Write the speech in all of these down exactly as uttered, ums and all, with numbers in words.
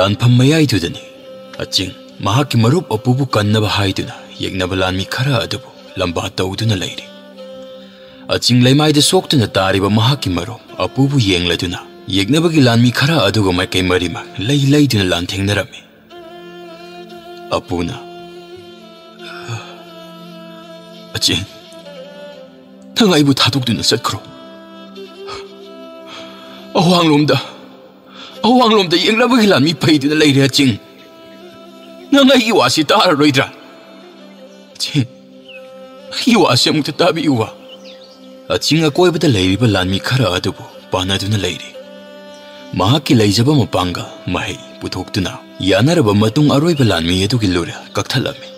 ꯂꯥꯟꯐꯝ ꯃꯌꯥꯏꯗꯨꯗꯅꯤ ꯑꯆꯤꯡ ꯃꯍꯥꯛꯀꯤ ꯃꯔꯨꯞ ꯑꯄꯨꯕꯨ ꯀꯟꯅꯕ ꯍꯥꯏꯗꯨꯅ ꯌꯦꯛꯅꯕ ꯂꯥꯟꯃꯤ ꯈꯔ ꯑꯗꯨꯕꯨ ꯂꯝꯕꯥ ꯇꯧꯗꯨꯅ ꯂꯩꯔꯤ꯫ ꯑꯆꯤꯡ ꯂꯩꯃꯥꯏꯗ ꯁꯣꯛꯇꯨꯅ ꯇꯥꯔꯤꯕ ꯃꯍꯥꯛꯀꯤ ꯃꯔꯨꯞ ꯑꯄꯨꯕꯨ ꯌꯦꯡꯂꯗꯨꯅ ꯌꯦꯛꯅꯕꯒꯤ ꯂꯥꯟꯃꯤ ꯈꯔ ꯑꯗꯨꯒ ꯃꯥꯏꯀꯩ ꯃꯔꯤꯃꯛ ꯂꯩ ꯂꯩꯗꯨꯅ ꯂꯥꯟꯊꯦꯡꯅꯔꯝꯃꯤ꯫ ꯑꯄꯨꯅ, "ꯑꯆꯤꯡ, ꯅꯪ ꯑꯩꯕꯨ ꯊꯥꯗꯣꯛꯇꯨꯅ ꯆꯠꯈ꯭ꯔꯣ꯫ ꯑꯋꯥꯡꯂꯣꯝꯗ, ꯑꯋꯥꯡꯂꯣꯝꯗ ꯌꯦꯛꯅꯕꯒꯤ ꯂꯥꯟꯃꯤ ꯄꯩꯗꯨꯅ ꯂꯩꯔꯦ ꯑꯆꯤꯡ꯫ ꯅꯪ ꯑꯩꯒꯤ ꯋꯥꯁꯤ ꯇꯥꯔꯔꯣꯏꯗ꯭ꯔꯥ? ꯑꯆꯤꯡ, ꯑꯩꯒꯤ ꯋꯥꯁꯤ ꯑꯃꯨꯛꯇ ꯇꯥꯕꯤꯌꯨꯕ꯫" ꯑꯆꯤꯡ ꯑꯀꯣꯏꯕꯗ ꯂꯩꯔꯤꯕ ꯂꯥꯟꯃꯤ ꯈꯔ ꯑꯗꯨꯕꯨ ꯄꯥꯟꯅꯗꯨꯅ ꯂꯩꯔꯤ꯫ ꯃꯍꯥꯛꯀꯤ ꯂꯩꯖꯕ ꯃꯄꯥꯡꯒꯜ ꯃꯍꯩ ꯄꯨꯊꯣꯛꯇꯨꯅ ꯌꯥꯅꯔꯕ ꯃꯇꯨꯡ ꯑꯔꯣꯏꯕ ꯂꯥꯟꯃꯤ ꯑꯗꯨꯒꯤ ꯂꯨꯔꯦꯜ ꯀꯛꯊꯠꯂꯝꯃꯤ꯫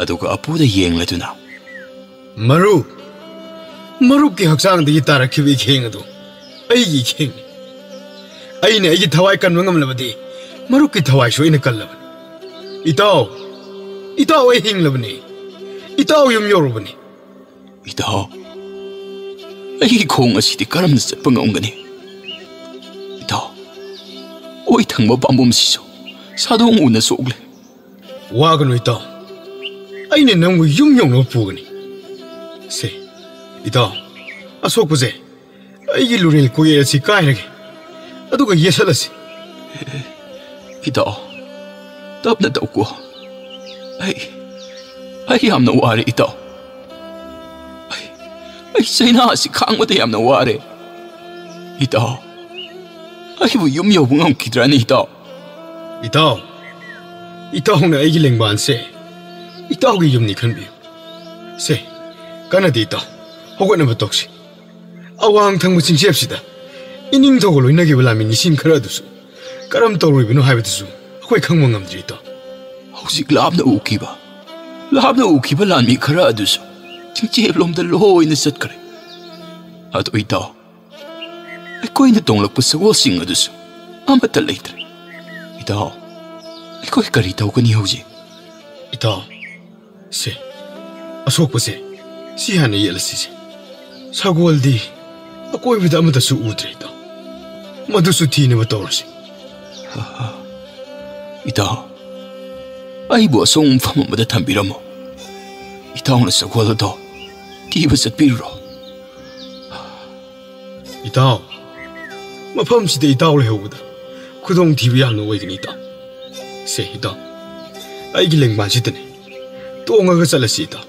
ꯑꯗꯨꯒ ꯑꯄꯨꯗ ꯌꯦꯡꯂꯗꯨꯅ, "ꯃꯔꯨꯞ, ꯃꯔꯨꯞꯀꯤ ꯍꯛꯆꯥꯡꯗꯒꯤ ꯇꯥꯔꯛꯈꯤꯕ ꯏꯈꯦꯡ ꯑꯗꯨ ꯑꯩꯒꯤ ꯏꯈꯦꯡꯅꯤ꯫ ꯑꯩꯅ ꯑꯩꯒꯤ ꯊꯋꯥꯏ ꯀꯟꯕ ꯉꯝꯂꯕꯗꯤ ꯃꯔꯨꯞꯀꯤ ꯊꯋꯥꯏꯁꯨ ꯑꯩꯅ ꯀꯜꯂꯕꯅꯤ꯫ ꯏꯇꯥꯎ, ꯏꯇꯥꯎ, ꯑꯩ ꯍꯤꯡꯂꯕꯅꯤ꯫ ꯏꯇꯥꯎ ꯌꯨꯝ ꯌꯧꯔꯕꯅꯤ꯫" "ꯏꯇꯥꯎ, ꯑꯩꯒꯤ ꯈꯣꯡ ꯑꯁꯤꯗꯤ ꯀꯔꯝꯅ ꯆꯠꯄ ꯉꯝꯒꯅꯤ? ꯏꯇꯥꯎ, ꯑꯣꯏ ꯊꯪꯕ ꯄꯥꯝꯕꯣꯝꯁꯤꯁꯨ ꯁꯥꯗꯣꯡ ꯎꯅ ꯁꯣꯛꯂꯦ꯫" "ꯋꯥꯒꯅꯨ ꯏꯇꯥꯎ, ꯑꯩꯅ ꯅꯪꯕꯨ ꯌꯨꯝ ꯌꯧꯅꯕ ꯄꯨꯒꯅꯤ꯫ ꯁꯦ, ꯏꯇꯥꯎ, ꯑꯁꯣꯛꯄꯁꯦ ꯑꯩꯒꯤ ꯂꯨꯔꯦꯜ ꯀꯣꯌꯦꯜ ꯑꯁꯤ ꯀꯥꯏꯔꯒꯦ, ꯑꯗꯨꯒ ꯌꯦꯁꯠꯂꯁꯤ꯫" "ꯏꯇꯥꯎ, ꯇꯞꯅ ꯇꯧꯀꯣ꯫ ꯑꯩ, ꯑꯩ ꯌꯥꯝꯅ ꯋꯥꯔꯦ ꯏꯇꯥꯎ꯫ ꯑꯩ, ꯑꯩ ꯆꯩꯅꯥ ꯑꯁꯤ ꯈꯥꯡꯕꯗ ꯌꯥꯝꯅ ꯋꯥꯔꯦ꯫ ꯏꯇꯥꯎ, ꯑꯩꯕꯨ ꯌꯨꯝ ꯌꯧꯕ ꯉꯝꯈꯤꯗ꯭ꯔꯅꯤ ꯏꯇꯥꯎ?" "ꯏꯇꯥꯎ, ꯏꯇꯥꯎꯅ ꯑꯩꯒꯤ ꯂꯦꯡꯕꯥꯟꯁꯦ ꯏꯇꯥꯎꯒꯤ ꯌꯨꯝꯅꯤ ꯈꯟꯕꯤꯌꯨ꯫ ꯁꯦ, ꯀꯥꯟꯅꯗꯦ ꯏꯇꯥꯎ, ꯍꯧꯒꯠꯅꯕ ꯇꯧꯁꯤ꯫ ꯑꯋꯥꯡ ꯊꯪꯕ ꯆꯤꯡꯆꯦꯞꯁꯤꯗ ꯏꯅꯤꯡꯊꯧꯒ ꯂꯣꯏꯅꯈꯤꯕ ꯂꯥꯟꯃꯤ ꯅꯤꯁꯤꯡ ꯈꯔ ꯑꯗꯨꯁꯨ ꯀꯔꯝ ꯇꯧꯔꯨꯏꯕꯅꯣ ꯍꯥꯏꯕꯗꯨꯁꯨ ꯑꯩꯈꯣꯏ ꯈꯪꯕ ꯉꯝꯗ꯭ꯔꯤ ꯏꯇꯥꯎ꯫" "ꯍꯧꯖꯤꯛ ꯂꯥꯞꯅ ꯎꯈꯤꯕ, ꯂꯥꯞꯅ ꯎꯈꯤꯕ ꯂꯥꯟꯃꯤ ꯈꯔ ꯑꯗꯨꯁꯨ ꯆꯤꯡꯆꯦꯞꯂꯣꯝꯗ ꯂꯣꯏꯅ ꯆꯠꯈ꯭ꯔꯦ꯫ ꯑꯗꯣ ꯏꯇꯥꯎ, ꯑꯩꯈꯣꯏꯅ ꯇꯣꯡꯂꯛꯄ ꯁꯒꯣꯜꯁꯤꯡ ꯑꯗꯨꯁꯨ ꯑꯃꯠꯇ ꯂꯩꯇ꯭ꯔꯦ꯫ ꯏꯇꯥꯎ, ꯑꯩꯈꯣꯏ ꯀꯔꯤ ꯇꯧꯒꯅꯤ ꯍꯧꯖꯤꯛ?" "ꯏꯇꯥꯎ, ꯁꯦ, ꯑꯁꯣꯛꯄꯁꯦ ꯁꯤ ꯍꯥꯟꯅ ꯌꯦꯠꯂꯁꯤꯁꯦ꯫ ꯁꯒꯣꯜꯗꯤ ꯑꯀꯣꯏꯕꯗ ꯑꯃꯠꯇꯁꯨ ꯎꯗ꯭ꯔꯦ ꯏꯇꯥꯎ꯫ ꯃꯗꯨꯁꯨ ꯊꯤꯅꯕ ꯇꯧꯔꯁꯤ꯫" "ꯏꯇꯥꯎ, ꯑꯩꯕꯨ ꯑꯁꯣꯡꯕ ꯃꯐꯝ ꯑꯃꯗ ꯊꯝꯕꯤꯔꯝꯃꯣ꯫ ꯏꯇꯥꯎꯅ ꯁꯒꯣꯜ ꯑꯗꯣ ꯊꯤꯕ ꯆꯠꯄꯤꯔꯨꯔꯣ꯫" "ꯏꯇꯥꯎ, ꯃꯐꯝꯁꯤꯗ ꯏꯇꯥꯎ ꯂꯩꯍꯧꯕꯗ ꯈꯨꯗꯣꯡꯊꯤꯕ ꯌꯥꯝꯅ ꯑꯣꯏꯒꯅꯤ ꯏꯇꯥꯎ꯫ ꯁꯦ ꯏꯇꯥꯎ, ꯑꯩꯒꯤ ꯂꯦꯡꯕꯥꯟꯁꯤꯗꯅꯦ ꯇꯣꯡꯉꯒ ꯆꯠꯂꯁꯤ ꯏꯇꯥꯎ꯫"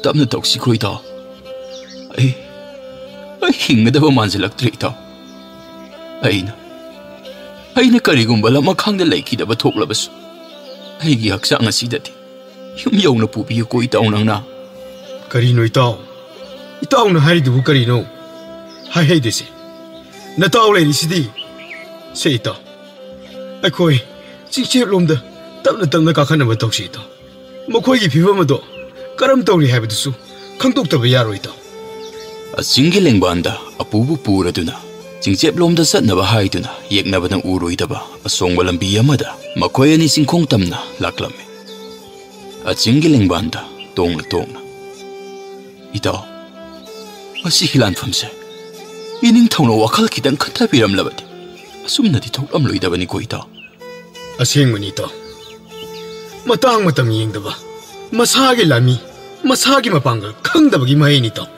"ꯇꯞꯅ ꯇꯧꯁꯤꯀꯣ ꯏꯇꯥꯎ꯫ ꯑꯩ, ꯑꯩ ꯍꯤꯡꯒꯗꯕ ꯃꯥꯟꯁꯤꯜꯂꯛꯇ꯭ꯔꯦ ꯏꯇꯥꯎ꯫ ꯑꯩꯅ, ꯑꯩꯅ ꯀꯔꯤꯒꯨꯝꯕ ꯂꯃꯈꯥꯡꯗ ꯂꯩꯈꯤꯗꯕ ꯊꯣꯛꯂꯕꯁꯨ, ꯑꯩꯒꯤ ꯍꯛꯆꯥꯡ ꯑꯁꯤꯗꯗꯤ ꯌꯨꯝ ꯌꯧꯅ ꯄꯨꯕꯤꯌꯨꯀꯣ ꯏꯇꯥꯎ ꯅꯪꯅ꯫" "ꯀꯔꯤꯅꯣ ꯏꯇꯥꯎ? ꯏꯇꯥꯎꯅ ꯍꯥꯏꯔꯤꯗꯨꯕꯨ ꯀꯔꯤꯅꯣ? ꯍꯥꯏꯍꯩꯗꯦꯁꯦ꯫ ꯅꯇꯥꯎ ꯂꯩꯔꯤꯁꯤꯗꯤ꯫" "ꯁꯦ ꯏꯇꯥꯎ, ꯑꯩꯈꯣꯏ ꯆꯤꯡꯆꯦꯞꯂꯣꯝꯗ ꯇꯞꯅ ꯇꯞꯅ ꯀꯥꯈꯠꯅꯕ ꯇꯧꯁꯤ ꯏꯇꯥꯎ꯫ ꯃꯈꯣꯏꯒꯤ ꯐꯤꯕꯝ ꯑꯗꯣ ꯀꯔꯝ ꯇꯧꯔꯤ ꯍꯥꯏꯕꯗꯨꯁꯨ ꯈꯪꯗꯣꯛꯇꯕ ꯌꯥꯔꯣꯏ ꯏꯇꯥꯎ꯫" ꯑꯆꯤꯡꯒꯤ ꯂꯦꯡꯕꯥꯟꯗ ꯑꯄꯨꯕꯨ ꯄꯨꯔꯗꯨꯅ ꯆꯤꯡꯆꯦꯞꯂꯣꯝꯗ ꯆꯠꯅꯕ ꯍꯥꯏꯗꯨꯅ ꯌꯦꯛꯅꯕꯅ ꯎꯔꯣꯏꯗꯕ ꯑꯁꯣꯡꯕ ꯂꯝꯕꯤ ꯑꯃꯗ ꯃꯈꯣꯏ ꯑꯅꯤ ꯆꯤꯡꯈꯣꯡ ꯇꯝꯅ ꯂꯥꯛꯂꯝꯃꯤ꯫ ꯑꯆꯤꯡꯒꯤ ꯂꯦꯡꯕꯥꯟꯗ ꯇꯣꯡꯅ ꯇꯣꯡꯅ, "ꯏꯇꯥꯎ, ꯃꯁꯤꯒꯤ ꯂꯥꯟꯐꯝꯁꯦ ꯏꯅꯤꯡꯊꯧꯅ ꯋꯥꯈꯜ ꯈꯤꯇꯪ ꯈꯟꯊꯕꯤꯔꯝꯂꯕꯗꯤ ꯑꯁꯨꯝꯅꯗꯤ ꯊꯣꯛꯂꯝꯂꯣꯏꯗꯕꯅꯤꯀꯣ ꯏꯇꯥꯎ꯫" "ꯑꯁꯦꯡꯕꯅꯤ ꯏꯇꯥꯎ, ꯃꯇꯥꯡ ꯃꯇꯝ ꯌꯦꯡꯗꯕ ꯃꯁꯥꯒꯤ ꯂꯥꯟꯃꯤ, ꯃꯁꯥꯒꯤ ꯃꯄꯥꯡꯒꯜ ꯈꯪꯗꯕꯒꯤ ꯃꯍꯩꯅꯤ ꯏꯇꯥꯎ꯫"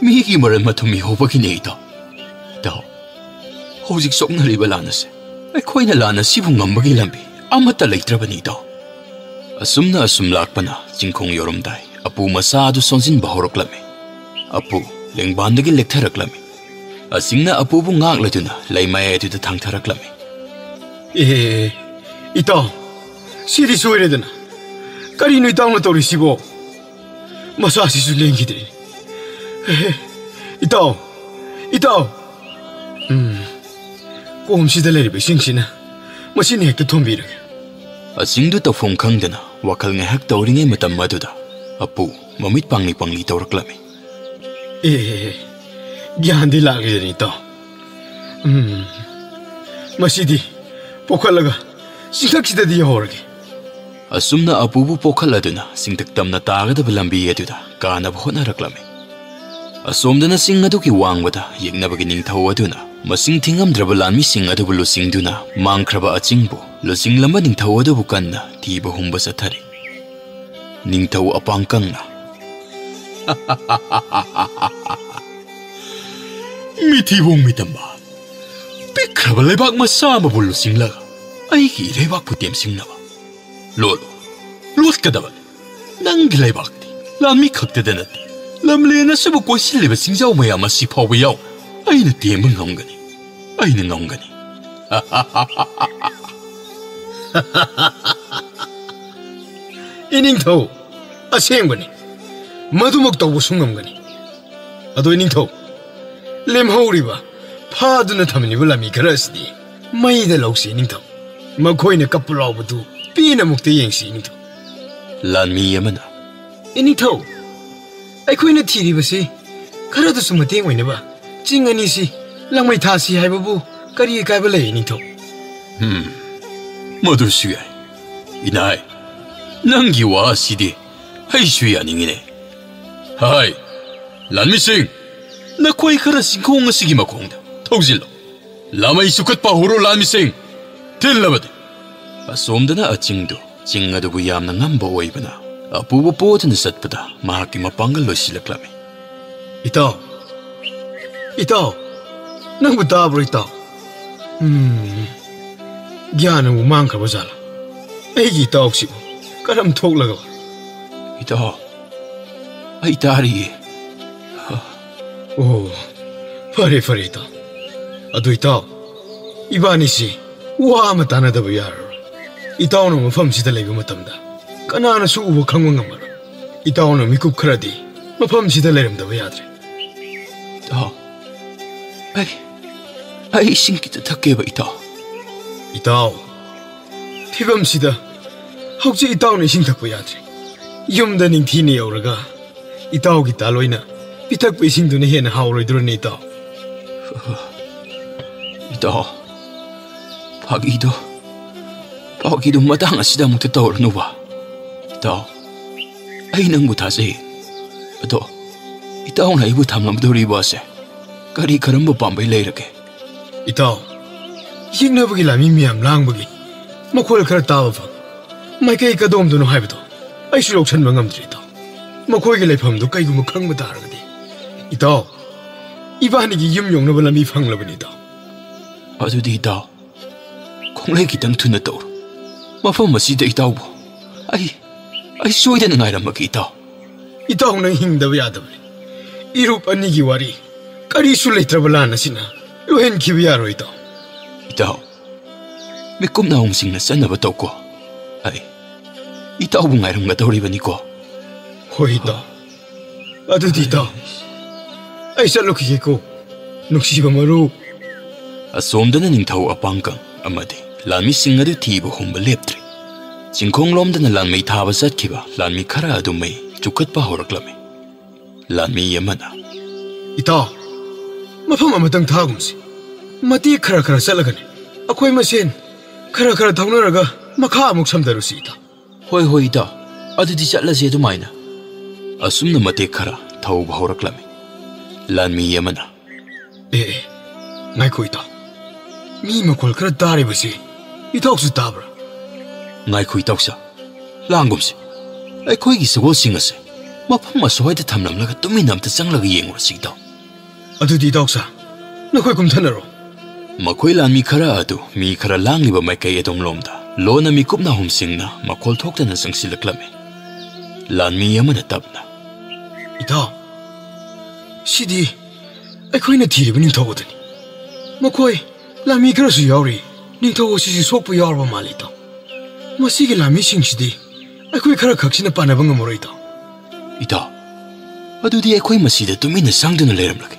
"ꯃꯤꯒꯤ ꯃꯔꯟ ꯃꯊꯨꯝ ꯃꯤꯍꯧꯕꯒꯤꯅꯦ ꯏꯇꯥꯎ꯫ ꯏꯇꯥꯎ, ꯍꯧꯖꯤꯛ ꯁꯣꯛꯅꯔꯤꯕ ꯂꯥꯟ ꯑꯁꯦ ꯑꯩꯈꯣꯏꯅ ꯂꯥꯟ ꯑꯁꯤꯕꯨ ꯉꯝꯕꯒꯤ ꯂꯝꯕꯤ ꯑꯃꯠꯇ ꯂꯩꯇ꯭ꯔꯕꯅꯤ ꯏꯇꯥꯎ꯫" ꯑꯁꯨꯝꯅ ꯑꯁꯨꯝ ꯂꯥꯛꯄꯅ ꯆꯤꯡꯈꯣꯡ ꯌꯧꯔꯝꯗꯥꯏ ꯑꯄꯨ ꯃꯁꯥ ꯑꯗꯨ ꯁꯣꯟꯖꯤꯟꯕ ꯍꯧꯔꯛꯂꯝꯃꯤ꯫ ꯑꯄꯨ ꯂꯦꯡꯕꯥꯟꯗꯒꯤ ꯂꯦꯛꯊꯔꯛꯂꯝꯃꯤ꯫ ꯑꯆꯤꯡꯅ ꯑꯄꯨꯕꯨ ꯉꯥꯛꯂꯗꯨꯅ ꯂꯩꯃꯥꯏ ꯑꯗꯨꯗ ꯊꯥꯡꯊꯔꯛꯂꯝꯃꯤ꯫ "ꯑꯦ, ꯏꯇꯥꯎ, ꯁꯤꯗꯤ ꯁꯣꯏꯔꯦꯗꯅ꯫ ꯀꯔꯤꯅꯣ ꯏꯇꯥꯎꯅ ꯇꯧꯔꯤꯁꯤꯕꯣ? ꯃꯁꯥꯁꯤꯁꯨ ꯂꯦꯡꯈꯤꯗ꯭ꯔꯦ꯫ ꯑꯦ, ꯏꯇꯥꯎ, ꯏꯇꯥꯎ꯫ ꯎꯝ, ꯀꯣꯝꯁꯤꯗ ꯂꯩꯔꯤꯕ ꯏꯁꯤꯡꯁꯤꯅ ꯃꯁꯤꯅ ꯍꯦꯛꯇ ꯊꯣꯝꯕꯤꯔꯒꯦ꯫" ꯑꯆꯤꯡꯗꯨ ꯇꯧꯐꯝ ꯈꯪꯗꯅ ꯋꯥꯈꯜ ꯉꯥꯏꯍꯥꯛ ꯇꯧꯔꯤꯉꯩ ꯃꯇꯝ ꯑꯗꯨꯗ ꯑꯄꯨ ꯃꯃꯤꯠ ꯄꯥꯡꯂꯤ ꯄꯥꯡꯂꯤ ꯇꯧꯔꯛꯂꯝꯃꯤ꯫ "ꯑꯦ, ꯒ꯭ꯌꯥꯟꯗꯤ ꯂꯥꯛꯂꯦꯗꯅ ꯏꯇꯥꯎ꯫ ꯎꯝ, ꯃꯁꯤꯗꯤ ꯄꯣꯈꯠꯂꯒ ꯆꯤꯡꯊꯛꯁꯤꯗꯗꯤ ꯌꯧꯍꯧꯔꯒꯦ꯫" ꯑꯁꯨꯝꯅ ꯑꯄꯨꯕꯨ ꯄꯣꯈꯠꯂꯗꯨꯅ ꯆꯤꯡꯊꯛ ꯇꯝꯅ ꯇꯥꯒꯗꯕ ꯂꯝꯕꯤ ꯑꯗꯨꯗ ꯀꯥꯅꯕ ꯍꯣꯠꯅꯔꯛꯂꯝꯃꯤ꯫ ꯑꯁꯣꯝꯗꯅ ꯆꯤꯡ ꯑꯗꯨꯒꯤ ꯋꯥꯡꯃꯗ ꯌꯦꯛꯅꯕꯒꯤ ꯅꯤꯡꯊꯧ ꯑꯗꯨꯅ ꯃꯁꯤꯡ ꯊꯤꯉꯝꯗ꯭ꯔꯕ ꯂꯥꯟꯃꯤꯁꯤꯡ ꯑꯗꯨꯕꯨ ꯂꯨꯆꯤꯡꯗꯨꯅ ꯃꯥꯡꯈ꯭ꯔꯕ ꯑꯆꯤꯡꯕꯨ ꯂꯨꯆꯤꯡꯂꯝꯕ ꯅꯤꯡꯊꯧ ꯑꯗꯨꯕꯨ ꯀꯟꯅ ꯊꯤꯕ ꯍꯨꯝꯕ ꯆꯠꯊꯔꯤ꯫ ꯅꯤꯡꯊꯧ ꯑꯄꯥꯡꯀꯪꯅ, "ꯃꯤꯊꯤꯕꯣꯡ ꯃꯤꯇꯝꯕ, ꯄꯤꯛꯈ꯭ꯔꯕ ꯂꯩꯕꯥꯛ ꯃꯆꯥ ꯑꯃꯕꯨ ꯂꯨꯆꯤꯡꯂꯒ ꯑꯩꯒꯤ ꯏꯔꯩꯕꯥꯛꯄꯨ ꯇꯦꯝꯁꯤꯡꯅꯕ? ꯂꯣꯠꯂꯨ, ꯂꯣꯠꯀꯗꯕꯅꯤ꯫ ꯅꯪꯒꯤ ꯂꯩꯕꯥꯛꯇꯤ ꯂꯥꯟꯃꯤ ꯈꯛꯇꯗ ꯅꯠꯇꯦ, ꯂꯝꯂꯦꯟ ꯑꯁꯤꯕꯨ ꯀꯣꯏꯁꯤꯜꯂꯤꯕ ꯆꯤꯡꯖꯥꯎ ꯃꯌꯥꯝ ꯑꯁꯤ ꯐꯥꯎꯕ ꯌꯥꯎꯅ ꯑꯩꯅ ꯇꯦꯝꯕ ꯉꯝꯒꯅꯤ, ꯑꯩꯅ ꯉꯝꯒꯅꯤ꯫" "ꯏꯅꯤꯡꯊꯧ, ꯑꯁꯦꯡꯕꯅꯤ, ꯃꯗꯨꯃꯛ ꯇꯧꯕꯁꯨ ꯉꯝꯒꯅꯤ꯫ ꯑꯗꯣ ꯏꯅꯤꯡꯊꯧ, ꯂꯦꯝꯍꯧꯔꯤꯕ, ꯐꯥꯗꯨꯅ ꯊꯝꯂꯤꯕ ꯂꯥꯟꯃꯤ ꯈꯔ ꯑꯁꯤꯗꯤ ꯃꯩꯗ ꯂꯧꯁꯤ ꯏꯅꯤꯡꯊꯧ꯫ ꯃꯈꯣꯏꯅ ꯀꯞꯄ ꯂꯥꯎꯕꯗꯨ ꯄꯦꯟꯅ ꯑꯃꯨꯛꯇ ꯌꯦꯡꯁꯤ ꯏꯅꯤꯡꯊꯧ꯫" ꯂꯥꯟꯃꯤ ꯑꯃꯅ, "ꯏꯅꯤꯡꯊꯧ, ꯑꯩꯈꯣꯏꯅ ꯊꯤꯔꯤꯕꯁꯤ ꯈꯔꯗꯁꯨ ꯃꯇꯦꯡ ꯑꯣꯏꯅꯕ ꯆꯤꯡ ꯑꯅꯤꯁꯤ ꯂꯪꯃꯩ ꯊꯥꯁꯤ ꯍꯥꯏꯕꯕꯨ ꯀꯔꯤ ꯑꯀꯥꯏꯕ ꯂꯩ ꯏꯅꯤꯡꯊꯧ?" "ꯍꯝ, ꯃꯗꯨꯁꯨ ꯌꯥꯏ꯫ ꯏꯅꯥꯏ, ꯅꯪꯒꯤ ꯋꯥ ꯑꯁꯤꯗꯤ ꯑꯩꯁꯨ ꯌꯥꯅꯤꯡꯉꯤꯅꯦ꯫ ꯍꯥꯏ, ꯂꯥꯟꯃꯤꯁꯤꯡ, ꯅꯈꯣꯏ ꯈꯔ ꯆꯤꯡꯈꯣꯡ ꯑꯁꯤꯒꯤ ꯃꯈꯣꯡꯗ ꯊꯧꯖꯤꯜꯂꯨ꯫ ꯂꯥꯃꯩ ꯆꯨꯈꯠꯄ ꯍꯧꯔꯣ, ꯂꯥꯟꯃꯤꯁꯤꯡ꯫ ꯊꯤꯜꯂꯕꯗꯤ꯫" ꯑꯁꯣꯝꯗꯅ ꯑꯆꯤꯡꯗꯨ ꯆꯤꯡ ꯑꯗꯨꯕꯨ ꯌꯥꯝꯅ ꯉꯝꯕ ꯑꯣꯏꯕꯅ ꯑꯄꯨꯕ ꯄꯣꯗꯨꯅ ꯆꯠꯄꯗ ꯃꯍꯥꯛꯀꯤ ꯃꯄꯥꯡꯒꯜ ꯂꯣꯏꯁꯤꯜꯂꯛꯂꯝꯃꯤ꯫ "ꯏꯇꯥꯎ, ꯏꯇꯥꯎ, ꯅꯪꯕꯨ ꯇꯥꯕ꯭ꯔꯣ ꯏꯇꯥꯎ? ꯎꯝ, ꯒ꯭ꯌꯥꯟ ꯑꯃꯨꯛ ꯃꯥꯡꯈ꯭ꯔꯕ ꯖꯥꯠꯂꯥ? ꯑꯩꯒꯤ ꯏꯇꯥꯎꯁꯤꯕꯨ ꯀꯔꯝ ꯊꯣꯛꯂꯒ?" "ꯏꯇꯥꯎ, ꯑꯩ ꯇꯥꯔꯤꯌꯦ꯫" "ꯑꯣ, ꯐꯔꯦ, ꯐꯔꯦ ꯏꯇꯥꯎ꯫ ꯑꯗꯨ ꯏꯇꯥꯎ, ꯏꯕꯥꯅꯤꯁꯤ ꯋꯥ ꯑꯃ ꯇꯥꯟꯅꯗꯕ ꯌꯥꯔꯔꯣꯏ꯫ ꯏꯇꯥꯎꯅ ꯃꯐꯝꯁꯤꯗ ꯂꯩꯕ ꯃꯇꯝꯗ ꯀꯅꯥꯅꯁꯨ ꯎꯕ ꯈꯪꯕ ꯉꯝꯃꯔꯣꯏ꯫ ꯏꯇꯥꯎꯅ ꯃꯤꯀꯨꯞ ꯈꯔꯗꯤ ꯃꯐꯝꯁꯤꯗ ꯂꯩꯔꯝꯗꯕ ꯌꯥꯗ꯭ꯔꯦ꯫" "ꯏꯇꯥꯎ, ꯑꯩ, ꯑꯩ ꯏꯁꯤꯡ ꯈꯤꯇ ꯊꯛꯀꯦꯕ ꯏꯇꯥꯎ꯫" "ꯏꯇꯥꯎ, ꯐꯤꯕꯝꯁꯤꯗ ꯍꯧꯖꯤꯛ ꯏꯇꯥꯎꯅ ꯏꯁꯤꯡ ꯊꯛꯄ ꯌꯥꯗ꯭ꯔꯦ꯫ ꯌꯨꯝꯗ ꯅꯤꯡꯊꯤꯅ ꯌꯧꯔꯒ ꯏꯇꯥꯎꯒꯤ ꯇꯥꯂꯣꯏꯅ ꯄꯤꯊꯛꯄ ꯏꯁꯤꯡꯗꯨꯅ ꯍꯦꯟꯅ ꯍꯥꯎꯔꯣꯏꯗ꯭ꯔꯣꯅꯦ ꯏꯇꯥꯎ?" "ꯏꯇꯥꯎ, ꯐꯥꯒꯤꯗꯣ, ꯐꯥꯒꯤꯗꯣ ꯃꯇꯥꯡ ꯑꯁꯤꯗ ꯑꯃꯨꯛꯇ ꯇꯧꯔꯅꯨꯕ꯫ ꯏꯇꯥꯎ, ꯑꯩ ꯅꯪꯕꯨ ꯊꯥꯖꯩ꯫ ꯑꯗꯣ ꯏꯇꯥꯎꯅ ꯑꯩꯕꯨ ꯊꯥꯃꯝꯗꯧꯔꯤꯕ ꯑꯁꯦ ꯀꯔꯤ ꯀꯔꯝꯕ ꯄꯥꯝꯕꯩ ꯂꯩꯔꯒꯦ?" ꯏꯇꯥꯎ, ꯌꯦꯛꯅꯕꯒꯤ ꯂꯥꯟꯃꯤ ꯃꯌꯥꯝ ꯂꯥꯡꯕꯒꯤ ꯃꯈꯣꯜ ꯈꯔ ꯇꯥꯕ ꯐꯪ꯫ ꯃꯥꯏꯀꯩ ꯀꯗꯣꯝꯗꯅꯣ ꯍꯥꯏꯕꯗꯣ ꯑꯩꯁꯨ ꯂꯧꯁꯟꯕ ꯉꯝꯗ꯭ꯔꯦ, ꯏꯇꯥꯎ꯫ ꯃꯈꯣꯏꯒꯤ ꯂꯩꯐꯝꯗꯨ ꯀꯩꯒꯨꯝꯕ ꯈꯪꯕ ꯇꯥꯔꯒꯗꯤ, ꯏꯇꯥꯎ, ꯏꯕꯥꯅꯤꯒꯤ ꯌꯨꯝ ꯌꯧꯅꯕ ꯂꯝꯕꯤ ꯐꯪꯂꯕꯅꯤ, ꯏꯇꯥꯎ꯫ ꯑꯗꯨꯗꯤ ꯏꯇꯥꯎ, ꯈꯣꯡꯂꯩ ꯈꯤꯇꯪ ꯊꯨꯅ ꯇꯧꯔꯣ꯫ ꯃꯐꯝ ꯑꯁꯤꯗ ꯏꯇꯥꯎꯕꯨ ꯑꯩ, ꯑꯩ ꯁꯣꯏꯗꯅ ꯉꯥꯏꯔꯝꯃꯒꯦ, ꯏꯇꯥꯎ꯫ ꯏꯇꯥꯎ, ꯅꯪ ꯍꯤꯡꯗꯕ ꯌꯥꯗꯕꯅꯤ꯫ ꯏꯔꯨꯞ ꯑꯅꯤꯒꯤ ꯋꯥꯔꯤ ꯀꯔꯤꯁꯨ ꯂꯩꯇ꯭ꯔꯕ ꯂꯥꯟ ꯑꯁꯤꯅ ꯂꯣꯏꯍꯟꯈꯤꯕ ꯌꯥꯔꯣꯏ, ꯏꯇꯥꯎ꯫ ꯏꯇꯥꯎ, ꯃꯤꯀꯨꯞ ꯅꯥꯍꯨꯝꯁꯤꯡꯅ ꯆꯠꯅꯕ ꯇꯧꯀꯣ꯫ ꯑꯩ ꯏꯇꯥꯎꯕꯨ ꯉꯥꯏꯔꯝꯒꯗꯧꯔꯤꯕꯅꯤꯀꯣ꯫ ꯍꯣꯏ, ꯏꯇꯥꯎ꯫ ꯑꯗꯨꯗꯤ, ꯏꯇꯥꯎ, ꯑꯩ ꯆꯠꯂꯨꯈꯤꯒꯦꯀꯣ, ꯅꯨꯡꯁꯤꯕ ꯃꯔꯨꯞ꯫ ꯑꯁꯣꯝꯗꯅ ꯅꯤꯡꯊꯧ ꯑꯄꯥꯡꯀꯪ ꯑꯃꯗꯤ ꯂꯥꯟꯃꯤꯁꯤꯡ ꯑꯗꯨ ꯊꯤꯕ ꯍꯨꯝꯕ ꯂꯦꯞꯇ꯭ꯔꯤ꯫ ꯆꯤꯡꯈꯣꯡꯂꯣꯝꯗꯅ ꯂꯥꯟꯃꯩ ꯊꯥꯕ ꯆꯠꯈꯤꯕ ꯂꯥꯟꯃꯤ ꯈꯔ ꯑꯗꯨ ꯃꯩ ꯆꯨꯈꯠꯄ ꯍꯧꯔꯛꯂꯝꯃꯤ꯫ ꯂꯥꯟꯃꯤ ꯑꯃꯅ, "ꯏꯇꯥꯎ, ꯃꯐꯝ ꯑꯃꯇꯪ ꯊꯥꯒꯨꯝꯁꯤ꯫ ꯃꯇꯦꯛ ꯈꯔ ꯈꯔ ꯆꯠꯂꯒꯅꯤ꯫ ꯑꯩꯈꯣꯏ ꯃꯁꯦꯟ ꯈꯔ ꯈꯔ ꯊꯧꯅꯔꯒ ꯃꯈꯥ ꯑꯃꯨꯛ ꯁꯝꯊꯔꯨꯁꯤ, ꯏꯇꯥꯎ꯫" "ꯍꯣꯏ, ꯍꯣꯏ, ꯏꯇꯥꯎ꯫ ꯑꯗꯨꯗꯤ ꯆꯠꯂꯁꯤ ꯑꯗꯨꯃꯥꯏꯅ꯫" ꯑꯁꯨꯝꯅ ꯃꯇꯦꯛ ꯈꯔ ꯊꯧꯕ ꯍꯧꯔꯛꯂꯝꯃꯤ꯫ ꯂꯥꯟꯃꯤ ꯑꯃꯅ, "ꯑꯦ, ꯑꯦ, ꯉꯥꯏꯈꯣ, ꯏꯇꯥꯎ꯫ ꯃꯤ ꯃꯈꯣꯜ ꯈꯔ ꯇꯥꯔꯤꯕꯁꯤ ꯏꯇꯥꯎꯁꯨ ꯇꯥꯕ꯭ꯔꯥ?" "ꯉꯥꯏꯈꯣ, ꯏꯇꯥꯎꯁꯥ꯫ ꯂꯥꯡꯒꯨꯝꯁꯤ꯫ ꯑꯩꯈꯣꯏꯒꯤ ꯁꯒꯣꯜꯁꯤꯡ ꯑꯁꯦ ꯃꯐꯝ ꯑꯁ꯭ꯋꯥꯏꯗ ꯊꯝꯂꯝꯂꯒ ꯇꯨꯃꯤꯟꯅ ꯑꯝꯇ ꯆꯪꯂꯒ ꯌꯦꯡꯉꯨꯔꯁꯤ, ꯏꯇꯥꯎ꯫" "ꯑꯗꯨꯗꯤ, ꯏꯇꯥꯎꯁꯥ, ꯅꯈꯣꯏ ꯀꯨꯝꯊꯅꯔꯣ꯫" ꯃꯈꯣꯏ ꯂꯥꯟꯃꯤ ꯈꯔ ꯑꯗꯨ ꯃꯤ ꯈꯔ ꯂꯥꯡꯂꯤꯕ ꯃꯥꯏꯀꯩ ꯑꯗꯣꯝꯂꯣꯝꯗ ꯂꯣꯟꯅ ꯃꯤꯀꯨꯞ ꯅꯥꯍꯨꯝꯁꯤꯡꯅ ꯃꯈꯣꯜ ꯊꯣꯛꯇꯅ ꯆꯪꯁꯤꯜꯂꯛꯂꯝꯃꯤ꯫ ꯂꯥꯟꯃꯤ ꯑꯃꯅ ꯇꯞꯅ, "ꯏꯇꯥꯎ, ꯁꯤꯗꯤ ꯑꯩꯈꯣꯏꯅ ꯊꯤꯔꯤꯕ ꯅꯤꯡꯊꯧ ꯑꯗꯨꯅꯤ꯫ ꯃꯈꯣꯏ ꯂꯥꯟꯃꯤ ꯈꯔꯁꯨ ꯌꯥꯎꯔꯤ꯫ ꯅꯤꯡꯊꯧ ꯑꯁꯤꯁꯨ ꯁꯣꯛꯄ ꯌꯥꯎꯔꯕ ꯃꯥꯜꯂꯤ, ꯏꯇꯥꯎ꯫ ꯃꯁꯤꯒꯤ ꯂꯥꯟꯃꯤꯁꯤꯡꯁꯤꯗꯤ ꯑꯩꯈꯣꯏ ꯈꯔ ꯈꯛꯁꯤꯅ ꯄꯥꯟꯅꯕ ꯉꯝꯃꯔꯣꯏ, ꯏꯇꯥꯎ꯫" "ꯏꯇꯥꯎ, ꯑꯗꯨꯗꯤ ꯑꯩꯈꯣꯏ ꯃꯁꯤꯗ ꯇꯨꯃꯤꯟꯅ ꯁꯪꯗꯨꯅ ꯂꯩꯔꯝꯂꯒꯦ꯫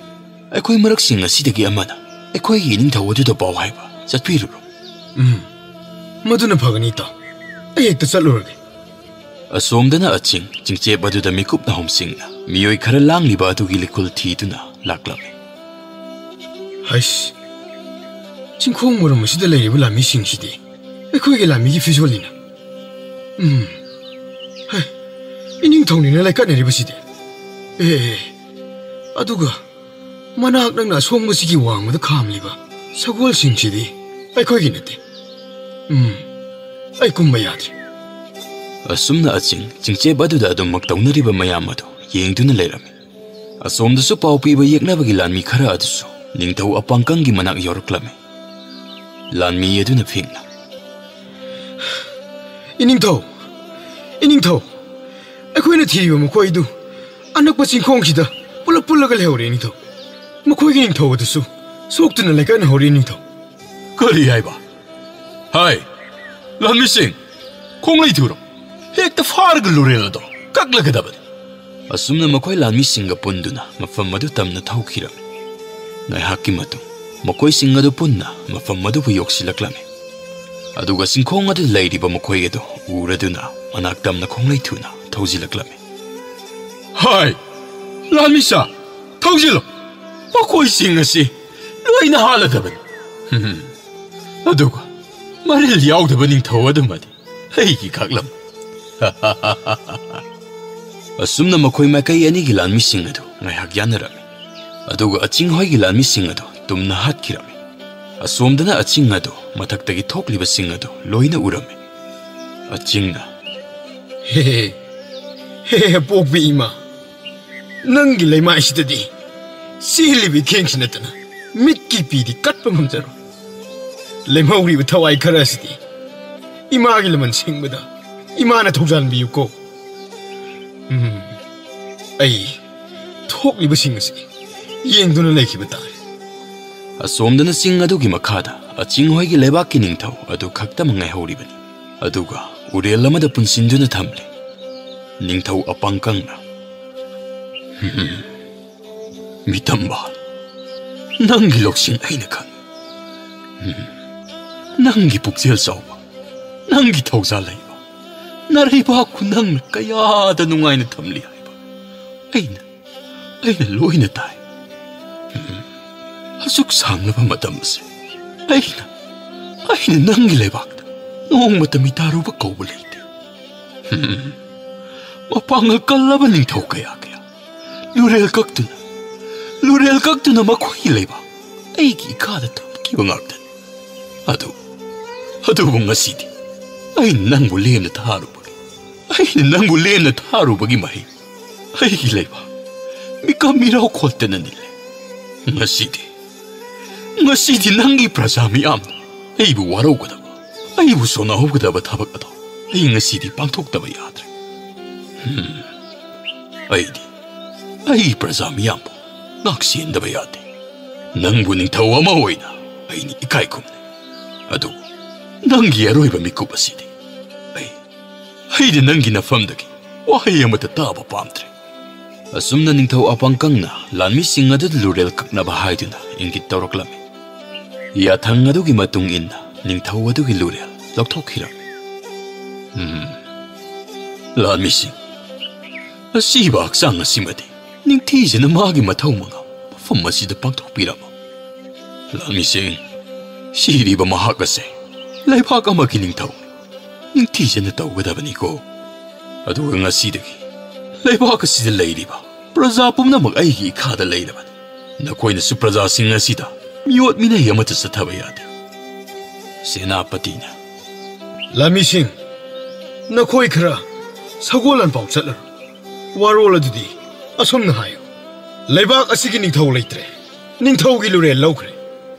ꯑꯩꯈꯣꯏ ꯃꯔꯛꯁꯤꯡ ꯑꯁꯤꯗꯒꯤ ꯑꯃꯅ ꯑꯩꯈꯣꯏꯒꯤ ꯏꯅꯤꯡꯊꯧ ꯑꯗꯨꯗ ꯄꯥꯎ ꯍꯥꯏꯕ ꯆꯠꯄꯤꯔꯨꯔꯣ꯫" "ꯎꯝ, ꯃꯗꯨꯅ ꯐꯒꯅꯤ, ꯏꯇꯥꯎ꯫ ꯑꯩ ꯍꯦꯛꯇ ꯆꯠꯂꯨꯔꯒꯦ꯫" ꯑꯁꯣꯝꯗꯅ ꯑꯆꯤꯡ ꯆꯤꯡꯆꯦꯞ ꯑꯗꯨꯗ ꯃꯤꯀꯨꯞ ꯅꯥꯍꯨꯝꯁꯤꯡꯅ ꯃꯤꯑꯣꯏ ꯈꯔ ꯂꯥꯡꯂꯤꯕ ꯑꯗꯨꯒꯤ ꯂꯤꯈꯨꯜ ꯊꯤꯗꯨꯅ ꯂꯥꯛꯂꯝꯃꯤ꯫ "ꯍꯩꯁ, ꯆꯤꯡꯈꯣꯡ ꯃꯔꯨꯝ ꯑꯁꯤꯗ ꯂꯩꯔꯤꯕ ꯂꯥꯟꯃꯤꯁꯤꯡꯁꯤꯗꯤ ꯑꯩꯈꯣꯏꯒꯤ ꯂꯥꯟꯃꯤꯒꯤ ꯐꯤꯖꯣꯜꯅꯤꯅ꯫ ꯎꯝ, ꯍꯩ, ꯏꯅꯤꯡꯊꯧꯅꯤꯅ ꯂꯩꯀꯠꯅꯔꯤꯕꯁꯤꯗꯤ꯫ ꯑꯦ, ꯑꯦ, ꯑꯗꯨꯒ ꯃꯅꯥꯛ ꯅꯛꯅ ꯑꯁꯣꯡꯕꯁꯤꯒꯤ ꯋꯥꯡꯃꯗ ꯈꯥꯝꯂꯤꯕ ꯁꯒꯣꯜꯁꯤꯡꯁꯤꯗꯤ ꯑꯩꯈꯣꯏꯒꯤ ꯅꯠꯇꯦ꯫ ꯎꯝ, ꯑꯩ ꯀꯨꯝꯕ ꯌꯥꯗ꯭ꯔꯦ꯫ ꯑꯁꯨꯝꯅ ꯑꯆꯤꯡ ꯆꯤꯡꯆꯦꯞ ꯑꯗꯨꯗ ꯑꯗꯨꯃꯛ ꯇꯧꯅꯔꯤꯕ ꯃꯌꯥꯝ ꯑꯗꯨ ꯌꯦꯡꯗꯨꯅ ꯂꯩꯔꯝꯃꯤ꯫ ꯑꯁꯣꯝꯗꯁꯨ ꯄꯥꯎ ꯄꯤꯕ ꯌꯦꯛꯅꯕꯒꯤ ꯂꯥꯟꯃꯤ ꯈꯔ ꯑꯗꯨꯁꯨ ꯅꯤꯡꯊꯧ ꯑꯄꯥꯡꯀꯪꯒꯤ ꯃꯅꯥꯛ ꯌꯧꯔꯛꯂꯝꯃꯤ꯫ ꯂꯥꯟꯃꯤ ꯑꯗꯨꯅ ꯐꯦꯡꯅ, "ꯏꯅꯤꯡꯊꯧ, ꯏꯅꯤꯡꯊꯧ, ꯑꯩꯈꯣꯏꯅ ꯊꯤꯔꯤꯕ ꯃꯈꯣꯏꯗꯨ ꯑꯅꯛꯄ ꯆꯤꯡꯈꯣꯡꯁꯤꯗ ꯄꯨꯂꯞ ꯄꯨꯜꯂꯒ ꯂꯩꯍꯧꯔꯦ, ꯏꯅꯤꯡꯊꯧ꯫ ꯃꯈꯣꯏꯒꯤ ꯅꯤꯡꯊꯧ ꯑꯗꯨꯁꯨ ꯁꯣꯛꯇꯨꯅ ꯂꯩꯀꯠꯅꯍꯧꯔꯤ, ꯏꯅꯤꯡꯊꯧ꯫" "ꯀꯔꯤ ꯍꯥꯏꯕ? ꯍꯥꯏ, ꯂꯥꯟꯃꯤꯁꯤꯡ, ꯈꯣꯡꯂꯩ ꯊꯨꯔꯣ꯫ ꯍꯦꯛꯇ ꯐꯥꯔꯒ ꯂꯨꯔꯦꯜ ꯑꯗꯣ ꯀꯛꯂꯒꯗꯕꯅꯤ꯫" ꯑꯁꯨꯝꯅ ꯃꯈꯣꯏ ꯂꯥꯟꯃꯤꯁꯤꯡꯒ ꯄꯨꯟꯗꯨꯅ ꯃꯐꯝ ꯑꯗꯨ ꯇꯝꯅ ꯊꯧꯈꯤꯔꯝꯃꯤ꯫ ꯉꯥꯏꯍꯥꯛꯀꯤ ꯃꯇꯨꯡ ꯃꯈꯣꯏꯁꯤꯡ ꯑꯗꯨ ꯄꯨꯟꯅ ꯃꯐꯝ ꯑꯗꯨꯕꯨ ꯌꯧꯁꯤꯜꯂꯛꯂꯝꯃꯤ꯫ ꯑꯗꯨꯒ ꯆꯤꯡꯈꯣꯡ ꯑꯗꯨꯗ ꯂꯩꯔꯤꯕ ꯃꯈꯣꯏ ꯑꯗꯨ ꯎꯔꯗꯨꯅ ꯃꯅꯥꯛ ꯇꯝꯅ ꯈꯣꯡꯂꯩ ꯊꯨꯅ ꯊꯧꯖꯤꯜꯂꯛꯂꯝꯃꯤ꯫ "ꯍꯥꯏ, ꯂꯥꯟꯃꯤꯁꯥ, ꯊꯧꯖꯤꯜꯂꯨ꯫ ꯃꯈꯣꯏꯁꯤꯡ ꯑꯁꯤ ꯂꯣꯏꯅ ꯍꯥꯠꯂꯗꯕꯅꯤ꯫ ꯑꯗꯨꯒ ꯃꯔꯤꯜ ꯌꯥꯎꯗꯕ ꯅꯤꯡꯊꯧ ꯑꯗꯨꯃꯗꯤ ꯑꯩꯒꯤ ꯈꯛꯂꯝ꯫" ꯑꯁꯨꯝꯅ ꯃꯈꯣꯏ ꯃꯥꯏꯀꯩ ꯑꯅꯤꯒꯤ ꯂꯥꯟꯃꯤꯁꯤꯡ ꯑꯗꯨ ꯉꯥꯏꯍꯥꯛ ꯌꯥꯅꯔꯝꯃꯤ꯫ ꯑꯗꯨꯒ ꯑꯆꯤꯡ ꯍꯣꯏꯒꯤ ꯂꯥꯟꯃꯤꯁꯤꯡ ꯑꯗꯨ ꯇꯨꯝꯅ ꯍꯥꯠꯈꯤꯔꯝꯃꯤ꯫ ꯑꯁꯣꯝꯗꯅ ꯑꯆꯤꯡ ꯑꯗꯨ ꯃꯊꯛꯇꯒꯤ ꯊꯣꯛꯂꯤꯕꯁꯤꯡ ꯑꯗꯨ ꯂꯣꯏꯅ ꯎꯔꯝꯃꯤ꯫ ꯑꯆꯤꯡꯅ, "ꯍꯦ, ꯍꯦ, ꯍꯦ, ꯍꯦ, ꯄꯣꯛꯄꯤ ꯏꯃꯥ, ꯅꯪꯒꯤ ꯂꯩꯃꯥꯏꯁꯤꯗꯗꯤ ꯆꯦꯜꯂꯤꯕ ꯏꯈꯦꯡꯁꯤ ꯅꯠꯇꯅ ꯃꯤꯠꯀꯤ ꯄꯤꯗꯤ ꯀꯠꯄ ꯉꯝꯖꯔꯣꯏ꯫ ꯂꯦꯝꯍꯧꯔꯤꯕ ꯊꯋꯥꯏ ꯈꯔ ꯑꯁꯤꯗꯤ ꯏꯃꯥꯒꯤ ꯂꯃꯟ ꯁꯤꯡꯕꯗ ꯏꯃꯥꯅ ꯊꯧꯖꯥꯟꯕꯤꯌꯨꯀꯣ꯫ ꯎꯝ, ꯑꯩ ꯊꯣꯛꯂꯤꯕꯁꯤꯡ ꯑꯁꯤ ꯌꯦꯡꯗꯨꯅ ꯂꯩꯈꯤꯕ ꯇꯥꯔꯦ꯫" ꯑꯁꯣꯝꯗꯅ ꯆꯤꯡ ꯑꯗꯨꯒꯤ ꯃꯈꯥꯗ ꯑꯆꯤꯡ ꯍꯣꯏꯒꯤ ꯂꯩꯕꯥꯛꯀꯤ ꯅꯤꯡꯊꯧ ꯑꯗꯨ ꯈꯛꯇꯃꯛ ꯉꯥꯏꯍꯧꯔꯤꯕꯅꯤ꯫ ꯑꯗꯨꯒ ꯎꯔꯦꯜ ꯑꯃꯗ ꯄꯨꯟꯁꯤꯟꯗꯨꯅ ꯊꯝꯂꯤ꯫ ꯅꯤꯡꯊꯧ ꯑꯄꯥꯡꯀꯪꯅ, "ꯃꯤꯇꯝꯕ, ꯅꯪꯒꯤ ꯂꯧꯁꯤꯡ ꯑꯩꯅ ꯈꯪꯏ꯫ ꯎꯝ, ꯅꯪꯒꯤ ꯄꯨꯛꯆꯦꯜ ꯆꯥꯎꯕ, ꯅꯪꯒꯤ ꯊꯧꯖꯥꯜ ꯂꯩꯕ, ꯅꯔꯩꯕꯥꯛꯄꯨ ꯅꯪꯅ ꯀꯌꯥꯗ ꯅꯨꯡꯉꯥꯏꯅ ꯊꯝꯂꯤ ꯍꯥꯏꯕ ꯑꯩꯅ, ꯑꯩꯅ ꯂꯣꯏꯅ ꯇꯥꯏ꯫ ꯎꯝ, ꯑꯁꯨꯛ ꯁꯥꯡꯂꯕ ꯃꯇꯝ ꯑꯁꯦ ꯑꯩꯅ, ꯑꯩꯅ ꯅꯪꯒꯤ ꯂꯩꯕꯥꯛꯇ ꯅꯣꯡꯃꯇ ꯃꯤꯇꯥꯔꯨꯕ ꯀꯧꯕ ꯂꯩꯇꯦ꯫ ꯎꯝ, ꯃꯄꯥꯡꯒꯜ ꯀꯜꯂꯕ ꯅꯤꯡꯊꯧ ꯀꯌꯥ ꯀꯌꯥ ꯂꯨꯔꯦꯜ ꯀꯛꯇꯨꯅ, ꯂꯨꯔꯦꯜ ꯀꯛꯇꯨꯅ ꯃꯈꯣꯏꯒꯤ ꯂꯩꯕꯥꯛ ꯑꯩꯒꯤ ꯏꯈꯥꯗ ꯊꯝꯈꯤ꯫ ꯏꯕ ꯉꯥꯛꯇꯅꯤ꯫ ꯑꯗꯨ ꯑꯗꯨꯕꯨ ꯉꯁꯤꯗꯤ ꯑꯩꯅ ꯅꯪꯕꯨ ꯂꯦꯝꯅ ꯊꯥꯔꯨꯕꯒꯤ ꯑꯩꯅ ꯅꯪꯕꯨ ꯂꯦꯝꯅ ꯊꯥꯔꯨꯕꯒꯤ ꯃꯍꯩ ꯑꯩꯒꯤ ꯂꯩꯕꯥꯛ ꯃꯤꯀꯝ ꯃꯤꯔꯥꯎ ꯈꯣꯠꯇꯅ ꯅꯤꯜꯂꯦ꯫ ꯉꯁꯤꯗꯤ ꯉꯁꯤꯗꯤ ꯅꯪꯒꯤ ꯄ꯭ꯔꯖꯥ ꯃꯤꯌꯥꯝꯅ ꯑꯩꯕꯨ ꯋꯥꯔꯧꯒꯗꯕ ꯑꯩꯕꯨ ꯁꯣꯟꯅꯍꯧꯒꯗꯕ ꯊꯕꯛ ꯑꯗꯣ ꯑꯩ ꯉꯁꯤꯗꯤ ꯄꯥꯡꯊꯣꯛꯇꯕ ꯌꯥꯗ꯭ꯔꯦ꯫ ꯎꯝ, ꯑꯩꯗꯤ ꯑꯩꯒꯤ ꯄ꯭ꯔꯖꯥ ꯃꯤꯌꯥꯝꯕꯨ ꯉꯥꯛꯁꯦꯟꯗꯕ ꯌꯥꯗꯦ꯫ ꯅꯪꯕꯨ ꯅꯤꯡꯊꯧ ꯑꯃ ꯑꯣꯏꯅ ꯑꯩꯅ ꯏꯀꯥꯏ ꯈꯨꯝꯅꯩ꯫ ꯑꯗꯨꯕꯨ ꯅꯪꯒꯤ ꯑꯔꯣꯏꯕ ꯃꯤꯀꯨꯞ ꯑꯁꯤꯗꯤ ꯑꯩ ꯑꯩꯗꯤ ꯅꯪꯒꯤ ꯅꯐꯝꯗꯒꯤ ꯋꯥꯍꯩ ꯑꯃꯠꯇ ꯇꯥꯕ ꯄꯥꯝꯗ꯭ꯔꯦ꯫ ꯑꯁꯨꯝꯅ ꯅꯤꯡꯊꯧ ꯑꯄꯪꯀꯪꯅ ꯂꯥꯟꯃꯤꯁꯤꯡ ꯑꯗꯨꯗ ꯂꯨꯔꯦꯜ ꯀꯛꯅꯕ ꯍꯥꯏꯗꯨꯅ ꯏꯪꯒꯤꯠ ꯇꯧꯔꯛꯂꯝꯃꯤ꯫ ꯌꯥꯊꯪ ꯑꯗꯨꯒꯤ ꯃꯇꯨꯡ ꯏꯟꯅ ꯅꯤꯡꯊꯧ ꯑꯗꯨꯒꯤ ꯂꯨꯔꯦꯜ ꯂꯧꯊꯣꯛꯈꯤꯔꯝꯃꯤ꯫ ꯎꯝ, ꯂꯥꯟꯃꯤꯁꯤꯡ, ꯑꯁꯤꯕ ꯍꯛꯆꯥꯡ ꯑꯁꯤꯃꯗꯤ ꯅꯤꯡꯊꯤꯖꯅ ꯃꯥꯒꯤ ꯃꯊꯧ ꯃꯉꯥ ꯃꯐꯝ ꯑꯁꯤꯗ ꯄꯥꯡꯊꯣꯛꯄꯤꯔꯝꯃꯨ꯫ ꯂꯥꯟꯃꯤꯁꯤꯡ, ꯁꯤꯔꯤꯕ ꯃꯍꯥꯛ ꯑꯁꯦ ꯂꯩꯕꯥꯛ ꯑꯃꯒꯤ ꯅꯤꯡꯊꯧ ꯅꯤꯡꯊꯤꯖꯅ ꯇꯧꯒꯗꯕꯅꯤꯀꯣ꯫ ꯑꯗꯨꯒ ꯉꯁꯤꯗꯒꯤ ꯂꯩꯕꯥꯛ ꯑꯁꯤꯗ ꯂꯩꯔꯤꯕ ꯄ꯭ꯔꯖꯥ ꯄꯨꯝꯅꯃꯛ ꯑꯩꯒꯤ ꯏꯈꯥꯗ ꯂꯩꯔꯕꯅꯤ꯫ ꯅꯈꯣꯏꯅꯁꯨ ꯄ꯭ꯔꯖꯥꯁꯤꯡ ꯑꯁꯤꯗ ꯃꯤꯑꯣꯠ ꯃꯤꯅꯩ ꯑꯃꯠꯇ ꯆꯠꯊꯕ ꯌꯥꯗꯦ꯫ ꯁꯦꯅꯥꯄꯇꯤꯅ, ꯂꯥꯟꯃꯤꯁꯤꯡ, ꯅꯈꯣꯏ ꯈꯔ ꯁꯒꯣꯜ ꯂꯥꯟꯐꯥꯎ ꯆꯠꯂꯔꯣ꯫ ꯋꯥꯔꯣꯜ ꯑꯗꯨꯗꯤ ꯑꯁꯨꯝꯅ ꯍꯥꯏꯌꯨ, ꯂꯩꯕꯥꯛ ꯑꯁꯤꯒꯤ ꯅꯤꯡꯊꯧ ꯂꯩꯇ꯭ꯔꯦ꯫ ꯅꯤꯡꯊꯧꯒꯤ ꯂꯨꯔꯦꯜ ꯂꯧꯈ꯭ꯔꯦ꯫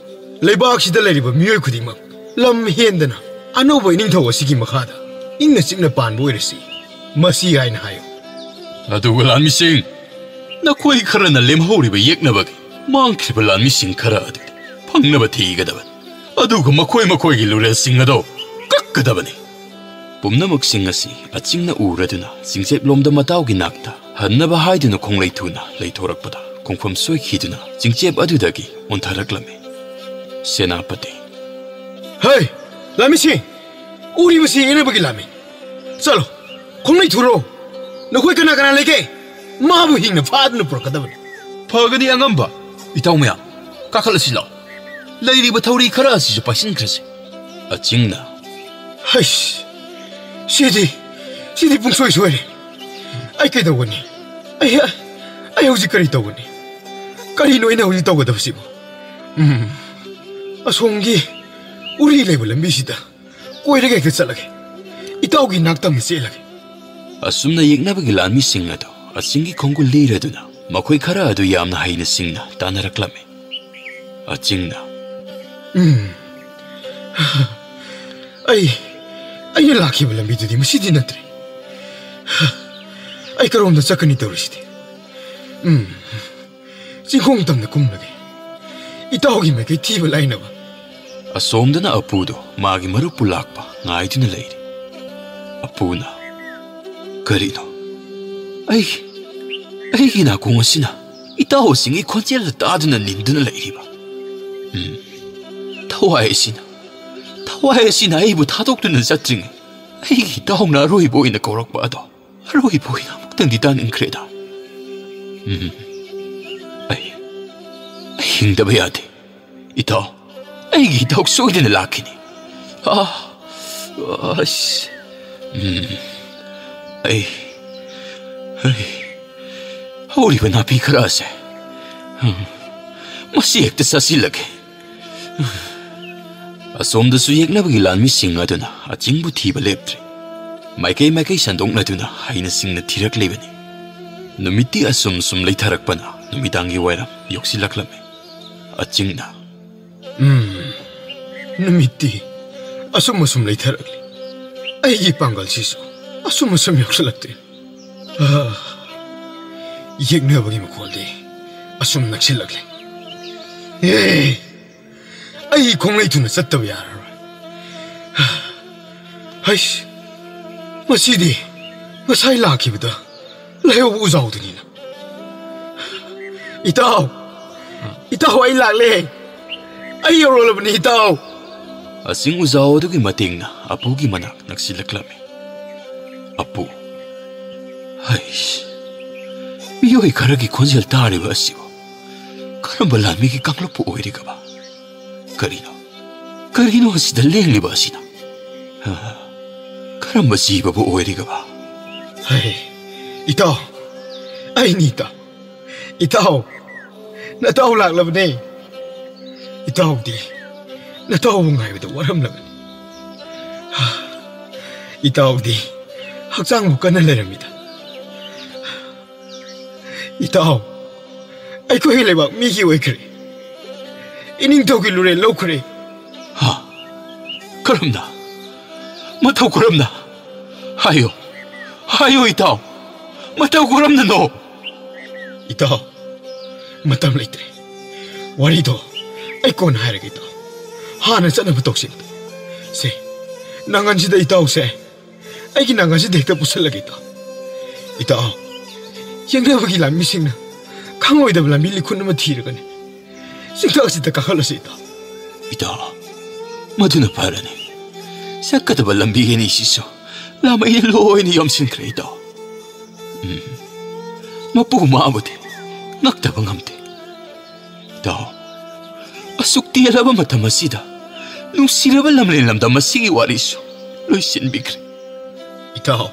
ꯂꯩꯕꯥꯛꯁꯤꯗ ꯂꯩꯔꯤꯕ ꯃꯤꯑꯣꯏ ꯈꯨꯗꯤꯡꯃꯛ ꯂꯝ ꯍꯦꯟꯗꯅ ꯑꯅꯧꯕ ꯏꯅꯤꯡꯊꯧ ꯑꯁꯤꯒꯤ ꯃꯈꯥꯗ ꯏꯪꯅ ꯆꯤꯛꯅ ꯄꯥꯟꯕ ꯑꯣꯏꯔꯁꯤ꯫ ꯃꯁꯤ ꯍꯥꯏꯅ ꯍꯥꯏꯌꯨ꯫ ꯑꯗꯨꯒ ꯂꯥꯟꯃꯤꯁꯤꯡ, ꯅꯈꯣꯏ ꯈꯔꯅ ꯂꯦꯝꯍꯧꯔꯤꯕ ꯌꯦꯛꯅꯕꯒꯤ ꯃꯥꯡꯈ꯭ꯔꯤꯕ ꯂꯥꯟꯃꯤꯁꯤꯡ ꯈꯔ ꯑꯗꯨ ꯐꯪꯅꯕ ꯊꯤꯒꯗꯕꯅꯤ꯫ ꯑꯗꯨꯒ ꯃꯈꯣꯏ ꯃꯈꯣꯏꯒꯤ ꯂꯨꯔꯦꯜꯁꯤꯡ ꯑꯗꯨ ꯀꯛꯀꯗꯕꯅꯤ꯫ ꯄꯨꯝꯅꯃꯛꯁꯤꯡ ꯑꯁꯤ ꯑꯆꯤꯡꯅ ꯎꯔꯗꯨꯅ ꯆꯤꯡꯆꯦꯞꯂꯣꯝꯗ ꯃꯇꯥꯎꯒꯤ ꯅꯥꯛꯇ ꯍꯟꯅꯕ ꯍꯥꯏꯗꯨꯅ ꯈꯣꯡꯂꯩ ꯊꯨꯅ ꯂꯩꯊꯣꯔꯛꯄꯗ ꯈꯣꯡꯐꯝ ꯁꯣꯏꯈꯤꯗꯨꯅ ꯆꯤꯡꯆꯦꯞ ꯑꯗꯨꯗꯒꯤ ꯑꯣꯟꯊꯔꯛꯂꯝꯃꯤ꯫ ꯁꯦꯅꯥꯄꯇꯤ, ꯍꯩ, ꯂꯥꯟꯃꯤꯁꯤꯡ! ꯎꯔꯤꯕꯁꯤ ꯌꯦꯡꯅꯕꯒꯤ ꯂꯥꯟꯃꯤ꯫ ꯆꯠꯂꯣ, ꯈꯣꯡꯂꯩ ꯊꯨꯔꯣ꯫ ꯅꯈꯣꯏ ꯀꯅꯥ ꯀꯅꯥ ꯂꯩꯒꯦ? ꯃꯥꯕꯨ ꯍꯤꯡꯅ ꯐꯥꯗꯨꯅ ꯄꯨꯔꯛꯀꯗꯕꯅꯤ꯫ ꯐꯒꯅꯤ ꯑꯉꯝꯕ꯫ ꯏꯇꯥꯎ ꯃꯌꯥꯝ, ꯀꯥꯈꯠꯂꯁꯤ ꯂꯥꯛꯑꯣ꯫ ꯂꯩꯔꯤꯕ ꯊꯧꯔꯤ ꯈꯔ ꯑꯁꯤꯁꯨ ꯄꯥꯏꯁꯤꯟꯈ꯭ꯔꯁꯤ꯫ ꯑꯆꯤꯡꯅ, ꯍꯩꯁ, ꯁꯤꯗꯤ, ꯁꯤꯗꯤ ꯄꯨꯡꯁꯣꯏ ꯁꯣꯏꯔꯦ꯫ ꯑꯩ ꯀꯩꯗꯧꯒꯅꯤ? ꯑꯩ, ꯑꯩ ꯍꯧꯖꯤꯛ ꯀꯔꯤ ꯇꯧꯒꯅꯤ? ꯀꯔꯤꯅꯣ ꯑꯩꯅ ꯍꯧꯖꯤꯛ ꯇꯧꯒꯗꯕꯁꯤꯕꯨ? ꯎꯝ, ꯑꯁꯣꯝꯒꯤ ꯎꯔꯤ ꯂꯩꯕ ꯂꯝꯕꯤꯁꯤꯗ ꯀꯣꯏꯔꯒ ꯍꯦꯛꯇ ꯆꯠꯂꯒꯦ꯫ ꯏꯇꯥꯎꯒꯤ ꯅꯥꯛꯇ ꯑꯃ ꯆꯦꯜꯂꯒꯦ꯫ ꯑꯁꯨꯝꯅ ꯌꯦꯛꯅꯕꯒꯤ ꯂꯥꯟꯃꯤꯁꯤꯡ ꯑꯗꯨ ꯑꯆꯤꯡꯒꯤ ꯈꯣꯡꯒꯨꯜ ꯂꯤꯔꯗꯨꯅ ꯃꯈꯣꯏ ꯈꯔ ꯑꯗꯨ ꯌꯥꯝꯅ ꯍꯩꯅ ꯁꯤꯡꯅ ꯇꯥꯟꯅꯔꯛꯂꯝꯃꯤ꯫ ꯑꯆꯤꯡꯅ, "ꯎꯝ, ꯑꯩ, ꯑꯩꯅ ꯂꯥꯛꯈꯤꯕ ꯂꯝꯕꯤꯗꯨꯗꯤ ꯃꯁꯤꯗꯤ ꯅꯠꯇ꯭ꯔꯦ꯫ ꯑꯩ ꯀꯔꯣꯝꯗ ꯆꯠꯀꯅꯤ ꯇꯧꯔꯤꯁꯤꯗꯤ? ꯎꯝ, ꯆꯤꯡꯈꯣꯡ ꯇꯝꯗ ꯀꯨꯝꯂꯒꯦ꯫ ꯏꯇꯥꯎꯒꯤ ꯃꯥꯏꯀꯩ ꯊꯤꯕ ꯂꯥꯏꯅꯕ꯫" ꯑꯁꯣꯝꯗꯅ ꯑꯄꯨꯗꯣ ꯃꯥꯒꯤ ꯃꯔꯨꯞꯄꯨ ꯂꯥꯛꯄ ꯉꯥꯏꯗꯨꯅ ꯂꯩꯔꯤ꯫ ꯑꯄꯨꯅ, "ꯀꯔꯤꯅꯣ? ꯑꯩ, ꯑꯩꯒꯤ ꯅꯥꯀꯣꯡ ꯑꯁꯤꯅ ꯏꯇꯥꯎ ꯑꯆꯤꯡꯒꯤ ꯈꯣꯟꯖꯦꯜꯗ ꯇꯥꯗꯨꯅ ꯅꯤꯟꯗꯨꯅ ꯂꯩꯔꯤꯕ꯫ ꯎꯝ, ꯊꯋꯥꯏ ꯑꯁꯤꯅ, ꯊꯋꯥꯏ ꯑꯁꯤꯅ ꯑꯩꯕꯨ ꯊꯥꯗꯣꯛꯇꯨꯅ ꯆꯠꯇ꯭ꯔꯤꯉꯩ ꯑꯩꯒꯤ ꯏꯇꯥꯎꯅ ꯑꯔꯣꯏꯕ ꯑꯣꯏꯅ ꯀꯧꯔꯛꯄ ꯑꯗꯣ ꯑꯔꯣꯏꯕ ꯑꯣꯏꯅ ꯑꯃꯨꯛꯇꯪꯗꯤ ꯇꯥꯅꯤꯡꯈ꯭ꯔꯦꯗ꯫ ꯎꯝ, ꯑꯩ, ꯑꯩ ꯍꯤꯡꯗꯕ ꯌꯥꯗꯦ꯫ ꯏꯇꯥꯎ, ꯑꯩꯒꯤ ꯏꯇꯥꯎ ꯁꯣꯏꯗꯅ ꯂꯥꯛꯈꯤꯅꯤ꯫ ꯑꯥ, ꯑꯁ, ꯎꯝ, ꯑꯩ, ꯑꯩ, ꯍꯧꯔꯤꯕ ꯅꯥꯄꯤ ꯈꯔ ꯑꯁꯦ, ꯎꯝ, ꯃꯁꯤ ꯍꯦꯛꯇ ꯆꯥꯁꯤꯜꯂꯒꯦ꯫" ꯑꯁꯣꯝꯗꯁꯨ ꯌꯦꯛꯅꯕꯒꯤ ꯂꯥꯟꯃꯤꯁꯤꯡ ꯑꯗꯨꯅ ꯑꯆꯤꯡꯕꯨ ꯊꯤꯕ ꯂꯦꯞꯇ꯭ꯔꯤ꯫ ꯃꯥꯏꯀꯩ ꯃꯥꯏꯀꯩ ꯁꯟꯗꯣꯛꯅꯗꯨꯅ ꯍꯩꯅ ꯁꯤꯡꯅ ꯊꯤꯔꯛꯂꯤꯕꯅꯤ꯫ ꯅꯨꯃꯤꯠꯇꯤ ꯑꯁꯨꯝ ꯁꯨꯝ ꯂꯩꯊꯔꯛꯄꯅ ꯅꯨꯃꯤꯗꯥꯡꯒꯤ ꯋꯥꯏꯔꯝ ꯌꯧꯁꯤꯜꯂꯛꯂꯝꯃꯤ꯫ ꯑꯆꯤꯡꯅ, "ꯎꯝ, ꯅꯨꯃꯤꯠꯇꯤ ꯑꯁꯨꯝ ꯑꯁꯨꯝ ꯂꯩꯊꯔꯛꯂꯤ꯫ ꯑꯩꯒꯤ ꯄꯥꯡꯒꯜꯁꯤꯁꯨ ꯑꯁꯨꯝ ꯑꯁꯨꯝ ꯌꯧꯁꯤꯜꯂꯛꯇꯦ꯫ ꯑꯥ, ꯌꯦꯛꯅꯕꯒꯤ ꯃꯈꯣꯜꯗꯤ ꯑꯁꯨꯝ ꯅꯛꯁꯤꯜꯂꯛꯂꯦ꯫ ꯑꯦ, ꯑꯩ ꯈꯣꯡꯂꯩ ꯊꯨꯅ ꯆꯠꯇꯕ ꯌꯥꯔꯔꯣꯏ꯫ ꯍꯩꯁ, ꯃꯁꯤꯗꯤ ꯉꯁꯥꯏ ꯂꯥꯛꯈꯤꯕꯗ ꯂꯩꯍꯧꯕ ꯎꯖꯥꯎꯗꯨꯅꯤꯅ꯫ ꯏꯇꯥꯎ, ꯏꯇꯥꯎ, ꯑꯩ ꯂꯥꯛꯂꯦ꯫ ꯑꯩ ꯌꯧꯔꯛꯂꯕꯅꯤ, ꯏꯇꯥꯎ꯫" ꯑꯆꯤꯡ ꯎꯖꯥꯎ ꯑꯗꯨꯒꯤ ꯃꯇꯦꯡꯅ ꯑꯄꯨꯒꯤ ꯃꯅꯥꯛ ꯅꯛꯁꯤꯜꯂꯛꯂꯝꯃꯤ꯫ ꯑꯄꯨ, ꯍꯩꯁ, ꯃꯤꯑꯣꯏ ꯈꯔꯒꯤ ꯈꯣꯟꯖꯦꯜ ꯇꯥꯔꯤꯕ ꯑꯁꯤꯕꯨ ꯀꯔꯝꯕ ꯂꯥꯟꯃꯤꯒꯤ ꯀꯥꯡꯂꯨꯞꯄꯨ ꯑꯣꯏꯔꯤꯒꯕ? ꯀꯔꯤꯅꯣ? ꯀꯔꯤꯅꯣ ꯑꯁꯤꯗ ꯂꯦꯡꯂꯤꯕ ꯑꯁꯤꯅ? ꯍꯥ? ꯀꯔꯝꯕ ꯖꯤꯕꯕꯨ ꯑꯣꯏꯔꯤꯒꯕ? ꯍꯩ, ꯏꯇꯥꯎ, ꯑꯩꯅꯤ ꯏꯇꯥꯎ꯫ ꯏꯇꯥꯎ, ꯅꯇꯥꯎ ꯂꯥꯛꯂꯕꯅꯦ꯫ ꯏꯇꯥꯎꯗꯤ ꯅꯇꯥꯎꯕꯨ ꯉꯥꯏꯕꯗ ꯋꯥꯔꯝꯂꯒꯅꯤ꯫ ꯏꯇꯥꯎꯗꯤ ꯍꯛꯆꯥꯡꯕꯨ ꯀꯟꯅ ꯂꯩꯔꯝꯃꯤꯗ꯫ ꯏꯇꯥꯎ, ꯑꯩꯈꯣꯏꯒꯤ ꯂꯩꯕꯥꯛ ꯃꯤꯒꯤ ꯑꯣꯏꯈ꯭ꯔꯦ꯫ ꯏꯅꯤꯡꯊꯧꯒꯤ ꯂꯨꯔꯦꯜ ꯂꯧꯈ꯭ꯔꯦ꯫ ꯍꯥ? ꯀꯔꯝꯅ? ꯃꯇꯧ ꯀꯔꯝꯅ? ꯍꯥꯏꯌꯨ, ꯍꯥꯏꯌꯨ ꯏꯇꯥꯎ, ꯃꯇꯧ ꯀꯔꯝꯅꯅꯣ? ꯏꯇꯥꯎ, ꯃꯇꯝ ꯂꯩꯇ꯭ꯔꯦ꯫ ꯋꯥꯔꯤꯗꯣ ꯑꯩ ꯀꯣꯟꯅ ꯍꯥꯏꯔꯒꯦ ꯏꯇꯥꯎ꯫ ꯍꯥꯟꯅ ꯆꯠꯅꯕ ꯇꯧꯁꯤ꯫ ꯁꯦ, ꯅꯪꯒꯟꯁꯤꯗ ꯏꯇꯥꯎꯁꯦ, ꯑꯩꯒꯤ ꯅꯪꯒꯟꯁꯤꯗ ꯍꯦꯛꯇ ꯄꯨꯁꯜꯂꯒꯦ ꯏꯇꯥꯎ꯫ ꯏꯇꯥꯎ, ꯌꯦꯛꯅꯕꯒꯤ ꯂꯥꯟꯃꯤꯁꯤꯡꯅ ꯈꯪꯂꯣꯏꯗꯕ ꯂꯝꯕꯤ ꯂꯤꯈꯨꯟ ꯑꯃ ꯊꯤꯔꯒꯅꯤ ꯆꯤꯡꯊꯛ ꯑꯁꯤꯗ ꯀꯥꯈꯠꯂꯁꯤ ꯏꯇꯥꯎ꯫ ꯏꯇꯥꯎ, ꯃꯗꯨꯅ ꯐꯔꯅꯤ꯫ ꯆꯠꯀꯗꯕ ꯂꯝꯕꯤ ꯑꯅꯤꯁꯤꯁꯨ ꯂꯥꯃꯩꯅ ꯂꯣꯏꯅ ꯌꯣꯝꯁꯤꯟꯈ꯭ꯔꯦ ꯏꯇꯥꯎ꯫ ꯎꯝ, ꯃꯄꯨ ꯃꯥꯕꯨꯗꯤ ꯉꯛꯇꯕ ꯉꯝꯗꯦ꯫ ꯏꯇꯥꯎ, ꯑꯁꯨꯛ ꯇꯦꯜꯂꯕ ꯃꯇꯝ ꯑꯁꯤꯗ ꯅꯨꯡꯁꯤꯔꯕ ꯂꯝꯂꯦꯟ ꯂꯝꯗꯝ ꯑꯁꯤꯒꯤ ꯋꯥꯔꯤꯁꯨ ꯂꯣꯏꯁꯤꯟꯕꯤꯈ꯭ꯔꯦ꯫ ꯏꯇꯥꯎ,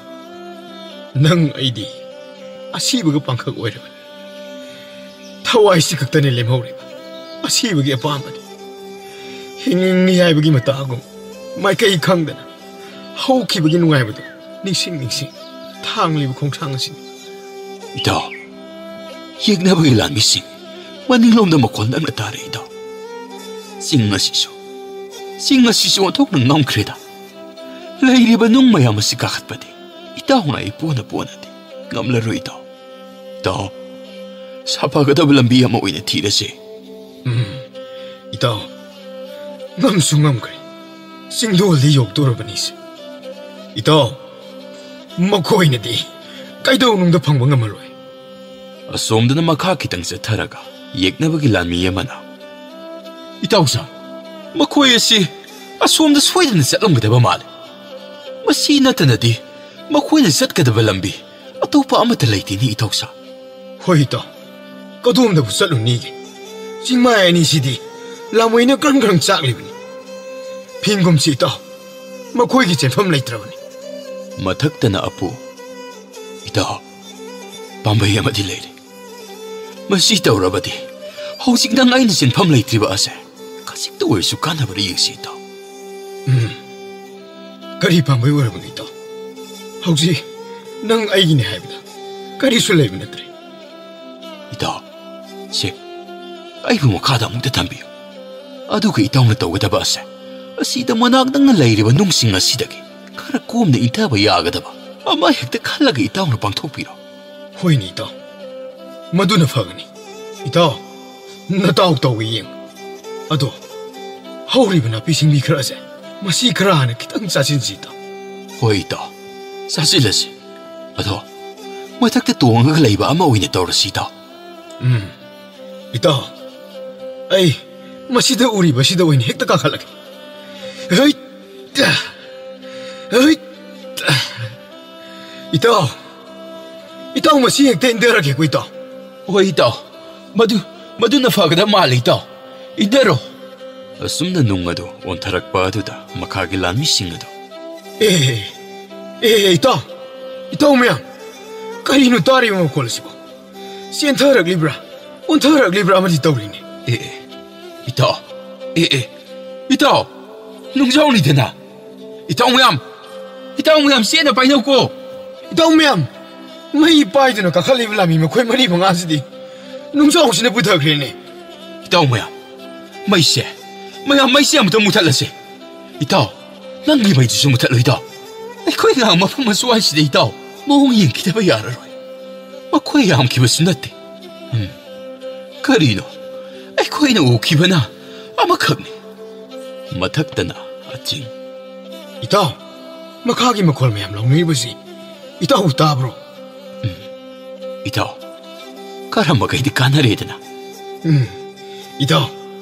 ꯅꯪ ꯑꯩꯗꯤ ꯑꯁꯤꯕꯒ ꯄꯥꯡꯈꯛ ꯑꯣꯏꯔꯕꯅꯤ꯫ ꯊꯋꯥꯏꯁꯤ ꯈꯛꯇꯅꯤ ꯂꯦꯝꯍꯧꯔꯤꯕ ꯑꯁꯤꯕꯒꯤ ꯑꯄꯥꯝꯕꯗꯤ꯫ ꯍꯤꯡꯅꯤꯡꯂꯤ ꯍꯥꯏꯕꯒꯤ ꯃꯇꯥꯒꯨꯝ ꯃꯥꯏꯀꯩ ꯈꯪꯗꯅ ꯍꯧꯈꯤꯕꯒꯤ ꯅꯨꯡꯉꯥꯏꯕꯗꯨ ꯅꯤꯡꯁꯤꯡ ꯅꯤꯡꯁꯤꯡ ꯊꯥꯡꯂꯤꯕ ꯈꯣꯡꯊꯥꯡ ꯑꯁꯤꯅꯤ꯫ ꯏꯇꯥꯎ, ꯌꯦꯛꯅꯕꯒꯤ ꯂꯥꯟꯃꯤꯁꯤꯡ ꯃꯅꯤꯡꯂꯣꯝꯗ ꯃꯈꯣꯜ ꯅꯛꯅ ꯇꯥꯔꯦ ꯏꯇꯥꯎ꯫ ꯆꯤꯡ ꯑꯁꯤꯁꯨ, ꯆꯤꯡ ꯑꯁꯤꯁꯨ ꯑꯣꯟꯊꯣꯛꯅ ꯉꯝꯈ꯭ꯔꯦꯗ꯫ ꯂꯩꯔꯤꯕ ꯅꯨꯡ ꯃꯌꯥꯝ ꯑꯁꯤ ꯀꯥꯈꯠꯄꯗꯤ ꯏꯇꯥꯎꯅ ꯑꯩ ꯄꯣꯟꯅ ꯄꯣꯟꯅꯗꯤ ꯉꯝꯂꯔꯣꯏ ꯏꯇꯥꯎ꯫ ꯏꯇꯥꯎ, ꯁꯥꯐꯒꯗꯕ ꯂꯝꯕꯤ ꯑꯃ ꯑꯣꯏꯅ ꯊꯤꯔꯁꯦ꯫ ꯎꯝ, ꯏꯇꯥꯎ, ꯉꯝꯁꯨ ꯉꯝꯈ꯭ꯔꯦ꯫ ꯆꯤꯡꯗꯣꯜꯗꯤ ꯌꯧꯗꯣꯔꯕꯅꯤꯁꯦ꯫ ꯏꯇꯥꯎ, ꯃꯈꯣꯏꯅꯗꯤ ꯀꯩꯗꯧꯅꯨꯡꯗ ꯐꯪꯕ ꯉꯝꯃꯔꯣꯏ꯫ ꯑꯁꯣꯝꯗꯅ ꯃꯈꯥ ꯈꯤꯇꯪ ꯆꯠꯊꯔꯒ ꯌꯦꯛꯅꯕꯒꯤ ꯂꯥꯟꯃꯤ ꯑꯃꯅ, ꯏꯇꯥꯎꯁꯥ, ꯃꯈꯣꯏ ꯑꯁꯤ ꯑꯁꯣꯝꯗ ꯁꯣꯏꯗꯅ ꯆꯠꯂꯝꯒꯗꯕ ꯃꯥꯜꯂꯤ꯫ ꯃꯁꯤ ꯅꯠꯇꯅꯗꯤ ꯃꯈꯣꯏꯅ ꯆꯠꯀꯗꯕ ꯂꯝꯕꯤ ꯑꯇꯣꯞꯄ ꯑꯃꯠꯇ ꯂꯩꯇꯦꯅꯦ ꯏꯇꯥꯎꯁꯥ꯫ ꯍꯣꯏ ꯏꯇꯥꯎ, ꯀꯗꯣꯝꯗꯕꯨ ꯆꯠꯂꯨꯅꯤꯒꯦ? ꯆꯤꯡꯃꯥꯏ ꯑꯅꯤꯁꯤꯗꯤ ꯂꯥꯃꯩꯅ ꯀ꯭ꯔꯪ ꯀ꯭ꯔꯪ ꯆꯥꯛꯂꯤꯕꯅꯤ꯫ ꯐꯤꯡꯒꯨꯝꯁꯤ ꯏꯇꯥꯎ, ꯃꯈꯣꯏꯒꯤ ꯆꯦꯟꯐꯝ ꯂꯩꯇ꯭ꯔꯕꯅꯤ꯫ ꯃꯊꯛꯇꯅ ꯑꯄꯨ, ꯏꯇꯥꯎ, ꯄꯥꯝꯕꯩ ꯑꯃꯗꯤ ꯂꯩꯔꯦ꯫ ꯃꯁꯤ ꯇꯧꯔꯕꯗꯤ ꯍꯧꯖꯤꯛ ꯅꯪ ꯑꯩꯅ ꯆꯦꯟꯐꯝ ꯂꯩꯇ꯭ꯔꯤꯕ ꯑꯁꯦ ꯈ-, ꯈꯤꯇꯪꯇ ꯑꯣꯏꯔꯁꯨ ꯀꯥꯟꯅꯕ꯭ꯔꯥ ꯌꯦꯡꯁꯤ, ꯏꯇꯥꯎ꯫ ꯎꯝ꯫ ꯀꯔꯤ ꯄꯥꯝꯕꯩ ꯑꯣꯏꯔꯕꯅꯣ, ꯏꯇꯥꯎ? ꯍꯧꯖꯤꯛ ꯅꯪ ꯑꯩꯒꯤꯅꯦ ꯍꯥꯏꯕꯗ ꯀꯔꯤꯁꯨ ꯂꯩꯕ ꯅꯠꯇ꯭ꯔꯦ꯫ ꯏꯇꯥꯎ, ꯁꯦ, ꯑꯩꯕꯨ ꯃꯈꯥꯗ ꯑꯃꯨꯛꯇ ꯊꯝꯕꯤꯌꯨ꯫ ꯑꯗꯨꯒ ꯏꯇꯥꯎꯅ ꯇꯧꯒꯗꯕ ꯑꯁꯦ, ꯑꯁꯤꯗ ꯃꯅꯥꯛ ꯅꯛꯅ ꯂꯩꯔꯤꯕ ꯅꯨꯡꯁꯤꯡ ꯑꯁꯤꯗꯒꯤ ꯈꯔ ꯀꯣꯝꯅ ꯏꯟꯊꯕ ꯌꯥꯒꯗꯕ ꯑꯃ ꯍꯦꯛꯇ ꯈꯜꯂꯒ ꯏꯇꯥꯎꯅ ꯄꯥꯡꯊꯣꯛꯄꯤꯔꯣ꯫ ꯍꯣꯏꯅꯦ, ꯏꯇꯥꯎ꯫ ꯃꯗꯨꯅ ꯐꯒꯅꯤ꯫ ꯏꯇꯥꯎ, ꯅꯇꯥꯎ ꯇꯧꯒꯦ ꯌꯦꯡ꯫ ꯑꯗꯣ, ꯍꯧꯔꯤꯕ ꯅꯥꯄꯤ ꯁꯤꯡꯕꯤ ꯈꯔꯁꯦ, ꯃꯁꯤ ꯈꯔ ꯍꯥꯟꯅ ꯈꯤꯇꯪ ꯆꯥꯁꯤꯟꯁꯤ, ꯏꯇꯥꯎ꯫ ꯍꯣꯏ, ꯏꯇꯥꯎ꯫ ꯆꯥꯁꯤꯜꯂꯁꯤ꯫ ꯑꯗꯣ, ꯃꯊꯛꯇ ꯇꯣꯡꯉꯒ ꯂꯩꯕ ꯑꯃ ꯑꯣꯏꯅ ꯇꯧꯔꯁꯤ, ꯏꯇꯥꯎ꯫ ꯎꯝ꯫ ꯏꯇꯥꯎ, ꯑꯩ ꯃꯁꯤꯗ ꯎꯔꯤꯕꯁꯤꯗ ꯑꯣꯏꯅ ꯍꯦꯛꯇ ꯀꯥꯈꯠꯂꯒꯦ꯫ ꯍꯩꯠ! ꯍꯩꯠ! ꯏꯇꯥꯎ, ꯏꯇꯥꯎ, ꯃꯁꯤ ꯍꯦꯛꯇ ꯏꯟꯊꯔꯒꯦꯀꯣ, ꯏꯇꯥꯎ꯫ ꯍꯣꯏ, ꯏꯇꯥꯎ꯫ ꯃꯗꯨ, ꯃꯗꯨꯅ ꯐꯒꯗꯕ ꯃꯥꯜꯂꯤ, ꯏꯇꯥꯎ꯫ ꯏꯟꯊꯔꯣ꯫ ꯑꯁꯨꯝꯅ ꯅꯨꯡ ꯑꯗꯨ ꯑꯣꯟꯊꯔꯛꯄ ꯑꯗꯨꯗ ꯃꯈꯥꯒꯤ ꯂꯥꯟꯃꯤꯁꯤꯡ ꯑꯗꯨ, ꯑꯦ, ꯑꯦ, ꯏꯇꯥꯎ, ꯏꯇꯥꯎ ꯃꯌꯥꯝ, ꯀꯔꯤꯅꯣ ꯇꯥꯔꯤꯕ ꯃꯈꯣꯜ ꯑꯁꯤꯕꯣ? ꯆꯦꯟꯊꯔꯛꯂꯤꯕ꯭ꯔꯥ, ꯑꯣꯟꯊꯔꯛꯂꯤꯕ꯭ꯔꯥ ꯑꯃꯗꯤ ꯇꯧꯔꯤꯅꯦ꯫ ꯑꯦ, ꯑꯦ, ꯏꯇꯥꯎ, ꯑꯦ, ꯑꯦ, ꯏꯇꯥꯎ, ꯅꯨꯡꯖꯥꯎꯅꯤꯗꯅ꯫ ꯏꯇꯥꯎ ꯃꯌꯥꯝ, ꯏꯇꯥꯎ ꯃꯌꯥꯝ, ꯆꯦꯟꯅ ꯄꯥꯏꯅꯧꯀꯣ꯫ ꯏꯇꯥꯎ ꯃꯌꯥꯝ, ꯃꯩ ꯄꯥꯏꯗꯨꯅ ꯀꯥꯈꯠꯂꯤꯕ ꯂꯥꯟꯃꯤ ꯃꯈꯣꯏ ꯃꯔꯤ ꯃꯉꯥꯁꯤꯗꯤ ꯅꯨꯡꯖꯥꯎꯁꯤꯅ ꯄꯨꯊꯈ꯭ꯔꯦꯅꯦ꯫ ꯏꯇꯥꯎ ꯃꯌꯥꯝ, ꯃꯩꯁꯦ, ꯃꯌꯥꯝ, ꯃꯩꯁꯦ ꯑꯃꯨꯛꯇ ꯃꯨꯊꯠꯂꯁꯦ꯫ ꯏꯇꯥꯎ, ꯅꯪꯒꯤ ꯃꯩꯗꯨꯁꯨ ꯃꯨꯊꯠꯂꯨ, ꯏꯇꯥꯎ꯫ ꯑꯩꯈꯣꯏ ꯉꯥꯏꯍꯥꯛ ꯃꯐꯝ ꯑꯁ꯭ꯋꯥꯏꯁꯤꯗ, ꯏꯇꯥꯎ, ꯃꯑꯣꯡ ꯌꯦꯡꯈꯤꯗꯕ ꯌꯥꯔꯔꯣꯏ꯫ ꯃꯈꯣꯏ ꯌꯥꯝꯈꯤꯕꯁꯨ ꯅꯠꯇꯦ꯫ ꯎꯝ, ꯀꯔꯤꯅꯣ? ꯑꯩꯈꯣꯏꯅ ꯎꯈꯤꯕꯅ ꯑꯃꯈꯛꯅꯤ꯫ ꯃꯊꯛꯇꯅ ꯑꯆꯤꯡ꯫ ꯏꯇꯥꯎ, ꯃꯈꯥꯒꯤ ꯃꯈꯣꯜ ꯃꯌꯥꯝ ꯂꯥꯎꯅꯔꯤꯕꯁꯤ ꯏꯇꯥꯎ ꯇꯥꯕ꯭ꯔꯣ? ꯎꯝ, ꯏꯇꯥꯎ, ꯀꯔꯝꯕꯈꯩꯗꯤ ꯀꯥꯟꯅꯔꯦꯗꯅ? ꯎꯝ, ꯏꯇꯥꯎ,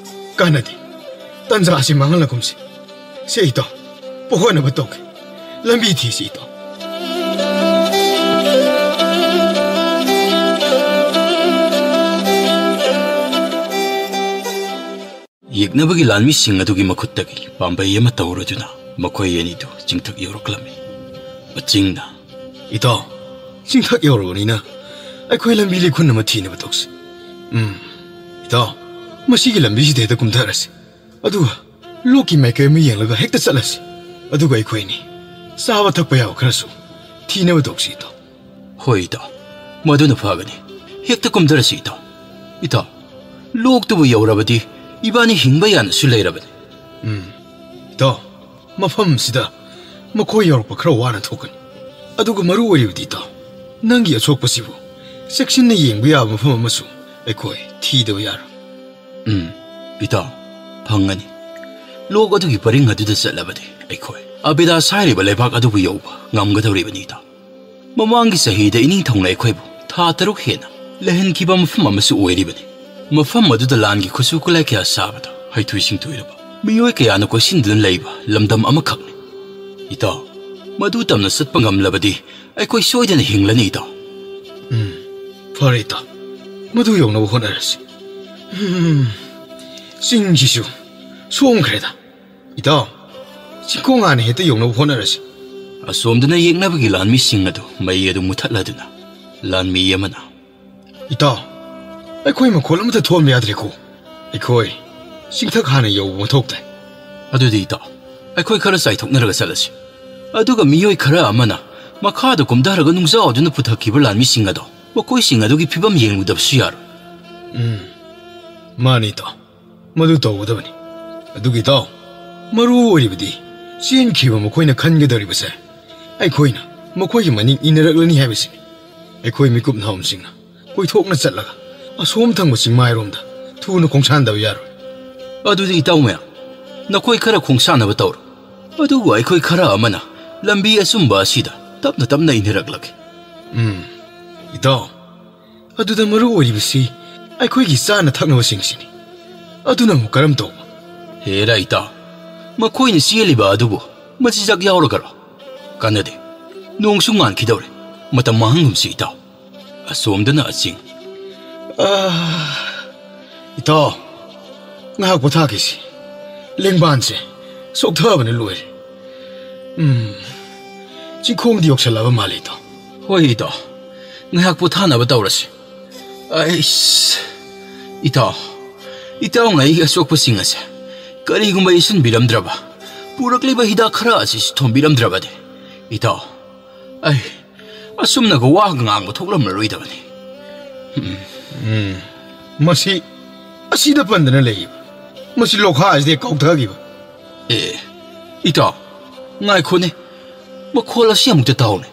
ꯀꯥꯟꯅꯗꯦ꯫ ꯇꯟꯖꯥ ꯑꯁꯤ ꯃꯥꯡꯍꯜꯂꯒꯨꯝꯁꯤ꯫ ꯁꯦ ꯏꯇꯥꯎ, ꯄꯣꯍꯣꯅꯕ ꯇꯧꯒꯦ꯫ ꯂꯝꯕꯤ ꯊꯤꯁꯤ ꯏꯇꯥꯎ꯫ ꯌꯦꯛꯅꯕꯒꯤ ꯂꯥꯟꯃꯤꯁꯤꯡ ꯑꯗꯨꯒꯤ ꯃꯈꯨꯠꯇꯒꯤ ꯄꯥꯝꯕꯩ ꯑꯃ ꯇꯧꯔꯗꯨꯅ ꯃꯈꯣꯏ ꯑꯅꯤꯗꯨ ꯆꯤꯡꯊꯛ ꯌꯧꯔꯛꯂꯝꯃꯤ꯫ ꯃꯆꯤꯡꯅ, ꯏꯇꯥꯎ, ꯆꯤꯡꯊꯛ ꯌꯧꯔꯕꯅꯤꯅ ꯑꯩꯈꯣꯏ ꯂꯝꯕꯤ ꯂꯤꯈꯨꯟ ꯑꯃ ꯊꯤꯅꯕ ꯇꯧꯁꯤ꯫ ꯎꯝ, ꯏꯇꯥꯎ, ꯃꯁꯤꯒꯤ ꯂꯝꯕꯤꯁꯤꯗ ꯍꯦꯛꯇ ꯀꯨꯝꯊꯔꯁꯤ꯫ ꯑꯗꯨꯒ ꯂꯣꯛꯀꯤ ꯃꯥꯏꯀꯩ ꯑꯃ ꯌꯦꯡꯂꯒ ꯍꯦꯛꯇ ꯆꯠꯂꯁꯤ꯫ ꯑꯗꯨꯒ ꯑꯩꯈꯣꯏꯅꯤ ꯆꯥꯕ ꯊꯛꯄ ꯌꯥꯕ ꯈꯔꯁꯨ ꯊꯤꯅꯕ ꯇꯧꯁꯤ, ꯏꯇꯥꯎ꯫ ꯍꯣꯏ, ꯏꯇꯥꯎ꯫ ꯃꯗꯨꯅ ꯐꯒꯅꯤ꯫ ꯍꯦꯛꯇ ꯀꯨꯝꯊꯔꯁꯤ, ꯏꯇꯥꯎ꯫ ꯏꯇꯥꯎ, ꯂꯣꯛꯇꯨꯕꯨ ꯌꯧꯔꯕꯗꯤ ꯏꯕꯥꯅꯤ ꯍꯤꯡꯕ ꯌꯥꯅꯁꯨ ꯂꯩꯔꯕꯅꯤ꯫ ꯎꯝ, ꯏꯇꯥꯎ, ꯃꯐꯝꯁꯤꯗ ꯃꯈꯣꯏ ꯌꯧꯔꯛꯄ ꯈꯔ ꯋꯥꯅ ꯊꯣꯛꯀꯅꯤ꯫ ꯑꯗꯨꯒ ꯃꯔꯨ ꯑꯣꯏꯔꯤꯕꯗꯤ, ꯏꯇꯥꯎ, ꯅꯪꯒꯤ ꯑꯁꯣꯛꯄꯁꯤꯕꯨ ꯆꯦꯛꯁꯤꯟꯅ ꯌꯦꯡꯕ ꯌꯥꯕ ꯃꯐꯝ ꯑꯃꯁꯨ ꯑꯩꯈꯣꯏ ꯊꯤꯗꯕ ꯌꯥꯔꯣꯏ꯫ ꯎꯝ, ꯏꯇꯥꯎ, ꯐꯪꯒꯅꯤ꯫ ꯂꯣꯛ ꯑꯗꯨꯒꯤ ꯄꯔꯤꯡ ꯑꯗꯨꯗ ꯆꯠꯂꯕꯗꯤ ꯑꯩꯈꯣꯏ ꯑꯕꯤꯗꯥꯁ ꯍꯥꯏꯔꯤꯕ ꯂꯩꯕꯥꯛ ꯑꯗꯨꯕꯨ ꯌꯧꯕ ꯉꯝꯒꯗꯧꯔꯤꯕꯅꯤ, ꯏꯇꯥꯎ꯫ ꯃꯃꯥꯡꯒꯤ ꯆꯍꯤꯗ ꯏꯅꯤꯡꯊꯧꯅ ꯑꯩꯈꯣꯏꯕꯨ ꯊꯥ ꯇꯔꯨꯛ ꯍꯦꯟꯅ ꯂꯩꯍꯟꯈꯤꯕ ꯃꯐꯝ ꯑꯃꯁꯨ ꯑꯣꯏꯔꯤꯕꯅꯤ꯫ ꯃꯐꯝ ꯑꯗꯨꯗ ꯂꯥꯟꯒꯤ ꯈꯨꯠꯁꯨ ꯈꯨꯠꯂꯥꯏ ꯀꯌꯥ ꯁꯥꯕꯗ ꯍꯩꯊꯣꯏ ꯁꯤꯡꯊꯣꯏꯔꯕ ꯃꯤꯑꯣꯏ ꯀꯌꯥꯅ ꯀꯣꯏꯁꯤꯟꯗꯨꯅ ꯂꯩꯕ ꯂꯝꯗꯝ ꯑꯃꯈꯛꯅꯤ꯫ ꯏꯇꯥꯎ, ꯃꯗꯨ ꯇꯝꯅ ꯆꯠꯄ ꯉꯝꯂꯕꯗꯤ ꯑꯩꯈꯣꯏ ꯁꯣꯏꯗꯅ ꯍꯤꯡꯂꯅꯤ, ꯏꯇꯥꯎ꯫ ꯎꯝ, ꯐꯔꯦ, ꯏꯇꯥꯎ꯫ ꯃꯗꯨ ꯌꯧꯅꯕ ꯍꯣꯠꯅꯔꯁꯤ꯫ ꯎꯝ, ꯆꯤꯡꯁꯤꯁꯨ ꯁꯣꯝꯈ꯭ꯔꯦꯗ꯫ ꯏꯇꯥꯎ, ꯆꯤꯡꯈꯣꯡ ꯍꯥꯟꯅ ꯍꯦꯛꯇ ꯌꯧꯅꯕ ꯍꯣꯠꯅꯔꯁꯤ꯫ ꯑꯁꯣꯝꯗꯅ ꯌꯦꯛꯅꯕꯒꯤ ꯂꯥꯟꯃꯤꯁꯤꯡ ꯑꯗꯨ ꯃꯩ ꯑꯗꯨ ꯃꯨꯊꯠꯂꯗꯨꯅ ꯂꯥꯟꯃꯤ ꯑꯃꯅ, "ꯏꯇꯥꯎ, ꯑꯩꯈꯣꯏ ꯃꯈꯣꯜ ꯑꯃꯠꯇ ꯊꯣꯛꯍꯟꯕ ꯌꯥꯗ꯭ꯔꯦꯀꯣ꯫ ꯑꯩꯈꯣꯏ ꯆꯤꯡꯊꯛ ꯍꯥꯟꯅ ꯌꯧꯕ ꯃꯊꯧ ꯇꯥꯏ꯫" "ꯑꯗꯨꯗꯤ, ꯏꯇꯥꯎ, ꯑꯩꯈꯣꯏ ꯈꯔ ꯆꯥꯏꯊꯣꯛꯅꯔꯒ ꯆꯠꯂꯁꯤ꯫" ꯑꯗꯨꯒ ꯃꯤꯑꯣꯏ ꯈꯔ ꯑꯃꯅ ꯃꯈꯥꯗ ꯀꯨꯝꯊꯔꯒ ꯅꯨꯡꯖꯥꯎ ꯑꯗꯨꯅ ꯄꯨꯊꯛꯈꯤꯕ ꯂꯥꯟꯃꯤꯁꯤꯡ ꯑꯗꯣ, ꯃꯈꯣꯏꯁꯤꯡ ꯑꯗꯨꯒꯤ ꯐꯤꯕꯝ ꯌꯦꯡꯂꯨꯗꯕꯁꯨ ꯌꯥꯔꯣꯏ꯫ ꯎꯝ, ꯃꯥꯅꯤ, ꯏꯇꯥꯎ꯫ ꯃꯗꯨ ꯇꯧꯒꯗꯕꯅꯤ꯫ ꯑꯗꯨꯒꯤ, ꯏꯇꯥꯎ, ꯃꯔꯨ ꯑꯣꯏꯔꯤꯕꯗꯤ ꯆꯦꯟꯈꯤꯕ ꯃꯈꯣꯏꯅ ꯈꯟꯒꯗꯧꯔꯤꯕꯁꯦ ꯑꯩꯈꯣꯏꯅ ꯃꯈꯣꯏꯒꯤ ꯃꯅꯤꯡ ꯏꯟꯅꯔꯛꯂꯅꯤ ꯍꯥꯏꯕꯁꯤꯅꯤ꯫ ꯑꯩꯈꯣꯏ ꯃꯤꯀꯨꯞ ꯅꯍꯥꯔꯣꯝꯁꯤꯡꯅ ꯀꯣꯏꯊꯣꯛꯅ ꯆꯠꯂꯒ ꯑꯁꯣꯝ ꯊꯪꯕ ꯆꯤꯡꯃꯥꯏꯔꯣꯝꯗ ꯊꯨꯅ ꯈꯣꯡꯁꯥꯟꯗꯕ ꯌꯥꯔꯣꯏ꯫ "ꯑꯗꯨꯗꯤ, ꯏꯇꯥꯎ ꯃꯌꯥꯝ, ꯅꯈꯣꯏ ꯈꯔ ꯈꯣꯡꯁꯥꯟꯅꯕ ꯇꯧꯔꯣ꯫ ꯑꯗꯨꯕꯨ ꯑꯩꯈꯣꯏ ꯈꯔ ꯑꯃꯅ ꯂꯝꯕꯤ ꯑꯆꯨꯝꯕ ꯑꯁꯤꯗ ꯇꯞꯅ ꯇꯞꯅ ꯏꯟꯅꯔꯛꯂꯒꯦ꯫" ꯎꯝ, ꯏꯇꯥꯎ, ꯑꯗꯨꯗ ꯃꯔꯨ ꯑꯣꯏꯔꯤꯕꯁꯤ ꯑꯩꯈꯣꯏꯒꯤ ꯆꯥꯅ ꯊꯛꯅꯕꯁꯤꯡꯁꯤꯅꯤ꯫ ꯑꯗꯨꯅ ꯑꯃꯨꯛ ꯀꯔꯝ ꯇꯧꯕ? "ꯍꯦꯔꯥ, ꯏꯇꯥꯎ, ꯃꯈꯣꯏꯅ ꯆꯦꯜꯂꯤꯕ ꯑꯗꯨꯕꯨ ꯃꯆꯤꯟꯖꯥꯛ ꯌꯥꯎꯔꯒꯔꯣ? ꯀꯥꯟꯅꯗꯦ꯫ ꯅꯣꯡꯁꯨ ꯉꯥꯟꯈꯤꯗꯧꯔꯦ꯫ ꯃꯇꯝ ꯃꯥꯡꯍꯟꯒꯨꯝꯁꯤ, ꯏꯇꯥꯎ꯫" ꯑꯁꯣꯝꯗꯅ ꯑꯆꯤꯡ꯫ ꯑꯥ, ꯏꯇꯥꯎ, ꯉꯥꯏꯍꯥꯛ ꯄꯣꯊꯥꯈꯤꯁꯤ꯫ ꯂꯦꯡꯕꯥꯟꯁꯦ ꯆꯣꯛꯊꯕꯅ ꯂꯣꯏꯔꯦ꯫ ꯎꯝ, ꯆꯤꯡꯈꯣꯡꯗꯤ ꯌꯧꯁꯜꯂꯕ ꯃꯥꯜꯂꯦ, ꯏꯇꯥꯎ꯫ "ꯍꯣꯏ, ꯏꯇꯥꯎ, ꯉꯥꯏꯍꯥꯛ ꯄꯣꯊꯥꯅꯕ ꯇꯧꯔꯁꯤ꯫" ꯑꯩꯁ, ꯏꯇꯥꯎ, ꯏꯇꯥꯎꯅ ꯑꯩꯒꯤ ꯑꯁꯣꯛꯄꯁꯤꯡ ꯑꯁꯦ ꯀꯔꯤꯒꯨꯝꯕ ꯌꯦꯠꯁꯤꯟꯕꯤꯔꯝꯗ꯭ꯔꯕ, ꯄꯨꯔꯛꯂꯤꯕ ꯍꯤꯗꯥꯛ ꯈꯔ ꯑꯁꯤꯁꯨ ꯊꯣꯝꯕꯤꯔꯝꯗ꯭ꯔꯕꯗꯤ, ꯏꯇꯥꯎ, ꯑꯩ ꯑꯁꯨꯝꯅꯒ ꯋꯥꯒ ꯉꯥꯡꯕ ꯊꯣꯛꯂꯝꯂꯔꯣꯏꯗꯕꯅꯤ꯫ ꯎꯝ, ꯃꯁꯤ ꯑꯁꯤꯗ ꯄꯟꯗꯅ ꯂꯩꯌꯦꯕ꯫ ꯃꯁꯤ ꯂꯣꯈꯥ ꯑꯁꯤꯗ ꯀꯥꯎꯊꯈꯤꯕ꯫ ꯑꯦ, ꯏꯇꯥꯎ, ꯉꯥꯏꯈꯣꯅꯦ꯫ ꯃꯈꯣꯜ ꯑꯁꯤ ꯑꯃꯨꯛꯇ ꯇꯥꯎꯅꯦ꯫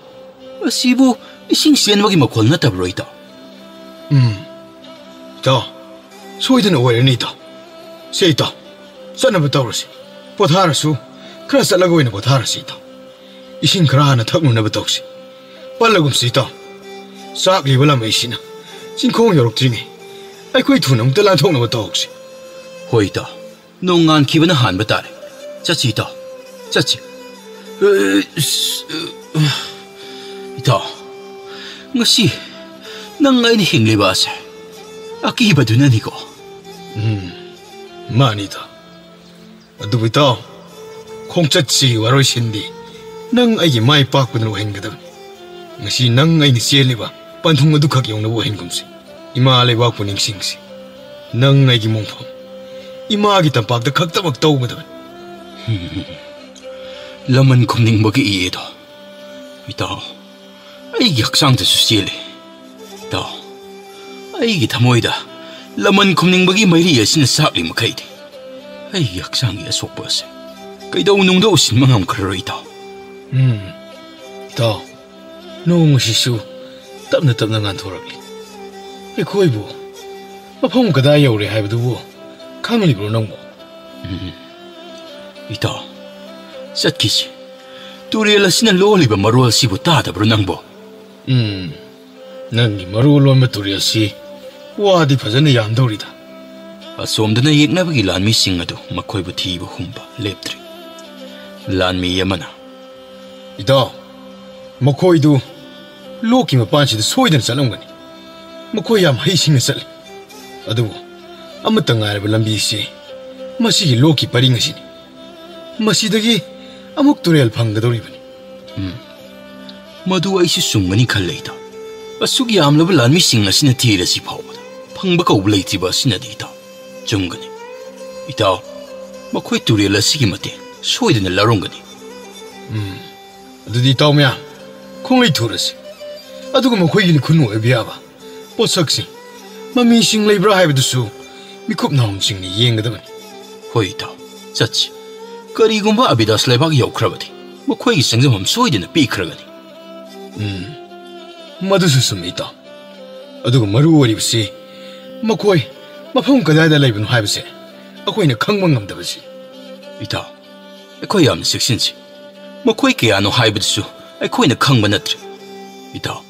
ꯑꯁꯤꯕꯨ ꯏꯁꯤꯡ ꯆꯦꯟꯕꯒꯤ ꯃꯈꯣꯜ ꯅꯠꯇꯕ꯭ꯔꯣ, ꯏꯇꯥꯎ? ꯎꯝ, ꯏꯇꯥꯎ, ꯁꯣꯏꯗꯅ ꯑꯣꯏꯔꯅꯤ, ꯏꯇꯥꯎ꯫ ꯁꯦ, ꯏꯇꯥꯎ, ꯆꯠꯅꯕ ꯇꯧꯔꯁꯤ꯫ ꯄꯣꯊꯥꯔꯁꯨ ꯈꯔ ꯆꯠꯂꯒ ꯑꯣꯏꯅ ꯄꯣꯊꯥꯔꯁꯤ, ꯏꯇꯥꯎ꯫ ꯏꯁꯤꯡ ꯈꯔ ꯍꯥꯟꯅ ꯊꯛꯂꯨꯅꯕ ꯇꯧꯁꯤ꯫ ꯄꯜꯂꯒꯨꯝꯁꯤ, ꯏꯇꯥꯎ꯫ ꯆꯥꯛꯂꯤꯕ ꯂꯥꯃꯩꯁꯤꯅ ꯆꯤꯡꯈꯣꯡ ꯌꯧꯔꯛꯇ꯭ꯔꯤꯉꯩ ꯑꯩꯈꯣꯏ ꯊꯨꯅ ꯑꯃꯨꯛꯇ ꯂꯥꯟꯊꯣꯛꯅꯕ ꯇꯧꯍꯧꯁꯤ꯫ ꯍꯣꯏ, ꯏꯇꯥꯎ꯫ ꯅꯣꯡꯉꯥꯟꯈꯤꯕꯅ ꯍꯥꯟꯕ ꯇꯥꯔꯦ꯫ ꯆꯠꯁꯤ, ꯏꯇꯥꯎ, ꯆꯠꯁꯤ꯫ ꯏꯇꯥꯎ, ꯉꯁꯤ ꯅꯪ ꯑꯩꯅ ꯍꯤꯡꯂꯤꯕ ꯑꯁꯦ ꯑꯀꯤꯕꯗꯨꯅꯅꯤꯀꯣ? ꯎꯝ, ꯃꯥꯅꯤ, ꯏꯇꯥꯎ꯫ ꯑꯗꯨꯕꯨ, ꯏꯇꯥꯎ, ꯈꯣꯡꯆꯠꯁꯤꯒꯤ ꯋꯥꯔꯣꯏꯁꯤꯟꯗꯤ ꯅꯪ ꯑꯩꯒꯤ ꯃꯥꯏ ꯄꯥꯛꯄꯗꯨꯅ ꯑꯣꯏꯍꯟꯒꯗꯕꯅꯤ꯫ ꯉꯁꯤ ꯅꯪ ꯑꯩꯅ ꯆꯦꯜꯂꯤꯕ ꯄꯟꯊꯨꯡ ꯑꯗꯨꯈꯛ ꯌꯧꯅꯕ ꯑꯣꯏꯍꯟꯒꯨꯝꯁꯤ꯫ ꯏꯃꯥ ꯂꯩꯕꯥꯛꯄꯨ ꯅꯤꯡꯁꯤꯡꯁꯤ꯫ ꯅꯪ ꯑꯩꯒꯤ ꯃꯣꯡꯐꯝ, ꯏꯃꯥꯒꯤ ꯇꯝꯄꯥꯛꯇ ꯈꯛꯇꯃꯛ ꯇꯧꯒꯗꯕꯅꯤ꯫ ꯂꯃꯟ ꯈꯨꯝꯅꯤꯡꯕꯒꯤ ꯏꯌꯦꯗꯣ, ꯏꯇꯥꯎ, ꯑꯩꯒꯤ ꯍꯛꯆꯥꯡꯗꯁꯨ ꯆꯦꯜꯂꯤ꯫ ꯏꯇꯥꯎ, ꯑꯩꯒꯤ ꯊꯃꯣꯏꯗ ꯂꯃꯟ ꯈꯨꯝꯅꯤꯡꯕꯒꯤ ꯃꯩꯔꯤ ꯑꯁꯤꯅ ꯆꯥꯛꯂꯤ ꯃꯈꯩꯗꯤ, ꯑꯩꯒꯤ ꯍꯛꯆꯥꯡꯒꯤ ꯑꯁꯣꯛꯄ ꯑꯁꯤ ꯀꯩꯗꯧꯅꯨꯡꯗ ꯎꯁꯤꯟꯕ ꯉꯝꯈ꯭ꯔꯔꯣꯏ, ꯏꯇꯥꯎ꯫ ꯎꯝ, ꯏꯇꯥꯎ, ꯅꯣꯡ ꯑꯁꯤꯁꯨ ꯇꯞꯅ ꯇꯞꯅ ꯉꯥꯟꯊꯣꯔꯛꯂꯤ꯫ ꯑꯩꯈꯣꯏꯕꯨ ꯃꯐꯝ ꯀꯗꯥꯏ ꯌꯧꯔꯦ ꯍꯥꯏꯕꯗꯨꯕꯨ ꯈꯪꯂꯤꯕ꯭ꯔꯣ ꯅꯪꯕꯨ? ꯎꯝ꯫ ꯏꯇꯥꯎ, ꯆꯠꯈꯤꯁꯤ꯫ ꯇꯨꯔꯦꯜ ꯑꯁꯤꯅ ꯂꯣꯜꯂꯤꯕ ꯃꯔꯣꯜ ꯑꯁꯤꯕꯨ ꯇꯥꯗꯕ꯭ꯔꯣ ꯅꯪꯕꯣ? ꯎꯝ, ꯅꯪꯒꯤ ꯃꯔꯣꯜ ꯂꯣꯟꯕ ꯇꯨꯔꯦꯜꯁꯤ ꯋꯥꯗꯤ ꯐꯖꯅ ꯌꯥꯝꯗꯧꯔꯤꯗ꯫ ꯑꯁꯣꯝꯗꯅ ꯌꯦꯛꯅꯕꯒꯤ ꯂꯥꯟꯃꯤꯁꯤꯡ ꯑꯗꯨ ꯃꯈꯣꯏꯕꯨ ꯊꯤꯕ ꯍꯨꯝꯕ ꯂꯦꯞꯇ꯭ꯔꯤ꯫ ꯂꯥꯟꯃꯤ ꯑꯃꯅ, "ꯏꯇꯥꯎ, ꯃꯈꯣꯏꯗꯨ ꯂꯣꯛꯀꯤ ꯃꯄꯥꯟꯁꯤꯗ ꯁꯣꯏꯗꯅ ꯆꯠꯂꯝꯒꯅꯤ꯫ ꯃꯈꯣꯏ ꯌꯥꯝ ꯍꯩꯁꯤꯡꯅ ꯆꯠꯂꯤ꯫ ꯑꯗꯨꯕꯨ ꯑꯃꯠꯇ ꯉꯥꯏꯔꯕ ꯂꯝꯕꯤꯁꯤ ꯃꯁꯤꯒꯤ ꯂꯣꯛꯀꯤ ꯄꯔꯤꯡ ꯑꯁꯤꯅꯤ꯫ ꯃꯁꯤꯗꯒꯤ ꯑꯃꯨꯛ ꯇꯨꯔꯦꯜ ꯐꯪꯒꯗꯧꯔꯤꯕꯅꯤ꯫" ꯎꯝ, ꯃꯗꯨ ꯑꯩꯁꯨ ꯆꯨꯝꯒꯅꯤ ꯈꯜꯂꯦ, ꯏꯇꯥꯎ꯫ ꯑꯁꯨꯛ ꯌꯥꯝꯂꯕ ꯂꯥꯟꯃꯤꯁꯤꯡ ꯑꯁꯤꯅ ꯊꯤꯔꯁꯤ ꯐꯥꯎꯕꯗ ꯐꯪꯕ ꯀꯧꯕ ꯂꯩꯇ꯭ꯔꯤꯕ ꯑꯁꯤꯅꯗꯤ, ꯏꯇꯥꯎ, ꯆꯨꯝꯒꯅꯤ꯫ ꯏꯇꯥꯎ, ꯃꯈꯣꯏ ꯇꯨꯔꯦꯜ ꯑꯁꯤꯒꯤ ꯃꯇꯦꯡ ꯁꯣꯏꯗꯅ ꯂꯧꯔꯝꯒꯅꯤ꯫ ꯎꯝ, ꯑꯗꯨꯗꯤ ꯏꯇꯥꯎ ꯃꯌꯥꯝ, ꯈꯣꯡꯂꯩ ꯊꯨꯔꯁꯤ꯫ ꯑꯗꯨꯒ ꯃꯈꯣꯏꯒꯤ ꯈꯨꯟꯅꯨ ꯑꯣꯏꯕ ꯌꯥꯕ ꯄꯣꯠꯁꯛꯁꯤꯡ, ꯃꯃꯤꯁꯤꯡ ꯂꯩꯕ꯭ꯔꯥ ꯍꯥꯏꯕꯗꯨꯁꯨ ꯃꯤꯀꯨꯞ ꯅꯥꯍꯨꯝꯁꯤꯡꯅ ꯌꯦꯡꯒꯗꯕꯅꯤ꯫ ꯍꯣꯏ ꯏꯇꯥꯎ, ꯆꯠꯁꯤ꯫ ꯀꯔꯤꯒꯨꯝꯕ ꯑꯕꯤꯗꯥꯁ ꯂꯩꯕꯥꯛ ꯌꯧꯈ꯭ꯔꯕꯗꯤ ꯃꯈꯣꯏꯒꯤ ꯆꯪꯖꯐꯝ ꯁꯣꯏꯗꯅ ꯄꯤꯈ꯭ꯔꯒꯅꯤ꯫ ꯎꯝ, ꯃꯗꯨꯁꯨ ꯆꯨꯝꯃꯤ ꯏꯇꯥꯎ꯫ ꯑꯗꯨꯒ ꯃꯔꯨ ꯑꯣꯏꯔꯤꯕꯁꯤ ꯃꯈꯣꯏ ꯃꯐꯝ ꯀꯗꯥꯏꯗ ꯂꯩꯕꯅꯣ ꯍꯥꯏꯕꯁꯦ ꯑꯩꯈꯣꯏꯅ ꯈꯪꯕ ꯉꯝꯗꯕꯁꯤ꯫ ꯏꯇꯥꯎ, ꯑꯩꯈꯣꯏ ꯌꯥꯝꯅ ꯆꯦꯛꯁꯤꯟꯁꯤ꯫ ꯃꯈꯣꯏ ꯀꯌꯥꯅꯣ ꯍꯥꯏꯕꯗꯨꯁꯨ ꯑꯩꯈꯣꯏꯅ ꯈꯪꯕ ꯅꯠꯇ꯭ꯔꯦ꯫ ꯏꯇꯥꯎ,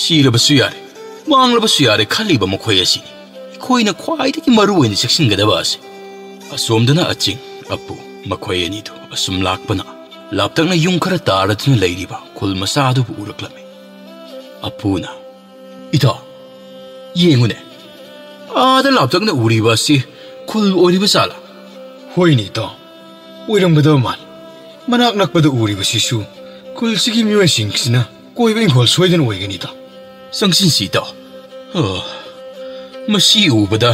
ꯁꯤꯔꯕꯁꯨ ꯌꯥꯔꯦ, ꯃꯥꯡꯂꯕꯁꯨ ꯌꯥꯔꯦ ꯈꯜꯂꯤꯕ ꯃꯈꯣꯏ ꯑꯁꯤꯅꯤ ꯑꯩꯈꯣꯏꯅ ꯈ꯭ꯋꯥꯏꯗꯒꯤ ꯃꯔꯨ ꯑꯣꯏꯅ ꯆꯦꯛꯁꯤꯟꯒꯗꯕ ꯑꯁꯤ꯫ ꯑꯁꯣꯝꯗꯅ ꯑꯆꯤꯡ, ꯑꯄꯨ, ꯃꯈꯣꯏ ꯑꯅꯤꯗꯨ ꯑꯁꯨꯝ ꯂꯥꯛꯄꯅ ꯂꯥꯞꯇꯛꯅ ꯌꯨꯝ ꯈꯔ ꯇꯥꯔꯗꯨꯅ ꯂꯩꯔꯤꯕ ꯈꯨꯜ ꯃꯆꯥ ꯑꯗꯨꯕꯨ ꯎꯔꯛꯂꯝꯃꯤ꯫ ꯑꯄꯨꯅ, "ꯏꯇꯥꯎ, ꯌꯦꯡꯉꯨꯅꯦ, ꯑꯥꯗ ꯂꯥꯞꯇꯛꯅ ꯎꯔꯤꯕ ꯑꯁꯤ ꯈꯨꯜ ꯑꯣꯏꯔꯤꯕ ꯖꯥꯠꯂꯥ?" "ꯍꯣꯏꯅꯦ ꯏꯇꯥꯎ, ꯑꯣꯏꯔꯝꯒꯗꯕ ꯃꯥꯜꯂꯤ꯫ ꯃꯅꯥꯛ ꯅꯛꯄꯗ ꯎꯔꯤꯕꯁꯤꯁꯨ ꯈꯨꯜꯁꯤꯒꯤ ꯃꯤꯑꯣꯏꯁꯤꯡꯁꯤꯅ ꯀꯣꯏꯕ ꯏꯪꯈꯣꯜ ꯁꯣꯏꯗꯅ ꯑꯣꯏꯒꯅꯤ ꯏꯇꯥꯎ꯫" "ꯆꯪꯁꯤꯟꯁꯤ ꯏꯇꯥꯎ꯫ ꯑ, ꯃꯁꯤ ꯎꯕꯗ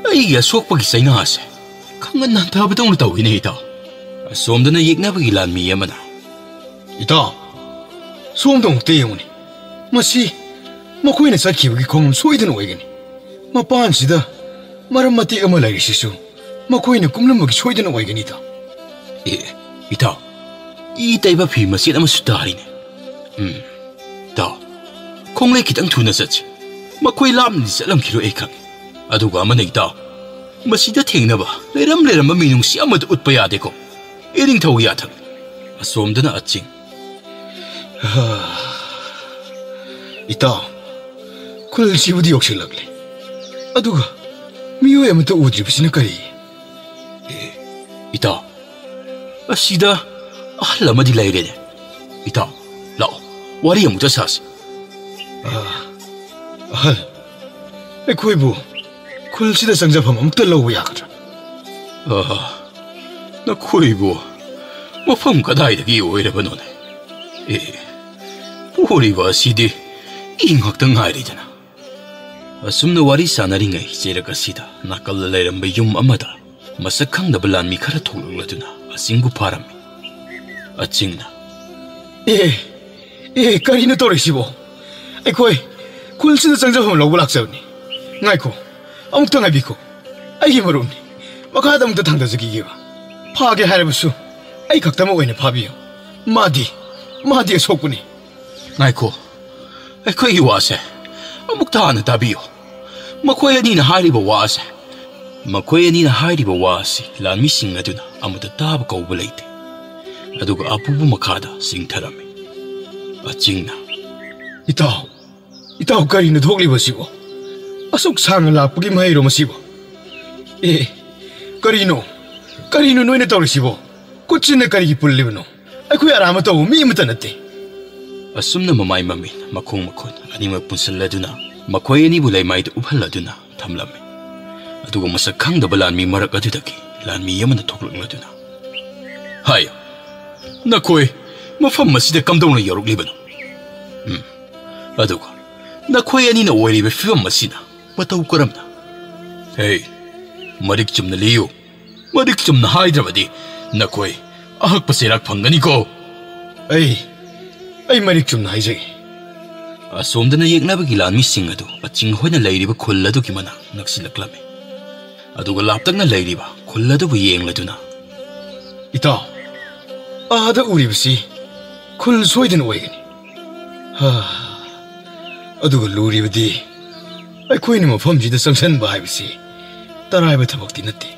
ꯑꯩꯒꯤ ꯑꯁꯣꯛꯄꯒꯤ ꯆꯩꯅꯥꯁꯦ ꯈꯪꯍꯟ ꯍꯟꯊꯕꯗꯧꯅ ꯇꯧꯏꯅꯦ ꯏꯇꯥꯎ꯫" ꯑꯁꯣꯝꯗꯅ ꯌꯦꯛꯅꯕꯒꯤ ꯂꯥꯟꯃꯤ ꯑꯃꯅ, "ꯏꯇꯥꯎ, ꯁꯣꯝꯗ ꯑꯃꯨꯛꯇ ꯌꯦꯡꯉꯨꯅꯦ꯫ ꯃꯁꯤ ꯃꯈꯣꯏꯅ ꯆꯠꯈꯤꯕꯒꯤ ꯈꯣꯡꯐꯝ ꯁꯣꯏꯗꯅ ꯑꯣꯏꯒꯅꯤ꯫ ꯃꯄꯥꯟꯁꯤꯗ ꯃꯔꯝ ꯃꯇꯦꯛ ꯑꯃ ꯂꯩꯔꯤꯁꯤꯁꯨ ꯃꯈꯣꯏꯅ ꯀꯨꯝꯂꯝꯕꯒꯤ ꯁꯣꯏꯗꯅ ꯑꯣꯏꯒꯅꯤ ꯏꯇꯥꯎ꯫" "ꯑꯦ, ꯏꯇꯥꯎ, ꯏ ꯇꯩꯕ ꯐꯤ ꯃꯆꯦꯠ ꯑꯃꯁꯨ ꯇꯥꯔꯤꯅꯦ꯫ ꯎꯝ, ꯏꯇꯥꯎ, ꯈꯣꯡꯂꯩ ꯈꯤꯇꯪ ꯊꯨꯅ ꯆꯠꯁꯤ꯫ ꯃꯈꯣꯏ ꯂꯥꯞꯅꯗꯤ ꯆꯠꯂꯝꯈꯤꯔꯣꯏ ꯑꯩ ꯈꯪꯉꯤ꯫ ꯑꯗꯨꯒ ꯑꯃꯅ ꯏꯇꯥꯎ, ꯃꯁꯤꯗ ꯊꯦꯡꯅꯕ ꯂꯩꯔꯝ ꯂꯩꯔꯝꯕ ꯃꯤꯅꯨꯡꯁꯤ ꯑꯃꯠꯇ ꯎꯠꯄ ꯌꯥꯗꯦꯀꯣ꯫ ꯏꯅꯤꯡꯊꯧꯒꯤ ꯌꯥꯊꯪ꯫" ꯑꯁꯣꯝꯗꯅ ꯑꯆꯤꯡ, "ꯏꯇꯥꯎ, ꯈꯨꯜꯁꯤꯕꯨꯗꯤ ꯌꯧꯁꯤꯜꯂꯛꯂꯦ꯫ ꯑꯗꯨꯒ ꯃꯤꯑꯣꯏ ꯑꯃꯠꯇ ꯎꯗ꯭ꯔꯤꯕꯁꯤꯅ ꯀꯔꯤ?" "ꯑꯦ, ꯏꯇꯥꯎ, ꯑꯁꯤꯗ ꯑꯍꯜ ꯑꯃꯗꯤ ꯂꯩꯔꯦꯅꯦ꯫ ꯏꯇꯥꯎ, ꯂꯥꯛꯑꯣ, ꯋꯥꯔꯤ ꯑꯃꯨꯛꯇ ꯁꯥꯁꯤ꯫" "ꯑ, ꯑꯍꯜ, ꯑꯩꯈꯣꯏꯕꯨ ꯈꯨꯜꯁꯤꯗ ꯆꯪꯖꯐꯝ ꯑꯃꯨꯛꯇ ꯂꯧꯕ ꯌꯥꯒꯗ꯭ꯔꯥ?" "ꯑ, ꯅꯈꯣꯏꯕꯨ ꯃꯐꯝ ꯀꯗꯥꯏꯗꯒꯤ ꯑꯣꯏꯔꯕꯅꯣꯅꯦ? ꯑꯦ, ꯄꯣꯔꯤꯕ ꯑꯁꯤꯗꯤ ꯏ ꯉꯥꯛꯇ ꯉꯥꯏꯔꯦꯗꯅ꯫" ꯑꯁꯨꯝꯅ ꯋꯥꯔꯤ ꯁꯥꯟꯅꯔꯤꯉꯩ ꯆꯩꯔꯛ ꯑꯁꯤꯗ ꯅꯥꯀꯜꯗ ꯂꯩꯔꯝꯕ ꯌꯨꯝ ꯑꯃꯗ ꯃꯁꯛ ꯈꯪꯗꯕ ꯂꯥꯟꯃꯤ ꯈꯔ ꯊꯣꯛꯂꯛꯂꯗꯨꯅ ꯑꯆꯤꯡꯕꯨ ꯐꯥꯔꯝꯃꯤ꯫ ꯑꯆꯤꯡꯅ, "ꯑꯦ, ꯑꯦ, ꯀꯔꯤꯅꯣ ꯇꯧꯔꯤꯁꯤꯕꯣ? ꯑꯩꯈꯣꯏ ꯈꯨꯜꯁꯤꯗ ꯆꯪꯖꯐꯝ ꯂꯧꯕ ꯂꯥꯛꯆꯕꯅꯤ꯫ ꯉꯥꯏꯈꯣ, ꯑꯃꯨꯛꯇ ꯉꯥꯏꯕꯤꯈꯣ꯫ ꯑꯩꯒꯤ ꯃꯔꯨꯞꯅꯤ꯫ ꯃꯈꯥꯗ ꯑꯃꯨꯛꯇ ꯊꯥꯡꯊꯖꯈꯤꯒꯦꯕ꯫ ꯐꯥꯒꯦ ꯍꯥꯏꯔꯕꯁꯨ ꯑꯩ ꯈꯛꯇꯃꯛ ꯑꯣꯏꯅ ꯐꯥꯕꯤꯌꯨ꯫ ꯃꯥꯗꯤ, ꯃꯥꯗꯤ ꯑꯁꯣꯛꯄꯅꯤ꯫" "ꯉꯥꯏꯈꯣ, ꯑꯩꯈꯣꯏꯒꯤ ꯋꯥꯁꯦ ꯑꯃꯨꯛꯇ ꯍꯥꯟꯅ ꯇꯥꯕꯤꯌꯨ꯫ ꯃꯈꯣꯏ ꯑꯅꯤꯅ ꯍꯥꯏꯔꯤꯕ ꯋꯥ ꯑꯁꯦ, ꯃꯈꯣꯏ ꯑꯅꯤꯅ ꯍꯥꯏꯔꯤꯕ ꯋꯥ ꯑꯁꯤ ꯂꯥꯟꯃꯤꯁꯤꯡ ꯑꯗꯨꯅ ꯑꯃꯠꯇ ꯇꯥꯕ ꯀꯧꯕ ꯂꯩꯇꯦ꯫" ꯑꯗꯨꯒ ꯑꯄꯨꯕ ꯃꯈꯥꯗ ꯆꯤꯡꯊꯔꯝꯃꯤ꯫ ꯑꯆꯤꯡꯅ, "ꯏꯇꯥꯎ, ꯏꯇꯥꯎ, ꯀꯔꯤꯅꯣ ꯊꯣꯛꯂꯤꯕꯁꯤꯕꯣ? ꯑꯁꯨꯛ ꯁꯥꯡꯅ ꯂꯥꯛꯄꯒꯤ ꯃꯍꯩꯔꯣ ꯃꯁꯤꯕꯣ? ꯑꯦ, ꯀꯔꯤꯅꯣ? ꯀꯔꯤꯅꯣ ꯅꯣꯏꯅ ꯇꯧꯔꯤꯁꯤꯕꯣ? ꯈꯨꯠꯁꯤꯅ ꯀꯔꯤꯒꯤ ꯄꯨꯜꯂꯤꯕꯅꯣ? ꯑꯩꯈꯣꯏ ꯑꯔꯥꯟꯕ ꯇꯧꯕ ꯃꯤ ꯑꯃꯠꯇ ꯅꯠꯇꯦ꯫" ꯑꯁꯨꯝꯅ ꯃꯃꯥꯏ ꯃꯃꯤꯠ, ꯃꯈꯣꯡ ꯃꯈꯨꯠ ꯑꯅꯤꯃꯛ ꯄꯨꯟꯁꯤꯜꯂꯗꯨꯅ ꯃꯈꯣꯏ ꯑꯅꯤꯕꯨ ꯂꯩꯃꯥꯏꯗ ꯎꯞꯍꯜꯂꯗꯨꯅ ꯊꯝꯂꯝꯃꯤ꯫ ꯑꯗꯨꯒ ꯃꯁꯛ ꯈꯪꯗꯕ ꯂꯥꯟꯃꯤ ꯃꯔꯛ ꯑꯗꯨꯗꯒꯤ ꯂꯥꯟꯃꯤ ꯑꯃꯅ ꯊꯣꯛꯂꯛꯂꯗꯨꯅ, "ꯍꯥꯏꯌꯨ, ꯅꯈꯣꯏ ꯃꯐꯝ ꯑꯁꯤꯗ ꯀꯝꯗꯧꯅ ꯌꯧꯔꯛꯂꯤꯕꯅꯣ? ꯎꯝ, ꯑꯗꯨꯒ ꯅꯈꯣꯏ ꯑꯅꯤꯅ ꯑꯣꯏꯔꯤꯕ ꯐꯤꯕꯝ ꯑꯁꯤꯅ ꯃꯇꯧ ꯀꯔꯝꯅ? ꯍꯦ, ꯃꯔꯤꯛ ꯆꯨꯝꯅ ꯂꯤꯌꯨ꯫ ꯃꯔꯤꯛ ꯆꯨꯝꯅ ꯍꯥꯏꯗ꯭ꯔꯕꯗꯤ ꯅꯈꯣꯏ ꯑꯍꯛꯄ ꯆꯩꯔꯥꯛ ꯐꯪꯒꯅꯤꯀꯣ꯫" "ꯑꯩ, ꯑꯩ ꯃꯔꯤꯛ ꯆꯨꯝꯅ ꯍꯥꯏꯖꯒꯦ꯫" ꯑꯁꯣꯝꯗꯅ ꯌꯦꯛꯅꯕꯒꯤ ꯂꯥꯟꯃꯤꯁꯤꯡ ꯑꯗꯨ ꯑꯆꯤꯡ ꯍꯣꯏꯅ ꯂꯩꯔꯤꯕ ꯈꯨꯜ ꯑꯗꯨꯒꯤ ꯃꯅꯥꯛ ꯅꯛꯁꯤꯜꯂꯛꯂꯝꯃꯤ꯫ ꯑꯗꯨꯒ ꯂꯥꯞꯇꯛꯅ ꯂꯩꯔꯤꯕ ꯈꯨꯜ ꯑꯗꯨꯕꯨ ꯌꯦꯡꯂꯗꯨꯅ, "ꯏꯇꯥꯎ, ꯑꯥꯗ ꯎꯔꯤꯕꯁꯤ ꯈꯨꯜ ꯁꯣꯏꯗꯅ ꯑꯣꯏꯒꯅꯤ꯫ ꯍꯥ, ꯑꯗꯨꯒ ꯂꯨꯔꯤꯕꯗꯤ ꯑꯩꯈꯣꯏꯅ ꯃꯐꯝꯁꯤꯗ ꯆꯪꯁꯟꯕ ꯍꯥꯏꯕꯁꯤ ꯇꯔꯥꯏꯕ ꯊꯕꯛꯇꯤ ꯅꯠꯇꯦ꯫"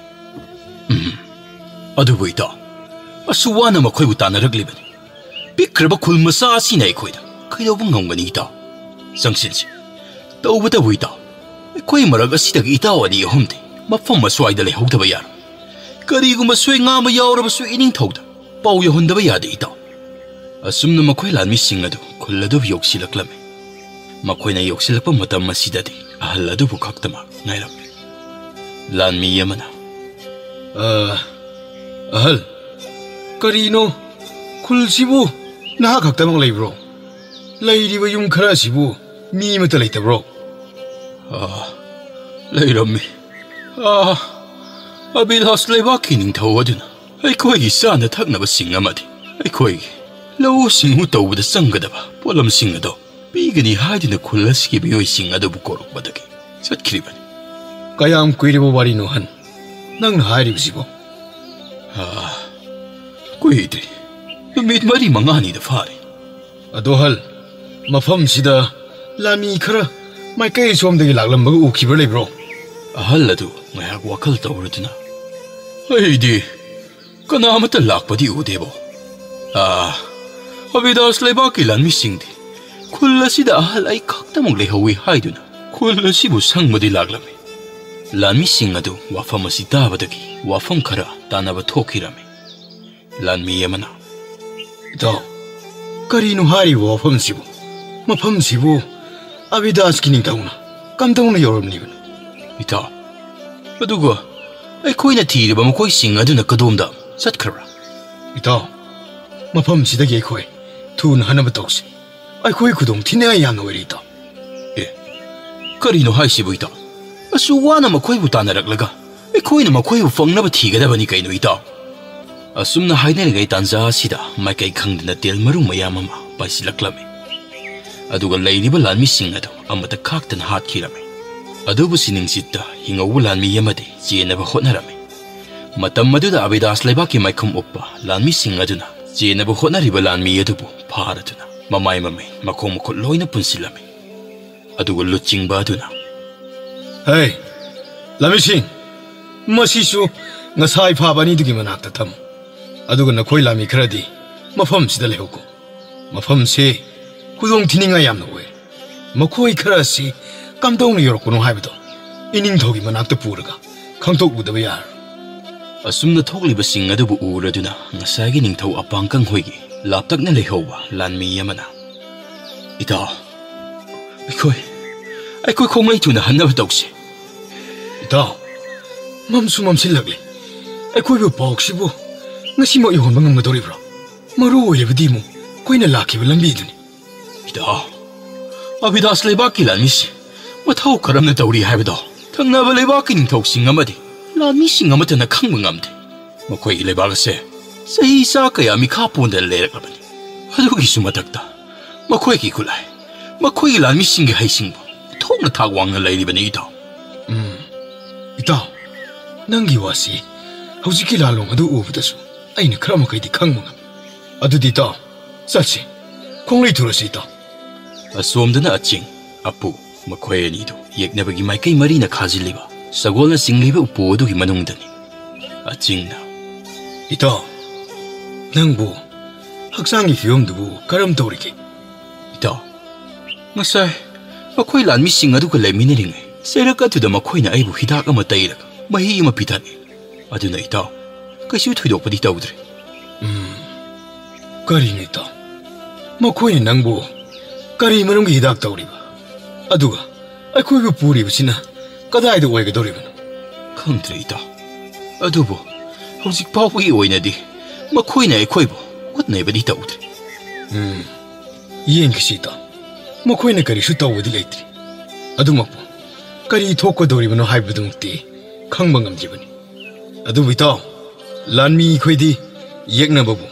"ꯎꯝ, ꯑꯗꯨꯕꯨ ꯏꯇꯥꯎ, ꯑꯁꯨꯛ ꯋꯥꯅ ꯃꯈꯣꯏꯕꯨ ꯇꯥꯟꯅꯔꯛꯂꯤꯕꯅꯤ꯫ ꯄꯤꯛꯈ꯭ꯔꯕ ꯈꯨꯜ ꯃꯆꯥ ꯑꯁꯤꯅ ꯑꯩꯈꯣꯏꯗ ꯀꯩꯗꯧꯕ ꯉꯝꯒꯅꯤ ꯏꯇꯥꯎ? ꯆꯪꯁꯤꯟꯁꯤ꯫ ꯇꯧꯕꯇꯕꯨ ꯏꯇꯥꯎ, ꯑꯩꯈꯣꯏ ꯃꯔꯛ ꯑꯁꯤꯗꯒꯤ ꯏꯇꯥꯎ ꯑꯅꯤ ꯑꯍꯨꯝꯗꯤ ꯃꯐꯝ ꯑꯁ꯭ꯋꯥꯏꯗ ꯂꯩꯍꯧꯗꯕ ꯌꯥꯔꯣꯏ꯫ ꯀꯔꯤꯒꯨꯝꯕ ꯁꯣꯏ ꯉꯥꯝꯕ ꯌꯥꯎꯔꯕꯁꯨ ꯏꯅꯤꯡꯊꯧꯗ ꯄꯥꯎ ꯌꯧꯍꯟꯗꯕ ꯌꯥꯗꯦ ꯏꯇꯥꯎ꯫" ꯑꯁꯨꯝꯅ ꯃꯈꯣꯏ ꯂꯥꯟꯃꯤꯁꯤꯡ ꯑꯗꯨ ꯈꯨꯜ ꯑꯗꯨ ꯌꯧꯁꯤꯜꯂꯛꯂꯝꯃꯤ꯫ ꯃꯈꯣꯏꯅ ꯌꯧꯁꯤꯜꯂꯛꯄ ꯃꯇꯝ ꯑꯁꯤꯗꯗꯤ ꯑꯍꯜ ꯑꯗꯨꯕꯨ ꯈꯛꯇꯃꯛ ꯉꯥꯏꯔꯝꯃꯤ꯫ ꯂꯥꯟꯃꯤ ꯑꯃꯅ, "ꯑ, ꯑꯍꯜ, ꯀꯔꯤꯅꯣ? ꯈꯨꯜꯁꯤꯕꯨ ꯅꯍꯥꯛ ꯈꯛꯇꯃꯛ ꯂꯩꯕ꯭ꯔꯣ? ꯂꯩꯔꯤꯕ ꯌꯨꯝ ꯈꯔ ꯑꯁꯤꯕꯨ ꯃꯤ ꯑꯃꯠꯇ ꯂꯩꯇꯕ꯭ꯔꯣ?" "ꯑ, ꯂꯩꯔꯝꯃꯤ꯫ ꯑ, ꯑꯕꯤꯂꯥꯁ ꯂꯩꯕꯥꯛꯀꯤ ꯅꯤꯡꯊꯧ ꯑꯗꯨꯅ ꯑꯩꯈꯣꯏꯒꯤ ꯆꯥꯅ ꯊꯛꯅꯕꯁꯤꯡ ꯑꯃꯗꯤ ꯑꯩꯈꯣꯏꯒꯤ ꯂꯧꯎ ꯁꯤꯡꯎ ꯇꯧꯕꯗ ꯆꯪꯒꯗꯕ ꯄꯣꯠꯂꯝꯁꯤꯡ ꯑꯗꯣ ꯄꯤꯒꯅꯤ ꯍꯥꯏꯗꯨꯅ ꯈꯨꯜ ꯑꯁꯤꯒꯤ ꯃꯤꯑꯣꯏꯁꯤꯡ ꯑꯗꯨꯕꯨ ꯀꯧꯔꯛꯄꯗꯒꯤ ꯆꯠꯈ꯭ꯔꯤꯕꯅꯤ꯫ ꯀꯌꯥꯝ ꯀꯨꯏꯔꯕ ꯋꯥꯔꯤꯅꯣ, ꯍꯟ? ꯅꯪꯅ ꯍꯥꯏꯔꯤꯕꯁꯤꯕꯣ? ꯑꯥ, ꯀꯨꯏꯗ꯭ꯔꯤ꯫ ꯅꯨꯃꯤꯠ ꯃꯔꯤ ꯃꯉꯥꯅꯤꯗ ꯐꯥꯔꯦ꯫ ꯑꯗꯣ ꯍꯜ, ꯃꯐꯝꯁꯤꯗ ꯂꯥꯟꯃꯤ ꯈꯔ ꯃꯥꯏꯀꯩ ꯁꯣꯝꯗꯒꯤ ꯂꯥꯛꯂꯝꯕꯒ ꯎꯈꯤꯕ꯭ꯔꯥ ꯂꯩꯕ꯭ꯔꯣ? ꯑꯍꯜ ꯑꯗꯨ ꯉꯥꯏꯍꯥꯛ ꯋꯥꯈꯜ ꯇꯧꯔꯗꯨꯅ, "ꯑꯩꯗꯤ ꯀꯅꯥ ꯑꯃꯠꯇ ꯂꯥꯛꯄꯗꯤ ꯎꯗꯦꯕꯣ꯫ ꯑꯥ, ꯑꯕꯤꯗꯥꯁ ꯂꯩꯕꯥꯛꯀꯤ ꯂꯥꯟꯃꯤꯁꯤꯡꯗꯤ ꯈꯨꯜ ꯑꯁꯤꯗ ꯑꯍꯜ ꯑꯩ ꯈꯛꯇꯃꯛ ꯂꯩꯍꯧꯏ" ꯍꯥꯏꯗꯨꯅ ꯈꯨꯜ ꯑꯁꯤꯕꯨ ꯁꯪꯕꯗꯤ ꯂꯥꯛꯂꯝꯃꯤ꯫ ꯂꯥꯟꯃꯤꯁꯤꯡ ꯑꯗꯨ ꯋꯥꯐꯝ ꯑꯁꯤ ꯇꯥꯕꯗꯒꯤ ꯋꯥꯐꯝ ꯈꯔ ꯇꯥꯅꯕ ꯊꯣꯛꯈꯤꯔꯝꯃꯤ꯫ ꯂꯥꯟꯃꯤ ꯑꯃꯅ, "ꯏꯇꯥꯎ, ꯀꯔꯤꯅꯣ ꯍꯥꯏꯔꯤꯕ ꯋꯥꯐꯝꯁꯤꯕꯨ? ꯃꯐꯝꯁꯤꯕꯨ ꯑꯕꯤꯗꯥꯁꯀꯤ ꯅꯤꯡꯊꯧꯅ ꯀꯝꯗꯧꯅ ꯌꯧꯔꯝꯂꯤꯕꯅꯣ?" "ꯏꯇꯥꯎ, ꯑꯗꯨꯒ ꯑꯩꯈꯣꯏꯅ ꯊꯤꯔꯤꯕ ꯃꯈꯣꯏꯁꯤꯡ ꯑꯗꯨꯅ ꯀꯗꯣꯝꯗ ꯆꯠꯈ꯭ꯔꯕ꯭ꯔꯥ?" "ꯏꯇꯥꯎ, ꯃꯐꯝꯁꯤꯗꯒꯤ ꯑꯩꯈꯣꯏ ꯊꯨꯅ ꯍꯟꯅꯕ ꯇꯧꯁꯤ꯫ ꯑꯩꯈꯣꯏ ꯈꯨꯗꯣꯡ ꯊꯤꯅꯤꯡꯉꯥꯏ ꯌꯥꯝꯅ ꯑꯣꯏꯔꯦ, ꯏꯇꯥꯎ꯫" "ꯑꯦ, ꯀꯔꯤꯅꯣ ꯍꯥꯏꯁꯤꯕꯨ, ꯏꯇꯥꯎ? ꯑꯁꯨꯛ ꯋꯥꯅ ꯃꯈꯣꯏꯕꯨ ꯇꯥꯟꯅꯔꯛꯂꯒ ꯑꯩꯈꯣꯏꯅ ꯃꯈꯣꯏꯕꯨ ꯐꯪꯅꯕ ꯊꯤꯒꯗꯕꯅꯤ ꯀꯩꯅꯣ, ꯏꯇꯥꯎ?" ꯑꯁꯨꯝꯅ ꯍꯥꯏꯅꯔꯤꯉꯩ ꯇꯥꯟꯖꯥ ꯑꯁꯤꯗ ꯃꯥꯏꯀꯩ ꯈꯪꯗꯅ ꯇꯦꯜ ꯃꯔꯨ ꯃꯌꯥꯝ ꯑꯃ ꯄꯥꯏꯁꯤꯜꯂꯛꯂꯝꯃꯤ꯫ ꯑꯗꯨꯒ ꯂꯩꯔꯤꯕ ꯂꯥꯟꯃꯤꯁꯤꯡ ꯑꯗꯨ ꯑꯃꯠꯇ ꯈꯥꯛꯇꯅ ꯍꯥꯠꯈꯤꯔꯝꯃꯤ꯫ ꯑꯗꯨꯕꯨ ꯁꯤꯅꯤꯡꯆꯤꯠꯇ ꯍꯤꯡꯍꯧꯕ ꯂꯥꯟꯃꯤ ꯑꯃꯗꯤ ꯆꯦꯟꯅꯕ ꯍꯣꯠꯅꯔꯝꯃꯤ꯫ ꯃꯇꯝ ꯑꯗꯨꯗ ꯑꯕꯤꯗꯥꯁ ꯂꯩꯕꯥꯛꯀꯤ ꯃꯥꯏꯈꯨꯝ ꯎꯞꯄ ꯂꯥꯟꯃꯤꯁꯤꯡ ꯑꯗꯨꯅ ꯆꯦꯟꯅꯕ ꯍꯣꯠꯅꯔꯤꯕ ꯂꯥꯟꯃꯤ ꯑꯗꯨꯕꯨ ꯐꯥꯔꯗꯨꯅ ꯃꯃꯥꯏ ꯃꯃꯩ ꯃꯈꯣꯡ ꯃꯈꯨꯠ ꯂꯣꯏꯅ ꯄꯨꯟꯁꯤꯜꯂꯝꯃꯤ꯫ ꯑꯗꯨꯒ ꯂꯨꯆꯤꯡꯕ ꯑꯗꯨꯅ, "ꯍꯦ, ꯂꯥꯟꯃꯤꯁꯤꯡ, ꯃꯁꯤꯁꯨ ꯉꯁꯥꯏ ꯐꯥꯕ ꯑꯅꯤꯗꯨꯒꯤ ꯃꯅꯥꯛꯇ ꯊꯝꯃꯨ꯫ ꯑꯗꯨꯒ ꯅꯈꯣꯏ ꯂꯥꯟꯃꯤ ꯈꯔꯗꯤ ꯃꯐꯝꯁꯤꯗ ꯂꯩꯍꯧꯀꯣ꯫ ꯃꯐꯝꯁꯤ ꯈꯨꯗꯣꯡ ꯊꯤꯅꯤꯡꯉꯥꯏ ꯌꯥꯝꯅ ꯑꯣꯏ꯫ ꯃꯈꯣꯏ ꯈꯔ ꯑꯁꯤ ꯀꯝꯗꯧꯅ ꯌꯧꯔꯛꯄꯅꯣ ꯍꯥꯏꯕꯗꯣ ꯏꯅꯤꯡꯊꯧꯒꯤ ꯃꯅꯥꯛꯇ ꯄꯨꯔꯒ ꯈꯪꯗꯣꯛꯂꯨꯗꯕ ꯌꯥꯔꯣꯏ꯫" ꯑꯁꯨꯝꯅ ꯊꯣꯛꯂꯤꯕꯁꯤꯡ ꯑꯗꯨꯕꯨ ꯎꯔꯗꯨꯅ ꯉꯁꯥꯏꯒꯤ ꯅꯤꯡꯊꯧ ꯑꯄꯥꯡꯀꯪ ꯍꯣꯏꯒꯤ ꯂꯥꯞꯇꯛꯅ ꯂꯩꯍꯧꯕ ꯂꯥꯟꯃꯤ ꯑꯃꯅ, "ꯏꯇꯥꯎ, ꯑꯩꯈꯣꯏ, ꯑꯩꯈꯣꯏ ꯈꯣꯡꯂꯩ ꯊꯨꯅ ꯍꯟꯅꯕ ꯇꯧꯁꯤ꯫" "ꯏꯇꯥꯎ, ꯃꯝꯁꯨ ꯃꯝꯁꯤꯜꯂꯛꯂꯦ꯫ ꯑꯩꯈꯣꯏꯕꯨ ꯄꯥꯎꯁꯤꯕꯨ ꯉꯁꯤꯃꯛ ꯌꯧꯍꯟꯕ ꯉꯝꯒꯗꯧꯔꯤꯕ꯭ꯔꯣ? ꯃꯔꯨ ꯑꯣꯏꯔꯤꯕꯗꯤ ꯑꯃꯨꯛ ꯑꯩꯈꯣꯏꯅ ꯂꯥꯛꯈꯤꯕ ꯂꯝꯕꯤꯗꯨꯅꯤ꯫" "ꯏꯇꯥꯎ, ꯑꯕꯤꯗꯥꯁ ꯂꯩꯕꯥꯛꯀꯤ ꯂꯥꯟꯃꯤꯁꯤ ꯃꯊꯧ ꯀꯔꯝꯅ ꯇꯧꯔꯤ ꯍꯥꯏꯕꯗꯣ ꯊꯪꯅꯕ ꯂꯩꯕꯥꯛꯀꯤ ꯅꯤꯡꯊꯧꯁꯤꯡ ꯑꯃꯗꯤ ꯂꯥꯟꯃꯤꯁꯤꯡ ꯑꯃꯠꯇꯅ ꯈꯪꯕ ꯉꯝꯗꯦ꯫ ꯃꯈꯣꯏꯒꯤ ꯂꯩꯕꯥꯛ ꯑꯁꯦ ꯆꯍꯤ ꯆꯥ ꯀꯌꯥ ꯃꯤꯈꯥ ꯄꯣꯟꯗꯅ ꯂꯩꯔꯛꯂꯕꯅꯤ꯫ ꯑꯗꯨꯒꯤꯁꯨ ꯃꯊꯛꯇ ꯃꯈꯣꯏꯒꯤ ꯈꯨꯠꯂꯥꯏ, ꯃꯈꯣꯏꯒꯤ ꯂꯥꯟꯃꯤꯁꯤꯡꯒꯤ ꯍꯩꯁꯤꯡꯕ ꯊꯣꯛꯅ ꯊꯥꯛ ꯋꯥꯡꯅ ꯂꯩꯔꯤꯕꯅꯤ, ꯏꯇꯥꯎ꯫ ꯎꯝ, ꯏꯇꯥꯎ, ꯅꯪꯒꯤ ꯋꯥꯁꯤ ꯍꯧꯖꯤꯛꯀꯤ ꯂꯥꯂꯣꯡ ꯑꯗꯨ ꯎꯕꯗꯁꯨ ꯑꯩꯅ ꯈꯔ ꯃꯈꯩꯗꯤ ꯈꯪꯕ ꯉꯝꯃꯤ꯫ ꯑꯗꯨꯗꯤ ꯏꯇꯥꯎ, ꯆꯠꯁꯤ, ꯈꯣꯡꯂꯩ ꯊꯨꯔꯁꯤ, ꯏꯇꯥꯎ꯫ ꯑꯁꯣꯝꯗꯅ ꯑꯆꯤꯡ, ꯑꯄꯨ, ꯃꯈꯣꯏ ꯑꯅꯤꯗꯨ ꯌꯦꯛꯅꯕꯒꯤ ꯃꯥꯏꯀꯩ ꯃꯔꯤꯅ ꯈꯥꯖꯤꯜꯂꯤꯕ ꯁꯒꯣꯜꯅ ꯆꯤꯡꯂꯤꯕ ꯎꯄꯨ ꯑꯗꯨꯒꯤ ꯃꯅꯨꯡꯗꯅꯤ꯫ ꯑꯆꯤꯡꯅ, "ꯏꯇꯥꯎ, ꯅꯪꯕꯨ ꯍꯛꯆꯥꯡꯒꯤ ꯐꯤꯕꯝꯗꯨꯕꯨ ꯀꯔꯝ ꯇꯧꯔꯤꯒꯦ?" "ꯏꯇꯥꯎ, ꯉꯁꯥꯏ ꯃꯈꯣꯏ ꯂꯥꯟꯃꯤꯁꯤꯡ ꯑꯗꯨꯒ ꯂꯩꯃꯤꯟꯅꯔꯤꯉꯩ ꯆꯩꯔꯛ ꯑꯗꯨꯗ ꯃꯈꯣꯏꯅ ꯑꯩꯕꯨ ꯍꯤꯗꯥꯛ ꯑꯃ ꯇꯩꯔꯒ ꯃꯍꯤ ꯑꯃ ꯄꯤꯊꯛꯏ꯫ ꯑꯗꯨꯅ ꯏꯇꯥꯎ, ꯀꯩꯁꯨ ꯊꯣꯏꯗꯣꯛꯄꯗꯤ ꯇꯧꯗ꯭ꯔꯦ꯫" "ꯎꯝ, ꯀꯔꯤꯅꯣ ꯏꯇꯥꯎ? ꯃꯈꯣꯏꯅ ꯅꯪꯕꯨ ꯀꯔꯤ ꯃꯔꯝꯒꯤ ꯍꯤꯗꯥꯛ ꯇꯧꯔꯤꯕ? ꯑꯗꯨꯒ ꯑꯩꯈꯣꯏꯕꯨ ꯄꯨꯔꯤꯕꯁꯤꯅ ꯀꯗꯥꯏꯗ ꯑꯣꯏꯒꯗꯧꯔꯤꯕꯅꯣ?" "ꯈꯪꯗ꯭ꯔꯦ, ꯏꯇꯥꯎ꯫ ꯑꯗꯨꯕꯨ ꯍꯧꯖꯤꯛ ꯐꯥꯎꯕꯒꯤ ꯑꯣꯏꯅꯗꯤ ꯃꯈꯣꯏꯅ ꯑꯩꯈꯣꯏꯕꯨ ꯑꯣꯠ ꯅꯩꯕꯗꯤ ꯇꯧꯗ꯭ꯔꯤ꯫" "ꯎꯝ, ꯌꯦꯡꯈꯤꯁꯤ, ꯏꯇꯥꯎ꯫ ꯃꯈꯣꯏꯅ ꯀꯔꯤꯁꯨ ꯇꯧꯕꯗꯤ ꯂꯩꯇ꯭ꯔꯤ꯫ ꯑꯗꯨꯃꯛꯄꯨ ꯀꯔꯤ ꯊꯣꯛꯀꯗꯧꯔꯤꯕꯅꯣ ꯍꯥꯏꯕꯗꯨꯃꯛꯇꯤ ꯈꯪꯕ ꯉꯝꯗ꯭ꯔꯤꯕꯅꯤ꯫ ꯑꯗꯨꯕꯨ ꯏꯇꯥꯎ, ꯂꯥꯟꯃꯤ ꯑꯩꯈꯣꯏꯗꯤ ꯌꯦꯛꯅꯕꯕꯨ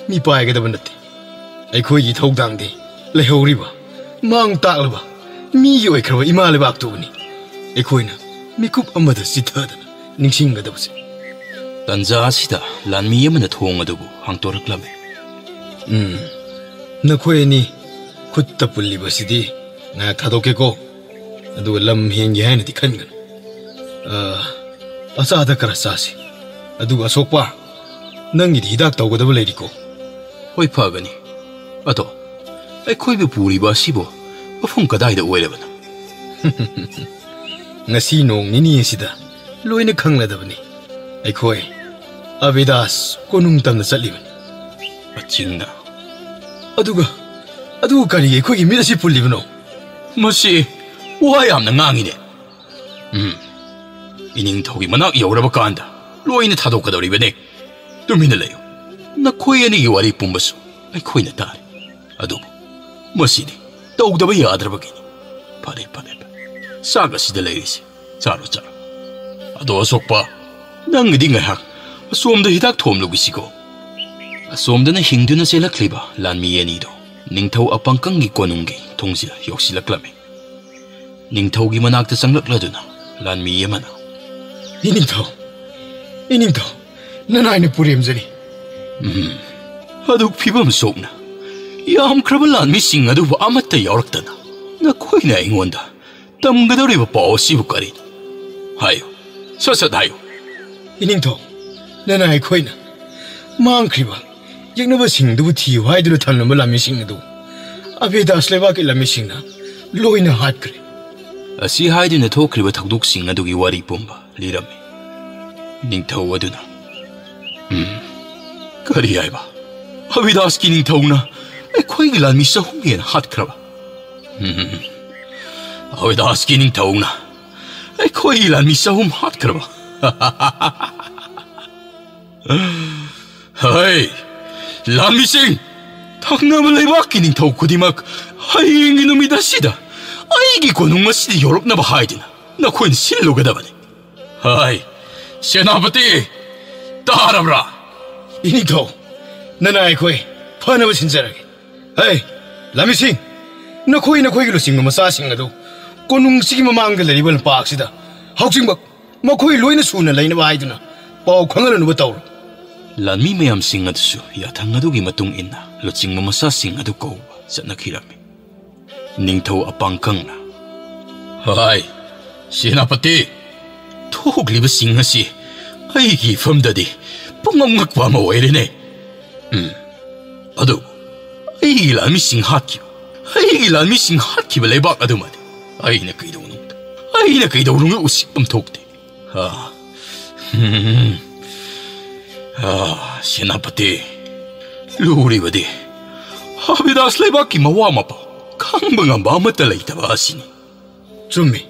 ꯃꯤ ꯄꯥꯏꯒꯗꯕ ꯅꯠꯇꯦ꯫ ꯑꯩꯈꯣꯏꯒꯤ ꯊꯧꯗꯥꯡꯗꯤ ꯂꯩꯍꯧꯔꯤꯕ, ꯃꯥꯡ ꯇꯥꯛꯂꯕ, ꯃꯤꯒꯤ ꯑꯣꯏꯈ꯭ꯔꯕ ꯏꯃꯥ ꯂꯩꯕꯥꯛꯇꯨꯕꯨꯅꯤ ꯑꯩꯈꯣꯏꯅ ꯃꯤꯀꯨꯞ ꯑꯃꯗ ꯆꯤꯊꯗꯅ ꯅꯤꯡꯁꯤꯡꯒꯗꯕꯁꯦ꯫" ꯇꯟꯖꯥ ꯑꯁꯤꯗ ꯂꯥꯟꯃꯤ ꯑꯃꯅ ꯊꯣꯡ ꯑꯗꯨꯕꯨ ꯍꯥꯡꯗꯣꯔꯛꯂꯝꯃꯤ꯫ "ꯎꯝ, ꯅꯈꯣꯏ ꯑꯅꯤ ꯈꯨꯠꯇ ꯄꯨꯜꯂꯤꯕꯁꯤꯗꯤ ꯉꯥꯏꯍꯥꯛ ꯊꯥꯗꯣꯛꯀꯦꯀꯣ꯫ ꯑꯗꯨꯒ ꯂꯝ ꯍꯦꯟꯒꯦ ꯍꯥꯏꯅꯗꯤ ꯈꯟꯒꯅꯨ꯫ ꯑ, ꯑꯆꯥꯗ ꯈꯔ ꯆꯥꯁꯤ꯫ ꯑꯗꯨꯒ ꯑꯁꯣꯛꯄ, ꯅꯪꯒꯤꯗꯤ ꯍꯤꯗꯥꯛ ꯇꯧꯒꯗꯕ ꯂꯩꯔꯤꯀꯣ?" "ꯍꯣꯏ, ꯐꯒꯅꯤ꯫ ꯑꯗꯣ ꯑꯩꯈꯣꯏꯕꯨ ꯄꯨꯔꯤꯕ ꯑꯁꯤꯕꯨ ꯃꯐꯝ ꯀꯗꯥꯏꯗ ꯑꯣꯏꯔꯕꯅꯣ?" "ꯉꯁꯤ ꯅꯣꯡ ꯅꯤꯅꯤ ꯑꯁꯤꯗ ꯂꯣꯏꯅ ꯈꯪꯂꯗꯕꯅꯤ꯫ ꯑꯩꯈꯣꯏ ꯑꯕꯤꯗꯥꯁ ꯀꯣꯅꯨꯡ ꯇꯝꯅ ꯆꯠꯂꯤꯕꯅꯤ꯫" ꯑꯆꯤꯡꯅ, "ꯑꯗꯨꯒ, ꯑꯗꯨꯒ ꯀꯔꯤꯒꯤ ꯑꯩꯈꯣꯏꯒꯤ ꯃꯤꯠ ꯑꯁꯤ ꯄꯨꯜꯂꯤꯕꯅꯣ?" "ꯃꯁꯤ ꯋꯥ ꯌꯥꯝꯅ ꯉꯥꯡꯉꯤꯅꯦ꯫" "ꯎꯝ, ꯏꯅꯤꯡꯊꯧꯒꯤ ꯃꯅꯥꯛ ꯌꯧꯔꯕ ꯀꯥꯟꯗ ꯂꯣꯏꯅ ꯊꯥꯗꯣꯛꯀꯗꯧꯔꯤꯕꯅꯤ꯫ ꯇꯨꯃꯤꯟꯅ ꯂꯩꯌꯨ꯫ ꯅꯈꯣꯏ ꯑꯅꯤꯒꯤ ꯋꯥꯔꯤ ꯄꯨꯝꯕꯁꯨ ꯑꯩꯈꯣꯏꯅ ꯇꯥꯔꯦ꯫ ꯑꯗꯨꯕꯨ ꯃꯁꯤꯗꯤ ꯇꯧꯗꯕ ꯌꯥꯗ꯭ꯔꯕꯒꯤꯅꯤ꯫ ꯐꯔꯦ, ꯐꯔꯦ, ꯐꯔꯦ꯫ ꯆꯥꯛ ꯑꯁꯤꯗ ꯂꯩꯔꯤꯁꯦ꯫ ꯆꯥꯔꯣ, ꯆꯥꯔꯣ꯫ ꯑꯗꯣ ꯑꯁꯣꯛꯄ, ꯅꯪꯒꯤꯗꯤ ꯉꯥꯏꯍꯥꯛ ꯑꯁꯣꯝꯗ ꯍꯤꯗꯥꯛ ꯊꯣꯝꯂꯨꯒꯤꯁꯤꯀꯣ꯫ ꯑꯁꯣꯝꯗꯅ ꯍꯤꯡꯗꯨꯅ ꯆꯦꯜꯂꯛꯂꯤꯕ ꯂꯥꯟꯃꯤ ꯑꯅꯤꯗꯨ ꯅꯤꯡꯊꯧ ꯑꯄꯥꯡꯀꯪꯒꯤ ꯀꯣꯅꯨꯡꯒꯤ ꯊꯣꯡꯁꯤꯗ ꯌꯧꯁꯤꯜꯂꯛꯂꯝꯃꯤ꯫ ꯅꯤꯡꯊꯧꯒꯤ ꯃꯅꯥꯛꯇ ꯆꯪꯂꯛꯂꯗꯨꯅ ꯂꯥꯟꯃꯤ ꯑꯃꯅ, "ꯏꯅꯤꯡꯊꯧ, ꯏꯅꯤꯡꯊꯧ, ꯅꯅꯥꯏꯅ ꯄꯨꯔꯦꯝꯖꯔꯤ꯫ ꯎꯝ, ꯑꯗꯨꯛ ꯐꯤꯕꯝ ꯁꯣꯛꯅ ꯌꯥꯝꯈ꯭ꯔꯕ ꯂꯥꯟꯃꯤꯁꯤꯡ ꯑꯗꯨꯕꯨ ꯑꯃꯠꯇ ꯌꯥꯎꯔꯛꯇꯅ ꯅꯈꯣꯏꯅ ꯑꯩꯉꯣꯟꯗ ꯇꯝꯒꯗꯧꯔꯤꯕ ꯄꯥꯎ ꯑꯁꯤꯕꯨ ꯀꯔꯤꯅꯣ? ꯍꯥꯏꯌꯨ, ꯁꯠ ꯁꯠ ꯍꯥꯏꯌꯨ꯫" "ꯏꯅꯤꯡꯊꯧ, ꯅꯅꯥꯏ ꯑꯩꯈꯣꯏꯅ ꯃꯥꯡꯈ꯭ꯔꯤꯕ ꯌꯦꯛꯅꯕꯁꯤꯡꯗꯨꯕꯨ ꯊꯤꯌꯨ ꯍꯥꯏꯗꯨꯅ ꯊꯝꯂꯝꯕ ꯂꯥꯟꯃꯤꯁꯤꯡ ꯑꯗꯨ ꯑꯕꯦꯗꯥꯁ ꯂꯩꯕꯥꯛꯀꯤ ꯂꯥꯟꯃꯤꯁꯤꯡꯅ ꯂꯣꯏꯅ ꯍꯥꯠꯈ꯭ꯔꯦ꯫" ꯑꯁꯤ ꯍꯥꯏꯗꯨꯅ ꯊꯣꯛꯈ꯭ꯔꯤꯕ ꯊꯧꯗꯣꯛꯁꯤꯡ ꯑꯗꯨꯒꯤ ꯋꯥꯔꯤ ꯄꯨꯝꯕ ꯂꯤꯔꯝꯃꯤ꯫ ꯅꯤꯡꯊꯧ ꯑꯗꯨꯅ, "ꯎꯝ, ꯀꯔꯤ ꯍꯥꯏꯕ? ꯑꯕꯤꯗꯥꯁꯀꯤ ꯅꯤꯡꯊꯧꯅ ꯑꯩꯈꯣꯏꯒꯤ ꯂꯥꯟꯃꯤ ꯆꯍꯨꯝ ꯍꯦꯟꯅ ꯍꯥꯠꯈ꯭ꯔꯕ?" "ꯎꯝ, ꯑꯕꯤꯗꯥꯁꯀꯤ ꯅꯤꯡꯊꯧꯅ ꯑꯩꯈꯣꯏꯒꯤ ꯂꯥꯟꯃꯤ ꯆꯍꯨꯝ ꯍꯥꯠꯈ꯭ꯔꯕ?" "ꯍꯩ, ꯂꯥꯟꯃꯤꯁꯤꯡ, ꯊꯪꯅꯕ ꯂꯩꯕꯥꯛꯀꯤ ꯅꯤꯡꯊꯧ ꯈꯨꯗꯤꯡꯃꯛ ꯍꯌꯦꯡꯒꯤ ꯅꯨꯃꯤꯠ ꯑꯁꯤꯗ ꯑꯩꯒꯤ ꯀꯣꯅꯨꯡ ꯑꯁꯤꯗ ꯌꯧꯔꯛꯅꯕ ꯍꯥꯏꯗꯨꯅ ꯅꯈꯣꯏꯅ ꯁꯤꯜꯂꯨꯒꯗꯕꯅꯤ꯫ ꯍꯥꯏ, ꯁꯦꯅꯥꯄꯇꯤ, ꯇꯥꯔꯕ꯭ꯔꯥ?" "ꯏꯅꯤꯡꯊꯧ, ꯅꯅꯥꯏ ꯑꯩꯈꯣꯏ ꯐꯅꯕ ꯁꯤꯟꯖꯔꯒꯦ꯫ ꯍꯩ, ꯂꯥꯟꯃꯤꯁꯤꯡ, ꯅꯈꯣꯏ ꯅꯈꯣꯏꯒꯤ ꯂꯨꯆꯤꯡꯕ ꯃꯆꯥꯁꯤꯡ ꯑꯗꯨ ꯀꯣꯅꯨꯡꯁꯤꯒꯤ ꯃꯃꯥꯡꯗ ꯂꯩꯔꯤꯕ ꯂꯝꯄꯥꯛ ꯑꯁꯤꯗ ꯍꯧꯖꯤꯛꯃꯛ ꯃꯈꯣꯏ ꯂꯣꯏꯅ ꯁꯨꯅ ꯂꯩꯅꯕ ꯍꯥꯏꯗꯨꯅ ꯄꯥꯎ ꯈꯪꯍꯜꯂꯅꯕ ꯇꯧꯔꯣ꯫" ꯂꯥꯟꯃꯤ ꯃꯌꯥꯝꯁꯤꯡ ꯑꯗꯨꯁꯨ ꯌꯥꯊꯪ ꯑꯗꯨꯒꯤ ꯃꯇꯨꯡ ꯏꯟꯅ ꯂꯨꯆꯤꯡꯕ ꯃꯆꯥꯁꯤꯡ ꯑꯗꯨ ꯀꯧꯕ ꯆꯠꯅꯈꯤꯔꯝꯃꯤ꯫ ꯅꯤꯡꯊꯧ ꯑꯄꯥꯡꯀꯪꯅ, "ꯍꯥꯏ, ꯁꯦꯅꯥꯄꯇꯤ, ꯊꯣꯛꯂꯤꯕꯁꯤꯡ ꯑꯁꯤ ꯑꯩꯒꯤ ꯏꯐꯝꯗꯗꯤ ꯄꯨꯡꯉꯛ ꯉꯛꯄ ꯑꯃ ꯑꯣꯏꯔꯦꯅꯦ꯫ ꯎꯝ, ꯑꯗꯨ ꯑꯩꯒꯤ ꯂꯥꯟꯃꯤꯁꯤꯡ ꯍꯥꯠꯈꯤꯕ, ꯑꯩꯒꯤ ꯂꯥꯟꯃꯤꯁꯤꯡ ꯍꯥꯠꯈꯤꯕ ꯂꯩꯕꯥꯛ ꯑꯗꯨꯃꯗꯤ ꯑꯩꯅ ꯀꯩꯗꯧꯅꯨꯡꯗ, ꯑꯩꯅ ꯀꯩꯗꯧꯅꯨꯡꯗ ꯎꯁꯤꯠꯐꯝ ꯊꯣꯛꯇꯦ꯫ ꯑꯥ, ꯍꯝ, ꯑꯥ, ꯁꯦꯅꯥꯄꯇꯤ, ꯂꯨꯔꯤꯕꯗꯤ ꯑꯕꯤꯗꯥꯁ ꯂꯩꯕꯥꯛꯀꯤ ꯃꯋꯥ ꯃꯄꯥ ꯈꯪꯕ ꯉꯝꯕ ꯑꯃꯠꯇ ꯂꯩꯇꯕ ꯑꯁꯤꯅꯤ꯫" "ꯆꯨꯝꯃꯤ,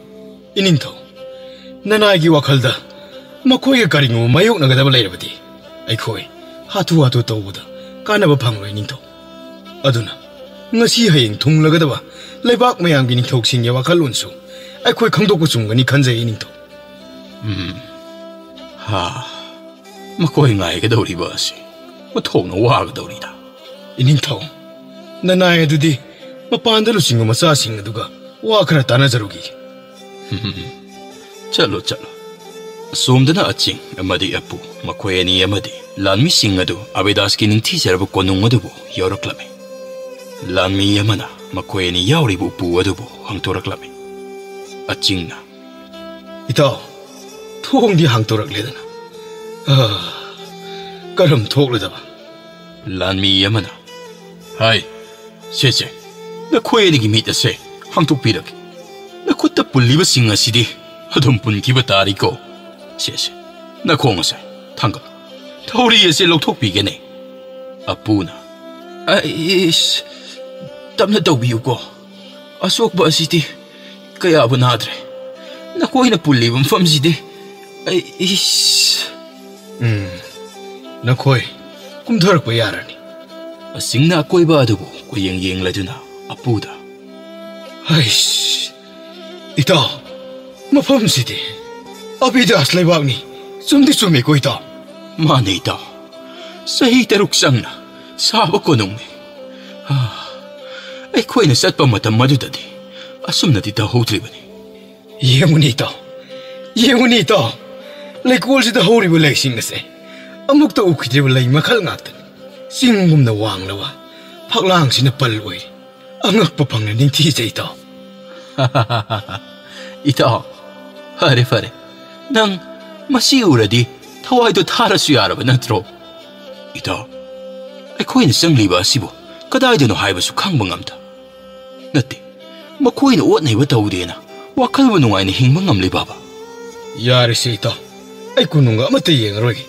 ꯏꯅꯤꯡꯊꯧ꯫ ꯅꯅꯥꯏꯒꯤ ꯋꯥꯈꯜꯗ ꯃꯈꯣꯏꯒ ꯀꯔꯤꯒꯨꯝꯕ ꯃꯥꯌꯣꯛꯅꯒꯗꯕ ꯂꯩꯔꯕꯗꯤ ꯑꯩꯈꯣꯏ ꯍꯥꯊꯨ ꯍꯥꯊꯨ ꯇꯧꯕꯗ ꯀꯥꯟꯅꯕ ꯐꯪꯂꯣꯏ, ꯏꯅꯤꯡꯊꯧ꯫ ꯑꯗꯨꯅ ꯉꯁꯤ ꯍꯌꯦꯡ ꯊꯨꯡꯂꯒꯗꯕ ꯂꯩꯕꯥꯛ ꯃꯌꯥꯝꯒꯤ ꯅꯤꯡꯊꯧꯁꯤꯡꯒꯤ ꯋꯥꯈꯜꯂꯣꯟꯁꯨ ꯑꯩꯈꯣꯏ ꯈꯪꯗꯣꯛꯄ ꯆꯨꯝꯒꯅꯤ ꯈꯟꯖꯩ, ꯏꯅꯤꯡꯊꯧ꯫" "ꯎꯝ, ꯑꯥ, ꯃꯈꯣꯏ ꯉꯥꯏꯒꯗꯧꯔꯤꯕ ꯑꯁꯤ ꯑꯣꯟꯊꯣꯛꯅ ꯋꯥꯒꯗꯧꯔꯤꯗ꯫ ꯏꯅꯤꯡꯊꯧ, ꯅꯅꯥꯏ ꯑꯗꯨꯗꯤ ꯃꯄꯥꯟꯗ ꯂꯨꯆꯤꯡꯕ ꯃꯆꯥꯁꯤꯡ ꯑꯗꯨꯒ ꯋꯥ ꯈꯔ ꯇꯥꯟꯅꯖꯔꯨꯈꯤꯒꯦ꯫ ꯆꯠꯂꯣ, ꯆꯠꯂꯣ꯫ ꯑꯁꯣꯝꯗꯅ ꯑꯆꯤꯡ ꯑꯃꯗꯤ ꯑꯄꯨ, ꯃꯈꯣꯏ ꯑꯅꯤ ꯑꯃꯗꯤ ꯂꯥꯟꯃꯤꯁꯤꯡ ꯑꯗꯨ ꯑꯕꯤꯗꯥꯁꯀꯤ ꯅꯤꯡꯊꯤꯖꯔꯕ ꯀꯣꯅꯨꯡ ꯑꯗꯨꯕꯨ ꯌꯧꯔꯛꯂꯝꯃꯤ꯫ ꯂꯥꯟꯃꯤ ꯑꯃꯅ ꯃꯈꯣꯏ ꯑꯅꯤ ꯌꯥꯎꯔꯤꯕ ꯎꯄꯨ ꯑꯗꯨꯕꯨ ꯍꯥꯡꯗꯣꯔꯛꯂꯝꯃꯤ꯫ ꯑꯆꯤꯡꯅ, "ꯏꯇꯥꯎ, ꯊꯣꯡꯗꯤ ꯍꯥꯡꯗꯣꯔꯛꯂꯦꯗꯅ꯫ ꯑꯥ, ꯀꯔꯝ ꯊꯣꯛꯂꯗꯕ?" ꯂꯥꯟꯃꯤ ꯑꯃꯅ, "ꯍꯥꯏ, ꯁꯦ, ꯁꯦ, ꯅꯈꯣꯏ ꯑꯅꯤꯒꯤ ꯃꯤꯠ ꯑꯁꯦ ꯍꯥꯡꯗꯣꯛꯄꯤꯔꯒꯦ꯫ ꯅꯈꯨꯠꯇ ꯄꯨꯜꯂꯤꯕꯁꯤꯡ ꯑꯁꯤꯗꯤ ꯑꯗꯨꯝ ꯄꯨꯟꯈꯤꯕ ꯇꯥꯔꯤꯀꯣ꯫ ꯁꯦ, ꯁꯦ, ꯅꯈꯣꯡ ꯑꯁꯦ ꯊꯥꯡꯒꯠꯂꯨ꯫ ꯊꯧꯔꯤ ꯑꯁꯦ ꯂꯧꯊꯣꯛꯄꯤꯒꯦꯅꯦ꯫" ꯑꯄꯨꯅ, "ꯑꯩꯁ, ꯇꯞꯅ ꯇꯧꯕꯤꯌꯨꯀꯣ꯫ ꯑꯁꯣꯛꯄ ꯑꯁꯤꯗꯤ ꯀꯌꯥꯕꯨ ꯅꯥꯗ꯭ꯔꯦ꯫ ꯅꯈꯣꯏꯅ ꯄꯨꯜꯂꯤꯕ ꯃꯐꯝꯁꯤꯗꯤ ꯑꯩ, ꯏꯁ꯫" "ꯎꯝ, ꯅꯈꯣꯏ ꯀꯨꯝꯊꯔꯛꯄ ꯌꯥꯔꯅꯤ꯫" ꯑꯆꯤꯡꯅ ꯑꯀꯣꯏꯕ ꯑꯗꯨꯕꯨ ꯀꯣꯏꯌꯦꯡ ꯌꯦꯡꯂꯗꯨꯅ ꯑꯄꯨꯗ, "ꯍꯩꯁ, ꯏꯇꯥꯎ, ꯃꯐꯝꯁꯤꯗꯤ ꯑꯕꯤꯗꯥꯁ ꯂꯩꯕꯥꯛꯅꯤ꯫ ꯆꯨꯝꯗꯤ ꯆꯨꯝꯃꯤꯀꯣ, ꯏꯇꯥꯎ?" "ꯃꯥꯅꯦ, ꯏꯇꯥꯎ꯫ ꯆꯍꯤ ꯇꯔꯨꯛ ꯆꯪꯅ ꯁꯥꯕ ꯀꯣꯅꯨꯡꯅꯤ꯫ ꯑꯥ, ꯑꯩꯈꯣꯏꯅ ꯆꯠꯄ ꯃꯇꯝ ꯑꯗꯨꯗꯗꯤ ꯑꯁꯨꯝꯅꯗꯤ ꯇꯧꯍꯧꯗ꯭ꯔꯤꯕꯅꯤ꯫" "ꯌꯦꯡꯉꯨꯅꯦ, ꯏꯇꯥꯎ, ꯌꯦꯡꯉꯨꯅꯦ, ꯏꯇꯥꯎ꯫ ꯂꯩꯀꯣꯜꯁꯤꯗ ꯍꯧꯔꯤꯕ ꯂꯩꯁꯤꯡ ꯑꯁꯦ ꯑꯃꯨꯛꯇ ꯎꯈꯤꯗ꯭ꯔꯤꯕ ꯂꯩ ꯃꯈꯜ ꯉꯥꯛꯇꯅꯤ꯫ ꯆꯤꯡꯒꯨꯝꯅ ꯋꯥꯡꯂꯕ, ꯐꯛꯂꯥꯡꯁꯤꯅ ꯄꯜ ꯑꯣꯏꯔꯤ꯫ ꯑꯉꯛꯄ ꯐꯪꯅ ꯅꯤꯡꯊꯤꯖꯩ, ꯏꯇꯥꯎ꯫" "ꯏꯇꯥꯎ, ꯐꯔꯦ, ꯐꯔꯦ꯫ ꯅꯪ ꯃꯁꯤ ꯎꯔꯗꯤ ꯊꯋꯥꯏꯗꯣ ꯊꯥꯔꯁꯨ ꯌꯥꯔꯕ ꯅꯠꯇ꯭ꯔꯣ?" "ꯏꯇꯥꯎ, ꯑꯩꯈꯣꯏꯅ ꯆꯪꯂꯤꯕ ꯑꯁꯤꯕꯨ ꯀꯗꯥꯏꯗꯅꯣ ꯍꯥꯏꯕꯁꯨ ꯈꯪꯕ ꯉꯝꯗ꯫ ꯅꯠꯇꯦ, ꯃꯈꯣꯏꯅ ꯑꯣꯠ ꯅꯩꯕ ꯇꯧꯗꯦꯅ ꯋꯥꯈꯜꯕꯨ ꯅꯨꯡꯉꯥꯏꯅ ꯍꯤꯡꯕ ꯉꯝꯂꯤꯕꯕ?" "ꯌꯥꯔꯦꯁꯦ, ꯏꯇꯥꯎ꯫ ꯑꯩ ꯀꯣꯅꯨꯡꯒ ꯑꯃꯠꯇ ꯌꯦꯡꯉꯔꯣꯏꯒꯦ꯫"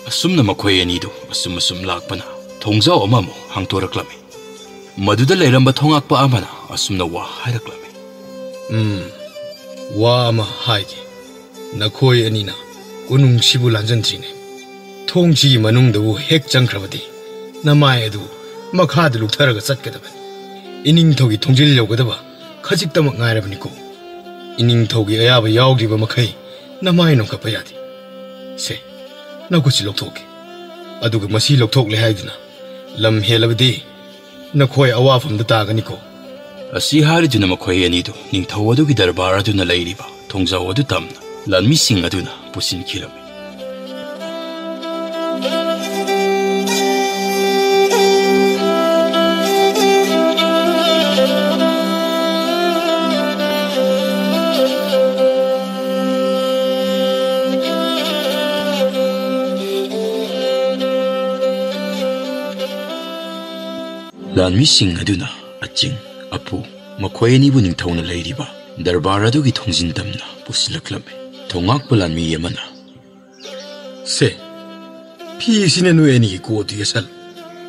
ꯑꯁꯨꯝꯅ ꯃꯈꯣꯏ ꯑꯅꯤꯗꯨ ꯑꯁꯨꯝ ꯑꯁꯨꯝ ꯂꯥꯛꯄꯅ ꯊꯣꯡꯖꯥꯎ ꯑꯃꯃꯨꯛ ꯍꯥꯡꯗꯣꯔꯛꯂꯝꯃꯤ꯫ ꯃꯗꯨꯗ ꯂꯩꯔꯝꯕ ꯊꯣꯉꯥꯛꯄ ꯑꯃꯅ ꯑꯁꯨꯝꯅ ꯋꯥ ꯍꯥꯏꯔꯛꯂꯝꯃꯤ꯫ "ꯎꯝ, ꯋꯥ ꯑꯃ ꯍꯥꯏꯒꯦ꯫ ꯅꯈꯣꯏ ꯑꯅꯤꯅ ꯀꯣꯅꯨꯡꯁꯤꯕꯨ ꯂꯥꯟꯖꯟꯗ꯭ꯔꯤꯉꯩ, ꯊꯣꯡꯁꯤꯒꯤ ꯃꯅꯨꯡꯗꯕꯨ ꯍꯦꯛ ꯆꯪꯈ꯭ꯔꯕꯗꯤ, ꯅꯃꯥꯏ ꯑꯗꯨ ꯃꯈꯥꯗ ꯂꯨꯞꯊꯔꯒ ꯆꯠꯀꯗꯕꯅꯤ꯫ ꯏꯅꯤꯡꯊꯧꯒꯤ ꯊꯣꯡꯖꯤꯜ ꯌꯧꯒꯗꯕ ꯈꯖꯤꯛꯇꯃꯛ ꯉꯥꯏꯔꯕꯅꯤꯀꯣ꯫ ꯏꯅꯤꯡꯊꯧꯒꯤ ꯑꯌꯥꯕ ꯌꯥꯎꯗ꯭ꯔꯤꯕ ꯃꯈꯩ ꯅꯃꯥꯏ ꯅꯣꯡꯈꯠꯄ ꯌꯥꯗꯦ꯫" ꯁꯦ, ꯅꯈꯨꯠꯁꯤ ꯂꯧꯊꯣꯛꯀꯦ꯫ ꯑꯗꯨꯒ ꯃꯁꯤ ꯂꯧꯊꯣꯛꯂꯦ ꯍꯥꯏꯗꯨꯅ ꯂꯝ ꯍꯦꯜꯂꯕꯗꯤ ꯅꯈꯣꯏ ꯑꯋꯥꯐꯝꯗ ꯇꯥꯒꯅꯤꯀꯣ꯫ ꯑꯁꯤ ꯍꯥꯏꯔꯗꯨꯅ ꯃꯈꯣꯏ ꯑꯅꯤꯗꯨ ꯅꯤꯡꯊꯧ ꯑꯗꯨꯒꯤ ꯗꯔꯕꯥꯔ ꯑꯗꯨꯅ ꯂꯩꯔꯤꯕ ꯊꯣꯡꯖꯥꯎ ꯑꯗꯨ ꯇꯝꯅ ꯂꯥꯟꯃꯤꯁꯤꯡ ꯑꯗꯨꯅ ꯄꯨꯁꯤꯟꯈꯤꯔꯝꯃꯤ꯫ ꯂꯥꯟꯃꯤꯁꯤꯡ ꯑꯗꯨꯅ ꯑꯆꯤꯡ, ꯑꯄꯨ, ꯃꯈꯣꯏ ꯑꯅꯤꯕꯨ ꯅꯤꯡꯊꯧꯅ ꯂꯩꯔꯤꯕ ꯗꯔꯕꯥꯔ ꯑꯗꯨꯒꯤ ꯊꯣꯡꯖꯤꯟ ꯇꯝꯅ ꯄꯨꯁꯤꯜꯂꯛꯂꯝꯃꯤ꯫ ꯊꯣꯡꯉꯥꯛꯄ ꯂꯥꯟꯃꯤ ꯑꯃꯅ, "ꯁꯦ, ꯐꯤ ꯑꯁꯤꯅ ꯅꯣꯏ ꯑꯅꯤꯒꯤ ꯀꯣꯛ ꯑꯗꯨ ꯌꯦꯠꯁꯜꯂꯨ,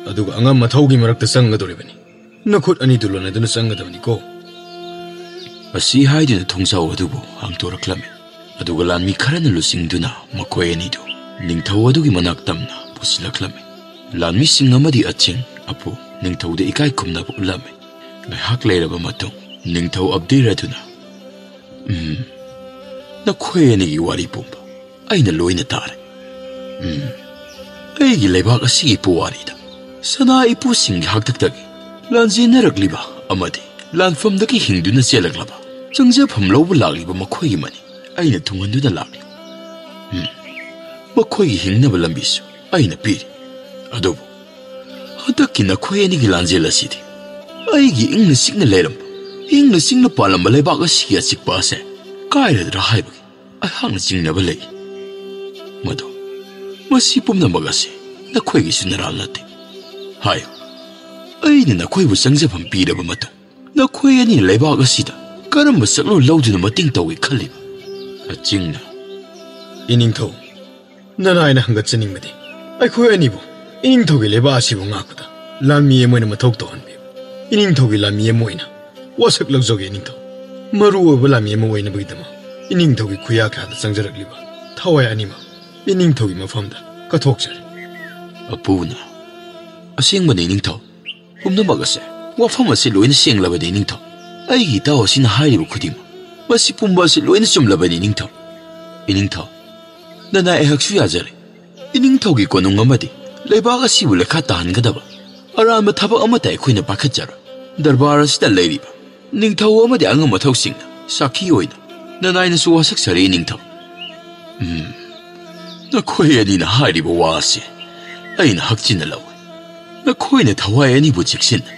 ꯑꯗꯨꯒ ꯑꯉꯝ ꯑꯊꯧꯒꯤ ꯃꯔꯛꯇ ꯆꯪꯒꯗꯧꯔꯤꯕꯅꯤ꯫ ꯅꯈꯨꯠ ꯑꯅꯤꯗꯨ ꯂꯣꯟꯅꯗꯨꯅ ꯆꯪꯒꯗꯕꯅꯤꯀꯣ"꯫ ꯑꯁꯤ ꯍꯥꯏꯗꯨꯅ ꯊꯣꯡꯖꯥꯎ ꯑꯗꯨꯕꯨ ꯍꯥꯡꯗꯣꯔꯛꯂꯝꯃꯤ꯫ ꯑꯗꯨꯒ ꯂꯥꯟꯃꯤ ꯈꯔꯅ ꯂꯨꯆꯤꯡꯗꯨꯅ ꯃꯈꯣꯏ ꯑꯅꯤꯗꯨ ꯅꯤꯡꯊꯧ ꯑꯗꯨꯒꯤ ꯃꯅꯥꯛ ꯇꯝꯅ ꯄꯨꯁꯤꯜꯂꯛꯂꯝꯃꯤ꯫ ꯂꯥꯟꯃꯤꯁꯤꯡ ꯑꯃꯗꯤ ꯑꯆꯤꯡ ꯑꯄꯨ ꯅꯤꯡꯊꯧꯗ ꯏꯀꯥꯏ ꯈꯨꯝꯅꯕ ꯎꯠꯂꯝꯃꯤ꯫ ꯉꯥꯏꯍꯥꯛ ꯂꯩꯔꯕ ꯃꯇꯨꯡ ꯅꯤꯡꯊꯧ ꯑꯕꯗꯤꯔ ꯑꯗꯨꯅ, "ꯎꯝ, ꯅꯈꯣꯏ ꯑꯅꯤꯒꯤ ꯋꯥꯔꯤ ꯄꯨꯝꯕ ꯑꯩꯅ ꯂꯣꯏꯅ ꯇꯥꯔꯦ꯫ ꯎꯝ, ꯑꯩꯒꯤ ꯂꯩꯕꯥꯛ ꯑꯁꯤꯒꯤ ꯄꯨꯋꯥꯔꯤꯗ ꯁꯅꯥ ꯏꯄꯨꯁꯤꯡꯒꯤ ꯍꯥꯛꯇꯛꯇꯒꯤ ꯂꯥꯟꯖꯦꯟꯅꯔꯛꯂꯤꯕ ꯑꯃꯗꯤ ꯂꯥꯟꯐꯝꯗꯒꯤ ꯍꯤꯡꯗꯨꯅ ꯆꯦꯜꯂꯛꯂꯕ ꯆꯪꯖꯐꯝ ꯂꯧꯕ ꯂꯥꯛꯂꯤꯕ ꯃꯈꯣꯏꯒꯤ ꯃꯅꯤ ꯑꯩꯅ ꯊꯨꯡꯍꯟꯗꯨꯅ ꯂꯥꯛꯂꯤ꯫ ꯎꯝ, ꯃꯈꯣꯏꯒꯤ ꯍꯤꯡꯅꯕ ꯂꯝꯕꯤꯁꯨ ꯑꯩꯅ ꯄꯤꯔꯤ꯫ ꯑꯗꯨꯕꯨ ꯍꯟꯗꯛꯀꯤ ꯅꯈꯣꯏ ꯑꯅꯤꯒꯤ ꯂꯥꯟꯖꯦꯜ ꯑꯁꯤꯗꯤ ꯑꯩꯒꯤ ꯏꯪꯅ ꯆꯤꯛꯅ ꯂꯩꯔꯝꯕ, ꯏꯪꯅ ꯆꯤꯛꯅ ꯄꯥꯜꯂꯝꯕ ꯂꯩꯕꯥꯛ ꯑꯁꯤꯒꯤ ꯑꯆꯤꯛꯄ ꯑꯁꯦ ꯀꯥꯏꯔꯗ꯭ꯔꯥ ꯍꯥꯏꯕꯒꯤ ꯑꯩꯍꯥꯛꯅ ꯆꯤꯡꯅꯕ ꯂꯩ꯫ ꯃꯗꯨ, ꯃꯁꯤ ꯄꯨꯝꯅꯃꯛ ꯑꯁꯤ ꯅꯈꯣꯏꯒꯤꯁꯨ ꯅꯔꯥꯜ ꯅꯠꯇꯦ꯫ ꯍꯥꯏꯌꯨ, ꯑꯩꯅ ꯅꯈꯣꯏꯕꯨ ꯆꯪꯖꯐꯝ ꯄꯤꯔꯕ ꯃꯇꯨꯡ ꯅꯈꯣꯏ ꯑꯅꯤꯅ ꯂꯩꯕꯥꯛ ꯑꯁꯤꯗ ꯀꯔꯝꯕ ꯁꯛꯂꯣꯟ ꯂꯧꯗꯨꯅ ꯃꯇꯦꯡ ꯇꯧꯒꯦ ꯈꯜꯂꯤꯕ?" ꯑꯆꯤꯡꯅ, "ꯏꯅꯤꯡꯊꯧ, ꯅꯅꯥꯏꯅ ꯍꯪꯒꯠꯆꯅꯤꯡꯕꯗꯤ ꯑꯩꯈꯣꯏ ꯑꯅꯤꯕꯨ ꯏꯅꯤꯡꯊꯧꯒꯤ ꯂꯩꯕꯥꯛ ꯑꯁꯤꯕꯨ ꯉꯥꯛꯄꯗ ꯂꯥꯟꯃꯤ ꯑꯃ ꯑꯣꯏꯅ ꯃꯊꯧ ꯇꯧꯍꯟꯕꯤꯌꯨ꯫ ꯏꯅꯤꯡꯊꯧꯒꯤ ꯂꯥꯟꯃꯤ ꯑꯃ ꯑꯣꯏꯅ ꯋꯥꯁꯛ ꯂꯧꯖꯒꯦ ꯏꯅꯤꯡꯊꯧ꯫ ꯃꯔꯨ ꯑꯣꯏꯕ ꯂꯥꯟꯃꯤ ꯑꯃ ꯑꯣꯏꯅꯕꯒꯤꯗꯃꯛ ꯏꯅꯤꯡꯊꯧꯒꯤ ꯈꯨꯌꯥꯈꯥꯗ ꯆꯪꯖꯔꯛꯂꯤꯕ ꯊꯋꯥꯏ ꯑꯅꯤꯃꯛ ꯏꯅꯤꯡꯊꯧꯒꯤ ꯃꯐꯝꯗ ꯀꯠꯊꯣꯛꯆꯔꯤ"꯫ ꯑꯄꯨꯅ, "ꯑꯁꯦꯡꯕꯅꯤ ꯏꯅꯤꯡꯊꯧ, ꯄꯨꯝꯅꯃꯛ ꯑꯁꯦ, ꯋꯥꯐꯝ ꯑꯁꯤ ꯂꯣꯏꯅ ꯁꯦꯡꯂꯕꯅꯤ ꯏꯅꯤꯡꯊꯧ꯫ ꯑꯩꯒꯤ ꯏꯇꯥꯎ ꯑꯁꯤꯅ ꯍꯥꯏꯔꯤꯕ ꯈꯨꯗꯤꯡꯃꯛ, ꯃꯁꯤ ꯄꯨꯝꯕ ꯑꯁꯤ ꯂꯣꯏꯅ ꯆꯨꯝꯂꯕꯅꯤ ꯏꯅꯤꯡꯊꯧ꯫ ꯏꯅꯤꯡꯊꯧ, ꯅꯅꯥꯏ ꯑꯩꯍꯥꯛꯁꯨ ꯌꯥꯖꯔꯦ꯫ ꯏꯅꯤꯡꯊꯧꯒꯤ ꯀꯣꯅꯨꯡ ꯑꯃꯗꯤ ꯂꯩꯕꯥꯛ ꯑꯁꯤꯕꯨ ꯂꯩꯈꯥ ꯇꯥꯍꯟꯒꯗꯕ ꯑꯔꯥꯟꯕ ꯊꯕꯛ ꯑꯃꯠꯇ ꯑꯩꯈꯣꯏꯅ ꯄꯥꯏꯈꯠꯆꯔꯣꯏ꯫ ꯗꯔꯕꯥꯔ ꯑꯁꯤꯗ ꯂꯩꯔꯤꯕ ꯅꯤꯡꯊꯧ ꯑꯃꯗꯤ ꯑꯉꯝ ꯑꯊꯧꯁꯤꯡꯅ ꯁꯥꯈꯤ ꯑꯣꯏꯅ ꯅꯅꯥꯏꯅꯁꯨ ꯋꯥꯁꯛꯆꯔꯤ, ꯏꯅꯤꯡꯊꯧ꯫ ꯎꯝ, ꯅꯈꯣꯏ ꯑꯅꯤꯅ ꯍꯥꯏꯔꯤꯕ ꯋꯥ ꯑꯁꯤ ꯑꯩꯅ ꯍꯛꯆꯤꯟꯅ ꯂꯧꯏ꯫ ꯅꯈꯣꯏꯅ ꯊꯋꯥꯏ ꯑꯅꯤꯕꯨ ꯆꯦꯛꯁꯤꯟꯅ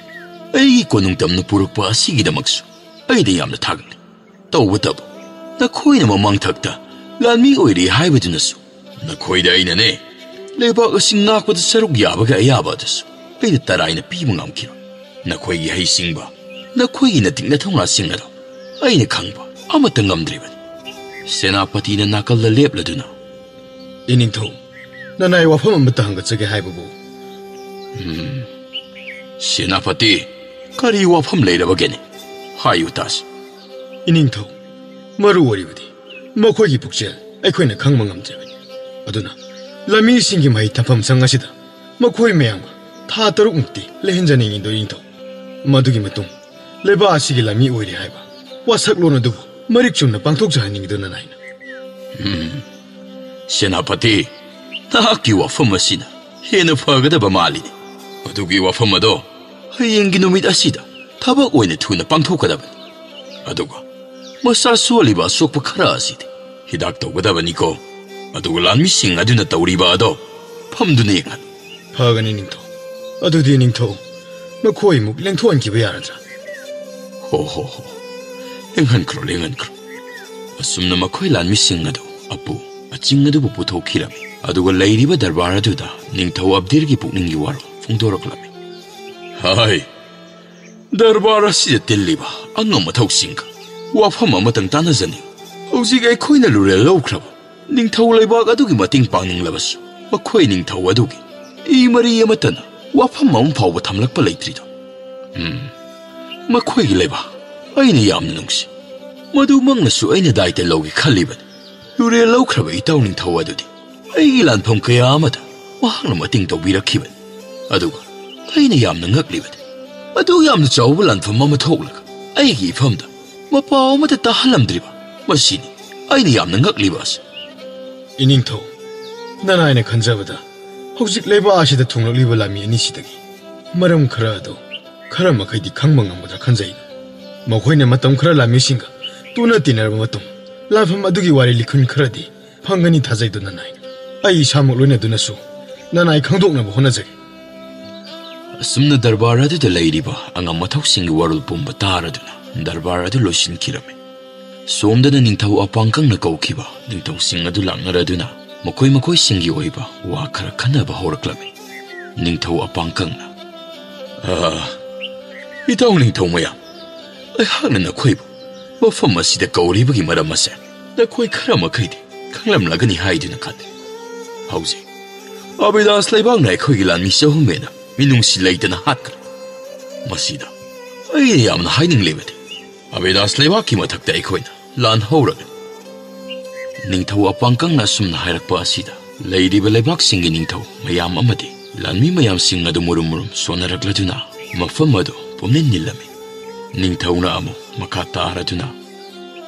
ꯑꯩꯒꯤ ꯀꯣꯅꯨꯡ ꯇꯝꯅ ꯄꯨꯔꯛꯄ ꯑꯁꯤꯒꯤꯗꯃꯛꯁꯨ ꯑꯩꯅ ꯌꯥꯝꯅ ꯊꯥꯒꯠꯂꯤ꯫ ꯇꯧꯕꯇꯕꯨ, ꯅꯈꯣꯏꯅ ꯃꯃꯥꯡꯊꯛꯇ ꯂꯥꯟꯃꯤ ꯑꯣꯏꯔꯤ ꯍꯥꯏꯕꯗꯨꯅꯁꯨ ꯅꯈꯣꯏꯗ ꯑꯩꯅꯅꯦ, ꯂꯩꯕꯥꯛ ꯑꯁꯤ ꯉꯥꯛꯄꯗ ꯁꯔꯨꯛ ꯌꯥꯕꯒꯤ ꯑꯌꯥꯕ ꯑꯗꯨꯁꯨ ꯑꯩꯅ ꯇꯔꯥꯏꯅ ꯄꯤꯕ ꯉꯝꯈꯤꯔꯣꯏ꯫ ꯅꯈꯣꯏꯒꯤ ꯍꯩꯁꯤꯡꯕ, ꯅꯈꯣꯏꯒꯤ ꯅꯇꯤꯛ ꯅꯊꯧꯅꯥꯁꯤꯡ ꯑꯗꯣ ꯑꯩꯅ ꯈꯪꯕ ꯑꯃꯠꯇ ꯉꯝꯗ꯭ꯔꯤꯕꯅꯤ꯫ ꯁꯦꯅꯥꯄꯇꯤꯅ ꯅꯥꯀꯜꯗ ꯂꯦꯞꯂꯗꯨꯅ, "ꯏꯅꯤꯡꯊꯧ, ꯅꯅꯥꯏ ꯋꯥꯐꯝ ꯑꯃꯠꯇ ꯍꯪꯒꯠꯆꯒꯦ ꯍꯥꯏꯕꯕꯨ?" "ꯎꯝ, ꯁꯦꯅꯥꯄꯇꯤ, ꯀꯔꯤ ꯋꯥꯐꯝ ꯂꯩꯔꯕꯒꯦꯅꯦ? ꯍꯥꯏꯌꯨ ꯇꯥꯁꯤ꯫" "ꯏꯅꯤꯡꯊꯧ, ꯃꯔꯨ ꯑꯣꯏꯔꯤꯕꯗꯤ ꯃꯈꯣꯏꯒꯤ ꯄꯨꯛꯆꯦꯜ ꯑꯩꯈꯣꯏꯅ ꯈꯪꯕ ꯉꯝꯗ꯭ꯔꯤꯕꯅꯤ꯫ ꯑꯗꯨꯅ ꯂꯝꯃꯤꯁꯤꯡꯒꯤ ꯃꯍꯩ ꯇꯝꯐꯝ ꯁꯪ ꯑꯁꯤꯗ ꯃꯈꯣꯏ ꯃꯌꯥꯝꯒ ꯊꯥ ꯇꯔꯨꯛꯃꯨꯛꯇꯤ ꯂꯩꯍꯟꯖꯅꯤꯡꯉꯤꯗꯣ, ꯏꯅꯤꯡꯊꯧ꯫ ꯃꯗꯨꯒꯤ ꯃꯇꯨꯡ ꯂꯩꯕꯥꯛ ꯑꯁꯤꯒꯤ ꯂꯝꯃꯤ ꯑꯣꯏꯔꯦ ꯍꯥꯏꯕ ꯋꯥꯁꯛꯂꯣꯟ ꯑꯗꯨꯕꯨ ꯃꯔꯤꯛ ꯆꯨꯝꯅ ꯄꯥꯡꯊꯣꯛꯆꯍꯟꯅꯤꯡꯉꯤꯗꯣ ꯅꯅꯥꯏꯅ꯫" ꯎꯝ, ꯁꯦꯅꯥꯄꯇꯤ, ꯅꯍꯥꯛꯀꯤ ꯋꯥꯐꯝ ꯑꯁꯤꯅ ꯍꯦꯟꯅ ꯐꯒꯗꯕ ꯃꯥꯜꯂꯤꯅꯦ꯫ ꯑꯗꯨꯒꯤ ꯋꯥꯐꯝ ꯑꯗꯣ ꯍꯌꯦꯡꯒꯤ ꯅꯨꯃꯤꯠ ꯑꯁꯤꯗ ꯊꯕꯛ ꯑꯣꯏꯅ ꯊꯨꯅ ꯄꯥꯡꯊꯣꯛꯀꯗꯕꯅꯤ꯫ ꯑꯗꯨꯒ ꯃꯁꯥ ꯁꯣꯜꯂꯤꯕ ꯑꯁꯣꯛꯄ ꯈꯔ ꯑꯁꯤꯗꯤ ꯍꯤꯗꯥꯛ ꯇꯧꯒꯗꯕꯅꯤꯀꯣ꯫ ꯑꯗꯨꯒ ꯂꯥꯟꯃꯤꯁꯤꯡ ꯑꯗꯨꯅ ꯇꯧꯔꯤꯕ ꯑꯗꯣ ꯐꯝꯗꯨꯅ ꯌꯦꯡꯍꯜꯂꯨ꯫ "ꯐꯒꯅꯤ, ꯅꯤꯡꯊꯧ꯫ ꯑꯗꯨꯗꯤ, ꯅꯤꯡꯊꯧ, ꯃꯈꯣꯏꯃꯨꯛ ꯂꯦꯡꯊꯣꯛꯍꯟꯈꯤꯕ ꯌꯥꯔꯗ꯭ꯔꯥ?" "ꯍꯣ, ꯍꯣ, ꯍꯣ, ꯂꯦꯡꯍꯟꯈ꯭ꯔꯣ, ꯂꯦꯡꯍꯟꯈ꯭ꯔꯣ꯫" ꯑꯁꯨꯝꯅ ꯃꯈꯣꯏ ꯂꯥꯟꯃꯤꯁꯤꯡ ꯑꯗꯨ ꯑꯄꯨ ꯑꯆꯤꯡ ꯑꯗꯨꯕꯨ ꯄꯨꯊꯣꯛꯈꯤꯔꯝꯃꯤ꯫ ꯑꯗꯨꯒ ꯂꯩꯔꯤꯕ ꯗꯔꯕꯥꯔ ꯑꯗꯨꯗ ꯅꯤꯡꯊꯧ ꯑꯕꯗꯤꯔꯒꯤ ꯄꯨꯛꯅꯤꯡꯒꯤ ꯋꯥꯔꯣꯜ ꯐꯣꯡꯗꯣꯔꯛꯂꯝꯃꯤ꯫ "ꯍꯥꯏ, ꯗꯔꯕꯥꯔ ꯑꯁꯤꯗ ꯇꯤꯜꯂꯤꯕ ꯑꯉꯝ ꯑꯊꯧꯁꯤꯡꯒ ꯋꯥꯐꯝ ꯑꯃꯇꯪ ꯇꯥꯟꯅꯖꯅꯤꯡ꯫ ꯍꯧꯖꯤꯛ ꯑꯩꯈꯣꯏꯅ ꯂꯨꯔꯦꯜ ꯂꯧꯈ꯭ꯔꯕ ꯅꯤꯡꯊꯧ ꯂꯩꯕꯥꯛ ꯑꯗꯨꯒꯤ ꯃꯇꯦꯡ ꯄꯥꯡꯅꯤꯡꯂꯕꯁꯨ, ꯃꯈꯣꯏ ꯅꯤꯡꯊꯧ ꯑꯗꯨꯒꯤ ꯏ ꯃꯔꯤ ꯑꯃꯠꯇꯅ ꯋꯥꯐꯝ ꯑꯃ ꯐꯥꯎꯕ ꯊꯝꯂꯛꯄ ꯂꯩꯇ꯭ꯔꯤꯗꯣ꯫ ꯎꯝ, ꯃꯈꯣꯏꯒꯤ ꯂꯩꯕꯥꯛ ꯑꯩꯅ ꯌꯥꯝꯅ ꯅꯨꯡꯁꯤ꯫ ꯃꯗꯨꯃꯛꯅꯁꯨ ꯑꯩꯅ ꯗꯥꯏꯇ ꯂꯧꯒꯦ ꯈꯜꯂꯤꯕꯅꯤ꯫ ꯂꯨꯔꯦꯜ ꯂꯧꯈ꯭ꯔꯕ ꯏꯇꯥꯎ ꯅꯤꯡꯊꯧ ꯑꯗꯨꯗꯤ ꯑꯩꯒꯤ ꯂꯥꯟꯐꯝ ꯀꯌꯥ ꯑꯃꯗ ꯃꯍꯥꯛꯅ ꯃꯇꯦꯡ ꯇꯧꯕꯤꯔꯛꯈꯤꯕꯅꯤ꯫ ꯑꯗꯨꯒ ꯑꯩꯅ ꯌꯥꯝꯅ ꯉꯛꯂꯤꯕꯗꯤ, ꯑꯗꯨ ꯌꯥꯝꯅ ꯆꯥꯎꯕ ꯂꯥꯟꯐꯝ ꯑꯃ ꯊꯣꯛꯂꯒ ꯑꯩꯒꯤ ꯏꯐꯝꯗ ꯃꯄꯥꯎ ꯑꯃꯠꯇ ꯇꯥꯍꯜꯂꯝꯗ꯭ꯔꯤꯕ꯫ ꯃꯁꯤꯅꯤ ꯑꯩꯅ ꯌꯥꯝꯅ ꯉꯛꯂꯤꯕ ꯑꯁꯤ꯫" ꯏꯅꯤꯡꯊꯧ, ꯅꯅꯥꯏꯅ ꯈꯟꯖꯕꯗ ꯍꯧꯖꯤꯛ ꯂꯩꯕꯥꯛ ꯑꯁꯤꯗ ꯊꯨꯡꯂꯛꯂꯤꯕ ꯂꯥꯟꯃꯤ ꯑꯅꯤꯁꯤꯗꯒꯤ ꯃꯔꯝ ꯈꯔ ꯑꯗꯨ ꯈꯔ ꯃꯈꯩꯗꯤ ꯈꯪꯕ ꯉꯝꯒꯗ꯭ꯔꯥ ꯈꯟꯖꯩ꯫ ꯃꯈꯣꯏꯅ ꯃꯇꯝ ꯈꯔ ꯂꯥꯟꯃꯤꯁꯤꯡꯒ ꯇꯨꯅ ꯇꯤꯟꯅꯔꯕ ꯃꯇꯨꯡ ꯂꯥꯟꯐꯝ ꯑꯗꯨꯒꯤ ꯋꯥꯔꯤ ꯂꯤꯈꯨꯟ ꯈꯔꯗꯤ ꯐꯪꯒꯅꯤ ꯊꯥꯖꯩꯗꯣ ꯅꯅꯥꯏ꯫ ꯑꯩ ꯏꯁꯥꯃꯛ ꯂꯣꯏꯅꯗꯨꯅꯁꯨ ꯅꯅꯥꯏ ꯈꯪꯗꯣꯛꯅꯕ ꯍꯣꯠꯅꯖꯒꯦ꯫ ꯑꯁꯨꯝꯅ ꯗꯔꯕꯥꯔ ꯑꯗꯨꯗ ꯂꯩꯔꯤꯕ ꯑꯉꯝ ꯑꯊꯧꯁꯤꯡꯒꯤ ꯋꯥꯔꯣꯜ ꯄꯨꯝꯕ ꯇꯥꯔꯗꯨꯅ ꯗꯔꯕꯥꯔ ꯑꯗꯨ ꯂꯣꯏꯁꯤꯟꯈꯤꯔꯝꯃꯤ꯫ ꯁꯣꯝꯗꯅ ꯅꯤꯡꯊꯧ ꯑꯄꯥꯡꯀꯪꯅ ꯀꯧꯈꯤꯕ ꯅꯤꯡꯊꯧꯁꯤꯡ ꯑꯗꯨ ꯂꯥꯛꯅꯔꯗꯨꯅ ꯃꯈꯣꯏ ꯃꯈꯣꯏꯁꯤꯡꯒꯤ ꯑꯣꯏꯕ ꯋꯥ ꯈꯔ ꯈꯟꯅꯕ ꯍꯧꯔꯛꯂꯝꯃꯤ꯫ ꯅꯤꯡꯊꯧ ꯑꯄꯥꯡꯀꯪꯅ, "ꯑꯥ, ꯏꯇꯥꯎ ꯅꯤꯡꯊꯧ ꯃꯌꯥꯝ, ꯑꯩꯍꯥꯛꯅ ꯅꯈꯣꯏꯕꯨ ꯃꯐꯝ ꯑꯁꯤꯗ ꯀꯧꯔꯤꯕꯒꯤ ꯃꯔꯝ ꯑꯁꯦ ꯅꯈꯣꯏ ꯈꯔ ꯃꯈꯩꯗꯤ ꯈꯪꯂꯝꯂꯒꯅꯤ ꯍꯥꯏꯗꯨꯅ ꯈꯜꯂꯤ꯫ ꯍꯧꯖꯤꯛ ꯑꯕꯤꯗꯥꯁ ꯂꯩꯕꯥꯛꯅ ꯑꯩꯈꯣꯏꯒꯤ ꯂꯥꯟꯃꯤ ꯆꯍꯨꯝ ꯍꯦꯟꯅ ꯃꯤꯅꯨꯡꯁꯤ ꯂꯩꯇꯅ ꯍꯥꯠꯈ꯭ꯔꯦ꯫ ꯃꯁꯤꯗ ꯑꯩꯅ ꯌꯥꯝꯅ ꯍꯥꯏꯅꯤꯡꯂꯤꯕꯗꯤ ꯑꯕꯤꯗꯥꯁ ꯂꯩꯕꯥꯛꯀꯤ ꯃꯊꯛꯇ ꯑꯩꯈꯣꯏꯅ ꯂꯥꯟ ꯍꯧꯔꯒꯅꯤ꯫" ꯅꯤꯡꯊꯧ ꯑꯄꯥꯡꯀꯪꯅ ꯑꯁꯨꯝꯅ ꯍꯥꯏꯔꯛꯄ ꯑꯁꯤꯗ ꯂꯩꯔꯤꯕ ꯂꯩꯕꯥꯛꯁꯤꯡꯒꯤ ꯅꯤꯡꯊꯧ ꯃꯌꯥꯝ ꯑꯃꯗꯤ ꯂꯥꯟꯃꯤ ꯃꯌꯥꯝꯁꯤꯡ ꯑꯗꯨ ꯃꯨꯔꯨꯝ ꯃꯨꯔꯨꯝ ꯁꯣꯟꯅꯔꯛꯂꯗꯨꯅ ꯃꯐꯝ ꯑꯗꯨ ꯄꯨꯝꯅꯤꯟ ꯅꯤꯜꯂꯝꯃꯤ꯫ ꯅꯤꯡꯊꯧꯅ ꯑꯃꯨꯛ ꯃꯈꯥ ꯇꯥꯔꯗꯨꯅ,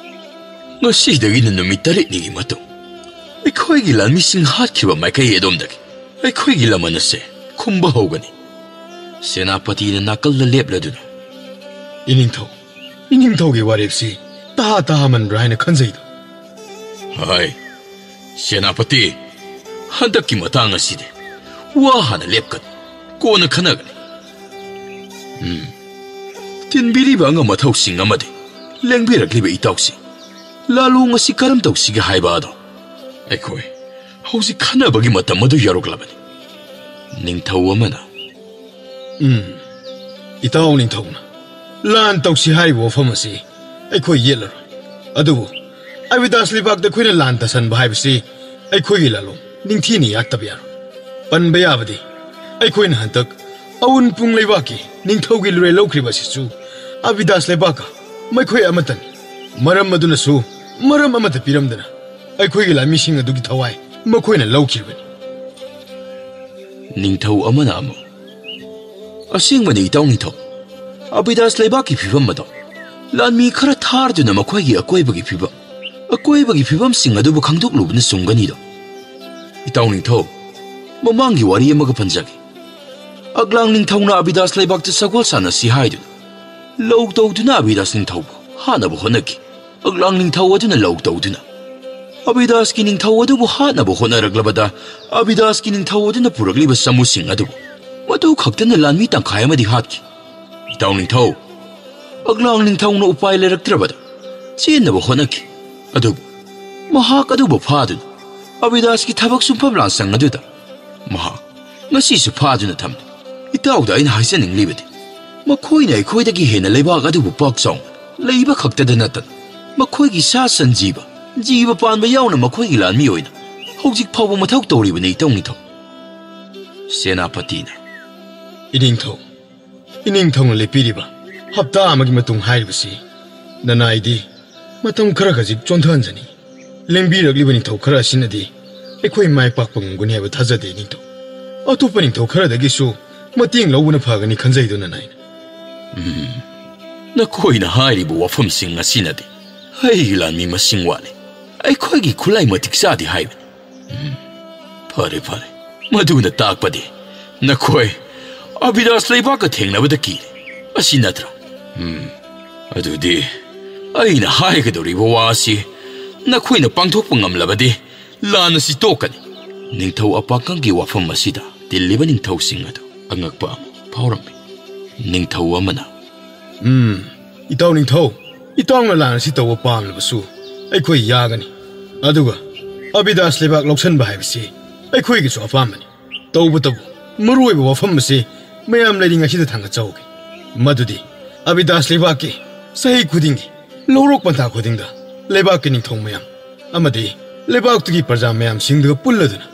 "ꯉꯁꯤꯗꯒꯤꯅ ꯅꯨꯃꯤꯠ ꯇꯔꯦꯠꯅꯤꯒꯤ ꯃꯇꯨꯡ ꯑꯩꯈꯣꯏꯒꯤ ꯂꯥꯟꯃꯤꯁꯤꯡ ꯍꯥꯠꯈꯤꯕ ꯃꯥꯏꯀꯩ ꯑꯗꯣꯝꯗꯒꯤ ꯑꯩꯈꯣꯏꯒꯤ ꯂꯃꯟ ꯑꯁꯦ ꯈꯨꯝꯕ ꯍꯧꯒꯅꯤ꯫" ꯁꯦꯅꯥꯄꯇꯤꯅ ꯅꯥꯀꯜꯗ ꯂꯦꯞꯂꯗꯨꯅ, "ꯏꯅꯤꯡꯊꯧ, ꯏꯅꯤꯡꯊꯧꯒꯤ ꯋꯥꯔꯦꯞꯁꯤ ꯇꯍꯥ ꯇꯍꯥꯃꯟꯕ꯭ꯔꯥ ꯍꯥꯏꯅ ꯈꯟꯖꯩꯗ꯫" "ꯍꯥꯏ, ꯁꯦꯅꯥꯄꯇꯤ, ꯍꯟꯗꯛꯀꯤ ꯃꯇꯥꯡ ꯑꯁꯤꯗꯤ ꯋꯥ ꯍꯥꯟꯅ ꯂꯦꯞꯀꯅꯤ, ꯀꯣꯟꯅ ꯈꯟꯅꯒꯅꯤ꯫ ꯎꯝ, ꯇꯤꯟꯕꯤꯔꯤꯕ ꯑꯉꯝ ꯑꯊꯧꯁꯤꯡ ꯑꯃꯗꯤ ꯂꯦꯡꯕꯤꯔꯛꯂꯤꯕ ꯏꯇꯥꯎꯁꯤꯡ, ꯂꯥꯂꯣꯡ ꯑꯁꯤ ꯀꯔꯝ ꯇꯧꯁꯤꯒꯦ ꯍꯥꯏꯕ ꯑꯗꯣ ꯑꯩꯈꯣꯏ ꯍꯧꯖꯤꯛ ꯈꯟꯅꯕꯒꯤ ꯃꯇꯝ ꯑꯗꯨ ꯌꯧꯔꯛꯂꯕꯅꯤ꯫" ꯅꯤꯡꯊꯧ ꯑꯃꯅ, "ꯎꯝ, ꯏꯇꯥꯎ ꯅꯤꯡꯊꯧꯅ ꯂꯥꯟ ꯇꯧꯁꯤ ꯍꯥꯏꯔꯤꯕ ꯋꯥꯐꯝ ꯑꯁꯤ ꯑꯩꯈꯣꯏ ꯌꯦꯠꯂꯔꯣꯏ꯫ ꯑꯗꯨꯕꯨ ꯑꯕꯤꯗꯥꯁ ꯂꯩꯕꯥꯛꯇ ꯑꯩꯈꯣꯏꯅ ꯂꯥꯟ ꯇꯥꯁꯟꯕ ꯍꯥꯏꯕꯁꯤ ꯑꯩꯈꯣꯏꯒꯤ ꯂꯥꯂꯣꯡ ꯅꯤꯡꯊꯤꯅ ꯌꯥꯠꯇꯕ ꯌꯥꯔꯣꯏ꯫ ꯄꯟꯕ ꯌꯥꯕꯗꯤ ꯑꯩꯈꯣꯏꯅ ꯍꯟꯗꯛ ꯑꯎꯟꯄꯨꯡ ꯂꯩꯕꯥꯛꯀꯤ ꯅꯤꯡꯊꯧꯒꯤ ꯂꯨꯔꯦꯜ ꯂꯧꯈ꯭ꯔꯤꯕ ꯑꯁꯤꯁꯨ ꯑꯕꯤꯗꯥꯁ ꯂꯩꯕꯥꯛꯀ ꯃꯈꯣꯏ ꯑꯃꯠꯇꯅꯤ꯫ ꯃꯔꯝ ꯑꯗꯨꯅꯁꯨ ꯃꯔꯝ ꯑꯃꯠꯇ ꯄꯤꯔꯝꯗꯅ ꯑꯩꯈꯣꯏꯒꯤ ꯂꯥꯟꯃꯤꯁꯤꯡ ꯑꯗꯨꯒꯤ ꯊꯋꯥꯏ ꯃꯈꯣꯏꯅ ꯂꯧꯈꯤꯕꯅꯤ꯫" ꯅꯤꯡꯊꯧ ꯑꯃꯅ ꯑꯃꯨꯛ, "ꯑꯁꯦꯡꯕꯅꯤ ꯏꯇꯥꯎ ꯅꯤꯡꯊꯧ, ꯑꯕꯤꯗꯥꯁ ꯂꯩꯕꯥꯛꯀꯤ ꯐꯤꯕꯝ ꯑꯗꯣ ꯂꯥꯟꯃꯤ ꯈꯔ ꯊꯥꯔꯗꯨꯅ ꯃꯈꯣꯏꯒꯤ ꯑꯀꯣꯏꯕꯒꯤ ꯐꯤꯕꯝ ꯑꯀꯣꯏꯕꯒꯤ ꯐꯤꯕꯝꯁꯤꯡ ꯑꯗꯨꯕꯨ ꯈꯪꯗꯣꯛꯂꯨꯕꯅ ꯆꯨꯝꯒꯅꯤꯗꯣ꯫ ꯏꯇꯥꯎ ꯅꯤꯡꯊꯧ, ꯃꯃꯥꯡꯒꯤ ꯋꯥꯔꯤ ꯑꯃꯒ ꯄꯟꯖꯒꯦ꯫ ꯑꯒ꯭ꯂꯥꯡ ꯅꯤꯡꯊꯧꯅ ꯑꯕꯤꯗꯥꯁ ꯂꯩꯕꯥꯛꯇ ꯁꯒꯣꯜ ꯁꯥꯟꯅꯁꯤ ꯍꯥꯏꯗꯨꯅ ꯂꯧ ꯇꯧꯗꯨꯅ ꯑꯕꯤꯗꯥꯁ ꯅꯤꯡꯊꯧꯕꯨ ꯍꯥꯠꯅꯕ ꯍꯣꯠꯅꯈꯤ꯫ ꯑꯒ꯭ꯂꯥꯡ ꯅꯤꯡꯊꯧ ꯑꯗꯨꯅ ꯂꯧ ꯇꯧꯗꯨꯅ ꯑꯕꯤꯗꯥꯁꯀꯤ ꯅꯤꯡꯊꯧ ꯑꯗꯨꯕꯨ ꯍꯥꯠꯅꯕ ꯍꯣꯠꯅꯔꯛꯂꯕꯗ, ꯑꯕꯤꯗꯥꯁꯀꯤ ꯅꯤꯡꯊꯧ ꯑꯗꯨꯅ ꯄꯨꯔꯛꯂꯤꯕ ꯆꯃꯨꯁꯤꯡ ꯑꯗꯨꯕꯨ ꯃꯗꯨ ꯈꯛꯇꯅ ꯂꯥꯟꯃꯤ ꯇꯪꯈꯥꯏ ꯑꯃꯗꯤ ꯍꯥꯠꯈꯤ꯫ ꯏꯇꯥꯎ ꯅꯤꯡꯊꯧ, ꯑꯒ꯭ꯂꯥꯡ ꯅꯤꯡꯊꯧꯅ ꯎꯄꯥꯏ ꯂꯩꯔꯛꯇ꯭ꯔꯕꯗ ꯆꯦꯟꯅꯕ ꯍꯣꯠꯅꯈꯤ꯫ ꯑꯗꯨꯕꯨ ꯃꯍꯥꯛ ꯑꯗꯨꯕꯨ ꯐꯥꯗꯨꯅ ꯑꯕꯤꯗꯥꯁꯀꯤ ꯊꯕꯛ ꯁꯨꯡꯐꯝ ꯂꯥꯟꯁꯪ ꯑꯗꯨꯗ ꯃꯍꯥꯛ ꯉꯁꯤꯁꯨ ꯐꯥꯗꯨꯅ ꯊꯝꯂꯤ꯫ ꯏꯇꯥꯎꯗ ꯑꯩꯅ ꯍꯥꯏꯖꯅꯤꯡꯂꯤꯕꯗꯤ, ꯃꯈꯣꯏꯅ ꯑꯩꯈꯣꯏꯗꯒꯤ ꯍꯦꯟꯅ ꯂꯩꯕꯥꯛ ꯑꯗꯨꯕꯨ ꯄꯥꯛ ꯆꯥꯎꯅ ꯂꯩꯕ ꯈꯛꯇꯗ ꯅꯠꯇꯅ, ꯃꯈꯣꯏꯒꯤ ꯁꯥ ꯁꯟ ꯖꯤꯕ, ꯖꯤꯕ ꯄꯥꯟꯕ ꯌꯥꯎꯅ ꯃꯈꯣꯏꯒꯤ ꯂꯥꯟꯃꯤ ꯑꯣꯏꯅ ꯍꯧꯖꯤꯛ ꯐꯥꯎꯕ ꯃꯊꯧ ꯇꯧꯔꯤꯕꯅꯤ, ꯏꯇꯥꯎ ꯅꯤꯡꯊꯧ꯫ ꯁꯦꯅꯥꯄꯇꯤꯅ, ꯏꯅꯤꯡꯊꯧ, ꯏꯅꯤꯡꯊꯧꯅ ꯂꯦꯞꯄꯤꯔꯤꯕ ꯍꯞꯇꯥ ꯑꯃꯒꯤ ꯃꯇꯨꯡ ꯍꯥꯏꯔꯤꯕꯁꯤ ꯅꯅꯥꯏꯗꯤ ꯃꯇꯝ ꯈꯔ ꯈꯖꯤꯛ ꯆꯣꯟꯊꯍꯟꯖꯅꯤ꯫ ꯂꯦꯡꯕꯤꯔꯛꯂꯤꯕ ꯅꯤꯡꯊꯧ ꯈꯔ ꯑꯁꯤꯅꯗꯤ ꯑꯩꯈꯣꯏ ꯃꯥꯏ ꯄꯥꯛꯄ ꯉꯝꯒꯅꯤ ꯍꯥꯏꯕ ꯊꯥꯖꯗꯦ, ꯅꯤꯡꯊꯧ꯫ ꯑꯇꯣꯞꯄ ꯅꯤꯡꯊꯧ ꯈꯔꯗꯒꯤꯁꯨ ꯃꯇꯦꯡ ꯂꯧꯕꯅ ꯐꯒꯅꯤ ꯈꯟꯖꯩꯗꯣ, ꯅꯅꯥꯏꯅ꯫ ꯎꯝ, ꯅꯈꯣꯏꯅ ꯍꯥꯏꯔꯤꯕ ꯋꯥꯐꯝꯁꯤꯡ ꯑꯁꯤꯅꯗꯤ ꯑꯩꯒꯤ ꯂꯥꯟꯃꯤ ꯃꯁꯤꯡ ꯋꯥꯠꯂꯤ, ꯑꯩꯈꯣꯏꯒꯤ ꯈꯨꯠꯂꯥꯏ ꯃꯇꯤꯛ ꯆꯥꯗꯦ ꯍꯥꯏꯕꯅꯤ꯫ ꯎꯝ, ꯐꯔꯦ, ꯐꯔꯦ, ꯃꯗꯨꯅ ꯇꯥꯛꯄꯗꯤ ꯅꯈꯣꯏ ꯑꯕꯤꯗꯥꯁ ꯂꯩꯕꯥꯛꯀ ꯊꯦꯡꯅꯕꯗ ꯀꯤꯔꯦ, ꯑꯁꯤ ꯅꯠꯇ꯭ꯔꯥ? ꯎꯝ, ꯑꯗꯨꯗꯤ ꯑꯩꯅ ꯍꯥꯏꯒꯗꯧꯔꯤꯕ ꯋꯥ ꯑꯁꯤ ꯅꯈꯣꯏꯅ ꯄꯥꯡꯊꯣꯛꯄ ꯉꯝꯂꯕꯗꯤ ꯂꯥꯟ ꯑꯁꯤ ꯇꯣꯛꯀꯅꯤ꯫ ꯅꯤꯡꯊꯧ ꯑꯄꯥꯀꯪꯒꯤ ꯋꯥꯐꯝ ꯑꯁꯤꯗ ꯇꯤꯜꯂꯤꯕ ꯅꯤꯡꯊꯧꯁꯤꯡ ꯑꯗꯨ ꯑꯉꯛꯄ ꯑꯃ ꯐꯥꯎꯔꯝꯃꯤ꯫ ꯅꯤꯡꯊꯧ ꯑꯃꯅ, ꯎꯝ, ꯏꯇꯥꯎ ꯅꯤꯡꯊꯧ, ꯏꯇꯥꯎꯅ ꯂꯥꯟ ꯑꯁꯤ ꯇꯧꯕ ꯄꯥꯝꯂꯕꯁꯨ ꯑꯩꯈꯣꯏ ꯌꯥꯒꯅꯤ꯫ ꯑꯗꯨꯒ ꯑꯕꯤꯗꯥꯁ ꯂꯩꯕꯥꯛ ꯂꯧꯁꯤꯟꯕ ꯍꯥꯏꯕꯁꯤ ꯑꯩꯈꯣꯏꯒꯤꯁꯨ ꯑꯄꯥꯝꯕꯅꯤ꯫ ꯇꯧꯕꯇꯕꯨ ꯃꯔꯨꯑꯣꯏꯕ ꯋꯥꯐꯝ ꯑꯁꯤ ꯃꯌꯥꯝ ꯂꯩꯔꯤꯉꯩꯁꯤꯗ ꯊꯥꯡꯒꯠꯆꯍꯧꯒꯦ꯫ ꯃꯗꯨꯗꯤ ꯑꯕꯤꯗꯥꯁ ꯂꯩꯕꯥꯛꯀꯤ ꯆꯍꯤ ꯈꯨꯗꯤꯡꯒꯤ ꯂꯧꯔꯣꯛ ꯄꯟꯊꯥ ꯈꯨꯗꯤꯡꯗ ꯂꯩꯕꯥꯛꯀꯤ ꯅꯤꯡꯊꯧ ꯃꯌꯥꯝ ꯑꯃꯗꯤ ꯂꯩꯕꯥꯛꯇꯨꯒꯤ ꯄ꯭ꯔꯖꯥ ꯃꯌꯥꯝꯁꯤꯡꯗꯨꯒ ꯄꯨꯜꯂꯗꯨꯅ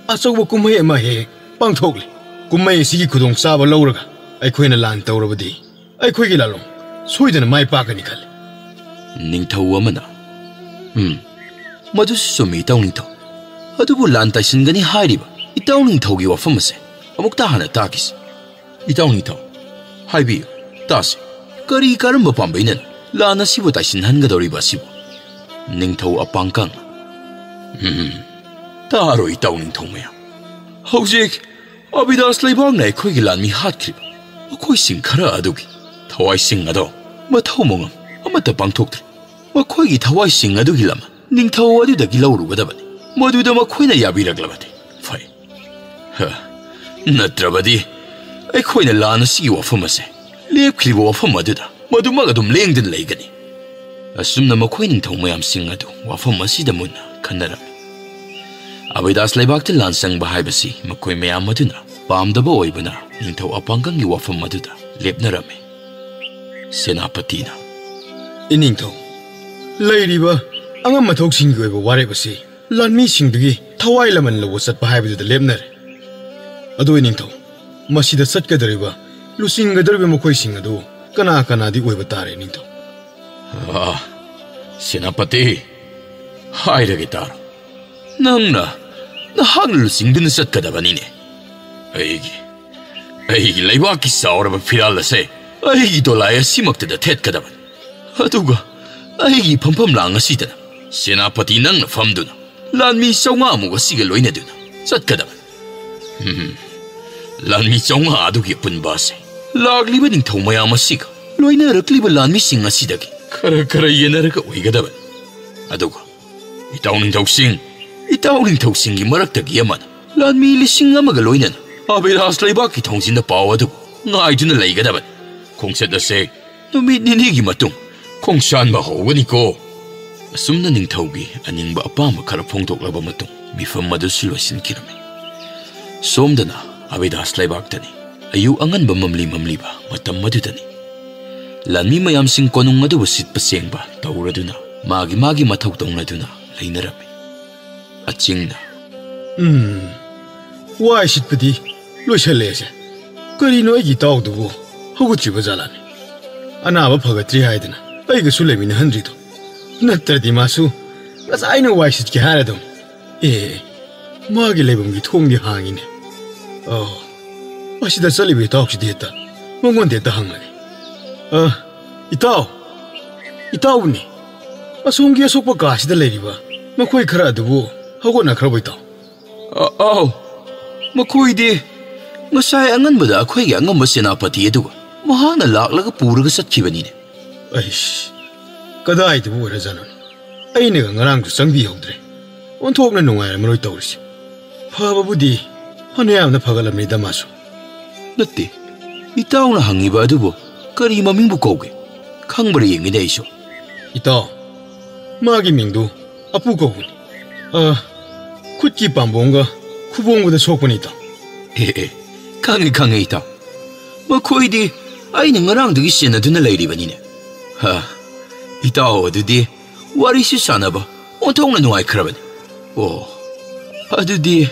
ꯑꯆꯧꯕ ꯀꯨꯝꯍꯩ ꯑꯃ ꯍꯦꯛ ꯍꯦꯛ ꯄꯥꯡꯊꯣꯛꯂꯤ꯫ ꯀꯨꯝꯍꯩ ꯑꯁꯤꯒꯤ ꯈꯨꯗꯣꯡꯆꯥꯕ ꯂꯧꯔꯒ ꯑꯩꯈꯣꯏꯅ ꯂꯥꯟ ꯇꯧꯔꯕꯗꯤ ꯑꯩꯈꯣꯏꯒꯤ ꯂꯥꯂꯣꯡ ꯁꯣꯏꯗꯅ ꯃꯥꯏ ꯄꯥꯛꯀꯅꯤ ꯈꯜꯂꯤ꯫ ꯅꯤꯡꯊꯧ ꯑꯃꯅ, ꯎꯝ, ꯃꯗꯨꯁꯨ ꯆꯨꯝꯃꯤ, ꯏꯇꯥꯎ ꯅꯤꯡꯊꯧ꯫ ꯑꯗꯨꯕꯨ ꯂꯥꯟ ꯇꯥꯏꯁꯤꯟꯒꯅꯤ ꯍꯥꯏꯔꯤꯕ ꯏꯇꯥꯎ ꯅꯤꯡꯊꯧꯒꯤ ꯋꯥꯐꯝ ꯑꯁꯦ ꯑꯃꯨꯛꯇ ꯍꯥꯟꯅ ꯇꯥꯈꯤꯁꯤ꯫ ꯏꯇꯥꯎ ꯅꯤꯡꯊꯧ, ꯍꯥꯏꯕꯤꯌꯨ, ꯇꯥꯁꯤ꯫ ꯀꯔꯤ ꯀꯔꯝꯕ ꯄꯥꯝꯕꯩꯅꯅꯣ ꯂꯥꯟ ꯑꯁꯤꯕꯨ ꯇꯥꯏꯁꯤꯟꯍꯟꯒꯗꯧꯔꯤꯕ ꯑꯁꯤꯕꯨ? ꯅꯤꯡꯊꯧ ꯑꯄꯥꯡꯀꯪ, ꯎꯝ, ꯇꯥꯔꯣ, ꯏꯇꯥꯎ ꯅꯤꯡꯊꯧ ꯃꯌꯥꯝ꯫ ꯍꯧꯖꯤꯛ ꯑꯕꯤꯗꯥꯁ ꯂꯩꯕꯥꯛꯅ ꯑꯩꯈꯣꯏꯒꯤ ꯂꯥꯟꯃꯤ ꯍꯥꯠꯈ꯭ꯔꯤꯕ ꯃꯈꯣꯏꯁꯤꯡ ꯈꯔ ꯑꯗꯨꯒꯤ ꯊꯋꯥꯏꯁꯤꯡ ꯑꯗꯣ ꯃꯊꯧ ꯃꯉꯝ ꯑꯃꯠꯇ ꯄꯥꯡꯊꯣꯛꯇ꯭ꯔꯤ꯫ ꯃꯈꯣꯏꯒꯤ ꯊꯋꯥꯏꯁꯤꯡ ꯑꯗꯨꯒꯤ ꯂꯃꯟ ꯅꯤꯡꯊꯧ ꯑꯗꯨꯗꯒꯤ ꯂꯧꯔꯨꯒꯗꯕꯅꯤ꯫ ꯃꯗꯨꯗ ꯃꯈꯣꯏꯅ ꯌꯥꯕꯤꯔꯛꯂꯕꯗꯤ ꯐꯩ꯫ ꯍ, ꯅꯠꯇ꯭ꯔꯕꯗꯤ ꯑꯩꯈꯣꯏꯅ ꯂꯥꯟ ꯑꯁꯤꯒꯤ ꯋꯥꯐꯝ ꯑꯁꯦ ꯂꯦꯞꯈ꯭ꯔꯤꯕ ꯋꯥꯐꯝ ꯑꯗꯨꯗ ꯃꯗꯨꯃꯛ ꯑꯗꯨꯝ ꯂꯦꯡꯗꯨꯅ ꯂꯩꯒꯅꯤ꯫ ꯑꯁꯨꯝꯅ ꯃꯈꯣꯏ ꯅꯤꯡꯊꯧ ꯃꯌꯥꯝꯁꯤꯡ ꯑꯗꯨ ꯋꯥꯐꯝ ꯑꯁꯤꯗ ꯃꯨꯟꯅ ꯈꯟꯅꯔꯝꯃꯤ꯫ ꯑꯕꯤꯗꯥꯁ ꯂꯩꯕꯥꯛꯇ ꯂꯥꯟ ꯆꯪꯕ ꯍꯥꯏꯕꯁꯤ ꯃꯈꯣꯏ ꯃꯌꯥꯝ ꯑꯗꯨꯅ ꯄꯥꯝꯗꯕ ꯑꯣꯏꯕꯅ ꯅꯤꯡꯊꯧ ꯑꯄꯥꯡꯒꯪꯒꯤ ꯋꯥꯐꯝ ꯑꯗꯨꯗ ꯂꯦꯞꯅꯔꯝꯃꯤ꯫ ꯁꯦꯅꯥꯄꯇꯤꯅ, "ꯏꯅꯤꯡꯊꯧ, ꯂꯩꯔꯤꯕ ꯑꯉꯝ ꯑꯊꯧꯁꯤꯡꯒꯤ ꯑꯣꯏꯕ ꯋꯥꯔꯦꯞ ꯑꯁꯤ ꯂꯥꯟꯃꯤꯁꯤꯡꯗꯨꯒꯤ ꯊꯋꯥꯏ ꯂꯃꯟ ꯂꯧꯕ ꯆꯠꯄ ꯍꯥꯏꯕꯗꯨꯗ ꯂꯦꯞꯅꯔꯦ꯫ ꯑꯗꯨ ꯏꯅꯤꯡꯊꯧ, ꯃꯁꯤꯗ ꯆꯠꯀꯗꯧꯔꯤꯕ, ꯂꯨꯆꯤꯡꯒꯗꯧꯔꯤꯕ ꯃꯈꯣꯏꯁꯤꯡ ꯑꯗꯨ ꯀꯅꯥ ꯀꯅꯥꯗꯤ ꯑꯣꯏꯕ ꯇꯥꯔꯦ ꯏꯅꯤꯡꯊꯧ?" "ꯑꯥ, ꯁꯦꯅꯥꯄꯇꯤ, ꯍꯥꯏꯔꯒꯦ ꯇꯥꯔꯣ꯫ ꯅꯪꯅ, ꯅꯍꯥꯛꯅ ꯂꯨꯆꯤꯡꯗꯨꯅ ꯆꯠꯀꯗꯕꯅꯤꯅꯦ꯫ ꯑꯩꯒꯤ, ꯑꯩꯒꯤ ꯂꯩꯕꯥꯛꯀꯤ ꯆꯥꯎꯔꯕ ꯐꯤꯔꯥꯜ ꯑꯁꯦ ꯑꯩꯒꯤ ꯗꯣꯂꯥꯏ ꯑꯁꯤꯃꯛꯇꯗ ꯊꯦꯠꯀꯗꯕꯅꯤ꯫ ꯑꯗꯨꯒ ꯑꯩꯒꯤ ꯐꯝꯐꯝ ꯂꯥꯡ ꯑꯁꯤꯗꯅ ꯁꯦꯅꯥꯄꯇꯤ ꯅꯪꯅ ꯐꯝꯗꯨꯅ ꯂꯥꯟꯃꯤ ꯆꯥꯝꯃꯉꯥꯃꯨꯛ ꯑꯁꯤꯒ ꯂꯣꯏꯅꯗꯨꯅ ꯆꯠꯀꯗꯕꯅꯤ꯫ ꯎꯝ, ꯂꯥꯟꯃꯤ ꯆꯥꯝꯃꯉꯥ ꯑꯗꯨꯒꯤ ꯑꯄꯨꯟꯕ ꯑꯁꯦ ꯂꯥꯛꯂꯤꯕ ꯅꯤꯡꯊꯧ ꯃꯌꯥꯝ ꯑꯁꯤꯒ ꯂꯣꯏꯅꯔꯛꯂꯤꯕ ꯂꯥꯟꯃꯤꯁꯤꯡ ꯑꯁꯤꯗꯒꯤ ꯈꯔ ꯈꯔ ꯌꯦꯟꯅꯔꯒ ꯑꯣꯏꯒꯗꯕꯅꯤ꯫ ꯑꯗꯨꯒ ꯏꯇꯥꯎ ꯅꯤꯡꯊꯧꯁꯤꯡ, ꯏꯇꯥꯎ ꯅꯤꯡꯊꯧꯁꯤꯡꯒꯤ ꯃꯔꯛꯇꯒꯤ ꯑꯃꯅ ꯂꯥꯟꯃꯤ ꯂꯤꯁꯤꯡ ꯑꯃꯒ ꯂꯣꯏꯅꯅ ꯑꯕꯤꯔꯥꯖ ꯂꯩꯕꯥꯛꯀꯤ ꯊꯣꯡꯖꯤꯟꯗ ꯄꯥꯎ ꯑꯗꯨꯕꯨ ꯉꯥꯏꯗꯨꯅ ꯂꯩꯒꯗꯕꯅꯤ꯫ ꯈꯣꯡꯆꯠ ꯑꯁꯦ ꯅꯨꯃꯤꯠ ꯅꯤꯅꯤꯒꯤ ꯃꯇꯨꯡ ꯈꯣꯡꯁꯥꯟꯕ ꯍꯧꯒꯅꯤꯀꯣ꯫" ꯑꯁꯨꯝꯅ ꯅꯤꯡꯊꯧꯒꯤ ꯑꯅꯤꯡꯕ ꯑꯄꯥꯝꯕ ꯈꯔ ꯐꯣꯡꯗꯣꯛꯂꯕ ꯃꯇꯨꯡ ꯃꯤꯐꯝ ꯑꯗꯨꯁꯨ ꯂꯣꯏꯁꯤꯟꯈꯤꯔꯝꯃꯤ꯫ ꯁꯣꯝꯗꯅ ꯑꯕꯤꯗꯥꯁ ꯂꯩꯕꯥꯛꯇꯅꯤ꯫ ꯑꯌꯨꯛ ꯑꯉꯟꯕ ꯃꯝꯂꯤ ꯃꯝꯂꯤꯕ ꯃꯇꯝ ꯑꯗꯨꯗꯅꯤ꯫ ꯂꯥꯟꯃꯤ ꯃꯌꯥꯝꯁꯤꯡ ꯀꯣꯅꯨꯡ ꯑꯗꯨꯕꯨ ꯁꯤꯠꯄ ꯁꯦꯡꯕ ꯇꯧꯔꯗꯨꯅ ꯃꯥꯒꯤ ꯃꯥꯒꯤ ꯃꯊꯧ ꯇꯧꯅꯗꯨꯅ ꯂꯩꯅꯔꯝꯃꯤ꯫ ꯑꯆꯤꯡꯅ, "ꯎꯝ, ꯋꯥꯏ ꯁꯤꯠꯄꯗꯤ ꯂꯣꯏꯁꯜꯂꯦꯁꯦ꯫ ꯀꯔꯤꯅꯣ ꯑꯩꯒꯤ ꯏꯇꯥꯎꯗꯨꯕꯨ ꯍꯧꯒꯠꯇ꯭ꯔꯤꯕ ꯖꯥꯠꯂꯥꯅꯦ? ꯑꯅꯥꯕ ꯐꯒꯠꯇ꯭ꯔꯤ ꯍꯥꯏꯗꯅ ꯑꯩꯒꯁꯨ ꯂꯩꯃꯤꯟꯅꯍꯟꯗ꯭ꯔꯤꯗꯣ? ꯅꯠꯇ꯭ꯔꯗꯤ ꯃꯥꯁꯨ ꯉꯁꯥꯏꯅ ꯋꯥꯏ ꯁꯤꯠꯀꯦ ꯍꯥꯏꯔꯗꯧꯅꯤ꯫ ꯑꯦ, ꯃꯥꯒꯤ ꯂꯩꯐꯝꯒꯤ ꯊꯣꯡꯗꯤ ꯍꯥꯡꯉꯤꯅꯦ꯫ ꯑꯣ, ꯑꯁꯤꯗ ꯆꯠꯂꯤꯕ ꯏꯇꯥꯎꯁꯤꯗꯤ ꯍꯦꯛꯇ ꯃꯉꯣꯟꯗ ꯍꯦꯛꯇ ꯍꯪꯂꯒꯦ꯫ ꯑ, ꯏꯇꯥꯎ, ꯏꯇꯥꯎꯅꯤ꯫ ꯑꯁꯣꯝꯒꯤ ꯑꯁꯣꯛꯄ ꯀꯥꯁꯤꯗ ꯂꯩꯔꯤꯕ ꯃꯈꯣꯏ ꯈꯔ ꯑꯗꯨꯕꯨ ꯍꯧꯒꯠꯅꯈ꯭ꯔꯕꯣ, ꯏꯇꯥꯎ? ꯑ-, ꯑꯥꯎ, ꯃꯈꯣꯏꯗꯤ ꯉꯁꯥꯏ ꯑꯉꯟꯕꯗ ꯑꯩꯈꯣꯏꯒꯤ ꯑꯉꯝꯕ ꯁꯦꯅꯥꯄꯇꯤ ꯑꯗꯨꯒ ꯃꯍꯥꯛꯅ ꯂꯥꯛꯂꯒ ꯄꯨꯔꯒ ꯆꯠꯈꯤꯕꯅꯤꯅꯦ꯫ ꯑꯩꯁ, ꯀꯗꯥꯏꯗꯕꯨ ꯑꯣꯏꯔꯖꯥꯠꯅꯣꯅꯦ? ꯑꯩꯅꯒ ꯉꯔꯥꯡꯁꯨ ꯆꯪꯕꯤꯍꯧꯗ꯭ꯔꯦ꯫ ꯑꯣꯟꯊꯣꯛꯅ ꯅꯨꯡꯉꯥꯏꯔꯝꯃꯔꯣꯏ ꯇꯧꯔꯤꯁꯦ꯫ ꯐꯕꯕꯨꯗꯤ ꯐꯅꯌꯥꯝꯅ ꯐꯒꯠꯂꯝꯅꯤꯗ ꯃꯥꯁꯨ꯫ ꯅꯠꯇꯦ, ꯏꯇꯥꯎꯅ ꯍꯪꯉꯤꯕ ꯑꯗꯨꯕꯨ ꯀꯔꯤ ꯃꯃꯤꯡꯕꯨ ꯀꯧꯒꯦ? ꯈꯪꯕ꯭ꯔꯥ ꯌꯦꯡꯒꯦꯅꯦ ꯑꯩꯁꯨ꯫ ꯏꯇꯥꯎ, ꯃꯥꯒꯤ ꯃꯤꯡꯗꯨ ꯑꯄꯨ ꯀꯧꯕꯅꯤ꯫ ꯑ, ꯈꯨꯠꯀꯤ ꯄꯥꯝꯕꯣꯝꯒ ꯈꯨꯕꯣꯝꯒꯗ ꯁꯣꯛꯄꯅꯤ, ꯏꯇꯥꯎ꯫ ꯑꯦ, ꯑꯦ, ꯈꯪꯉꯤ, ꯈꯪꯉꯤ, ꯏꯇꯥꯎ꯫ ꯃꯈꯣꯏꯗꯤ ꯑꯩꯅ ꯉꯔꯥꯡꯗꯒꯤ ꯁꯦꯟꯅꯗꯨꯅ ꯂꯩꯔꯤꯕꯅꯤꯅꯦ꯫ ꯍ, ꯏꯇꯥꯎ ꯑꯗꯨꯗꯤ ꯋꯥꯔꯤꯁꯨ ꯁꯥꯟꯅꯕ ꯑꯣꯟꯊꯣꯛꯅ ꯅꯨꯡꯉꯥꯏꯈ꯭ꯔꯕꯅꯤ꯫ ꯑꯣ, ꯑꯗꯨꯗꯤ,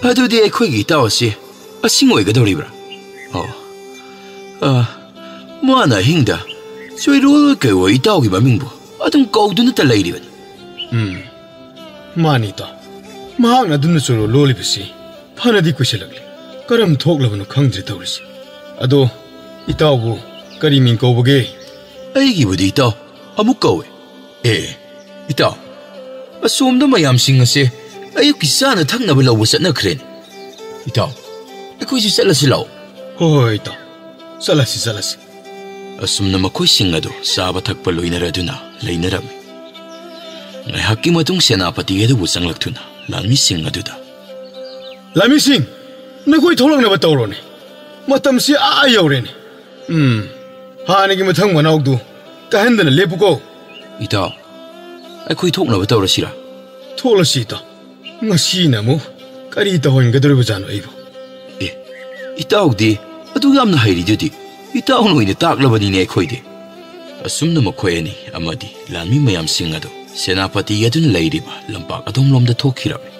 ꯑꯗꯨꯗꯤ ꯑꯩꯈꯣꯏꯒꯤ ꯏꯇꯥꯎ ꯑꯁꯤ ꯑꯁꯤꯡ ꯑꯣꯏꯒꯗꯧꯔꯤꯕ꯭ꯔꯥ? ꯑꯣ, ꯑ, ꯃꯥꯅ ꯑꯍꯤꯡꯗ ꯆꯣꯏꯔꯣꯜ ꯀꯩꯑꯣꯏ ꯏꯇꯥꯎꯒꯤ ꯃꯃꯤꯡꯕꯨ ꯑꯗꯨꯝ ꯀꯧꯗꯨꯅꯇ ꯂꯩꯔꯤꯕꯅꯤ꯫ ꯎꯝ, ꯃꯥꯅꯤ ꯏꯇꯥꯎ꯫ ꯃꯍꯥꯛꯅ ꯑꯗꯨꯝꯅ ꯆꯣꯏꯔꯣꯜ ꯂꯣꯜꯂꯤꯕꯁꯤ ꯐꯅꯗꯤ ꯀꯨꯏꯁꯜꯂꯛꯂꯦ꯫ ꯀꯔꯝ ꯊꯣꯛꯂꯕꯅꯣ ꯈꯪꯗ꯭ꯔꯦ ꯇꯧꯔꯤꯁꯤ꯫ ꯑꯗꯣ ꯏꯇꯥꯎꯕꯨ ꯀꯔꯤ ꯃꯤꯡ ꯀꯧꯕꯒꯦ? ꯑꯩꯒꯤꯕꯨꯗꯤ ꯏꯇꯥꯎ ꯑꯃꯨꯛ ꯀꯧꯋꯦ꯫ ꯑꯦ, ꯏꯇꯥꯎ, ꯑꯁꯣꯝꯗ ꯃꯌꯥꯝꯁꯤꯡ ꯑꯁꯦ ꯑꯌꯨꯛꯀꯤ ꯆꯥꯅ ꯊꯛꯅꯕ ꯂꯧꯕ ꯆꯠꯅꯈ꯭ꯔꯦꯅꯦ꯫ ꯏꯇꯥꯎ, ꯑꯩꯈꯣꯏꯁꯨ ꯆꯠꯂꯁꯤ ꯂꯥꯛꯑꯣ꯫ ꯍꯣꯏ, ꯍꯣꯏ, ꯏꯇꯥꯎ꯫ ꯆꯠꯂꯁꯤ, ꯆꯠꯂꯁꯤ꯫ ꯑꯁꯨꯝꯅ ꯃꯈꯣꯏꯁꯤꯡ ꯑꯗꯨ ꯆꯥꯕ ꯊꯛꯄ ꯂꯣꯏꯅꯔꯗꯨꯅ ꯂꯩꯅꯔꯝꯃꯤ꯫ ꯉꯥꯏꯍꯥꯛꯀꯤ ꯃꯇꯨꯡ ꯁꯦꯅꯥꯄꯇꯤ ꯑꯗꯨꯕꯨ ꯆꯪꯂꯛꯇꯨꯅ ꯂꯥꯟꯃꯤꯁꯤꯡ ꯑꯗꯨꯗ, "ꯂꯥꯟꯃꯤꯁꯤꯡ, ꯅꯈꯣꯏ ꯊꯣꯛꯂꯛꯅꯕ ꯇꯧꯔꯣꯅꯦ꯫ ꯃꯇꯝꯁꯤ ꯑꯥ ꯌꯧꯔꯦꯅꯦ꯫ ꯎꯝ, ꯍꯥꯟꯅꯒꯤ ꯃꯊꯪ ꯃꯅꯥꯎꯗꯨ ꯀꯥꯏꯍꯟꯗꯅ ꯂꯦꯞꯄꯨꯀꯣ꯫" "ꯏꯇꯥꯎ, ꯑꯩꯈꯣꯏ ꯊꯣꯛꯅꯕ ꯇꯧꯔꯁꯤꯔꯥ?" "ꯊꯣꯛꯂꯁꯤ, ꯏꯇꯥꯎ꯫ ꯉꯁꯤꯅ ꯑꯃꯨꯛ ꯀꯔꯤ ꯇꯧꯍꯟꯒꯗꯧꯔꯤꯕꯖꯥꯠꯅꯣ ꯑꯩꯕꯨ?" "ꯑꯦ, ꯏꯇꯥꯎꯗꯤ ꯑꯗꯨ ꯌꯥꯝꯅ ꯍꯩꯔꯤꯗꯨꯗꯤ꯫ ꯏꯇꯥꯎꯅ ꯑꯣꯏꯅ ꯇꯥꯛꯂꯕꯅꯤꯅꯦ ꯑꯩꯈꯣꯏꯗꯤ꯫" ꯑꯁꯨꯝꯅ ꯃꯈꯣꯏ ꯑꯅꯤ ꯑꯃꯗꯤ ꯂꯥꯟꯃꯤ ꯃꯌꯥꯝꯁꯤꯡ ꯑꯗꯨ ꯁꯦꯅꯥꯄꯇꯤ ꯑꯗꯨꯅ ꯂꯩꯔꯤꯕ ꯂꯝꯄꯥꯛ ꯑꯗꯣꯝꯂꯣꯝꯗ ꯊꯣꯛꯈꯤꯔꯝꯃꯤ꯫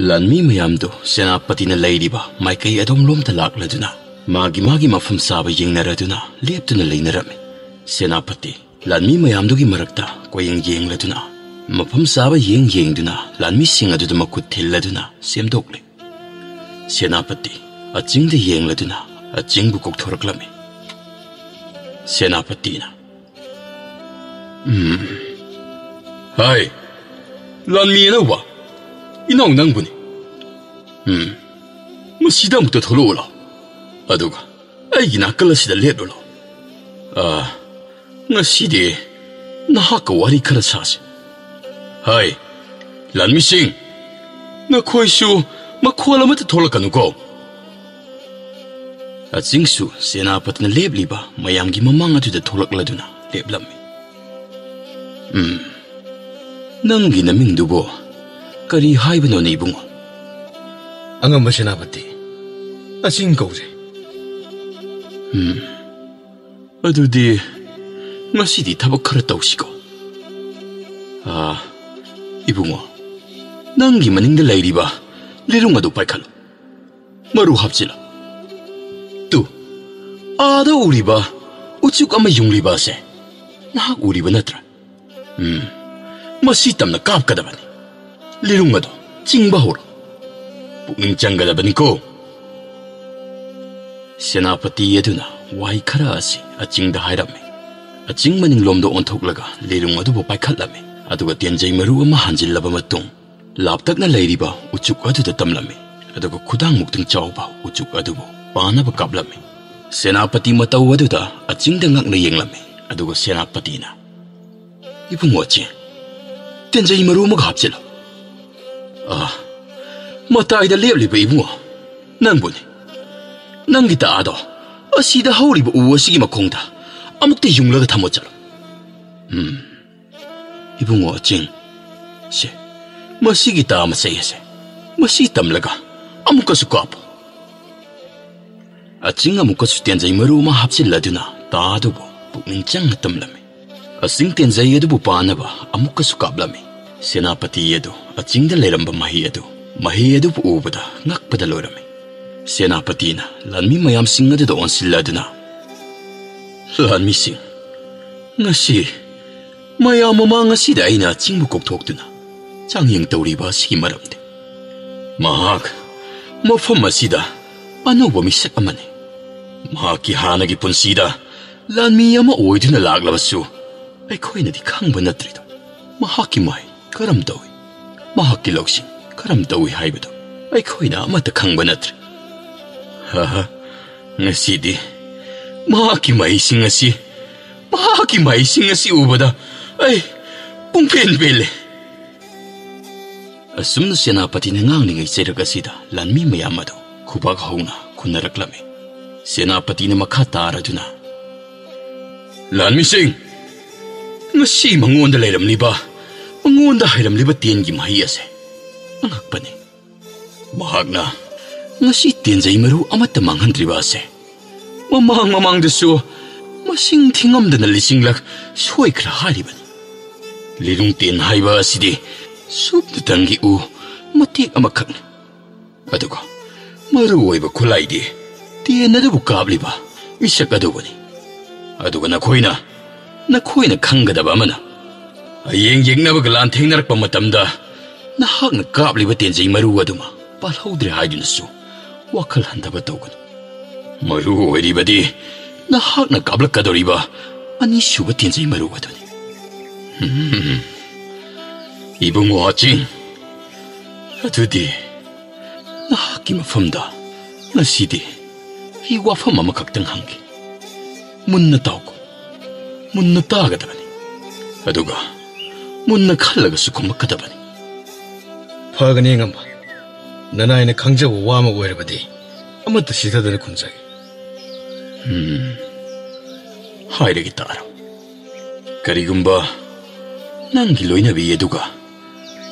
ꯂꯥꯟꯃꯤ ꯃꯌꯥꯝꯗꯨ ꯁꯦꯅꯥꯄꯇꯤꯅ ꯂꯩꯔꯤꯕ ꯃꯥꯏꯀꯩ ꯑꯗꯣꯝꯂꯣꯝꯗ ꯂꯥꯛꯂꯗꯨꯅ ꯃꯥꯒꯤ ꯃꯥꯒꯤ ꯃꯐꯝ ꯆꯥꯕ ꯌꯦꯡꯅꯔꯗꯨꯅ ꯂꯦꯞꯇꯨꯅ ꯂꯩꯅꯔꯝꯃꯤ꯫ ꯁꯦꯅꯥꯄꯇꯤ ꯂꯥꯟꯃꯤ ꯃꯌꯥꯝꯗꯨꯒꯤ ꯃꯔꯛꯇ ꯀꯣꯏꯌꯦꯡ ꯌꯦꯡꯂꯗꯨꯅ, ꯃꯐꯝ ꯆꯥꯕ ꯌꯦꯡ ꯌꯦꯡꯗꯨꯅ ꯂꯥꯟꯃꯤꯁꯤꯡ ꯑꯗꯨꯗ ꯃꯈꯨꯠ ꯊꯤꯜꯂꯗꯨꯅ ꯁꯦꯝꯗꯣꯛꯂꯦ꯫ ꯁꯦꯅꯥꯄꯇꯤ ꯑꯆꯤꯡꯗ ꯌꯦꯡꯂꯗꯨꯅ ꯑꯆꯤꯡꯕꯨ ꯀꯧꯊꯣꯔꯛꯂꯝꯃꯤ꯫ ꯁꯦꯅꯥꯄꯇꯤꯅ, "ꯎꯝ, ꯍꯥꯏ, ꯂꯥꯟꯃꯤ ꯑꯅꯧꯕ, ꯏꯅꯥꯎ ꯅꯪꯕꯨꯅꯤ꯫ ꯎꯝ, ꯃꯁꯤꯗ ꯑꯃꯨꯛꯇ ꯊꯣꯛꯂꯛꯎ ꯂꯥꯎ꯫ ꯑꯗꯨꯒ ꯑꯩꯒꯤ ꯅꯥꯀꯜ ꯑꯁꯤꯗ ꯂꯦꯞꯂꯨ ꯂꯥꯎ꯫ ꯑꯥ, ꯉꯁꯤꯗꯤ ꯅꯍꯥꯛꯀ ꯋꯥꯔꯤ ꯈꯔ ꯁꯥꯁꯤ꯫ ꯍꯥꯏ, ꯂꯥꯟꯃꯤꯁꯤꯡ, ꯅꯈꯣꯏꯁꯨ ꯃꯈꯣꯜ ꯑꯃꯠꯇ ꯊꯣꯛꯂꯛꯀꯅꯨꯀꯣ꯫" ꯑꯆꯤꯡꯁꯨ ꯁꯦꯅꯥꯄꯇꯤꯅ ꯂꯦꯞꯂꯤꯕ ꯃꯌꯥꯝꯒꯤ ꯃꯃꯥꯡ ꯑꯗꯨꯗ ꯊꯣꯛꯂꯛꯂꯗꯨꯅ ꯂꯦꯞꯂꯝꯃꯤ꯫ "ꯎꯝ, ꯅꯪꯒꯤ ꯅꯃꯤꯡꯗꯨꯕꯨ ꯀꯔꯤ ꯍꯥꯏꯕꯅꯣꯅꯦ, ꯏꯕꯨꯡꯉꯣ?" "ꯑꯉꯝꯕ ꯁꯦꯅꯥꯄꯇꯤ, ꯑꯆꯤꯡ ꯀꯧꯔꯦ꯫" "ꯎꯝ, ꯑꯗꯨꯗꯤ ꯉꯁꯤꯗꯤ ꯊꯕꯛ ꯈꯔ ꯇꯧꯁꯤꯀꯣ꯫ ꯑꯥ, ꯏꯕꯨꯡꯉꯣ, ꯅꯪꯒꯤ ꯃꯅꯤꯡꯗ ꯂꯩꯔꯤꯕ ꯂꯤꯔꯨꯡ ꯑꯗꯨ ꯄꯥꯏꯈꯠꯂꯨ꯫ ꯃꯔꯨ ꯍꯥꯞꯆꯤꯜꯂꯨ꯫ ꯇꯨ, ꯑꯥꯗ ꯎꯔꯤꯕ ꯎꯆꯨꯛ ꯑꯃ ꯌꯨꯡꯂꯤꯕ ꯑꯁꯦ ꯅꯍꯥꯛ ꯎꯔꯤꯕ ꯅꯠꯇ꯭ꯔꯥ? ꯎꯝ, ꯃꯁꯤ ꯇꯝꯅ ꯀꯥꯞꯀꯗꯕꯅꯤ꯫ ꯂꯤꯔꯨꯡ ꯑꯗꯨ ꯆꯤꯡꯕ ꯍꯧꯔꯣ꯫ ꯄꯨꯛꯅꯤꯡ ꯆꯪꯒꯗꯕꯅꯤꯀꯣ꯫" ꯁꯦꯅꯥꯄꯇꯤ ꯑꯗꯨꯅ ꯋꯥꯍꯩ ꯈꯔ ꯑꯁꯤ ꯑꯆꯤꯡꯗ ꯍꯥꯏꯔꯝꯃꯤ꯫ ꯑꯆꯤꯡ ꯃꯅꯤꯡꯂꯣꯝꯗ ꯑꯣꯟꯊꯣꯛꯂꯒ ꯂꯤꯔꯨꯡ ꯑꯗꯨꯕꯨ ꯄꯥꯏꯈꯠꯂꯝꯃꯤ꯫ ꯑꯗꯨꯒ ꯇꯦꯟꯖꯩ ꯃꯔꯨ ꯑꯃ ꯍꯥꯟꯖꯤꯜꯂꯕ ꯃꯇꯨꯡ, ꯂꯥꯞꯇꯛꯅ ꯂꯩꯔꯤꯕ ꯎꯆꯨꯛ ꯑꯗꯨꯗ ꯇꯝꯂꯝꯃꯤ꯫ ꯑꯗꯨꯒ ꯈꯨꯗꯥꯡꯃꯨꯛꯇꯪ ꯆꯥꯎꯕ ꯎꯆꯨꯛ ꯑꯗꯨꯕꯨ ꯄꯥꯅꯕ ꯀꯥꯞꯂꯝꯃꯤ꯫ ꯁꯦꯅꯥꯄꯇꯤ ꯃꯇꯧ ꯑꯗꯨꯗ ꯑꯆꯤꯡꯗ ꯉꯛꯅ ꯌꯦꯡꯂꯝꯃꯤ꯫ ꯑꯗꯨꯒ ꯁꯦꯅꯥꯄꯇꯤꯅ, "ꯏꯕꯨꯡꯉꯣ ꯑꯆꯤꯡ, ꯇꯦꯟꯖꯩ ꯃꯔꯨ ꯑꯃꯒ ꯍꯥꯞꯆꯤꯜꯂꯨ꯫" "ꯑꯥ, ꯃꯇꯥꯏꯗ ꯂꯦꯞꯂꯤꯕ ꯏꯕꯨꯡꯉꯣ, ꯅꯪꯕꯨꯅꯤ꯫ ꯅꯪꯒꯤ ꯇꯥꯗꯣ ꯑꯁꯤꯗ ꯍꯧꯔꯤꯕ ꯎ ꯑꯁꯤꯒꯤ ꯃꯈꯣꯡꯗ ꯑꯃꯨꯛꯇ ꯌꯨꯡꯂꯒ ꯊꯝꯃꯣ ꯆꯠꯂꯨ꯫" "ꯎꯝ, ꯏꯕꯨꯡꯉꯣ ꯑꯆꯤꯡ, ꯁꯦ, ꯃꯁꯤꯒꯤ ꯇꯥ ꯃꯆꯩ ꯑꯁꯦ ꯃꯁꯤ ꯇꯝꯂꯒ ꯑꯃꯨꯛꯀꯁꯨ ꯀꯥꯞꯄꯨ꯫" ꯑꯆꯤꯡ ꯑꯃꯨꯛꯀꯁꯨ ꯇꯦꯟꯖꯩ ꯃꯔꯨ ꯑꯃ ꯍꯥꯞꯆꯤꯜꯂꯗꯨꯅ ꯇꯥ ꯑꯗꯨꯕꯨ ꯄꯨꯛꯅꯤꯡ ꯆꯪꯅ ꯇꯝꯂꯝꯃꯤ꯫ ꯑꯆꯤꯡ ꯇꯦꯟꯖꯩ ꯑꯗꯨꯕꯨ ꯄꯥꯅꯕ ꯑꯃꯨꯛꯀꯁꯨ ꯀꯥꯞꯂꯝꯃꯤ꯫ ꯁꯦꯅꯥꯄꯇꯤ ꯑꯗꯨ ꯑꯆꯤꯡꯗ ꯂꯩꯔꯝꯕ ꯃꯍꯩ ꯑꯗꯨ, ꯃꯍꯩ ꯑꯗꯨꯕꯨ ꯎꯕꯗ ꯉꯛꯄꯗ ꯂꯣꯏꯔꯝꯃꯤ꯫ ꯁꯦꯅꯥꯄꯇꯤꯅ ꯂꯥꯟꯃꯤ ꯃꯌꯥꯝꯁꯤꯡ ꯑꯗꯨꯗ ꯑꯣꯟꯁꯤꯜꯂꯗꯨꯅ, "ꯂꯥꯟꯃꯤꯁꯤꯡ, ꯉꯁꯤ ꯃꯌꯥꯝ ꯃꯃꯥꯡ ꯑꯁꯤꯗ ꯑꯩꯅ ꯆꯤꯡꯕꯨ ꯀꯣꯛꯊꯣꯛꯇꯨꯅ ꯆꯥꯡꯌꯦꯡ ꯇꯧꯔꯤꯕ ꯑꯁꯤꯒꯤ ꯃꯔꯝꯗꯤ꯫ ꯃꯍꯥꯛ ꯃꯐꯝ ꯑꯁꯤꯗ ꯑꯅꯧꯕ ꯃꯤꯁꯛ ꯑꯃꯅꯤ꯫ ꯃꯍꯥꯛꯀꯤ ꯍꯥꯟꯅꯒꯤ ꯄꯨꯟꯁꯤꯗ ꯂꯥꯟꯃꯤ ꯑꯃ ꯑꯣꯏꯗꯨꯅ ꯂꯥꯛꯂꯕꯁꯨ ꯑꯩꯈꯣꯏꯅꯗꯤ ꯈꯪꯕ ꯅꯠꯇ꯭ꯔꯤꯗꯣ꯫ ꯃꯍꯥꯛꯀꯤ ꯃꯍꯩ ꯀꯔꯝ ꯇꯧꯏ, ꯃꯍꯥꯛꯀꯤ ꯂꯧꯁꯤꯡ ꯀꯔꯝ ꯇꯧꯏ ꯍꯥꯏꯕꯗꯨ ꯑꯩꯈꯣꯏꯅ ꯑꯃꯠꯇ ꯈꯪꯕ ꯅꯠꯇ꯭ꯔꯤ꯫ ꯍꯥ, ꯉꯁꯤꯗꯤ ꯃꯍꯥꯛꯀꯤ ꯃꯍꯩꯁꯤꯡ ꯑꯁꯤ, ꯃꯍꯥꯛꯀꯤ ꯃꯍꯩꯁꯤꯡ ꯑꯁꯤ ꯎꯕꯗ ꯑꯩ ꯄꯨꯡꯄꯦꯟ ꯄꯦꯜꯂꯦ"꯫ ꯑꯁꯨꯝꯅ ꯁꯦꯅꯥꯄꯇꯤꯅ ꯉꯥꯡꯂꯤꯉꯩ ꯆꯩꯔꯛ ꯑꯁꯤꯗ ꯂꯥꯟꯃꯤ ꯃꯌꯥꯝ ꯑꯗꯨ ꯈꯨꯕꯥꯛ ꯍꯧꯅ ꯈꯨꯟꯅꯔꯛꯂꯝꯃꯤ꯫ ꯁꯦꯅꯥꯄꯇꯤꯅ ꯃꯈꯥ ꯇꯥꯔꯗꯨꯅ, "ꯂꯥꯟꯃꯤꯁꯤꯡ, ꯉꯁꯤ ꯃꯉꯣꯟꯗ ꯂꯩꯔꯝꯂꯤꯕ, ꯃꯉꯣꯟꯗ ꯍꯩꯔꯝꯂꯤꯕ ꯇꯦꯟꯒꯤ ꯃꯍꯩ ꯑꯁꯦ ꯑꯉꯛꯄꯅꯤ꯫ ꯃꯍꯥꯛꯅ ꯉꯁꯤ ꯇꯦꯟꯖꯩ ꯃꯔꯨ ꯑꯃꯠꯇ ꯃꯥꯡꯍꯟꯗ꯭ꯔꯤꯕ ꯑꯁꯦ ꯃꯃꯥꯡ ꯃꯃꯥꯡꯗꯁꯨ ꯃꯁꯤꯡ ꯊꯤꯉꯝꯗꯅ ꯂꯤꯁꯤꯡꯂꯛ ꯁꯣꯏꯈ꯭ꯔꯦ ꯍꯥꯏꯔꯤꯕꯅꯤ꯫ ꯂꯤꯔꯨꯡ ꯇꯦꯟ ꯍꯥꯏꯕ ꯑꯁꯤꯗꯤ ꯁꯨꯞꯅꯇꯪꯒꯤ ꯎ ꯃꯇꯦꯛ ꯑꯃꯈꯛꯅꯤ꯫ ꯑꯗꯨꯒ ꯃꯔꯨ ꯑꯣꯏꯕ ꯈꯨꯠꯂꯥꯏꯗꯤ ꯇꯦꯟ ꯑꯗꯨꯕꯨ ꯀꯥꯞꯂꯤꯕ ꯃꯤꯁꯛ ꯑꯗꯨꯕꯨꯅꯤ꯫ ꯑꯗꯨꯒ ꯅꯈꯣꯏꯅ, ꯅꯈꯣꯏꯅ ꯈꯪꯒꯗꯕ ꯑꯃꯅ, ꯍꯌꯦꯡ ꯌꯦꯛꯅꯕꯒ ꯂꯥꯟꯊꯦꯡꯅꯔꯛꯄ ꯃꯇꯝꯗ ꯅꯍꯥꯛꯅ ꯀꯥꯞꯂꯤꯕ ꯇꯦꯟꯖꯩ ꯃꯔꯨ ꯑꯗꯨꯃ ꯄꯥꯜꯍꯧꯗ꯭ꯔꯦ ꯍꯥꯏꯗꯨꯅꯁꯨ ꯋꯥꯈꯜ ꯍꯟꯊꯕ ꯇꯧꯒꯅꯨ꯫ ꯃꯔꯨ ꯑꯣꯏꯔꯤꯕꯗꯤ ꯅꯍꯥꯛꯅ ꯀꯥꯞꯂꯛꯀꯗꯧꯔꯤꯕ ꯑꯅꯤꯁꯨꯕ ꯇꯦꯟꯖꯩ ꯃꯔꯨ ꯑꯗꯨꯅꯤ"꯫ ꯍꯝ, ꯏꯕꯨꯡꯉꯣ ꯑꯆꯤꯡ, ꯑꯗꯨꯗꯤ ꯅꯍꯥꯛꯀꯤ ꯃꯐꯝꯗ ꯉꯁꯤꯗꯤ ꯑꯩ ꯋꯥꯐꯝ ꯑꯃꯈꯛꯇꯪ ꯍꯪꯒꯦ꯫ ꯃꯨꯟꯅ ꯇꯥꯎꯀꯣ, ꯃꯨꯟꯅ ꯇꯥꯒꯗꯕꯅꯤ, ꯑꯗꯨꯒ ꯃꯨꯟꯅ ꯈꯜꯂꯒꯁꯨ ꯈꯨꯝꯃꯛꯀꯗꯕꯅꯤ꯫ ꯐꯒꯅꯤ, ꯑꯉꯝꯕ꯫ ꯅꯅꯥꯏꯅ ꯈꯪꯖꯕ ꯋꯥ ꯑꯃ ꯑꯣꯏꯔꯕꯗꯤ ꯑꯃꯠꯇ ꯁꯤꯊꯗꯅ ꯈꯨꯝꯖꯒꯦ꯫ ꯎꯝ, ꯍꯥꯏꯔꯒꯦ ꯇꯥꯔꯣ꯫ ꯀꯔꯤꯒꯨꯝꯕ ꯅꯪꯒꯤ ꯂꯣꯏꯅꯕꯤ ꯑꯗꯨꯒ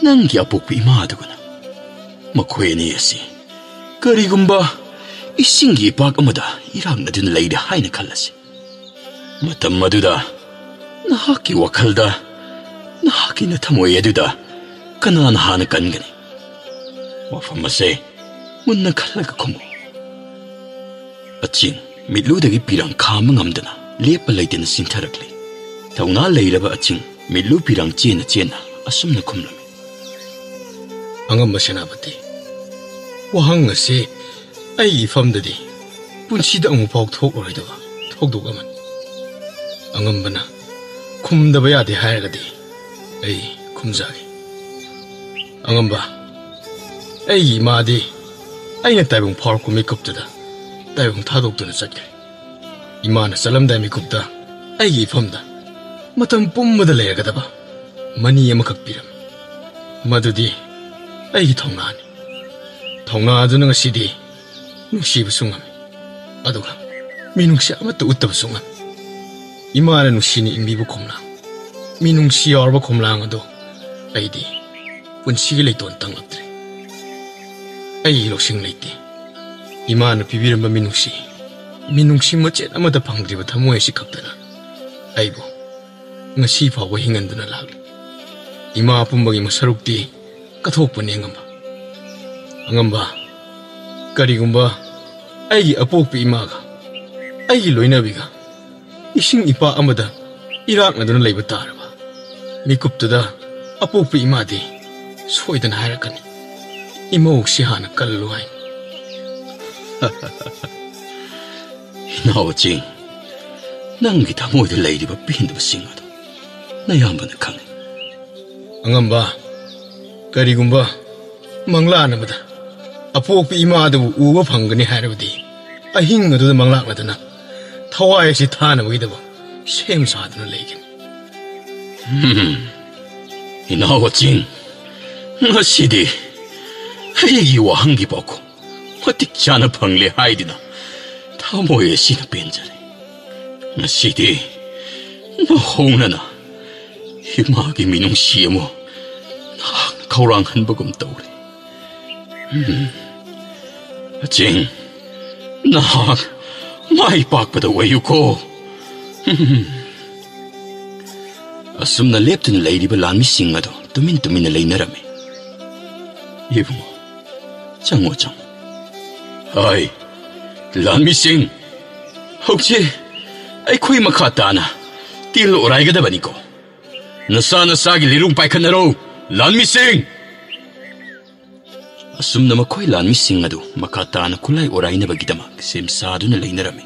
ꯅꯪꯒꯤ ꯑꯄꯣꯛꯄ ꯏꯃꯥ ꯑꯗꯨꯒꯅ, ꯃꯈꯣꯏ ꯑꯅꯤ ꯑꯁꯤ ꯀꯔꯤꯒꯨꯝꯕ ꯏꯁꯤꯡꯒꯤ ꯏꯄꯥꯛ ꯑꯃꯗ ꯏꯔꯥꯛꯅꯗꯨꯅ ꯂꯩꯔꯦ ꯍꯥꯏꯅ ꯈꯜꯂꯁꯤ꯫ ꯃꯇꯝ ꯑꯗꯨꯗ ꯅꯍꯥꯛꯀꯤ ꯋꯥꯈꯜꯗ, ꯅꯍꯥꯛꯀꯤ ꯅꯊꯝꯃꯣꯏ ꯑꯗꯨꯗ ꯀꯅꯥꯅ ꯍꯥꯟꯅ ꯀꯟꯒꯅꯤ? ꯋꯥꯐꯝ ꯑꯁꯦ ꯃꯨꯟꯅ ꯈꯜꯂꯒ ꯈꯨꯝꯃꯨ꯫ ꯑꯆꯤꯡ ꯃꯤꯠꯂꯨꯗꯒꯤ ꯄꯤꯔꯥꯡ ꯈꯥꯝꯕ ꯉꯝꯗꯅ ꯂꯦꯞꯄ ꯂꯩꯇꯅ ꯆꯤꯟꯊꯔꯛꯂꯤ꯫ ꯊꯧꯅꯥ ꯂꯩꯔꯕ ꯑꯆꯤꯡ ꯃꯤꯠꯂꯨ ꯄꯤꯔꯥꯡ ꯆꯦꯟꯅ ꯆꯦꯟꯅ ꯑꯁꯨꯝꯅ ꯈꯨꯝꯂꯝꯃꯤ꯫ ꯑꯉꯝꯕ ꯁꯦꯅꯥꯄꯇꯤ, ꯋꯥꯍꯪ ꯑꯁꯤ ꯑꯩꯒꯤ ꯏꯐꯝꯗꯗꯤ ꯄꯨꯟꯁꯤꯗ ꯑꯃꯨꯛ ꯐꯥꯎ ꯊꯣꯛꯂꯔꯣꯏꯗꯕ ꯊꯧꯗꯣꯛ ꯑꯃꯅꯤ꯫ ꯑꯉꯝꯕꯅ ꯈꯨꯝꯗꯕ ꯌꯥꯗꯦ ꯍꯥꯏꯔꯒꯗꯤ ꯑꯩ ꯈꯨꯝꯖꯒꯦ꯫ ꯑꯉꯝꯕ, ꯑꯩꯒꯤ ꯏꯃꯥꯗꯤ ꯑꯩꯅ ꯇꯥꯏꯕꯪ ꯐꯥꯎꯔꯛꯄ ꯃꯤꯀꯨꯞꯇꯨꯗ ꯇꯥꯏꯕꯪ ꯊꯥꯗꯣꯛꯇꯨꯅ ꯆꯠꯈ꯭ꯔꯦ꯫ ꯏꯃꯥꯅ ꯆꯠꯂꯝꯗꯥꯏ ꯃꯤꯀꯨꯞꯇ ꯑꯩꯒꯤ ꯏꯐꯝꯗ ꯃꯇꯝ ꯄꯨꯝꯕꯗ ꯂꯩꯔꯒꯗꯕ ꯃꯅꯤ ꯑꯃꯈꯛ ꯄꯤꯔꯝꯃꯤ꯫ ꯃꯗꯨꯗꯤ ꯑꯩꯒꯤ ꯊꯧꯅꯥꯅꯤ꯫ ꯊꯧꯅꯥ ꯑꯗꯨꯅ ꯉꯁꯤꯗꯤ ꯅꯨꯡꯁꯤꯕꯁꯨ ꯉꯝꯃꯤ, ꯑꯗꯨꯒ ꯃꯤꯅꯨꯡꯁꯤ ꯑꯃꯠꯇ ꯎꯠꯇꯕꯁꯨ ꯉꯝꯃꯤ꯫ ꯏꯃꯥꯅ ꯅꯨꯡꯁꯤꯅ ꯏꯟꯕꯤꯕ ꯈꯣꯝꯂꯥꯡ, ꯃꯤꯅꯨꯡꯁꯤ ꯌꯥꯎꯔꯕ ꯈꯣꯝꯂꯥꯡ ꯑꯗꯨ ꯑꯩꯗꯤ ꯄꯨꯟꯁꯤꯒꯤ ꯂꯩꯇꯣꯟ ꯇꯥꯡꯂꯛꯇ꯭ꯔꯦ꯫ ꯑꯩꯒꯤ ꯂꯧꯁꯤꯡ ꯂꯩꯇꯦ꯫ ꯏꯃꯥꯅ ꯄꯤꯕꯤꯔꯝꯕ ꯃꯤꯅꯨꯡꯁꯤ, ꯃꯤꯅꯨꯡꯁꯤ ꯃꯆꯦꯠ ꯑꯃꯠꯇ ꯐꯪꯗ꯭ꯔꯤꯕ ꯊꯃꯣꯏ ꯑꯁꯤ ꯈꯛꯇꯅ ꯑꯩꯕꯨ ꯉꯁꯤ ꯐꯥꯎꯕ ꯍꯤꯡꯍꯟꯗꯨꯅ ꯂꯥꯛꯂꯤ꯫ ꯏꯃꯥ ꯄꯨꯝꯕꯒꯤ ꯃꯁꯔꯨꯛꯇꯤ ꯀꯠꯊꯣꯛꯄꯅꯤ ꯑꯉꯝꯕ꯫ ꯑꯉꯝꯕ, ꯀꯔꯤꯒꯨꯝꯕ ꯑꯩꯒꯤ ꯑꯄꯣꯛꯄꯤ ꯏꯃꯥꯒ ꯑꯩꯒꯤ ꯂꯣꯏꯅꯕꯤꯒ ꯏꯁꯤꯡ ꯏꯄꯥꯛ ꯑꯃꯗ ꯏꯔꯥꯛꯅꯗꯨꯅ ꯂꯩꯕ ꯇꯥꯔꯕ ꯃꯤꯀꯨꯞꯇꯨꯗ ꯑꯄꯣꯛꯄꯤ ꯏꯃꯥꯗꯤ ꯁꯣꯏꯗꯅ ꯍꯥꯏꯔꯛꯀꯅꯤ, "ꯏꯃꯧꯁꯤ ꯍꯥꯟꯅ ꯀꯜꯂꯨ" ꯍꯥꯏꯅ꯫ ꯏꯅꯥꯎ ꯑꯆꯤꯡ, ꯅꯪꯒꯤ ꯊꯃꯣꯏꯗ ꯂꯩꯔꯤꯕ ꯄꯦꯟꯗꯕꯁꯤꯡ ꯑꯗꯨ ꯅꯌꯥꯝꯕꯅ ꯈꯪꯏ꯫ ꯑꯉꯝꯕ, ꯀꯔꯤꯒꯨꯝꯕ ꯃꯪꯂꯥꯟ ꯑꯃꯗ ꯑꯄꯣꯛꯄꯤ ꯏꯃꯥ ꯑꯗꯨꯕꯨ ꯎꯕ ꯐꯪꯒꯅꯤ ꯍꯥꯏꯔꯕꯗꯤ, ꯑꯍꯤꯡ ꯑꯗꯨꯗ ꯃꯪꯂꯥꯛꯅꯗꯨꯅ ꯊꯋꯥꯏ ꯑꯁꯤ ꯊꯥꯅꯕꯒꯤꯗꯃꯛ ꯁꯦꯝ ꯁꯥꯗꯨꯅ ꯂꯩꯒꯅꯤ꯫ ꯍꯝ, ꯏꯅꯥꯎ ꯑꯆꯤꯡ, ꯉꯁꯤꯗꯤ ꯑꯩꯒꯤ ꯋꯥꯍꯪꯒꯤ ꯄꯥꯎꯈꯨꯝ ꯃꯇꯤꯛ ꯆꯥꯅ ꯐꯪꯂꯦ ꯍꯥꯏꯗꯨꯅ ꯊꯃꯣꯏ ꯑꯁꯤꯅ ꯄꯦꯟꯖꯔꯦ꯫ ꯉꯁꯤꯗꯤ ꯅꯧꯍꯧꯅꯅ ꯏꯃꯥꯒꯤ ꯃꯤꯅꯨꯡꯁꯤ ꯑꯃꯨꯛ ꯅꯍꯥꯛꯅ ꯈꯧꯔꯥꯡꯍꯟꯕꯒꯨꯝ ꯇꯧꯔꯦ꯫ ꯎꯝ꯫ ꯑꯆꯤꯡ, ꯅꯍꯥꯛ ꯃꯥꯏ ꯄꯥꯛꯄꯗ ꯑꯣꯏꯌꯨꯀꯣ꯫ ꯎꯝ꯫ ꯑꯁꯨꯝꯅ ꯂꯦꯞꯇꯨꯅ ꯂꯩꯔꯤꯕ ꯂꯥꯟꯃꯤꯁꯤꯡ ꯑꯗꯨ ꯇꯨꯃꯤꯟ ꯇꯨꯃꯤꯟꯅ ꯂꯩꯅꯔꯝꯃꯤ꯫ "ꯏꯕꯨꯡꯉꯣ, ꯆꯪꯉꯣ, ꯆꯪꯉꯣ꯫" "ꯍꯥꯏ, ꯂꯥꯟꯃꯤꯁꯤꯡ, ꯍꯧꯖꯤꯛ ꯑꯩꯈꯣꯏ ꯃꯈꯥ ꯇꯥꯅ ꯇꯦꯜ ꯑꯣꯔꯥꯏꯒꯗꯕꯅꯤꯀꯣ꯫ ꯅꯁꯥ ꯅꯁꯥꯒꯤ ꯂꯤꯔꯨꯡ ꯄꯥꯏꯈꯠꯅꯔꯣ, ꯂꯥꯟꯃꯤꯁꯤꯡ! ꯑꯁꯨꯝꯅ ꯃꯈꯣꯏ ꯂꯥꯟꯃꯤꯁꯤꯡ ꯑꯗꯨ ꯃꯈꯥ ꯇꯥꯅ ꯈꯨꯠꯂꯥꯏ ꯑꯣꯔꯥꯏꯅꯕꯒꯤꯗꯃꯛ ꯁꯦꯝ ꯁꯥꯗꯨꯅ ꯂꯩꯅꯔꯝꯃꯤ꯫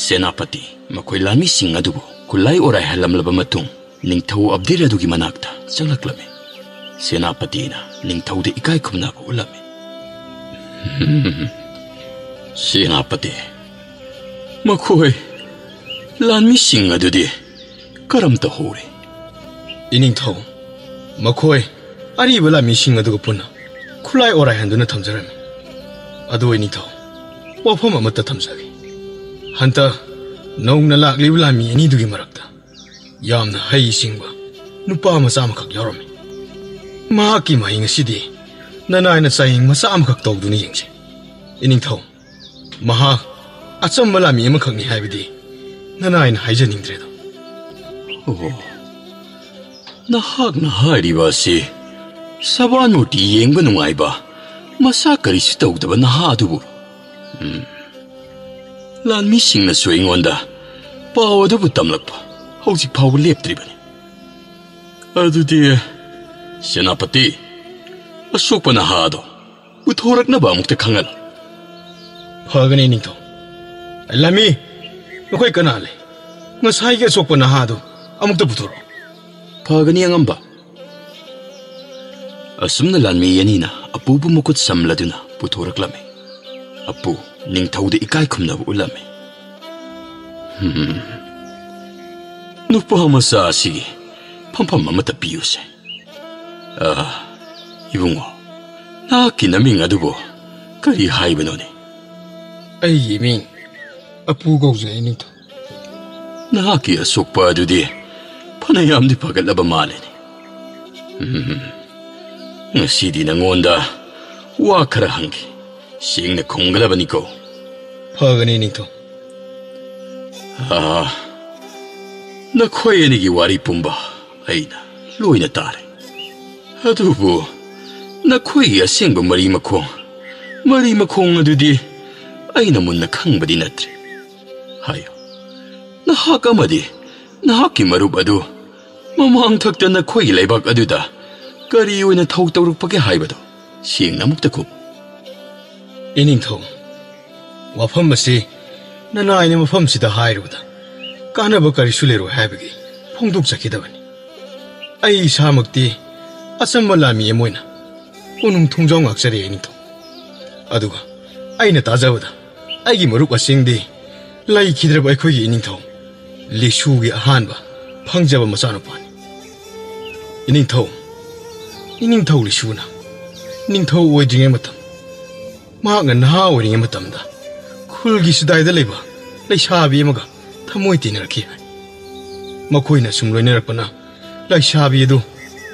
ꯁꯦꯅꯥꯄꯇꯤ ꯃꯈꯣꯏ ꯂꯥꯟꯃꯤꯁꯤꯡ ꯑꯗꯨꯕꯨ ꯈꯨꯠꯂꯥꯏ ꯑꯣꯔꯥꯏꯍꯜꯂꯝꯂꯕ ꯃꯇꯨꯡ, ꯅꯤꯡꯊꯧ ꯑꯕꯗꯤꯔ ꯑꯗꯨꯒꯤ ꯃꯅꯥꯛꯇ ꯆꯪꯂꯛꯂꯝꯃꯤ꯫ ꯁꯦꯅꯥꯄꯇꯤꯅ ꯅꯤꯡꯊꯧꯗ ꯏꯀꯥꯏ ꯈꯨꯝꯅꯕ ꯎꯠꯂꯝꯃꯤ꯫ "ꯁꯦꯅꯥꯄꯇꯤ, ꯃꯈꯣꯏ ꯂꯥꯟꯃꯤꯁꯤꯡ ꯑꯗꯨꯗꯤ ꯀꯔꯝ ꯇꯧꯍꯧꯔꯦ?" "ꯏꯅꯤꯡꯊꯧ, ꯃꯈꯣꯏ ꯑꯔꯤꯕ ꯂꯥꯟꯃꯤꯁꯤꯡ ꯑꯗꯨꯒ ꯄꯨꯟꯅ ꯈꯨꯠꯂꯥꯏ ꯑꯣꯔꯥꯏꯍꯟꯗꯨꯅ ꯊꯝꯖꯔꯝꯃꯤ꯫ ꯑꯗꯨ ꯏꯅꯤꯡꯊꯧ, ꯋꯥꯐꯝ ꯑꯃꯠꯇ ꯊꯝꯖꯒꯦ꯫ ꯍꯟꯇꯛ ꯅꯧꯅ ꯂꯥꯛꯂꯤꯕ ꯂꯥꯟꯃꯤ ꯑꯅꯤꯗꯨꯒꯤ ꯃꯔꯛꯇ ꯌꯥꯝꯅ ꯍꯩ ꯁꯤꯡꯕ ꯅꯨꯄꯥ ꯃꯆꯥ ꯑꯃꯈꯛ ꯌꯥꯎꯔꯝꯃꯤ꯫ ꯃꯍꯥꯛꯀꯤ ꯃꯍꯩ ꯉꯁꯤꯗꯤ ꯅꯅꯥꯏꯅ ꯆꯥꯌꯦꯡ ꯃꯆꯥ ꯑꯃꯈꯛ ꯇꯧꯗꯨꯅ ꯌꯦꯡꯁꯤ꯫ ꯏꯅꯤꯡꯊꯧ, ꯃꯍꯥꯛ ꯑꯆꯝꯕ ꯂꯥꯟꯃꯤ ꯑꯃꯈꯛꯅꯤ ꯍꯥꯏꯕꯗꯤ ꯅꯅꯥꯏꯅ ꯍꯥꯏꯖꯅꯤꯡꯗ꯭ꯔꯦꯗꯣ꯫" "ꯑꯣ, ꯅꯍꯥꯛꯅ ꯍꯥꯏꯔꯤꯕ ꯑꯁꯤ ꯁꯕꯥꯟ ꯃꯨꯔꯇꯤ ꯌꯦꯡꯕ ꯅꯨꯡꯉꯥꯏꯕ, ꯃꯁꯥ ꯀꯔꯤꯁꯨ ꯇꯧꯗꯕ ꯅꯍꯥ ꯑꯗꯨꯕꯨ?" ꯎꯝ꯫ ꯂꯥꯟꯃꯤꯁꯤꯡꯅꯁꯨ ꯑꯩꯉꯣꯟꯗ ꯄꯥꯎ ꯑꯗꯨꯕꯨ ꯇꯝꯂꯛꯄ ꯍꯧꯖꯤꯛ ꯐꯥꯎꯕ ꯂꯦꯞꯇ꯭ꯔꯤꯕꯅꯤ꯫ ꯑꯗꯨꯗꯤ, ꯁꯦꯅꯥꯄꯇꯤ, ꯑꯁꯣꯛꯄ ꯅꯍꯥ ꯑꯗꯣ ꯄꯨꯊꯣꯔꯛꯅꯕ ꯑꯃꯨꯛꯇ ꯈꯪꯍꯜꯂꯨ꯫ "ꯐꯒꯅꯤ, ꯅꯤꯡꯊꯧ꯫ ꯂꯥꯟꯃꯤ, ꯅꯈꯣꯏ ꯀꯅꯥ ꯂꯩ? ꯉꯁꯥꯏꯒꯤ ꯑꯁꯣꯛꯄ ꯅꯍꯥ ꯑꯗꯨ ꯑꯃꯨꯛꯇ ꯄꯨꯊꯣꯔꯛꯎ꯫" "ꯐꯒꯅꯤ, ꯑꯉꯝꯕ꯫" ꯑꯁꯨꯝꯅ ꯂꯥꯟꯃꯤ ꯑꯅꯤꯅ ꯑꯄꯨꯕꯨ ꯃꯈꯨꯠ ꯁꯝꯂꯗꯨꯅ ꯄꯨꯊꯣꯔꯛꯂꯝꯃꯤ꯫ ꯑꯄꯨ ꯅꯤꯡꯊꯧꯗ ꯏꯀꯥꯏ ꯈꯨꯝꯅꯕ ꯎꯠꯂꯝꯃꯤ꯫ "ꯍꯝ, ꯅꯨꯄꯥ ꯃꯆꯥ ꯑꯁꯤꯒꯤ ꯐꯝꯐꯝ ꯑꯃꯠꯇ ꯄꯤꯌꯨꯁꯦ꯫ ꯑꯥ, ꯏꯕꯨꯡꯉꯣ, ꯅꯍꯥꯛꯀꯤ ꯅꯃꯤꯡ ꯑꯗꯨꯕꯨ ꯀꯔꯤ ꯍꯥꯏꯕꯅꯣꯅꯦ?" "ꯑꯩꯒꯤ ꯃꯤꯡ ꯑꯄꯨ ꯀꯧꯖꯩ, ꯅꯤꯡꯊꯧ꯫" "ꯅꯍꯥꯛꯀꯤ ꯑꯁꯣꯛꯄ ꯑꯗꯨꯗꯤ ꯐꯅꯌꯥꯝꯗꯤ ꯐꯒꯠꯂꯕ ꯃꯥꯜꯂꯦꯅꯦ꯫ ꯎꯝ, ꯉꯁꯤꯗꯤ ꯅꯉꯣꯟꯗ ꯋꯥ ꯈꯔ ꯍꯪꯒꯦ꯫ ꯁꯦꯡꯅ ꯈꯨꯝꯒꯗꯕꯅꯤꯀꯣ꯫" "ꯐꯒꯅꯤ, ꯅꯤꯡꯊꯧ꯫" "ꯑꯥ, ꯅꯈꯣꯏ ꯑꯅꯤꯒꯤ ꯋꯥꯔꯤ ꯄꯨꯝꯕ ꯑꯩꯅ ꯂꯣꯏꯅ ꯇꯥꯔꯦ꯫ ꯑꯗꯨꯕꯨ ꯅꯈꯣꯏꯒꯤ ꯑꯁꯦꯡꯕ ꯃꯔꯤ ꯃꯈꯣꯡ, ꯃꯔꯤ ꯃꯈꯣꯡ ꯑꯗꯨꯗꯤ ꯑꯩꯅ ꯃꯨꯟꯅ ꯈꯪꯕꯗꯤ ꯅꯠꯇ꯭ꯔꯦ꯫ ꯍꯥꯏꯌꯨ, ꯅꯍꯥꯛ ꯑꯃꯗꯤ ꯅꯍꯥꯛꯀꯤ ꯃꯔꯨꯞ ꯑꯗꯨ ꯃꯃꯥꯡ ꯊꯛꯇ ꯅꯈꯣꯏꯒꯤ ꯂꯩꯕꯥꯛ ꯑꯗꯨꯗ ꯀꯔꯤ ꯑꯣꯏꯅ ꯊꯧ ꯇꯧꯔꯛꯄꯒꯦ ꯍꯥꯏꯕꯗꯨ ꯁꯦꯡꯅ ꯑꯃꯨꯛꯇ ꯈꯨꯝ꯫ ꯏꯅꯤꯡꯊꯧ, ꯋꯥꯐꯝ ꯑꯁꯤ ꯅꯅꯥꯏꯅ ꯃꯐꯝꯁꯤꯗ ꯍꯥꯏꯔꯨꯕꯗ ꯀꯥꯟꯅꯕ ꯀꯔꯤꯁꯨ ꯂꯩꯔꯣꯏ ꯍꯥꯏꯕꯒꯤ ꯐꯣꯡꯗꯣꯛꯆꯈꯤꯗꯕꯅꯤ꯫ ꯑꯩ ꯏꯁꯥꯃꯛꯇꯤ ꯑꯆꯝꯕ ꯂꯥꯟꯃꯤ ꯑꯃ ꯑꯣꯏꯅ ꯀꯣꯅꯨꯡ ꯊꯣꯡꯖꯥꯎ ꯉꯥꯛꯆꯔꯤ ꯏꯅꯤꯡꯊꯧ꯫ ꯑꯗꯨꯒ ꯑꯩꯅ ꯇꯥꯖꯕꯗ ꯑꯩꯒꯤ ꯃꯔꯨꯞ ꯑꯁꯦꯡꯗꯤ ꯂꯩꯈꯤꯗ꯭ꯔꯕ ꯑꯩꯈꯣꯏꯒꯤ ꯏꯅꯤꯡꯊꯧ ꯂꯤꯁꯨꯒꯤ ꯑꯍꯥꯟꯕ ꯐꯪꯖꯕ ꯃꯆꯥꯅꯨꯄꯥꯅꯤ꯫ ꯏꯅꯤꯡꯊꯧ, ꯏꯅꯤꯡꯊꯧ ꯂꯤꯁꯨꯅ ꯅꯤꯡꯊꯧ ꯑꯣꯏꯗ꯭ꯔꯤꯉꯩ ꯃꯇꯝ, ꯃꯍꯥꯛꯅ ꯅꯍꯥ ꯑꯣꯏꯔꯤꯉꯩ ꯃꯇꯝꯗ ꯈꯨꯜꯒꯤ ꯁꯤꯗꯥꯏꯗ ꯂꯩꯕ ꯂꯩꯁꯥꯕꯤ ꯑꯃꯒ ꯊꯃꯣꯏ ꯇꯤꯟꯅꯔꯛꯈꯤ ꯍꯥꯏ꯫ ꯃꯈꯣꯏꯅ ꯁꯨꯝ ꯂꯣꯏꯅꯔꯛꯄꯅ ꯂꯩꯁꯥꯕꯤ ꯑꯗꯨ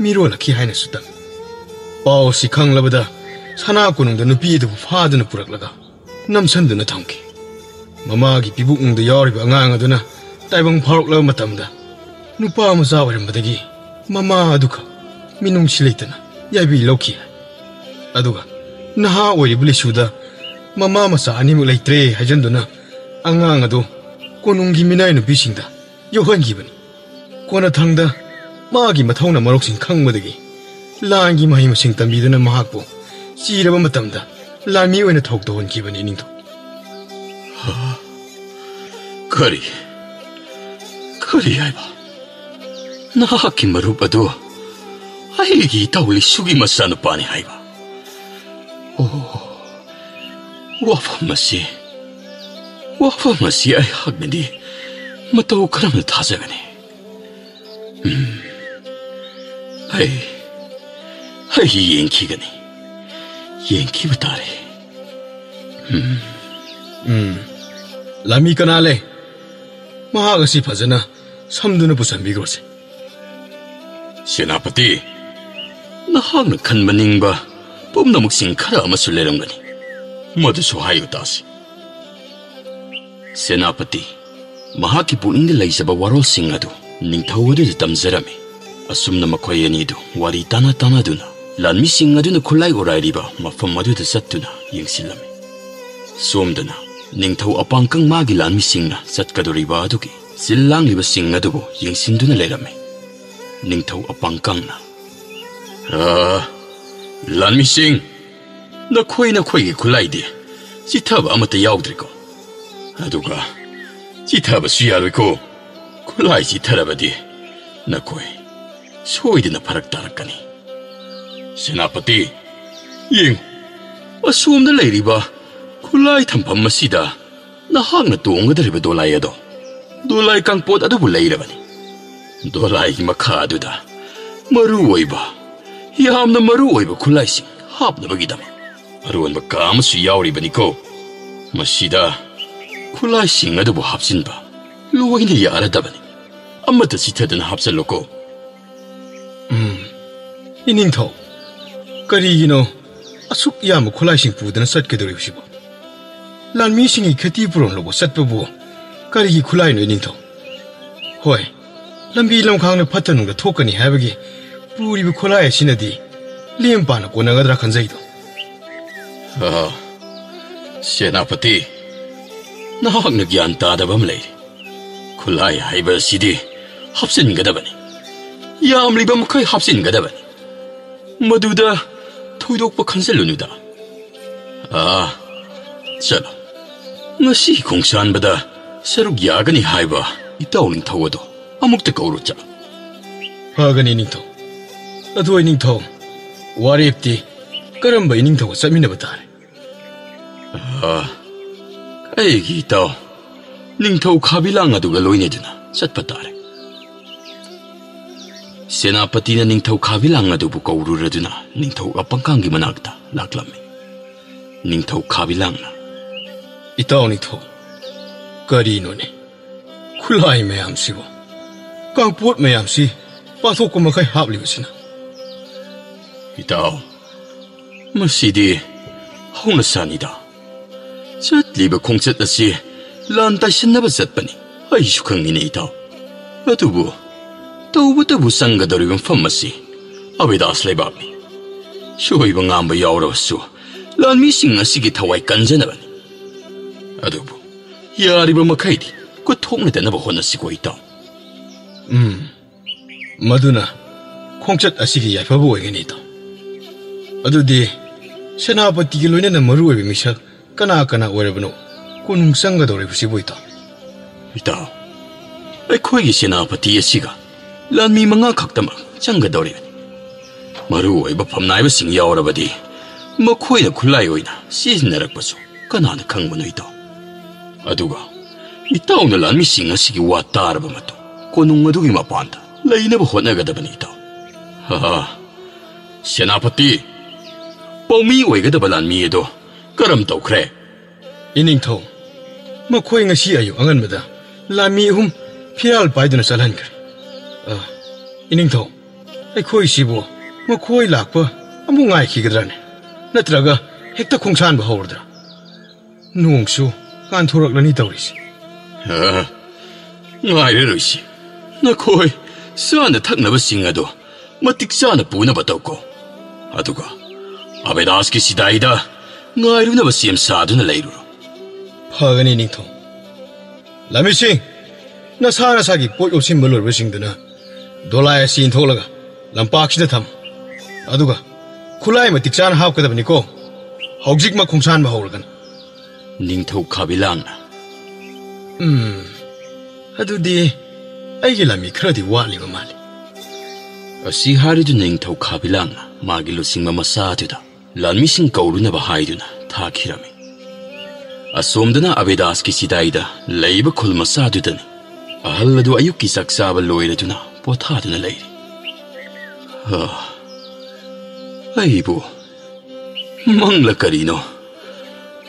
ꯃꯤꯔꯣꯜꯂꯛꯈꯤ ꯍꯥꯏꯅꯁꯨ ꯇꯝꯃꯤ꯫ ꯄꯥꯎ ꯑꯁꯤ ꯈꯪꯂꯕꯗ ꯁꯅꯥ ꯀꯣꯅꯨꯡꯗ ꯅꯨꯄꯤ ꯑꯗꯨꯕꯨ ꯐꯥꯗꯨꯅ ꯄꯨꯔꯛꯂꯒ ꯅꯝꯁꯤꯟꯗꯨꯅ ꯊꯝꯈꯤ꯫ ꯃꯃꯥꯒꯤ ꯄꯤꯕꯨꯛꯅꯨꯡꯗ ꯌꯥꯎꯔꯤꯕ ꯑꯉꯥꯡ ꯑꯗꯨꯅ ꯇꯥꯏꯕꯪ ꯐꯥꯎꯔꯛꯂꯕ ꯃꯇꯝꯗ ꯅꯨꯄꯥ ꯃꯆꯥ ꯑꯣꯏꯔꯝꯕꯗꯒꯤ ꯃꯃꯥ ꯑꯗꯨꯈꯛ ꯃꯤꯅꯨꯡꯁꯤ ꯂꯩꯇꯅ ꯌꯥꯏꯕꯤ ꯂꯧꯈꯤ꯫ ꯑꯗꯨꯒ ꯅꯍꯥ ꯑꯣꯏꯔꯤꯕ ꯂꯤꯁꯨꯗ ꯃꯃꯥ ꯃꯆꯥ ꯑꯅꯤꯃꯛ ꯂꯩꯇ꯭ꯔꯦ ꯍꯥꯏꯖꯟꯗꯨꯅ ꯑꯉꯥꯡ ꯑꯗꯨ ꯀꯣꯅꯨꯡꯒꯤ ꯃꯤꯅꯥꯏ ꯅꯨꯄꯤꯁꯤꯡꯗ ꯌꯧꯍꯟꯈꯤꯕꯅꯤ꯫ ꯀꯣꯟꯅꯊꯪꯗ ꯃꯥꯒꯤ ꯃꯊꯧꯅ ꯃꯔꯣꯛꯁꯤꯡ ꯈꯪꯕꯗꯒꯤ ꯂꯥꯟꯒꯤ ꯃꯍꯩ ꯃꯁꯤꯡ ꯇꯝꯕꯤꯗꯨꯅ ꯃꯍꯥꯛꯄꯨ ꯆꯤꯔꯕ ꯃꯇꯝꯗ ꯂꯥꯟꯃꯤ ꯑꯣꯏꯅ ꯊꯧ ꯇꯧꯍꯟꯈꯤꯕꯅꯤ ꯏꯅꯤꯡꯊꯧ꯫ ꯍꯥ? ꯀꯔꯤ? ꯀꯔꯤ ꯍꯥꯏꯕ? ꯅꯍꯥꯛꯀꯤ ꯃꯔꯨꯞ ꯑꯗꯨ ꯑꯩꯒꯤ ꯏꯇꯥꯎ ꯂꯤꯁꯨꯒꯤ ꯃꯆꯥꯅꯨꯄꯥꯅꯤ ꯍꯥꯏꯕ? ꯑꯣ, ꯋꯥꯐꯝ ꯑꯁꯤ, ꯋꯥꯐꯝ ꯑꯁꯤ ꯑꯩꯍꯥꯛꯅꯗꯤ ꯃꯇꯧ ꯀꯔꯝꯅ ꯊꯥꯖꯒꯅꯤ? ꯎꯝ, ꯑꯩ, ꯑꯩ ꯌꯦꯡꯈꯤꯒꯅꯤ, ꯌꯦꯡꯈꯤꯕ ꯇꯥꯔꯦ꯫ ꯎꯝ, ꯎꯝ, ꯂꯥꯟꯃꯤ ꯀꯅꯥ ꯂꯩ? ꯃꯍꯥꯛ ꯑꯁꯤ ꯐꯖꯅ ꯁꯝꯗꯨꯅ ꯄꯨꯁꯟꯕꯤꯈ꯭ꯔꯣꯁꯦ꯫ ꯁꯦꯅꯥꯄꯇꯤ, ꯅꯍꯥꯛꯅ ꯈꯟꯕ ꯅꯤꯡꯕ ꯄꯨꯝꯅꯃꯛꯁꯤꯡ ꯈꯔ ꯑꯃꯁꯨ ꯂꯩꯔꯝꯒꯅꯤ, ꯃꯗꯨꯁꯨ ꯍꯥꯏꯌꯨ ꯇꯥꯁꯤ꯫ ꯁꯦꯅꯥꯄꯇꯤ, ꯃꯍꯥꯛꯀꯤ ꯄꯨꯛꯅꯤꯡꯗ ꯂꯩꯖꯕ ꯋꯥꯔꯣꯜꯁꯤꯡ ꯑꯗꯨ ꯅꯤꯡꯊꯧ ꯑꯗꯨꯗ ꯇꯝꯖꯔꯝꯃꯤ꯫ ꯑꯁꯨꯝꯅ ꯃꯈꯣꯏ ꯑꯅꯤꯗꯨ ꯋꯥꯔꯤ ꯇꯥꯅ ꯇꯥꯅꯗꯨꯅ ꯂꯥꯟꯃꯤꯁꯤꯡ ꯑꯗꯨꯅ ꯈꯨꯠꯂꯥꯏ ꯑꯣꯔꯥꯏꯔꯤꯕ ꯃꯐꯝ ꯑꯗꯨꯗ ꯆꯠꯇꯨꯅ ꯌꯦꯡꯁꯤꯜꯂꯝꯃꯤ꯫ ꯁꯣꯝꯗꯅ ꯅꯤꯡꯊꯧ ꯑꯄꯥꯡꯀꯪ ꯃꯥꯒꯤ ꯂꯥꯟꯃꯤꯁꯤꯡꯅ ꯆꯠꯀꯗꯧꯔꯤꯕ ꯑꯗꯨꯒꯤ ꯆꯤꯜ ꯂꯥꯡꯂꯤꯕꯁꯤꯡ ꯑꯗꯨꯕꯨ ꯌꯦꯡꯁꯤꯟꯗꯨꯅ ꯂꯩꯔꯝꯃꯤ꯫ ꯅꯤꯡꯊꯧ ꯑꯄꯥꯡꯀꯪꯅ, "ꯑ, ꯂꯥꯟꯃꯤꯁꯤꯡ, ꯅꯈꯣꯏ ꯅꯈꯣꯏꯒꯤ ꯈꯨꯠꯂꯥꯏꯗꯤ ꯆꯤꯊꯕ ꯑꯃꯠꯇ ꯌꯥꯎꯗ꯭ꯔꯤꯀꯣ? ꯑꯗꯨꯒ ꯆꯤꯊꯕꯁꯨ ꯌꯥꯔꯣꯏꯀꯣ꯫ ꯈꯨꯠꯂꯥꯏ ꯆꯤꯊꯔꯕꯗꯤ ꯅꯈꯣꯏ ꯁꯣꯏꯗꯅ ꯐꯔꯛ ꯇꯥꯔꯛꯀꯅꯤ꯫ ꯁꯦꯅꯥꯄꯇꯤ, ꯌꯦꯡꯉꯨ, ꯑꯁꯣꯝꯗ ꯂꯩꯔꯤꯕ ꯈꯨꯠꯂꯥꯏ ꯊꯝꯐꯝ ꯑꯁꯤꯗ ꯅꯍꯥꯛꯅ ꯇꯣꯡꯒꯗꯧꯔꯤꯕ ꯗꯣꯂꯥꯏ ꯑꯗꯣ, ꯗꯣꯂꯥꯏ ꯀꯥꯡꯄꯣꯠ ꯑꯗꯨꯕꯨ ꯂꯩꯔꯕꯅꯤ꯫ ꯗꯣꯂꯥꯏꯒꯤ ꯃꯈꯥ ꯑꯗꯨꯗ ꯃꯔꯨ ꯑꯣꯏꯕ, ꯌꯥꯝꯅ ꯃꯔꯨ ꯑꯣꯏꯕ ꯈꯨꯠꯂꯥꯏꯁꯤꯡ ꯍꯥꯞꯅꯕꯒꯤꯗꯃꯛ ꯑꯔꯣꯟꯕ ꯀꯥ ꯑꯃꯁꯨ ꯌꯥꯎꯔꯤꯕꯅꯤꯀꯣ꯫ ꯃꯁꯤꯗ ꯈꯨꯠꯂꯥꯏꯁꯤꯡ ꯑꯗꯨꯕꯨ ꯍꯥꯞꯆꯤꯟꯕ ꯂꯣꯏꯅ ꯌꯥꯔꯗꯕꯅꯤ꯫ ꯑꯃꯠꯇ ꯆꯤꯊꯗꯅ ꯍꯥꯞꯆꯜꯂꯨꯀꯣ꯫" ꯎꯝ, ꯏꯅꯤꯡꯊꯧ, ꯀꯔꯤꯒꯤꯅꯣ ꯑꯁꯨꯛ ꯌꯥꯝꯕ ꯈꯨꯠꯂꯥꯏꯁꯤꯡ ꯄꯨꯗꯨꯅ ꯆꯠꯀꯗꯧꯔꯤꯕꯁꯤꯕꯣ? ꯂꯥꯟꯃꯤꯁꯤꯡꯒꯤ ꯈꯦꯇꯤ ꯄꯨꯔꯣꯟ ꯂꯧꯕ ꯆꯠꯄꯕꯨ ꯀꯔꯤꯒꯤ ꯈꯨꯠꯂꯥꯏꯅꯣ, ꯏꯅꯤꯡꯊꯧ? ꯍꯣꯏ, ꯂꯝꯕꯤ ꯂꯝꯈꯥꯡꯗ ꯐꯠꯇ ꯅꯨꯡꯗ ꯊꯣꯛꯀꯅꯤ ꯍꯥꯏꯕꯒꯤ ꯄꯨꯔꯤꯕ ꯈꯨꯠꯂꯥꯏ ꯑꯁꯤꯅꯗꯤ ꯂꯦꯝ ꯄꯥꯅ ꯀꯣꯟꯅꯒꯗ꯭ꯔꯥ ꯈꯟꯖꯩꯗꯣ꯫ ꯑꯥ, ꯁꯦꯅꯥꯄꯇꯤ, ꯅꯍꯥꯛꯅ ꯒ꯭ꯌꯥꯟ ꯇꯥꯗꯕ ꯑꯃ ꯂꯩꯔꯤ꯫ ꯈꯨꯠꯂꯥꯏ ꯍꯥꯏꯕ ꯑꯁꯤꯗꯤ ꯍꯥꯞꯆꯤꯟꯒꯗꯕꯅꯤ꯫ ꯌꯥꯝꯂꯤꯕ ꯃꯈꯩ ꯍꯥꯞꯆꯤꯟꯒꯗꯕꯅꯤ꯫ ꯃꯗꯨꯗ ꯊꯣꯏꯗꯣꯛꯄ ꯈꯟꯖꯤꯜꯂꯨꯅꯨꯗ꯫ ꯑꯥ, ꯆꯠꯂꯣ꯫ ꯉꯁꯤ ꯈꯣꯡꯁꯥꯟꯕꯗ ꯁꯔꯨꯛ ꯌꯥꯒꯅꯤ ꯍꯥꯏꯕ ꯏꯇꯥꯎ ꯅꯤꯡꯊꯧ ꯑꯗꯣ ꯑꯃꯨꯛꯇ ꯀꯧꯔꯨ ꯆꯠꯂꯣ꯫ ꯐꯒꯅꯤ ꯅꯤꯡꯊꯧ꯫ ꯑꯗꯨ ꯑꯩ ꯅꯤꯡꯊꯧ, ꯋꯥꯔꯦꯞꯇꯤ ꯀꯔꯝꯕ ꯏꯅꯤꯡꯊꯧꯒ ꯆꯠꯃꯤꯟꯅꯕ ꯇꯥꯔꯦ? ꯑꯥ, ꯑꯩꯒꯤ ꯏꯇꯥꯎ, ꯅꯤꯡꯊꯧ ꯈꯥꯕꯤꯂꯥꯡ ꯑꯗꯨꯒ ꯂꯣꯏꯅꯗꯨꯅ ꯆꯠꯄ ꯇꯥꯔꯦ꯫ ꯁꯦꯅꯥꯄꯇꯤꯅ ꯅꯤꯡꯊꯧ ꯈꯥꯕꯤꯂꯥꯡ ꯑꯗꯨꯕꯨ ꯀꯧꯔꯨꯔꯗꯨꯅ ꯅꯤꯡꯊꯧ ꯑꯄꯪꯀꯥꯡꯒꯤ ꯃꯅꯥꯛꯇ ꯂꯥꯛꯂꯝꯃꯤ꯫ ꯅꯤꯡꯊꯧ ꯈꯥꯕꯤꯂꯥꯡꯅ, "ꯏꯇꯥꯎ ꯅꯤꯡꯊꯧ, ꯀꯔꯤꯅꯣꯅꯦ? ꯈꯨꯠꯂꯥꯏ ꯃꯌꯥꯝꯁꯤꯕꯨ, ꯀꯥꯡꯄꯣꯠ ꯃꯌꯥꯝꯁꯤ ꯄꯥꯊꯣꯛꯄ ꯃꯈꯩ ꯍꯥꯞꯂꯤꯕꯁꯤꯅ?" "ꯏꯇꯥꯎ, ꯃꯁꯤꯗꯤ ꯍꯧꯅꯁꯥꯅꯤꯗ꯫ ꯆꯠꯂꯤꯕ ꯈꯣꯡꯆꯠ ꯑꯁꯤ ꯂꯥꯟ ꯇꯥꯏꯁꯤꯟꯅꯕ ꯆꯠꯄꯅꯤ, ꯑꯩꯁꯨ ꯈꯪꯉꯤꯅꯦ ꯏꯇꯥꯎ꯫ ꯑꯗꯨꯕꯨ ꯇꯧꯕꯇꯕꯨ ꯆꯪꯒꯗꯧꯔꯤꯕ ꯃꯐꯝ ꯑꯁꯤ ꯑꯕꯤꯗꯥꯁ ꯂꯩꯕꯥꯛꯅꯤ꯫ ꯁꯣꯏꯕ ꯉꯥꯝꯕ ꯌꯥꯎꯔꯕꯁꯨ ꯂꯥꯟꯃꯤꯁꯤꯡ ꯑꯁꯤꯒꯤ ꯊꯋꯥꯏ ꯀꯟꯖꯅꯕꯅꯤ꯫ ꯑꯗꯨꯕꯨ ꯌꯥꯔꯤꯕ ꯃꯈꯩꯗꯤ ꯈꯨꯠ ꯊꯣꯛꯅꯗꯅꯕ ꯍꯣꯠꯅꯁꯤꯀꯣ, ꯏꯇꯥꯎ꯫ ꯎꯝ, ꯃꯗꯨꯅ ꯈꯣꯡꯆꯠ ꯑꯁꯤꯒꯤ ꯌꯥꯏꯐꯕ ꯑꯣꯏꯒꯅꯤ, ꯏꯇꯥꯎ꯫ ꯑꯗꯨꯗꯤ ꯁꯦꯅꯥꯄꯇꯤꯒꯤ ꯂꯣꯏꯅꯅ ꯃꯔꯨꯑꯣꯏꯕ ꯃꯤꯁꯛ ꯀꯅꯥ ꯀꯅꯥ ꯑꯣꯏꯔꯕꯅꯣ ꯀꯣꯅꯨꯡ ꯆꯪꯒꯗꯧꯔꯤꯕꯁꯤꯕꯨ, ꯏꯇꯥꯎ? ꯏꯇꯥꯎ, ꯑꯩꯈꯣꯏꯒꯤ ꯁꯦꯅꯥꯄꯇꯤ ꯑꯁꯤꯒ ꯂꯥꯟꯃꯤ ꯃꯉꯥ ꯈꯛꯇꯃꯛ ꯆꯪꯒꯗꯧꯔꯤꯕꯅꯤ꯫ ꯃꯔꯨꯑꯣꯏꯕ ꯐꯝꯅꯥꯏꯕꯁꯤꯡ ꯌꯥꯎꯔꯕꯗꯤ ꯃꯈꯣꯏꯅ ꯈꯨꯠꯂꯥꯏ ꯑꯣꯏꯅ ꯁꯤꯖꯤꯟꯅꯔꯛꯄꯁꯨ ꯀꯅꯥꯅ ꯈꯪꯕꯅꯣ, ꯏꯇꯥꯎ? ꯑꯗꯨꯒ ꯏꯇꯥꯎꯅ ꯂꯥꯟꯃꯤꯁꯤꯡ ꯑꯁꯤꯒꯤ ꯋꯥ ꯇꯥꯔꯕ ꯃꯇꯨꯡ ꯀꯣꯅꯨꯡ ꯑꯗꯨꯒꯤ ꯃꯄꯥꯟꯗ ꯂꯩꯅꯕ ꯍꯣꯠꯅꯒꯗꯕꯅꯤ, ꯏꯇꯥꯎ꯫ ꯍꯥ, ꯁꯦꯅꯥꯄꯇꯤ, ꯄꯥꯎꯃꯤ ꯑꯣꯏꯒꯗꯕ ꯂꯥꯟꯃꯤ ꯑꯗꯣ ꯀꯔꯝ ꯇꯧꯈ꯭ꯔꯦ? ꯏꯅꯤꯡꯊꯧ, ꯃꯈꯣꯏ ꯉꯁꯤ ꯑꯌꯨꯛ ꯑꯉꯟꯕꯗ ꯂꯥꯟꯃꯤ ꯑꯍꯨꯝ ꯐꯤꯔꯥꯜ ꯄꯥꯏꯗꯨꯅ ꯆꯠꯍꯟꯈ꯭ꯔꯦ꯫ ꯑ, ꯏꯅꯤꯡꯊꯧ, ꯑꯩꯈꯣꯏꯁꯤꯕꯨ ꯃꯈꯣꯏ ꯂꯥꯛꯄ ꯑꯃꯨꯛ ꯉꯥꯏꯈꯤꯒꯗ꯭ꯔꯅꯦ? ꯅꯠꯇ꯭ꯔꯒ ꯍꯦꯛꯇ ꯈꯣꯡꯁꯥꯟꯕ ꯍꯧꯔꯗ꯭ꯔꯥ? ꯅꯣꯡꯁꯨ ꯀꯥꯟꯊꯣꯔꯛꯂꯅꯤ ꯇꯧꯔꯤꯁꯦ꯫ ꯑ, ꯉꯥꯏꯔꯔꯣꯏꯁꯤ꯫ ꯅꯈꯣꯏ ꯆꯥꯅ ꯊꯛꯅꯕꯁꯤꯡ ꯑꯗꯣ ꯃꯇꯤꯛ ꯆꯥꯅ ꯄꯨꯅꯕ ꯇꯧꯀꯣ꯫ ꯑꯗꯨꯒ ꯑꯕꯦꯗꯥꯁꯀꯤ ꯁꯤꯗꯥꯏꯗ ꯉꯥꯏꯔꯨꯅꯕ ꯁꯦꯝ ꯁꯥꯗꯨꯅ ꯂꯩꯔꯨꯔꯣ꯫ ꯐꯒꯅꯤ, ꯅꯤꯡꯊꯧ꯫ ꯂꯥꯟꯃꯤꯁꯤꯡ, ꯅꯁꯥ ꯅꯁꯥꯒꯤ ꯄꯣꯠ ꯌꯣꯠꯁꯤꯟꯕ ꯂꯣꯏꯔꯕꯁꯤꯡꯗꯨꯅ ꯗꯣꯂꯥꯏ ꯑꯁꯤ ꯏꯟꯊꯣꯛꯂꯒ ꯂꯝꯄꯥꯛꯁꯤꯗ ꯊꯝꯃꯨ꯫ ꯑꯗꯨꯒ ꯈꯨꯠꯂꯥꯏ ꯃꯇꯤꯛ ꯆꯥꯅ ꯍꯥꯞꯀꯗꯕꯅꯤꯀꯣ꯫ ꯍꯧꯖꯤꯛꯃꯛ ꯈꯣꯡꯁꯥꯟꯕ ꯍꯧꯔꯒꯅꯤ꯫ ꯅꯤꯡꯊꯧ ꯈꯥꯕꯤꯂꯥꯡꯅ, "ꯎꯝ, ꯑꯗꯨꯗꯤ ꯑꯩꯒꯤ ꯂꯥꯟꯃꯤ ꯈꯔꯗꯤ ꯋꯥꯠꯂꯤꯕ ꯃꯥꯜꯂꯤ꯫" ꯑꯁꯤ ꯍꯥꯏꯔꯗꯨꯅ ꯅꯤꯡꯊꯧ ꯈꯥꯕꯤꯂꯥꯡꯅ ꯃꯥꯒꯤ ꯂꯨꯆꯤꯡꯕ ꯃꯆꯥ ꯑꯗꯨꯗ ꯂꯥꯟꯃꯤꯁꯤꯡ ꯀꯧꯔꯨꯅꯕ ꯍꯥꯏꯗꯨꯅ ꯊꯥꯈꯤꯔꯝꯃꯤ꯫ ꯑꯁꯣꯝꯗꯅ ꯑꯕꯦꯗꯥꯁꯀꯤ ꯁꯤꯗꯥꯏꯗ ꯂꯩꯕ ꯈꯨꯜ ꯃꯆꯥꯗꯨꯗꯅꯤ ꯑꯍꯜ ꯑꯗꯨ ꯑꯌꯨꯛꯀꯤ ꯆꯥꯛ ꯆꯥꯕ ꯂꯣꯏꯔꯗꯨꯅ ꯄꯣꯊꯥꯗꯨꯅ ꯂꯩꯔꯤ꯫ ꯑ, ꯑꯩꯕꯨ ꯃꯪꯂ ꯀꯔꯤꯅꯣ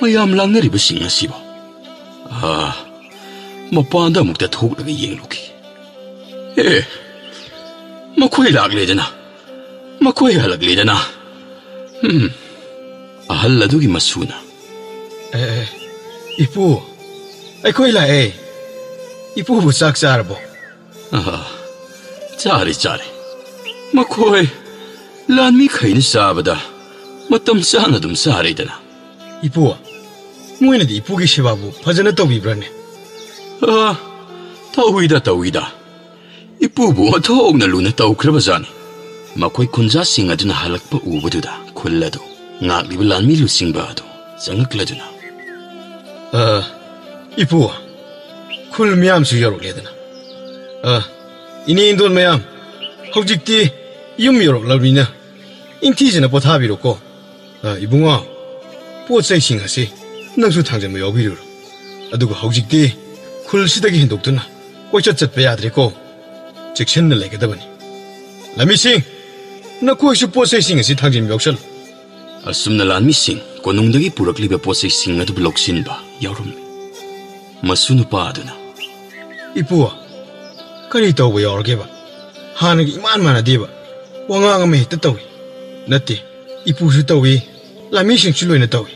ꯃꯌꯥꯝ ꯂꯥꯡꯅꯔꯤꯕꯁꯤꯡ ꯑꯁꯤꯕꯨ? ꯑ, ꯃꯄꯥꯟꯗ ꯑꯃꯨꯛꯇ ꯊꯣꯛꯂꯒ ꯌꯦꯡꯂꯨꯈꯤ꯫ ꯑꯦ, ꯃꯈꯣꯏ ꯂꯥꯛꯂꯦꯗꯅ, ꯃꯈꯣꯏ ꯍꯜꯂꯛꯂꯦꯗꯅ꯫ ꯎꯝ, ꯑꯍꯜ ꯑꯗꯨꯒꯤ ꯃꯁꯨꯅ, "ꯑꯦ, ꯑꯦ, ꯏꯄꯨ, ꯑꯩꯈꯣꯏ ꯂꯥꯛꯑꯦ꯫ ꯏꯄꯨꯕꯨ ꯆꯥꯛ ꯆꯥꯔꯕꯣ?" "ꯑꯍ, ꯆꯥꯔꯦ, ꯆꯥꯔꯦ꯫ ꯃꯈꯣꯏ ꯂꯥꯟꯃꯤꯈꯩꯅ ꯆꯥꯕꯗ ꯃꯇꯝ ꯆꯥꯅ ꯑꯗꯨꯝ ꯆꯥꯔꯦꯗꯅ꯫" "ꯏꯄꯨ, ꯃꯣꯏꯅꯗꯤ ꯏꯄꯨꯒꯤ ꯁꯦꯕꯥꯕꯨ ꯐꯖꯅ ꯇꯧꯕꯤꯕ꯭ꯔꯥꯅꯦ? ꯑ, ꯇꯧꯏꯗ, ꯇꯧꯏꯗ꯫ ꯏꯄꯨꯕꯨ ꯑꯣꯟꯊꯣꯛꯅ ꯂꯨꯅ ꯇꯧꯈ꯭ꯔꯕꯖꯥꯠꯅꯤ꯫ ꯃꯈꯣꯏ ꯈꯨꯟꯖꯥꯁꯤꯡ ꯑꯗꯨꯅ ꯍꯜꯂꯛꯄ ꯎꯕꯗꯨꯗ ꯈꯨꯜ ꯑꯗꯨ ꯉꯥꯛꯂꯤꯕ ꯂꯥꯟꯃꯤ ꯂꯨꯆꯤꯡꯕ ꯑꯗꯨ ꯆꯪꯉꯛꯂꯗꯨꯅ, "ꯑ, ꯏꯄꯨ, ꯈꯨꯜ ꯃꯤꯌꯥꯝꯁꯨ ꯌꯧꯔꯛꯂꯦꯗꯅ꯫ ꯑ, ꯏꯅꯦ ꯏꯟꯗꯣꯟ ꯃꯌꯥꯝ, ꯍꯧꯖꯤꯛꯇꯤ ꯌꯨꯝ ꯌꯧꯔꯛꯂꯕꯅꯤꯅ ꯏꯪꯊꯤꯖꯅ ꯄꯣꯊꯥꯕꯤꯔꯣꯀꯣ꯫ ꯑ, ꯏꯕꯨꯡꯉꯣ, ꯄꯣꯠ ꯆꯩꯁꯤꯡ ꯑꯁꯤ ꯅꯪꯁꯨ ꯊꯥꯡꯖꯟꯕ ꯌꯥꯎꯕꯤꯔꯨꯔꯣ꯫ ꯑꯗꯨꯒ ꯍꯧꯖꯤꯛꯇꯤ ꯈꯨꯜꯁꯤꯗꯒꯤ ꯍꯦꯟꯗꯣꯛꯇꯨꯅ ꯀꯣꯏꯆꯠ ꯆꯠꯄ ꯌꯥꯗ꯭ꯔꯦꯀꯣ꯫ ꯆꯦꯛꯁꯤꯟꯅ ꯂꯩꯒꯗꯕꯅꯤ꯫ ꯂꯥꯟꯃꯤꯁꯤꯡ, ꯅꯈꯣꯏꯁꯨ ꯄꯣꯠ ꯆꯩꯁꯤꯡ ꯑꯁꯤ ꯊꯥꯡꯖꯤꯟꯕ ꯌꯥꯎꯁꯜꯂꯨ꯫" ꯑꯁꯨꯝꯅ ꯂꯥꯟꯃꯤꯁꯤꯡ ꯀꯣꯅꯨꯡꯗꯒꯤ ꯄꯨꯔꯛꯂꯤꯕ ꯄꯣꯠ ꯆꯩꯁꯤꯡ ꯑꯗꯨꯕꯨ ꯂꯧꯁꯤꯟꯕ ꯌꯥꯎꯔꯝꯃꯤ꯫ ꯃꯁꯨ ꯅꯨꯄꯥ ꯑꯗꯨꯅ, "ꯏꯄꯨ, ꯀꯔꯤ ꯇꯧꯕ ꯌꯥꯎꯔꯒꯦꯕ? ꯍꯥꯟꯅꯒ ꯏꯃꯥꯟ ꯃꯥꯟꯅꯗꯦꯕ꯫ ꯋꯥꯉꯥꯡ ꯑꯃ ꯍꯦꯛꯇ ꯇꯧꯏ꯫ ꯅꯠꯇꯦ, ꯏꯄꯨꯁꯨ ꯇꯧꯏ, ꯂꯥꯟꯃꯤꯁꯤꯡꯁꯨ ꯂꯣꯏꯅ ꯇꯧꯏ꯫"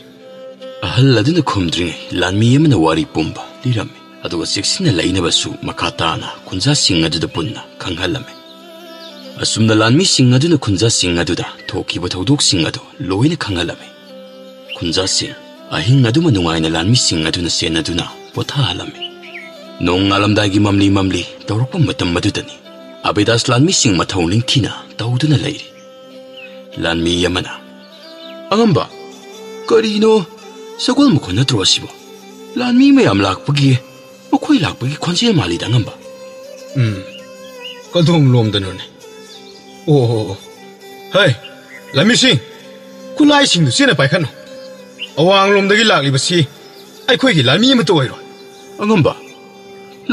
ꯑꯍꯜ ꯑꯗꯨꯅ ꯈꯨꯝꯗ꯭ꯔꯤꯉꯩ ꯂꯥꯟꯃꯤ ꯑꯃꯅ ꯋꯥꯔꯤ ꯄꯨꯝꯕ ꯂꯤꯔꯝꯃꯤ, ꯑꯗꯨꯒ ꯆꯦꯛꯁꯤꯟꯅ ꯂꯩꯅꯕꯁꯨ ꯃꯈꯥ ꯇꯥꯅ ꯈꯨꯟꯖꯥꯁꯤꯡ ꯑꯗꯨꯗ ꯄꯨꯟꯅ ꯈꯪꯍꯜꯂꯝꯃꯤ꯫ ꯑꯁꯨꯝꯅ ꯂꯥꯟꯃꯤꯁꯤꯡ ꯑꯗꯨꯅ ꯈꯨꯟꯖꯥꯁꯤꯡ ꯑꯗꯨꯗ ꯊꯣꯛꯈꯤꯕ ꯊꯧꯗꯣꯛꯁꯤꯡ ꯑꯗꯨ ꯂꯣꯏꯅ ꯈꯪꯍꯜꯂꯝꯃꯤ꯫ ꯈꯨꯟꯖꯥꯁꯤꯡ ꯑꯍꯤꯡ ꯑꯗꯨꯃ ꯅꯨꯡꯉꯥꯏꯅ ꯂꯥꯟꯃꯤꯁꯤꯡ ꯑꯗꯨꯅ ꯁꯦꯟꯅꯗꯨꯅ ꯄꯣꯊꯥꯍꯜꯂꯝꯃꯤ꯫ ꯅꯣꯡꯉꯥꯜꯂꯝꯗꯥꯏꯒꯤ ꯃꯝꯂꯤ ꯃꯝꯂꯤ ꯇꯧꯔꯛꯄ ꯃꯇꯝ ꯑꯗꯨꯗꯅꯤ ꯑꯕꯦꯗꯥꯁ ꯂꯥꯟꯃꯤꯁꯤꯡ ꯃꯊꯧ ꯅꯤꯡꯊꯤꯅ ꯇꯧꯗꯨꯅ ꯂꯩꯔꯤ꯫ ꯂꯥꯟꯃꯤ ꯑꯃꯅ, "ꯑꯉꯝꯕ, ꯀꯔꯤꯅꯣ? ꯁꯒꯣꯜ ꯃꯈꯣꯟ ꯅꯠꯇ꯭ꯔꯣ ꯑꯁꯤꯕꯣ? ꯂꯥꯟꯃꯤ ꯃꯌꯥꯝ ꯂꯥꯛꯄꯒꯤ, ꯃꯈꯣꯏ ꯂꯥꯛꯄꯒꯤ ꯈꯣꯟꯖꯦꯜ ꯃꯥꯜꯂꯤꯗ, ꯑꯉꯝꯕ꯫" "ꯎꯝ, ꯀꯗꯣꯝ ꯂꯣꯝꯗꯅꯣꯅꯦ? ꯑꯣ, ꯑꯣ, ꯑꯣ꯫ ꯍꯩ, ꯂꯥꯟꯃꯤꯁꯤꯡ, ꯈꯨꯠꯂꯥꯏꯁꯤꯡꯗꯨ ꯆꯦꯟꯅ ꯄꯥꯏꯈꯠꯅꯧ꯫ ꯑꯋꯥꯡꯂꯣꯝꯗꯒꯤ ꯂꯥꯛꯂꯤꯕꯁꯤ ꯑꯩꯈꯣꯏꯒꯤ ꯂꯥꯟꯃꯤ ꯑꯃꯠꯇ ꯑꯣꯏꯔꯣꯏ꯫" "ꯑꯉꯝꯕ,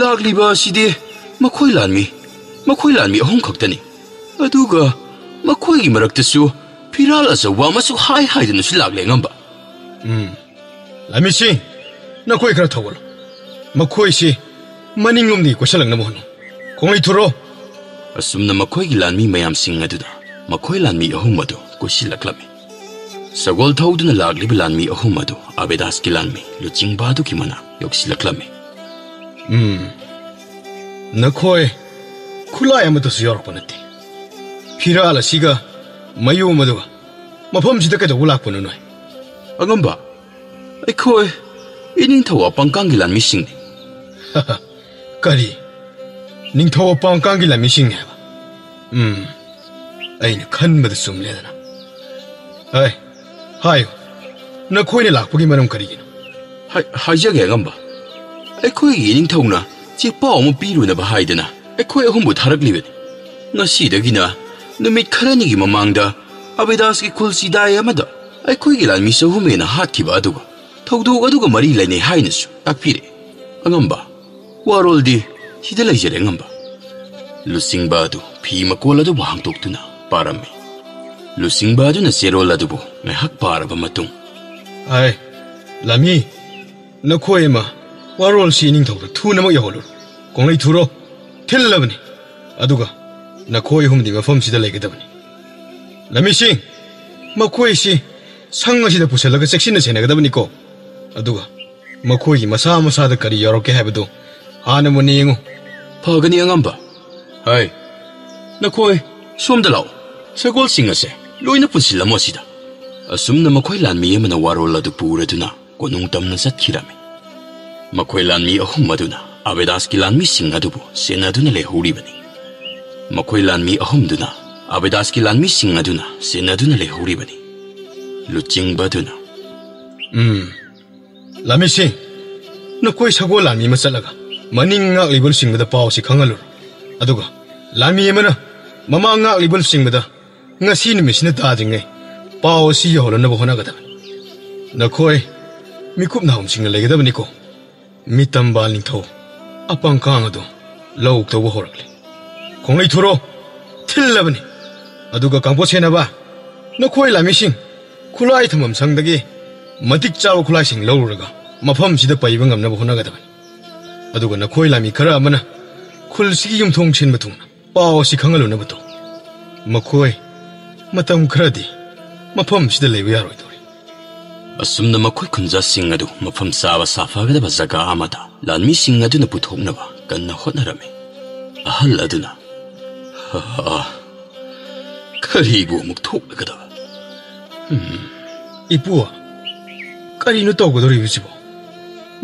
ꯂꯥꯛꯂꯤꯕ ꯑꯁꯤꯗꯤ ꯃꯈꯣꯏ ꯂꯥꯟꯃꯤ, ꯃꯈꯣꯏ ꯂꯥꯟꯃꯤ ꯑꯍꯨꯝ ꯈꯛꯇꯅꯤ꯫ ꯑꯗꯨꯒ ꯃꯈꯣꯏꯒꯤ ꯃꯔꯛꯇꯁꯨ ꯐꯤꯔꯥꯜ ꯑꯆꯧꯕ ꯑꯃꯁꯨ ꯍꯥꯏ ꯍꯥꯏꯗꯅꯁꯨ ꯂꯥꯛꯂꯦ, ꯑꯉꯝꯕ꯫" "ꯎꯝ, ꯂꯥꯟꯃꯤꯁꯤꯡ, ꯅꯈꯣꯏ ꯈꯔ ꯊꯧꯒꯠꯂꯨ꯫ ꯃꯈꯣꯏꯁꯤ ꯃꯅꯤꯡꯂꯣꯝꯗꯒꯤ ꯀꯣꯏꯁꯤꯜꯂꯛꯅꯕ ꯍꯣꯠꯅꯧ꯫ ꯈꯣꯡꯂꯩ ꯊꯨꯔꯣ꯫" ꯑꯁꯨꯝꯅ ꯃꯈꯣꯏꯒꯤ ꯂꯥꯟꯃꯤ ꯃꯌꯥꯝꯁꯤꯡ ꯑꯗꯨꯗ ꯃꯈꯣꯏ ꯂꯥꯟꯃꯤ ꯑꯍꯨꯝ ꯑꯗꯨ ꯀꯣꯏꯁꯤꯜꯂꯛꯂꯝꯃꯤ꯫ ꯁꯒꯣꯜ ꯊꯧꯗꯨꯅ ꯂꯥꯛꯂꯤꯕ ꯂꯥꯟꯃꯤ ꯑꯍꯨꯝ ꯑꯗꯨ ꯑꯕꯦꯗꯥꯁꯀꯤ ꯂꯥꯟꯃꯤ ꯂꯨꯆꯤꯡꯕ ꯑꯗꯨꯒꯤ ꯃꯅꯥꯛ ꯌꯧꯁꯤꯜꯂꯛꯂꯝꯃꯤ꯫ "ꯎꯝ, ꯅꯈꯣꯏ ꯈꯨꯠꯂꯥꯏ ꯑꯃꯠꯇꯁꯨ ꯌꯥꯎꯔꯛꯄ ꯅꯠꯇꯦ꯫ ꯐꯤꯔꯥꯜ ꯑꯁꯤꯒ ꯃꯌꯨꯝ ꯑꯗꯨꯒ ꯃꯐꯝꯁꯤꯗ ꯀꯩꯗꯧꯕ ꯂꯥꯛꯄꯅꯣ ꯅꯣꯏ?" "ꯑꯉꯝꯕ, ꯑꯩꯈꯣꯏ ꯏꯅꯤꯡꯊꯧ ꯑꯄꯥꯡꯀꯥꯡꯒꯤ ꯂꯥꯟꯃꯤꯁꯤꯡꯅꯤ꯫ ꯀꯔꯤ? ꯅꯤꯡꯊꯧ ꯑꯄꯥꯡꯀꯥꯡꯒꯤ ꯂꯥꯟꯃꯤꯁꯤꯡꯅꯤ ꯍꯥꯏꯕ? ꯎꯝ, ꯑꯩꯅ ꯈꯟꯕꯗ ꯆꯨꯝꯂꯦꯗꯅ꯫ ꯍꯥꯏ, ꯍꯥꯏꯌꯨ, ꯅꯈꯣꯏꯅ ꯂꯥꯛꯄꯒꯤ ꯃꯔꯝ ꯀꯔꯤꯒꯤꯅꯣ? ꯍꯥꯏ-, ꯍꯥꯏꯖꯒꯦ ꯑꯉꯝꯕ꯫ ꯑꯩꯈꯣꯏꯒꯤ ꯏꯅꯤꯡꯊꯧꯅ ꯆꯦꯄꯥꯎ ꯑꯃ ꯄꯤꯔꯨꯅꯕ ꯍꯥꯏꯗꯅ ꯑꯩꯈꯣꯏ ꯑꯍꯨꯝꯕꯨ ꯊꯥꯔꯛꯂꯤꯕꯅꯤ꯫ ꯉꯁꯤꯗꯒꯤꯅ ꯅꯨꯃꯤꯠ ꯈꯔꯅꯤꯒꯤ ꯃꯃꯥꯡꯗ ꯑꯕꯤꯗꯥꯁꯀꯤ ꯈꯨꯜ ꯆꯤꯗꯥꯏ ꯑꯃꯗ ꯑꯩꯈꯣꯏꯒꯤ ꯂꯥꯟꯃꯤ ꯆꯍꯨꯝ ꯍꯦꯟꯅ ꯍꯥꯠꯈꯤꯕ ꯑꯗꯨꯒ ꯊꯧꯗꯣꯛ ꯑꯗꯨꯒ ꯃꯔꯤ ꯂꯩꯅꯩ ꯍꯥꯏꯅꯁꯨ ꯇꯥꯛꯄꯤꯔꯦ꯫ ꯑꯉꯝꯕ, ꯋꯥꯔꯣꯜꯗꯤ ꯁꯤꯗ ꯂꯩꯖꯔꯦ ꯑꯉꯝꯕ꯫ ꯂꯨꯆꯤꯡꯕ ꯑꯗꯨ ꯐꯤ ꯃꯀꯣꯜ ꯑꯗꯨꯕꯨ ꯍꯥꯡꯗꯣꯛꯇꯨꯅ ꯄꯥꯔꯝꯃꯤ꯫ ꯂꯨꯆꯤꯡꯕ ꯑꯗꯨꯅ ꯆꯦꯔꯣꯜ ꯑꯗꯨꯕꯨ ꯉꯥꯏꯍꯥꯛ ꯄꯥꯔꯕ ꯃꯇꯨꯡ, ꯑꯥꯏ, ꯂꯥꯟꯃꯤ, ꯅꯈꯣꯏ ꯑꯃ ꯋꯥꯔꯣꯜꯁꯤ ꯏꯅꯤꯡꯊꯧꯗ ꯊꯨꯅꯃꯛ ꯌꯧꯍꯜꯂꯨ꯫ ꯀꯣꯡꯂꯩ ꯊꯨꯔꯣ, ꯊꯤꯜꯂꯕꯅꯤ꯫ ꯑꯗꯨꯒ ꯅꯈꯣꯏ ꯑꯍꯨꯝꯗꯤ ꯃꯐꯝꯁꯤꯗ ꯂꯩꯒꯗꯕꯅꯤ꯫ ꯂꯥꯟꯃꯤꯁꯤꯡ, ꯃꯈꯣꯏꯁꯤ ꯁꯪ ꯑꯁꯤꯗ ꯄꯨꯁꯤꯜꯂꯒ ꯆꯦꯛꯁꯤꯟꯅ ꯁꯦꯟꯅꯒꯗꯕꯅꯤꯀꯣ꯫ ꯑꯗꯨꯒ ꯃꯈꯣꯏꯒꯤ ꯃꯁꯥ ꯃꯁꯥꯗ ꯀꯔꯤ ꯌꯥꯎꯔꯛꯀꯦ ꯍꯥꯏꯕꯗꯨ ꯍꯥꯟꯅ ꯃꯨꯟꯅ ꯌꯦꯡꯉꯨ꯫ ꯐꯒꯅꯤ ꯑꯉꯝꯕ꯫ ꯍꯥꯏ, ꯅꯈꯣꯏ ꯁꯣꯝꯗ ꯂꯥꯛꯑꯣ꯫ ꯁꯒꯣꯜꯁꯤꯡ ꯑꯁꯦ ꯂꯣꯏꯅ ꯄꯨꯟꯁꯤꯜꯂꯝꯃꯣ ꯑꯁꯤꯗ꯫ ꯑꯁꯨꯝꯅ ꯃꯈꯣꯏ ꯂꯥꯟꯃꯤ ꯑꯃꯅ ꯋꯥꯔꯣꯜ ꯑꯗꯨ ꯄꯨꯔꯗꯨꯅ ꯀꯣꯅꯨꯡ ꯇꯝꯅ ꯆꯠꯈꯤꯔꯝꯃꯤ꯫ ꯃꯈꯣꯏ ꯂꯥꯟꯃꯤ ꯑꯍꯨꯝ ꯑꯗꯨꯅ ꯑꯕꯦꯗꯥꯁꯀꯤ ꯂꯥꯟꯃꯤꯁꯤꯡ ꯑꯗꯨꯕꯨ ꯁꯦꯟꯅꯗꯨꯅ ꯂꯩꯍꯧꯔꯤꯕꯅꯤ꯫ ꯃꯈꯣꯏ ꯂꯥꯟꯃꯤ ꯑꯍꯨꯝꯗꯨꯅ ꯑꯕꯦꯗꯥꯁꯀꯤ ꯂꯥꯟꯃꯤꯁꯤꯡ ꯑꯗꯨꯅ ꯁꯦꯟꯅꯗꯨꯅ ꯂꯩꯍꯧꯔꯤꯕꯅꯤ꯫ ꯂꯨꯆꯤꯡꯕ ꯑꯗꯨꯅ, ꯎꯝ, ꯂꯥꯟꯃꯤꯁꯤꯡ, ꯅꯈꯣꯏ ꯁꯒꯣꯜ ꯂꯥꯟꯃꯤ ꯑꯃ ꯆꯠꯂꯒ ꯃꯅꯤꯡ ꯉꯥꯛꯂꯤꯕ ꯂꯨꯆꯤꯡꯕꯗ ꯄꯥꯎ ꯑꯁꯤ ꯈꯪꯍꯜꯂꯨꯔꯣ꯫ ꯑꯗꯨꯒ ꯂꯥꯟꯃꯤ ꯑꯃꯅ ꯃꯃꯥꯡ ꯉꯥꯛꯂꯤꯕ ꯂꯨꯆꯤꯡꯕꯗ ꯉꯁꯤ ꯅꯨꯃꯤꯠꯁꯤꯅ ꯇꯥꯗ꯭ꯔꯤꯉꯩ ꯄꯥꯎ ꯑꯁꯤ ꯌꯧꯍꯜꯂꯅꯕ ꯍꯣꯠꯅꯒꯗꯕꯅꯤ꯫ ꯅꯈꯣꯏ ꯃꯤꯀꯨꯞ ꯅꯥꯍꯨꯝꯁꯤꯡꯅ ꯂꯩꯒꯗꯕꯅꯤꯀꯣ꯫ ꯃꯤꯇꯝꯕꯥꯜ ꯅꯤꯡꯊꯧ ꯑꯄꯥꯡꯀꯥꯡ ꯑꯗꯨ ꯂꯧ ꯇꯧꯕ ꯍꯧꯔꯛꯂꯤ꯫ ꯈꯣꯡꯂꯩ ꯊꯨꯔꯣ, ꯊꯤꯜꯂꯕꯅꯤ꯫ ꯑꯗꯨꯒ ꯀꯥꯡꯄꯣꯠ ꯁꯦꯟꯅꯕ, ꯅꯈꯣꯏ ꯂꯥꯟꯃꯤꯁꯤꯡ ꯈꯨꯠꯂꯥꯏ ꯊꯝꯐꯝ ꯁꯪꯗꯒꯤ ꯃꯇꯤꯛ ꯆꯥꯕ ꯈꯨꯠꯂꯥꯏꯁꯤꯡ ꯂꯧꯔꯨꯔꯒ ꯃꯐꯝꯁꯤꯗ ꯄꯩꯕ ꯉꯝꯅꯕ ꯍꯣꯠꯅꯒꯗꯕꯅꯤ꯫ ꯑꯗꯨꯒ ꯅꯈꯣꯏ ꯂꯥꯟꯃꯤ ꯈꯔ ꯑꯃꯅ ꯈꯨꯜꯁꯤꯒꯤ ꯌꯨꯝꯊꯣꯡ ꯁꯤꯟꯕ ꯊꯨꯡꯅ ꯄꯥꯎ ꯑꯁꯤ ꯈꯪꯍꯜꯂꯨꯅꯕ ꯇꯧ꯫ ꯃꯈꯣꯏ ꯃꯇꯝ ꯈꯔꯗꯤ ꯃꯐꯝꯁꯤꯗ ꯂꯩꯕ ꯌꯥꯔꯣꯏꯗꯧꯔꯤ꯫ ꯑꯁꯨꯝꯅ ꯃꯈꯣꯏ ꯈꯨꯟꯖꯥꯁꯤꯡ ꯑꯗꯨ ꯃꯐꯝ ꯆꯥꯕ ꯁꯥꯐꯒꯗꯕ ꯖꯒꯥ ꯑꯃꯗ ꯂꯥꯟꯃꯤꯁꯤꯡ ꯑꯗꯨꯅ ꯄꯨꯊꯣꯛꯅꯕ ꯀꯟꯅ ꯍꯣꯠꯅꯔꯝꯃꯤ꯫ ꯑꯍꯜ ꯑꯗꯨꯅ, "ꯍꯥ, ꯀꯔꯤꯕꯨ ꯑꯃꯨꯛ ꯊꯣꯛꯂꯒꯗꯕ?" ꯎꯝ, ꯏꯄꯨ, ꯀꯔꯤꯅꯣ ꯇꯧꯒꯗꯧꯔꯤꯕꯁꯤꯕꯣ?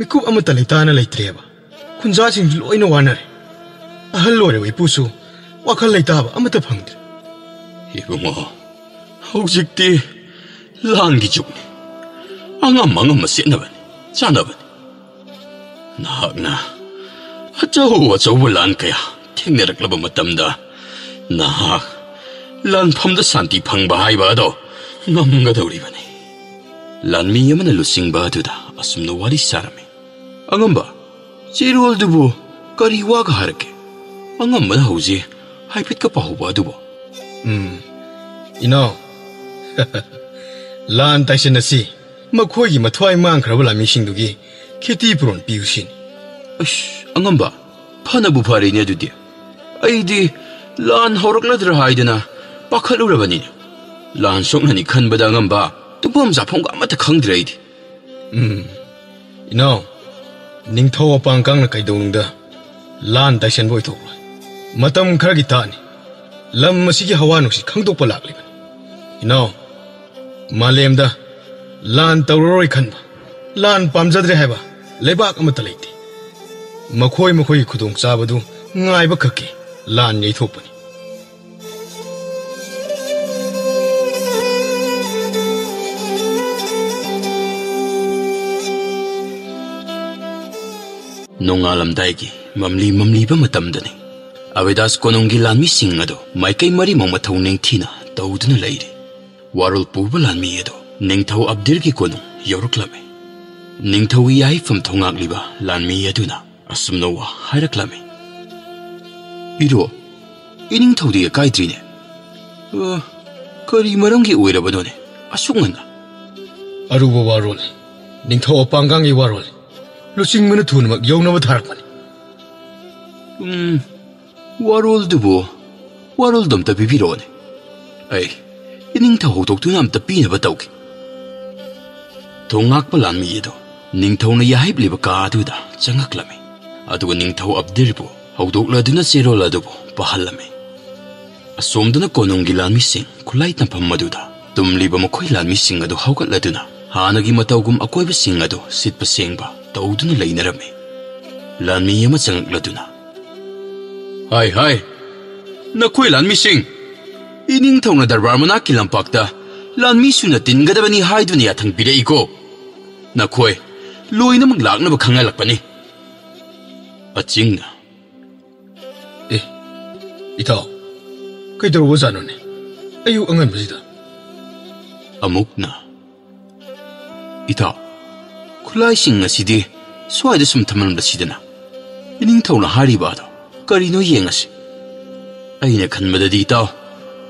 ꯃꯤꯀꯨꯞ ꯑꯃꯠꯇ ꯂꯩꯇꯥꯅ ꯂꯩꯇ꯭ꯔꯦꯕ꯫ ꯈꯨꯟꯖꯥꯁꯤꯡꯁꯨ ꯂꯣꯏꯅ ꯋꯥꯅꯔꯦ꯫ ꯑꯍꯜ ꯑꯣꯏꯔꯕ ꯏꯄꯨꯁꯨ ꯋꯥꯈꯜ ꯂꯩꯇꯥꯕ ꯑꯃꯠꯇ ꯐꯪꯗ꯭ꯔꯦ꯫ ꯏꯕꯨꯡꯉꯣ, ꯍꯧꯖꯤꯛꯇꯤ ꯂꯥꯟꯒꯤ ꯖꯨꯒꯅꯤ꯫ ꯑꯉꯝ ꯑꯉꯝꯕ ꯁꯦꯠꯅꯕꯅꯤ, ꯆꯥꯅꯕꯅꯤ꯫ ꯅꯍꯥꯛꯅ ꯑꯆꯧ ꯑꯆꯧꯕ ꯂꯥꯟ ꯀꯌꯥ ꯊꯦꯡꯅꯔꯛꯂꯕ ꯃꯇꯝꯗ ꯅꯍꯥꯛ ꯂꯥꯟꯐꯝꯗ ꯁꯥꯟꯇꯤ ꯐꯪꯕ ꯍꯥꯏꯕ ꯑꯗꯣ ꯉꯝꯒꯗꯧꯔꯤꯕꯅꯤ꯫ ꯂꯥꯟꯃꯤ ꯑꯃꯅ ꯂꯨꯆꯤꯡꯕ ꯑꯗꯨꯗ ꯑꯁꯨꯝꯅ ꯋꯥꯔꯤ ꯁꯥꯔꯝꯃꯤ꯫ "ꯑꯉꯝꯕ, ꯆꯦꯔꯣꯜꯗꯨꯕꯨ ꯀꯔꯤ ꯋꯥꯒ ꯍꯥꯏꯔꯛꯀꯦ? ꯑꯉꯝꯕꯅ ꯍꯧꯖꯤꯛ ꯍꯥꯏꯐꯦꯠꯀ ꯄꯥꯍꯧꯕ ꯑꯗꯨꯕꯨ?" "ꯎꯝ, ꯏꯅꯥꯎ, ꯂꯥꯟ ꯇꯥꯏꯁꯟ ꯑꯁꯤ ꯃꯈꯣꯏꯒꯤ ꯃꯊ꯭ꯋꯥꯏ ꯃꯥꯡꯈ꯭ꯔꯕ ꯂꯥꯟꯃꯤꯁꯤꯡꯗꯨꯒꯤ ꯈꯦꯇꯤ ꯄꯨꯔꯣꯟ ꯄꯤꯌꯨ ꯁꯤꯅꯤ꯫" "ꯑꯁ, ꯑꯉꯝꯕ, ꯐꯅꯕꯨ ꯐꯔꯦꯅꯦ ꯑꯗꯨꯗꯤ꯫ ꯑꯩꯗꯤ ꯂꯥꯟ ꯍꯧꯔꯛꯂꯗ꯭ꯔꯥ ꯍꯥꯏꯗꯅ ꯄꯥꯈꯠꯂꯨꯔꯕꯅꯤꯅꯦ꯫ ꯂꯥꯟ ꯁꯣꯛꯅꯅꯤ ꯈꯟꯕꯗ ꯑꯉꯝꯕ ꯇꯨꯝꯐꯝ ꯆꯥꯐꯝꯒ ꯑꯃꯠꯇ ꯈꯪꯗ꯭ꯔꯦ ꯑꯩꯗꯤ꯫" "ꯎꯝ, ꯏꯅꯥꯎ, ꯅꯤꯡꯊꯧ ꯑꯄꯥꯡꯀꯥꯡꯅ ꯀꯩꯗꯧꯅꯨꯡꯗ ꯂꯥꯟ ꯇꯥꯏꯁꯟꯕ ꯑꯣꯏꯊꯣꯛꯂꯣꯏ꯫ ꯃꯇꯝ ꯈꯔꯒꯤ ꯇꯥꯛꯅꯤ꯫ ꯂꯝ ꯑꯁꯤꯒꯤ ꯍꯋꯥ ꯅꯨꯡꯁꯤꯠ ꯈꯪꯗꯣꯛꯄ ꯂꯥꯛꯂꯤꯕꯅꯤ꯫ ꯏꯅꯥꯎ, ꯃꯥꯂꯦꯝꯗ ꯂꯥꯟ ꯇꯧꯔꯔꯣꯏ ꯈꯟꯕ, ꯂꯥꯟ ꯄꯥꯝꯖꯗ꯭ꯔꯦ ꯍꯥꯏꯕ ꯂꯩꯕꯥꯛ ꯑꯃꯠꯇ ꯂꯩꯇꯦ꯫ ꯃꯈꯣꯏ ꯃꯈꯣꯏꯒꯤ ꯈꯨꯗꯣꯡꯆꯥꯕꯗꯨ ꯉꯥꯏꯕ ꯈꯛꯀꯤ ꯂꯥꯟ ꯌꯩꯊꯣꯛꯄꯅꯤ꯫" ꯅꯣꯡꯉꯥꯜꯂꯝꯗꯥꯏꯒꯤ ꯃꯝꯂꯤ ꯃꯝꯂꯤꯕ ꯃꯇꯝꯗꯅꯤ꯫ ꯑꯕꯦꯗꯥꯁ ꯀꯣꯅꯨꯡꯒꯤ ꯂꯥꯟꯃꯤꯁꯤꯡ ꯑꯗꯨ ꯃꯥꯏꯀꯩ ꯃꯔꯤꯃꯛ ꯃꯊꯧ ꯅꯤꯡꯊꯤꯅ ꯇꯧꯗꯨꯅ ꯂꯩꯔꯤ꯫ ꯋꯥꯔꯣꯜ ꯄꯨꯕ ꯂꯥꯟꯃꯤ ꯑꯗꯨ ꯅꯤꯡꯊꯧ ꯑꯕꯗꯤꯔꯒꯤ ꯀꯣꯅꯨꯡ ꯌꯧꯔꯛꯂꯝꯃꯤ꯫ ꯅꯤꯡꯊꯧꯒꯤ ꯌꯥꯍꯩꯐꯝ ꯊꯧꯉꯥꯛꯂꯤꯕ ꯂꯥꯟꯃꯤ ꯑꯗꯨꯅ ꯑꯁꯨꯝꯅ ꯋꯥ ꯍꯥꯏꯔꯛꯂꯝꯃꯤ: "ꯏꯔꯣ, ꯏꯅꯤꯡꯊꯧꯗꯤ ꯑꯀꯥꯏꯗ꯭ꯔꯤꯅꯦ꯫ ꯑ, ꯀꯔꯤ ꯃꯔꯝꯒꯤ ꯑꯣꯏꯔꯕꯅꯣꯅꯦ ꯑꯁꯨꯛ ꯉꯟꯅ?" "ꯑꯔꯨꯕ ꯋꯥꯔꯣꯜ, ꯅꯤꯡꯊꯧ ꯑꯄꯥꯡꯒꯥꯡꯒꯤ ꯋꯥꯔꯣꯜ꯫ ꯂꯨꯆꯤꯡꯕꯅ ꯊꯨꯅꯃꯛ ꯌꯧꯅꯕ ꯊꯥꯔꯛꯄꯅꯤ꯫" "ꯎꯝ, ꯋꯥꯔꯣꯜꯗꯨꯕꯨ, ꯋꯥꯔꯣꯜꯗꯨ ꯑꯝꯇ ꯄꯤꯕꯤꯔꯛꯑꯣꯅꯦ꯫ ꯑꯩ ꯏꯅꯤꯡꯊꯧ ꯍꯧꯗꯣꯛꯇꯨꯅ ꯑꯝꯇ ꯄꯤꯅꯕ ꯇꯧꯒꯦ꯫" ꯊꯣꯡ ꯉꯥꯛꯄ ꯂꯥꯟꯃꯤ ꯑꯗꯨ ꯅꯤꯡꯊꯧꯅ ꯌꯥꯍꯤꯞꯂꯤꯕ ꯀꯥ ꯑꯗꯨꯗ ꯆꯪꯉꯛꯂꯝꯃꯤ꯫ ꯑꯗꯨꯒ ꯅꯤꯡꯊꯧ ꯑꯕꯗꯤꯔꯕꯨ ꯍꯧꯗꯣꯛꯂꯗꯨꯅ ꯆꯦꯔꯣꯜ ꯑꯗꯨꯕꯨ ꯄꯥꯍꯜꯂꯝꯃꯤ꯫ ꯑꯁꯣꯝꯗꯅ ꯀꯣꯅꯨꯡꯒꯤ ꯂꯥꯟꯃꯤꯁꯤꯡ ꯈꯨꯠꯂꯥꯏ ꯇꯝꯐꯝ ꯑꯗꯨꯗ ꯇꯨꯝꯂꯤꯕ ꯃꯈꯣꯏ ꯂꯥꯟꯃꯤꯁꯤꯡ ꯑꯗꯨ ꯍꯧꯒꯠꯂꯗꯨꯅ ꯍꯥꯟꯅꯒꯤ ꯃꯇꯧꯒꯨꯝ ꯑꯀꯣꯏꯕꯁꯤꯡ ꯑꯗꯨ ꯁꯤꯠꯄ ꯁꯦꯡꯕ, ꯇꯧꯗꯨꯅ ꯂꯩꯅꯔꯝꯃꯤ꯫ ꯂꯥꯟꯃꯤ ꯑꯃ ꯆꯪꯂꯛꯂꯗꯨꯅ, "ꯍꯥꯏ ꯍꯥꯏ, ꯅꯈꯣꯏ ꯂꯥꯟꯃꯤꯁꯤꯡ, ꯏꯅꯤꯡꯊꯧꯅ ꯗꯔꯕꯥꯔ ꯃꯅꯥꯛꯀꯤ ꯂꯝꯄꯥꯛꯇ ꯂꯥꯟꯃꯤ ꯁꯨꯅ ꯇꯤꯟꯒꯗꯕꯅꯤ ꯍꯥꯏꯗꯨꯅ ꯌꯥꯊꯪ ꯄꯤꯔꯛꯏꯀꯣ꯫ ꯅꯈꯣꯏ ꯂꯣꯏꯅꯃꯛ ꯂꯥꯛꯅꯕ ꯈꯪꯍꯜꯂꯛꯄꯅꯤ꯫" ꯑꯆꯤꯡꯅ, "ꯑꯦ, ꯏꯇꯥꯎ, ꯀꯩꯗꯧꯔꯕꯖꯥꯠꯅꯣꯅꯦ ꯑꯌꯨꯛ ꯑꯉꯟꯕꯁꯤꯗ?" ꯑꯃꯨꯛꯅ, "ꯏꯇꯥꯎ, ꯈꯨꯠꯂꯥꯏꯁꯤꯡ ꯑꯁꯤꯗꯤ ꯁ꯭ꯋꯥꯏꯗ ꯁꯨꯝ ꯊꯝꯂꯝꯕꯁꯤꯗꯅ ꯏꯅꯤꯡꯊꯧꯅ ꯍꯥꯏꯔꯤꯕ ꯑꯗꯣ ꯀꯔꯤꯅꯣ ꯌꯦꯡꯉꯁꯤ꯫ ꯑꯩꯅ ꯈꯟꯕꯗꯗꯤ, ꯏꯇꯥꯎ,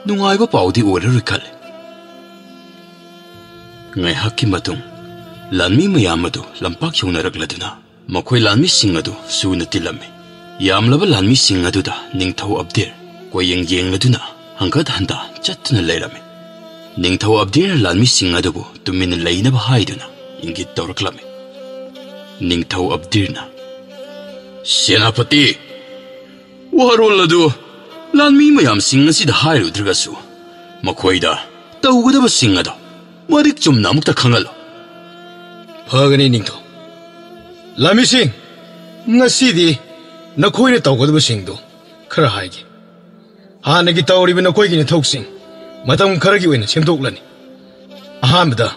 ꯅꯨꯡꯉꯥꯏꯕ ꯄꯥꯎꯗꯤ ꯑꯣꯏꯔꯔꯣꯏ ꯈꯜꯂꯤ꯫" ꯉꯥꯏꯍꯥꯛꯀꯤ ꯃꯇꯨꯡ ꯂꯥꯟꯃꯤ ꯃꯌꯥꯝ ꯑꯗꯨ ꯂꯝꯄꯥꯛ ꯌꯧꯅꯔꯛꯂꯗꯨꯅ ꯃꯈꯣꯏ ꯂꯥꯟꯃꯤꯁꯤꯡ ꯑꯗꯨ ꯁꯨꯅ ꯇꯤꯜꯂꯝꯃꯤ꯫ ꯌꯥꯝꯂꯕ ꯂꯥꯟꯃꯤꯁꯤꯡ ꯑꯗꯨꯗ ꯅꯤꯡꯊꯧ ꯑꯕꯗꯤꯔ ꯀꯣꯌꯦꯡ ꯌꯦꯡꯂꯗꯨꯅ ꯍꯪꯒꯠ ꯍꯟꯗ ꯆꯠꯇꯨꯅ ꯂꯩꯔꯝꯃꯤ꯫ ꯅꯤꯡꯊꯧ ꯑꯕꯗꯤꯔꯅ ꯂꯥꯟꯃꯤꯁꯤꯡ ꯑꯗꯨꯕꯨ ꯇꯨꯃꯤꯟꯅ ꯂꯩꯅꯕ ꯍꯥꯏꯗꯨꯅ ꯏꯪꯒꯤꯠ ꯇꯧꯔꯛꯂꯝꯃꯤ꯫ ꯅꯤꯡꯊꯧ ꯑꯕꯗꯤꯔꯅ, "ꯁꯦꯅꯥꯄꯇꯤ, ꯋꯥꯔꯣꯜ ꯑꯗꯨ ꯂꯥꯟꯃꯤ ꯃꯌꯥꯝꯁꯤꯡ ꯑꯁꯤꯗ ꯍꯥꯏꯔꯨꯗ꯭ꯔꯒꯁꯨ, ꯃꯈꯣꯏꯗ ꯇꯧꯒꯗꯕꯁꯤꯡ ꯑꯗꯣ ꯃꯔꯤꯛ ꯆꯨꯝꯅ ꯑꯃꯨꯛꯇ ꯈꯪꯍꯜꯂꯨ꯫" "ꯐꯒꯅꯤ ꯅꯤꯡꯊꯧ꯫ ꯂꯥꯟꯃꯤꯁꯤꯡ, ꯉꯁꯤꯗꯤ ꯅꯈꯣꯏꯅ ꯇꯧꯒꯗꯕꯁꯤꯡꯗꯨ ꯈꯔ ꯍꯥꯏꯒꯦ꯫ ꯍꯥꯟꯅꯒꯤ ꯇꯧꯔꯤꯕ ꯅꯈꯣꯏꯒꯤ ꯅꯊꯧꯁꯤꯡ ꯃꯇꯝ ꯈꯔꯒꯤ ꯑꯣꯏꯅ ꯁꯦꯝꯗꯣꯛꯂꯅꯤ꯫ ꯑꯍꯥꯟꯕꯗ,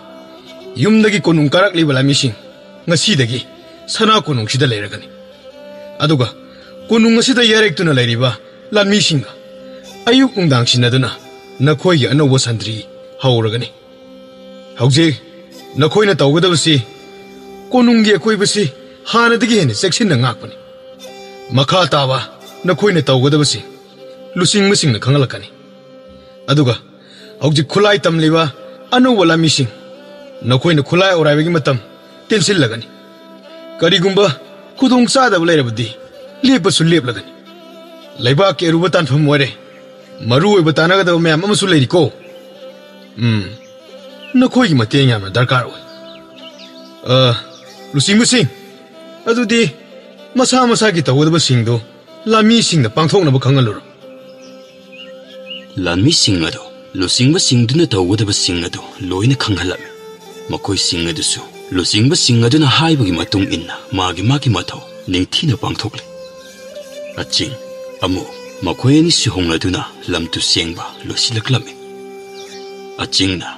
ꯌꯨꯝꯗꯒꯤ ꯀꯣꯅꯨꯡ ꯀꯥꯔꯛꯂꯤꯕ ꯂꯥꯟꯃꯤꯁꯤꯡ ꯉꯁꯤꯗꯒꯤ ꯁꯅꯥ ꯀꯣꯅꯨꯡꯁꯤꯗ ꯂꯩꯔꯒꯅꯤ꯫ ꯑꯗꯨꯒ ꯀꯣꯅꯨꯡ ꯑꯁꯤꯗ ꯌꯥꯔꯦꯛꯇꯨꯅ ꯂꯩꯔꯤꯕ ꯂꯥꯟꯃꯤꯁꯤꯡꯒ ꯑꯌꯨꯛ ꯅꯨꯡꯗꯥꯡ ꯁꯤꯟꯅꯗꯨꯅ ꯅꯈꯣꯏꯒꯤ ꯑꯅꯧꯕ ꯁꯟꯇ꯭ꯔꯤ ꯍꯧꯔꯒꯅꯤ꯫ ꯍꯧꯖꯤꯛ ꯅꯈꯣꯏꯅ ꯇꯧꯒꯗꯕꯁꯤ, ꯀꯣꯅꯨꯡꯒꯤ ꯑꯀꯣꯏꯕꯁꯤ ꯍꯥꯟꯅꯗꯒꯤ ꯍꯦꯟꯅ ꯆꯦꯛꯁꯤꯟꯅ ꯉꯥꯛꯄꯅꯤ꯫ ꯃꯈꯥ ꯇꯥꯕ ꯅꯈꯣꯏꯅ ꯇꯧꯒꯗꯕꯁꯤ ꯂꯨꯆꯤꯡꯕꯁꯤꯡꯅ ꯈꯪꯍꯜꯂꯛꯀꯅꯤ꯫ ꯑꯗꯨꯒ ꯍꯧꯖꯤꯛ ꯈꯨꯠꯂꯥꯏ ꯇꯝꯂꯤꯕ ꯑꯅꯧꯕ ꯂꯥꯟꯃꯤꯁꯤꯡ, ꯅꯈꯣꯏꯅ ꯈꯨꯠꯂꯥꯏ ꯑꯣꯔꯥꯏꯕꯒꯤ ꯃꯇꯝ ꯇꯦꯟꯁꯤꯜꯂꯒꯅꯤ꯫ ꯀꯔꯤꯒꯨꯝꯕ ꯈꯨꯗꯣꯡ ꯆꯥꯗꯕ ꯂꯩꯔꯕꯗꯤ ꯂꯦꯞꯄꯁꯨ ꯂꯦꯞꯂꯒꯅꯤ꯫ ꯂꯩꯕꯥꯛꯀꯤ ꯑꯔꯨꯕ ꯇꯥꯟꯐꯝ ꯑꯣꯏꯔꯦ꯫ ꯃꯔꯨ ꯑꯣꯏꯕ ꯇꯥꯟꯅꯒꯗꯕ ꯃꯌꯥꯝ ꯑꯃꯁꯨ ꯂꯩꯔꯤꯀꯣ꯫ ꯎꯝ, ꯅꯈꯣꯏꯒꯤ ꯃꯇꯦꯡ ꯌꯥꯝꯅ ꯗꯔꯀꯥꯔ ꯑꯣꯏ꯫ ꯑ, ꯂꯨꯆꯤꯡꯕꯁꯤꯡ, ꯑꯗꯨꯗꯤ ꯃꯁꯥ ꯃꯁꯥꯒꯤ ꯇꯧꯒꯗꯕꯁꯤꯡꯗꯨ ꯂꯥꯟꯃꯤꯁꯤꯡꯅ ꯄꯥꯡꯊꯣꯛꯅꯕ ꯈꯪꯍꯜꯂꯨꯔꯣ꯫" ꯂꯥꯟꯃꯤꯁꯤꯡ ꯑꯗꯨ ꯂꯨꯆꯤꯡꯕꯁꯤꯡꯗꯨꯅ ꯇꯧꯒꯗꯕꯁꯤꯡ ꯑꯗꯨ ꯂꯣꯏꯅ ꯈꯪꯍꯜꯂꯝꯃꯤ꯫ ꯃꯈꯣꯏꯁꯤꯡ ꯑꯗꯨꯁꯨ ꯂꯨꯆꯤꯡꯕꯁꯤꯡ ꯑꯗꯨꯅ ꯍꯥꯏꯕꯒꯤ ꯃꯇꯨꯡ ꯏꯟꯅ ꯃꯥꯒꯤ ꯃꯥꯒꯤ ꯃꯊꯧ ꯅꯤꯡꯊꯤꯅ ꯄꯥꯡꯊꯣꯛꯂꯦ꯫ ꯑꯆꯤꯡ ꯑꯃꯨ ꯃꯈꯣꯏ ꯑꯅꯤꯁꯨ ꯍꯣꯡꯂꯗꯨꯅ ꯂꯝ ꯇꯨ ꯁꯦꯡꯕ ꯂꯣꯏꯁꯤꯜꯂꯛꯂꯝꯃꯤ꯫ ꯑꯆꯤꯡꯅ,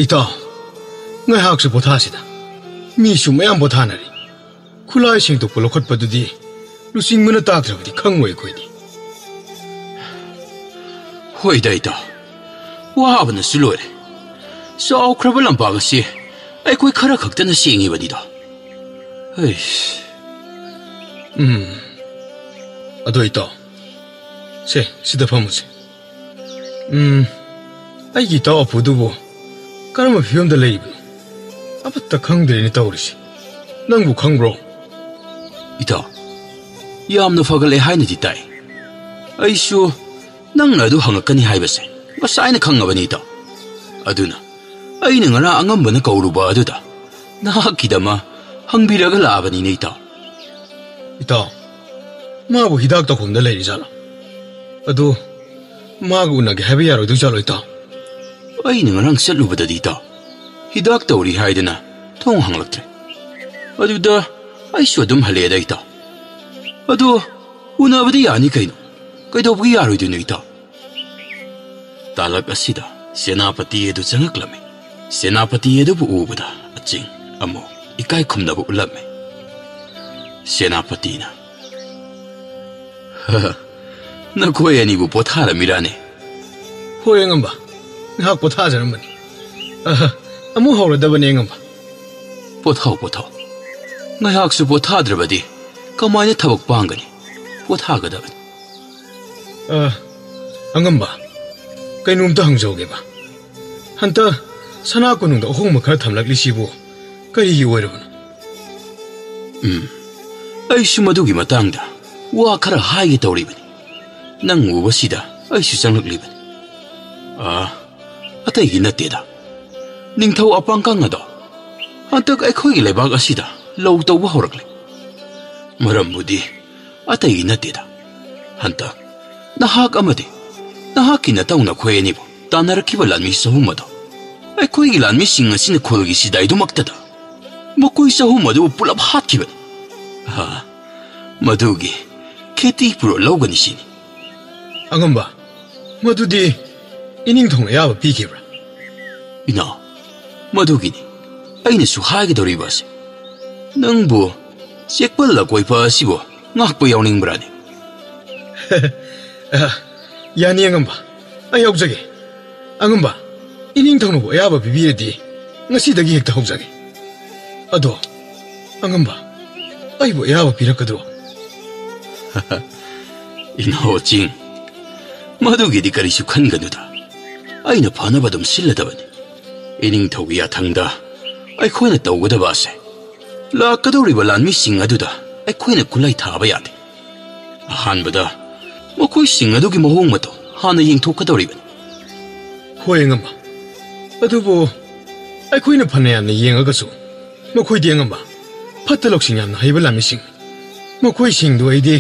"ꯏꯇꯥꯎ, ꯉꯥꯏꯍꯥꯛꯁꯨ ꯄꯣꯊꯥꯁꯤꯗ꯫ ꯃꯤꯁꯨ ꯃꯌꯥꯝ ꯄꯣꯊꯥꯅꯔꯤ꯫ ꯈꯨꯠꯂꯥꯏ ꯁꯦꯡꯗꯣꯛꯄ ꯂꯧꯈꯠꯄꯗꯨꯗꯤ ꯂꯨꯆꯤꯡꯕꯅ ꯇꯥꯛꯇ꯭ꯔꯕꯗꯤ ꯈꯪꯉꯣꯏ ꯑꯩꯈꯣꯏꯗꯤ꯫" "ꯍꯣꯏꯗ ꯏꯇꯥꯎ, ꯋꯥꯕꯅꯁꯨ ꯂꯣꯏꯔꯦ꯫ ꯆꯥꯎꯈ꯭ꯔꯕ ꯂꯝꯄꯥꯛ ꯑꯁꯤ ꯑꯩꯈꯣꯏ ꯈꯔ ꯈꯛꯇꯅ ꯁꯦꯡꯉꯤꯕꯅꯤꯗꯣ꯫ ꯍꯩꯁ꯫" "ꯎꯝ, ꯑꯗꯣ ꯏꯇꯥꯎ, ꯁꯦ, ꯁꯤꯗ ꯐꯝꯃꯨꯁꯦ꯫ ꯎꯝ, ꯑꯩꯒꯤ ꯏꯇꯥꯎ ꯑꯄꯨꯗꯨꯕꯨ ꯀꯔꯝꯕ ꯐꯤꯕꯝꯗ ꯂꯩꯔꯤꯕꯅꯣ? ꯑꯃꯠꯇ ꯈꯪꯗ꯭ꯔꯦꯅꯦ ꯇꯧꯔꯤꯁꯦ꯫ ꯅꯪꯕꯨ ꯈꯪꯕ꯭ꯔꯣ?" "ꯏꯇꯥꯎ, ꯌꯥꯝꯅ ꯐꯒꯠꯂꯦ ꯍꯥꯏꯅꯗꯤ ꯇꯥꯏ꯫ ꯑꯩꯁꯨ ꯅꯪꯅ ꯑꯗꯨ ꯍꯪꯉꯛꯀꯅꯤ ꯍꯥꯏꯕꯁꯦ ꯉꯁꯥꯏꯅ ꯈꯪꯉꯕꯅꯤ ꯏꯇꯥꯎ꯫ ꯑꯗꯨꯅ ꯑꯩꯅ ꯉꯔꯥꯡ ꯑꯉꯝꯕꯅ ꯀꯧꯔꯨꯕ ꯑꯗꯨꯗ ꯅꯍꯥꯛꯀꯤꯗꯃꯛ ꯍꯪꯕꯤꯔꯒ ꯂꯥꯛꯑꯕꯅꯤꯅꯦ ꯏꯇꯥꯎ꯫" "ꯏꯇꯥꯎ, ꯃꯥꯕꯨ ꯍꯤꯗꯥꯛ ꯇꯧꯐꯝꯗ ꯂꯩꯔꯤꯖꯥꯠꯂꯣ? ꯑꯗꯨ ꯃꯥꯒ ꯎꯅꯒꯦ ꯍꯥꯏꯕ ꯌꯥꯔꯣꯏꯗꯣꯏ ꯖꯥꯠꯂꯣ ꯏꯇꯥꯎ?" "ꯑꯩꯅ ꯉꯔꯥꯡ ꯆꯠꯂꯨꯕꯗꯗꯤ ꯏꯇꯥꯎ, ꯍꯤꯗꯥꯛ ꯇꯧꯔꯤ ꯍꯥꯏꯗꯅ ꯊꯣꯡ ꯍꯥꯡꯂꯛꯇ꯭ꯔꯦ꯫ ꯑꯗꯨꯗ ꯑꯩꯁꯨ ꯑꯗꯨꯝ ꯍꯜꯂꯛꯑꯦꯗ ꯏꯇꯥꯎ꯫ ꯑꯗꯣ ꯎꯅꯕꯗꯤ ꯌꯥꯅꯤ ꯀꯩꯅꯣ? ꯀꯩꯗꯧꯕꯒꯤ ꯌꯥꯔꯣꯏꯗꯣꯏꯅꯣ ꯏꯇꯥꯎ?" ꯇꯥꯂꯛ ꯑꯁꯤꯗ ꯁꯦꯅꯥꯄꯇꯤ ꯑꯗꯨ ꯆꯪꯉꯛꯂꯝꯃꯤ꯫ ꯁꯦꯅꯥꯄꯇꯤ ꯑꯗꯨꯕꯨ ꯎꯕꯗ ꯑꯆꯤꯡ ꯑꯃꯨꯛ ꯏꯀꯥꯏ ꯈꯨꯝꯅꯕ ꯎꯠꯂꯝꯃꯤ꯫ ꯁꯦꯅꯥꯄꯇꯤꯅ, "ꯅꯈꯣꯏ ꯑꯅꯤꯕꯨ ꯄꯣꯊꯥꯔꯝꯃꯤꯔꯥꯅꯦ?" "ꯍꯣꯏ ꯑꯉꯝꯕ, ꯉꯥꯏꯍꯥꯛ ꯄꯣꯊꯥꯖꯔꯝꯕꯅꯤ꯫ ꯑꯍ, ꯑꯃꯨꯛ ꯍꯧꯔꯗꯕꯅꯤ ꯑꯉꯝꯕ꯫" "ꯄꯣꯊꯥꯎ, ꯄꯣꯊꯥꯎ꯫ ꯉꯥꯏꯍꯥꯛꯁꯨ ꯄꯣꯊꯥꯗ꯭ꯔꯕꯗꯤ ꯀꯃꯥꯏꯅ ꯊꯕꯛ ꯄꯥꯡꯒꯅꯤ? ꯄꯣꯊꯥꯒꯗꯕꯅꯤ꯫" "ꯑ, ꯑꯉꯝꯕ, ꯀꯩꯅꯣꯝꯇ ꯍꯪꯖꯍꯧꯒꯦꯕ꯫ ꯍꯟꯇꯛ ꯁꯅꯥ ꯀꯣꯅꯨꯡꯗ ꯑꯍꯣꯡꯕ ꯈꯔ ꯊꯝꯂꯛꯂꯤꯁꯤꯕꯨ ꯀꯔꯤꯒꯤ ꯑꯣꯏꯔꯕꯅꯣ?" "ꯎꯝ, ꯑꯩꯁꯨ ꯃꯗꯨꯒꯤ ꯃꯇꯥꯡꯗ ꯋꯥ ꯈꯔ ꯍꯥꯏꯒꯦ ꯇꯧꯔꯤꯕꯅꯤ꯫ ꯅꯪ ꯎꯕꯁꯤꯗ ꯑꯩꯁꯨ ꯆꯪꯂꯛꯂꯤꯕꯅꯤ꯫ ꯑꯥ, ꯑꯇꯩꯒꯤ ꯅꯠꯇꯦꯗ꯫ ꯅꯤꯡꯊꯧ ꯑꯄꯥꯡꯀꯪ ꯑꯗꯣ ꯍꯟꯗꯛ ꯑꯩꯈꯣꯏꯒꯤ ꯂꯩꯕꯥꯛ ꯑꯁꯤꯗ ꯂꯧ ꯇꯧꯕ ꯍꯧꯔꯛꯂꯦ꯫ ꯃꯔꯝꯕꯨꯗꯤ ꯑꯇꯩꯒꯤ ꯅꯠꯇꯦꯗ꯫ ꯍꯟꯗꯛ ꯅꯍꯥꯛ ꯑꯃꯗꯤ ꯅꯍꯥꯛꯀꯤ ꯅꯇꯧ ꯅꯈꯣꯏ ꯑꯅꯤꯕꯨ ꯇꯥꯟꯅꯔꯛꯈꯤꯕ ꯂꯥꯟꯃꯤ ꯆꯍꯨꯝ ꯑꯗꯣ ꯑꯩꯈꯣꯏꯒꯤ ꯂꯥꯟꯃꯤꯁꯤꯡ ꯑꯁꯤꯅ ꯈꯨꯜꯒꯤ ꯁꯤꯗꯥꯏꯗꯨꯃꯛꯇꯗ ꯃꯈꯣꯏ ꯆꯍꯨꯝ ꯑꯗꯨꯕꯨ ꯄꯨꯂꯞ ꯍꯥꯠꯈꯤꯕꯅꯤ꯫ ꯑꯥ, ꯃꯗꯨꯒꯤ ꯈꯦꯇꯤ ꯄꯨꯔ ꯂꯧꯒꯅꯤ ꯁꯤꯅꯤ꯫ ꯑꯉꯝꯕ, ꯃꯗꯨꯗꯤ ꯏꯅꯤꯡꯊꯧꯅ ꯑꯌꯥꯕ ꯄꯤꯈꯤꯕ꯭ꯔꯥ? ꯏꯅꯥꯎ, ꯃꯗꯨꯒꯤꯅꯤ ꯑꯩꯅꯁꯨ ꯍꯥꯏꯒꯗꯧꯔꯤꯕ ꯑꯁꯤ꯫ ꯅꯪꯕꯨ ꯆꯦꯛꯄꯜ ꯑꯀꯣꯏꯕ ꯑꯁꯤꯕꯨ ꯉꯥꯛꯄ ꯌꯥꯎꯅꯤꯡꯕ꯭ꯔꯥꯅꯦ? ꯑ, ꯌꯥꯅꯤ ꯑꯉꯝꯕ, ꯑꯩ ꯌꯥꯎꯖꯒꯦ꯫ ꯑꯉꯝꯕ, ꯏꯅꯤꯡꯊꯧꯅꯕꯨ ꯑꯌꯥꯕ ꯄꯤꯕꯤꯔꯗꯤ ꯉꯁꯤꯗꯒꯤ ꯍꯦꯛꯇ ꯍꯧꯖꯒꯦ꯫ ꯑꯗꯣ ꯑꯉꯝꯕ, ꯑꯩꯕꯨ ꯑꯌꯥꯕ ꯄꯤꯔꯛꯀꯗ꯭ꯔꯣ? ꯏꯅꯥꯎ ꯆꯤꯡ, ꯃꯗꯨꯒꯤꯗꯤ ꯀꯔꯤꯁꯨ ꯈꯟꯒꯅꯨꯗ꯫ ꯑꯩꯅ ꯐꯅꯕ ꯑꯗꯨꯝ ꯁꯤꯜꯂꯗꯕꯅꯤ꯫ ꯏꯅꯤꯡꯊꯧꯒꯤ ꯌꯥꯊꯪꯗ ꯑꯩꯈꯣꯏꯅ ꯇꯧꯒꯗꯕ ꯑꯁꯦ, ꯂꯥꯛꯀꯗꯧꯔꯤꯕ ꯂꯥꯟꯃꯤꯁꯤꯡ ꯑꯗꯨꯗ ꯑꯩꯈꯣꯏꯅ ꯈꯨꯠꯂꯥꯏ ꯊꯥꯕ ꯌꯥꯗꯦ꯫ ꯑꯍꯥꯟꯕꯗ ꯃꯈꯣꯏꯁꯤꯡ ꯑꯗꯨꯒꯤ ꯃꯑꯣꯡ ꯃꯇꯧ ꯍꯥꯟꯅ ꯌꯦꯡꯊꯣꯛꯀꯗꯧꯔꯤꯕꯅꯤ꯫ ꯍꯣꯏ ꯑꯉꯝꯕ, ꯑꯗꯨꯕꯨ ꯑꯩꯈꯣꯏꯅ ꯐꯅ ꯌꯥꯝꯅ ꯌꯦꯡꯉꯒꯁꯨ ꯃꯈꯣꯏꯗꯤ ꯑꯉꯝꯕ ꯐꯠꯇ ꯂꯧꯁꯤꯡ ꯌꯥꯝꯅ ꯍꯩꯕ ꯂꯥꯟꯃꯤꯁꯤꯡ꯫ ꯃꯈꯣꯏꯁꯤꯡꯗꯨ ꯑꯩꯗꯤ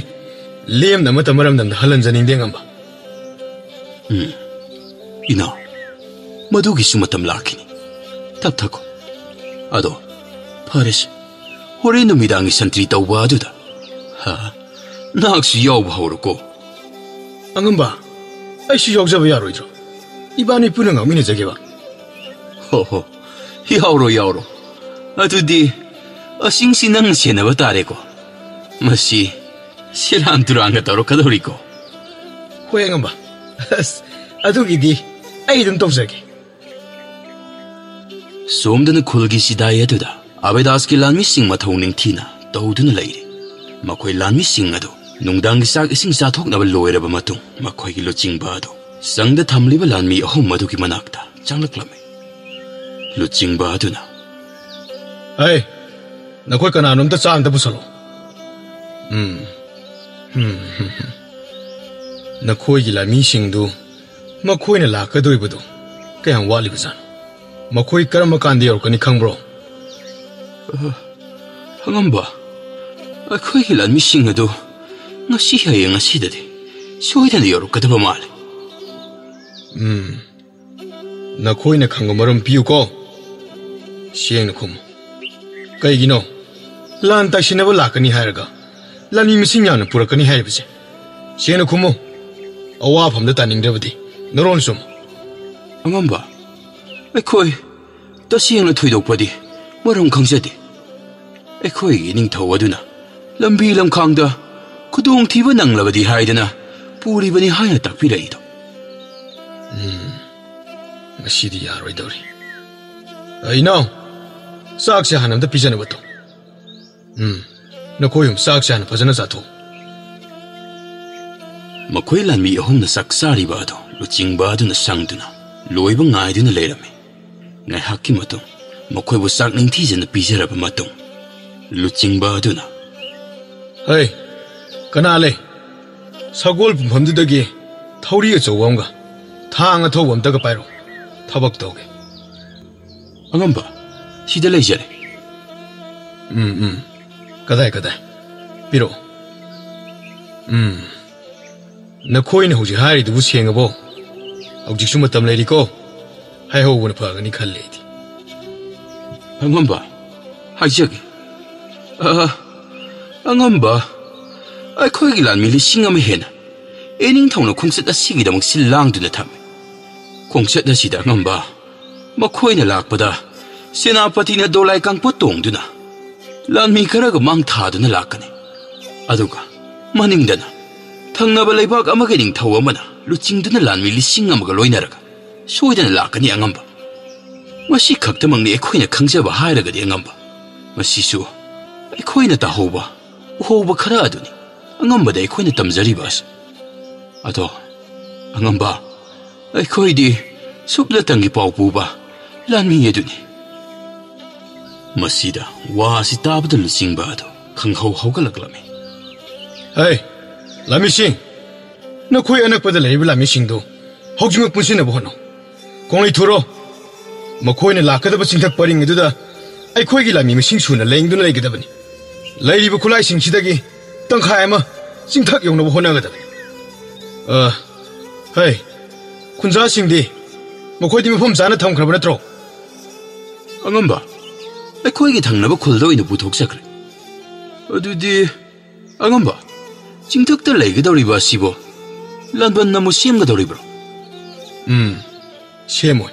ꯂꯦꯝꯅ ꯑꯃꯠꯇ ꯃꯔꯝꯗꯝꯗ ꯍꯜꯍꯟꯖꯅꯤꯡꯗꯦ ꯑꯉꯝꯕ꯫ ꯎꯝ, ꯏꯅꯥꯎ, ꯃꯗꯨꯒꯤꯁꯨ ꯃꯇꯝ ꯂꯥꯛꯈꯤꯅꯤ꯫ ꯇꯞꯊꯈꯣ꯫ ꯑꯗꯣ ꯐꯔꯦꯁꯦ, ꯍꯣꯔꯦꯟ ꯅꯨꯃꯤꯗꯥꯡꯒꯤ ꯁꯟꯇ꯭ꯔꯤ ꯇꯧꯕ ꯑꯗꯨꯗ, ꯍꯥ, ꯅꯍꯥꯛꯁꯨ ꯌꯥꯎꯕ ꯍꯧꯔꯣꯀꯣ꯫ ꯑꯉꯝꯕ, ꯑꯩꯁꯨ ꯌꯥꯎꯖꯕ ꯌꯥꯔꯣꯏꯗ꯭ꯔꯣ? ꯏꯕꯥꯅꯤ ꯄꯨꯟꯅ ꯉꯥꯡꯃꯤꯟꯅꯖꯒꯦꯕ꯫ ꯍꯣ ꯍꯣ, ꯌꯥꯎꯔꯣ ꯌꯥꯎꯔꯣ꯫ ꯑꯗꯨꯗꯤ ꯑꯁꯤꯡꯁꯤ ꯅꯪꯅ ꯁꯦꯟꯅꯕ ꯇꯥꯔꯦꯀꯣ꯫ ꯃꯁꯤ ꯁꯦꯔꯥꯟ ꯇꯨꯔꯥꯟꯒ ꯇꯧꯔꯛꯀꯗꯧꯔꯤꯀꯣ꯫ ꯍꯣꯏ ꯑꯉꯝꯕ, ꯑꯁ, ꯑꯗꯨꯒꯤꯗꯤ ꯑꯩ ꯑꯗꯨꯝ ꯇꯧꯖꯒꯦ꯫ ꯁꯣꯝꯗꯅ ꯈꯨꯜꯒꯤ ꯁꯤꯗꯥꯏ ꯑꯗꯨꯗ ꯑꯕꯦꯗꯥꯁꯀꯤ ꯂꯥꯟꯃꯤꯁꯤꯡ ꯃꯊꯧ ꯅꯤꯡꯊꯤꯅ ꯇꯧꯗꯨꯅ ꯂꯩꯔꯤ꯫ ꯃꯈꯣꯏ ꯂꯥꯟꯃꯤꯁꯤꯡ ꯑꯗꯨ ꯅꯨꯡꯗꯥꯡꯒꯤ ꯆꯥꯛ ꯏꯁꯤꯡ ꯆꯥꯊꯣꯛꯅꯕ ꯂꯣꯏꯔꯕ ꯃꯇꯨꯡ, ꯃꯈꯣꯏꯒꯤ ꯂꯨꯆꯤꯡꯕ ꯑꯗꯨ ꯆꯪꯗ ꯊꯝꯂꯤꯕ ꯂꯥꯟꯃꯤ ꯑꯍꯨꯝ ꯑꯗꯨꯒꯤ ꯃꯅꯥꯛꯇ ꯆꯪꯂꯛꯂꯝꯃꯤ꯫ ꯂꯨꯆꯤꯡꯕ ꯑꯗꯨꯅ, "ꯍꯩ, ꯅꯈꯣꯏ ꯀꯅꯥꯅꯣꯝꯇ ꯆꯥ ꯑꯝꯇ ꯄꯨꯁꯜꯂꯣ꯫ ꯎꯝ, ꯎꯝ, ꯎꯝ, ꯎꯝ꯫ ꯅꯈꯣꯏꯒꯤ ꯂꯥꯟꯃꯤꯁꯤꯡꯗꯨ ꯃꯈꯣꯏꯅ ꯂꯥꯛꯀꯗꯧꯔꯤꯕꯗꯨ ꯀꯌꯥꯝ ꯋꯥꯠꯂꯤꯕꯖꯥꯠꯅꯣ? ꯃꯈꯣꯏ ꯀꯔꯝꯕ ꯀꯥꯟꯗ ꯌꯧꯔꯛꯀꯅꯤ ꯈꯪꯕ꯭ꯔꯣ?" ꯑ, ꯑꯉꯝꯕ, ꯑꯩꯈꯣꯏꯒꯤ ꯂꯥꯟꯃꯤꯁꯤꯡ ꯑꯗꯨ ꯉꯁꯤ ꯍꯌꯦꯡ ꯑꯁꯤꯗꯗꯤ ꯁꯣꯏꯗꯅ ꯌꯧꯔꯛꯀꯗꯕ ꯃꯥꯜꯂꯤ꯫ ꯎꯝ, ꯅꯈꯣꯏꯅ ꯈꯪꯕ ꯃꯔꯝ ꯄꯤꯌꯨꯀꯣ꯫ ꯁꯦꯡꯅ ꯈꯨꯝꯃꯨ꯫ ꯀꯩꯒꯤꯅꯣ ꯂꯥꯟ ꯇꯥꯏꯁꯤꯟꯅꯕ ꯂꯥꯛꯀꯅꯤ ꯍꯥꯏꯔꯒ ꯂꯥꯟꯃꯤ ꯃꯁꯤꯡ ꯌꯥꯝꯅ ꯄꯨꯔꯛꯀꯅꯤ ꯍꯥꯏꯔꯤꯕꯁꯦ? ꯁꯦꯡꯅ ꯈꯨꯝꯃꯨ꯫ ꯑꯋꯥꯐꯝꯗ ꯇꯥꯅꯤꯡꯗ꯭ꯔꯕꯗꯤ ꯅꯔꯣꯟ ꯆꯨꯝꯃꯨ꯫ ꯑꯉꯝꯕ, ꯑꯩꯈꯣꯏ ꯇꯁꯦꯡꯅ ꯊꯣꯏꯗꯣꯛꯄꯗꯤ ꯃꯔꯝ ꯈꯪꯖꯗꯦ꯫ ꯑꯩꯈꯣꯏꯒꯤ ꯅꯤꯡꯊꯧ ꯑꯗꯨꯅ ꯂꯝꯕꯤ ꯂꯝꯈꯥꯡꯗ ꯈꯨꯗꯣꯡꯊꯤꯕ ꯅꯪꯂꯕꯗꯤ ꯍꯥꯏꯗꯅ ꯄꯨꯔꯤꯕꯅꯤ ꯍꯥꯏꯅ ꯇꯥꯛꯄꯤꯔꯛꯏꯗꯣ꯫ ꯎꯝ, ꯉꯁꯤꯗꯤ ꯌꯥꯔꯣꯏꯗꯧꯔꯤ꯫ ꯑ, ꯏꯅꯥꯎ, ꯆꯥꯛꯁꯦ ꯍꯥꯟꯅ ꯑꯝꯇ ꯄꯤꯖꯅꯕ ꯇꯧ꯫ ꯎꯝ, ꯅꯈꯣꯏ ꯑꯍꯨꯝ ꯆꯥꯛꯁꯦ ꯍꯥꯟꯅ ꯐꯖꯅ ꯆꯥꯊꯣꯛꯎ꯫ ꯃꯈꯣꯏ ꯂꯥꯟꯃꯤ ꯑꯍꯨꯝꯅ ꯆꯥꯛ ꯆꯥꯔꯤꯕ ꯑꯗꯨ ꯂꯨꯆꯤꯡꯕ ꯑꯗꯨꯅ ꯁꯪꯗꯨꯅ ꯂꯣꯏꯕ ꯉꯥꯏꯗꯨꯅ ꯂꯩꯔꯝꯃꯤ꯫ ꯉꯥꯏꯍꯥꯛꯀꯤ ꯃꯇꯨꯡ ꯃꯈꯣꯏꯕꯨ ꯆꯥꯛ ꯅꯤꯡꯊꯤꯖꯅ ꯄꯤꯖꯔꯕ ꯃꯇꯨꯡ, ꯂꯨꯆꯤꯡꯕ ꯑꯗꯨꯅ, "ꯍꯩ, ꯀꯅꯥ ꯂꯩ? ꯁꯒꯣꯜ ꯄꯨꯡꯐꯝꯗꯨꯗꯒꯤ ꯊꯧꯔꯤ ꯑꯆꯧꯕ ꯑꯃꯒ ꯊꯥꯡ ꯑꯊꯧꯕ ꯑꯝꯇꯒ ꯄꯥꯏꯔꯛꯎ꯫ ꯊꯕꯛ ꯇꯧꯒꯦ꯫" "ꯑꯉꯝꯕ, ꯁꯤꯗ ꯂꯩꯖꯔꯦ꯫" "ꯎꯝ, ꯎꯝ꯫ ꯀꯗꯥꯏ, ꯀꯗꯥꯏ? ꯄꯤꯔꯛꯑꯣ꯫" "ꯎꯝ꯫ ꯅꯈꯣꯏꯅ ꯍꯧꯖꯤꯛ ꯍꯥꯏꯔꯤꯗꯨꯕꯨ ꯁꯦꯡꯉꯕꯣ? ꯍꯧꯖꯤꯛꯁꯨ ꯃꯇꯝ ꯂꯩꯔꯤꯀꯣ꯫ ꯍꯥꯏꯍꯧꯕꯅ ꯐꯒꯅꯤ ꯈꯜꯂꯦ ꯑꯩꯗꯤ꯫" "ꯑꯉꯝꯕ, ꯍꯥꯏꯖꯒꯦ꯫ ꯑ, ꯑꯉꯝꯕ, ꯑꯩꯈꯣꯏꯒꯤ ꯂꯥꯟꯃꯤ ꯂꯤꯁꯤꯡ ꯑꯃ ꯍꯦꯟꯅ ꯏꯅꯤꯡꯊꯧꯅ ꯈꯣꯡꯆꯠ ꯑꯁꯤꯒꯤꯗꯃꯛ ꯁꯤꯜ ꯂꯥꯡꯗꯨꯅ ꯊꯝꯃꯤ꯫ ꯈꯣꯡꯆꯠ ꯑꯁꯤꯗ ꯑꯉꯝꯕ, ꯃꯈꯣꯏꯅ ꯂꯥꯛꯄꯗ ꯁꯦꯅꯥꯄꯇꯤꯅ ꯗꯣꯂꯥꯏ ꯀꯥꯡꯄꯣꯠ ꯇꯣꯡꯗꯨꯅ ꯂꯥꯟꯃꯤ ꯈꯔꯒ ꯃꯥꯡ ꯊꯥꯗꯨꯅ ꯂꯥꯛꯀꯅꯤ꯫ ꯑꯗꯨꯒ ꯃꯅꯤꯡꯗꯅ ꯊꯪꯅꯕ ꯂꯩꯕꯥꯛ ꯑꯃꯒꯤ ꯅꯤꯡꯊꯧ ꯑꯃꯅ ꯂꯨꯆꯤꯡꯗꯨꯅ ꯂꯥꯟꯃꯤ ꯂꯤꯁꯤꯡ ꯑꯃꯒ ꯂꯣꯏꯅꯔꯒ ꯁꯣꯏꯗꯅ ꯂꯥꯛꯀꯅꯤ ꯑꯉꯝꯕ꯫ ꯃꯁꯤ ꯈꯛꯇꯃꯛꯅꯤ ꯑꯩꯈꯣꯏꯅ ꯈꯪꯖꯕ ꯍꯥꯏꯔꯒꯗꯤ ꯑꯉꯝꯕ꯫ ꯃꯁꯤꯁꯨ ꯑꯩꯈꯣꯏꯅ ꯇꯥꯍꯧꯕ, ꯎꯍꯧꯕ ꯈꯔ ꯑꯗꯨꯅꯤ ꯑꯉꯝꯕꯗ ꯑꯩꯈꯣꯏꯅ ꯇꯝꯖꯔꯤꯕ ꯑꯁꯤ꯫ ꯑꯗꯣ ꯑꯉꯝꯕ, ꯑꯩꯈꯣꯏꯗꯤ ꯁꯨꯞꯅꯇꯪꯒꯤ ꯄꯥꯎ ꯄꯨꯕ ꯂꯥꯟꯃꯤ ꯑꯗꯨꯅꯤ꯫" ꯃꯁꯤꯗ ꯋꯥ ꯑꯁꯤ ꯇꯥꯕꯗ ꯂꯨꯆꯤꯡꯕ ꯑꯗꯨ ꯈꯪꯍꯧ ꯍꯧꯒꯠꯂꯛꯂꯝꯃꯤ꯫ "ꯍꯩ, ꯂꯥꯟꯃꯤꯁꯤꯡ, ꯅꯈꯣꯏ ꯑꯅꯛꯄꯗ ꯂꯩꯔꯤꯕ ꯂꯥꯟꯃꯤꯁꯤꯡꯗꯨ ꯍꯧꯖꯤꯛꯃꯛ ꯄꯨꯟꯁꯤꯟꯅꯕ ꯍꯣꯠꯅꯧ꯫ ꯈꯣꯡꯂꯩ ꯊꯨꯔꯣ꯫ ꯃꯈꯣꯏꯅ ꯂꯥꯛꯀꯗꯕ ꯆꯤꯡꯊꯛ ꯄꯔꯤꯡ ꯑꯗꯨꯗ ꯑꯩꯈꯣꯏꯒꯤ ꯂꯥꯟꯃꯤ ꯃꯁꯤꯡ ꯁꯨꯅ ꯂꯦꯡꯗꯨꯅ ꯂꯩꯒꯗꯕꯅꯤ꯫ ꯂꯩꯔꯤꯕ ꯈꯨꯠꯂꯥꯏꯁꯤꯡꯁꯤꯗꯒꯤ ꯇꯪꯈꯥꯏ ꯑꯃ ꯆꯤꯡꯊꯛ ꯌꯧꯅꯕ ꯍꯣꯠꯅꯒꯗꯕꯅꯤ꯫ ꯑ, ꯍꯩ, ꯈꯨꯟꯖꯥꯁꯤꯡꯗꯤ ꯃꯈꯣꯏꯗꯤ ꯃꯐꯝ ꯆꯥꯅ ꯊꯝꯈ꯭ꯔꯕ ꯅꯠꯇ꯭ꯔꯣ? ꯑꯉꯝꯕ, ꯑꯩꯈꯣꯏꯒꯤ ꯊꯪꯅꯕ ꯈꯨꯜꯗ ꯑꯣꯏꯅ ꯄꯨꯊꯣꯛꯆꯈ꯭ꯔꯦ꯫ ꯑꯗꯨꯗꯤ, ꯑꯉꯝꯕ, ꯆꯤꯡꯊꯛꯇ ꯂꯩꯒꯗꯧꯔꯤꯕ ꯑꯁꯤꯕꯨ ꯂꯥꯟꯕꯟ ꯑꯃꯨꯛ ꯁꯦꯝꯒꯗꯧꯔꯤꯕ꯭ꯔꯣ? ꯎꯝ, ꯁꯦꯝꯃꯣꯏ꯫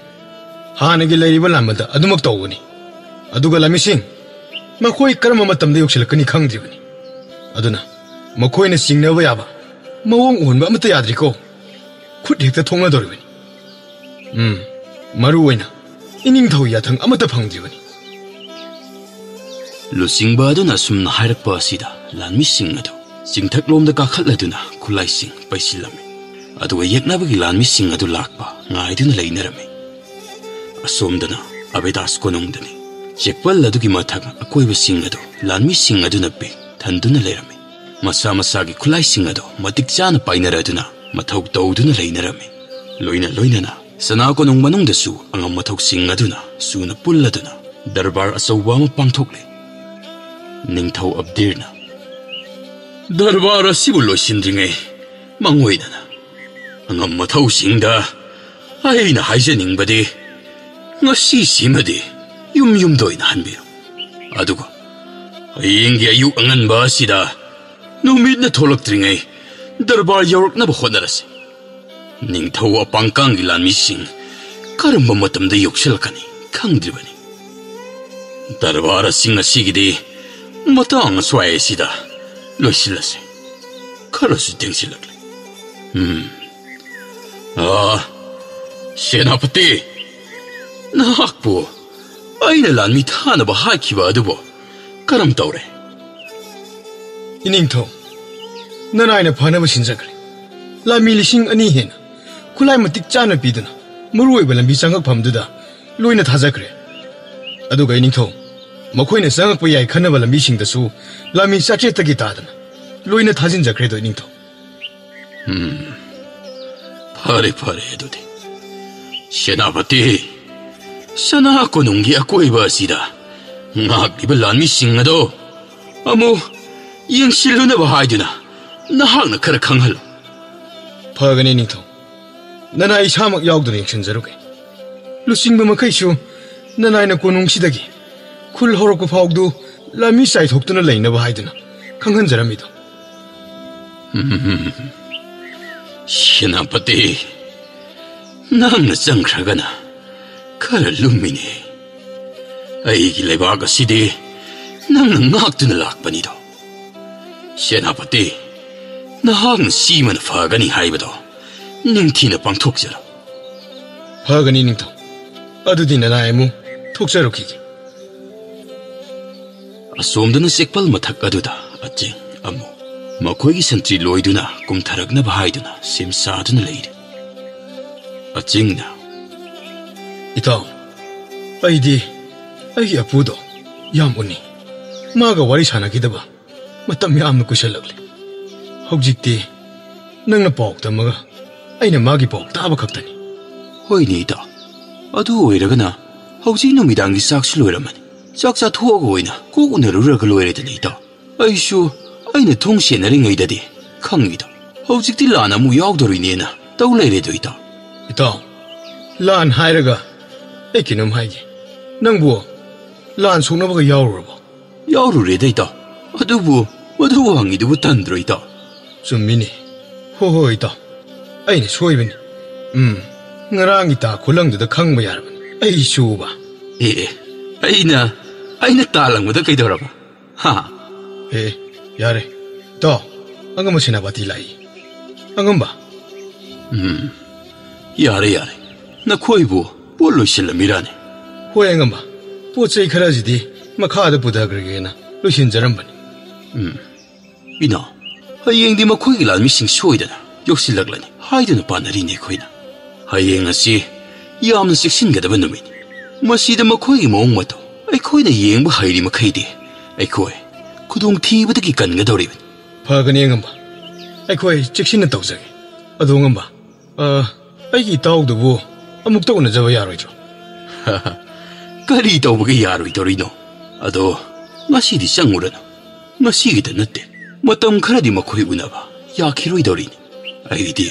ꯍꯥꯟꯅꯒꯤ ꯂꯩꯔꯤꯕ ꯂꯥꯟꯕꯟꯗ ꯑꯗꯨꯃꯛ ꯇꯧꯒꯅꯤ꯫ ꯑꯗꯨꯒ ꯂꯥꯟꯃꯤꯁꯤꯡ, ꯃꯈꯣꯏ ꯀꯔꯝꯕ ꯃꯇꯝꯗ ꯌꯧꯁꯤꯜꯂꯛꯀꯅꯤ ꯈꯪꯗ꯭ꯔꯤꯕꯅꯤ꯫ ꯑꯗꯨꯅ ꯃꯈꯣꯏꯅ ꯆꯤꯡꯅꯕ ꯌꯥꯕ ꯃꯑꯣꯡ ꯎꯍꯟꯕ ꯑꯃꯠꯇ ꯌꯥꯗ꯭ꯔꯤꯀꯣ꯫ ꯈꯨꯠ ꯍꯦꯛꯇ ꯊꯣꯛꯅꯗꯧꯔꯤꯕꯅꯤ꯫ ꯎꯝ, ꯃꯔꯨ ꯑꯣꯏꯅ ꯏꯅꯤꯡꯊꯧ ꯌꯥꯊꯪ ꯑꯃꯠꯇ ꯐꯪꯗ꯭ꯔꯤꯕꯅꯤ꯫ ꯂꯨꯆꯤꯡꯕ ꯑꯗꯨꯅ ꯑꯁꯨꯝꯅ ꯍꯥꯏꯔꯛꯄ ꯑꯁꯤꯗ ꯂꯥꯟꯃꯤꯁꯤꯡ ꯑꯗꯨ ꯆꯤꯡꯊꯛꯂꯣꯝꯗ ꯀꯥꯈꯠꯂꯗꯨꯅ ꯈꯨꯠꯂꯥꯏꯁꯤꯡ ꯄꯩꯁꯤꯜꯂꯝꯃꯤ꯫ ꯑꯗꯨꯒ ꯌꯦꯛꯅꯕꯒꯤ ꯂꯥꯟꯃꯤꯁꯤꯡ ꯑꯗꯨ ꯂꯥꯛꯄ ꯉꯥꯏꯗꯨꯅ ꯂꯩꯅꯔꯝꯃꯤ꯫ ꯑꯁꯣꯝꯗꯅ ꯑꯕꯦꯗꯥꯁ ꯀꯣꯅꯨꯡꯗꯅꯤ꯫ ꯆꯦꯛꯄꯜ ꯑꯗꯨꯒꯤ ꯃꯊꯛ ꯑꯀꯣꯏꯕꯁꯤꯡ ꯑꯗꯨ ꯂꯥꯟꯃꯤꯁꯤꯡ ꯑꯗꯨꯅ ꯄꯤꯛ ꯊꯟꯗꯨꯅ ꯂꯩꯔꯝꯃꯤ꯫ ꯃꯁꯥ ꯃꯁꯥꯒꯤ ꯈꯨꯠꯂꯥꯏꯁꯤꯡ ꯑꯗꯨ ꯃꯇꯤꯛ ꯆꯥꯅ ꯄꯥꯏꯅꯔꯗꯨꯅ ꯃꯊꯧ ꯇꯧꯗꯨꯅ ꯂꯩꯅꯔꯝꯃꯤ꯫ ꯂꯣꯏꯅ ꯂꯣꯏꯅꯅ ꯁꯅꯥ ꯀꯣꯅꯨꯡ ꯃꯅꯨꯡꯗꯁꯨ ꯑꯉꯝ ꯃꯊꯧꯁꯤꯡ ꯑꯗꯨꯅ ꯁꯨꯅ ꯄꯨꯜꯂꯗꯨꯅ ꯗꯔꯕꯥꯔ ꯑꯆꯧꯕ ꯑꯃ ꯄꯥꯡꯊꯣꯛꯂꯦ꯫ ꯅꯤꯡꯊꯧ ꯑꯕꯗꯤꯔꯅ ꯗꯔꯕꯥꯔ ꯑꯁꯤꯕꯨ ꯂꯣꯏꯁꯤꯟꯗ꯭ꯔꯤꯉꯩ ꯃꯥꯡꯑꯣꯏꯅꯅ ꯑꯉꯝ ꯃꯊꯧꯁꯤꯡꯗ ꯑꯩꯅ ꯍꯥꯏꯖꯅꯤꯡꯕꯗꯤ, ꯉꯁꯤꯁꯤꯃꯗꯤ ꯌꯨꯝ ꯌꯨꯝꯗ ꯑꯣꯏꯅ ꯍꯟꯕꯤꯔꯨ꯫ ꯑꯗꯨꯒ ꯍꯌꯦꯡꯒꯤ ꯑꯌꯨꯛ ꯑꯉꯟꯕ ꯑꯁꯤꯗ ꯅꯨꯃꯤꯠꯅ ꯊꯣꯛꯂꯛꯇ꯭ꯔꯤꯉꯩ ꯗꯔꯕꯥꯔ ꯌꯧꯔꯛꯅꯕ ꯍꯣꯠꯅꯔꯁꯤ꯫ ꯅꯤꯡꯊꯧ ꯑꯄꯥꯡꯀꯥꯡꯒꯤ ꯂꯥꯟꯃꯤꯁꯤꯡ ꯀꯔꯝꯕ ꯃꯇꯝꯗ ꯌꯧꯁꯤꯜꯂꯛꯀꯅꯤ ꯈꯪꯗ꯭ꯔꯤꯕꯅꯤ꯫ ꯗꯔꯕꯥꯔ ꯑꯁꯤ ꯉꯁꯤꯒꯤꯗꯤ ꯃꯇꯥꯡ ꯑꯁ꯭ꯋꯥꯏ ꯑꯁꯤꯗ ꯂꯣꯏꯁꯤꯜꯂꯁꯤ꯫ ꯈꯔꯁꯨ ꯊꯦꯡꯁꯤꯜꯂꯛꯂꯦ꯫ ꯎꯝ꯫ ꯑꯥ, ꯁꯦꯅꯥꯄꯇꯤ, ꯅꯍꯥꯛꯄꯨ ꯑꯩꯅ ꯂꯥꯟꯃꯤ ꯊꯥꯅꯕ ꯍꯥꯏꯈꯤꯕ ꯑꯗꯨꯕꯨ ꯀꯔꯝ ꯇꯧꯔꯦ? ꯏꯅꯤꯡꯊꯧ, ꯅꯅꯥꯏꯅ ꯐꯅꯕ ꯁꯤꯟꯖꯈ꯭ꯔꯦ꯫ ꯂꯥꯟꯃꯤ ꯂꯤꯁꯤꯡ ꯑꯅꯤ ꯍꯦꯟꯅ ꯈꯨꯠꯂꯥꯏ ꯃꯇꯤꯛ ꯆꯥꯅ ꯄꯤꯗꯨꯅ ꯃꯔꯨꯑꯣꯏꯕ ꯂꯝꯕꯤ ꯆꯪꯉꯛꯐꯝꯗꯨꯗ ꯂꯣꯏꯅ ꯊꯥꯖꯈ꯭ꯔꯦ꯫ ꯑꯗꯨꯒ ꯏꯅꯤꯡꯊꯧ, ꯃꯈꯣꯏꯅ ꯆꯪꯉꯛꯄ ꯌꯥꯏ ꯈꯟꯅꯕ ꯂꯝꯕꯤꯁꯤꯡꯗꯁꯨ ꯂꯥꯟꯃꯤ ꯆꯥꯇ꯭ꯔꯦꯠꯇꯒꯤ ꯇꯥꯗꯅ ꯂꯣꯏꯅ ꯊꯥꯖꯤꯟꯖꯈ꯭ꯔꯦꯗꯣ ꯏꯅꯤꯡꯊꯧ꯫ ꯎꯝ, ꯐꯔꯦ, ꯐꯔꯦ ꯑꯗꯨꯗꯤ꯫ ꯁꯦꯅꯥꯄꯇꯤ, ꯁꯅꯥ ꯀꯣꯅꯨꯡꯒꯤ ꯑꯀꯣꯏꯕ ꯑꯁꯤꯗ ꯉꯥꯛꯂꯤꯕ ꯂꯥꯟꯃꯤꯁꯤꯡ ꯑꯗꯣ ꯑꯃꯨꯛ ꯌꯦꯡꯁꯤꯜꯂꯨꯅꯕ ꯍꯥꯏꯗꯨꯅ ꯅꯍꯥꯛꯅ ꯈꯔ ꯈꯪꯍꯜꯂꯨ꯫ ꯐꯒꯅꯤ ꯅꯤꯡꯊꯧ, ꯅꯅꯥꯏ ꯏꯁꯥꯃꯛ ꯌꯥꯎꯗꯨꯅ ꯌꯦꯡꯁꯤꯟꯖꯔꯨꯒꯦ꯫ ꯂꯨꯆꯤꯡꯕ ꯃꯈꯩꯁꯨ ꯅꯅꯥꯏꯅ ꯀꯣꯅꯨꯡꯁꯤꯗꯒꯤ ꯈꯨꯜ ꯍꯧꯔꯛꯄ ꯐꯥꯎꯗꯨ ꯂꯥꯟꯃꯤ ꯆꯥꯏꯊꯣꯛꯇꯨꯅ ꯂꯩꯅꯕ ꯍꯥꯏꯗꯨꯅ ꯈꯪꯍꯟꯖꯔꯝꯃꯤꯗꯣ꯫ ꯁꯦꯅꯥꯄꯇꯤ, ꯅꯪꯅ ꯆꯪꯈ꯭ꯔꯒꯅ ꯈꯔ ꯂꯨꯝꯃꯤꯅꯦ꯫ ꯑꯩꯒꯤ ꯂꯩꯕꯥꯛ ꯑꯁꯤꯗꯤ ꯅꯪꯅ ꯉꯥꯛꯇꯨꯅ ꯂꯥꯛꯄꯅꯤꯗꯣ꯫ ꯁꯦꯅꯥꯄꯇꯤ, ꯅꯍꯥꯛꯅ ꯁꯤꯃꯅ ꯐꯒꯅꯤ ꯍꯥꯏꯕꯗꯣ ꯅꯤꯡꯊꯤꯅ ꯄꯥꯡꯊꯣꯛꯆꯔꯣ꯫ ꯐꯒꯅꯤ ꯅꯤꯡꯊꯧ꯫ ꯑꯗꯨꯗꯤ ꯅꯅꯥꯏ ꯑꯃꯨꯛ ꯊꯣꯛꯆꯔꯨꯈꯤꯒꯦ꯫ ꯑꯁꯣꯝꯗꯅ ꯆꯦꯛꯄꯜ ꯃꯊꯛ ꯑꯗꯨꯗ ꯑꯆꯦꯡ ꯑꯃꯨꯛ ꯃꯈꯣꯏꯒꯤ ꯁꯟꯇ꯭ꯔꯤ ꯂꯣꯏꯗꯨꯅ ꯀꯨꯝꯊꯔꯛꯅꯕ ꯍꯥꯏꯗꯨꯅ ꯁꯦꯝ ꯁꯥꯗꯨꯅ ꯂꯩꯔꯤ꯫ ꯑꯆꯦꯡꯅ, "ꯏꯇꯥꯎ, ꯑꯩꯗꯤ ꯑꯩꯒꯤ ꯑꯄꯨꯗꯣ ꯌꯥꯝ ꯎꯅꯤꯡ꯫ ꯃꯥꯒ ꯋꯥꯔꯤ ꯁꯥꯟꯅꯈꯤꯗꯕ ꯃꯇꯝ ꯌꯥꯝꯅ ꯀꯨꯏꯁꯜꯂꯛꯂꯦ꯫ ꯍꯧꯖꯤꯛꯇꯤ ꯅꯪꯅ ꯄꯥꯎ ꯇꯝꯃꯒ ꯑꯩꯅ ꯃꯥꯒꯤ ꯄꯥꯎ ꯇꯥꯕ ꯈꯛꯇꯅꯤ꯫" "ꯍꯣꯏꯅꯦ ꯏꯇꯥꯎ, ꯑꯗꯨ ꯑꯣꯏꯔꯒꯅ ꯍꯧꯖꯤꯛ ꯅꯨꯃꯤꯗꯥꯡꯒꯤ ꯆꯥꯛꯁꯨ ꯂꯣꯏꯔꯝꯃꯅꯤ꯫ ꯆꯥꯛ ꯆꯥꯊꯣꯛꯑꯒ ꯑꯣꯏꯅ ꯀꯣꯛ ꯎꯅꯔꯨꯔꯒ ꯂꯣꯏꯔꯦꯗꯅ ꯏꯇꯥꯎ꯫ ꯑꯩꯁꯨ ꯑꯩꯅ ꯊꯣꯡ ꯁꯦꯟꯅꯔꯤꯉꯩꯗꯗꯤ ꯈꯪꯉꯤꯗꯣ, ꯍꯧꯖꯤꯛꯇꯤ ꯂꯥꯟ ꯑꯃꯨꯛ ꯌꯥꯎꯗꯣꯔꯤꯅꯦꯅ ꯇꯧ ꯂꯩꯔꯦꯗꯣ ꯏꯇꯥꯎ꯫" "ꯏꯇꯥꯎ, ꯂꯥꯟ ꯍꯥꯏꯔꯒ ꯑꯩ ꯀꯩꯅꯣꯝ ꯍꯥꯏꯒꯦ꯫ ꯅꯪꯕꯨ ꯂꯥꯟ ꯁꯣꯛꯅꯕꯒ ꯌꯥꯎꯔꯨꯔꯕꯣ?" "ꯌꯥꯎꯔꯨꯔꯦꯗ ꯏꯇꯥꯎ꯫ ꯑꯗꯨꯕꯨ ꯃꯗꯨꯕꯨ ꯍꯪꯉꯤꯗꯨꯕꯨ ꯇꯟꯗ꯭ꯔꯣ ꯏꯇꯥꯎ?" "ꯆꯨꯝꯃꯤꯅꯦ꯫ ꯍꯣ ꯍꯣ ꯏꯇꯥꯎ, ꯑꯩꯅ ꯁꯣꯏꯕꯅꯤ꯫ ꯎꯝ, ꯉꯔꯥꯡꯒꯤ ꯇꯥ ꯈꯨꯂꯪꯗꯨꯗ ꯈꯪꯕ ꯌꯥꯔꯕꯅꯤ ꯑꯩ ꯁꯨꯕ꯫" "ꯑꯦ ꯑꯦ, ꯑꯩꯅ ꯑꯩꯅ ꯇꯥ ꯂꯪꯕꯗ ꯀꯩꯗꯧꯔꯕ? ꯍꯥ?" "ꯑꯦ, ꯌꯥꯔꯦ꯫ ꯏꯇꯥꯎ, ꯑꯉꯝꯕ ꯁꯦꯅꯥꯄꯇꯤ ꯂꯥꯛꯏ꯫ ꯑꯉꯝꯕ꯫" "ꯎꯝ, ꯌꯥꯔꯦ ꯌꯥꯔꯦ꯫ ꯅꯈꯣꯏꯕꯨ ꯄꯣꯠ ꯂꯣꯏꯁꯤꯜꯂꯝꯃꯤꯔꯥꯅꯦ?" "ꯍꯣꯏ ꯑꯉꯝꯕ, ꯄꯣꯠ ꯆꯩ ꯈꯔꯁꯤꯗꯤ ꯃꯈꯥꯗ ꯄꯨꯊꯈ꯭ꯔꯒꯦꯅ ꯂꯣꯏꯁꯤꯟꯖꯔꯝꯕꯅꯤ꯫" "ꯎꯝ, ꯏꯅꯥꯎ, ꯍꯌꯦꯡꯗꯤ ꯃꯈꯣꯏꯒꯤ ꯂꯥꯟꯃꯤꯁꯤꯡ ꯁꯣꯏꯗꯅ ꯌꯧꯁꯤꯜꯂꯛꯂꯅꯤ ꯍꯥꯏꯗꯨꯅ ꯄꯥꯅꯔꯤꯅꯦ ꯑꯩꯈꯣꯏꯅ꯫ ꯍꯌꯦꯡ ꯑꯁꯤ ꯌꯥꯝꯅ ꯆꯦꯛꯁꯤꯟꯒꯗꯕ ꯅꯨꯃꯤꯠꯅꯤ꯫ ꯃꯁꯤꯗ ꯃꯈꯣꯏꯒꯤ ꯃꯑꯣꯡ ꯃꯇꯧ ꯑꯩꯈꯣꯏꯅ ꯌꯦꯡꯕ ꯍꯩꯔꯤ ꯃꯈꯩꯗꯤ ꯑꯩꯈꯣꯏ ꯈꯨꯗꯣꯡꯊꯤꯕꯗꯒꯤ ꯀꯟꯒꯗꯧꯔꯤꯕꯅꯤ꯫" "ꯐꯒꯅꯤ ꯑꯉꯝꯕ, ꯑꯩꯈꯣꯏ ꯆꯦꯛꯁꯤꯟꯅ ꯇꯧꯖꯒꯦ꯫ ꯑꯗꯣ ꯑꯉꯝꯕ, ꯑ, ꯑꯩꯒꯤ ꯏꯇꯥꯎꯗꯨꯕꯨ ꯑꯃꯨꯛꯇ ꯎꯅꯖꯕ ꯌꯥꯔꯣꯏꯗ꯭ꯔꯣ?" "ꯀꯔꯤ ꯇꯧꯕꯒꯤ ꯌꯥꯔꯣꯏꯗꯧꯔꯤꯅꯣ? ꯑꯗꯣ ꯉꯁꯤꯗꯤ ꯆꯪꯉꯨꯔꯅꯨ꯫ ꯉꯁꯤꯒꯤꯗ ꯅꯠꯇꯦ, ꯃꯇꯝ ꯈꯔꯗꯤ ꯃꯈꯣꯏ ꯎꯅꯕ ꯌꯥꯈꯤꯔꯣꯏꯗꯧꯔꯤꯅꯤ꯫ ꯑꯩꯗꯤ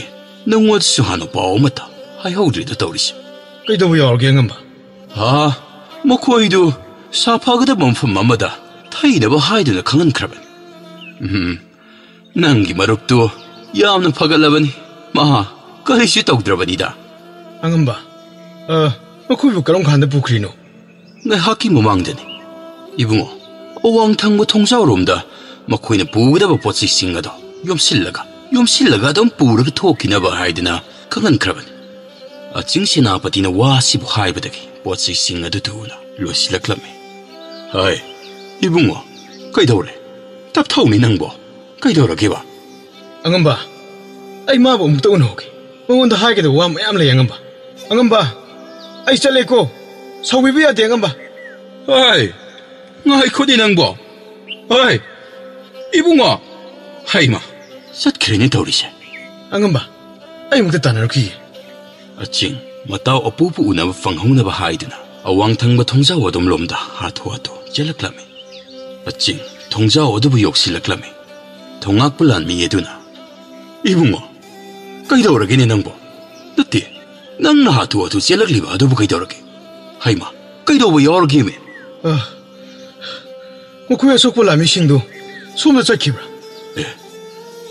ꯅꯉꯣꯟꯗꯁꯨ ꯍꯥꯟꯅ ꯄꯥꯎ ꯑꯃꯠꯇ ꯍꯥꯏꯍꯧꯗ꯭ꯔꯤꯗ ꯇꯧꯔꯤꯁꯦ꯫" ꯀꯩꯗꯧꯕ ꯌꯥꯎꯔꯒꯦ, ꯑꯉꯝꯕ? ꯍꯥ? ꯃꯈꯣꯏꯗꯨ ꯁꯥꯐꯒꯗꯕ ꯃꯐꯝ ꯑꯃꯗ ꯊꯩꯅꯕ ꯍꯥꯏꯗꯨꯅ ꯈꯪꯍꯟꯈ꯭ꯔꯕꯅꯤ꯫ ꯎꯝ, ꯅꯪꯒꯤ ꯃꯔꯨꯞꯇꯨ ꯌꯥꯝꯅ ꯐꯒꯠꯂꯕꯅꯤ꯫ ꯃꯍꯥꯛ ꯀꯔꯤꯁꯨ ꯇꯧꯗ꯭ꯔꯕꯅꯤꯗ꯫ ꯑꯉꯝꯕ, ꯑ, ꯃꯈꯣꯏꯕꯨ ꯀꯔꯝ ꯀꯥꯟꯗ ꯄꯨꯈ꯭ꯔꯤꯅꯣ? ꯉꯥꯏꯍꯥꯛꯀꯤ ꯃꯃꯥꯡꯗꯅꯤ꯫ ꯏꯕꯨꯡꯉꯣ, ꯑꯋꯥꯡ ꯊꯪꯕ ꯊꯣꯡꯖꯥꯎꯔꯣꯝꯗ ꯃꯈꯣꯏꯅ ꯄꯨꯒꯗꯕ ꯄꯣꯠ ꯆꯩꯁꯤꯡ ꯑꯗꯣ ꯌꯣꯝꯁꯤꯜꯂꯒ, ꯌꯣꯝꯁꯤꯜꯂꯒ ꯑꯗꯨꯝ ꯄꯨꯔꯒ ꯊꯣꯛꯈꯤꯅꯕ ꯍꯥꯏꯗꯨꯅ ꯈꯪꯍꯟꯈ꯭ꯔꯕꯅꯤ꯫ ꯑꯆꯤꯡ ꯁꯦꯅꯥꯄꯇꯤꯅ ꯋꯥꯁꯤꯕꯨ ꯍꯥꯏꯕꯗꯒꯤ ꯄꯣꯠ ꯆꯩꯁꯤꯡ ꯑꯗꯨ ꯊꯨꯅ ꯂꯣꯏꯁꯤꯜꯂꯛꯂꯝꯃꯤ꯫ ꯍꯥꯏ, ꯏꯕꯨꯡꯉꯣ, ꯀꯩꯗꯧꯔꯦ? ꯇꯞꯊꯧꯅꯦ ꯅꯪꯕꯣ꯫ ꯀꯩꯗꯧꯔꯒꯦꯕ? ꯑꯉꯝꯕ, ꯑꯩ ꯃꯥꯕꯨ ꯑꯃꯨꯛꯇ ꯎꯅꯍꯧꯒꯦ꯫ ꯃꯉꯣꯟꯗ ꯍꯥꯏꯒꯗꯕ ꯋꯥ ꯃꯌꯥꯝ ꯂꯩ, ꯑꯉꯝꯕ꯫ ꯑꯉꯝꯕ, ꯑꯩ ꯆꯠꯂꯦꯀꯣ꯫ ꯁꯥꯎꯕꯤꯕ ꯌꯥꯗꯦ, ꯑꯉꯝꯕ꯫ ꯍꯥꯏ, ꯉꯥꯏꯈꯣꯅꯦ ꯅꯪꯕꯣ꯫ ꯍꯥꯏ, ꯏꯕꯨꯡꯉꯣ꯫ ꯍꯩꯃ, ꯆꯠꯈ꯭ꯔꯦꯅꯦ ꯇꯧꯔꯤꯁꯦ꯫ ꯑꯉꯝꯕ, ꯑꯩ ꯑꯃꯨꯛꯇ ꯇꯥꯟꯅꯔꯨꯈꯤꯒꯦ꯫ ꯑꯆꯤꯡ, ꯃꯇꯥꯎ ꯑꯄꯨꯕꯨ ꯎꯅꯕ ꯐꯪꯍꯧꯅꯕ ꯍꯥꯏꯗꯨꯅ ꯑꯋꯥꯡ ꯊꯪꯕ ꯊꯣꯡꯖꯥꯎ ꯑꯗꯨꯝ ꯂꯣꯝꯗ ꯍꯥꯊꯨ ꯍꯥꯊꯨ ꯆꯦꯜꯂꯛꯂꯝꯃꯤ꯫ ꯑꯆꯤꯡ, ꯊꯣꯡꯖꯥꯎ ꯑꯗꯨꯕꯨ ꯌꯧꯁꯤꯜꯂꯛꯂꯝꯃꯤ꯫ ꯊꯣꯡꯉꯥꯛꯄ ꯂꯥꯟꯃꯤ ꯑꯗꯨꯅ, "ꯏꯕꯨꯡꯉꯣ, ꯀꯩꯗꯧꯔꯒꯦꯅꯦ ꯅꯪꯕꯣ? ꯅꯠꯇꯦ, ꯅꯪꯅ ꯍꯥꯊꯨ ꯍꯥꯊꯨ ꯆꯦꯜꯂꯛꯂꯤꯕ ꯑꯗꯨꯕꯨ ꯀꯩꯗꯧꯔꯒꯦ? ꯍꯩꯃ, ꯀꯩꯗꯧꯕ ꯌꯥꯎꯔꯒꯦꯃꯦ?" ꯑ, ꯃꯈꯣꯏ ꯑꯁꯣꯛꯄ ꯂꯥꯟꯃꯤꯁꯤꯡꯗꯨ ꯁꯣꯝꯗ ꯆꯠꯈꯤꯕ꯭ꯔꯥ? ꯑꯦ,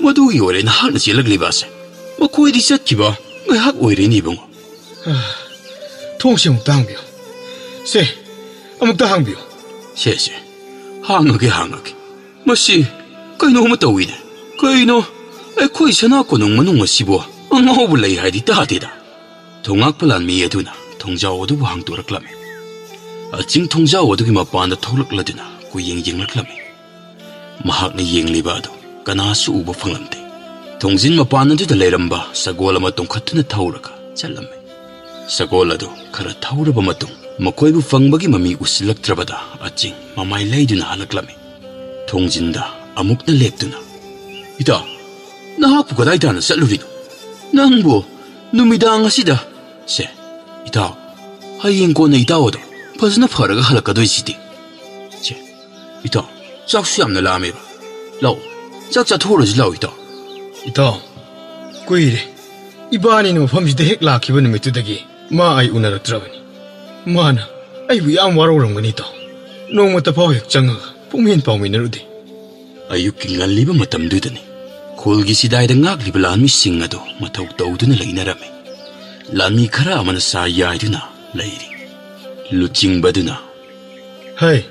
ꯃꯗꯨꯒꯤ ꯑꯣꯏꯔꯦ ꯅꯍꯥꯛꯅ ꯆꯦꯜꯂꯛꯂꯤꯕ ꯑꯁꯦ꯫ ꯃꯈꯣꯏꯗꯤ ꯆꯠꯈꯤꯕ ꯉꯥꯏꯍꯥꯛ ꯑꯣꯏꯔꯦꯅꯦ ꯏꯕꯨꯡꯉꯣ꯫ ꯑ, ꯊꯣꯡꯁꯦ ꯑꯃꯨꯛꯇ ꯍꯥꯡꯕꯤꯌꯨ꯫ ꯁꯦ, ꯑꯃꯨꯛꯇ ꯍꯥꯡꯕꯤꯌꯨ꯫ ꯁꯦ, ꯁꯦ, ꯍꯥꯡꯉꯒꯦ, ꯍꯥꯡꯉꯒꯦ꯫ ꯃꯁꯤ ꯀꯩꯅꯣꯝꯃ ꯇꯧꯏꯅꯦ꯫ ꯀꯩꯅꯣ? ꯑꯩꯈꯣꯏ ꯁꯅꯥ ꯀꯣꯅꯨꯡ ꯃꯅꯨꯡ ꯑꯁꯤꯕꯨ ꯑꯉꯥꯎꯕ ꯂꯩ ꯍꯥꯏꯗꯤ ꯇꯥꯗꯦꯗ꯫ ꯊꯣꯡꯉꯥꯛꯄ ꯂꯥꯟꯃꯤ ꯑꯗꯨꯅ ꯊꯣꯡꯖꯥꯎ ꯑꯗꯨꯕꯨ ꯍꯥꯡꯗꯣꯔꯛꯂꯝꯃꯤ꯫ ꯑꯆꯤꯡ ꯊꯣꯡꯖꯥꯎ ꯑꯗꯨꯒꯤ ꯃꯄꯥꯟꯗ ꯊꯣꯛꯂꯛꯂꯗꯨꯅ ꯀꯣꯏꯌꯦꯡ ꯌꯦꯡꯂꯛꯂꯝꯃꯤ꯫ ꯃꯍꯥꯛꯅ ꯌꯦꯡꯂꯤꯕ ꯑꯗꯨ ꯀꯅꯥꯁꯨ ꯎꯕ ꯐꯪꯂꯝꯗꯦ꯫ ꯊꯣꯡꯖꯤꯟ ꯃꯄꯥꯟ ꯑꯗꯨꯗ ꯂꯩꯔꯝꯕ ꯁꯒꯣꯜ ꯑꯃ ꯇꯣꯡꯈꯠꯇꯨꯅ ꯊꯧꯔꯒ ꯆꯠꯂꯝꯃꯤ꯫ ꯁꯒꯣꯜ ꯑꯗꯨ ꯈꯔ ꯊꯧꯔꯕ ꯃꯇꯨꯡ, ꯃꯈꯣꯏꯕꯨ ꯐꯪꯕꯒꯤ ꯃꯃꯤ ꯎꯁꯤꯜꯂꯛꯇ꯭ꯔꯕꯗ ꯑꯆꯤꯡ ꯃꯃꯥꯏ ꯂꯩꯗꯨꯅ ꯍꯜꯂꯛꯂꯝꯃꯤ꯫ ꯊꯣꯡꯖꯤꯟꯗ ꯑꯃꯨꯛꯅ ꯂꯦꯞꯇꯨꯅ, "ꯏꯇꯥꯎ, ꯅꯍꯥꯛꯄꯨ ꯀꯗꯥꯏ ꯇꯥꯟꯅ ꯆꯠꯂꯨꯔꯤꯅꯣ? ꯅꯪꯕꯨ ꯅꯨꯃꯤꯗꯥꯡ ꯑꯁꯤꯗ?" "ꯁꯦ, ꯏꯇꯥꯎ, ꯍꯌꯦꯡ ꯀꯣꯟꯅ ꯏꯇꯥꯎ ꯑꯗꯣ ꯐꯖꯅ ꯐꯔꯒ ꯍꯜꯂꯛꯀꯗꯣꯏꯁꯤꯗꯤ꯫ ꯁꯦ, ꯏꯇꯥꯎ, ꯆꯥꯛꯁꯨ ꯌꯥꯝꯅ ꯂꯥꯝꯃꯦꯕ꯫ ꯂꯥꯛꯑꯣ, ꯆꯥꯛ ꯆꯥꯊꯣꯛꯎꯔꯁꯤ ꯂꯥꯛꯑꯣ ꯏꯇꯥꯎ꯫" "ꯏꯇꯥꯎ, ꯀꯨꯏꯔꯦ꯫ ꯏꯕꯥꯅꯤꯅ ꯃꯐꯝꯁꯤꯗ ꯍꯦꯛ ꯂꯥꯛꯈꯤꯕ ꯅꯨꯃꯤꯠꯇꯨꯗꯒꯤ ꯃꯥ ꯑꯩ ꯎꯅꯔꯛꯇ꯭ꯔꯕꯅꯤ꯫ ꯃꯥꯅ ꯑꯩꯕꯨ ꯌꯥꯝ ꯋꯥꯔꯧꯔꯝꯒꯅꯤꯗꯣ꯫ ꯅꯣꯡꯃꯇ ꯐꯥꯎ ꯍꯦꯛ ꯆꯪꯉꯒ ꯄꯨꯡꯃꯦꯟ ꯄꯥꯎꯃꯤꯟꯅꯔꯨꯗꯦ꯫ ꯑꯌꯨꯛꯀꯤ ꯉꯜꯂꯤꯕ ꯃꯇꯝꯗꯨꯗꯅꯤ ꯈꯨꯜꯒꯤ ꯁꯤꯗꯥꯏꯗ ꯉꯥꯛꯂꯤꯕ ꯂꯥꯟꯃꯤꯁꯤꯡ ꯑꯗꯨ ꯃꯊꯧ ꯇꯧꯗꯨꯅ ꯂꯩꯅꯔꯝꯃꯤ꯫ ꯂꯥꯟꯃꯤ ꯈꯔ ꯑꯃꯅ ꯁꯥ ꯌꯥꯏꯗꯨꯅ ꯂꯩꯔꯤ꯫ ꯂꯨꯆꯤꯡꯕꯗꯨꯅ, "ꯍꯩ,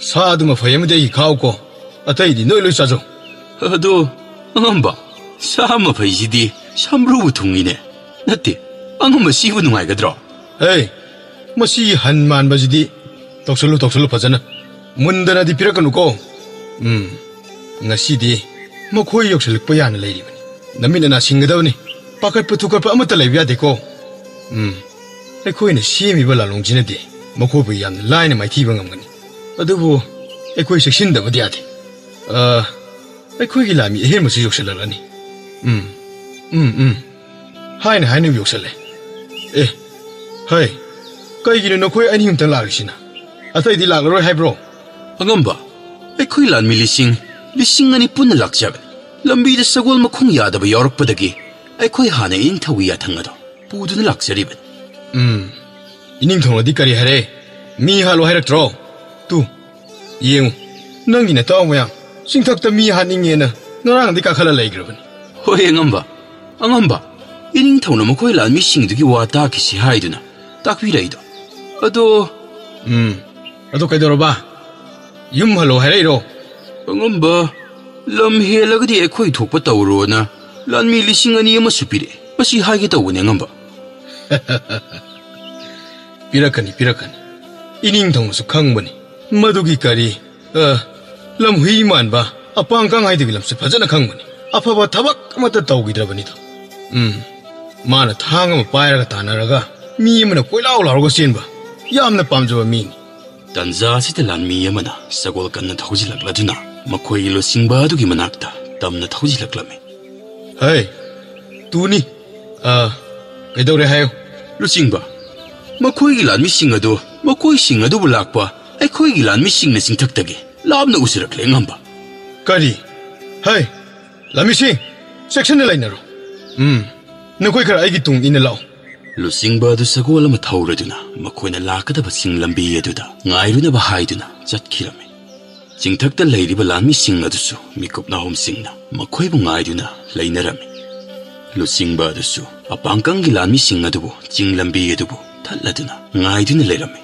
ꯁꯥ ꯑꯗꯨ ꯃꯐꯩ ꯑꯃꯗꯤ ꯑꯩꯒꯤ ꯈꯥꯛꯎꯀꯣ, ꯑꯇꯩꯗꯤ ꯅꯣꯏ ꯂꯣꯏ ꯆꯥꯖꯧ꯫" "ꯑꯗꯣ ꯑꯉꯝꯕ, ꯁꯥ ꯃꯐꯩꯁꯤꯗꯤ ꯁꯝꯕ꯭ꯔꯨꯕꯨ ꯊꯨꯡꯉꯤꯅꯦ꯫ ꯅꯠꯇꯦ, ꯑꯉꯝꯕ ꯁꯤꯕꯨ ꯅꯨꯡꯉꯥꯏꯒꯗ꯭ꯔꯣ?" "ꯍꯦ, ꯃꯁꯤ ꯍꯟ ꯃꯥꯟꯕꯁꯤꯗꯤ ꯇꯧꯁꯜꯂꯨ, ꯇꯧꯁꯜꯂꯨ ꯐꯖꯅ꯫ ꯃꯨꯟꯗꯅꯗꯤ ꯄꯤꯔꯛꯀꯅꯨꯀꯣ꯫ ꯎꯝ, ꯉꯁꯤꯗꯤ ꯃꯈꯣꯏ ꯌꯧꯁꯤꯜꯂꯛꯄ ꯌꯥꯅ ꯂꯩꯔꯤꯕꯅꯤ꯫ ꯅꯃꯤꯠ ꯅꯅꯥ ꯁꯤꯡꯒꯗꯕꯅꯤ꯫ ꯄꯥꯈꯠꯄ ꯊꯨꯀꯠꯄ ꯑꯃꯠꯇ ꯂꯩꯕ ꯌꯥꯗꯦꯀꯣ꯫ ꯎꯝ, ꯑꯩꯈꯣꯏꯅ ꯁꯦꯝꯃꯤꯕ ꯂꯥꯂꯣꯡꯁꯤꯅꯗꯤ ꯃꯈꯣꯏꯕꯨ ꯌꯥꯝꯅ ꯂꯥꯏꯅ ꯃꯥꯏꯊꯤꯕ ꯉꯝꯒꯅꯤ꯫ ꯑꯗꯨꯕꯨ ꯑꯩꯈꯣꯏ ꯆꯦꯛꯁꯤꯟꯗꯕꯗꯤ ꯌꯥꯗꯦ꯫ ꯑ, ꯑꯩꯈꯣꯏꯒꯤ ꯂꯥꯟꯃꯤ ꯑꯍꯦꯟꯕꯁꯨ ꯌꯧꯁꯤꯜꯂꯛꯂꯅꯤ꯫ ꯎꯝ, ꯎꯝ, ꯎꯝ꯫ ꯍꯥꯏꯅ ꯍꯥꯏꯅ ꯌꯧꯁꯜꯂꯦ꯫ ꯑꯦ, ꯍꯩ, ꯀꯩꯒꯤꯅꯣ ꯅꯈꯣꯏ ꯑꯅꯤ ꯑꯃꯇꯪ ꯂꯥꯛꯂꯤꯁꯤꯅ? ꯑꯇꯩꯗꯤ ꯂꯥꯛꯂꯔꯣꯏ ꯍꯥꯏꯕ꯭ꯔꯣ?" "ꯑꯉꯝꯕ, ꯑꯩꯈꯣꯏ ꯂꯥꯟꯃꯤ ꯂꯤꯁꯤꯡ, ꯂꯤꯁꯤꯡ ꯑꯅꯤ ꯄꯨꯟꯅ ꯂꯥꯛꯆꯕꯅꯤ꯫ ꯂꯝꯕꯤꯗ ꯁꯒꯣꯜ ꯃꯈꯣꯡ ꯌꯥꯗꯕ ꯌꯥꯎꯔꯛꯄꯗꯒꯤ ꯑꯩꯈꯣꯏ ꯍꯥꯟꯅ ꯏꯅꯤꯡꯊꯧꯒꯤ ꯌꯥꯊꯪ ꯑꯗꯣ ꯄꯨꯗꯨꯅ ꯂꯥꯛꯆꯔꯤꯕꯅꯤ꯫" "ꯎꯝ, ꯏꯅꯤꯡꯊꯧꯅꯗꯤ ꯀꯔꯤ ꯍꯥꯏꯔꯦ? ꯃꯤ ꯍꯥꯠꯂꯣ ꯍꯥꯏꯔꯛꯇ꯭ꯔꯣ? ꯇꯨ, ꯌꯦꯡꯉꯨ, ꯅꯪꯒꯤ ꯅꯇꯥꯎ ꯃꯌꯥꯝ ꯆꯤꯡꯊꯛꯇ ꯃꯤ ꯍꯥꯠꯅꯤꯡꯉꯦꯅ ꯉꯔꯥꯡꯗꯤ ꯀꯥꯈꯠꯂ ꯂꯩꯈ꯭ꯔꯕꯅꯤ꯫" "ꯍꯣꯏ ꯑꯉꯝꯕ, ꯑꯉꯝꯕ, ꯏꯅꯤꯡꯊꯧꯅ ꯃꯈꯣꯏ ꯂꯥꯟꯃꯤꯁꯤꯡꯗꯨꯒꯤ ꯋꯥ ꯇꯥꯈꯤꯁꯤ ꯍꯥꯏꯗꯨꯅ ꯇꯥꯛꯄꯤꯔꯛꯏꯗꯣ꯫ ꯑꯗꯣ..." "ꯎꯝ, ꯑꯗꯣ ꯀꯩꯗꯧꯔꯕ? ꯌꯨꯝ ꯍꯜꯂꯣ ꯍꯥꯏꯔꯛꯏꯔꯣ?" "ꯑꯉꯝꯕ, ꯂꯝ ꯍꯦꯜꯂꯒꯗꯤ ꯑꯩꯈꯣꯏ ꯊꯣꯛꯄ ꯇꯧꯔꯣꯅ ꯂꯥꯟꯃꯤ ꯂꯤꯁꯤꯡ ꯑꯅꯤ ꯑꯃꯁꯨ ꯄꯤꯔꯛꯑꯦ꯫ ꯃꯁꯤ ꯍꯥꯏꯒꯦ ꯇꯧꯕꯅꯦ ꯑꯉꯝꯕ꯫" "ꯄꯤꯔꯛꯀꯅꯤ, ꯄꯤꯔꯛꯀꯅꯤ꯫ ꯏꯅꯤꯡꯊꯧꯅꯁꯨ ꯈꯪꯕꯅꯤ ꯃꯗꯨꯒꯤ ꯀꯔꯤ, ꯑ, ꯂꯝꯍꯨꯏ ꯃꯥꯟꯕ ꯑꯄꯥꯡ ꯀꯥꯡꯍꯥꯏꯗꯨꯒꯤ ꯂꯝꯆꯠ ꯐꯖꯅ ꯈꯪꯕꯅꯤ꯫ ꯑꯐꯕ ꯊꯕꯛ ꯑꯃꯠꯇ ꯇꯧꯈꯤꯗ꯭ꯔꯕꯅꯤꯗꯣ꯫ ꯎꯝ, ꯃꯥꯅ ꯊꯥꯡ ꯑꯃ ꯄꯥꯏꯔꯒ ꯇꯥꯟꯅꯔꯒ ꯃꯤ ꯑꯃꯅ ꯀꯣꯏꯂꯥꯎ ꯂꯥꯎꯔꯒ ꯆꯦꯟꯕ ꯌꯥꯝꯅ ꯄꯥꯝꯖꯕ ꯃꯤꯅꯤ꯫" ꯇꯟꯖꯥ ꯑꯁꯤꯗ ꯂꯥꯟꯃꯤ ꯑꯃꯅ ꯁꯒꯣꯜ ꯀꯟꯅ ꯊꯧꯖꯤꯜꯂꯛꯂꯗꯨꯅ ꯃꯈꯣꯏꯒꯤ ꯂꯨꯆꯤꯡꯕ ꯑꯗꯨꯒꯤ ꯃꯅꯥꯛꯇ ꯇꯝꯅ ꯊꯧꯖꯤꯜꯂꯛꯂꯝꯃꯤ꯫ "ꯍꯩ, ꯇꯨꯅꯤ, ꯑ, ꯀꯩꯗꯧꯔꯦ ꯍꯥꯏꯌꯨ?" "ꯂꯨꯆꯤꯡꯕ, ꯃꯈꯣꯏꯒꯤ ꯂꯥꯟꯃꯤꯁꯤꯡ ꯑꯗꯨ ꯃꯈꯣꯏꯁꯤꯡ ꯑꯗꯨꯕꯨ ꯂꯥꯛꯄ ꯑꯩꯈꯣꯏꯒꯤ ꯂꯥꯟꯃꯤꯁꯤꯡꯅ ꯆꯤꯡꯊꯛꯇꯒꯤ ꯂꯥꯞꯅ ꯎꯖꯔꯛꯂꯦ ꯑꯉꯝꯕ꯫" "ꯀꯔꯤ? ꯍꯩ, ꯂꯥꯟꯃꯤꯁꯤꯡ, ꯆꯦꯛꯁꯤꯟꯅ ꯂꯩꯅꯔꯣ꯫ ꯎꯝ, ꯅꯈꯣꯏ ꯈꯔ ꯑꯩꯒꯤ ꯇꯨꯡ ꯏꯟꯅ ꯂꯥꯛꯎ꯫ ꯂꯨꯆꯤꯡꯕ ꯑꯗꯨ ꯁꯒꯣꯜ ꯑꯃ ꯊꯧꯔꯗꯨꯅ ꯃꯈꯣꯏꯅ ꯂꯥꯛꯀꯗꯕ ꯆꯤꯡ ꯂꯝꯕꯤ ꯑꯗꯨꯗ ꯉꯥꯏꯔꯨꯅꯕ ꯍꯥꯏꯗꯨꯅ ꯆꯠꯈꯤꯔꯝꯃꯤ꯫ ꯆꯤꯡꯊꯛꯇ ꯂꯩꯔꯤꯕ ꯂꯥꯟꯃꯤꯁꯤꯡ ꯑꯗꯨꯁꯨ ꯃꯤꯀꯨꯞ ꯅꯥꯍꯨꯝꯁꯤꯡꯅ ꯃꯈꯣꯏꯕꯨ ꯉꯥꯏꯗꯨꯅ ꯂꯩꯅꯔꯝꯃꯤ꯫ ꯂꯨꯆꯤꯡꯕ ꯑꯗꯨꯁꯨ ꯑꯄꯥꯡꯀꯪꯒꯤ ꯂꯥꯟꯃꯤꯁꯤꯡ ꯑꯗꯨꯕꯨ ꯆꯤꯡ ꯂꯝꯕꯤ ꯑꯗꯨꯕꯨ ꯊꯠꯂꯗꯨꯅ ꯉꯥꯏꯗꯨꯅ ꯂꯩꯔꯝꯃꯤ꯫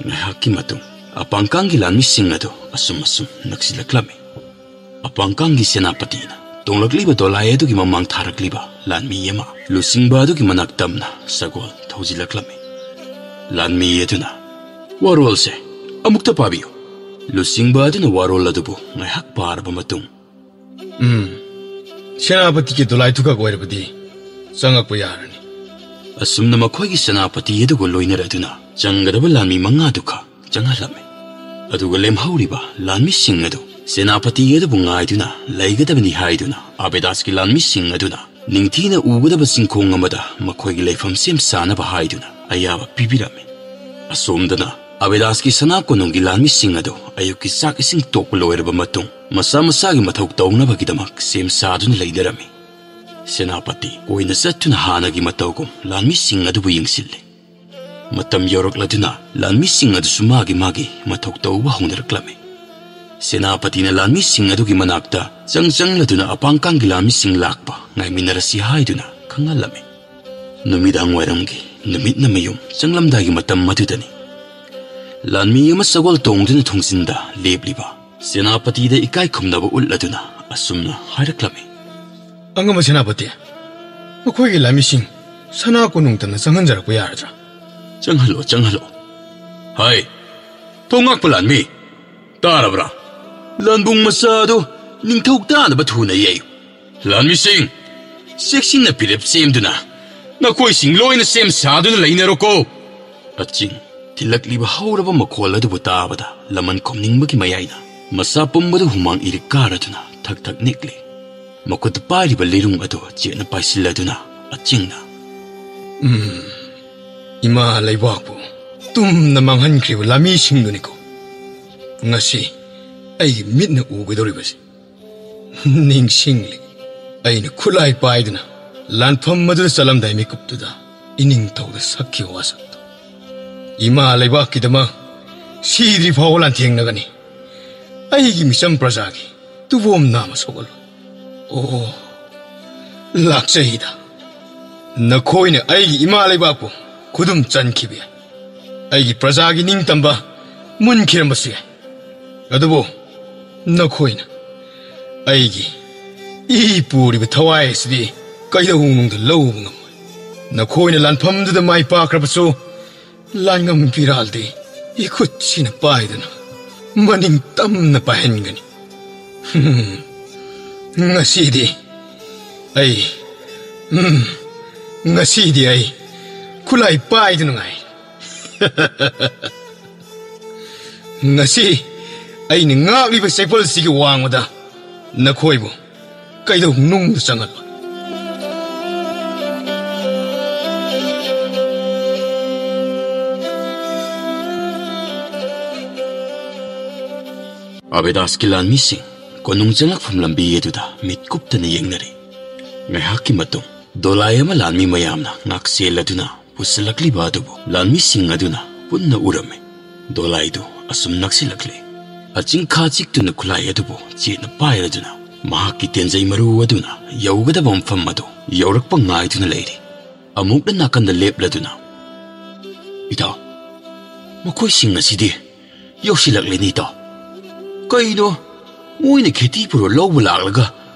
ꯉꯥꯏꯍꯥꯛꯀꯤ ꯃꯇꯨꯡ ꯑꯄꯥꯡꯀꯪꯒꯤ ꯂꯥꯟꯃꯤꯁꯤꯡ ꯑꯗꯨ ꯑꯁꯨꯝ ꯑꯁꯨꯝ ꯅꯛꯁꯤꯜꯂꯛꯂꯝꯃꯤ꯫ ꯑꯄꯥꯡꯀꯪꯒꯤ ꯁꯦꯅꯥꯄꯇꯤꯅ ꯇꯣꯡꯂꯛꯂꯤꯕ ꯗꯣꯂꯥꯏ ꯑꯗꯨꯒꯤ ꯃꯃꯥꯡ ꯊꯥꯔꯛꯂꯤꯕ ꯂꯥꯟꯃꯤ ꯑꯃ ꯂꯨꯆꯤꯡꯕ ꯑꯗꯨꯒꯤ ꯃꯅꯥꯛ ꯇꯝꯅ ꯁꯒꯣꯜ ꯊꯧꯖꯤꯜꯂꯛꯂꯝꯃꯤ꯫ ꯂꯥꯟꯃꯤ ꯑꯗꯨꯅ, "ꯋꯥꯔꯣꯜꯁꯦ ꯑꯃꯨꯛꯇ ꯄꯥꯕꯤꯌꯨ꯫" ꯂꯨꯆꯤꯡꯕ ꯑꯗꯨꯅ ꯋꯥꯔꯣꯜ ꯑꯗꯨꯕꯨ ꯉꯥꯏꯍꯥꯛ ꯄꯥꯔꯕ ꯃꯇꯨꯡ, "ꯎꯝ, ꯁꯦꯅꯥꯄꯇꯤꯒꯤ ꯗꯣꯂꯥꯏꯗꯨꯈꯛ ꯑꯣꯏꯔꯕꯗꯤ ꯆꯪꯉꯛꯄ ꯌꯥꯔꯅꯤ꯫" ꯑꯁꯨꯝꯅ ꯃꯈꯣꯏꯒꯤ ꯁꯦꯅꯥꯄꯇꯤ ꯑꯗꯨꯒ ꯂꯣꯏꯅꯔꯗꯨꯅ ꯆꯪꯒꯗꯕ ꯂꯥꯟꯃꯤ ꯃꯉꯥꯗꯨꯈꯛ ꯆꯪꯍꯜꯂꯝꯃꯤ꯫ ꯑꯗꯨꯒ ꯂꯦꯝꯍꯧꯔꯤꯕ ꯂꯥꯟꯃꯤꯁꯤꯡ ꯑꯗꯨ ꯁꯦꯅꯥꯄꯇꯤ ꯑꯗꯨꯕꯨ ꯉꯥꯏꯗꯨꯅ ꯂꯩꯒꯗꯕꯅꯤ ꯍꯥꯏꯗꯨꯅ ꯑꯕꯦꯗꯥꯁꯀꯤ ꯂꯥꯟꯃꯤꯁꯤꯡ ꯑꯗꯨꯅ ꯅꯤꯡꯊꯤꯅ ꯎꯒꯗꯕ ꯆꯤꯡꯈꯣꯡ ꯑꯃꯗ ꯃꯈꯣꯏꯒꯤ ꯂꯩꯐꯝ ꯁꯦꯝ ꯁꯥꯅꯕ ꯍꯥꯏꯗꯨꯅ ꯑꯌꯥꯕ ꯄꯤꯕꯤꯔꯝꯃꯤ꯫ ꯑꯁꯣꯝꯗꯅ ꯑꯕꯦꯗꯥꯁꯀꯤ ꯁꯅꯥ ꯀꯣꯅꯨꯡꯒꯤ ꯂꯥꯟꯃꯤꯁꯤꯡ ꯑꯗꯨ ꯑꯌꯨꯛꯀꯤ ꯆꯥꯛ ꯏꯁꯤꯡ ꯇꯣꯛꯄ ꯂꯣꯏꯔꯕ ꯃꯇꯨꯡ ꯃꯁꯥ ꯃꯁꯥꯒꯤ ꯃꯊꯧ ꯇꯧꯅꯕꯒꯤꯗꯃꯛ ꯁꯦꯝ ꯁꯥꯗꯨꯅ ꯂꯩꯅꯔꯝꯃꯤ꯫ ꯁꯦꯅꯥꯄꯇꯤ ꯀꯣꯏꯅ ꯆꯠꯇꯨꯅ ꯍꯥꯟꯅꯒꯤ ꯃꯇꯧꯒꯨꯝ ꯂꯥꯟꯃꯤꯁꯤꯡ ꯑꯗꯨꯕꯨ ꯌꯦꯡꯁꯤꯜꯂꯤ꯫ ꯃꯇꯝ ꯌꯧꯔꯛꯂꯗꯨꯅ ꯂꯥꯟꯃꯤꯁꯤꯡ ꯑꯗꯨꯁꯨ ꯃꯥꯒꯤ ꯃꯥꯒꯤ ꯃꯊꯧ ꯇꯧꯕ ꯍꯧꯅꯔꯛꯂꯝꯃꯤ꯫ ꯁꯦꯅꯥꯄꯇꯤꯅ ꯂꯥꯟꯃꯤꯁꯤꯡ ꯑꯗꯨꯒꯤ ꯃꯅꯥꯛꯇ ꯆꯪ ꯆꯪꯂꯗꯨꯅ ꯑꯄꯥꯡꯀꯥꯡꯒꯤ ꯂꯥꯟꯃꯤꯁꯤꯡ ꯂꯥꯛꯄ ꯉꯥꯏꯃꯤꯟꯅꯔꯁꯤ ꯍꯥꯏꯗꯨꯅ ꯈꯪꯍꯜꯂꯝꯃꯤ꯫ ꯅꯨꯃꯤꯗꯥꯡ ꯋꯥꯏꯔꯝꯒꯤ ꯅꯨꯃꯤꯠꯅ ꯃꯌꯨꯝ ꯆꯪꯂꯝꯗꯥꯏꯒꯤ ꯃꯇꯝ ꯑꯗꯨꯗꯅꯤ꯫ ꯂꯥꯟꯃꯤ ꯑꯃ ꯁꯒꯣꯜ ꯇꯣꯡꯗꯨꯅ ꯊꯣꯡꯖꯤꯟꯗ ꯂꯦꯞꯂꯤꯕ ꯁꯦꯅꯥꯄꯇꯤꯗ ꯏꯀꯥꯏ ꯈꯨꯝꯅꯕ ꯎꯠꯂꯗꯨꯅ ꯑꯁꯨꯝꯅ ꯍꯥꯏꯔꯛꯂꯝꯃꯤ꯫ "ꯑꯉꯝꯕ ꯁꯦꯅꯥꯄꯇꯤ, ꯃꯈꯣꯏꯒꯤ ꯂꯥꯟꯃꯤꯁꯤꯡ ꯁꯅꯥ ꯀꯣꯅꯨꯡ ꯇꯝꯅ ꯆꯪꯍꯟꯖꯔꯛꯄ ꯌꯥꯔꯗ꯭ꯔꯥ?" "ꯆꯪꯍꯜꯂꯣ, ꯆꯪꯍꯜꯂꯣ꯫ ꯍꯥꯏ, ꯊꯣꯡ ꯉꯥꯛꯄ ꯂꯥꯟꯃꯤ, ꯇꯥꯔꯕ꯭ꯔꯥ? ꯂꯥꯟꯕꯨꯡ ꯃꯆꯥ ꯑꯗꯨ ꯅꯤꯡꯊꯧ ꯇꯥꯅꯕ ꯊꯨꯅ ꯌꯩꯌꯨ꯫ ꯂꯥꯟꯃꯤꯁꯤꯡ, ꯆꯦꯛꯁꯤꯟꯅ ꯐꯤꯔꯦꯞ ꯁꯦꯝꯗꯨꯅ ꯅꯈꯣꯏꯁꯤꯡ ꯂꯣꯏꯅ ꯁꯦꯝ ꯁꯥꯗꯨꯅ ꯂꯩꯅꯔꯣꯀꯣ꯫" ꯑꯆꯤꯡ ꯊꯤꯜꯂꯛꯂꯤꯕ ꯍꯧꯔꯕ ꯃꯈꯣꯜ ꯑꯗꯨꯕꯨ ꯇꯥꯕꯗ ꯂꯃꯟ ꯈꯨꯝꯅꯤꯡꯕꯒꯤ ꯃꯌꯥꯏꯅ ꯃꯁꯥ ꯄꯨꯝꯕꯗꯨ ꯍꯨꯃꯥꯡ ꯏꯔꯤꯛ ꯀꯥꯔꯗꯨꯅ ꯊꯛ ꯊꯛ ꯅꯤꯛꯂꯤ꯫ ꯃꯈꯨꯠꯇ ꯄꯥꯏꯔꯤꯕ ꯂꯤꯔꯨꯡ ꯑꯗꯨ ꯆꯦꯠꯅ ꯄꯥꯏꯁꯤꯜꯂꯗꯨꯅ ꯑꯆꯤꯡꯅ, "ꯎꯝ, ꯏꯃꯥ ꯂꯩꯕꯥꯛꯄꯨ ꯇꯨꯝꯅ ꯃꯥꯡꯍꯟꯈ꯭ꯔꯤꯕ ꯂꯥꯟꯃꯤꯁꯤꯡꯗꯨꯅꯤꯀꯣ ꯉꯁꯤ ꯑꯩꯒꯤ ꯃꯤꯠꯅ ꯎꯒꯗꯧꯔꯤꯕꯁꯤ꯫ ꯅꯤꯡꯁꯤꯡꯂꯤ, ꯑꯩꯅ ꯈꯨꯠꯂꯥꯏ ꯄꯥꯏꯗꯨꯅ ꯂꯥꯟꯐꯝ ꯑꯗꯨꯗ ꯆꯠꯂꯝꯗꯥꯏ ꯃꯤꯀꯨꯞꯇꯨꯗ ꯏꯅꯤꯡꯊꯧꯗ ꯁꯛꯈꯤꯕ ꯋꯥꯁꯛꯇꯣ꯫ ꯏꯃꯥ ꯂꯩꯕꯥꯛꯀꯤꯗꯃꯛ ꯁꯤꯗ꯭ꯔꯤ ꯐꯥꯎꯕ ꯂꯥꯟꯊꯦꯡꯅꯒꯅꯤ꯫ ꯑꯩꯒꯤ ꯃꯤꯆꯝ ꯄ꯭ꯔꯖꯥꯒꯤ ꯇꯨꯕꯣꯝ ꯅꯥꯝꯃ ꯁꯣꯛꯍꯜꯂꯣꯏ꯫ ꯑꯣ, ꯂꯥꯛꯆꯩꯗ꯫ ꯅꯈꯣꯏꯅ ꯑꯩꯒꯤ ꯏꯃꯥ ꯂꯩꯕꯥꯛꯄꯨ ꯈꯨꯗꯨꯝ ꯆꯟꯈꯤꯕ ꯌꯥꯏ꯫ ꯑꯩꯒꯤ ꯄ꯭ꯔꯖꯥꯒꯤ ꯅꯤꯡꯇꯝꯕ ꯃꯨꯟꯈꯤꯔꯝꯕꯁꯨ ꯌꯥꯏ꯫ ꯑꯗꯨꯕꯨ ꯅꯈꯣꯏꯅ ꯑꯩꯒꯤ ꯏ ꯄꯨꯔꯤꯕ ꯊꯋꯥꯏ ꯑꯁꯤꯗꯤ ꯀꯩꯗꯧꯅꯨꯡꯗ ꯂꯧꯕ ꯉꯝꯃꯣꯏ꯫ ꯅꯈꯣꯏꯅ ꯂꯥꯟꯐꯝꯗꯨꯗ ꯃꯥꯏ ꯄꯥꯛꯈ꯭ꯔꯕꯁꯨ, ꯂꯥꯟꯉꯝ ꯐꯤꯔꯥꯜꯗꯤ ꯏꯈꯨꯠꯁꯤꯅ ꯄꯥꯏꯗꯨꯅ ꯃꯅꯤꯡ ꯇꯝꯅ ꯄꯥꯏꯍꯟꯒꯅꯤ꯫ ꯉꯁꯤꯗꯤ ꯑꯩ, ꯎꯝ, ꯉꯁꯤꯗꯤ ꯑꯩ ꯈꯨꯠꯂꯥꯏ ꯄꯥꯏꯗꯨꯅ ꯉꯥꯏ꯫ ꯉꯁꯤ ꯑꯩꯅ ꯉꯥꯛꯂꯤꯕ ꯆꯦꯛꯄꯜꯁꯤꯒꯤ ꯋꯥꯡꯃꯗ ꯅꯈꯣꯏꯕꯨ ꯀꯩꯗꯧꯅꯨꯡꯗ ꯆꯪꯍꯜꯂꯣꯏ꯫ ꯑꯕꯦꯗꯥꯁꯀꯤ ꯂꯥꯟꯃꯤꯁꯤꯡ ꯀꯣꯅꯨꯡ ꯆꯪꯂꯛꯐꯝ ꯂꯝꯕꯤ ꯑꯗꯨꯗ ꯃꯤꯠ ꯀꯨꯞꯇꯅ ꯌꯦꯡꯅꯔꯦ꯫ ꯉꯥꯏꯍꯥꯛꯀꯤ ꯃꯇꯨꯡ ꯗꯣꯂꯥꯏ ꯑꯃ ꯂꯥꯟꯃꯤ ꯃꯌꯥꯝꯅ ꯉꯥꯛꯁꯦꯜ ꯑꯗꯨꯅ ꯄꯨꯁꯤꯜꯂꯛꯂꯤꯕ ꯑꯗꯨꯕꯨ ꯂꯥꯟꯃꯤꯁꯤꯡ ꯑꯗꯨꯅ ꯄꯨꯟꯅ ꯎꯔꯝꯃꯤ꯫ ꯗꯣꯂꯥꯏꯗꯨ ꯑꯁꯨꯝ ꯅꯛꯁꯤꯜꯂꯛꯂꯦ꯫ ꯑꯆꯤꯡꯈꯥ ꯆꯤꯛꯇꯨꯅ ꯈꯨꯠꯂꯥꯏ ꯑꯗꯨꯕꯨ ꯆꯦꯠꯅ ꯄꯥꯏꯔꯗꯨꯅ ꯃꯍꯥꯛꯀꯤ ꯇꯦꯟꯖꯩ ꯃꯔꯨ ꯑꯗꯨꯅ ꯌꯧꯒꯗꯕ ꯃꯐꯝ ꯑꯗꯨ ꯌꯧꯔꯛꯄ ꯉꯥꯏꯗꯨꯅ ꯂꯩꯔꯤ꯫ ꯑꯃꯨꯛꯅ ꯅꯥꯀꯟꯗ ꯂꯦꯞꯂꯗꯨꯅ, "ꯏꯇꯥꯎ, ꯃꯈꯣꯏꯁꯤꯡ ꯑꯁꯤꯗꯤ ꯌꯧꯁꯤꯜꯂꯛꯂꯦꯅꯦ, ꯏꯇꯥꯎ꯫ ꯀꯩꯅꯣ, ꯃꯣꯏꯅ ꯈꯦꯇꯤ ꯄꯨꯔ ꯂꯧꯕ ꯂꯥꯛꯂꯒ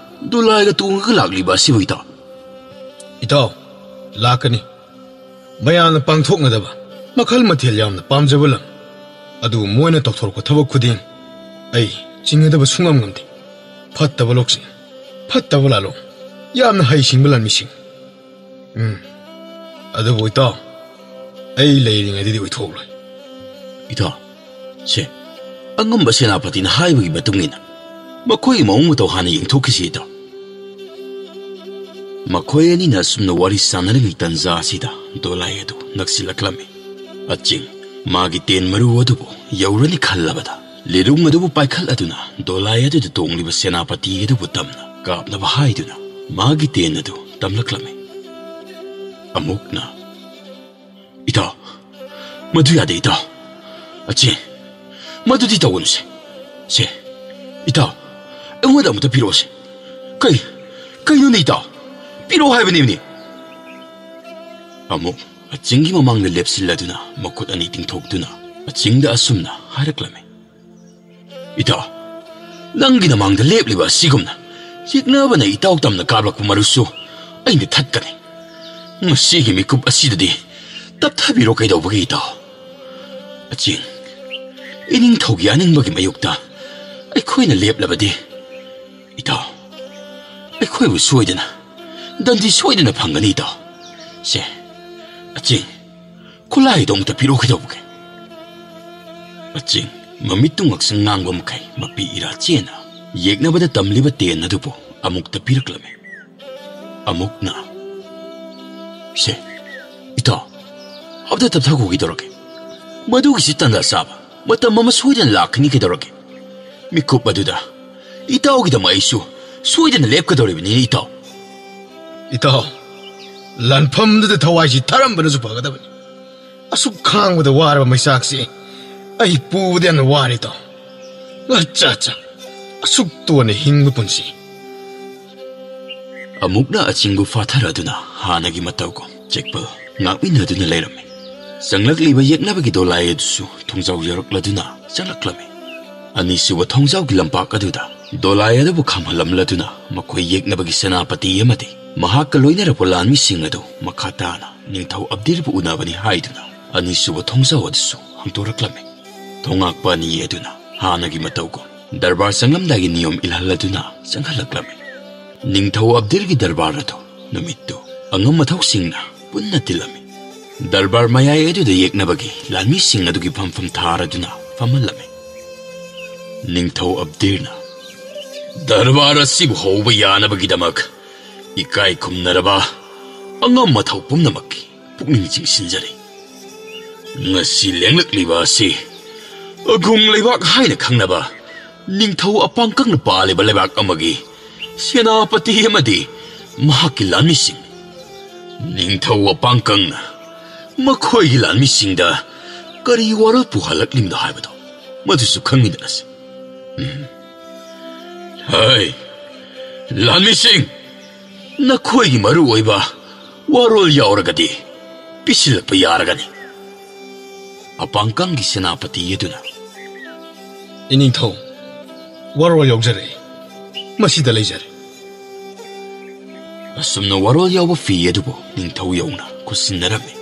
ꯗꯣꯂꯥꯏꯒ ꯇꯣꯡꯉꯒ ꯂꯥꯛꯂꯤꯕ ꯑꯁꯤꯕꯨ, ꯏꯇꯥꯎ?" "ꯏꯇꯥꯎ, ꯂꯥꯛꯀꯅꯤ꯫ ꯃꯌꯥꯝꯅ ꯄꯥꯡꯊꯣꯛꯅꯗꯕ ꯃꯈꯜ ꯃꯊꯦꯜ ꯌꯥꯝꯅ ꯄꯥꯝꯖꯕ ꯂꯝ꯫ ꯑꯗꯨꯕꯨ ꯃꯣꯏꯅ ꯇꯧꯊꯣꯔꯛꯄ ꯊꯕꯛ ꯈꯨꯗꯤꯡ ꯑꯩ ꯆꯤꯡꯅꯗꯕ ꯁꯨꯡꯉꯝ ꯉꯝꯗꯦ꯫ ꯐꯠꯇꯕ ꯂꯧꯁꯤꯡ, ꯐꯠꯇꯕ ꯂꯥꯂꯣꯡ, ꯌꯥꯝꯅ ꯍꯩꯁꯤꯡꯕ ꯂꯥꯟꯃꯤꯁꯤꯡ꯫ ꯎꯝ, ꯑꯗꯨꯕꯨ ꯏꯇꯥꯎ, ꯑꯩ ꯂꯩꯔꯤꯉꯩꯗꯗꯤ ꯑꯣꯏꯊꯣꯛꯂꯣꯏ꯫" "ꯏꯇꯥꯎ, ꯁꯦ, ꯑꯉꯝꯕ ꯁꯦꯅꯥꯄꯇꯤꯅ ꯍꯥꯏꯕꯒꯤ ꯃꯇꯨꯡ ꯏꯟꯅ ꯃꯈꯣꯏꯒꯤ ꯃꯑꯣꯡ ꯃꯇꯧ ꯍꯥꯟꯅ ꯌꯦꯡꯊꯣꯛꯈꯤꯁꯤ, ꯏꯇꯥꯎ꯫" ꯃꯈꯣꯏ ꯑꯅꯤꯅ ꯑꯁꯨꯝꯅ ꯋꯥꯔꯤ ꯁꯥꯟꯅꯔꯤꯉꯩ ꯇꯟꯖꯥ ꯑꯁꯤꯗ ꯗꯣꯂꯥꯏ ꯑꯗꯨ ꯅꯛꯁꯤꯜꯂꯛꯂꯝꯃꯤ꯫ ꯑꯆꯤꯡ ꯃꯥꯒꯤ ꯇꯦꯟ ꯃꯔꯨ ꯑꯗꯨꯕꯨ ꯌꯧꯔꯅꯤ ꯈꯜꯂꯕꯗ, ꯂꯤꯔꯨꯡ ꯑꯗꯨꯕꯨ ꯄꯥꯏꯈꯠꯂꯗꯨꯅ ꯗꯣꯂꯥꯏ ꯑꯗꯨꯗ ꯇꯣꯡꯂꯤꯕ ꯁꯦꯅꯥꯄꯇꯤ ꯑꯗꯨꯕꯨ ꯇꯝꯅ ꯀꯥꯞꯅꯕ ꯍꯥꯏꯗꯨꯅ ꯃꯥꯒꯤ ꯇꯦꯟ ꯑꯗꯨ ꯇꯝꯂꯛꯂꯝꯃꯤ꯫ ꯑꯃꯨꯛꯅ ꯃꯗꯨ ꯌꯥꯗꯦ, ꯏꯇꯥꯎ꯫ ꯑꯆꯦ, ꯃꯗꯨꯗꯤ ꯇꯧꯒꯅꯨꯁꯦ꯫ ꯁꯦ, ꯏꯇꯥꯎ, ꯑꯩꯉꯣꯟꯗ ꯑꯃꯨꯛꯇ ꯄꯤꯔꯛꯑꯣꯁꯦ꯫ ꯀꯩ, ꯀꯩꯅꯣꯅꯦ, ꯏꯇꯥꯎ? ꯄꯤꯔꯛꯑꯣ ꯍꯥꯏꯕꯅꯤꯅꯦ꯫ ꯑꯃꯨꯛ ꯑꯆꯤꯡꯒꯤ ꯃꯃꯥꯡꯗ ꯂꯦꯞꯁꯤꯜꯂꯗꯨꯅ ꯃꯈꯨꯠ ꯑꯅꯤ ꯇꯤꯡꯊꯣꯛꯇꯨꯅ ꯑꯆꯤꯡꯗ ꯑꯁꯨꯝꯅ ꯍꯥꯏꯔꯛꯂꯝꯃꯤ, "ꯏꯇꯥꯎ, ꯅꯪꯒꯤ ꯅꯃꯥꯡꯗ ꯂꯦꯞꯂꯤꯕ ꯑꯁꯤꯒꯨꯝꯅ ꯌꯦꯛꯅꯕꯅ ꯏꯇꯥꯎ ꯇꯝꯅ ꯀꯥꯞꯂꯛꯄ ꯃꯔꯨꯁꯨ ꯑꯩꯅ ꯊꯠꯀꯅꯤ꯫ ꯃꯁꯤꯒꯤ ꯃꯤꯀꯨꯞ ꯑꯁꯤꯗꯗꯤ ꯇꯞꯊꯕꯤꯔꯣ ꯀꯩꯗꯧꯕꯒꯤ, ꯏꯇꯥꯎ? ꯑꯆꯤꯡ, ꯏꯅꯤꯡꯊꯧꯒꯤ ꯑꯅꯤꯡꯕꯒꯤ ꯃꯥꯌꯣꯛꯇ ꯑꯩꯈꯣꯏꯅ ꯂꯦꯞꯂꯕꯗꯤ, ꯏꯇꯥꯎ, ꯑꯩꯈꯣꯏꯕꯨ ꯁꯣꯏꯗꯅ ꯗꯟꯗꯤ ꯁꯣꯏꯗꯅ ꯐꯪꯒꯅꯤ, ꯏꯇꯥꯎ꯫ ꯁꯦ, ꯑꯆꯤꯡ, ꯈꯨꯠꯂꯥꯏꯗꯣ ꯑꯃꯨꯛꯇ ꯄꯤꯔꯛꯎ ꯀꯩꯗꯧꯕꯒꯦ?" ꯑꯆꯤꯡ, ꯃꯃꯤꯠꯇꯨ ꯉꯛꯁꯪ ꯉꯥꯡꯕ ꯃꯈꯩ ꯃꯄꯤ ꯏꯔꯥ ꯆꯦꯅ ꯌꯦꯛꯅꯕꯗ ꯇꯝꯂꯤꯕ ꯇꯦꯟ ꯑꯗꯨꯕꯨ ꯑꯃꯨꯛꯇ ꯄꯤꯔꯛꯂꯝꯃꯤ꯫ ꯑꯃꯨꯛꯅ, "ꯁꯦ, ꯏꯇꯥꯎ, ꯑꯝꯇ ꯇꯞꯊꯈꯣ ꯀꯩꯗꯧꯔꯒꯦ? ꯃꯗꯨꯒꯤꯁꯤ ꯇꯥꯟꯖꯥ ꯆꯥꯕ, ꯃꯇꯝ ꯑꯃ ꯁꯣꯏꯗꯅ ꯂꯥꯛꯀꯅꯤ ꯀꯩꯗꯧꯔꯒꯦ? ꯃꯤꯀꯨꯞ ꯑꯗꯨꯗ ꯏꯇꯥꯎꯒꯤꯗꯃꯛ ꯑꯩꯁꯨ ꯁꯣꯏꯗꯅ ꯂꯦꯞꯀꯗꯧꯔꯤꯕꯅꯤꯅꯦ, ꯏꯇꯥꯎ꯫" "ꯏꯇꯥꯎ, ꯂꯥꯟꯐꯝꯗꯨꯗ ꯊꯋꯥꯏꯁꯤ ꯊꯥꯔꯝꯕꯅꯁꯨ ꯐꯒꯗꯕꯅꯤ꯫ ꯑꯁꯨꯛ ꯈꯥꯡꯕꯗ ꯋꯥꯔꯕ ꯃꯩꯆꯥꯛꯁꯤ ꯑꯩ ꯄꯨꯕꯗ ꯌꯥꯝꯅ ꯋꯥꯔꯦ, ꯏꯇꯥꯎ꯫ ꯑꯠꯆꯥ, ꯑꯠꯆꯥ, ꯑꯁꯨꯛ ꯇꯣꯟꯅ ꯍꯤꯡꯕ ꯄꯨꯟꯁꯤ꯫" ꯑꯃꯨꯛꯅ ꯑꯆꯤꯡꯕꯨ ꯐꯥꯊꯔꯗꯨꯅ ꯍꯥꯟꯅꯒꯤ ꯃꯇꯧꯒꯨꯝ ꯆꯦꯛꯄꯜ ꯉꯥꯛꯃꯤꯟꯅꯗꯨꯅ ꯂꯩꯔꯝꯃꯤ꯫ ꯆꯪꯂꯛꯂꯤꯕ ꯌꯦꯛꯅꯕꯒꯤ ꯗꯣꯂꯥꯏ ꯑꯗꯨꯁꯨ ꯊꯣꯡꯖꯥꯎ ꯌꯧꯔꯛꯂꯗꯨꯅ ꯆꯪꯂꯛꯂꯝꯃꯤ꯫ ꯑꯅꯤꯁꯨꯕ ꯊꯣꯡꯖꯥꯎꯒꯤ ꯂꯝꯄꯥꯛ ꯑꯗꯨꯗ ꯗꯣꯂꯥꯏ ꯑꯗꯨꯕꯨ ꯈꯥꯝꯍꯜꯂꯝꯂꯗꯨꯅ ꯃꯈꯣꯏ ꯌꯦꯛꯅꯕꯒꯤ ꯁꯦꯅꯥꯄꯇꯤ ꯑꯃꯗꯤ ꯃꯍꯥꯛꯀ ꯂꯣꯏꯅꯔꯛꯄ ꯂꯥꯟꯃꯤꯁꯤꯡ ꯑꯗꯨ ꯃꯈꯥ ꯇꯥꯅ ꯅꯤꯡꯊꯧ ꯑꯕꯗꯤꯔꯕꯨ ꯎꯅꯕꯅꯤ ꯍꯥꯏꯗꯨꯅ ꯑꯅꯤꯁꯨꯕ ꯊꯣꯡꯖꯥꯎ ꯑꯗꯨꯁꯨ ꯍꯥꯡꯗꯣꯔꯛꯂꯝꯃꯤ꯫ ꯊꯣꯉꯥꯛꯄ ꯑꯅꯤ ꯑꯗꯨꯅ ꯍꯥꯟꯅꯒꯤ ꯃꯇꯧꯒꯨꯝ ꯗꯔꯕꯥꯔ ꯆꯪꯂꯝꯗꯥꯏꯒꯤ ꯅꯤꯌꯣꯝ ꯏꯜꯍꯜꯂꯗꯨꯅ ꯆꯪꯍꯜꯂꯛꯂꯝꯃꯤ꯫ ꯅꯤꯡꯊꯧ ꯑꯕꯗꯤꯔꯒꯤ ꯗꯔꯕꯥꯔ ꯑꯗꯨ ꯅꯨꯃꯤꯠꯇꯨ ꯑꯉꯝ ꯑꯊꯧꯁꯤꯡꯅ ꯄꯨꯟꯅ ꯇꯤꯜꯂꯝꯃꯤ꯫ ꯗꯔꯕꯥꯔ ꯃꯌꯥꯏ ꯑꯗꯨꯗ ꯌꯦꯛꯅꯕꯒꯤ ꯂꯥꯟꯃꯤꯁꯤꯡ ꯑꯗꯨꯒꯤ ꯐꯝꯐꯝ ꯊꯥꯔꯗꯨꯅ ꯐꯝꯍꯜꯂꯝꯃꯤ꯫ ꯅꯤꯡꯊꯧ ꯑꯕꯗꯤꯔꯅ ꯗꯔꯕꯥꯔ ꯑꯁꯤꯕꯨ ꯍꯧꯕ ꯌꯥꯅꯕꯒꯤꯗꯃꯛ ꯏꯀꯥꯏ ꯈꯨꯝꯅꯔꯕ ꯑꯉꯝ ꯑꯊꯧ ꯄꯨꯝꯅꯃꯛꯀꯤ ꯄꯨꯛꯅꯤꯡ ꯆꯤꯡꯁꯤꯟꯖꯔꯤ꯫ ꯉꯁꯤ ꯂꯦꯡꯂꯛꯂꯤꯕ ꯑꯁꯤ ꯑꯒꯨꯝ ꯂꯩꯕꯥꯛ ꯍꯥꯏꯅ ꯈꯪꯅꯕ ꯅꯤꯡꯊꯧ ꯑꯄꯥꯡꯀꯪꯅ ꯄꯥꯜꯂꯤꯕ ꯂꯩꯕꯥꯛ ꯑꯃꯒꯤ ꯁꯦꯅꯥꯄꯇꯤ ꯑꯃꯗꯤ ꯃꯍꯥꯛꯀꯤ ꯂꯥꯟꯃꯤꯁꯤꯡ, ꯅꯤꯡꯊꯧ ꯑꯄꯥꯡꯀꯪꯅ ꯃꯈꯣꯏꯒꯤ ꯂꯥꯟꯃꯤꯁꯤꯡꯗ ꯀꯔꯤ ꯋꯥꯔꯣꯜ ꯄꯨꯍꯜꯂꯛꯂꯤꯕꯅꯣ ꯍꯥꯏꯕꯗꯣ ꯃꯗꯨꯁꯨ ꯈꯪꯃꯤꯟꯅꯔꯁꯤ꯫ ꯎꯝ꯫ ꯍꯩ, ꯂꯥꯟꯃꯤꯁꯤꯡ, ꯅꯈꯣꯏꯒꯤ ꯃꯔꯨꯑꯣꯏꯕ ꯋꯥꯔꯣꯜ ꯌꯥꯎꯔꯒꯗꯤ ꯄꯤꯁꯤꯜꯂꯛꯄ ꯌꯥꯔꯒꯅꯤ꯫ ꯑꯄꯥꯡꯀꯪꯒꯤ ꯁꯦꯅꯥꯄꯇꯤ ꯑꯗꯨꯅ, "ꯏꯅꯤꯡꯊꯧ, ꯋꯥꯔꯣꯜ ꯌꯥꯎꯖꯔꯛꯏ꯫ ꯃꯁꯤꯗ ꯂꯩꯖꯔꯦ꯫" ꯑꯁꯨꯝꯅ ꯋꯥꯔꯣꯜ ꯌꯥꯎꯕ ꯐꯤ ꯑꯗꯨꯕꯨ ꯅꯤꯡꯊꯧ ꯌꯧꯅ ꯈꯨꯠꯁꯤꯟꯅꯔꯝꯃꯤ꯫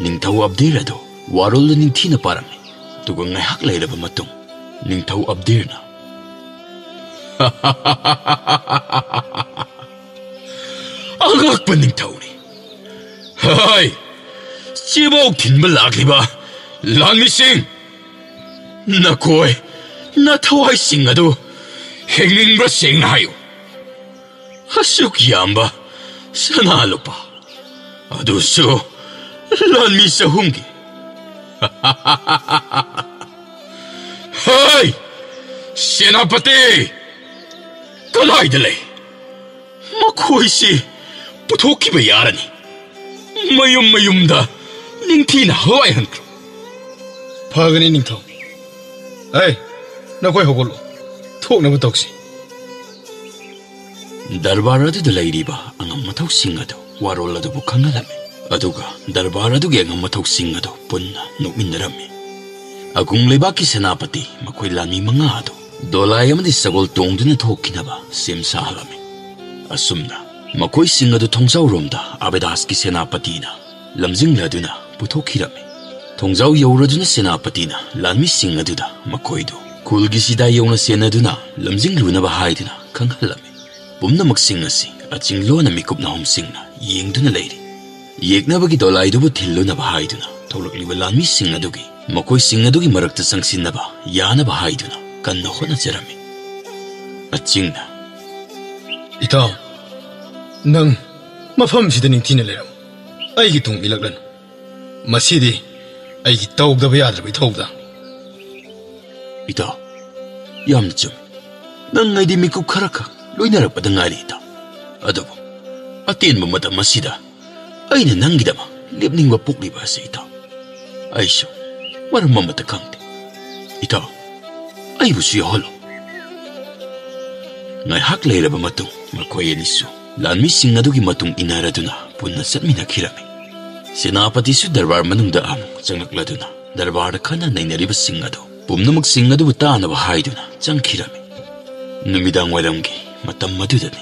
ꯅꯤꯡꯊꯧ ꯑꯕꯗꯤꯔ ꯑꯗꯨ ꯋꯥꯔꯣꯜꯗꯨ ꯅꯤꯡꯊꯤꯅ ꯄꯥꯔꯝꯃꯤ꯫ ꯑꯗꯨꯒ ꯉꯥꯏꯍꯥꯛ ꯂꯩꯔꯕ ꯃꯇꯨꯡ ꯅꯤꯡꯊꯧ ꯑꯕꯗꯤꯔꯅ, "ꯑꯉꯛꯄ ꯅꯤꯡꯊꯧꯅꯤ꯫ ꯍꯥꯏ, ꯆꯦꯕꯥꯎ ꯊꯤꯟꯕ ꯂꯥꯛꯂꯤꯕ ꯂꯥꯟꯃꯤꯁꯤꯡ, ꯅꯈꯣꯏ ꯅꯊꯋꯥꯏꯁꯤꯡ ꯑꯗꯨ ꯍꯤꯡꯅꯤꯡꯕ꯭ꯔꯥ ꯁꯦꯡꯅ ꯍꯥꯏꯌꯨ꯫ ꯑꯁꯨꯛ ꯌꯥꯝꯕ ꯁꯅꯥ ꯂꯨꯄꯥ, ꯑꯗꯨꯁꯨ ꯂꯥꯟꯃꯤ ꯆꯍꯨꯝꯒꯤ꯫ ꯍꯩ! ꯁꯦꯅꯥꯄꯇꯤ! ꯀꯗꯥꯏꯗ ꯂꯩ? ꯃꯈꯣꯏꯁꯤ ꯄꯨꯊꯣꯛꯈꯤꯕ ꯌꯥꯔꯅꯤ꯫ ꯃꯌꯨꯝ ꯃꯌꯨꯝꯗ ꯅꯤꯡꯊꯤꯅ ꯍꯋꯥꯏꯍꯟꯈ꯭ꯔꯣ꯫" "ꯐꯒꯅꯤ, ꯅꯤꯡꯊꯧ꯫ ꯑꯩ, ꯅꯈꯣꯏ ꯍꯧꯒꯠꯂꯣ, ꯊꯣꯛꯅꯕ ꯇꯧꯁꯤ꯫" ꯗꯔꯕꯥꯔ ꯑꯗꯨꯗ ꯂꯩꯔꯤꯕ ꯑꯉꯝ ꯃꯊꯧꯁꯤꯡ ꯑꯗꯨ ꯋꯥꯔꯣꯜ ꯑꯗꯨꯕꯨ ꯈꯪꯍꯜꯂꯝꯃꯤ꯫ ꯑꯗꯨꯒ ꯗꯔꯕꯥꯔ ꯑꯗꯨꯒꯤ ꯑꯉꯝ ꯃꯊꯧꯁꯤꯡ ꯑꯗꯨ ꯄꯨꯟꯅ ꯅꯣꯛꯃꯤꯟꯅꯔꯝꯃꯤ꯫ ꯑꯒꯨꯡ ꯂꯩꯕꯥꯛꯀꯤ ꯁꯦꯅꯥꯄꯇꯤ ꯃꯈꯣꯏ ꯂꯥꯟꯃꯤ ꯃꯉꯥ ꯑꯗꯨ ꯗꯣꯂꯥꯏ ꯑꯃꯗꯤ ꯁꯒꯣꯜ ꯇꯣꯡꯗꯨꯅ ꯊꯣꯛꯈꯤꯅꯕ ꯁꯦꯝ ꯁꯥꯍꯜꯂꯝꯃꯤ꯫ ꯑꯁꯨꯝꯅ ꯃꯈꯣꯏꯁꯤꯡ ꯑꯗꯨ ꯊꯣꯡꯖꯥꯎꯔꯣꯝꯗ ꯑꯕꯦꯗꯥꯁꯀꯤ ꯁꯦꯅꯥꯄꯇꯤꯅ ꯂꯝꯖꯤꯡꯂꯗꯨꯅ ꯄꯨꯊꯣꯛꯈꯤꯔꯝꯃꯤ꯫ ꯊꯣꯡꯖꯥꯎ ꯌꯧꯔꯗꯨꯅ ꯁꯦꯅꯥꯄꯇꯤꯅ ꯂꯥꯟꯃꯤꯁꯤꯡ ꯑꯗꯨꯗ ꯃꯈꯣꯏꯗꯨ ꯈꯨꯜꯒꯤ ꯁꯤꯗꯥꯏ ꯌꯧꯅ ꯆꯦꯟꯅꯗꯨꯅ ꯂꯝꯖꯤꯡꯂꯨꯅꯕ ꯍꯥꯏꯗꯨꯅ ꯈꯪꯍꯜꯂꯝꯃꯤ꯫ ꯄꯨꯝꯅꯃꯛꯁꯤꯡ ꯑꯁꯤ ꯑꯆꯤꯡꯂꯣꯟ ꯑꯃꯤꯀꯨꯞ ꯅꯥꯍꯨꯝꯁꯤꯡꯅ ꯌꯦꯡꯗꯨꯅ ꯂꯩꯔꯤ꯫ ꯌꯦꯛꯅꯕꯒꯤ ꯗꯣꯂꯥꯏꯗꯨꯕꯨ ꯊꯤꯜꯂꯨꯅꯕ ꯍꯥꯏꯗꯨꯅ ꯊꯣꯛꯂꯛꯂꯤꯕ ꯂꯥꯟꯃꯤꯁꯤꯡ ꯑꯗꯨꯒꯤ, ꯃꯈꯣꯏꯁꯤꯡ ꯑꯗꯨꯒꯤ ꯃꯔꯛꯇ ꯆꯪꯁꯤꯟꯅꯕ ꯌꯥꯅꯕ ꯍꯥꯏꯗꯨꯅ ꯀꯟꯅ ꯍꯣꯠꯅꯖꯔꯝꯃꯤ꯫ ꯑꯆꯤꯡꯅ, "ꯏꯇꯥꯎ, ꯅꯪ ꯃꯐꯝꯁꯤꯗ ꯅꯤꯡꯊꯤꯅ ꯂꯩꯔꯝꯃꯨ꯫ ꯑꯩꯒꯤ ꯇꯨꯡ ꯏꯜꯂꯛꯂꯅꯨ꯫ ꯃꯁꯤꯗꯤ ꯑꯩꯒꯤ ꯇꯧꯗꯕ ꯌꯥꯗ꯭ꯔꯕ ꯏꯊꯧꯗ꯫" "ꯏꯇꯥꯎ, ꯌꯥꯝꯅ ꯆꯨꯝꯃꯤ꯫ ꯅꯪ ꯑꯩꯗꯤ ꯃꯤꯀꯨꯞ ꯈꯔꯈꯛ ꯂꯣꯏꯅꯔꯛꯄꯗ ꯉꯥꯏꯔꯤ, ꯏꯇꯥꯎ꯫ ꯑꯗꯨꯕꯨ ꯑꯇꯦꯟꯕ ꯃꯇꯝ ꯑꯁꯤꯗ ꯑꯩꯅ ꯅꯪꯒꯤꯗꯃꯛ ꯂꯦꯞꯅꯤꯡꯕ ꯄꯣꯛꯂꯤꯕ ꯑꯁꯤ, ꯏꯇꯥꯎ, ꯑꯩꯁꯨ ꯃꯔꯝ ꯑꯃꯠꯇ ꯈꯪꯗꯦ꯫ ꯏꯇꯥꯎ, ꯑꯩꯕꯨꯁꯨ ꯌꯥꯎꯍꯜꯂꯣ꯫ ꯉꯥꯏꯍꯥꯛ ꯂꯩꯔꯕ ꯃꯇꯨꯡ ꯃꯈꯣꯏ ꯑꯅꯤꯁꯨ ꯂꯥꯟꯃꯤꯁꯤꯡ ꯑꯗꯨꯒꯤ ꯃꯇꯨꯡ ꯏꯟꯅꯔꯗꯨꯅ ꯄꯨꯟꯅ ꯆꯠꯃꯤꯟꯅꯈꯤꯔꯝꯃꯤ꯫ ꯁꯦꯅꯥꯄꯇꯤꯁꯨ ꯗꯔꯕꯥꯔ ꯃꯅꯨꯡꯗ ꯑꯃꯨꯛ ꯆꯪꯂꯛꯂꯗꯨꯅ ꯗꯔꯕꯥꯔꯗ ꯈꯟꯅ ꯅꯩꯅꯔꯤꯕꯁꯤꯡ ꯑꯗꯨ ꯄꯨꯝꯅꯃꯛꯁꯤꯡ ꯑꯗꯨꯕꯨ ꯇꯥꯅꯕ ꯍꯥꯏꯗꯨꯅ ꯆꯪꯈꯤꯔꯝꯃꯤ꯫ ꯅꯨꯃꯤꯗꯥꯡ ꯋꯥꯏꯔꯝꯒꯤ ꯃꯇꯝ ꯑꯗꯨꯗꯅꯤ꯫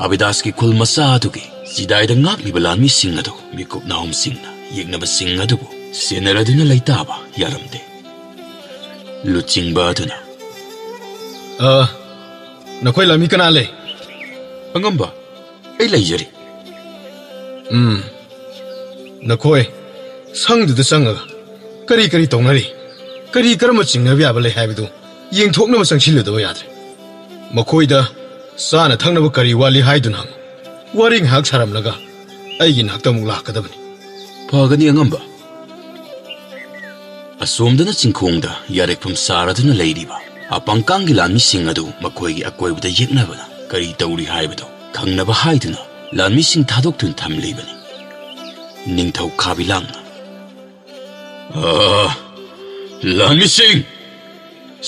ꯑꯕꯤꯗꯥꯁꯀꯤ ꯈꯨꯜ ꯃꯆꯥ ꯑꯗꯨꯒꯤ ꯆꯤꯗꯥꯏꯗ ꯉꯥꯛꯂꯤꯕ ꯂꯥꯟꯃꯤꯁꯤꯡ ꯑꯗꯨ ꯃꯤꯀꯨꯞ ꯅꯥꯍꯨꯝꯁꯤꯡꯅ ꯌꯦꯛꯅꯕꯁꯤꯡ ꯑꯗꯨꯕꯨ ꯁꯦꯟꯅꯔꯗꯨꯅ ꯂꯩꯇꯥꯕ ꯌꯥꯔꯝꯗꯦ꯫ ꯂꯨꯆꯤꯡꯕ ꯑꯗꯨꯅ, "ꯑ, ꯅꯈꯣꯏ ꯂꯥꯟꯃꯤ ꯀꯅꯥ ꯂꯩ?" "ꯑꯉꯝꯕ, ꯑꯩ ꯂꯩꯖꯔꯤ꯫" "ꯎꯝ, ꯅꯈꯣꯏ ꯁꯪꯗꯨꯗ ꯆꯪꯉꯒ ꯀꯔꯤ ꯀꯔꯤ ꯇꯧꯅꯔꯤ, ꯀꯔꯤ ꯀꯔꯝꯕ ꯆꯤꯡꯅꯕ ꯌꯥꯕ ꯂꯩ ꯍꯥꯏꯕꯗꯨ ꯌꯦꯡꯊꯣꯛꯅꯕ ꯆꯪꯁꯤꯜꯂꯨꯗꯕ ꯌꯥꯗ꯭ꯔꯦ꯫ ꯃꯈꯣꯏꯗ ꯆꯥꯅ ꯊꯛꯅꯕ ꯀꯔꯤ ꯋꯥꯠꯂꯤ ꯍꯥꯏꯗꯨꯅ ꯍꯪꯉꯨ꯫ ꯋꯥꯔꯤ ꯉꯥꯏꯍꯥꯛ ꯁꯥꯔꯝꯂꯒ ꯑꯩꯒꯤ ꯅꯥꯛꯇ ꯑꯃꯨꯛ ꯂꯥꯛꯀꯗꯕꯅꯤ꯫" "ꯐꯒꯅꯤ ꯑꯉꯝꯕ꯫" ꯑꯁꯣꯝꯗꯅ ꯆꯤꯡꯈꯣꯡꯗ ꯌꯥꯔꯦꯛꯐꯝ ꯁꯥꯔꯗꯨꯅ ꯂꯩꯔꯤꯕ ꯑꯄꯪꯀꯥꯡꯒꯤ ꯂꯥꯟꯃꯤꯁꯤꯡ ꯑꯗꯨ ꯃꯈꯣꯏꯒꯤ ꯑꯀꯣꯏꯕꯗ ꯌꯦꯛꯅꯕꯅ ꯀꯔꯤ ꯇꯧꯔꯤ ꯍꯥꯏꯕꯗꯨ ꯈꯪꯅꯕ ꯍꯥꯏꯗꯨꯅ ꯂꯥꯟꯃꯤꯁꯤꯡ ꯊꯥꯗꯣꯛꯇꯨꯅ ꯊꯝꯂꯤꯕꯅꯤ꯫ ꯅꯤꯡꯊꯧ ꯈꯥꯕꯤꯂꯥꯡꯅ, "ꯑꯥ, ꯂꯥꯟꯃꯤꯁꯤꯡ,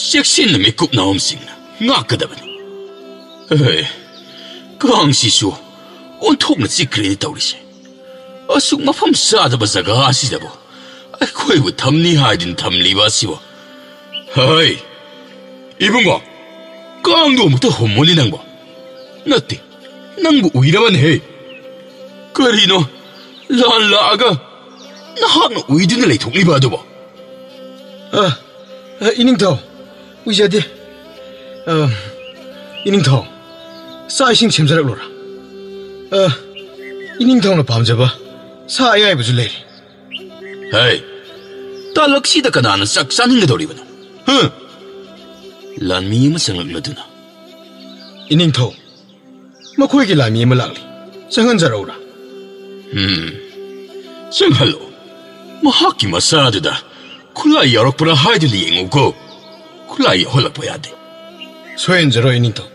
ꯆꯦꯛꯁꯤꯟꯅ ꯃꯤꯀꯨꯞ ꯅꯥꯍꯨꯝꯁꯤꯡꯅ ꯉꯥꯛꯀꯗꯕꯅꯤ꯫ ꯑꯦ, ꯀꯥꯡꯁꯤꯁꯨ ꯑꯣꯟꯊꯣꯛꯅ ꯆꯤꯛꯈ꯭ꯔꯦꯅꯦ ꯇꯧꯔꯤꯁꯦ꯫ ꯑꯁꯨꯛ ꯃꯐꯝ ꯆꯥꯗꯕ ꯖꯒꯥ ꯑꯁꯤꯗꯕꯨ ꯑꯩꯈꯣꯏꯕꯨ ꯊꯝꯅꯤ ꯍꯥꯏꯗꯨꯅ ꯊꯝꯂꯤꯕ ꯑꯁꯤꯕꯨ꯫ ꯍꯩ, ꯏꯕꯨꯡꯉꯣ, ꯀꯥꯡꯗꯣ ꯑꯃꯨꯛꯇ ꯍꯨꯝꯃꯨꯅꯦ ꯅꯪꯕꯣ꯫ ꯅꯠꯇꯦ, ꯅꯪꯕꯨ ꯎꯏꯔꯕꯅꯦꯍꯦ꯫ ꯀꯔꯤꯅꯣ, ꯂꯥꯟ ꯂꯥꯛꯑꯒ ꯅꯍꯥꯛꯅ ꯎꯏꯗꯨꯅ ꯂꯩꯊꯣꯛꯂꯤꯕ ꯑꯗꯨꯕꯣ?" "ꯑ, ꯑ, ꯏꯅꯤꯡꯊꯧ, ꯎꯏꯖꯗꯦ꯫ ꯑ, ꯏꯅꯤꯡꯊꯧ, ꯆꯥꯛ ꯏꯁꯤꯡ ꯁꯦꯝꯖꯔꯛꯂꯣꯔꯥ? ꯑ, ꯏꯅꯤꯡꯊꯧꯅ ꯄꯥꯝꯖꯕ ꯁꯥ ꯑꯌꯥꯏꯕꯁꯨ ꯂꯩꯔꯤ꯫" "ꯍꯩ, ꯇꯥꯂꯛꯁꯤꯗ ꯀꯅꯥꯅ ꯆꯥꯛ ꯆꯥꯅꯤꯡꯒꯗꯧꯔꯤꯕꯅꯣ? ꯍ?" ꯂꯥꯟꯃꯤ ꯑꯃ ꯆꯪꯂꯛꯂꯗꯨꯅ, "ꯏꯅꯤꯡꯊꯧ, ꯃꯈꯣꯏꯒꯤ ꯂꯥꯟꯃꯤ ꯑꯃ ꯂꯥꯛꯂꯤ꯫ ꯆꯪꯍꯟꯖꯔꯛꯎꯔꯥ?" "ꯎꯝ, ꯆꯪꯍꯜꯂꯣ꯫ ꯃꯍꯥꯛꯀꯤ ꯃꯁꯥꯗꯨꯗ ꯈꯨꯠꯂꯥꯏ ꯌꯥꯎꯔꯛꯄ꯭ꯔꯥ ꯍꯥꯏꯗꯨꯅ ꯌꯦꯡꯉꯨꯀꯣ꯫ ꯈꯨꯠꯂꯥꯏ ꯌꯥꯎꯍꯜꯂꯛꯄ ꯌꯥꯗꯦ꯫" "ꯁꯣꯏꯍꯟꯖꯔꯣꯏ, ꯏꯅꯤꯡꯊꯧ꯫"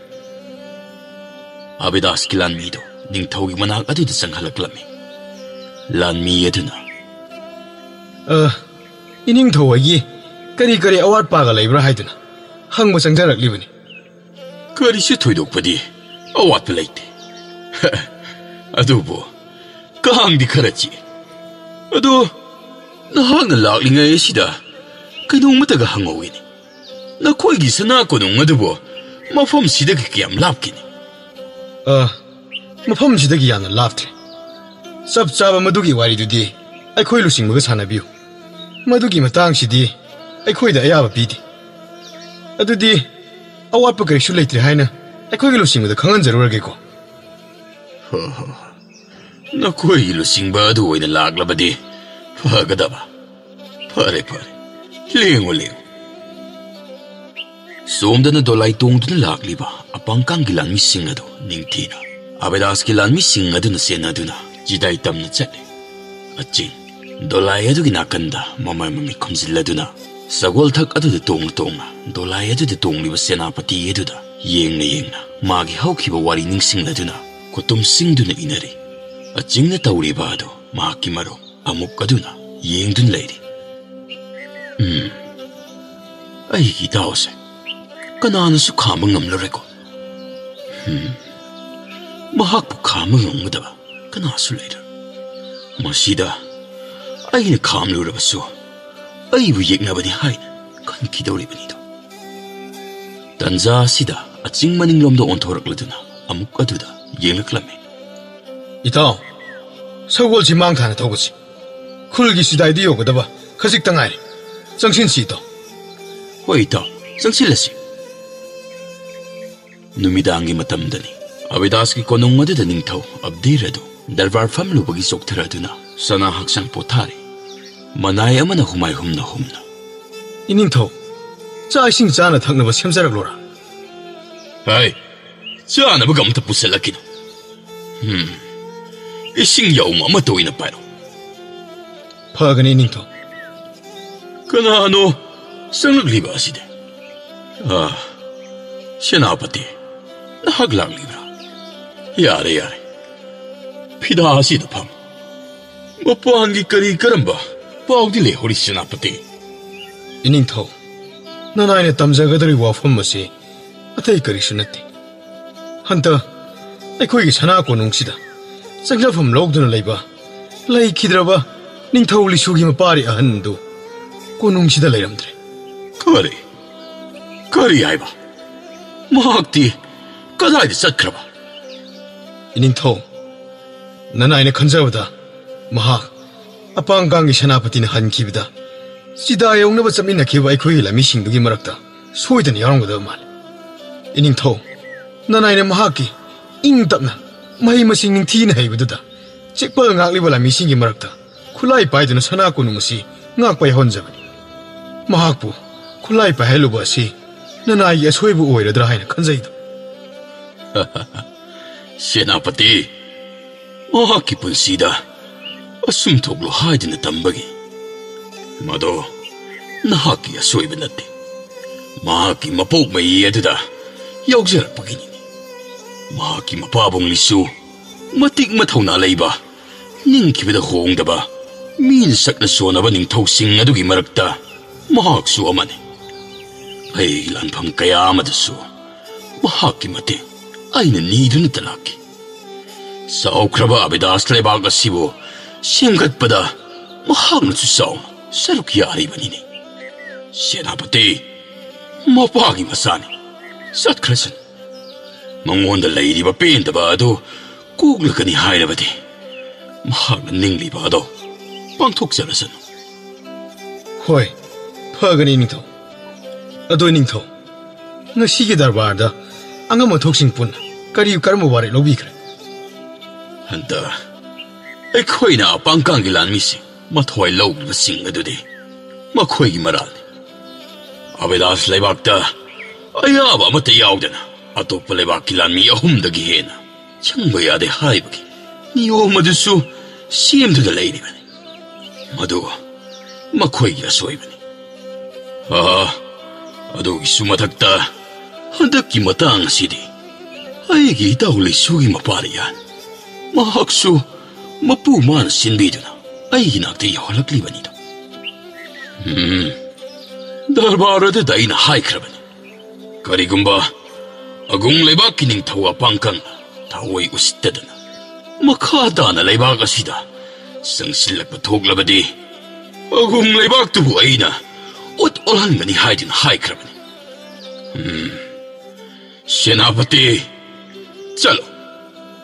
ꯑꯕꯤꯗꯥꯁꯀꯤ ꯂꯥꯟꯃꯤꯗꯨ ꯅꯤꯡꯊꯧꯒꯤ ꯃꯅꯥꯛ ꯑꯗꯨꯗ ꯆꯪꯍꯜꯂꯛꯂꯝꯃꯤ꯫ ꯂꯥꯟꯃꯤ ꯑꯗꯨꯅ, "ꯑ, ꯏꯅꯤꯡꯊꯧ ꯍꯣꯏꯒꯤ ꯀꯔꯤ ꯀꯔꯤ ꯑꯋꯥꯠꯄꯒ ꯂꯩꯕ꯭ꯔꯥ ꯍꯥꯏꯗꯨꯅ ꯍꯪꯕ ꯆꯪꯖꯔꯛꯂꯤꯕꯅꯤ꯫ ꯀꯔꯤꯁꯨ ꯊꯣꯏꯗꯣꯛꯄꯗꯤ ꯑꯋꯥꯠꯄ ꯂꯩꯇꯦ꯫ ꯑꯗꯨꯕꯨ ꯀꯥꯡꯗꯤ ꯈꯔ ꯆꯤꯛꯏ꯫ ꯑꯗꯣ ꯅꯍꯥꯛꯅ ꯂꯥꯛꯂꯤꯉꯩ ꯑꯁꯤꯗ ꯀꯩꯅꯣꯝꯃꯇꯒ ꯍꯪꯍꯧꯒꯦꯅꯦ꯫ ꯅꯈꯣꯏꯒꯤ ꯁꯅꯥ ꯀꯣꯅꯨꯡ ꯑꯗꯨꯕꯨ ꯃꯐꯝꯁꯤꯗꯒꯤ ꯀꯌꯥꯝ ꯂꯥꯞꯀꯦꯅꯦ? ꯑ, ꯃꯐꯝꯁꯤꯗꯒꯤ ꯌꯥꯝꯅ ꯂꯥꯞꯇ꯭ꯔꯦ꯫ ꯆꯞ ꯆꯥꯕ ꯃꯗꯨꯒꯤ ꯋꯥꯔꯤꯗꯨꯗꯤ ꯑꯩꯈꯣꯏ ꯂꯨꯆꯤꯡꯕꯒ ꯁꯥꯟꯅꯕꯤꯌꯨ꯫ ꯃꯗꯨꯒꯤ ꯃꯇꯥꯡꯁꯤꯗꯤ ꯑꯩꯈꯣꯏꯗ ꯑꯌꯥꯕ ꯄꯤꯗꯦ꯫ ꯑꯗꯨꯗꯤ ꯑꯋꯥꯠꯄ ꯀꯔꯤꯁꯨ ꯂꯩꯇ꯭ꯔꯦ ꯍꯥꯏꯅ ꯑꯩꯈꯣꯏꯒꯤ ꯂꯨꯆꯤꯡꯕꯗ ꯈꯪꯍꯟꯖꯔꯨꯔꯒꯦꯀꯣ꯫ ꯍꯣ, ꯍꯣ, ꯍꯣ꯫ ꯅꯈꯣꯏꯒꯤ ꯂꯨꯆꯤꯡꯕ ꯑꯗꯨ ꯑꯣꯏꯅ ꯂꯥꯛꯂꯕꯗꯤ ꯐꯒꯗꯕ꯫ ꯐꯔꯦ, ꯐꯔꯦ꯫ ꯂꯦꯡꯉꯨ, ꯂꯦꯡꯉꯨ꯫ ꯁꯣꯝꯗꯅ ꯗꯣꯂꯥꯏ ꯇꯣꯡꯗꯨꯅ ꯂꯥꯛꯂꯤꯕ ꯑꯄꯥꯡꯀꯥꯡꯒꯤ ꯂꯥꯟꯃꯤꯁꯤꯡ ꯑꯗꯨ ꯅꯤꯡꯊꯤꯅ ꯑꯕꯦꯗꯥꯁꯀꯤ ꯂꯥꯟꯃꯤꯁꯤꯡ ꯑꯗꯨꯅ ꯆꯦꯟꯅꯗꯨꯅ ꯆꯤꯗꯥꯏ ꯇꯝꯅ ꯆꯠꯂꯤ꯫ ꯑꯆꯤꯡ ꯗꯣꯂꯥꯏ ꯑꯗꯨꯒꯤ ꯅꯥꯀꯟꯗ ꯃꯃꯥꯏ ꯃꯃꯤꯠ ꯈꯨꯝꯖꯤꯜꯂꯗꯨꯅ ꯁꯒꯣꯜꯊꯛ ꯑꯗꯨꯗ ꯇꯣꯡꯅ ꯇꯣꯡꯅ ꯗꯣꯂꯥꯏ ꯑꯗꯨꯗ ꯇꯣꯡꯂꯤꯕ ꯁꯦꯅꯥꯄꯇꯤ ꯑꯗꯨꯗ ꯌꯦꯡꯅ ꯌꯦꯡꯅ ꯃꯥꯒꯤ ꯍꯧꯈꯤꯕ ꯋꯥꯔꯤ ꯅꯤꯡꯁꯤꯡꯂꯗꯨꯅ ꯈꯨꯇꯨꯝꯁꯤꯡꯗꯨꯅ ꯏꯅꯔꯤ꯫ ꯑꯆꯤꯡꯅ ꯇꯧꯔꯤꯕ ꯑꯗꯨ ꯃꯍꯥꯛꯀꯤ ꯃꯔꯨꯞ ꯑꯃꯨꯛ ꯑꯗꯨꯅ ꯌꯦꯡꯗꯨꯅ ꯂꯩꯔꯤ꯫ ꯎꯝ, ꯑꯩꯒꯤ ꯏꯇꯥꯎꯁꯦ ꯀꯅꯥꯅꯁꯨ ꯈꯥꯝꯕ ꯉꯝꯂꯔꯣꯏꯀꯣ꯫ ꯎꯝ, ꯃꯍꯥꯛꯄꯨ ꯈꯥꯝꯕ ꯉꯝꯒꯗꯕ ꯀꯅꯥꯁꯨ ꯂꯩꯔꯣꯏ꯫ ꯃꯁꯤꯗ ꯑꯩꯅ ꯈꯥꯝꯂꯨꯔꯕꯁꯨ ꯑꯩꯕꯨ ꯌꯦꯛꯅꯕꯅꯤ ꯍꯥꯏꯅ ꯈꯟꯈꯤꯗꯧꯔꯤꯕꯅꯤꯗꯣ꯫ ꯇꯟꯖꯥ ꯑꯁꯤꯗ ꯑꯆꯤꯡ ꯃꯅꯤꯡꯂꯣꯝꯗ ꯑꯣꯟꯊꯣꯔꯛꯂꯗꯨꯅ ꯑꯃꯨꯛ ꯑꯗꯨꯗ ꯌꯦꯡꯂꯛꯂꯝꯃꯤ꯫ ꯏꯇꯥꯎ, ꯁꯒꯣꯜꯁꯤ ꯃꯥꯡ ꯊꯥꯅ ꯊꯧꯕꯁꯤ꯫ ꯈꯨꯜꯒꯤ ꯁꯤꯗꯥꯏꯗꯨ ꯌꯧꯒꯗꯕ ꯈꯖꯤꯛꯇ ꯉꯥꯏꯔꯦ꯫ ꯆꯪꯁꯤꯟꯁꯤ, ꯏꯇꯥꯎ꯫ ꯍꯣꯏ, ꯏꯇꯥꯎ, ꯆꯪꯁꯤꯜꯂꯁꯤ꯫ ꯅꯨꯃꯤꯗꯥꯡꯒꯤ ꯃꯇꯝꯗꯅꯤ꯫ ꯑꯕꯤꯗꯥꯁꯀꯤ ꯀꯣꯅꯨꯡ ꯑꯗꯨꯗ ꯅꯤꯡꯊꯧ ꯑꯕꯗꯤꯔ ꯑꯗꯨ ꯗꯔꯕꯥꯔ ꯐꯝꯂꯨꯕꯒꯤ ꯆꯣꯛꯊꯔꯗꯨꯅ ꯁꯅꯥ ꯍꯛꯆꯥꯡ ꯄꯣꯊꯥꯔꯤ꯫ ꯃꯅꯥꯏ ꯑꯃꯅ ꯍꯨꯃꯥꯏ ꯍꯨꯝꯅ ꯍꯨꯝꯅ, "ꯏꯅꯤꯡꯊꯧ, ꯆꯥꯛ ꯏꯁꯤꯡ ꯆꯥꯅ ꯊꯛꯅꯕ ꯁꯦꯝꯖꯔꯛꯂꯣꯔꯥ?" "ꯍꯥꯏ, ꯆꯥꯅꯕꯒ ꯑꯝꯇ ꯄꯨꯁꯜꯂꯛꯈꯤꯅꯨ꯫ ꯎꯝ, ꯏꯁꯤꯡ ꯌꯥꯎꯝ ꯑꯃꯠꯇ ꯑꯣꯏꯅ ꯄꯥꯏꯔꯣ꯫" "ꯐꯒꯅꯤ, ꯏꯅꯤꯡꯊꯧ꯫" "ꯀꯅꯥꯅꯣ ꯆꯪꯂꯛꯂꯤꯕ ꯑꯁꯤꯗꯤ? ꯑꯥ, ꯁꯦꯅꯥꯄꯇꯤ, ꯅꯍꯥꯛ ꯂꯥꯛꯂꯤꯕ꯭ꯔꯥ? ꯌꯥꯔꯦ, ꯌꯥꯔꯦ꯫ ꯐꯤꯗꯥ ꯑꯁꯤꯗ ꯐꯝ꯫ ꯃꯄꯥꯟꯒꯤ ꯀꯔꯤ ꯀꯔꯝꯕ ꯄꯥꯎꯗꯤ ꯂꯩꯍꯧꯔꯤ, ꯁꯦꯅꯥꯄꯇꯤ꯫ ꯏꯅꯤꯡꯊꯧ, ꯅꯅꯥꯏꯅ ꯇꯝꯖꯒꯗꯧꯔꯤꯕ ꯋꯥꯐꯝ ꯑꯁꯤ ꯑꯇꯩ ꯀꯔꯤꯁꯨ ꯅꯠꯇꯦ꯫ ꯍꯟꯗꯛ ꯑꯩꯈꯣꯏꯒꯤ ꯁꯅꯥ ꯀꯣꯅꯨꯡꯁꯤꯗ ꯆꯪꯖꯐꯝ ꯂꯧꯗꯨꯅ ꯂꯩꯕ ꯂꯩꯈꯤꯗ꯭ꯔꯕ ꯅꯤꯡꯊꯧ ꯂꯤꯁꯨꯒꯤ ꯃꯄꯥꯔꯤ ꯑꯍꯟꯗꯨ ꯀꯣꯅꯨꯡꯁꯤꯗ ꯂꯩꯔꯝꯗ꯭ꯔꯦ꯫ ꯀꯔꯤ? ꯀꯔꯤ ꯍꯥꯏꯕ? ꯃꯍꯥꯛꯇꯤ ꯀꯗꯥꯏꯗ ꯆꯠꯈ꯭ꯔꯕ? ꯏꯅꯤꯡꯊꯧ, ꯅꯅꯥꯏꯅ ꯈꯟꯖꯕꯗ ꯃꯍꯥꯛ ꯑꯄꯥꯡꯀꯥꯡꯒꯤ ꯁꯦꯅꯥꯄꯇꯤꯅ ꯍꯟꯈꯤꯕꯗ ꯆꯤꯗꯥ ꯌꯧꯅꯕ ꯆꯠꯃꯤꯟꯅꯈꯤꯕ ꯑꯩꯈꯣꯏꯒꯤ ꯂꯥꯟꯃꯤꯁꯤꯡꯗꯨꯒꯤ ꯃꯔꯛꯇ ꯁꯣꯏꯗꯅ ꯌꯥꯎꯔꯝꯒꯗꯕ ꯃꯥꯜꯂꯤ꯫ ꯏꯅꯤꯡꯊꯧ, ꯅꯅꯥꯏꯅ ꯃꯍꯥꯛꯀꯤ ꯏꯪ ꯇꯞꯅ ꯃꯍꯩ ꯃꯁꯤꯡ ꯅꯤꯡꯊꯤꯅ ꯍꯩꯕꯗꯨꯗ ꯆꯦꯛꯄꯜ ꯉꯥꯛꯂꯤꯕ ꯂꯥꯟꯃꯤꯁꯤꯡꯒꯤ ꯃꯔꯛꯇ ꯈꯨꯠꯂꯥꯏ ꯄꯥꯏꯗꯨꯅ ꯁꯅꯥ ꯀꯣꯅꯨꯡ ꯑꯁꯤ ꯉꯥꯛꯄ ꯌꯥꯎꯍꯟꯖꯕꯅꯤ꯫ ꯃꯍꯥꯛꯄꯨ ꯈꯨꯠꯂꯥꯏ ꯄꯥꯏꯍꯜꯂꯨꯕ ꯑꯁꯤ ꯅꯅꯥꯏꯒꯤ ꯑꯁꯣꯏꯕ ꯑꯣꯏꯔꯗ꯭ꯔꯥ ꯍꯥꯏꯅ ꯈꯟꯖꯩꯗ꯫ ꯁꯦꯅꯥꯄꯇꯤ, ꯃꯍꯥꯛꯀꯤ ꯄꯨꯟꯁꯤꯗ ꯑꯁꯨꯝ ꯊꯣꯛꯂꯣ ꯍꯥꯏꯗꯨꯅ ꯇꯝꯕꯒꯤ꯫ ꯃꯗꯣ ꯅꯍꯥꯛꯀꯤ ꯑꯁꯣꯏꯕ ꯅꯠꯇꯦ꯫ ꯃꯍꯥꯛꯀꯤ ꯃꯄꯣꯛ ꯃꯌꯤ ꯑꯗꯨꯗ ꯌꯥꯎꯖꯔꯛꯄꯒꯤꯅꯤ꯫ ꯃꯍꯥꯛꯀꯤ ꯃꯄꯥꯕꯨꯡꯅꯤꯁꯨ ꯃꯇꯤꯛ ꯃꯊꯧꯅꯥ ꯂꯩꯕ, ꯅꯤꯡꯈꯤꯕꯗ ꯍꯣꯡꯗꯕ, ꯃꯤꯅ ꯁꯛꯅ ꯁꯣꯟꯅꯕ ꯅꯤꯡꯊꯧꯁꯤꯡ ꯑꯗꯨꯒꯤ ꯃꯔꯛꯇ ꯃꯍꯥꯛꯁꯨ ꯑꯃꯅꯤ꯫ ꯑꯩꯒꯤ ꯂꯥꯟꯐꯝ ꯀꯌꯥ ꯑꯃꯗꯁꯨ ꯃꯍꯥꯛꯀꯤ ꯃꯇꯦꯡ ꯑꯩꯅ ꯅꯤꯗꯨꯅꯇ ꯂꯥꯛꯈꯤ꯫ ꯆꯥꯎꯈ꯭ꯔꯕ ꯑꯕꯤꯗꯥꯁ ꯂꯩꯕꯥꯛ ꯑꯁꯤꯕꯨ ꯁꯦꯝꯒꯠꯄꯗ ꯃꯍꯥꯛꯅꯁꯨ ꯆꯥꯎꯅ ꯁꯔꯨꯛ ꯌꯥꯔꯤꯕꯅꯤꯅꯦ꯫ ꯁꯦꯅꯥꯄꯇꯤ, ꯃꯄꯥꯒꯤ ꯃꯆꯥꯅꯤ, ꯆꯠꯈ꯭ꯔꯁꯅꯨ꯫ ꯃꯉꯣꯟꯗ ꯂꯩꯔꯤꯕ ꯄꯦꯟꯗꯕ ꯑꯗꯨ ꯀꯣꯛꯂꯒꯅꯤ ꯍꯥꯏꯔꯕꯗꯤ ꯃꯍꯥꯛꯅ ꯅꯤꯡꯂꯤꯕ ꯑꯗꯣ ꯄꯥꯡꯊꯣꯛꯆꯔꯁꯅꯨ꯫ ꯍꯣꯏ, ꯐꯒꯅꯤ ꯅꯤꯡꯊꯧ꯫ ꯑꯗꯣ ꯅꯤꯡꯊꯧ, ꯉꯁꯤꯒꯤ ꯗꯔꯕꯥꯔꯗ ꯑꯉꯝ ꯑꯊꯧꯁꯤꯡ ꯄꯨꯟꯅ ꯀꯔꯤ ꯀꯔꯝꯕ ꯋꯥꯔꯦꯞ ꯂꯧꯕꯤꯈ꯭ꯔꯦ? ꯍꯟꯗꯛ ꯑꯩꯈꯣꯏꯅ ꯑꯄꯥꯡꯀꯥꯡꯒꯤ ꯂꯥꯟꯃꯤꯁꯤꯡ ꯃꯊꯋꯥꯏ ꯂꯧꯈꯤꯕꯁꯤꯡ ꯑꯗꯨꯗꯤ ꯃꯈꯣꯏꯒꯤ ꯃꯔꯥꯜꯅꯤ꯫ ꯑꯕꯤꯗꯥꯁ ꯂꯩꯕꯥꯛꯇ ꯑꯌꯥꯕ ꯑꯃꯠꯇ ꯌꯥꯎꯗꯅ ꯑꯇꯣꯞꯄ ꯂꯩꯕꯥꯛꯀꯤ ꯂꯥꯟꯃꯤ ꯑꯍꯨꯝꯗꯒꯤ ꯍꯦꯟꯅ ꯆꯪꯕ ꯌꯥꯗꯦ ꯍꯥꯏꯕꯒꯤ ꯅꯤꯌꯣꯝ ꯑꯗꯨꯁꯨ ꯁꯦꯝꯗꯨꯅ ꯂꯩꯔꯤꯕꯅꯤ꯫ ꯃꯗꯨ ꯃꯈꯣꯏꯒꯤ ꯑꯁꯣꯏꯕꯅꯤ꯫ ꯑꯥ, ꯑꯗꯨꯒꯤꯁꯨ ꯃꯊꯛꯇ ꯍꯟꯗꯛꯀꯤ ꯃꯇꯥꯡ ꯑꯁꯤꯗꯤ ꯑꯩꯒꯤ ꯏꯇꯥꯎ ꯂꯩꯁꯨꯒꯤ ꯃꯄꯥꯔꯤꯌꯥꯟ, ꯃꯍꯥꯛꯁꯨ ꯃꯄꯨ ꯃꯥꯅ ꯁꯤꯟꯕꯤꯗꯨꯅ ꯑꯩꯒꯤ ꯅꯥꯛꯇ ꯌꯧꯍꯜꯂꯛꯂꯤꯕꯅꯤꯗꯣ꯫ ꯎꯝ, ꯗꯔꯕꯥꯔ ꯑꯗꯨꯗ ꯑꯩꯅ ꯍꯥꯏꯈ꯭ꯔꯕꯅꯤ, ꯀꯔꯤꯒꯨꯝꯕ ꯑꯒꯨꯡ ꯂꯩꯕꯥꯛꯀꯤ ꯅꯤꯡꯊꯧ ꯑꯄꯥꯡꯀꯪꯅ ꯊꯑꯣꯏ ꯎꯁꯤꯠꯇꯗꯅ ꯃꯈꯥ ꯇꯥꯅ ꯂꯩꯕꯥꯛ ꯑꯁꯤꯗ ꯆꯪꯁꯤꯜꯂꯛꯄ ꯊꯣꯛꯂꯕꯗꯤ, ꯑꯒꯨꯡ ꯂꯩꯕꯥꯛꯇꯨꯕꯨ ꯑꯩꯅ ꯎꯠ ꯑꯣꯜꯍꯟꯒꯅꯤ ꯍꯥꯏꯗꯨꯅ ꯍꯥꯏꯈ꯭ꯔꯕꯅꯤ꯫ ꯎꯝ, ꯁꯦꯅꯥꯄꯇꯤ, ꯆꯠꯂꯣ,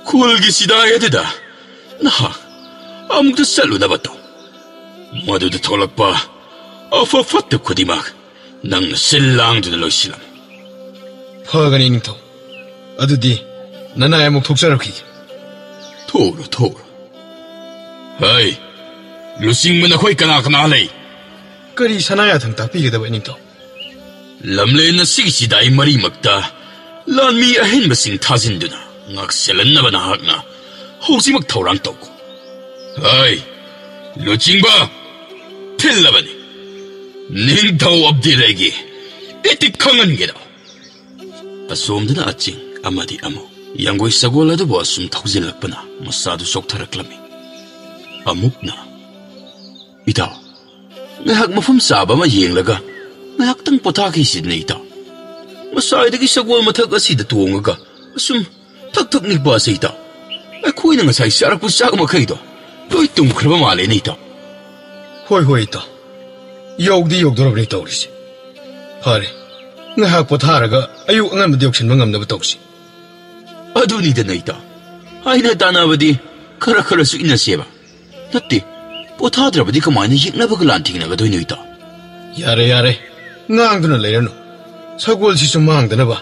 ꯈꯨꯜꯒꯤ ꯆꯤꯗꯥꯏ ꯑꯗꯨꯗ ꯅꯍꯥꯛ ꯑꯃꯨꯛꯇ ꯆꯠꯂꯨꯅꯕ ꯇꯧ꯫ ꯃꯗꯨꯗ ꯊꯣꯛꯂꯛꯄ ꯑꯐ ꯐꯠꯇ ꯈꯨꯗꯤꯡꯃꯛ ꯅꯪꯅ ꯁꯤꯜ ꯂꯥꯡꯗꯨꯅ ꯂꯣꯏꯁꯤꯜꯂꯝꯃꯨ꯫ ꯐꯒꯅꯤ, ꯅꯤꯡꯊꯧ꯫ ꯑꯗꯨꯗꯤ ꯅꯅꯥꯏ ꯑꯃꯨꯛ ꯊꯣꯛꯆꯔꯛꯈꯤꯒꯦ꯫ ꯊꯣꯛꯎꯔꯣ, ꯊꯣꯛꯎꯔꯣ꯫ ꯍꯩ, ꯂꯨꯆꯤꯡꯕ ꯅꯈꯣꯏ ꯀꯅꯥ ꯀꯅꯥ ꯂꯩ? ꯀꯔꯤ ꯁꯅꯥ ꯌꯥꯊꯪ ꯇꯥꯛꯄꯤꯒꯗꯕ, ꯅꯤꯡꯊꯧ? ꯂꯝꯂꯦꯟ ꯑꯁꯤꯒꯤ ꯆꯤꯗꯥꯏ ꯃꯔꯤꯃꯛꯇ ꯂꯥꯟꯃꯤ ꯑꯍꯦꯟꯕꯁꯤꯡ ꯊꯥꯖꯤꯟꯗꯨꯅ ꯉꯥꯛꯁꯦꯜꯍꯟꯅꯕ ꯅꯍꯥꯛꯅ ꯍꯧꯖꯤꯛꯃꯛ ꯊꯧꯔꯥꯡ ꯇꯧꯈꯣ꯫ ꯍꯩ, ꯂꯨꯆꯤꯡꯕ, ꯊꯤꯜꯂꯕꯅꯤ꯫ ꯅꯤꯡꯊꯧ ꯑꯕꯗꯤꯔꯒꯤ ꯏꯇꯤꯛ ꯈꯪꯍꯟꯒꯦꯔꯣ? ꯑꯁꯣꯝꯗꯅ ꯑꯆꯤꯡ ꯑꯃꯗꯤ ꯑꯃꯨꯛ ꯌꯥꯡꯒꯣꯏ ꯁꯒꯣꯜ ꯑꯗꯨꯕꯨ ꯑꯁꯨꯝ ꯊꯧꯖꯤꯜꯂꯛꯄꯅ ꯃꯁꯥꯗꯨ ꯆꯣꯛꯊꯔꯛꯂꯝꯃꯤ꯫ ꯑꯃꯨꯛꯅ, "ꯏꯇꯥꯎ, ꯉꯥꯏꯍꯥꯛ ꯃꯐꯝ ꯆꯥꯕ ꯑꯃ ꯌꯦꯡꯂꯒ ꯉꯥꯏꯍꯥꯛꯇꯪ ꯄꯣꯊꯥꯈꯤꯁꯤꯗꯅ, ꯏꯇꯥꯎ꯫ ꯉꯁꯥꯏꯗꯒꯤ ꯁꯒꯣꯜ ꯃꯊꯛ ꯑꯁꯤꯗ ꯇꯣꯡꯉꯒ ꯑꯁꯨꯝ ꯊꯛ ꯊꯛ ꯅꯤꯛꯄ ꯑꯁꯦ, ꯏꯇꯥꯎ, ꯑꯩꯈꯣꯏꯅ ꯉꯁꯥꯏ ꯆꯥꯔꯛꯄ ꯆꯥꯛ ꯃꯈꯩꯗꯣ ꯂꯣꯏ ꯇꯨꯝꯈ꯭ꯔꯕ ꯃꯥꯜꯂꯦꯅꯦ, ꯏꯇꯥꯎ꯫" "ꯍꯣꯏ, ꯍꯣꯏ, ꯏꯇꯥꯎ, ꯌꯧꯗꯤ ꯌꯧꯗꯣꯔꯕꯅꯤ ꯇꯧꯔꯤꯁꯦ꯫ ꯐꯔꯦ, ꯉꯥꯏꯍꯥꯛ ꯄꯣꯊꯥꯔꯒ ꯑꯌꯨꯛ ꯑꯉꯟꯕꯗ ꯌꯧꯁꯤꯟꯕ ꯉꯝꯅꯕ ꯇꯧꯁꯤ꯫" "ꯑꯗꯨꯅꯤꯗꯅ, ꯏꯇꯥꯎ, ꯑꯩꯅ ꯇꯥꯟꯅꯕꯗꯤ ꯈꯔ ꯈꯔꯁꯨ ꯏꯟꯅꯁꯦꯕ꯫ ꯅꯠꯇꯦ, ꯄꯣꯊꯥꯗ꯭ꯔꯕꯗꯤ ꯀꯃꯥꯏꯅ ꯌꯦꯛꯅꯕꯒ ꯂꯥꯟ ꯊꯦꯡꯅꯒꯗꯣꯏꯅꯣ, ꯏꯇꯥꯎ?" "ꯌꯥꯔꯦ, ꯌꯥꯔꯦ, ꯉꯥꯡꯗꯨꯅ ꯂꯩꯔꯅꯨ꯫ ꯁꯒꯣꯜꯁꯤꯁꯨ ꯃꯥꯡꯗꯅꯕ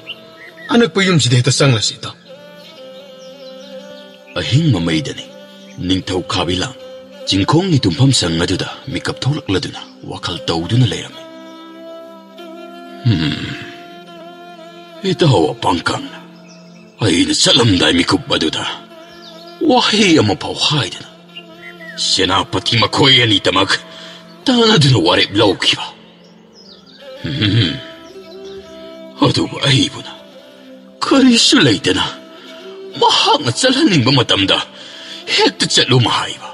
ꯑꯅꯛꯄ ꯌꯨꯝꯁꯤꯗ ꯍꯦꯛꯇ ꯆꯪꯂꯁꯤ, ꯏꯇꯥꯎ꯫" ꯑꯍꯤꯡ ꯃꯃꯩꯗꯅꯤ ꯅꯤꯡꯊꯧ ꯈꯥꯕꯤꯂꯥꯡ ꯆꯤꯡꯈꯣꯡꯒꯤ ꯇꯨꯝꯐꯝ ꯁꯪ ꯑꯗꯨꯗ ꯃꯤꯀꯞ ꯊꯣꯛꯂꯛꯂꯗꯨꯅ ꯋꯥꯈꯜ ꯇꯧꯗꯨꯅ ꯂꯩꯔꯝꯃꯤ꯫ "ꯍꯝ, ꯏꯇꯥꯎ ꯑꯄꯥꯡꯀꯪꯅ ꯑꯩꯅ ꯆꯠꯂꯝꯗꯥꯏ ꯃꯤꯀꯨꯞ ꯑꯗꯨꯗ ꯋꯥꯍꯩ ꯑꯃꯐꯥꯎ ꯍꯥꯏꯗꯅ ꯁꯦꯅꯥꯄꯇꯤ ꯃꯈꯣꯏ ꯑꯅꯤꯗꯃꯛ ꯇꯥꯟꯅꯗꯨꯅ ꯋꯥꯔꯦꯞ ꯂꯧꯈꯤꯕ꯫ ꯎꯝ, ꯑꯗꯨꯕꯨ ꯑꯩꯕꯨꯅ ꯀꯔꯤꯁꯨ ꯂꯩꯇꯅ ꯃꯍꯥꯛꯅ ꯆꯠꯍꯟꯅꯤꯡꯕ ꯃꯇꯝꯗ ꯍꯦꯛꯇ ꯆꯠꯂꯨ ꯍꯥꯏꯕ꯫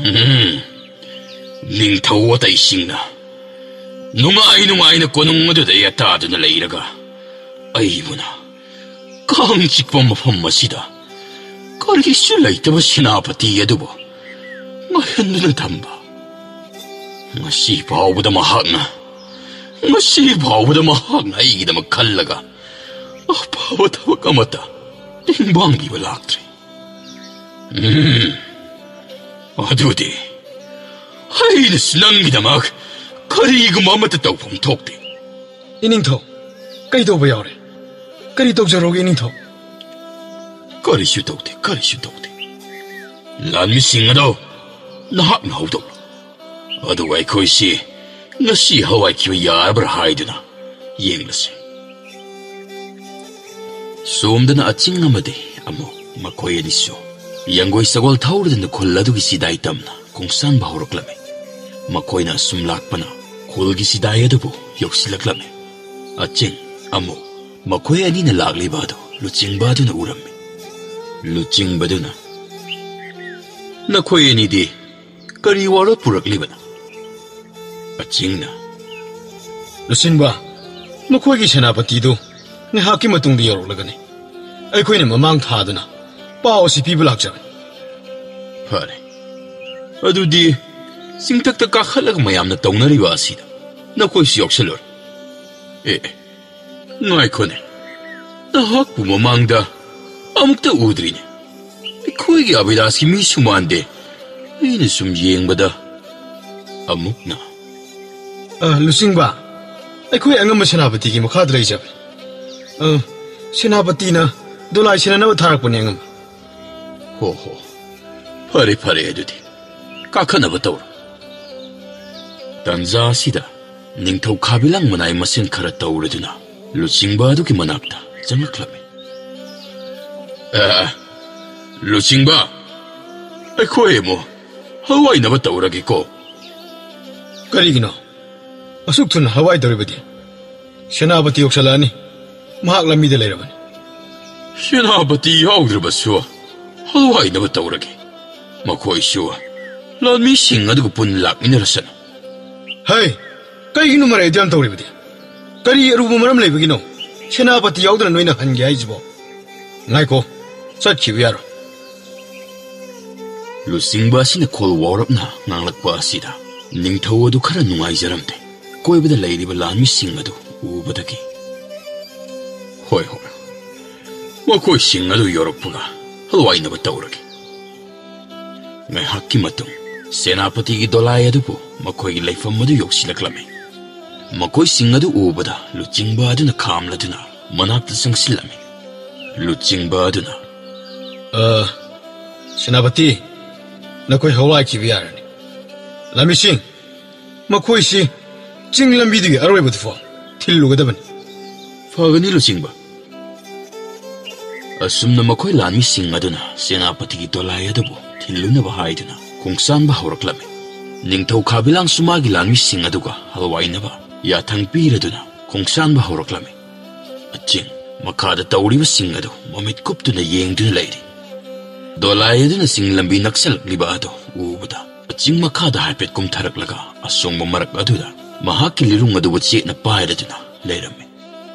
ꯎꯝ, ꯅꯤꯡꯊꯧ ꯑꯇꯩꯁꯤꯡꯅ ꯅꯨꯡꯉꯥꯏ ꯅꯨꯡꯉꯥꯏꯅ ꯀꯣꯅꯨꯡ ꯑꯗꯨꯗ ꯌꯥꯇꯥꯗꯨꯅ ꯂꯩꯔꯒ, ꯑꯩꯕꯨꯅ ꯀꯥꯡ ꯆꯤꯛꯄ ꯃꯐꯝ ꯑꯁꯤꯗ ꯀꯔꯤꯁꯨ ꯂꯩꯇꯕ ꯁꯦꯅꯥꯄꯇꯤ ꯑꯗꯨꯕꯨ ꯉꯥꯏꯍꯟꯗꯨꯅ ꯊꯝꯕ꯫ ꯉꯁꯤ ꯐꯥꯎꯕꯗ ꯃꯍꯥꯛꯅ, ꯉꯁꯤ ꯐꯥꯎꯕꯗ ꯃꯍꯥꯛꯅ ꯑꯩꯒꯤꯗꯃꯛ ꯈꯜꯂꯒ ꯑꯐꯕ ꯊꯕꯛ ꯑꯃꯠꯇ ꯇꯦꯡꯕꯥꯡꯕꯤꯕ ꯂꯥꯛꯇ꯭ꯔꯤ꯫ ꯎꯝ, ꯑꯗꯨꯗꯤ ꯑꯩꯅꯁꯨ ꯅꯪꯒꯤꯗꯃꯛ ꯀꯔꯤꯒꯨꯝꯕ ꯑꯃꯠꯇ ꯇꯧꯐꯝ ꯊꯣꯛꯇꯦ꯫ ꯏꯅꯤꯡꯊꯧ, ꯀꯩꯗꯧꯕ ꯌꯥꯎꯔꯦ? ꯀꯔꯤ ꯇꯧꯖꯔꯣꯒꯦ, ꯏꯅꯤꯡꯊꯧ? ꯀꯔꯤꯁꯨ ꯇꯧꯗꯦ, ꯀꯔꯤꯁꯨ ꯇꯧꯗꯦ꯫ ꯂꯥꯟꯃꯤꯁꯤꯡ ꯑꯗꯣ ꯅꯍꯥꯛꯅ ꯍꯧꯗꯣꯛꯂꯣ꯫ ꯑꯗꯨꯒ ꯑꯩꯈꯣꯏꯁꯤ ꯉꯁꯤ ꯍꯋꯥꯏꯈꯤꯕ ꯌꯥꯔꯕ꯭ꯔꯥ ꯍꯥꯏꯗꯨꯅ ꯌꯦꯡꯂꯁꯤ꯫ ꯁꯣꯝꯗꯅ ꯑꯆꯤꯡ ꯑꯃꯗꯤ ꯑꯃꯨꯛ ꯃꯈꯣꯏ ꯑꯅꯤꯁꯨ ꯌꯪꯒꯣꯏ ꯁꯒꯣꯜ ꯊꯧꯔꯗꯨꯅ ꯈꯨꯜ ꯑꯗꯨꯒꯤ ꯆꯤꯗꯥꯏ ꯇꯝꯅ ꯈꯣꯡꯁꯥꯟꯕ ꯍꯧꯔꯛꯂꯝꯃꯤ꯫ ꯃꯈꯣꯏꯅ ꯑꯁꯨꯝ ꯂꯥꯛꯄꯅ ꯈꯨꯜꯒꯤ ꯆꯤꯗꯥꯏ ꯑꯗꯨꯕꯨ ꯌꯧꯁꯤꯜꯂꯛꯂꯝꯃꯤ꯫ ꯑꯆꯤꯡ ꯑꯃꯨꯛ ꯃꯈꯣꯏ ꯑꯅꯤꯅ ꯂꯥꯛꯂꯤꯕ ꯑꯗꯨ ꯂꯨꯆꯤꯡꯕ ꯑꯗꯨꯅ ꯎꯔꯝꯃꯤ꯫ ꯂꯨꯆꯤꯡꯕꯗꯨꯅ, "ꯅꯈꯣꯏ ꯑꯅꯤꯗꯤ ꯀꯔꯤ ꯋꯥꯔꯣꯜ ꯄꯨꯔꯛꯂꯤꯕꯅꯣ?" ꯑꯆꯤꯡꯅ, "ꯂꯨꯆꯤꯡꯕ, ꯃꯈꯣꯏꯒꯤ ꯁꯦꯅꯥꯄꯇꯤꯗꯨ ꯉꯥꯏꯍꯥꯛꯀꯤ ꯃꯇꯨꯡꯗ ꯌꯧꯔꯛꯂꯒꯅꯤ꯫ ꯑꯩꯈꯣꯏꯅ ꯃꯃꯥꯡ ꯊꯥꯗꯨꯅ ꯄꯥꯎ ꯑꯁꯤ ꯄꯤꯕ ꯂꯥꯛꯆꯕꯅꯤ꯫" "ꯐꯔꯦ, ꯑꯗꯨꯗꯤ ꯆꯤꯡꯊꯛꯇ ꯀꯥꯈꯠꯂꯒ ꯃꯌꯥꯝꯅ ꯇꯧꯅꯔꯤꯕ ꯑꯁꯤꯗ ꯅꯈꯣꯏꯁꯨ ꯌꯥꯎꯁꯜꯂꯨꯔꯦ꯫ ꯑꯦ, ꯑꯦ, ꯉꯥꯏꯈꯣꯅꯦ, ꯅꯍꯥꯛꯄꯨ ꯃꯃꯥꯡꯗ ꯑꯃꯨꯛꯇ ꯎꯗ꯭ꯔꯤꯅꯦ꯫ ꯑꯩꯈꯣꯏꯒꯤ ꯑꯕꯤꯗꯥꯁꯀꯤ ꯃꯤꯁꯨ ꯃꯥꯟꯗꯦ꯫ ꯑꯩꯅ ꯁꯨꯝ ꯌꯦꯡꯕꯗ ꯑꯃꯨꯛꯅ, ꯑ, ꯂꯨꯆꯤꯡꯕ, ꯑꯩꯈꯣꯏ ꯑꯉꯝꯕ ꯁꯦꯅꯥꯄꯇꯤꯒꯤ ꯃꯈꯥꯗ ꯂꯩꯖꯕꯅꯤ꯫ ꯑ, ꯁꯦꯅꯥꯄꯇꯤꯅ ꯗꯣꯂꯥꯏ ꯁꯤꯟꯅꯅꯕ ꯊꯥꯔꯛꯄꯅꯤ, ꯑꯉꯝꯕ꯫" "ꯍꯣ ꯍꯣ, ꯐꯔꯦ ꯐꯔꯦ, ꯑꯗꯨꯗꯤ ꯀꯥꯈꯠꯅꯕ ꯇꯧꯔꯣ꯫" ꯇꯟꯖꯥ ꯑꯁꯤꯗ ꯅꯤꯡꯊꯧ ꯈꯥꯕꯤꯂꯥꯡ ꯃꯅꯥꯏ ꯃꯁꯦꯟ ꯈꯔ ꯇꯧꯔꯗꯨꯅ ꯂꯨꯆꯤꯡꯕ ꯑꯗꯨꯒꯤ ꯃꯅꯥꯛꯇ ꯆꯪꯂꯛꯂꯝꯃꯤ꯫ "ꯑ, ꯂꯨꯆꯤꯡꯕ, ꯑꯩꯈꯣꯏ ꯑꯃꯨꯛ ꯍꯋꯥꯏꯅꯕ ꯇꯧꯔꯒꯦꯀꯣ꯫" "ꯀꯔꯤꯒꯤꯅꯣ ꯑꯁꯨꯛ ꯊꯨꯅ ꯍꯋꯥꯏꯗꯧꯔꯤꯕꯗꯤ? ꯁꯦꯅꯥꯄꯇꯤ ꯌꯧꯁꯜꯂꯛꯑꯅꯤ꯫ ꯃꯍꯥꯛ ꯂꯝꯕꯤꯗ ꯂꯩꯔꯕꯅꯤ꯫" "ꯁꯦꯅꯥꯄꯇꯤ ꯌꯥꯎꯗ꯭ꯔꯕꯁꯨ ꯍꯋꯥꯏꯅꯕ ꯇꯧꯔꯒꯦ꯫ ꯃꯈꯣꯏꯁꯨ ꯂꯥꯟꯃꯤꯁꯤꯡ ꯑꯗꯨꯒ ꯄꯨꯟꯅ ꯂꯥꯛꯃꯤꯟꯅꯔꯁꯅꯨ꯫ ꯍꯩ, ꯀꯩꯒꯤꯅꯣ ꯃꯔꯩ ꯑꯗꯨ ꯌꯥꯝ ꯇꯧꯔꯤꯕꯗꯤ? ꯀꯔꯤ ꯑꯔꯨꯕ ꯃꯔꯝ ꯂꯩꯕꯒꯤꯅꯣ ꯁꯦꯅꯥꯄꯇꯤ ꯌꯥꯎꯗꯅ ꯅꯣꯏꯅ ꯍꯟꯒꯦ ꯍꯥꯏꯁꯤꯕꯣ? ꯉꯥꯏꯈꯣ, ꯆꯠꯈꯤꯕ ꯌꯥꯔꯣꯏ꯫ ꯂꯨꯆꯤꯡꯕ ꯑꯁꯤꯅ ꯈꯣꯜ ꯋꯥꯎꯔꯞꯅ ꯉꯥꯡꯂꯛꯄ ꯑꯁꯤꯗ ꯅꯤꯡꯊꯧ ꯑꯗꯨ ꯈꯔ ꯅꯨꯡꯉꯥꯏꯖꯔꯝꯗꯦ꯫ ꯀꯣꯏꯕꯗ ꯂꯩꯔꯤꯕ ꯂꯥꯟꯃꯤꯁꯤꯡ ꯑꯗꯨ ꯎꯕꯗꯒꯤ, "ꯍꯣꯏ, ꯍꯣꯏ, ꯃꯈꯣꯏꯁꯤꯡ ꯑꯗꯨ ꯌꯧꯔꯛꯄꯒ ꯍꯜꯋꯥꯏꯅꯕ ꯇꯧꯔꯒꯦ"꯫ ꯉꯥꯏꯍꯥꯛꯀꯤ ꯃꯇꯨꯡ ꯁꯦꯅꯥꯄꯇꯤꯒꯤ ꯗꯣꯂꯥꯏ ꯑꯗꯨꯕꯨ ꯃꯈꯣꯏꯒꯤ ꯂꯩꯐꯝ ꯑꯗꯨ ꯌꯧꯁꯤꯜꯂꯛꯂꯝꯃꯤ꯫ ꯃꯈꯣꯏꯁꯤꯡ ꯑꯗꯨ ꯎꯕꯗ ꯂꯨꯆꯤꯡꯕ ꯑꯗꯨꯅ ꯈꯥꯝꯂꯗꯨꯅ ꯃꯅꯥꯛꯇ ꯆꯪꯁꯤꯜꯂꯝꯃꯤ꯫ ꯂꯨꯆꯤꯡꯕ ꯑꯗꯨꯅ, "ꯑ, ꯁꯦꯅꯥꯄꯇꯤ, ꯅꯈꯣꯏ ꯍꯧꯋꯥꯏꯈꯤꯕ ꯌꯥꯔꯅꯤ꯫ ꯂꯥꯟꯃꯤꯁꯤꯡ, ꯃꯈꯣꯏꯁꯤ ꯆꯤꯡ ꯂꯝꯕꯤꯗꯨꯒꯤ ꯑꯔꯣꯏꯕꯗꯨꯐꯥꯎ ꯊꯤꯜꯂꯨꯒꯗꯕꯅꯤ"꯫ "ꯐꯒꯅꯤ, ꯂꯨꯆꯤꯡꯕ"꯫ ꯑꯁꯨꯝꯅ ꯃꯈꯣꯏ ꯂꯥꯟꯃꯤꯁꯤꯡ ꯑꯗꯨꯅ ꯁꯦꯅꯥꯄꯇꯤꯒꯤ ꯗꯣꯂꯥꯏ ꯑꯗꯨꯕꯨ ꯊꯤꯜꯂꯨꯅꯕ ꯍꯥꯏꯗꯨꯅ ꯈꯣꯡꯁꯥꯟꯕ ꯍꯧꯔꯛꯂꯝꯃꯤ꯫ ꯅꯤꯡꯊꯧ ꯈꯥꯕꯤꯂꯥꯡꯁꯨ ꯃꯥꯒꯤ ꯂꯥꯟꯃꯤꯁꯤꯡ ꯑꯗꯨꯒ ꯍꯜꯋꯥꯏꯅꯕ ꯌꯥꯊꯪ ꯄꯤꯔꯗꯨꯅ ꯈꯣꯡꯁꯥꯟꯕ ꯍꯧꯔꯛꯂꯝꯃꯤ꯫ ꯑꯆꯤꯡ ꯃꯈꯥꯗ ꯇꯧꯔꯤꯕꯁꯤꯡ ꯑꯗꯨ ꯃꯃꯤꯠ ꯀꯨꯞꯇꯨꯅ ꯌꯦꯡꯗꯨꯅ ꯂꯩꯔꯤ꯫ ꯗꯣꯂꯥꯏ ꯑꯗꯨꯅ ꯆꯤꯡ ꯂꯝꯕꯤ ꯅꯛꯁꯜꯂꯛꯂꯤꯕ ꯑꯗꯨ ꯎꯕꯗ ꯑꯆꯤꯡ ꯃꯈꯥꯗ ꯍꯥꯏꯐꯦꯠ ꯀꯨꯝꯊꯔꯛꯂꯒ ꯑꯁꯣꯡꯕ ꯃꯔꯛ ꯑꯗꯨꯗ ꯃꯍꯥꯛꯀꯤ ꯂꯤꯔꯨꯡ ꯑꯗꯨꯕꯨ ꯆꯦꯠꯅ ꯄꯥꯏꯔꯗꯨꯅ ꯂꯩꯔꯝꯃꯤ꯫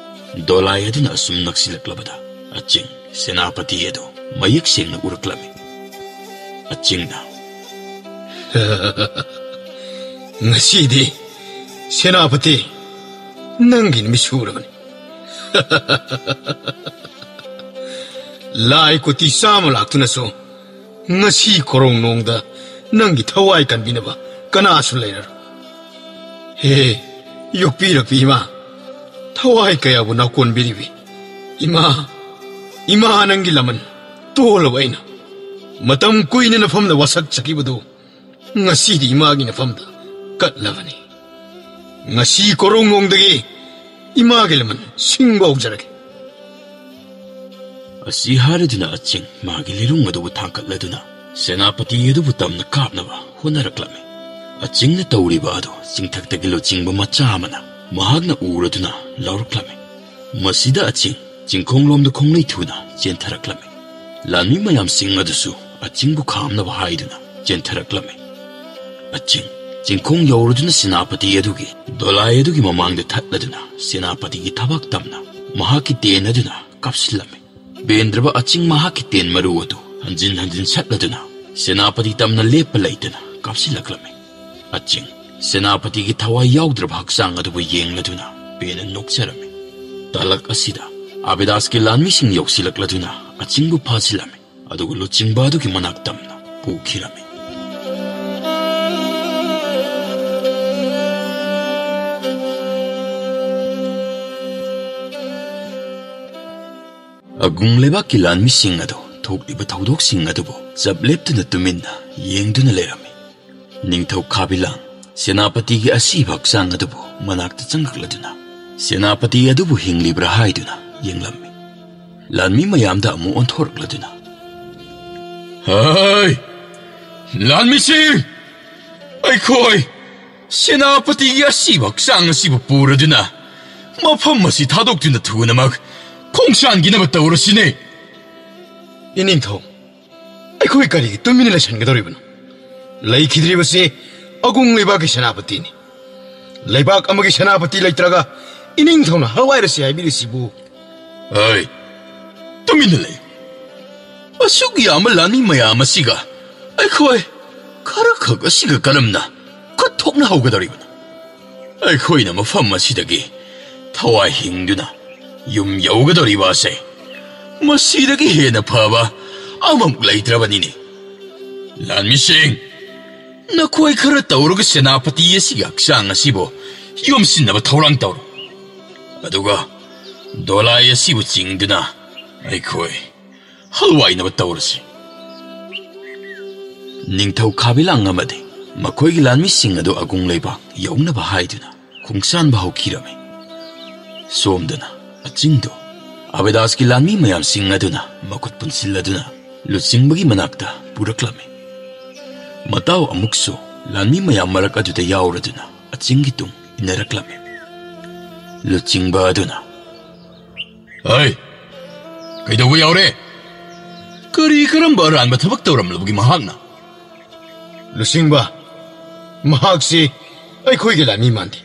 ꯗꯣꯂꯥꯏ ꯑꯗꯨꯅ ꯑꯁꯨꯝ ꯅꯛꯁꯤꯜꯂꯛꯂꯕꯗ ꯑꯆꯤꯡ ꯁꯦꯅꯥꯄꯇꯤ ꯑꯗꯨ ꯃꯌꯦꯛ ꯁꯦꯡꯅ ꯎꯔꯛꯂꯝꯃꯤ꯫ ꯑꯆꯤꯡꯅ, "ꯉꯁꯤꯗꯤ ꯁꯦꯅꯥꯄꯇꯤ ꯅꯪꯒꯤ ꯅꯨꯃꯤꯠ ꯁꯨꯔꯕꯅꯤ꯫ ꯂꯥꯏ ꯀꯣꯇꯤ ꯆꯥꯝꯃ ꯂꯥꯛꯇꯨꯅꯁꯨ ꯉꯁꯤ ꯀꯣꯔꯧꯅꯣꯡꯗ ꯅꯪꯒꯤ ꯊꯋꯥꯏ ꯀꯟꯕꯤꯅꯕ ꯀꯅꯥꯁꯨ ꯂꯩꯔꯔꯣꯏ꯫ ꯍꯦ, ꯌꯣꯛꯄꯤꯔꯛꯄꯤ ꯏꯃꯥ, ꯊꯋꯥꯏ ꯀꯌꯥꯕꯨ ꯅꯥꯀꯣꯟꯕꯤꯔꯤꯕꯤ ꯏꯃꯥ, ꯏꯃꯥ ꯅꯪꯒꯤ ꯂꯃꯟ ꯇꯣꯜꯂꯕ ꯑꯩꯅ ꯃꯇꯝ ꯀꯨꯏꯅ ꯅꯐꯝꯗ ꯋꯥꯁꯛꯆꯈꯤꯕꯗꯨ ꯉꯁꯤꯗꯤ ꯏꯃꯥꯒꯤ ꯅꯐꯝꯗ ꯀꯠꯂꯕꯅꯤ꯫ ꯉꯁꯤ ꯀꯣꯔꯧꯅꯣꯡꯗꯒꯤ ꯏꯃꯥꯒꯤ ꯂꯃꯟ ꯁꯤꯡꯕ ꯍꯧꯖꯔꯒꯦ"꯫ ꯑꯁꯤ ꯍꯥꯏꯔꯗꯨꯅ ꯑꯆꯤꯡ ꯃꯥꯒꯤ ꯂꯤꯔꯨꯡ ꯑꯗꯨꯕꯨ ꯊꯥꯡꯒꯠꯂꯗꯨꯅ ꯁꯦꯅꯥꯄꯇꯤ ꯑꯗꯨꯕꯨ ꯇꯝꯅ ꯀꯥꯞꯅꯕ ꯍꯣꯠꯅꯔꯛꯂꯝꯃꯤ꯫ ꯑꯆꯤꯡꯅ ꯇꯧꯔꯤꯕ ꯑꯗꯨ ꯆꯤꯡꯊꯛꯇꯒꯤ ꯂꯨꯆꯤꯡꯕ ꯃꯆꯥ ꯑꯃꯅ ꯃꯍꯥꯛꯅ ꯎꯔꯗꯨꯅ ꯂꯥꯎꯔꯛꯂꯝꯃꯤ꯫ ꯃꯁꯤꯗ ꯑꯆꯤꯡ ꯆꯤꯡꯈꯣꯡꯂꯣꯝꯗ ꯈꯣꯡꯂꯩ ꯊꯨꯅ ꯆꯦꯟꯊꯔꯛꯂꯝꯃꯤ꯫ ꯂꯥꯟꯃꯤ ꯃꯌꯥꯝꯁꯤꯡ ꯑꯗꯨꯁꯨ ꯑꯆꯤꯡꯕꯨ ꯈꯥꯝꯅꯕ ꯍꯥꯏꯗꯨꯅ ꯆꯦꯟꯊꯔꯛꯂꯝꯃꯤ꯫ ꯑꯆꯤꯡ ꯆꯤꯡꯈꯣꯡ ꯌꯧꯔꯗꯨꯅ ꯁꯦꯅꯥꯄꯇꯤ ꯑꯗꯨꯒꯤ ꯗꯣꯂꯥꯏ ꯑꯗꯨꯒꯤ ꯃꯃꯥꯡꯗ ꯊꯠꯂꯗꯨꯅ ꯁꯦꯅꯥꯄꯇꯤꯒꯤ ꯊꯕꯛ ꯇꯝꯅ ꯃꯍꯥꯛꯀꯤ ꯇꯦꯟ ꯑꯗꯨꯅ ꯀꯥꯞꯁꯤꯜꯂꯝꯃꯤ꯫ ꯄꯦꯟꯗ꯭ꯔꯕ ꯑꯆꯤꯡ ꯃꯍꯥꯛꯀꯤ ꯇꯦꯟ ꯃꯔꯨ ꯑꯗꯨ ꯍꯟꯖꯤꯟ ꯍꯟꯖꯤꯟ ꯁꯠꯂꯗꯨꯅ ꯁꯦꯅꯥꯄꯇꯤ ꯇꯝꯅ ꯂꯦꯞꯄ ꯂꯩꯇꯅ ꯀꯥꯞꯁꯤꯜꯂꯛꯂꯝꯃꯤ꯫ ꯑꯆꯤꯡ ꯁꯦꯅꯥꯄꯇꯤꯒꯤ ꯊꯋꯥꯏ ꯌꯥꯎꯗ꯭ꯔꯕ ꯍꯛꯆꯥꯡ ꯑꯗꯨꯕꯨ ꯌꯦꯡꯂꯗꯨꯅ ꯄꯦꯟꯅ ꯅꯣꯛꯆꯔꯝꯃꯤ꯫ ꯇꯥꯂꯛ ꯑꯁꯤꯗ ꯑꯕꯤꯗꯥꯁꯀꯤ ꯂꯥꯟꯃꯤꯁꯤꯡ ꯌꯧꯁꯤꯜꯂꯛꯂꯗꯨꯅ ꯑꯆꯤꯡꯕꯨ ꯐꯥꯖꯤꯜꯂꯝꯃꯤ꯫ ꯑꯗꯨꯒ ꯂꯨꯆꯤꯡꯕ ꯑꯗꯨꯒꯤ ꯃꯅꯥꯛ ꯇꯝꯅ ꯄꯨꯈꯤꯔꯝꯃꯤ꯫ ꯑꯒꯨꯡ ꯂꯩꯕꯥꯛꯀꯤ ꯂꯥꯟꯃꯤꯁꯤꯡ ꯑꯗꯨ ꯊꯣꯛꯂꯤꯕ ꯊꯧꯗꯣꯛꯁꯤꯡ ꯑꯗꯨꯕꯨ ꯆꯞ ꯂꯦꯞꯇꯨꯅ ꯇꯨꯃꯤꯟꯅ ꯌꯦꯡꯗꯨꯅ ꯂꯩꯔꯝꯃꯤ꯫ ꯅꯤꯡꯊꯧ ꯈꯥꯕꯤꯂꯥꯡ ꯁꯦꯅꯥꯄꯇꯤꯒꯤ ꯑꯁꯤꯕ ꯍꯛꯆꯥꯡ ꯑꯗꯨꯕꯨ ꯃꯅꯥꯛꯇ ꯆꯪꯂꯛꯂꯗꯨꯅ ꯁꯦꯅꯥꯄꯇꯤ ꯑꯗꯨꯕꯨ ꯍꯤꯡꯂꯤꯕ꯭ꯔꯥ ꯍꯥꯏꯗꯨꯅ ꯌꯦꯡꯂꯝꯃꯤ꯫ ꯂꯥꯟꯃꯤ ꯃꯌꯥꯝꯗ ꯑꯃꯨꯛ ꯑꯣꯟꯊꯣꯔꯛꯂꯗꯨꯅ, "ꯍꯩ! ꯂꯥꯟꯃꯤꯁꯤꯡ! ꯑꯩꯈꯣꯏ ꯁꯦꯅꯥꯄꯇꯤꯒꯤ ꯑꯁꯤꯕ ꯍꯛꯆꯥꯡ ꯑꯁꯤꯕꯨ ꯄꯨꯔꯗꯨꯅ ꯃꯐꯝ ꯑꯁꯤ ꯊꯥꯗꯣꯛꯇꯨꯅ ꯊꯨꯅꯃꯛ ꯈꯣꯡꯁꯥꯟꯈꯤꯅꯕ ꯇꯧꯔꯁꯤꯅꯦ!" "ꯏꯅꯤꯡꯊꯧ, ꯑꯩꯈꯣꯏ ꯀꯔꯤꯒꯤ ꯇꯨꯃꯤꯟꯅ ꯂꯩꯁꯟꯒꯗꯧꯔꯤꯕꯅꯣ? ꯂꯩꯈꯤꯗ꯭ꯔꯤꯕꯁꯤ ꯑꯒꯨꯡ ꯂꯩꯕꯥꯛꯀꯤ ꯁꯦꯅꯥꯄꯇꯤꯅꯤ꯫ ꯂꯩꯕꯥꯛ ꯑꯃꯒꯤ ꯁꯦꯅꯥꯄꯇꯤ ꯂꯩꯇ꯭ꯔꯒ ꯏꯅꯤꯡꯊꯧꯅ ꯍꯋꯥꯏꯔꯁꯤ ꯍꯥꯏꯕꯤꯔꯤꯁꯤꯕꯨ?" "ꯑꯩ ꯇꯨꯃꯤꯟꯅ ꯂꯩ꯫ ꯑꯁꯨꯛ ꯌꯥꯝꯕ ꯂꯥꯟꯃꯤ ꯃꯌꯥꯝ ꯑꯁꯤꯒ ꯑꯩꯈꯣꯏ ꯈꯔꯈꯛ ꯑꯁꯤꯒ ꯀꯔꯝꯅ ꯈꯨꯠ ꯊꯣꯛꯅꯍꯧꯒꯗꯧꯔꯤꯕꯅꯣ? ꯑꯩꯈꯣꯏꯅ ꯃꯐꯝ ꯑꯁꯤꯗꯒꯤ ꯊꯋꯥꯏ ꯍꯤꯡꯗꯨꯅ ꯌꯨꯝ ꯌꯧꯒꯗꯧꯔꯤꯕ ꯑꯁꯦ ꯃꯁꯤꯗꯒꯤ ꯍꯦꯟꯅ ꯐꯕ ꯑꯃꯃꯨꯛ ꯂꯩꯇ꯭ꯔꯕꯅꯤꯅꯦ꯫ ꯂꯥꯟꯃꯤꯁꯤꯡ, ꯅꯈꯣꯏ ꯈꯔ ꯇꯧꯔꯒ ꯁꯦꯅꯥꯄꯇꯤ ꯑꯁꯤꯒꯤ ꯍꯛꯆꯥꯡ ꯑꯁꯤꯕꯨ ꯌꯣꯝꯁꯤꯟꯅꯕ ꯊꯧꯔꯥꯡ ꯇꯧꯔꯣ꯫ ꯑꯗꯨꯒ ꯗꯣꯂꯥꯏ ꯑꯁꯤꯕꯨ ꯆꯤꯡꯗꯨꯅ ꯑꯩꯈꯣꯏ ꯍꯜꯋꯥꯏꯅꯕ ꯇꯧꯔꯁꯤ꯫" ꯅꯤꯡꯊꯧ ꯈꯥꯕꯤꯂꯥꯡ ꯑꯃꯗꯤ ꯃꯈꯣꯏꯒꯤ ꯂꯥꯟꯃꯤꯁꯤꯡ ꯑꯗꯨ ꯑꯒꯨꯡ ꯂꯩꯕꯥꯛ ꯌꯧꯅꯕ ꯍꯥꯏꯗꯨꯅ ꯈꯣꯡꯁꯥꯟꯕ ꯍꯧꯈꯤꯔꯝꯃꯤ꯫ ꯁꯣꯝꯗꯅ ꯑꯆꯤꯡꯗꯨ ꯑꯕꯤꯗꯥꯁꯀꯤ ꯂꯥꯟꯃꯤ ꯃꯌꯥꯝꯁꯤꯡ ꯑꯗꯨꯅ ꯃꯈꯨꯠ ꯄꯨꯟꯁꯤꯜꯂꯗꯨꯅ ꯂꯨꯆꯤꯡꯕꯒꯤ ꯃꯅꯥꯛꯇ ꯄꯨꯔꯛꯂꯝꯃꯤ꯫ ꯃꯇꯥꯎ ꯑꯃꯨꯛꯁꯨ ꯂꯥꯟꯃꯤ ꯃꯌꯥꯝ ꯃꯔꯛ ꯑꯗꯨꯗ ꯌꯥꯎꯔꯗꯨꯅ ꯑꯆꯤꯡꯒꯤ ꯇꯨꯡ ꯏꯟꯅꯔꯛꯂꯝꯃꯤ꯫ ꯂꯨꯆꯤꯡꯕ ꯑꯗꯨꯅ, "ꯍꯩ! ꯀꯩꯗꯧꯕ ꯌꯥꯎꯔꯦ? ꯀꯔꯤ ꯀꯔꯝꯕ ꯑꯔꯥꯟꯕ ꯊꯕꯛ ꯇꯧꯔꯝꯂꯕꯒꯦ ꯃꯍꯥꯛꯅ?" "ꯂꯨꯆꯤꯡꯕ, ꯃꯍꯥꯛꯁꯤ ꯑꯩꯈꯣꯏꯒꯤ ꯂꯥꯟꯃꯤ ꯃꯥꯟꯗꯦ꯫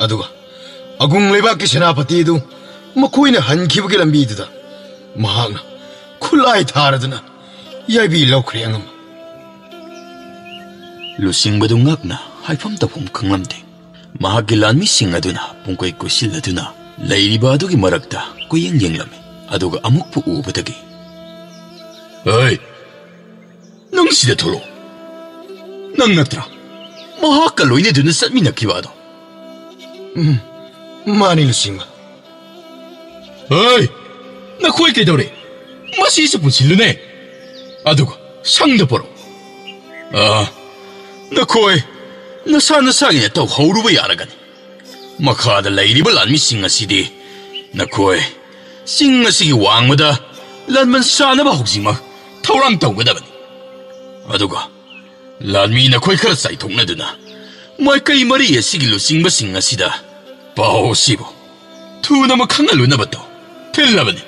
ꯑꯗꯨꯒ ꯑꯒꯨꯡ ꯂꯩꯕꯥꯛꯀꯤ ꯁꯦꯅꯥꯄꯇꯤ ꯑꯗꯨ ꯃꯈꯣꯏꯅ ꯍꯟꯈꯤꯕꯒꯤ ꯂꯝꯕꯤꯗꯨꯗ ꯃꯍꯥꯛꯅ ꯈꯨꯠꯂꯥꯏ ꯊꯥꯔꯗꯨꯅ ꯌꯥꯏꯕꯤ ꯂꯧꯈ꯭ꯔꯦ ꯑꯉꯝꯕ꯫ ꯂꯨꯆꯤꯡꯕꯗꯨ ꯉꯛꯅ ꯍꯥꯏꯐꯝ ꯇꯧꯐꯝ ꯈꯪꯂꯝꯗꯦ꯫ ꯃꯍꯥꯛꯀꯤ ꯂꯥꯟꯃꯤꯁꯤꯡ ꯑꯗꯨꯅ ꯄꯨꯡꯀꯣꯏ ꯀꯣꯏꯁꯤꯜꯂꯗꯨꯅ ꯂꯩꯔꯤꯕ ꯑꯗꯨꯒꯤ ꯃꯔꯛꯇ ꯀꯣꯏꯌꯦꯡ ꯌꯦꯡꯂꯝꯃꯤ꯫ ꯑꯗꯨꯒ ꯑꯃꯨꯛꯄꯨ ꯎꯕꯗꯒꯤ, "ꯍꯩ! ꯅꯪ ꯁꯤꯗ ꯊꯣꯛꯂꯛꯑꯣ꯫ ꯅꯪ ꯅꯠꯇ꯭ꯔꯥ ꯃꯍꯥꯛꯀ ꯂꯣꯏꯅꯗꯨꯅ ꯆꯠꯃꯤꯟꯅꯈꯤꯕ ꯑꯗꯣ?" "ꯎꯝ, ꯃꯥꯅꯤ, ꯂꯨꯆꯤꯡꯕ꯫" "ꯍꯩ! ꯅꯈꯣꯏ ꯀꯩꯗꯧꯔꯦ? ꯃꯁꯤꯁꯨ ꯄꯨꯟꯁꯤꯜꯂꯨꯅꯦ꯫ ꯑꯗꯨꯒ ꯁꯪꯗ ꯄꯨꯔꯛꯎ꯫ ꯑꯥ, ꯅꯈꯣꯏ ꯅꯁꯥ ꯅꯁꯥꯒꯤꯅ ꯇꯧꯍꯧꯔꯨꯕ ꯌꯥꯔꯒꯅꯤ꯫ ꯃꯈꯥꯗ ꯂꯩꯔꯤꯕ ꯂꯥꯟꯃꯤꯁꯤꯡ ꯑꯁꯤꯗꯤ ꯅꯈꯣꯏ ꯆꯤꯡ ꯑꯁꯤꯒꯤ ꯋꯥꯡꯃꯗ ꯂꯥꯟꯕꯟ ꯁꯥꯅꯕ ꯍꯧꯖꯤꯛꯃꯛ ꯊꯧꯔꯥꯡ ꯇꯧꯒꯗꯕꯅꯤ꯫ ꯑꯗꯨꯒ ꯂꯥꯟꯃꯤ ꯅꯈꯣꯏ ꯈꯔ ꯆꯥꯏꯊꯣꯛꯅꯗꯨꯅ ꯃꯥꯏꯀꯩ ꯃꯔꯤ ꯑꯁꯤꯒꯤ ꯂꯨꯆꯤꯡꯕꯁꯤꯡ ꯑꯁꯤꯗ ꯄꯥꯎ ꯑꯁꯤꯕꯨ ꯊꯨꯅꯃꯛ ꯈꯪꯍꯜꯂꯨꯅꯕ ꯇꯧ꯫ ꯊꯤꯜꯂꯕꯅꯤ꯫"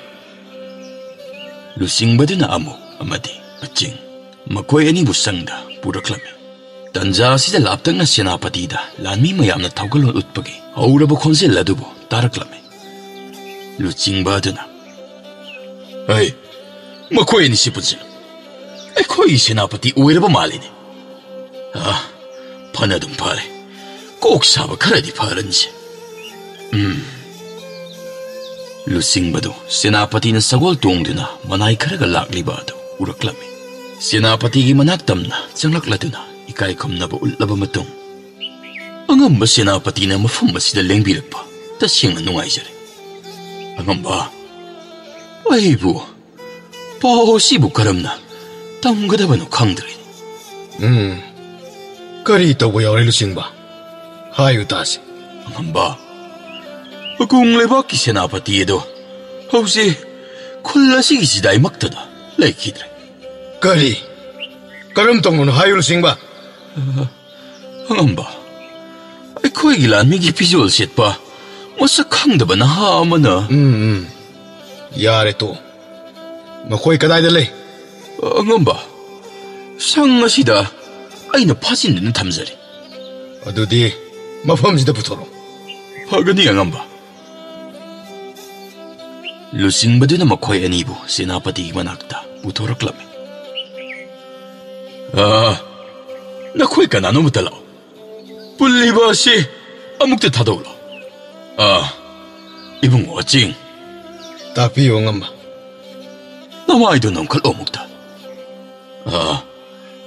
ꯂꯨꯆꯤꯡꯕꯗꯨꯅ ꯑꯃꯨꯛ ꯑꯃꯗꯤ ꯑꯆꯤꯡ ꯃꯈꯣꯏ ꯑꯅꯤꯕꯨ ꯆꯪꯗ ꯄꯨꯔꯛꯂꯝꯃꯤ꯫ ꯇꯟꯖꯥ ꯑꯁꯤꯗ ꯂꯥꯞꯇꯛꯅ ꯁꯦꯅꯥꯄꯇꯤꯗ ꯂꯥꯟꯃꯤ ꯃꯌꯥꯝꯅ ꯊꯧꯒꯜꯂꯣꯟ ꯎꯠꯄꯒꯤ ꯍꯧꯔꯕ ꯈꯣꯟꯖꯦꯜ ꯑꯗꯨꯕꯨ ꯇꯥꯔꯛꯂꯝꯃꯤ꯫ ꯂꯨꯆꯤꯡꯕ ꯑꯗꯨꯅ, "ꯍꯩ, ꯃꯈꯣꯏ ꯑꯅꯤꯁꯤ ꯄꯨꯟꯁꯤꯜꯂꯨ꯫ ꯑꯩꯈꯣꯏꯒꯤ ꯁꯦꯅꯥꯄꯇꯤ ꯑꯣꯏꯔꯕ ꯃꯥꯜꯂꯤꯅꯦ꯫ ꯑꯥ, ꯐꯅ ꯑꯗꯨꯝ ꯐꯔꯦ꯫ ꯀꯣꯛ ꯁꯥꯕ ꯈꯔꯗꯤ ꯐꯔꯅꯤꯁꯦ꯫" ꯎꯝ꯫ ꯂꯨꯆꯤꯡꯕꯗꯨ ꯁꯦꯅꯥꯄꯇꯤꯅ ꯁꯒꯣꯜ ꯇꯣꯡꯗꯨꯅ ꯃꯅꯥꯏ ꯈꯔꯒ ꯂꯥꯛꯂꯤꯕ ꯑꯗꯨ ꯎꯔꯛꯂꯝꯃꯤ꯫ ꯁꯦꯅꯥꯄꯇꯤꯒꯤ ꯃꯅꯥꯛ ꯇꯝꯅ ꯆꯪꯂꯛꯂꯗꯨꯅ ꯏꯀꯥꯏ ꯈꯨꯝꯅꯕ ꯎꯠꯂꯕ ꯃꯇꯨꯡ, "ꯑꯉꯝꯕ ꯁꯦꯅꯥꯄꯇꯤꯅ ꯃꯐꯝ ꯑꯁꯤꯗ ꯂꯦꯡꯕꯤꯔꯛꯄ ꯇꯁꯦꯡꯅ ꯅꯨꯡꯉꯥꯏꯖꯔꯦ꯫ ꯑꯉꯝꯕ, ꯑꯩꯕꯨ ꯄꯥꯎ ꯑꯁꯤꯕꯨ ꯀꯔꯝꯅ ꯇꯝꯒꯗꯕꯅꯣ ꯈꯪꯗ꯭ꯔꯦ꯫" "ꯎꯝ, ꯀꯔꯤ ꯇꯧꯕ ꯌꯥꯎꯔꯦ, ꯂꯨꯆꯤꯡꯕ? ꯍꯥꯏꯌꯨ ꯇꯥꯁꯤ꯫" "ꯑꯉꯝꯕ, ꯑꯀꯣꯡ ꯂꯩꯕꯥꯛꯀꯤ ꯁꯦꯅꯥꯄꯇꯤ ꯑꯗꯣ ꯍꯧꯖꯤꯛ ꯈꯨꯜ ꯑꯁꯤꯒꯤ ꯆꯤꯗꯥꯏꯃꯛꯇꯗ ꯂꯩꯈꯤꯗ꯭ꯔꯦ꯫" "ꯀꯔꯤ? ꯀꯔꯝ ꯇꯧꯕꯅꯣ ꯍꯥꯏꯌꯨ, ꯂꯨꯆꯤꯡꯕ?" "ꯑꯉꯝꯕ, ꯑꯩꯈꯣꯏꯒꯤ ꯂꯥꯟꯃꯤꯒꯤ ꯐꯤꯖꯣꯜ ꯁꯦꯠꯄ ꯃꯁꯛ ꯈꯪꯗꯕ ꯅꯍꯥ ꯑꯃꯅ" "ꯎꯝ, ꯎꯝ, ꯌꯥꯔꯦ, ꯇꯣꯛꯑꯣ꯫ ꯃꯈꯣꯏ ꯀꯗꯥꯏꯗ ꯂꯩ?" "ꯑꯉꯝꯕ, ꯁꯪ ꯑꯁꯤꯗ ꯑꯩꯅ ꯐꯥꯖꯤꯟꯗꯨꯅ ꯊꯝꯖꯔꯤ꯫ ꯑꯗꯨꯗꯤ ꯃꯐꯝꯁꯤꯗ ꯄꯨꯊꯣꯔꯛꯑꯣ꯫ ꯐꯒꯅꯤ, ꯑꯉꯝꯕ꯫ ꯂꯨꯆꯤꯡꯕꯗꯨꯅ ꯃꯈꯣꯏ ꯑꯅꯤꯕꯨ ꯁꯦꯅꯥꯄꯇꯤꯒꯤ ꯃꯅꯥꯛꯇ ꯄꯨꯊꯣꯔꯛꯂꯝꯃꯤ꯫ "ꯑꯥ, ꯅꯈꯣꯏ ꯀꯅꯥꯅꯣ ꯑꯃꯇ ꯂꯥꯛꯑꯣ꯫ ꯄꯨꯜꯂꯤꯕ ꯑꯁꯤ ꯑꯃꯨꯛꯇ ꯊꯥꯗꯣꯛꯂꯣ꯫ ꯑꯥ, ꯏꯕꯨꯡꯉꯣ ꯑꯆꯤꯡ꯫" "ꯇꯥꯛꯄꯤꯌꯨ, ꯑꯉꯝꯕ꯫" "ꯅꯃꯥꯏꯗꯣ ꯅꯝꯈꯠꯂꯣ ꯑꯃꯨꯛꯇ꯫ ꯑꯥ,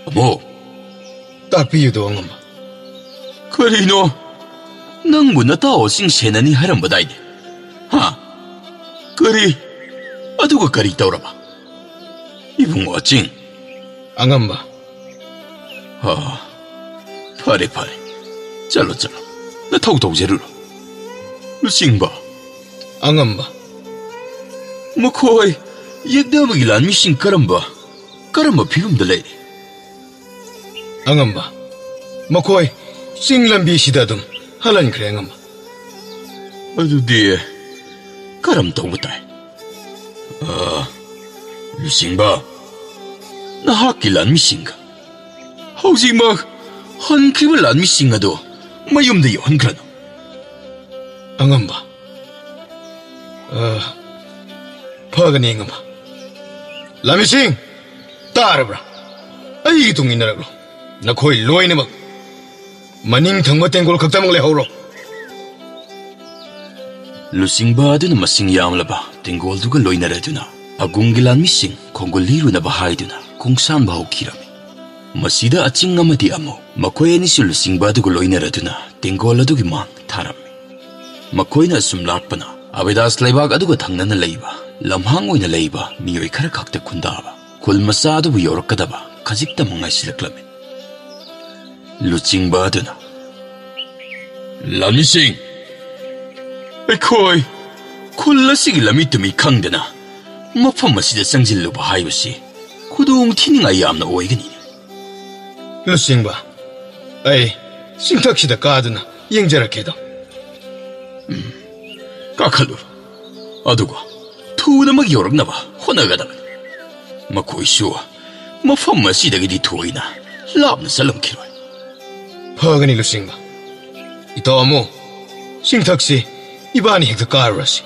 ꯑꯃꯨꯛ꯫" "ꯇꯥꯛꯄꯤꯌꯨꯗꯣ, ꯑꯉꯝꯕ꯫" "ꯀꯔꯤꯅꯣ? ꯅꯪꯕꯨ ꯅꯇꯥꯎ ꯑꯆꯤꯡ ꯁꯦꯟꯅꯅꯤ ꯍꯥꯏꯔꯝꯕꯗꯥꯏꯅꯦ? ꯍꯥ? ꯀꯔꯤ? ꯑꯗꯨꯒ ꯀꯔꯤ ꯇꯧꯔꯕ? ꯏꯕꯨꯡꯉꯣ ꯑꯆꯤꯡ꯫" "ꯑꯉꯝꯕ꯫" "ꯑꯥ, ꯐꯔꯦ, ꯐꯔꯦ꯫ ꯆꯠꯂꯣ, ꯆꯠꯂꯣ꯫ ꯅꯊꯧ ꯇꯧꯖꯔꯨꯔꯣ꯫" "ꯂꯨꯆꯤꯡꯕ꯫" "ꯑꯉꯝꯕ꯫" "ꯃꯈꯣꯏ ꯌꯦꯛꯅꯕꯒꯤ ꯂꯥꯟꯃꯤꯁꯤꯡ ꯀꯔꯝꯕ, ꯀꯔꯝꯕ ꯐꯤꯕꯝꯗ ꯂꯩꯔꯤ?" "ꯑꯉꯝꯕ, ꯃꯈꯣꯏ ꯆꯤꯡ ꯂꯝꯕꯤꯁꯤꯗ ꯑꯗꯨꯝ ꯍꯜꯍꯟꯈ꯭ꯔꯦ, ꯑꯉꯝꯕ꯫" "ꯑꯗꯨꯗꯤ ꯀꯔꯝ ꯇꯧꯕ ꯇꯥꯏ?" "ꯑ, ꯂꯨꯆꯤꯡꯕ, ꯅꯍꯥꯛꯀꯤ ꯂꯥꯟꯃꯤꯁꯤꯡꯒ ꯍꯧꯖꯤꯛꯃꯛ ꯍꯟꯈ꯭ꯔꯤꯕ ꯂꯥꯟꯃꯤꯁꯤꯡ ꯑꯗꯨ ꯃꯌꯨꯝꯗ ꯌꯧꯍꯟꯈ꯭ꯔꯅꯨ꯫" "ꯑꯉꯝꯕ꯫" "ꯑ, ꯐꯒꯅꯤ, ꯑꯉꯝꯕ꯫" "ꯂꯥꯟꯃꯤꯁꯤꯡ, ꯇꯥꯔꯕ꯭ꯔꯥ? ꯑꯩꯒꯤ ꯇꯨꯡ ꯏꯟꯅꯔꯛꯂꯣ꯫ ꯅꯈꯣꯏ ꯂꯣꯏꯅꯃꯛ ꯃꯅꯤꯡ ꯊꯪꯕ ꯇꯦꯡꯒꯣꯜ ꯈꯛꯇꯃꯛ ꯂꯩꯍꯧꯔꯣ꯫" ꯂꯨꯆꯤꯡꯕ ꯑꯗꯨꯅ ꯃꯁꯤꯡ ꯌꯥꯝꯂꯕ ꯇꯦꯡꯒꯣꯜꯗꯨꯒ ꯂꯣꯏꯅꯔꯗꯨꯅ ꯑꯒꯨꯝꯒꯤ ꯂꯥꯟꯃꯤꯁꯤꯡ ꯈꯣꯡꯒꯨꯜ ꯂꯤꯔꯨꯅꯕ ꯍꯥꯏꯗꯨꯅ ꯈꯣꯡꯁꯥꯟꯕ ꯍꯧꯈꯤꯔꯝꯃꯤ꯫ ꯃꯁꯤꯗ ꯑꯆꯤꯡ ꯑꯃꯗꯤ ꯑꯃꯨ, ꯃꯈꯣꯏ ꯑꯅꯤꯁꯨ ꯂꯨꯆꯤꯡꯕ ꯑꯗꯨꯒ ꯂꯣꯏꯅꯔꯗꯨꯅ ꯇꯦꯡꯒꯣꯜ ꯑꯗꯨꯒꯤ ꯃꯥꯡ ꯊꯥꯔꯝꯃꯤ꯫ ꯃꯈꯣꯏꯅ ꯑꯁꯨꯝ ꯂꯥꯛꯄꯅ ꯑꯕꯤꯗꯥꯁ ꯂꯩꯕꯥꯛ ꯑꯗꯨꯒ ꯊꯪꯅꯅ ꯂꯩꯕ ꯂꯝꯍꯥꯡ ꯑꯣꯏꯅ ꯂꯩꯕ ꯃꯤꯑꯣꯏ ꯈꯔ ꯈꯛꯇ ꯈꯨꯟꯗꯥꯕ ꯈꯨꯜ ꯃꯆꯥ ꯑꯗꯨꯕꯨ ꯌꯧꯔꯛꯀꯗꯕ ꯈꯖꯤꯛꯇꯃꯛ ꯉꯥꯏꯁꯤꯜꯂꯛꯂꯝꯃꯤ꯫ ꯂꯨꯆꯤꯡꯕ ꯑꯗꯨꯅ, "ꯂꯥꯟꯃꯤꯁꯤꯡ, ꯑꯩꯈꯣꯏ ꯈꯨꯜ ꯑꯁꯤꯒꯤ ꯂꯝꯃꯤ ꯇꯨꯃꯤ ꯈꯪꯗꯅ ꯃꯐꯝ ꯑꯁꯤꯗ ꯆꯪꯁꯤꯜꯂꯨꯕ ꯍꯥꯏꯕꯁꯤ ꯈꯨꯗꯣꯡ ꯊꯤꯅꯤꯡꯉꯥꯏ ꯌꯥꯝꯅ ꯑꯣꯏꯒꯅꯤ꯫" "ꯂꯨꯆꯤꯡꯕ, ꯑꯩ ꯆꯤꯡꯊꯛꯁꯤꯗ ꯀꯥꯗꯨꯅ ꯌꯦꯡꯖꯔꯛꯀꯦꯗꯣ꯫" "ꯎꯝ, ꯀꯥꯈꯠꯂꯨ꯫ ꯑꯗꯨꯒ ꯊꯨꯅꯃꯛ ꯌꯧꯔꯛꯅꯕ ꯍꯣꯠꯅꯒꯗꯕꯅꯤ꯫ ꯃꯈꯣꯏꯁꯨ ꯃꯐꯝ ꯑꯁꯤꯗꯒꯤꯗꯤ ꯊꯣꯏꯅ ꯂꯥꯞꯅ ꯆꯠꯂꯝꯈꯤꯔꯣꯏ꯫ ꯐꯒꯅꯤ ꯂꯨꯆꯤꯡꯕ꯫ ꯏꯇꯥꯎ ꯑꯃꯨ, ꯆꯤꯡꯊꯛꯁꯤ ꯏꯕꯥꯅꯤ ꯍꯦꯛꯇ ꯀꯥꯔꯨꯔꯁꯤ꯫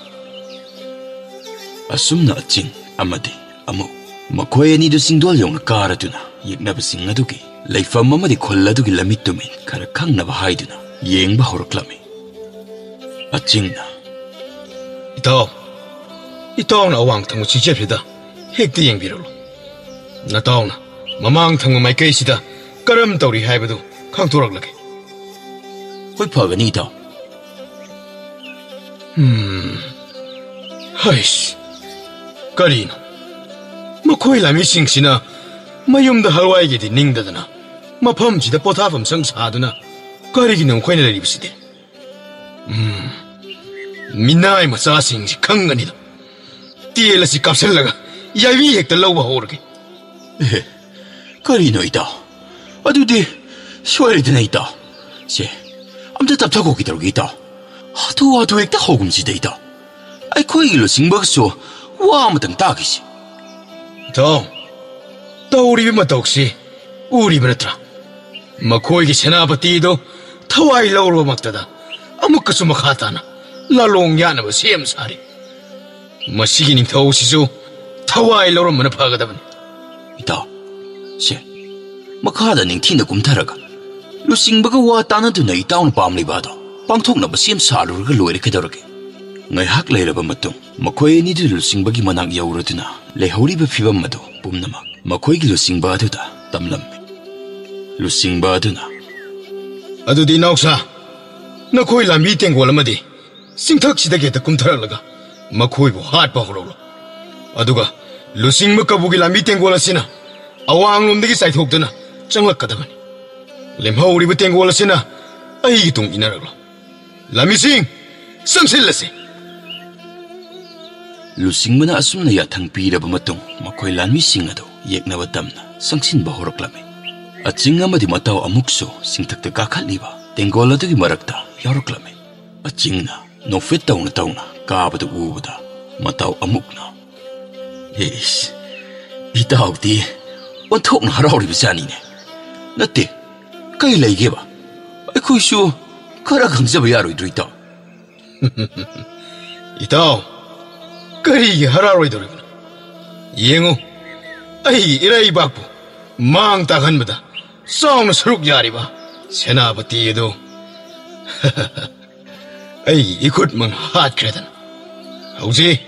ꯑꯁꯨꯝꯅ ꯑꯆꯤꯡ ꯑꯃꯗꯤ ꯑꯃꯨ, ꯃꯈꯣꯏ ꯑꯅꯤꯗꯨ ꯆꯤꯡꯗꯣꯜ ꯌꯧꯅ ꯀꯥꯔꯗꯨꯅ ꯌꯦꯛꯅꯕꯁꯤꯡ ꯑꯗꯨꯒꯤ ꯂꯩꯐꯝ ꯑꯃꯗꯤ ꯈꯨꯜ ꯑꯗꯨꯒꯤ ꯂꯝꯃꯤꯠ ꯇꯨꯃꯤꯠ ꯈꯔ ꯈꯪꯅꯕ ꯍꯥꯏꯗꯨꯅ ꯌꯦꯡꯕ ꯍꯧꯔꯛꯂꯝꯃꯤ꯫ ꯑꯆꯤꯡꯅ, "ꯏꯇꯥꯎ, ꯏꯇꯥꯎꯅ ꯑꯋꯥꯡ ꯊꯪꯕ ꯆꯤꯡꯆꯦꯞꯁꯤꯗ ꯍꯦꯛꯇ ꯌꯦꯡꯕꯤꯔꯛꯂꯣ꯫ ꯅꯇꯥꯎꯅ ꯃꯃꯥꯡ ꯊꯪꯕ ꯃꯥꯏꯀꯩꯁꯤꯗ ꯀꯔꯝ ꯇꯧꯔꯤ ꯍꯥꯏꯕꯗꯨ ꯈꯪꯗꯣꯔꯛꯂꯒꯦ꯫" "ꯍꯣꯏ, ꯐꯒꯅꯤ ꯏꯇꯥꯎ꯫" ꯎꯝ, ꯍꯩꯁ, ꯀꯔꯤꯅꯣ? ꯃꯈꯣꯏ ꯂꯥꯟꯃꯤꯁꯤꯡꯁꯤꯅ ꯃꯌꯨꯝꯗ ꯍꯜꯋꯥꯏꯒꯤꯗꯤ ꯅꯤꯡꯗꯗꯅ ꯃꯐꯝꯁꯤꯗ ꯄꯣꯊꯥꯐꯝ ꯁꯪ ꯁꯥꯗꯨꯅ ꯀꯔꯤꯒꯤꯅꯣ ꯃꯈꯣꯏꯅ ꯂꯩꯔꯤꯕꯁꯤꯗꯤ? ꯎꯝ, ꯃꯤꯅꯥꯏ ꯃꯆꯥꯁꯤꯡꯁꯤ ꯈꯪꯒꯅꯤꯗ꯫ ꯇꯦꯜ ꯑꯁꯤ ꯀꯥꯞꯁꯤꯜꯂꯒ ꯌꯥꯏꯕꯤ ꯍꯦꯛꯇ ꯂꯧꯕ ꯍꯧꯔꯒꯦ꯫ ꯑꯦ, ꯀꯔꯤꯅꯣ ꯏꯇꯥꯎ? ꯑꯗꯨꯗꯤ ꯁꯣꯏꯔꯦꯗꯅ ꯏꯇꯥꯎ꯫ ꯁꯦ, ꯑꯝꯇ ꯇꯞꯊꯈꯣ ꯀꯩꯗꯧꯔꯒꯦ ꯏꯇꯥꯎ? ꯍꯥꯊꯨ ꯍꯥꯊꯨ ꯍꯦꯛꯇ ꯍꯧꯒꯨꯝꯁꯤꯗ ꯏꯇꯥꯎ꯫ ꯑꯩꯈꯣꯏꯒꯤ ꯂꯨꯆꯤꯡꯕꯒꯁꯨ ꯋꯥ ꯑꯃꯇꯪ ꯇꯥꯈꯤꯁꯤ꯫ ꯏꯇꯥꯎ, ꯇꯧꯔꯤꯕ ꯃꯇꯧꯁꯤ ꯎꯔꯤꯕ ꯅꯠꯇ꯭ꯔꯥ? ꯃꯈꯣꯏꯒꯤ ꯁꯦꯅꯥꯄꯇꯤꯗꯨ ꯊꯋꯥꯏ ꯂꯧꯔꯨꯕꯃꯛꯇꯗ ꯑꯃꯨꯛꯀꯁꯨ ꯃꯈꯥ ꯇꯥꯅ ꯂꯥꯂꯣꯡ ꯌꯥꯅꯕ ꯁꯦꯝ ꯁꯥꯔꯤ꯫ ꯃꯁꯤꯒꯤ ꯅꯤꯡꯊꯧꯁꯤꯁꯨ ꯊꯋꯥꯏ ꯂꯧꯔꯝꯕꯅ ꯐꯒꯗꯕꯅꯤ꯫ ꯏꯇꯥꯎ, ꯁꯦ, ꯃꯈꯥꯗ ꯅꯤꯡꯊꯤꯅ ꯀꯨꯝꯊꯔꯒ ꯂꯨꯆꯤꯡꯕꯒ ꯋꯥ ꯇꯥꯅꯗꯨꯅ ꯏꯇꯥꯎꯅ ꯄꯥꯝꯂꯤꯕ ꯑꯗꯣ ꯄꯥꯡꯊꯣꯛꯅꯕ ꯁꯦꯝ ꯁꯥꯔꯨꯔꯒ ꯂꯣꯏꯔꯦ ꯀꯩꯗꯧꯔꯒꯦ? ꯉꯥꯏꯍꯥꯛ ꯂꯩꯔꯕ ꯃꯇꯨꯡ ꯃꯈꯣꯏ ꯑꯅꯤꯗꯨ ꯂꯨꯆꯤꯡꯕꯒꯤ ꯃꯅꯥꯛ ꯌꯧꯔꯗꯨꯅ ꯂꯩꯍꯧꯔꯤꯕ ꯐꯤꯕꯝ ꯑꯗꯨ ꯄꯨꯝꯅꯃꯛ ꯃꯈꯣꯏꯒꯤ ꯂꯨꯆꯤꯡꯕ ꯑꯗꯨꯗ ꯇꯝꯂꯝꯃꯤ꯫ ꯂꯨꯆꯤꯡꯕ ꯑꯗꯨꯅ, "ꯑꯗꯨꯗꯤ ꯏꯅꯥꯎꯁꯥ, ꯅꯈꯣꯏ ꯂꯥꯟꯃꯤ ꯇꯦꯡꯒꯣꯜ ꯑꯃꯗꯤ ꯆꯤꯡꯊꯛꯁꯤꯗꯒꯤ ꯍꯦꯛꯇ ꯀꯨꯝꯊꯔꯛꯂꯒ ꯃꯈꯣꯏꯕꯨ ꯍꯥꯠꯄ ꯍꯧꯔꯛꯂꯣ꯫ ꯑꯗꯨꯒ ꯂꯨꯆꯤꯡꯕ ꯀꯕꯨꯒꯤ ꯂꯥꯟꯃꯤ ꯇꯦꯡꯒꯣꯜ ꯑꯁꯤꯅ ꯑꯋꯥꯡꯂꯣꯝꯗꯒꯤ ꯆꯥꯏꯊꯣꯛꯇꯨꯅ ꯆꯪꯂꯛꯀꯗꯕꯅꯤ꯫ ꯂꯦꯝꯍꯧꯔꯤꯕ ꯇꯦꯡꯒꯣꯜ ꯑꯁꯤꯅ ꯑꯩꯒꯤ ꯇꯨꯡ ꯏꯟꯅꯔꯛꯂꯣ꯫ ꯂꯥꯟꯃꯤꯁꯤꯡ, ꯆꯪꯁꯤꯜꯂꯁꯤ!" ꯂꯨꯆꯤꯡꯕꯅ ꯑꯁꯨꯝꯅ ꯌꯥꯊꯪ ꯄꯤꯔꯕ ꯃꯇꯨꯡ ꯃꯈꯣꯏ ꯂꯥꯟꯃꯤꯁꯤꯡ ꯑꯗꯨ ꯌꯦꯛꯅꯕ ꯇꯝꯅ ꯆꯪꯁꯤꯟꯕ ꯍꯧꯔꯛꯂꯝꯃꯤ꯫ ꯑꯆꯤꯡ ꯑꯃꯗꯤ ꯃꯇꯥꯎ ꯑꯃꯨꯛꯁꯨ ꯆꯤꯡꯊꯛꯇ ꯀꯥꯈꯠꯂꯤꯕ ꯇꯦꯡꯒꯣꯜ ꯑꯗꯨꯒꯤ ꯃꯔꯛꯇ ꯌꯥꯎꯔꯛꯂꯝꯃꯤ꯫ ꯑꯆꯤꯡꯅ ꯅꯣꯛꯐꯦꯠ ꯇꯧꯅ ꯇꯧꯅ ꯀꯥꯕꯗꯨ ꯎꯕꯗ ꯃꯇꯥꯎ ꯑꯃꯨꯛꯅ, "ꯏꯁ, ꯏꯇꯥꯎꯗꯤ ꯑꯣꯟꯊꯣꯛꯅ ꯍꯔꯥꯎꯔꯤꯕ ꯖꯥꯠꯅꯤꯅꯦ꯫ ꯅꯠꯇꯦ, ꯀꯩ ꯂꯩꯒꯦꯕ? ꯑꯩꯈꯣꯏꯁꯨ ꯈꯔ ꯈꯪꯖꯕ ꯌꯥꯔꯣꯏꯗ꯭ꯔꯣ, ꯏꯇꯥꯎ? ꯏꯇꯥꯎ, ꯀꯔꯤꯒꯤ ꯍꯔꯥꯎꯔꯣꯏꯗꯧꯔꯤꯕꯅꯣ? ꯌꯦꯡꯉꯨ, ꯑꯩꯒꯤ ꯏꯔꯩꯕꯥꯛꯄꯨ ꯃꯥꯡ ꯇꯥꯛꯍꯟꯕꯗ ꯆꯥꯎꯅ ꯁꯔꯨꯛ ꯌꯥꯔꯤꯕ ꯁꯦꯅꯥꯄꯇꯤ ꯑꯗꯨ ꯑꯩꯒꯤ ꯏꯈꯨꯠꯃꯛꯅ ꯍꯥꯠꯈ꯭ꯔꯦꯗꯅ꯫ ꯍꯧꯖꯤꯛ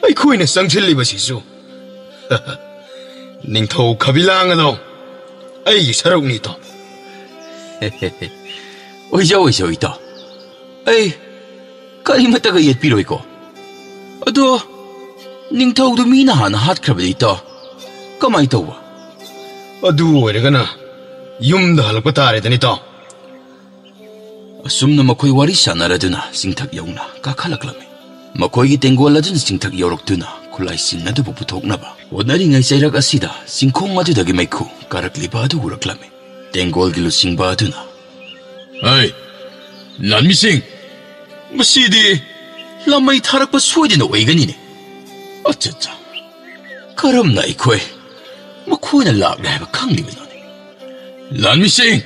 ꯑꯩꯈꯣꯏꯅ ꯆꯪꯁꯤꯜꯂꯤꯕꯁꯤꯁꯨ ꯅꯤꯡꯊꯧ ꯈꯕꯤꯂꯥꯡ ꯑꯗꯣ ꯑꯩꯒꯤ ꯁꯔꯨꯛꯅꯤ, ꯏꯇꯥꯎ꯫ ꯑꯣꯏꯖꯧ, ꯑꯣꯏꯖꯧ, ꯏꯇꯥꯎ꯫ ꯑꯩ ꯀꯔꯤꯃꯠꯇꯒ ꯌꯦꯠꯄꯤꯔꯣꯏꯀꯣ꯫ ꯑꯗꯣ ꯅꯤꯡꯊꯧꯗꯨ ꯃꯤꯅ ꯍꯥꯟꯅ ꯍꯥꯠꯈ꯭ꯔꯕꯗꯤ, ꯏꯇꯥꯎ, ꯀꯃꯥꯏ ꯇꯧꯕ? ꯑꯗꯨ ꯑꯣꯏꯔꯒꯅ ꯌꯨꯝꯗ ꯍꯜꯂꯛꯄ ꯇꯥꯔꯦꯗꯅ, ꯏꯇꯥꯎ꯫ ꯑꯁꯨꯝꯅ ꯃꯈꯣꯏ ꯋꯥꯔꯤ ꯁꯥꯟꯅꯔꯗꯨꯅ ꯆꯤꯡꯊꯛ ꯌꯧꯅ ꯀꯥꯈꯠꯂꯛꯂꯝꯃꯤ꯫ ꯃꯈꯣꯏꯒꯤ ꯇꯦꯡꯒꯣꯜ ꯑꯗꯨꯅ ꯆꯤꯡꯊꯛ ꯌꯧꯔꯛꯇꯨꯅ ꯈꯨꯠꯂꯥꯏꯁꯤꯡ ꯑꯗꯨꯕꯨ ꯄꯨꯊꯣꯛꯅꯕ ꯍꯣꯠꯅꯔꯤꯉꯩ ꯆꯩꯔꯛ ꯑꯁꯤꯗ ꯆꯤꯡꯈꯣꯡ ꯑꯗꯨꯗꯒꯤ ꯃꯩꯈꯨ ꯀꯥꯔꯛꯂꯤꯕ ꯑꯗꯨ ꯎꯔꯛꯂꯝꯃꯤ꯫ ꯇꯦꯡꯒꯣꯜꯒꯤ ꯂꯨꯆꯤꯡꯕ ꯑꯗꯨꯅ, "ꯍꯩ, ꯂꯥꯟꯃꯤꯁꯤꯡ, ꯃꯁꯤꯗꯤ ꯂꯥꯃꯩ ꯊꯥꯔꯛꯄ ꯁꯣꯏꯗꯅ ꯑꯣꯏꯒꯅꯤꯅꯦ꯫ ꯑꯆꯠꯆꯥ, ꯀꯔꯝꯅ ꯑꯩꯈꯣꯏ ꯃꯈꯣꯏꯅ ꯂꯥꯛꯂꯦ ꯍꯥꯏꯕ ꯈꯪꯂꯤꯕꯅꯣꯅꯦ? ꯂꯥꯟꯃꯤꯁꯤꯡ,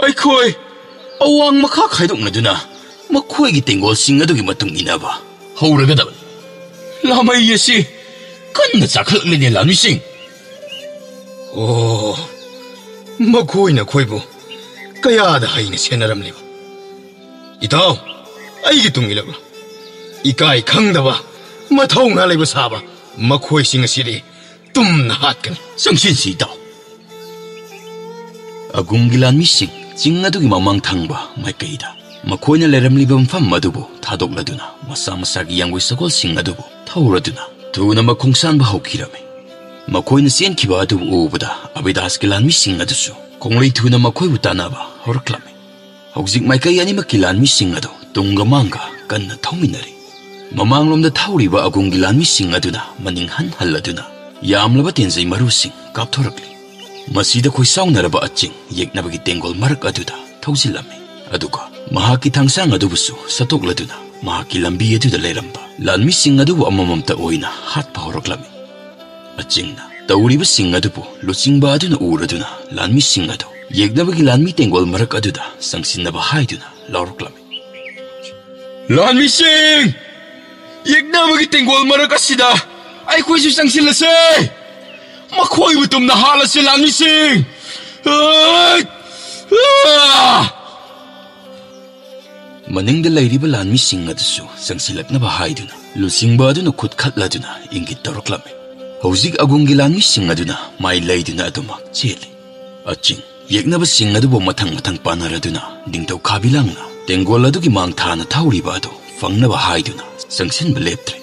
ꯑꯩꯈꯣꯏ ꯑꯋꯥꯡ ꯃꯈꯥ ꯈꯥꯏꯗꯣꯛꯅꯗꯨꯅ ꯃꯈꯣꯏꯒꯤ ꯇꯦꯡꯒꯣꯜꯁꯤꯡ ꯑꯗꯨꯒꯤ ꯃꯇꯨꯡ ꯏꯟꯅꯕ ꯍꯧꯔꯒꯗꯕꯅꯤ꯫ ꯂꯥꯃꯩ ꯑꯁꯤ ꯀꯟꯅ ꯆꯥꯈꯠꯂꯛꯂꯤꯅꯦ, ꯂꯥꯟꯃꯤꯁꯤꯡ꯫" ꯑꯣ, ꯃꯈꯣꯏꯅ ꯑꯩꯈꯣꯏꯕꯨ ꯀꯌꯥꯗ ꯍꯩꯅ ꯁꯦꯟꯅꯔꯝꯂꯤꯕ? ꯏꯇꯥꯎ, ꯑꯩꯒꯤ ꯇꯨꯡ ꯏꯜꯂꯛꯂꯣ꯫ ꯏꯀꯥꯏ ꯈꯪꯗꯕ, ꯃꯊꯧꯅꯥ ꯂꯩꯕ ꯁꯥꯕ ꯃꯈꯣꯏꯁꯤꯡ ꯑꯁꯤꯗꯤ ꯇꯨꯝꯅ ꯍꯥꯠꯀꯅꯤ꯫ ꯆꯪꯁꯤꯟꯁꯤ, ꯏꯇꯥꯎ꯫ ꯑꯒꯨꯝꯒꯤ ꯂꯥꯟꯃꯤꯁꯤꯡ ꯆꯤꯡ ꯑꯗꯨꯒꯤ ꯃꯃꯥꯡ ꯊꯪꯕ ꯃꯥꯏꯀꯩꯗ ꯃꯈꯣꯏꯅ ꯂꯩꯔꯝꯂꯤꯕ ꯃꯐꯝ ꯑꯗꯨꯕꯨ ꯊꯥꯗꯣꯛꯂꯗꯨꯅ ꯃꯁꯥ ꯃꯁꯥꯒꯤ ꯌꯥꯡꯒꯣꯏ ꯁꯒꯣꯜꯁꯤꯡ ꯑꯗꯨꯕꯨ ꯊꯧꯔꯗꯨꯅ ꯊꯨꯅ ꯃꯈꯣꯡ ꯁꯥꯟꯕ ꯍꯧꯈꯤꯔꯝꯃꯤ꯫ ꯃꯈꯣꯏꯅ ꯆꯦꯟꯈꯤꯕ ꯑꯗꯨꯕꯨ ꯎꯕꯗ ꯑꯕꯤꯗꯥꯁꯀꯤ ꯂꯥꯟꯃꯤꯁꯤꯡ ꯑꯗꯨꯁꯨ ꯈꯣꯡꯂꯩ ꯊꯨꯅ ꯃꯈꯣꯏꯕꯨ ꯇꯥꯟꯅꯕ ꯍꯧꯔꯛꯂꯝꯃꯤ꯫ ꯍꯧꯖꯤꯛ ꯃꯥꯏꯀꯩ ꯑꯅꯤꯃꯛꯀꯤ ꯂꯥꯟꯃꯤꯁꯤꯡ ꯑꯗꯨ ꯇꯨꯡꯒ ꯃꯥꯡꯒ ꯀꯟꯅ ꯊꯧꯃꯤꯟꯅꯔꯤ꯫ ꯃꯃꯥꯡꯂꯣꯝꯗ ꯊꯧꯔꯤꯕ ꯑꯒꯨꯝꯒꯤ ꯂꯥꯟꯃꯤꯁꯤꯡ ꯑꯗꯨꯅ ꯃꯅꯤꯡ ꯍꯟ ꯍꯜꯂꯗꯨꯅ ꯌꯥꯝꯂꯕ ꯇꯦꯟꯖꯩ ꯃꯔꯨꯁꯤꯡ ꯀꯥꯞꯊꯣꯔꯛꯂꯤ꯫ ꯃꯁꯤꯗ ꯈꯣꯏꯁꯥꯎꯅꯔꯕ ꯑꯆꯤꯡ ꯌꯦꯛꯅꯕꯒꯤ ꯇꯦꯡꯒꯣꯜ ꯃꯔꯛ ꯑꯗꯨꯗ ꯊꯧꯖꯤꯜꯂꯝꯃꯤ꯫ ꯑꯗꯨꯒ ꯃꯍꯥꯛꯀꯤ ꯊꯥꯡꯁꯥꯡ ꯑꯗꯨꯕꯨꯁꯨ ꯁꯠꯇꯣꯛꯂꯗꯨꯅ ꯃꯍꯥꯛꯀꯤ ꯂꯝꯕꯤ ꯑꯗꯨꯗ ꯂꯩꯔꯝꯕ ꯂꯥꯟꯃꯤꯁꯤꯡ ꯑꯗꯨꯕꯨ ꯑꯃꯃꯝꯇ ꯑꯣꯏꯅ ꯍꯥꯠꯄ ꯍꯧꯔꯛꯂꯝꯃꯤ꯫ ꯑꯆꯤꯡꯅ ꯇꯧꯔꯤꯕꯁꯤꯡ ꯑꯗꯨꯕꯨ ꯂꯨꯆꯤꯡꯕ ꯑꯗꯨꯅ ꯎꯔꯗꯨꯅ ꯂꯥꯟꯃꯤꯁꯤꯡ ꯑꯗꯨ ꯌꯦꯛꯅꯕꯒꯤ ꯂꯥꯟꯃꯤ ꯇꯦꯡꯒꯣꯜ ꯃꯔꯛ ꯑꯗꯨꯗ ꯆꯪꯁꯤꯟꯅꯕ ꯍꯥꯏꯗꯨꯅ ꯂꯥꯎꯔꯛꯂꯝꯃꯤ꯫ "ꯂꯥꯟꯃꯤꯁꯤꯡ! ꯌꯦꯛꯅꯕꯒꯤ ꯇꯦꯡꯒꯣꯜ ꯃꯔꯛ ꯑꯁꯤꯗ ꯑꯩꯈꯣꯏꯁꯨ ꯆꯪꯁꯤꯜꯂꯁꯦ! ꯃꯈꯣꯏꯕꯨ ꯇꯨꯝꯅ ꯍꯥꯠꯂꯁꯦ, ꯂꯥꯟꯃꯤꯁꯤꯡ!" ꯑꯥ! ꯑꯥ! ꯃꯅꯤꯡꯗ ꯂꯩꯔꯤꯕ ꯂꯥꯟꯃꯤꯁꯤꯡ ꯑꯗꯨꯁꯨ ꯆꯪꯁꯤꯜꯂꯛꯅꯕ ꯍꯥꯏꯗꯨꯅ ꯂꯨꯆꯤꯡꯕ ꯑꯗꯨꯅ ꯈꯨꯠ ꯈꯠꯂꯗꯨꯅ ꯏꯪꯒꯤꯠ ꯇꯧꯔꯛꯂꯝꯃꯤ꯫ ꯍꯧꯖꯤꯛ ꯑꯒꯨꯝꯒꯤ ꯂꯥꯟꯃꯤꯁꯤꯡ ꯑꯗꯨꯅ ꯃꯥꯏ ꯂꯩꯗꯨꯅ ꯑꯗꯨꯃꯛ ꯆꯦꯜꯂꯤ꯫ ꯑꯆꯤꯡ ꯌꯦꯛꯅꯕꯁꯤꯡ ꯑꯗꯨꯕꯨ ꯃꯊꯪ ꯃꯊꯪ ꯄꯥꯟꯅꯔꯗꯨꯅ ꯅꯤꯡꯊꯧ ꯈꯥꯕꯤꯂꯥꯡꯅ ꯇꯦꯡꯒꯣꯜ ꯑꯗꯨꯒꯤ ꯃꯥꯡ ꯊꯥꯅ ꯊꯧꯔꯤꯕ ꯑꯗꯨ ꯐꯪꯅꯕ ꯍꯥꯏꯗꯨꯅ ꯆꯪꯁꯤꯟꯕ ꯂꯦꯞꯇ꯭ꯔꯦ꯫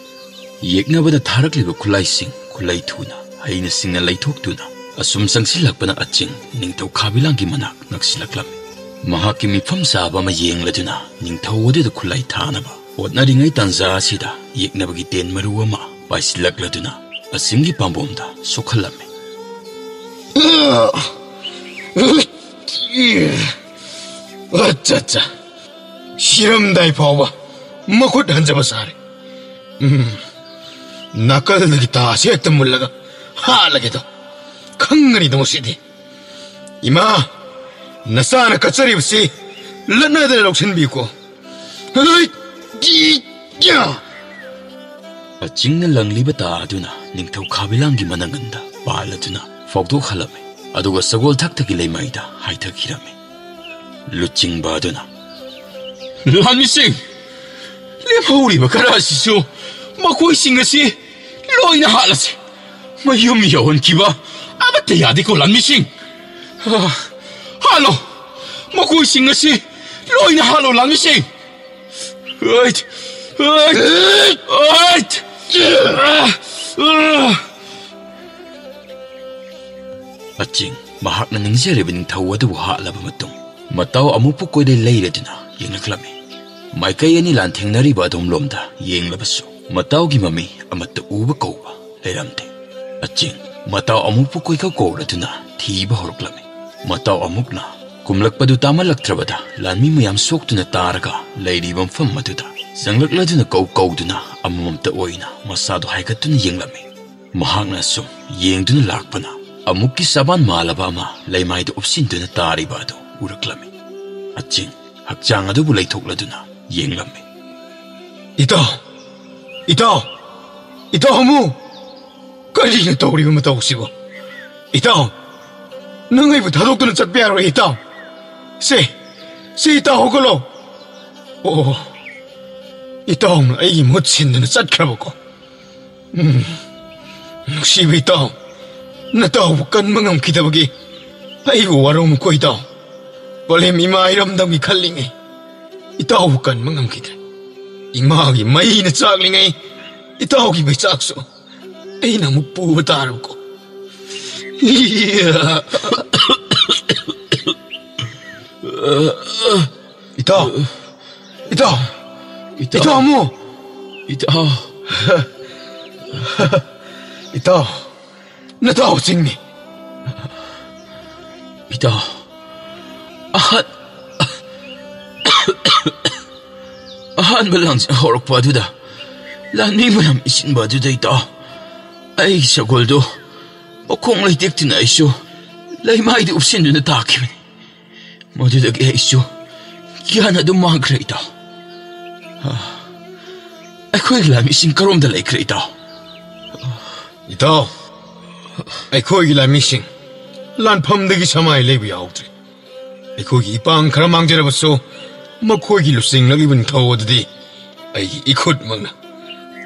ꯌꯦꯛꯅꯕꯗ ꯊꯥꯔꯛꯂꯤꯕ ꯈꯨꯠꯂꯥꯏꯁꯤꯡ ꯈꯨꯠꯂꯩ ꯊꯨꯅ ꯍꯩꯅ ꯁꯤꯡꯅ ꯂꯩꯊꯣꯛꯇꯨꯅ ꯑꯁꯨꯝ ꯆꯪꯁꯤꯜꯂꯛꯄꯅ ꯑꯆꯤꯡ ꯅꯤꯡꯊꯧ ꯈꯥꯕꯤꯂꯥꯡꯒꯤ ꯃꯅꯥꯛ ꯅꯛꯁꯤꯜꯂꯛꯂꯝꯃꯤ꯫ ꯃꯍꯥꯛꯀꯤ ꯃꯤꯐꯝ ꯆꯥꯕ ꯑꯃ ꯌꯦꯡꯂꯗꯨꯅ ꯅꯤꯡꯊꯧ ꯑꯗꯨꯗ ꯈꯨꯠꯂꯥꯏ ꯊꯥꯅꯕ ꯍꯣꯠꯅꯔꯤꯉꯩ ꯇꯥꯟꯖꯥ ꯑꯁꯤꯗ ꯌꯦꯛꯅꯕꯒꯤ ꯇꯦꯟ ꯃꯔꯨ ꯑꯃ ꯄꯥꯏꯁꯤꯜꯂꯛꯂꯗꯨꯅ ꯑꯆꯤꯡꯒꯤ ꯄꯥꯝꯕꯣꯝꯗ ꯁꯣꯛꯍꯜꯂꯝꯃꯤ꯫ ꯑꯠꯆꯥ, ꯑꯠꯆꯥ꯫ ꯁꯤꯔꯝꯗꯥꯏ ꯐꯥꯎꯕ ꯃꯈꯨꯠ ꯍꯟꯖꯕ ꯁꯥꯔꯦ꯫ ꯎꯝ, ꯅꯥꯀꯜꯗꯒꯤ ꯇꯥꯁꯦ ꯍꯦꯛꯇ ꯃꯨꯜꯂꯒ ꯍꯥꯠꯂꯒꯦꯗꯣ꯫ ꯈꯪꯒꯅꯤꯗꯣ ꯉꯁꯤꯗꯤ꯫ ꯏꯃꯥ, ꯅꯆꯥꯅ ꯀꯠꯆꯔꯤꯕꯁꯤ ꯂꯠꯅꯗꯅ ꯂꯧꯁꯤꯟꯕꯤꯌꯨꯀꯣ꯫ ꯍꯩ! ꯀꯤ! ꯀ꯭ꯌꯥ! ꯑꯆꯤꯡꯅ ꯂꯪꯂꯤꯕ ꯇꯥ ꯑꯗꯨꯅ ꯅꯤꯡꯊꯧ ꯈꯥꯕꯤꯂꯥꯡꯒꯤ ꯃꯅꯪꯒꯟꯗ ꯄꯥꯜꯂꯗꯨꯅ ꯐꯥꯎꯗꯣꯛꯍꯜꯂꯝꯃꯤ, ꯑꯗꯨꯒ ꯁꯒꯣꯜ ꯊꯛꯇꯒꯤ ꯂꯩꯃꯥꯏꯗ ꯍꯥꯏꯊꯈꯤꯔꯝꯃꯤ꯫ ꯂꯨꯆꯤꯡꯕ ꯑꯗꯨꯅ, "ꯂꯥꯟꯃꯤꯁꯤꯡ, ꯂꯦꯝꯍꯧꯔꯤꯕ ꯈꯔ ꯑꯁꯤꯁꯨ ꯃꯈꯣꯏꯁꯤꯡ ꯑꯁꯤ ꯂꯣꯏꯅ ꯍꯥꯠꯂꯁꯤ꯫ ꯃꯌꯨꯝ ꯌꯧꯍꯟꯈꯤꯕ ꯑꯃꯠꯇ ꯌꯥꯗꯦꯀꯣ, ꯂꯥꯟꯃꯤꯁꯤꯡ꯫ ꯑꯥ, ꯍꯥꯠꯂꯣ, ꯃꯈꯣꯏꯁꯤꯡ ꯑꯁꯤ ꯂꯣꯏꯅ ꯍꯥꯠꯂꯣ, ꯂꯥꯟꯃꯤꯁꯤꯡ!" ꯑꯩꯠ! ꯑꯩꯠ! ꯑꯩꯠ! ꯑꯥ! ꯑꯥ! ꯑꯆꯤꯡ ꯃꯍꯥꯛꯅ ꯅꯤꯡꯖꯔꯤꯕ ꯅꯤꯡꯊꯧ ꯑꯗꯨꯕꯨ ꯍꯥꯠꯂꯕ ꯃꯇꯨꯡ, ꯃꯇꯥꯎ ꯑꯃꯨꯛꯄꯨ ꯀꯣꯏꯂꯩ ꯂꯩꯔꯗꯨꯅ ꯌꯦꯡꯂꯛꯂꯝꯃꯤ꯫ ꯃꯥꯏꯀꯩ ꯑꯅꯤ ꯂꯥꯟꯊꯦꯡꯅꯔꯤꯕ ꯑꯗꯣꯝꯂꯣꯝꯗ ꯌꯦꯡꯂꯕꯁꯨ ꯃꯇꯥꯎꯒꯤ ꯃꯃꯤ ꯑꯃꯠꯇ ꯎꯕ ꯀꯧꯕ ꯂꯩꯔꯝꯗꯦ꯫ ꯑꯆꯤꯡ ꯃꯇꯥꯎ ꯑꯃꯨꯛꯄꯨ ꯀꯣꯏꯀꯧ ꯀꯧꯔꯗꯨꯅ ꯊꯤꯕ ꯍꯧꯔꯛꯂꯝꯃꯤ꯫ ꯃꯇꯥꯎ ꯑꯃꯨꯛꯅ ꯀꯨꯝꯂꯛꯄꯗꯨ ꯇꯥꯃꯜꯂꯛꯇ꯭ꯔꯕꯗ ꯂꯥꯟꯃꯤ ꯃꯌꯥꯝ ꯁꯣꯛꯇꯨꯅ ꯇꯥꯔꯒ ꯂꯩꯔꯤꯕ ꯃꯐꯝ ꯑꯗꯨꯗ ꯆꯪꯂꯛꯂꯗꯨꯅ ꯀꯧ ꯀꯧꯗꯨꯅ ꯑꯃꯃꯝꯇ ꯑꯣꯏꯅ ꯃꯁꯥꯗꯨ ꯍꯥꯏꯒꯠꯇꯨꯅ ꯌꯦꯡꯂꯝꯃꯤ꯫ ꯃꯍꯥꯛꯅ ꯁꯨꯝ ꯌꯦꯡꯗꯨꯅ ꯂꯥꯛꯄꯅ ꯑꯃꯨꯛꯀꯤ ꯁꯕꯥꯟ ꯃꯥꯜꯂꯕ ꯑꯃ ꯂꯩꯃꯥꯏꯗ ꯎꯞꯁꯤꯟꯗꯨꯅ ꯇꯥꯔꯤꯕ ꯑꯗꯨ ꯎꯔꯛꯂꯝꯃꯤ꯫ ꯑꯆꯤꯡ ꯍꯛꯆꯥꯡ ꯑꯗꯨꯕꯨ ꯂꯩꯊꯣꯛꯂꯗꯨꯅ ꯌꯦꯡꯂꯝꯃꯤ꯫ "ꯏꯇꯥꯎ! ꯏꯇꯥꯎ! ꯏꯇꯥꯎ ꯍꯥꯃꯨ! ꯀꯔꯤꯅꯣ ꯇꯧꯔꯤꯕ ꯃꯇꯧꯁꯤꯕꯨ? ꯏꯇꯥꯎ! ꯅꯪ ꯑꯩꯕꯨ ꯊꯥꯗꯣꯛꯇꯨꯅ ꯆꯠꯄ ꯌꯥꯔꯣꯏ, ꯏꯇꯥꯎ꯫ ꯁꯦ, ꯁꯦ, ꯏꯇꯥꯎ ꯍꯧꯒꯠꯂꯣ꯫ ꯑꯣ, ꯏꯇꯥꯎꯅ ꯑꯩꯒꯤ ꯃꯍꯨꯠ ꯁꯤꯟꯗꯨꯅ ꯆꯠꯈ꯭ꯔꯕꯀꯣ? ꯎꯝ, ꯅꯨꯡꯁꯤꯕ ꯏꯇꯥꯎ, ꯅꯇꯥꯎꯕꯨ ꯀꯟꯕ ꯉꯝꯈꯤꯗꯕꯒꯤ ꯑꯩꯕꯨ ꯋꯥꯔꯧꯅꯨꯀꯣ ꯏꯇꯥꯎ꯫ ꯄꯂꯦꯝ ꯏꯃꯥ ꯏꯔꯝꯗꯝꯒꯤ ꯈꯜꯂꯤꯉꯩ ꯏꯇꯥꯎꯕꯨ ꯀꯟꯕ ꯉꯝꯈꯤꯗ꯭ꯔꯦ꯫ ꯏꯃꯥꯒꯤ ꯃꯩꯅ ꯆꯥꯛꯂꯤꯉꯩ ꯏꯇꯥꯎꯒꯤ ꯃꯩꯆꯥꯛꯁꯨ ꯑꯩꯅ ꯑꯃꯨꯛ ꯄꯨꯕ ꯇꯥꯔꯕꯀꯣ?" "ꯏꯇꯥꯎ! ꯏꯇꯥꯎ! ꯏꯇꯥꯎ! ꯏꯇꯥꯎ ꯑꯃꯨ! ꯏꯇꯥꯎ! ꯏꯇꯥꯎ! ꯅꯇꯥꯎ ꯆꯤꯡꯅꯤ!" "ꯏꯇꯥꯎ, ꯑꯍꯥꯟ-, ꯑꯍꯥꯟꯕ ꯂꯥꯟ ꯍꯧꯔꯛꯄ ꯑꯗꯨꯗ, ꯂꯥꯟꯃꯤ ꯃꯌꯥꯝ ꯏꯁꯤꯟꯕ ꯑꯗꯨꯗ, ꯏꯇꯥꯎ, ꯑꯩꯒꯤ ꯁꯒꯣꯜꯗꯨ ꯃꯈꯣꯡ ꯂꯩꯇꯦꯛꯇꯨꯅ ꯑꯩꯁꯨ ꯂꯩꯃꯥꯏꯗ ꯎꯞꯁꯤꯟꯗꯨꯅ ꯇꯥꯈꯤꯕꯅꯤ꯫ ꯃꯗꯨꯗꯒꯤ ꯑꯩꯁꯨ ꯒ꯭ꯌꯥꯟ ꯑꯗꯨꯝ ꯃꯥꯡꯈ꯭ꯔꯦ, ꯏꯇꯥꯎ꯫ ꯑꯩꯈꯣꯏꯒꯤ ꯂꯥꯟꯃꯤꯁꯤꯡ ꯀꯔꯣꯝꯗ ꯂꯩꯈ꯭ꯔꯦ, ꯏꯇꯥꯎ?" "ꯏꯇꯥꯎ, ꯑꯩꯈꯣꯏꯒꯤ ꯂꯥꯟꯃꯤꯁꯤꯡ ꯂꯥꯟꯐꯝꯗꯒꯤ ꯁꯃꯥꯏ ꯂꯩꯕ ꯌꯥꯎꯗ꯭ꯔꯦ꯫ ꯑꯩꯈꯣꯏꯒꯤ ꯏꯄꯥꯡ ꯈꯔ ꯃꯥꯡꯖꯔꯕꯁꯨ, ꯃꯈꯣꯏꯒꯤ ꯂꯨꯆꯤꯡꯂꯛꯂꯤꯕ ꯅꯤꯡꯊꯧ ꯑꯗꯨꯗꯤ ꯑꯩꯒꯤ ꯏꯈꯨꯠꯃꯛꯅ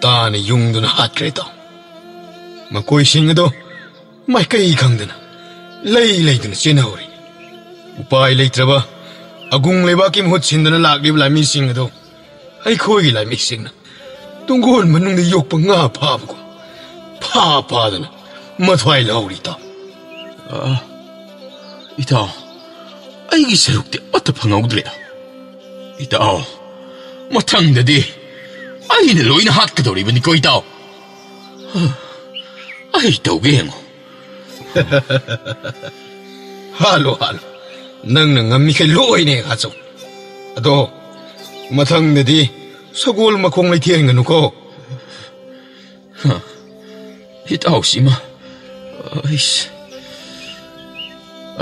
ꯇꯥꯅ ꯌꯨꯡꯗꯨꯅ ꯍꯥꯠꯈ꯭ꯔꯦ, ꯏꯇꯥꯎ꯫ ꯃꯈꯣꯏꯁꯤꯡ ꯑꯗꯣ ꯃꯥꯏꯀꯩ ꯈꯪꯗꯅ ꯂꯩ ꯂꯩꯗꯨꯅ ꯆꯦꯟꯅꯍꯧꯔꯦ꯫ ꯎꯄꯥꯏ ꯂꯩꯇ꯭ꯔꯕ ꯑꯒꯨꯡ ꯂꯩꯕꯥꯛꯀꯤ ꯃꯍꯨꯠ ꯁꯤꯟꯗꯨꯅ ꯂꯥꯛꯂꯤꯕ ꯂꯥꯟꯃꯤꯁꯤꯡ ꯑꯗꯣ ꯑꯩꯈꯣꯏꯒꯤ ꯂꯥꯟꯃꯤꯁꯤꯡꯅ ꯇꯨꯡꯒꯣꯜ ꯃꯅꯨꯡꯗ ꯌꯣꯛꯄ ꯉꯥ ꯐꯥꯕꯒꯨꯝ ꯐꯥ ꯐꯥꯗꯅ ꯃꯊ꯭ꯋꯥꯏ ꯂꯧꯍꯧꯔꯤ, ꯏꯇꯥꯎ꯫" "ꯑ, ꯏꯇꯥꯎ, ꯑꯩꯒꯤ ꯁꯔꯨꯛꯇꯤ ꯑꯃꯠꯇ ꯐꯪꯍꯧꯗ꯭ꯔꯦ꯫ ꯏꯇꯥꯎ, ꯃꯊꯪꯗꯗꯤ ꯑꯩꯅ ꯂꯣꯏꯅ ꯍꯥꯠꯀꯗꯧꯔꯤꯕꯅꯤꯀꯣ, ꯏꯇꯥꯎ꯫ ꯑꯩ ꯇꯧꯒꯦ ꯌꯦꯡꯉꯨ꯫" "ꯍꯥꯠꯂꯣ, ꯍꯥꯠꯂꯣ꯫ ꯅꯪꯅ ꯉꯝꯃꯤꯈꯩ ꯂꯣꯏꯅ ꯍꯦꯛ ꯍꯥꯠꯆꯧ꯫ ꯑꯗꯣ ꯃꯊꯪꯗꯗꯤ ꯁꯒꯣꯜ ꯃꯈꯣꯡ ꯂꯩꯊꯦꯟꯒꯅꯨꯀꯣ꯫" "ꯏꯇꯥꯎꯁꯤ ꯏꯃꯥ, ꯑꯩꯁ"꯫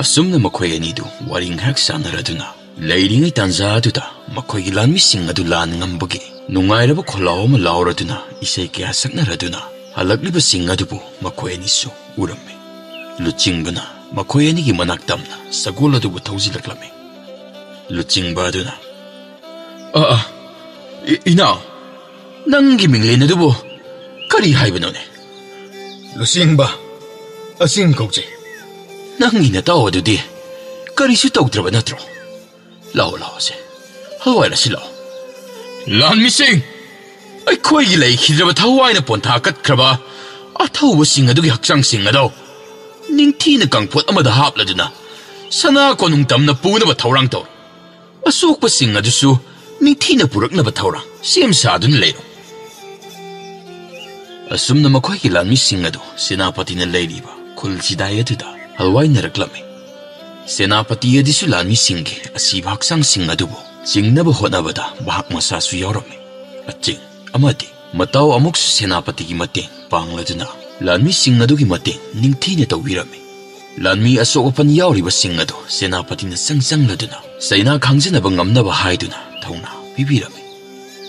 ꯑꯁꯨꯝꯅ ꯃꯈꯣꯏ ꯑꯅꯤꯗꯨ ꯋꯥꯔꯤ ꯉꯥꯏꯍꯥꯛ ꯁꯥꯟꯅꯔꯗꯨꯅ ꯂꯩꯔꯤꯉꯩ ꯇꯥꯟꯖꯥ ꯑꯗꯨꯗ ꯃꯈꯣꯏꯒꯤ ꯂꯥꯟꯃꯤꯁꯤꯡ ꯑꯗꯨ ꯂꯥꯟ ꯉꯝꯕꯒꯤ ꯅꯨꯡꯉꯥꯏꯔꯕ ꯈꯣꯜꯂꯥꯎ ꯑꯃ ꯂꯥꯎꯔꯗꯨꯅ ꯏꯁꯩ ꯀꯌꯥ ꯁꯛꯅꯔꯗꯨꯅ ꯍꯜꯂꯛꯂꯤꯕꯁꯤꯡ ꯑꯗꯨꯕꯨ ꯃꯈꯣꯏ ꯑꯅꯤꯁꯨ ꯎꯔꯝꯃꯤ꯫ ꯂꯨꯆꯤꯡꯕꯅ ꯃꯈꯣꯏ ꯑꯅꯤꯒꯤ ꯃꯅꯥꯛ ꯇꯝꯅ ꯁꯒꯣꯜ ꯑꯗꯨꯕꯨ ꯊꯧꯖꯤꯜꯂꯛꯂꯝꯃꯤ꯫ ꯂꯨꯆꯤꯡꯕ ꯑꯗꯨꯅ, "ꯑ, ꯑ, ꯏ-, ꯏꯅꯥꯎ, ꯅꯪꯒꯤ ꯃꯤꯡꯂꯦꯟ ꯑꯗꯨꯕꯨ ꯀꯔꯤ ꯍꯥꯏꯕꯅꯣꯅꯦ?" "ꯂꯨꯆꯤꯡꯕ, ꯑꯁꯤꯡ ꯀꯧꯖꯩ꯫" "ꯅꯪꯒꯤ ꯅꯇꯥꯎ ꯑꯗꯨꯗꯤ ꯀꯔꯤꯁꯨ ꯇꯧꯗ꯭ꯔꯕ ꯅꯠꯇ꯭ꯔꯣ? ꯂꯥꯛꯑꯣ, ꯂꯥꯛꯑꯣꯁꯦ, ꯍꯋꯥꯏꯔꯁꯤ ꯂꯥꯛꯑꯣ꯫" "ꯂꯥꯟꯃꯤꯁꯤꯡ, ꯑꯩꯈꯣꯏꯒꯤ ꯂꯩꯈꯤꯗ꯭ꯔꯕ ꯊꯋꯥꯏꯅ ꯄꯣꯟꯊꯥ ꯀꯠꯈ꯭ꯔꯕ ꯑꯊꯧꯕꯁꯤꯡ ꯑꯗꯨꯒꯤ ꯍꯛꯆꯥꯡꯁꯤꯡ ꯑꯗꯣ ꯅꯤꯡꯊꯤꯅ ꯀꯥꯡꯄꯣꯠ ꯑꯃꯗ ꯍꯥꯞꯂꯗꯨꯅ ꯁꯅꯥ ꯀꯣꯅꯨꯡ ꯇꯝꯅ ꯄꯨꯅꯕ ꯊꯧꯔꯥꯡ ꯇꯧꯔꯣ꯫ ꯑꯁꯣꯛꯄꯁꯤꯡ ꯑꯗꯨꯁꯨ ꯅꯤꯡꯊꯤꯅ ꯄꯨꯔꯛꯅꯕ ꯊꯧꯔꯥꯡ ꯁꯦꯝ ꯁꯥꯗꯨꯅ ꯂꯩꯔꯣ꯫" ꯑꯁꯨꯝꯅ ꯃꯈꯣꯏꯒꯤ ꯂꯥꯟꯃꯤꯁꯤꯡ ꯑꯗꯨ ꯁꯦꯅꯥꯄꯇꯤꯅ ꯂꯩꯔꯤꯕ ꯈꯨꯜ ꯆꯤꯗꯥꯏ ꯑꯗꯨꯗ ꯍꯜꯋꯥꯏꯅꯔꯛꯂꯝꯃꯤ꯫ ꯁꯦꯅꯥꯄꯇꯤ ꯑꯗꯨꯁꯨ ꯂꯥꯟꯃꯤꯁꯤꯡꯒꯤ ꯑꯁꯤꯕ ꯍꯛꯆꯥꯡꯁꯤꯡ ꯑꯗꯨꯕꯨ ꯆꯤꯡꯅꯕ ꯍꯣꯠꯅꯕꯗ ꯃꯍꯥꯛ ꯃꯁꯥꯁꯨ ꯌꯥꯎꯔꯝꯃꯤ꯫ ꯑꯆꯤꯡ ꯑꯃꯗꯤ ꯃꯇꯥꯎ ꯑꯃꯨꯛꯁꯨ ꯁꯦꯅꯥꯄꯇꯤꯒꯤ ꯃꯇꯦꯡ ꯄꯥꯡꯂꯗꯨꯅ ꯂꯥꯟꯃꯤꯁꯤꯡ ꯑꯗꯨꯒꯤ ꯃꯇꯦꯡ ꯅꯤꯡꯊꯤꯅ ꯇꯧꯕꯤꯔꯝꯃꯤ꯫ ꯂꯥꯟꯃꯤ ꯑꯁꯣꯛ ꯑꯄꯟ ꯌꯥꯎꯔꯤꯕꯁꯤꯡ ꯑꯗꯨ ꯁꯦꯅꯥꯄꯇꯤꯅ ꯆꯪ ꯆꯪꯂꯗꯨꯅ ꯆꯩꯅꯥ ꯈꯥꯡꯖꯅꯕ ꯉꯝꯅꯕ ꯍꯥꯏꯗꯨꯅ ꯊꯧꯅꯥ ꯄꯤꯕꯤꯔꯝꯃꯤ꯫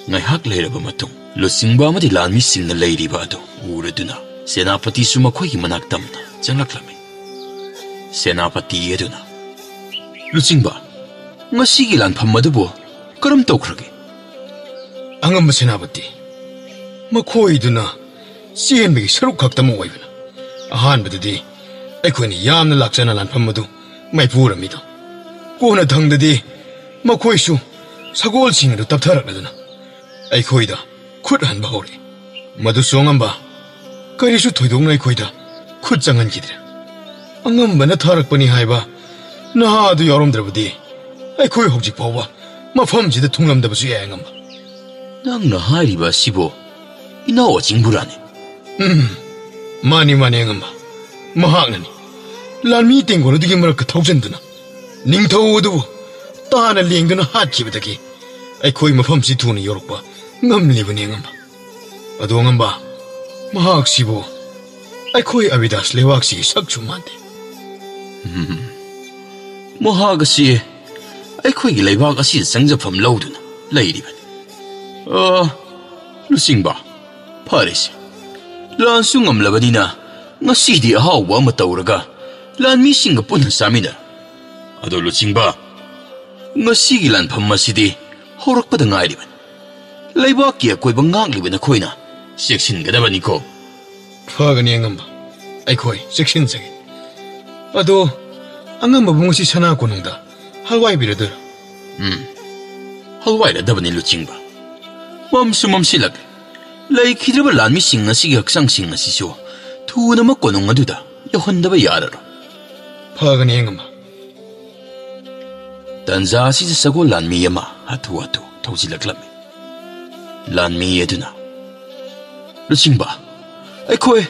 ꯉꯥꯏꯍꯥꯛ ꯂꯩꯔꯕ ꯃꯇꯨꯡ ꯂꯨꯆꯤꯡꯕ ꯑꯃꯗꯤ ꯂꯥꯟꯃꯤꯁꯤꯡꯅ ꯂꯩꯔꯤꯕ ꯑꯗꯨ ꯎꯔꯗꯨꯅ ꯁꯦꯅꯥꯄꯇꯤꯁꯨ ꯃꯈꯣꯏꯒꯤ ꯃꯅꯥꯛ ꯇꯝꯅ ꯆꯪꯂꯛꯂꯝꯃꯤ꯫ ꯁꯦꯅꯥꯄꯇꯤ ꯑꯗꯨꯅ, "ꯂꯨꯆꯤꯡꯕ, ꯉꯁꯤꯒꯤ ꯂꯥꯟꯐꯝ ꯑꯗꯨꯕꯨ ꯀꯔꯝ ꯇꯧꯈ꯭ꯔꯒꯦ?" "ꯑꯉꯝꯕ ꯁꯦꯅꯥꯄꯇꯤ, ꯃꯈꯣꯏꯗꯨꯅ ꯆꯦꯟꯕꯒꯤ ꯁꯔꯨꯛ ꯈꯛꯇꯃꯛ ꯑꯣꯏꯕꯅ ꯑꯍꯥꯟꯕꯗꯗꯤ ꯑꯩꯈꯣꯏꯅ ꯌꯥꯝꯅ ꯂꯥꯛꯆꯅ ꯂꯥꯟꯐꯝ ꯑꯗꯨ ꯃꯥꯏꯄꯨꯔꯝꯃꯤꯗꯣ꯫ ꯀꯣꯟꯅ ꯊꯪꯗꯗꯤ ꯃꯈꯣꯏꯁꯨ ꯁꯒꯣꯜꯁꯤꯡ ꯑꯗꯨ ꯇꯞꯊꯔꯛꯂꯗꯨꯅ ꯑꯩꯈꯣꯏꯗ ꯈꯨꯠ ꯍꯟꯕ ꯍꯧꯔꯛꯏ꯫ ꯃꯗꯨꯁꯨ ꯑꯉꯝꯕ, ꯀꯔꯤꯁꯨ ꯊꯣꯏꯗꯣꯛꯅ ꯑꯩꯈꯣꯏꯗ ꯈꯨꯠ ꯆꯪꯍꯟꯈꯤꯗ꯭ꯔꯦ꯫ ꯑꯉꯝꯕꯅ ꯊꯥꯔꯛꯄꯅꯤ ꯍꯥꯏꯕ ꯅꯍꯥ ꯑꯗꯨ ꯌꯥꯎꯔꯝꯗ꯭ꯔꯕꯗꯤ ꯑꯩꯈꯣꯏ ꯍꯧꯖꯤꯛ ꯐꯥꯎꯕ ꯃꯐꯝꯁꯤꯗ ꯊꯨꯡꯂꯝꯗꯕꯁꯨ ꯌꯥꯏ, ꯑꯉꯝꯕ꯫" "ꯅꯪꯅ ꯍꯥꯏꯔꯤꯕ ꯑꯁꯤꯕꯨ ꯏꯅꯥꯎ ꯑꯆꯤꯡꯕꯨꯔꯥꯅꯦ?" "ꯎꯝ, ꯃꯥꯅꯤ, ꯃꯥꯅꯤ, ꯑꯉꯝꯕ꯫ ꯃꯍꯥꯛꯅꯅꯤ꯫ ꯂꯥꯟꯃꯤ ꯇꯦꯡꯒꯣꯜ ꯑꯗꯨꯒꯤ ꯃꯔꯛꯇ ꯊꯧꯖꯤꯟꯗꯨꯅ ꯅꯤꯡꯊꯧ ꯑꯗꯨꯕꯨ ꯇꯥꯅ ꯂꯦꯡꯗꯨꯅ ꯍꯥꯠꯈꯤꯕꯗꯒꯤ ꯑꯩꯈꯣꯏ ꯃꯐꯝꯁꯤ ꯊꯨꯅ ꯌꯧꯔꯛꯄ ꯉꯝꯂꯤꯕꯅꯤ, ꯑꯉꯝꯕ꯫ ꯑꯗꯣ, ꯑꯉꯝꯕ, ꯃꯍꯥꯛꯁꯤꯕꯨ ꯑꯩꯈꯣꯏ ꯑꯕꯤꯗꯥꯁ ꯂꯩꯕꯥꯛꯁꯤꯒꯤ ꯁꯛꯁꯨ ꯃꯥꯟꯗꯦ꯫ ꯎꯝ꯫ ꯃꯍꯥꯛ ꯑꯁꯤ ꯑꯩꯈꯣꯏꯒꯤ ꯂꯩꯕꯥꯛ ꯑꯁꯤꯗ ꯆꯪꯖꯐꯝ ꯂꯧꯗꯨꯅ ꯂꯩꯔꯤꯕꯅꯤ꯫ ꯑ, ꯂꯨꯆꯤꯡꯕ, ꯐꯔꯦꯁꯦ꯫ ꯂꯥꯟꯁꯨ ꯉꯝꯂꯕꯅꯤꯅ ꯉꯁꯤꯗꯤ ꯑꯍꯥꯎꯕ ꯑꯃ ꯇꯧꯔꯒ ꯂꯥꯟꯃꯤꯁꯤꯡꯒ ꯄꯨꯟꯅ ꯆꯥꯃꯤꯟꯅꯔꯣ꯫ ꯑꯗꯣ ꯂꯨꯆꯤꯡꯕ, ꯉꯁꯤꯒꯤ ꯂꯥꯟꯐꯝ ꯑꯁꯤꯗꯤ ꯍꯧꯔꯛꯄꯗ ꯉꯥꯏꯔꯤꯕꯅꯤ꯫ ꯂꯩꯕꯥꯛꯀꯤ ꯑꯀꯣꯏꯕ ꯉꯥꯛꯂꯤꯕ ꯅꯈꯣꯏꯅ ꯆꯦꯛꯁꯤꯟꯒꯗꯕꯅꯤꯀꯣ꯫ ꯐꯒꯅꯤ ꯑꯉꯝꯕ, ꯑꯩꯈꯣꯏ ꯆꯦꯛꯁꯤꯟꯖꯒꯦ꯫ ꯑꯗꯣ ꯑꯉꯝꯕꯕꯨ ꯉꯁꯤ ꯁꯅꯥ ꯀꯣꯅꯨꯡꯗ ꯍꯜꯋꯥꯏꯕꯤꯔꯗꯣꯏꯔꯣ? ꯎꯝ, ꯍꯜꯋꯥꯏꯔꯗꯕꯅꯤ ꯂꯨꯆꯤꯡꯕ꯫ ꯃꯝꯁꯨ ꯃꯝꯁꯤꯜꯂꯛꯂꯦ꯫ ꯂꯩꯈꯤꯗ꯭ꯔꯕ ꯂꯥꯟꯃꯤꯁꯤꯡ ꯑꯁꯤꯒꯤ ꯍꯛꯆꯥꯡꯁꯤꯡ ꯑꯁꯤꯁꯨ ꯊꯨꯅꯃꯛ ꯀꯣꯅꯨꯡ ꯑꯗꯨꯗ ꯌꯧꯍꯟꯗꯕ ꯌꯥꯔꯔꯣꯏ꯫ ꯐꯒꯅꯤ ꯑꯉꯝꯕ꯫ ꯇꯟꯖꯥ ꯑꯁꯤꯗ ꯁꯒꯣꯜ ꯂꯥꯟꯃꯤ ꯑꯃ ꯍꯥꯊꯨ ꯍꯥꯊꯨ ꯊꯧꯖꯤꯜꯂꯛꯂꯝꯃꯤ꯫ ꯂꯥꯟꯃꯤ ꯑꯗꯨꯅ, "ꯂꯨꯆꯤꯡꯕ, ꯑꯩꯈꯣꯏ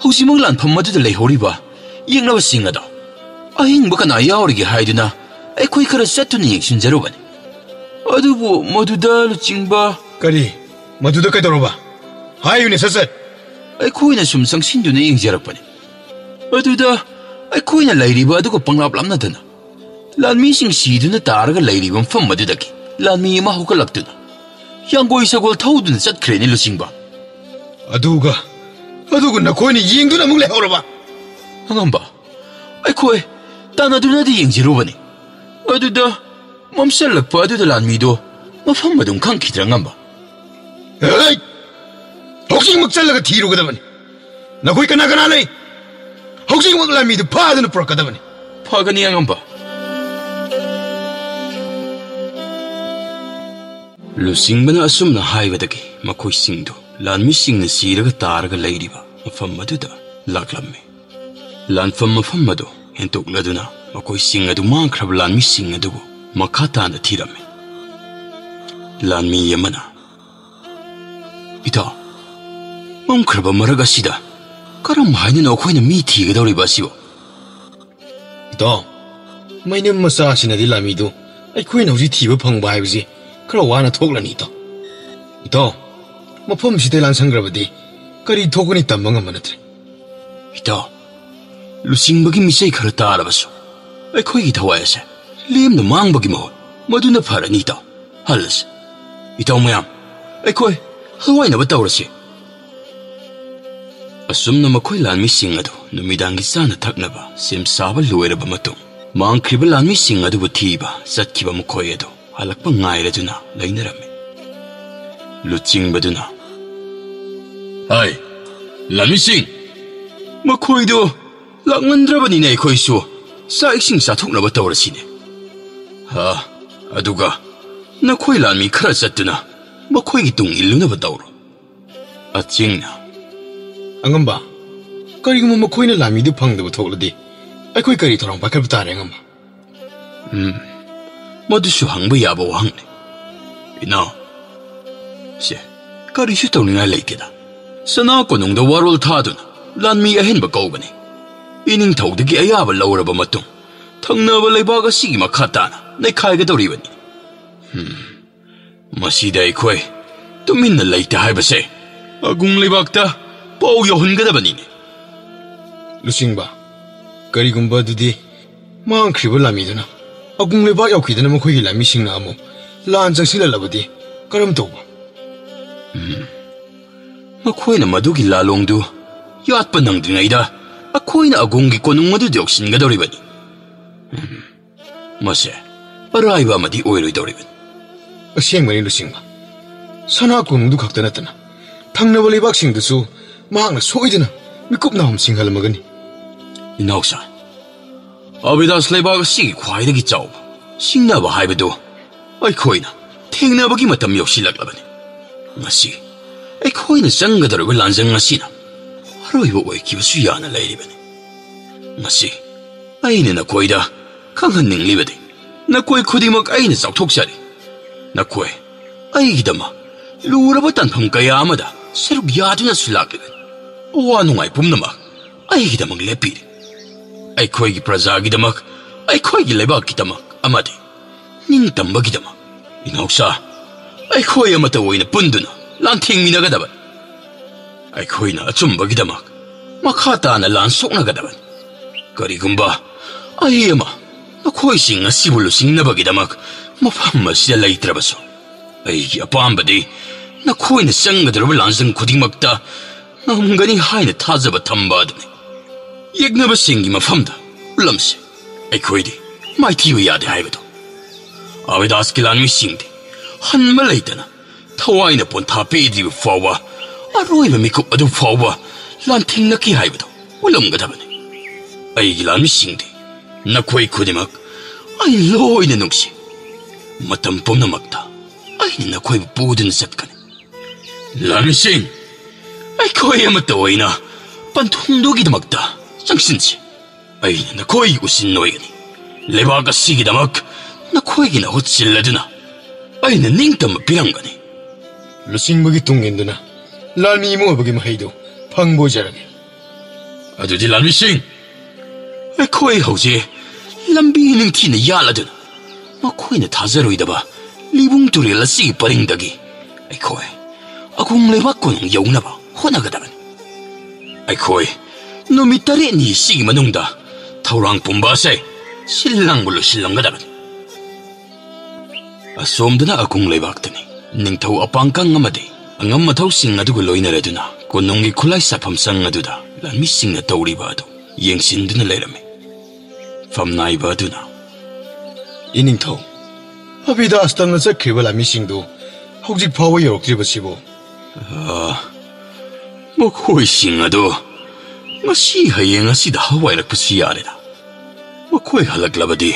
ꯍꯧꯖꯤꯛꯃꯛ ꯂꯥꯟꯐꯝ ꯑꯗꯨꯗ ꯂꯩꯍꯧꯔꯤꯕ ꯌꯦꯛꯅꯕꯁꯤꯡ ꯑꯗꯣ ꯑꯍꯤꯡꯕ ꯀꯅꯥ ꯌꯥꯎꯔꯤꯒꯦ ꯍꯥꯏꯗꯨꯅ ꯑꯩꯈꯣꯏ ꯈꯔ ꯆꯠꯇꯨꯅ ꯌꯦꯡꯁꯤꯟꯖꯔꯨꯕꯅꯤ꯫ ꯑꯗꯨꯕꯨ ꯃꯗꯨꯗ ꯂꯨꯆꯤꯡꯕ"꯫ "ꯀꯔꯤ? ꯃꯗꯨꯗ ꯀꯩꯗꯧꯔꯕ? ꯍꯥꯏꯌꯨꯅꯦ, ꯁꯠ ꯁꯠ!" "ꯑꯩꯈꯣꯏꯅ ꯁꯨꯝ ꯆꯪꯁꯤꯟꯗꯨꯅ ꯌꯦꯡꯖꯔꯛꯄꯅꯤ꯫ ꯑꯗꯨꯗ ꯑꯩꯈꯣꯏꯅ ꯂꯩꯔꯤꯕ ꯑꯗꯨꯒ ꯄꯪꯂꯥꯞ ꯂꯥꯞꯅꯗꯅ ꯂꯥꯟꯃꯤꯁꯤꯡ ꯁꯤꯗꯨꯅ ꯇꯥꯔꯒ ꯂꯩꯔꯤꯕ ꯃꯐꯝ ꯑꯗꯨꯗꯒꯤ ꯂꯥꯟꯃꯤ ꯑꯃ ꯍꯧꯒꯠꯂꯛꯇꯨꯅ ꯌꯥꯡꯒꯣꯏ ꯁꯒꯣꯜ ꯊꯧꯗꯨꯅ ꯆꯠꯈ꯭ꯔꯦꯅꯦ, ꯂꯨꯆꯤꯡꯕ"꯫ "ꯑꯗꯨꯒ, ꯑꯗꯨꯒ ꯅꯈꯣꯏꯅ ꯌꯦꯡꯗꯨꯅ ꯑꯃꯨꯛ ꯂꯩꯍꯧꯔꯕ?" "ꯑꯉꯝꯕ, ꯑꯩꯈꯣꯏ ꯇꯥꯟꯅꯗꯨꯅꯗꯤ ꯌꯦꯡꯖꯔꯨꯕꯅꯤ꯫ ꯑꯗꯨꯗ ꯃꯝꯁꯤꯜꯂꯛꯄ ꯑꯗꯨꯗ ꯂꯥꯟꯃꯤꯗꯣ ꯃꯐꯝ ꯑꯗꯨꯝ ꯈꯪꯈꯤꯗ꯭ꯔꯦ, ꯑꯉꯝꯕ"꯫ "ꯍꯩꯠ! ꯍꯧꯖꯤꯛꯃꯛ ꯆꯠꯂꯒ ꯊꯤꯔꯨꯒꯗꯕꯅꯤ꯫ ꯅꯈꯣꯏ ꯀꯅꯥ ꯀꯅꯥ ꯂꯩ? ꯍꯧꯖꯤꯛꯃꯛ ꯂꯥꯟꯃꯤꯗꯨ ꯐꯥꯗꯨꯅ ꯄꯨꯔꯛꯀꯗꯕꯅꯤ"꯫ "ꯐꯒꯅꯤ, ꯑꯉꯝꯕ"꯫ ꯂꯨꯆꯤꯡꯕꯅ ꯑꯁꯨꯝꯅ ꯍꯥꯏꯕꯗꯒꯤ ꯃꯈꯣꯏꯁꯤꯡꯗꯨ ꯂꯥꯟꯃꯤꯁꯤꯡꯅ ꯁꯤꯔꯒ ꯇꯥꯔꯒ ꯂꯩꯔꯤꯕ ꯃꯐꯝ ꯑꯗꯨꯗ ꯂꯥꯛꯂꯝꯃꯤ꯫ ꯂꯥꯟꯐꯝ ꯃꯐꯝ ꯑꯗꯨ ꯍꯦꯟꯇꯣꯛꯂꯗꯨꯅ ꯃꯈꯣꯏꯁꯤꯡ ꯑꯗꯨ ꯃꯥꯡꯈ꯭ꯔꯕ ꯂꯥꯟꯃꯤꯁꯤꯡ ꯑꯗꯨꯕꯨ ꯃꯈꯥ ꯇꯥꯅ ꯊꯤꯔꯝꯃꯤ꯫ ꯂꯥꯟꯃꯤ ꯑꯃꯅ, "ꯏꯇꯥꯎ, ꯃꯝꯈ꯭ꯔꯕ ꯃꯔꯛ ꯑꯁꯤꯗ ꯀꯔꯝ ꯍꯥꯏꯅꯅꯣ ꯑꯩꯈꯣꯏꯅ ꯃꯤ ꯊꯤꯒꯗꯧꯔꯤꯕ ꯑꯁꯤꯕꯨ?" "ꯏꯇꯥꯎ, ꯃꯩꯅꯝ ꯃꯆꯥꯁꯤꯅꯗꯤ ꯂꯥꯟꯃꯤꯗꯨ ꯑꯩꯈꯣꯏꯅ ꯍꯧꯖꯤꯛ ꯊꯤꯕ ꯐꯪꯕ ꯍꯥꯏꯕꯁꯤ ꯈꯔ ꯋꯥꯅ ꯊꯣꯛꯂꯅꯤ, ꯏꯇꯥꯎ꯫ ꯏꯇꯥꯎ, ꯃꯐꯝꯁꯤꯗ ꯂꯥꯟꯁꯟꯈ꯭ꯔꯕꯗꯤ ꯀꯔꯤ ꯊꯣꯛꯀꯅꯤ ꯇꯝꯕ ꯉꯝꯕ ꯅꯠꯇ꯭ꯔꯦ"꯫ ꯏꯇꯥꯎ, ꯂꯨꯆꯤꯡꯕꯒꯤ ꯃꯤꯆꯩ ꯈꯔ ꯇꯥꯔꯕꯁꯨ ꯑꯩꯈꯣꯏꯒꯤ ꯊꯋꯥꯏ ꯑꯁꯦ ꯂꯦꯝꯅ ꯃꯥꯡꯕꯒꯤ ꯃꯍꯨꯠ ꯃꯗꯨꯅ ꯐꯔꯅꯤ ꯏꯇꯥꯎ꯫ ꯍꯜꯂꯁꯤ꯫ ꯏꯇꯥꯎ ꯃꯌꯥꯝ, ꯑꯩꯈꯣꯏ ꯍꯜꯋꯥꯏꯅꯕ ꯇꯧꯔꯁꯤ꯫ ꯑꯁꯨꯝꯅ ꯃꯈꯣꯏ ꯂꯥꯟꯃꯤꯁꯤꯡ ꯑꯗꯨ ꯅꯨꯃꯤꯗꯥꯡꯒꯤ ꯆꯥꯅ ꯊꯛꯅꯕ ꯁꯦꯝ ꯁꯥꯕ ꯂꯣꯏꯔꯕ ꯃꯇꯨꯡ, ꯃꯥꯡꯈ꯭ꯔꯤꯕ ꯂꯥꯟꯃꯤꯁꯤꯡ ꯑꯗꯨꯕꯨ ꯊꯤꯕ ꯆꯠꯈꯤꯕ ꯃꯈꯣꯏ ꯑꯗꯨ ꯍꯜꯂꯛꯄ ꯉꯥꯏꯔꯗꯨꯅ ꯂꯩꯅꯔꯝꯃꯤ꯫ ꯂꯨꯆꯤꯡꯕꯗꯨꯅ, "ꯍꯥꯏ, ꯂꯥꯟꯃꯤꯁꯤꯡ, ꯃꯈꯣꯏꯗꯨ ꯂꯥꯛꯃꯟꯗ꯭ꯔꯕꯅꯤꯅ ꯑꯩꯈꯣꯏꯁꯨ ꯆꯥꯛ ꯏꯁꯤꯡ ꯆꯥꯊꯣꯛꯅꯕ ꯇꯧꯔꯁꯤꯅꯦ꯫ ꯍꯥ, ꯑꯗꯨꯒ ꯅꯈꯣꯏ ꯂꯥꯟꯃꯤ ꯈꯔ ꯆꯠꯇꯨꯅ ꯃꯈꯣꯏꯒꯤ ꯇꯨꯡ ꯏꯜꯂꯨꯅꯕ ꯇꯧꯔꯣ꯫" ꯑꯆꯤꯡꯅ, "ꯑꯉꯝꯕ, ꯀꯔꯤꯒꯨꯝꯕ ꯃꯈꯣꯏꯅ ꯂꯥꯟꯃꯤꯗꯨ ꯐꯪꯗꯕ ꯊꯣꯛꯂꯗꯤ ꯑꯩꯈꯣꯏ ꯀꯔꯤ ꯊꯧꯔꯥꯡ ꯄꯥꯏꯈꯠꯄ ꯇꯥꯔꯦ, ꯑꯉꯝꯕ?" "ꯎꯝ, ꯃꯗꯨꯁꯨ ꯍꯪꯕ ꯌꯥꯕ ꯋꯥꯍꯪꯅꯤ, ꯏꯅꯥꯎ꯫ ꯁꯦ, ꯀꯔꯤꯁꯨ ꯇꯧꯅꯤꯡꯉꯥꯏ ꯂꯩꯇꯦꯗ꯫ ꯁꯅꯥ ꯀꯣꯅꯨꯡꯗ ꯋꯥꯔꯣꯜ ꯊꯥꯗꯨꯅ ꯂꯥꯟꯃꯤ ꯑꯍꯦꯟꯕ ꯀꯧꯕꯅꯤ꯫ ꯏꯅꯤꯡꯊꯧꯗꯒꯤ ꯑꯌꯥꯕ ꯂꯧꯔꯕ ꯃꯇꯨꯡ, ꯊꯪꯅꯕ ꯂꯩꯕꯥꯛ ꯑꯁꯤꯒꯤ ꯃꯈꯥ ꯇꯥꯅ ꯅꯩꯈꯥꯏꯒꯗꯧꯔꯤꯕꯅꯤ꯫ ꯎꯝ, ꯃꯁꯤꯗ ꯑꯩꯈꯣꯏ ꯇꯨꯃꯤꯟꯅ ꯂꯩꯇꯦ ꯍꯥꯏꯕꯁꯦ ꯑꯒꯨꯡ ꯂꯩꯕꯥꯛꯇ ꯄꯥꯎ ꯌꯧꯍꯟꯒꯗꯕꯅꯤꯅꯦ꯫" "ꯂꯨꯆꯤꯡꯕ, ꯀꯔꯤꯒꯨꯝꯕ ꯑꯗꯨꯗꯤ ꯃꯥꯡꯈ꯭ꯔꯤꯕ ꯂꯥꯟꯃꯤꯗꯨꯅ ꯑꯒꯨꯡ ꯂꯩꯕꯥꯛ ꯌꯧꯈꯤꯗꯅ ꯃꯈꯣꯏꯒꯤ ꯂꯥꯟꯃꯤꯁꯤꯡꯅ ꯑꯃꯨꯛ ꯂꯥꯟ ꯆꯪꯁꯤꯜꯂꯛꯂꯕꯗꯤ ꯀꯔꯝ ꯇꯧꯕ?" ꯎꯝ, ꯃꯈꯣꯏꯅ ꯃꯗꯨꯒꯤ ꯂꯥꯂꯣꯡꯗꯨ ꯌꯥꯠꯄ ꯅꯪꯗ꯭ꯔꯤꯉꯩꯗ ꯑꯩꯈꯣꯏꯅ ꯑꯒꯨꯡꯒꯤ ꯀꯣꯅꯨꯡ ꯑꯗꯨꯗ ꯌꯧꯁꯤꯟꯒꯗꯧꯔꯤꯕꯅꯤ꯫ ꯎꯝ, ꯃꯁꯦ ꯑꯔꯥꯏꯕ ꯑꯃꯗꯤ ꯑꯣꯏꯔꯣꯏꯗꯧꯔꯤꯕꯅꯤ꯫ "ꯑꯁꯦꯡꯕꯅꯤ ꯂꯨꯆꯤꯡꯕ, ꯁꯅꯥ ꯀꯣꯅꯨꯡꯗꯨ ꯈꯛꯇ ꯅꯠꯇꯅ ꯊꯪꯅꯕ ꯂꯩꯕꯥꯛꯁꯤꯡꯗꯨꯁꯨ ꯃꯍꯥꯛꯅ ꯁꯣꯏꯗꯅ ꯃꯤꯀꯨꯞ ꯅꯥꯍꯨꯝ ꯁꯤꯡꯍꯜꯂꯝꯃꯒꯅꯤ꯫" "ꯏꯅꯥꯎꯁꯥ, ꯑꯕꯤꯗꯥꯁ ꯂꯩꯕꯥꯛ ꯑꯁꯤꯒꯤ ꯈ꯭ꯋꯥꯏꯗꯒꯤ ꯆꯥꯎꯕ ꯁꯤꯡꯅꯕ ꯍꯥꯏꯕꯗꯨ ꯑꯩꯈꯣꯏꯅ ꯊꯦꯡꯅꯕꯒꯤ ꯃꯇꯝ ꯌꯧꯁꯤꯜꯂꯛꯂꯕꯅꯤ꯫ ꯉꯁꯤ ꯑꯩꯈꯣꯏꯅ ꯆꯪꯒꯗꯧꯔꯤꯕ ꯂꯥꯟꯖꯪ ꯑꯁꯤꯅ ꯑꯔꯣꯏꯕ ꯑꯣꯏꯈꯤꯕꯁꯨ ꯌꯥꯅ ꯂꯩꯔꯤꯕꯅꯤ꯫ ꯉꯁꯤ ꯑꯩꯅ ꯅꯈꯣꯏꯗ ꯈꯪꯍꯟꯅꯤꯡꯂꯤꯕꯗꯤ, ꯅꯈꯣꯏ ꯈꯨꯗꯤꯡꯃꯛ ꯑꯩꯅ ꯆꯥꯎꯊꯣꯛꯆꯔꯤ꯫ ꯅꯈꯣꯏ ꯑꯩꯒꯤꯗꯃꯛ ꯂꯨꯔꯕ ꯇꯥꯟꯐꯝ ꯀꯌꯥ ꯑꯃꯗ ꯁꯔꯨꯛ ꯌꯥꯗꯨꯅꯁꯨ ꯂꯥꯛꯂꯤꯕꯅꯤ꯫ ꯑꯋꯥ ꯅꯨꯡꯉꯥꯏ ꯄꯨꯝꯅꯃꯛ ꯑꯩꯒꯤꯗꯃꯛ ꯂꯦꯞꯄꯤꯔꯤ꯫ ꯑꯩꯈꯣꯏꯒꯤ ꯄ꯭ꯔꯖꯥꯒꯤꯗꯃꯛ, ꯑꯩꯈꯣꯏꯒꯤ ꯂꯩꯕꯥꯛꯀꯤꯗꯃꯛ ꯑꯃꯗꯤ ꯅꯤꯡꯇꯝꯕꯒꯤꯗꯃꯛ, ꯏꯅꯥꯎꯆꯥ, ꯑꯩꯈꯣꯏ ꯑꯃꯠꯇ ꯑꯣꯏꯅ ꯄꯨꯟꯗꯨꯅ ꯂꯥꯟꯊꯦꯡꯃꯤꯟꯅꯒꯗꯕꯅꯤ꯫ ꯑꯩꯈꯣꯏꯅ ꯑꯆꯨꯝꯕꯒꯤꯗꯃꯛ, ꯃꯈꯥ ꯇꯥꯅ ꯂꯥꯟ ꯁꯣꯛꯅꯒꯗꯕꯅꯤ꯫ ꯀꯔꯤꯒꯨꯝꯕ ꯑꯩ ꯑꯃ ꯅꯈꯣꯏꯁꯤꯡ ꯑꯁꯤꯕꯨ ꯂꯨꯆꯤꯡꯅꯕꯒꯤꯗꯃꯛ ꯃꯐꯝ ꯑꯁꯤꯗ ꯂꯩꯇ꯭ꯔꯕꯁꯨ, ꯑꯩꯒꯤ ꯑꯄꯥꯝꯕꯗꯤ ꯅꯈꯣꯏꯅ ꯆꯪꯒꯗꯧꯔꯤꯕ ꯂꯥꯟꯖꯪ ꯈꯨꯗꯤꯡꯃꯛꯇ ꯉꯝꯒꯅꯤ ꯍꯥꯏꯅ ꯊꯥꯖꯕ ꯊꯝꯕ ꯑꯗꯨꯅꯤ꯫ ꯌꯦꯛꯅꯕꯁꯤꯡꯒꯤ ꯃꯐꯝꯗ ꯎꯠꯂꯝꯁꯤ꯫ ꯑꯩꯈꯣꯏꯗꯤ ꯃꯥꯏꯊꯤꯕ ꯌꯥꯗꯦ ꯍꯥꯏꯕꯗꯨ꯫ ꯑꯕꯤꯗꯥꯁꯀꯤ ꯂꯥꯟꯃꯤꯁꯤꯡꯗꯤ ꯍꯟꯕ ꯂꯩꯇꯅ ꯊꯋꯥꯏꯅ ꯄꯣꯟꯊꯥ ꯄꯤꯗ꯭ꯔꯤꯕ ꯐꯥꯎꯕ, ꯑꯔꯣꯏꯕ ꯃꯤꯀꯨꯞ ꯑꯗꯨ ꯐꯥꯎꯕ ꯂꯥꯟꯊꯦꯡꯅꯈꯤ ꯍꯥꯏꯕꯗꯨ ꯎꯠꯂꯝꯒꯗꯕꯅꯤ꯫ ꯑꯩꯒꯤ ꯂꯥꯟꯃꯤꯁꯤꯡꯗꯤ ꯅꯈꯣꯏ ꯈꯨꯗꯤꯡꯃꯛ ꯑꯩ ꯂꯣꯏꯅ ꯅꯨꯡꯁꯤ꯫ ꯃꯇꯝ ꯄꯨꯝꯅꯃꯛꯇ ꯑꯩꯅ ꯅꯈꯣꯏꯕꯨ ꯄꯨꯗꯨꯅ ꯆꯠꯀꯅꯤ꯫ ꯂꯥꯟꯃꯤꯁꯤꯡ, ꯑꯩꯈꯣꯏ ꯑꯃꯠꯇ ꯑꯣꯏꯅ ꯄꯟꯊꯨꯡꯗꯨꯒꯤꯗꯃꯛꯇ ꯆꯪꯁꯤꯟꯁꯤ꯫ ꯑꯩꯅ ꯅꯈꯣꯏꯒꯤ ꯎꯆꯤꯟ ꯑꯣꯏꯒꯅꯤ꯫ ꯂꯩꯕꯥꯛ ꯑꯁꯤꯒꯤꯗꯃꯛ ꯅꯈꯣꯏꯒꯤ ꯅꯍꯨꯠ ꯁꯤꯜꯂꯗꯨꯅ ꯑꯩꯅ ꯅꯤꯡꯇꯝꯕ ꯄꯤꯔꯝꯒꯅꯤ꯫ ꯂꯨꯆꯤꯡꯕꯒꯤ ꯇꯨꯡ ꯏꯟꯗꯨꯅ ꯂꯥꯟꯃꯤ ꯑꯃ ꯑꯣꯏꯕꯒꯤ ꯃꯍꯩꯗꯨ ꯐꯪꯕ ꯑꯣꯏꯖꯔꯒꯦ꯫ ꯑꯗꯨꯗꯤ ꯂꯥꯟꯃꯤꯁꯤꯡ, ꯑꯩꯈꯣꯏ ꯍꯧꯖꯤꯛ ꯂꯝꯕꯤ ꯅꯤꯡꯊꯤꯅ ꯌꯥꯠꯂꯗꯨꯅ ꯃꯈꯣꯏꯅ ꯊꯥꯖꯔꯣꯏꯗꯕ ꯂꯤꯕꯨꯡ ꯇꯨꯔꯦꯜ ꯑꯁꯤꯒꯤ ꯄꯔꯤꯡꯗꯒꯤ ꯑꯩꯈꯣꯏ ꯑꯒꯨꯡ ꯂꯩꯕꯥꯛ ꯀꯣꯅꯨꯡ ꯌꯧꯅꯕ ꯍꯣꯠꯅꯒꯗꯕꯅꯤ꯫ ꯑꯩꯈꯣꯏ ꯅꯨꯃꯤꯠ ꯇꯔꯦꯠꯅꯤ ꯑꯁꯤꯒꯤ ꯃꯅꯨꯡꯗ ꯊꯧꯔꯥꯡ ꯄꯨꯝꯕ ꯑꯁꯦ ꯁꯤꯜ ꯂꯥꯡꯕ ꯂꯣꯏꯁꯤꯜꯂꯝꯒꯗꯕꯅꯤ꯫ ꯑꯁꯣꯝꯗꯅ ꯑꯒꯨꯡ ꯂꯩꯕꯥꯛꯇꯅꯤ꯫ ꯅꯤꯡꯊꯧ ꯑꯄꯥꯡꯀꯪ ꯑꯃꯗꯤ ꯑꯉꯝ ꯑꯊꯧꯁꯤꯡ ꯑꯗꯨꯒ ꯂꯣꯏꯅꯔꯗꯨꯅ ꯀꯣꯅꯨꯡꯒꯤ ꯈꯨꯠꯂꯥꯏ ꯁꯥꯐꯝ ꯁꯪ ꯑꯗꯨꯗ ꯂꯥꯟꯃꯤꯁꯤꯡꯅ ꯇꯧꯔꯤꯕ ꯑꯗꯨ ꯌꯦꯡꯁꯤꯟꯗꯨꯅ ꯂꯩꯔꯝꯃꯤ꯫ ꯐꯝꯅꯥꯏꯕ ꯑꯗꯨꯅ, "ꯏꯅꯤꯡꯊꯧ, ꯑꯕꯤꯗꯥꯁ ꯇꯝꯅ ꯆꯠꯈ꯭ꯔꯤꯕ ꯂꯥꯟꯃꯤꯁꯤꯡꯗꯨ ꯍꯧꯖꯤꯛ ꯐꯥꯎꯕ ꯌꯧꯔꯛꯇ꯭ꯔꯤꯕꯁꯤꯕꯨ?" "ꯑꯥ, ꯃꯈꯣꯏꯁꯤꯡ ꯑꯗꯨ ꯉꯁꯤ ꯍꯌꯦꯡ ꯑꯁꯤꯗ ꯍꯋꯥꯏꯔꯛꯄꯁꯨ ꯌꯥꯔꯦꯗ꯫ ꯃꯈꯣꯏ ꯍꯜꯂꯛꯂꯕꯗꯤ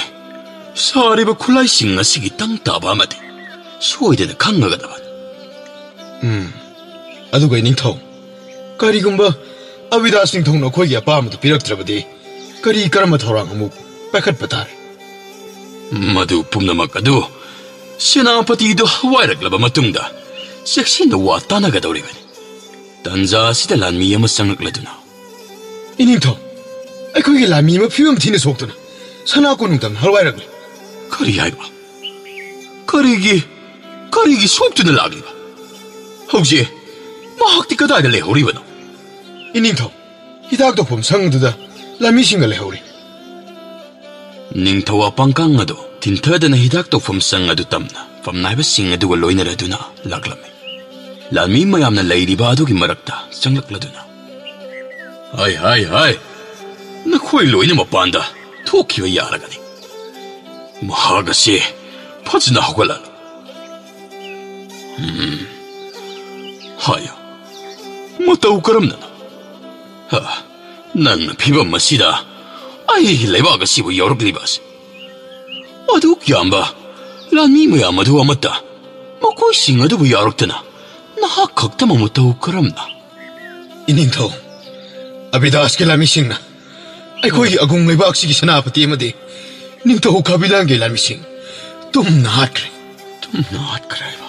ꯁꯥꯔꯤꯕ ꯈꯨꯠꯂꯥꯏꯁꯤꯡ ꯑꯁꯤꯒꯤ ꯇꯪ ꯇꯥꯕ ꯑꯃꯗꯤ ꯁꯣꯏꯗꯅ ꯈꯪꯉꯒꯗꯕꯅꯤ꯫" ꯎꯝ, ꯑꯗꯨꯒ ꯏꯅꯤꯡꯊꯧ, ꯀꯔꯤꯒꯨꯝꯕ ꯑꯕꯤꯗꯥꯁ ꯅꯤꯡꯊꯧꯅ ꯑꯩꯈꯣꯏꯒꯤ ꯑꯄꯥꯝꯕꯗꯨ ꯄꯤꯔꯛꯇ꯭ꯔꯕꯗꯤ ꯀꯔꯤ ꯀꯔꯝꯕ ꯊꯧꯔꯥꯡ ꯑꯃꯨꯛ ꯄꯥꯏꯈꯠꯄ ꯇꯥꯔꯦ? ꯃꯗꯨ ꯄꯨꯝꯅꯃꯛ ꯑꯗꯨ ꯁꯦꯅꯥꯄꯇꯤꯗꯨ ꯍꯋꯥꯏꯔꯛꯂꯕ ꯃꯇꯨꯡꯗ ꯆꯦꯛꯁꯤꯟꯅ ꯋꯥ ꯇꯥꯅꯒꯗꯧꯔꯤꯕꯅꯤ꯫ ꯇꯟꯖꯥ ꯑꯁꯤꯗ ꯂꯥꯟꯃꯤ ꯑꯃ ꯆꯪꯂꯛꯂꯗꯨꯅ, "ꯏꯅꯤꯡꯊꯧ, ꯑꯩꯈꯣꯏꯒꯤ ꯂꯥꯟꯃꯤ ꯑꯃ ꯐꯤꯕꯝ ꯊꯤꯅ ꯁꯣꯛꯇꯨꯅ ꯁꯅꯥ ꯀꯣꯅꯨꯡ ꯇꯝꯅ ꯍꯜꯋꯥꯏꯔꯛꯂꯤ꯫" "ꯀꯔꯤ ꯍꯥꯏꯕ? ꯀꯔꯤꯒꯤ, ꯀꯔꯤꯒꯤ ꯁꯣꯛꯇꯨꯅ ꯂꯥꯛꯂꯤꯕ? ꯍꯧꯖꯤꯛ ꯃꯍꯥꯛꯇꯤ ꯀꯗꯥꯏꯗ ꯂꯩꯍꯧꯔꯤꯕꯅꯣ?" "ꯏꯅꯤꯡꯊꯧ, ꯍꯤꯗꯥꯛ ꯇꯧꯐꯝ ꯁꯪꯗꯨꯗ ꯂꯥꯟꯃꯤꯁꯤꯡꯒ ꯂꯩꯍꯧꯔꯤ꯫ ꯅꯤꯡꯊꯧ ꯑꯄꯥꯡꯀꯥꯡ ꯑꯗꯨ ꯊꯤꯟꯊꯗꯅ ꯍꯤꯗꯥꯛ ꯇꯧꯐꯝ ꯁꯪ ꯑꯗꯨ ꯇꯝꯅ ꯐꯝꯅꯥꯏꯕꯁꯤꯡ ꯑꯗꯨꯒ ꯂꯣꯏꯅꯔꯗꯨꯅ ꯂꯥꯛꯂꯝꯃꯤ꯫ ꯂꯥꯟꯃꯤ ꯃꯌꯥꯝꯅ ꯂꯩꯔꯤꯕ ꯑꯗꯨꯒꯤ ꯃꯔꯛꯇ ꯆꯪꯂꯛꯂꯗꯨꯅ, "ꯍꯥꯏ, ꯍꯥꯏ, ꯍꯥꯏ! ꯅꯈꯣꯏ ꯂꯣꯏꯅ ꯃꯄꯥꯟꯗ ꯊꯣꯛꯈꯤꯕ ꯌꯥꯔꯒꯅꯤ꯫ ꯃꯍꯥꯛ ꯑꯁꯤ ꯐꯖꯅ ꯍꯧꯒꯠꯂꯛꯂꯨ꯫ ꯎꯝ, ꯍꯥꯏꯌꯨ, ꯃꯇꯧ ꯀꯔꯝꯅꯅꯣ? ꯍꯥ, ꯅꯪꯅ ꯐꯤꯕꯝ ꯑꯁꯤꯗ ꯑꯩꯒꯤ ꯂꯩꯕꯥꯛ ꯑꯁꯤꯕꯨ ꯌꯧꯔꯛꯂꯤꯕ ꯑꯁꯤ? ꯑꯗꯨꯛ ꯌꯥꯝꯕ ꯂꯥꯟꯃꯤ ꯃꯌꯥꯝ ꯑꯗꯨ ꯑꯃꯠꯇ ꯃꯈꯣꯏꯁꯤꯡ ꯑꯗꯨꯕꯨ ꯌꯥꯎꯔꯛꯇꯅ ꯅꯍꯥꯛ ꯈꯛꯇꯃꯛ ꯃꯇꯧ ꯀꯔꯝꯅ?" "ꯏꯅꯤꯡꯊꯧ, ꯑꯕꯤꯗꯥꯁꯀꯤ ꯂꯥꯟꯃꯤꯁꯤꯡꯅ ꯑꯩꯈꯣꯏꯒꯤ ꯑꯒꯨꯡ ꯂꯩꯕꯥꯛꯁꯤꯒꯤ ꯁꯦꯅꯥꯄꯇꯤ ꯑꯃꯗꯤ ꯅꯤꯡꯊꯧ ꯈꯥꯕꯤꯂꯥꯡꯒꯤ ꯂꯥꯟꯃꯤꯁꯤꯡ ꯇꯨꯝꯅ ꯍꯥꯠꯈ꯭ꯔꯦ꯫" "ꯇꯨꯝꯅ ꯍꯥꯠꯈ꯭ꯔꯦ ꯍꯥꯏꯕ?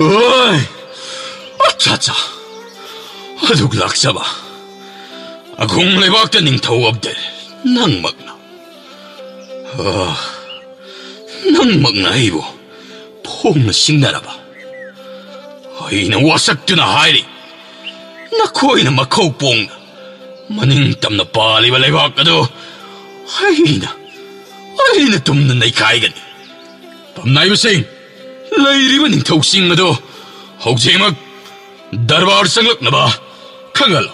ꯑꯣꯏ! ꯑꯠꯆꯥ, ꯑꯠꯆꯥ! ꯑꯗꯨꯛ ꯂꯥꯛꯆꯕ ꯑꯒꯨꯡ ꯂꯩꯕꯥꯛꯇ ꯅꯤꯡꯊꯧ ꯑꯕꯗꯦꯜ, ꯅꯪꯃꯛꯅ, ꯑꯥ, ꯅꯪꯃꯛꯅ ꯑꯩꯕꯨ ꯐꯣꯡꯅ ꯁꯤꯡꯅꯔꯕ? ꯑꯩꯅ ꯋꯥꯁꯛꯇꯨꯅ ꯍꯥꯏꯔꯤ, ꯅꯈꯣꯏꯅ ꯃꯈꯧ ꯄꯣꯡꯅ ꯃꯅꯤꯡ ꯇꯝꯅ ꯄꯥꯜꯂꯤꯕ ꯂꯩꯕꯥꯛ ꯑꯗꯨ ꯑꯩꯅ, ꯑꯩꯅ ꯇꯨꯝꯅ ꯅꯩꯈꯥꯏꯒꯅꯤ꯫ ꯐꯝꯅꯥꯏꯕꯁꯤꯡ, ꯂꯩꯔꯤꯕ ꯅꯤꯡꯊꯧꯁꯤꯡ ꯑꯗꯨ ꯍꯧꯖꯤꯛꯃꯛ ꯗꯔꯕꯥꯔ ꯆꯪꯂꯛꯅꯕ ꯈꯪꯍꯜꯂꯨ꯫"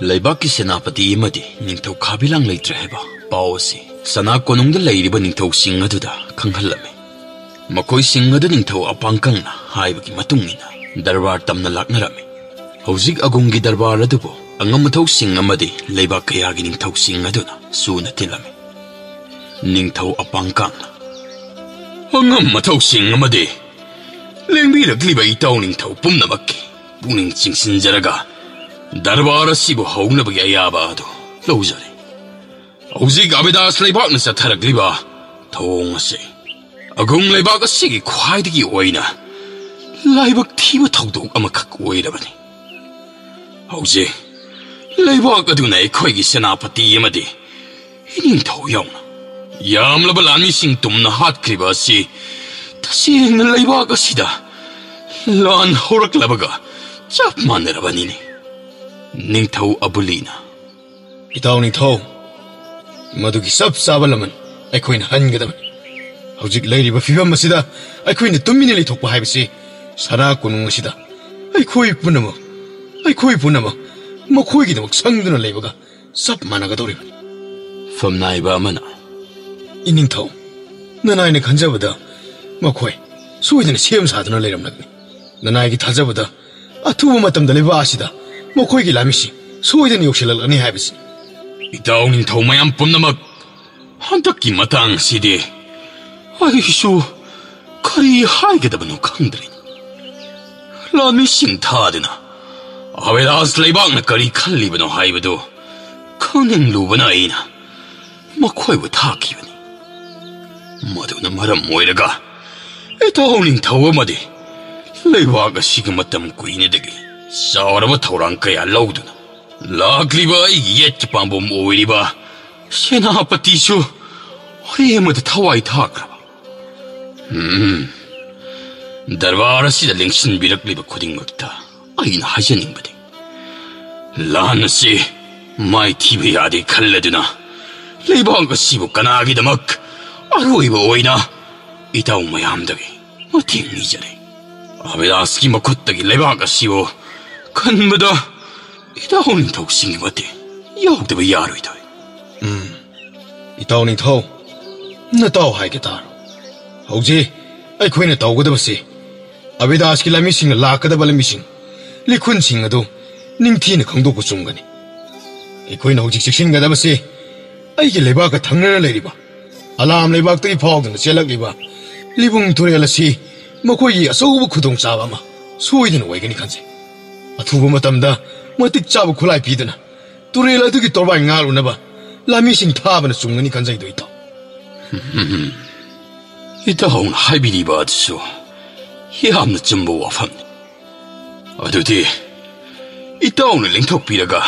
ꯂꯩꯕꯥꯛꯀꯤ ꯁꯦꯅꯥꯄꯇꯤ ꯑꯃꯗꯤ ꯅꯤꯡꯊꯧ ꯈꯥꯕꯤꯂꯥꯡ ꯂꯩꯇ꯭ꯔꯦ ꯍꯥꯏꯕ ꯄꯥꯎ ꯑꯁꯤ ꯁꯅꯥ ꯀꯣꯅꯨꯡꯗ ꯂꯩꯔꯤꯕ ꯅꯤꯡꯊꯧꯁꯤꯡ ꯑꯗꯨꯗ ꯈꯪꯍꯜꯂꯝꯃꯤ꯫ ꯃꯈꯣꯏꯁꯤꯡ ꯑꯗꯨ ꯅꯤꯡꯊꯧ ꯑꯄꯥꯡꯀꯪꯅ ꯍꯥꯏꯕꯒꯤ ꯃꯇꯨꯡ ꯏꯟꯅ ꯗꯔꯕꯥꯔ ꯇꯝꯅ ꯂꯥꯛꯅꯔꯝꯃꯤ꯫ ꯍꯧꯖꯤꯛ ꯑꯒꯨꯝꯒꯤ ꯗꯔꯕꯥꯔ ꯑꯗꯨꯕꯨ ꯑꯉꯝ ꯑꯊꯧꯁꯤꯡ ꯑꯃꯗꯤ ꯂꯩꯕꯥꯛ ꯀꯌꯥꯒꯤ ꯅꯤꯡꯊꯧꯁꯤꯡ ꯑꯗꯨꯅ ꯁꯨꯅ ꯇꯤꯜꯂꯝꯃꯤ꯫ ꯅꯤꯡꯊꯧ ꯑꯄꯥꯡꯀꯪꯅ, "ꯑꯉꯝ ꯑꯊꯧꯁꯤꯡ ꯑꯃꯗꯤ ꯂꯦꯡꯕꯤꯔꯛꯂꯤꯕ ꯏꯇꯥꯎ ꯅꯤꯡꯊꯧ ꯄꯨꯝꯅꯃꯛꯀꯤ ꯄꯨꯛꯅꯤꯡ ꯆꯤꯡꯁꯤꯟꯖꯔꯒ ꯗꯔꯕꯥꯔ ꯑꯁꯤꯕꯨ ꯍꯧꯅꯕꯒꯤ ꯑꯌꯥꯕ ꯑꯗꯨ ꯂꯧꯖꯔꯤ꯫ ꯍꯧꯖꯤꯛ ꯑꯕꯤꯗꯥꯁ ꯂꯩꯕꯥꯛꯅ ꯆꯠꯊꯔꯛꯂꯤꯕ ꯊꯧꯑꯣꯡ ꯑꯁꯤ ꯑꯒꯨꯝ ꯂꯩꯕꯥꯛ ꯑꯁꯤꯒꯤ ꯈ꯭ꯋꯥꯏꯗꯒꯤ ꯑꯣꯏꯅ ꯂꯥꯏꯕꯛ ꯊꯤꯕ ꯊꯧꯗꯣꯛ ꯑꯃꯈꯛ ꯑꯣꯏꯔꯕꯅꯤ꯫ ꯍꯧꯖꯤꯛ ꯂꯩꯕꯥꯛ ꯑꯗꯨꯅ ꯑꯩꯈꯣꯏꯒꯤ ꯁꯦꯅꯥꯄꯇꯤ ꯑꯃꯗꯤ ꯏꯅꯤꯡꯊꯧ ꯌꯥꯎꯅ ꯌꯥꯝꯂꯕ ꯂꯥꯟꯃꯤꯁꯤꯡ ꯇꯨꯝꯅ ꯍꯥꯠꯈ꯭ꯔꯤꯕ ꯑꯁꯤ ꯇꯁꯦꯡꯅ ꯂꯩꯕꯥꯛ ꯑꯁꯤꯗ ꯂꯥꯟ ꯍꯧꯔꯛꯂꯕꯒ ꯆꯞ ꯃꯥꯟꯅꯔꯕꯅꯤꯅꯦ꯫ ꯅꯤꯡꯊꯧ ꯑꯕꯨꯂꯤꯅ, "ꯏꯇꯥꯎ ꯅꯤꯡꯊꯧ, ꯃꯗꯨꯒꯤ ꯆꯞ ꯆꯥꯕ ꯂꯃꯟ ꯑꯩꯈꯣꯏꯅ ꯍꯟꯒꯗꯕꯅꯤ꯫ ꯍꯧꯖꯤꯛ ꯂꯩꯔꯤꯕ ꯐꯤꯕꯝ ꯑꯁꯤꯗ ꯑꯩꯈꯣꯏꯅ ꯇꯨꯃꯤꯟꯅ ꯂꯩꯊꯣꯛꯄ ꯍꯥꯏꯕꯁꯤ ꯁꯅꯥ ꯀꯣꯅꯨꯡ ꯑꯁꯤꯗ ꯑꯩꯈꯣꯏ ꯄꯨꯝꯅꯃꯛ, ꯑꯩꯈꯣꯏ ꯄꯨꯝꯅꯃꯛ ꯃꯈꯣꯏꯒꯤꯗꯃꯛ ꯁꯪꯗꯨꯅ ꯂꯩꯕꯒ ꯆꯞ ꯃꯥꯟꯅꯒꯗꯧꯔꯤꯕꯅꯤ꯫" ꯐꯝꯅꯥꯏꯕ ꯑꯃꯅ, "ꯏꯅꯤꯡꯊꯧ, ꯅꯅꯥꯏꯅ ꯈꯟꯖꯕꯗ ꯃꯈꯣꯏ ꯁꯣꯏꯗꯅ ꯁꯦꯝ ꯁꯥꯗꯨꯅ ꯂꯩꯔꯝꯂꯒꯅꯤ꯫ ꯅꯅꯥꯏꯒꯤ ꯊꯥꯖꯕꯗ ꯑꯊꯨꯕ ꯃꯇꯝꯗ ꯂꯩꯕꯥꯛ ꯑꯁꯤꯗ ꯃꯈꯣꯏꯒꯤ ꯂꯥꯟꯃꯤꯁꯤꯡ ꯁꯣꯏꯗꯅ ꯌꯧꯁꯤꯜꯂꯛꯂꯅꯤ ꯍꯥꯏꯕꯁꯤ꯫" ꯏꯇꯥꯎ ꯅꯤꯡꯊꯧ ꯃꯌꯥꯝ ꯄꯨꯝꯅꯃꯛ, ꯍꯟꯗꯛꯀꯤ ꯃꯇꯥꯡ ꯑꯁꯤꯗꯤ ꯑꯩꯁꯨ ꯀꯔꯤ ꯍꯥꯏꯒꯗꯕꯅꯣ ꯈꯪꯗ꯭ꯔꯦ꯫ ꯂꯥꯟꯃꯤꯁꯤꯡ ꯊꯥꯗꯨꯅ ꯑꯕꯤꯂꯥꯁ ꯂꯩꯕꯥꯛꯅ ꯀꯔꯤ ꯈꯜꯂꯤꯕꯅꯣ ꯍꯥꯏꯕꯗꯨ ꯈꯪꯅꯤꯡꯂꯨꯕꯅ ꯑꯩꯅ ꯃꯈꯣꯏꯕꯨ ꯊꯥꯈꯤꯕꯅꯤ꯫ ꯃꯗꯨꯅ ꯃꯔꯝ ꯑꯣꯏꯔꯒ ꯏꯇꯥꯎ ꯅꯤꯡꯊꯧ ꯑꯃꯗꯤ ꯂꯩꯕꯥꯛ ꯑꯁꯤꯒꯤ ꯃꯇꯝ ꯀꯨꯏꯅꯗꯒꯤ ꯆꯥꯎꯔꯕ ꯊꯧꯔꯥꯡ ꯀꯌꯥ ꯂꯧꯗꯨꯅ ꯂꯥꯛꯂꯤꯕ ꯑꯩꯒꯤ ꯌꯦꯠꯀꯤ ꯄꯥꯝꯕꯣꯝ ꯑꯣꯏꯔꯤꯕ ꯁꯦꯅꯥꯄꯇꯤꯁꯨ ꯋꯥꯔꯤ ꯑꯃꯗ ꯊꯋꯥꯏ ꯊꯥꯈ꯭ꯔꯕ꯫ ꯎꯝ, ꯗꯔꯕꯥꯔ ꯑꯁꯤꯗ ꯂꯦꯡꯁꯤꯟꯕꯤꯔꯛꯂꯤꯕ ꯈꯨꯗꯤꯡꯃꯛꯇ ꯑꯩꯅ ꯍꯥꯏꯖꯅꯤꯡꯕꯗꯤ, ꯂꯥꯟ ꯑꯁꯤ ꯃꯥꯏꯊꯤꯕ ꯌꯥꯗꯦ ꯈꯜꯂꯗꯨꯅ ꯂꯩꯕꯥꯛ ꯑꯁꯤꯕꯨ ꯀꯅꯥꯒꯤꯗꯃꯛ ꯑꯔꯣꯏꯕ ꯑꯣꯏꯅ ꯏꯇꯥꯎ ꯃꯌꯥꯝꯗꯒꯤ ꯃꯇꯦꯡ ꯅꯤꯖꯔꯤ꯫ ꯑꯕꯤꯂꯥꯁꯀꯤ ꯃꯈꯨꯠꯇꯒꯤ ꯂꯩꯕꯥꯛ ꯑꯁꯤꯕꯨ ꯀꯟꯕꯗ ꯏꯇꯥꯎ ꯅꯤꯡꯊꯧꯁꯤꯡꯒꯤ ꯃꯇꯦꯡ ꯌꯥꯎꯗꯕ ꯌꯥꯔꯣꯏꯗꯣꯏ꯫ ꯎꯝ, ꯏꯇꯥꯎ ꯅꯤꯡꯊꯧ, ꯅꯇꯥꯎ ꯍꯥꯏꯒꯦ ꯇꯥꯔꯣ꯫ ꯍꯧꯖꯤꯛ ꯑꯩꯈꯣꯏꯅ ꯇꯧꯒꯗꯕꯁꯤ, ꯑꯕꯤꯗꯥꯁꯀꯤ ꯂꯥꯟꯃꯤꯁꯤꯡꯅ ꯂꯥꯛꯀꯗꯕ ꯂꯝꯕꯤꯁꯤꯡ, ꯂꯤꯈꯨꯟꯁꯤꯡ ꯑꯗꯨ ꯅꯤꯡꯊꯤꯅ ꯈꯪꯗꯣꯛꯄ ꯆꯨꯝꯒꯅꯤ꯫ ꯑꯩꯈꯣꯏꯅ ꯍꯧꯖꯤꯛ ꯆꯦꯛꯁꯤꯟꯒꯗꯕꯁꯤ ꯑꯩꯒꯤ ꯂꯩꯕꯥꯛꯀ ꯊꯪꯅꯅ ꯂꯩꯔꯤꯕ ꯑꯂꯥꯝ ꯂꯩꯕꯥꯛꯇꯒꯤ ꯐꯥꯎꯗꯨꯅ ꯆꯦꯜꯂꯛꯂꯤꯕ ꯂꯤꯕꯨꯡ ꯇꯨꯔꯦꯜ ꯑꯁꯤ ꯃꯈꯣꯏꯒꯤ ꯑꯆꯧꯕ ꯈꯨꯗꯣꯡꯆꯥꯕ ꯑꯃ ꯁꯣꯏꯗꯅ ꯑꯣꯏꯒꯅꯤ ꯈꯟꯖꯩ꯫ ꯑꯊꯨꯕ ꯃꯇꯝꯗ ꯃꯇꯤꯛ ꯆꯥꯕ ꯈꯨꯠꯂꯥꯏ ꯄꯤꯗꯨꯅ ꯇꯨꯔꯦꯜ ꯑꯗꯨꯒꯤ ꯇꯣꯔꯕꯥꯟ ꯉꯥꯛꯂꯨꯅꯕ ꯂꯥꯟꯃꯤꯁꯤꯡ ꯊꯥꯕꯅ ꯆꯨꯝꯒꯅꯤ ꯈꯟꯖꯩꯗꯣ ꯏꯇꯥꯎ꯫ ꯏꯇꯥꯎꯅ ꯍꯥꯏꯕꯤꯔꯤꯕ ꯑꯗꯨꯁꯨ ꯌꯥꯝꯅ ꯆꯨꯝꯕ ꯋꯥꯐꯝꯅꯤ꯫ ꯑꯗꯨꯗꯤ ꯏꯇꯥꯎꯅ ꯂꯦꯡꯊꯣꯛꯄꯤꯔꯒ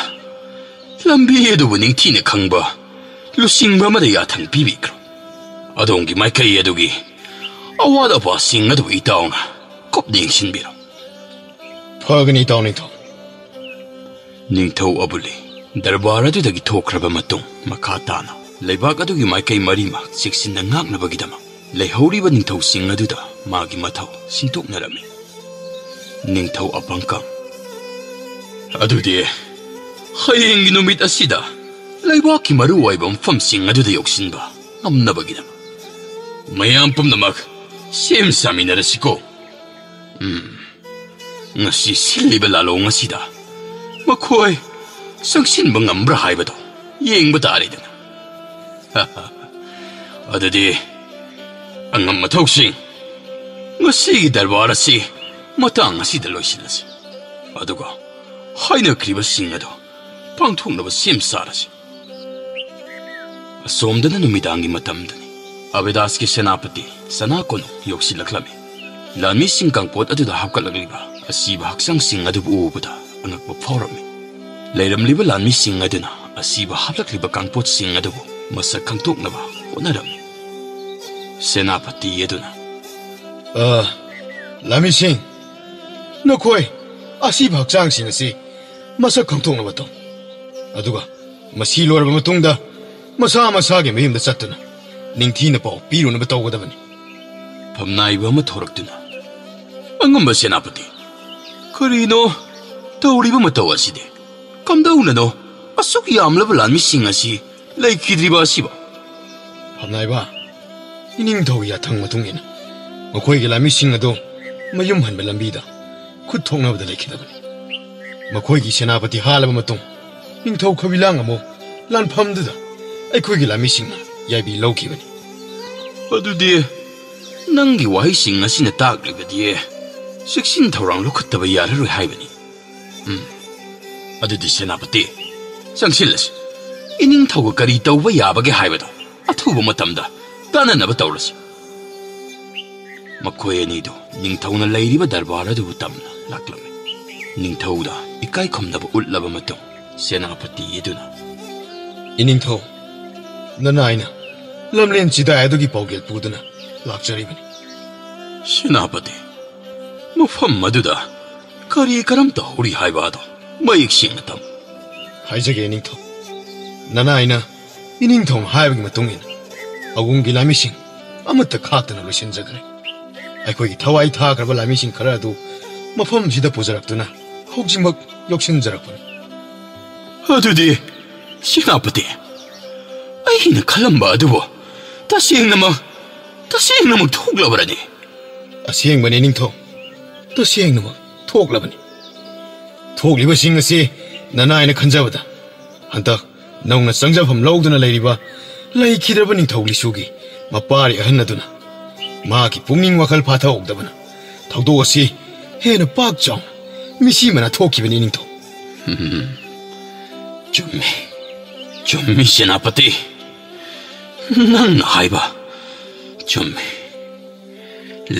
ꯂꯝꯕꯤ ꯑꯗꯨꯕꯨ ꯅꯤꯡꯊꯤꯅ ꯈꯪꯕ ꯂꯨꯆꯤꯡꯕ ꯑꯃꯗ ꯌꯥꯊꯪ ꯄꯤꯕꯤꯈ꯭ꯔꯣ꯫ ꯑꯗꯣꯝꯒꯤ ꯃꯥꯏꯀꯩ ꯑꯗꯨꯒꯤ ꯑꯋꯥꯠ ꯑꯄꯥꯁꯤꯡ ꯑꯗꯨꯕꯨ ꯏꯇꯥꯎꯅ ꯀꯨꯞꯅ ꯌꯦꯡꯁꯤꯟꯕꯤꯔꯣ꯫ ꯐꯒꯅꯤ ꯏꯇꯥꯎ ꯅꯤꯡꯊꯧ꯫ ꯅꯤꯡꯊꯧ ꯑꯕꯨꯂꯤ ꯗꯔꯕꯥꯔ ꯑꯗꯨꯗꯒꯤ ꯊꯣꯛꯈ꯭ꯔꯕ ꯃꯇꯨꯡ, ꯃꯈꯥ ꯇꯥꯅ ꯂꯩꯕꯥꯛ ꯑꯗꯨꯒꯤ ꯃꯥꯏꯀꯩ ꯃꯔꯤꯃꯛ ꯆꯦꯛꯁꯤꯟꯅ ꯉꯥꯛꯅꯕꯒꯤꯗꯃꯛ ꯂꯩꯍꯧꯔꯤꯕ ꯅꯤꯡꯊꯧꯁꯤꯡ ꯑꯗꯨꯗ ꯃꯥꯒꯤ ꯃꯊꯧ ꯁꯤꯟꯗꯣꯛꯅꯔꯝꯃꯤ꯫ ꯅꯤꯡꯊꯧ ꯑꯄꯪꯀꯝ, ꯑꯗꯨꯗꯤ ꯍꯌꯦꯡꯒꯤ ꯅꯨꯃꯤꯠ ꯑꯁꯤꯗ ꯂꯩꯕꯥꯛꯀꯤ ꯃꯔꯨꯑꯣꯏꯕ ꯃꯐꯝꯁꯤꯡ ꯑꯗꯨꯗ ꯌꯧꯁꯤꯟꯕ ꯉꯝꯅꯕꯒꯤꯗꯃꯛ ꯃꯌꯥꯝ ꯄꯨꯝꯅꯃꯛ ꯁꯦꯝ ꯁꯥꯃꯤꯟꯅꯔꯁꯤꯀꯣ꯫ ꯎꯝ, ꯉꯁꯤ ꯁꯤꯜꯂꯤꯕ ꯂꯥꯂꯣꯡ ꯑꯁꯤꯗ ꯃꯈꯣꯏ ꯆꯪꯁꯤꯟꯕ ꯉꯝꯕ꯭ꯔꯥ ꯍꯥꯏꯕꯗꯣ ꯌꯦꯡꯕ ꯇꯥꯔꯦꯗꯅ꯫ ꯑꯗꯨꯗꯤ ꯑꯉꯝ ꯑꯊꯧꯁꯤꯡ, ꯉꯁꯤꯒꯤ ꯗꯔꯕꯥꯔ ꯑꯁꯤ ꯃꯇꯥꯡ ꯑꯁꯤꯗ ꯂꯣꯏꯁꯤꯜꯂꯁꯤ꯫ ꯑꯗꯨꯒ ꯍꯥꯏꯅꯈ꯭ꯔꯤꯕꯁꯤꯡ ꯑꯗꯨ ꯄꯥꯡꯊꯣꯛꯅꯕ ꯁꯦꯝ ꯁꯥꯔꯁꯤ꯫ ꯑꯁꯣꯝꯗꯅ ꯅꯨꯃꯤꯗꯥꯡꯒꯤ ꯃꯇꯝꯗꯅꯤ꯫ ꯑꯕꯤꯗꯥꯁꯀꯤ ꯁꯦꯅꯥꯄꯇꯤ ꯁꯅꯥ ꯀꯣꯅꯨꯡ ꯌꯧꯁꯤꯜꯂꯛꯂꯝꯃꯤ꯫ ꯂꯥꯟꯃꯤꯁꯤꯡ ꯀꯥꯡꯄꯣꯠ ꯑꯗꯨꯗ ꯍꯥꯞꯀꯠꯂꯛꯂꯤꯕ ꯑꯁꯤꯕ ꯍꯛꯆꯥꯡꯁꯤꯡ ꯑꯗꯨꯕꯨ ꯎꯕꯗ ꯑꯉꯛꯄ ꯐꯥꯎꯔꯝꯃꯤ꯫ ꯂꯩꯔꯝꯂꯤꯕ ꯂꯥꯟꯃꯤꯁꯤꯡ ꯑꯗꯨꯅ ꯑꯁꯤꯕ ꯍꯥꯞꯂꯛꯂꯤꯕ ꯀꯥꯡꯄꯣꯠꯁꯤꯡ ꯑꯗꯨꯕꯨ ꯃꯁꯛ ꯈꯪꯗꯣꯛꯅꯕ ꯍꯣꯠꯅꯔꯝꯃꯤ꯫ ꯁꯦꯅꯥꯄꯇꯤ ꯑꯗꯨꯅ, "ꯑ, ꯂꯥꯟꯃꯤꯁꯤꯡ, ꯅꯈꯣꯏ ꯑꯁꯤꯕ ꯍꯛꯆꯥꯡꯁꯤꯡ ꯑꯁꯤ ꯃꯁꯛ ꯈꯪꯗꯣꯛꯅꯕ ꯇꯧ꯫ ꯑꯗꯨꯒ ꯃꯁꯤ ꯂꯣꯏꯔꯕ ꯃꯇꯨꯡꯗ ꯃꯁꯥ ꯃꯁꯥꯒꯤ ꯃꯌꯨꯝꯗ ꯆꯠꯇꯨꯅ ꯅꯤꯡꯊꯤꯅ ꯄꯥꯎ ꯄꯤꯔꯨꯅꯕ ꯇꯧꯒꯗꯕꯅꯤ꯫" ꯐꯝꯅꯥꯏꯕ ꯑꯃ ꯊꯣꯔꯛꯇꯨꯅ, "ꯑꯉꯝꯕ ꯁꯦꯅꯥꯄꯇꯤ, ꯀꯔꯤꯅꯣ ꯇꯧꯔꯤꯕ ꯃꯇꯧ ꯑꯁꯤꯗꯤ? ꯀꯝꯗꯧꯅꯅꯣ ꯑꯁꯨꯛ ꯌꯥꯝꯂꯕ ꯂꯥꯟꯃꯤꯁꯤꯡ ꯑꯁꯤ ꯂꯩꯈꯤꯗ꯭ꯔꯤꯕ ꯑꯁꯤꯕꯣ?" ꯐꯝꯅꯥꯏꯕ, ꯏꯅꯤꯡꯊꯧꯒꯤ ꯌꯥꯊꯪ ꯃꯇꯨꯡ ꯏꯟꯅ ꯃꯈꯣꯏꯒꯤ ꯂꯥꯟꯃꯤꯁꯤꯡ ꯑꯗꯨ ꯃꯌꯨꯝ ꯍꯟꯕ ꯂꯝꯕꯤꯗ ꯈꯨꯠ ꯊꯣꯛꯅꯕꯗ ꯂꯩꯈꯤꯗꯕꯅꯤ꯫ ꯃꯈꯣꯏꯒꯤ ꯁꯦꯅꯥꯄꯇꯤ ꯍꯥꯠꯂꯕ ꯃꯇꯨꯡ, ꯅꯤꯡꯊꯧ ꯈꯕꯤꯂꯥꯡ ꯑꯃꯨꯛ ꯂꯥꯟꯐꯝꯗꯨꯗ ꯑꯩꯈꯣꯏꯒꯤ ꯂꯥꯟꯃꯤꯁꯤꯡꯅ ꯌꯥꯏꯕꯤ ꯂꯧꯈꯤꯕꯅꯤ꯫ ꯑꯗꯨꯗꯤ ꯅꯪꯒꯤ ꯋꯥꯍꯩꯁꯤꯡ ꯑꯁꯤꯅ ꯇꯥꯛꯂꯤꯕꯗꯤ ꯆꯦꯛꯁꯤꯟ ꯊꯧꯔꯥꯡ ꯂꯧꯈꯠꯇꯕ ꯌꯥꯔꯔꯣꯏ ꯍꯥꯏꯕꯅꯤ꯫ ꯎꯝ, ꯑꯗꯨꯗꯤ ꯁꯦꯅꯥꯄꯇꯤ, ꯆꯪꯁꯤꯜꯂꯁꯤ꯫ ꯏꯅꯤꯡꯊꯧꯒ ꯀꯔꯤ ꯇꯧꯕ ꯌꯥꯕꯒꯦ ꯍꯥꯏꯕꯗꯣ ꯑꯊꯨꯕ ꯃꯇꯝꯗ ꯇꯥꯟꯅꯅꯕ ꯇꯧꯔꯁꯤ꯫ ꯃꯈꯣꯏ ꯑꯅꯤꯗꯨ ꯅꯤꯡꯊꯧꯅ ꯂꯩꯔꯤꯕ ꯗꯔꯕꯥꯔ ꯑꯗꯨꯕꯨ ꯇꯝꯅ ꯂꯥꯛꯂꯝꯃꯤ꯫ ꯅꯤꯡꯊꯧꯗ ꯏꯀꯥꯏ ꯈꯨꯝꯅꯕ ꯎꯠꯂꯕ ꯃꯇꯨꯡ, ꯁꯦꯅꯥꯄꯇꯤ ꯑꯗꯨꯅ, "ꯏꯅꯤꯡꯊꯧ, ꯅꯅꯥꯏꯅ ꯂꯝꯂꯦꯟ ꯆꯤꯗꯥꯏ ꯑꯗꯨꯒꯤ ꯄꯥꯎꯒꯦꯜ ꯄꯨꯗꯨꯅ ꯂꯥꯛꯆꯔꯤꯕꯅꯤ꯫" ꯁꯦꯅꯥꯄꯇꯤ, ꯃꯐꯝ ꯑꯗꯨꯗ ꯀꯔꯤ ꯀꯔꯝ ꯇꯧꯍꯧꯔꯤ ꯍꯥꯏꯕ ꯑꯗꯣ ꯃꯌꯦꯛ ꯁꯦꯡꯅ ꯇꯝꯃꯨ꯫ ꯍꯥꯏꯖꯒꯦ, ꯏꯅꯤꯡꯊꯧ꯫ ꯅꯅꯥꯏꯅ ꯏꯅꯤꯡꯊꯧꯅ ꯍꯥꯏꯕꯒꯤ ꯃꯇꯨꯡ ꯏꯟꯅ ꯑꯋꯨꯡꯒꯤ ꯂꯥꯟꯃꯤꯁꯤꯡ ꯑꯃꯠꯇ ꯈꯥꯛꯇꯅ ꯂꯣꯏꯁꯤꯟꯖꯈ꯭ꯔꯦ꯫ ꯑꯩꯈꯣꯏꯒꯤ ꯊꯋꯥꯏ ꯊꯥꯈ꯭ꯔꯕ ꯂꯥꯟꯃꯤꯁꯤꯡ ꯈꯔ ꯑꯗꯨ ꯃꯐꯝꯁꯤꯗ ꯄꯨꯖꯔꯛꯇꯨꯅ ꯍꯧꯖꯤꯛꯃꯛ ꯌꯧꯁꯤꯟꯖꯔꯛꯄꯅꯤ꯫ ꯑꯗꯨꯗꯤ, ꯁꯦꯅꯥꯄꯇꯤ, ꯑꯩꯅ ꯈꯜꯂꯝꯕ ꯑꯗꯨꯕꯨ ꯇꯁꯦꯡꯅꯃꯛ, ꯇꯁꯦꯡꯅꯃꯛ ꯊꯣꯛꯂꯕ꯭ꯔꯅꯦ? ꯑꯁꯦꯡꯕꯅꯤ, ꯅꯤꯡꯊꯧ꯫ ꯇꯁꯦꯡꯅꯃꯛ ꯊꯣꯛꯂꯕꯅꯤ꯫ ꯊꯣꯛꯂꯤꯕꯁꯤꯡ ꯑꯁꯤ ꯅꯅꯥꯏꯅ ꯈꯟꯖꯕꯗ, ꯍꯟꯗꯛ ꯅꯧꯅ ꯆꯪꯖꯐꯝ ꯂꯧꯗꯨꯅ ꯂꯩꯔꯤꯕ ꯂꯩꯈꯤꯗ꯭ꯔꯕ ꯅꯤꯡꯊꯧ ꯂꯤꯁꯨꯒꯤ ꯃꯄꯥꯔꯤ ꯑꯍꯟ ꯑꯗꯨꯅ ꯃꯍꯥꯛꯀꯤ ꯄꯨꯛꯅꯤꯡ ꯋꯥꯈꯜ ꯐꯥꯊꯍꯧꯗꯕꯅ ꯊꯧꯗꯣꯛ ꯑꯁꯤ ꯍꯦꯟꯅ ꯄꯥꯛ ꯆꯥꯎꯅ ꯃꯤꯁꯤ ꯃꯅꯥ ꯊꯣꯛꯈꯤꯕꯅꯤ, ꯅꯤꯡꯊꯧ꯫ ꯎꯝ, ꯆꯨꯝꯃꯤ, ꯆꯨꯝꯃꯤ, ꯁꯦꯅꯥꯄꯇꯤ꯫ ꯅꯪꯅ ꯍꯥꯏꯕ ꯆꯨꯝꯃꯤ꯫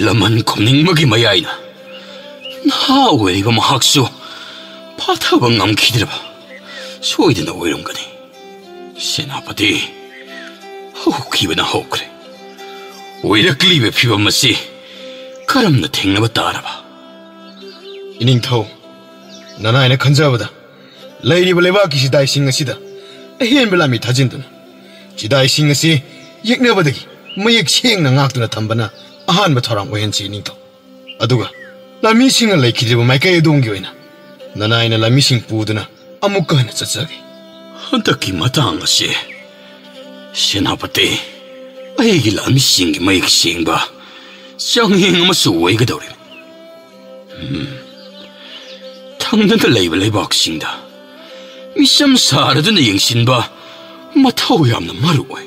ꯂꯃꯟ ꯈꯨꯝꯅꯤꯡꯕꯒꯤ ꯃꯌꯥꯏꯅ ꯅꯍꯥ ꯑꯣꯏꯔꯤꯕ ꯃꯍꯥꯛꯁꯨ ꯐꯥꯊꯕ ꯉꯝꯈꯤꯗ꯭ꯔꯕ ꯁꯣꯏꯗꯅ ꯑꯣꯏꯔꯝꯒꯅꯤ꯫ ꯁꯦꯅꯥꯄꯇꯤ, ꯍꯧꯈꯤꯕꯅ ꯍꯧꯈ꯭ꯔꯦ꯫ ꯑꯣꯏꯔꯛꯂꯤꯕ ꯐꯤꯕꯝ ꯑꯁꯤ ꯀꯔꯝꯅ ꯊꯦꯡꯅꯕ ꯇꯥꯔꯕ? ꯏꯅꯤꯡꯊꯧ, ꯅꯅꯥꯏꯅ ꯈꯟꯖꯕꯗ ꯂꯩꯔꯤꯕ ꯂꯩꯕꯥꯛꯀꯤ ꯆꯤꯗꯥꯏꯁꯤꯡ ꯑꯁꯤꯗ ꯑꯍꯦꯟꯕ ꯂꯥꯟꯃꯤ ꯊꯥꯖꯤꯟꯗꯨꯅ ꯆꯤꯗꯥꯏꯁꯤꯡ ꯑꯁꯤ ꯌꯦꯛꯅꯕꯗꯒꯤ ꯃꯌꯦꯛ ꯁꯦꯡꯅ ꯉꯥꯛꯇꯨꯅ ꯊꯝꯕꯅ ꯑꯍꯥꯟꯕ ꯊꯧꯔꯥꯡ ꯑꯣꯏꯍꯟꯁꯤ, ꯅꯤꯡꯊꯧ꯫ ꯑꯗꯨꯒ ꯂꯥꯟꯃꯤꯁꯤꯡꯅ ꯂꯩꯈꯤꯗ꯭ꯔꯤꯕ ꯃꯥꯏꯀꯩ ꯑꯗꯣꯝꯒꯤ ꯑꯣꯏꯅ ꯅꯅꯥꯏꯅ ꯂꯥꯟꯃꯤꯁꯤꯡ ꯄꯨꯗꯨꯅ ꯑꯃꯨꯛꯀ ꯍꯟꯅ ꯆꯠꯆꯒꯦ꯫ ꯍꯟꯗꯛꯀꯤ ꯃꯇꯥꯡ ꯑꯁꯤ, ꯁꯦꯅꯥꯄꯇꯤ, ꯑꯩꯒꯤ ꯂꯥꯟꯃꯤꯁꯤꯡꯒꯤ ꯃꯌꯦꯛ ꯁꯦꯡꯕ ꯆꯥꯡꯌꯦꯡ ꯑꯃꯁꯨ ꯑꯣꯏꯒꯗꯧꯔꯤꯕꯅꯤ꯫ ꯎꯝ꯫ ꯊꯪꯅꯅ ꯂꯩꯕ ꯂꯩꯕꯥꯛꯁꯤꯡꯗ ꯃꯤꯆꯝ ꯁꯥꯔꯗꯨꯅ ꯌꯦꯡꯁꯤꯟꯕ ꯃꯊꯧ ꯌꯥꯝꯅ ꯃꯔꯨ ꯑꯣꯏ꯫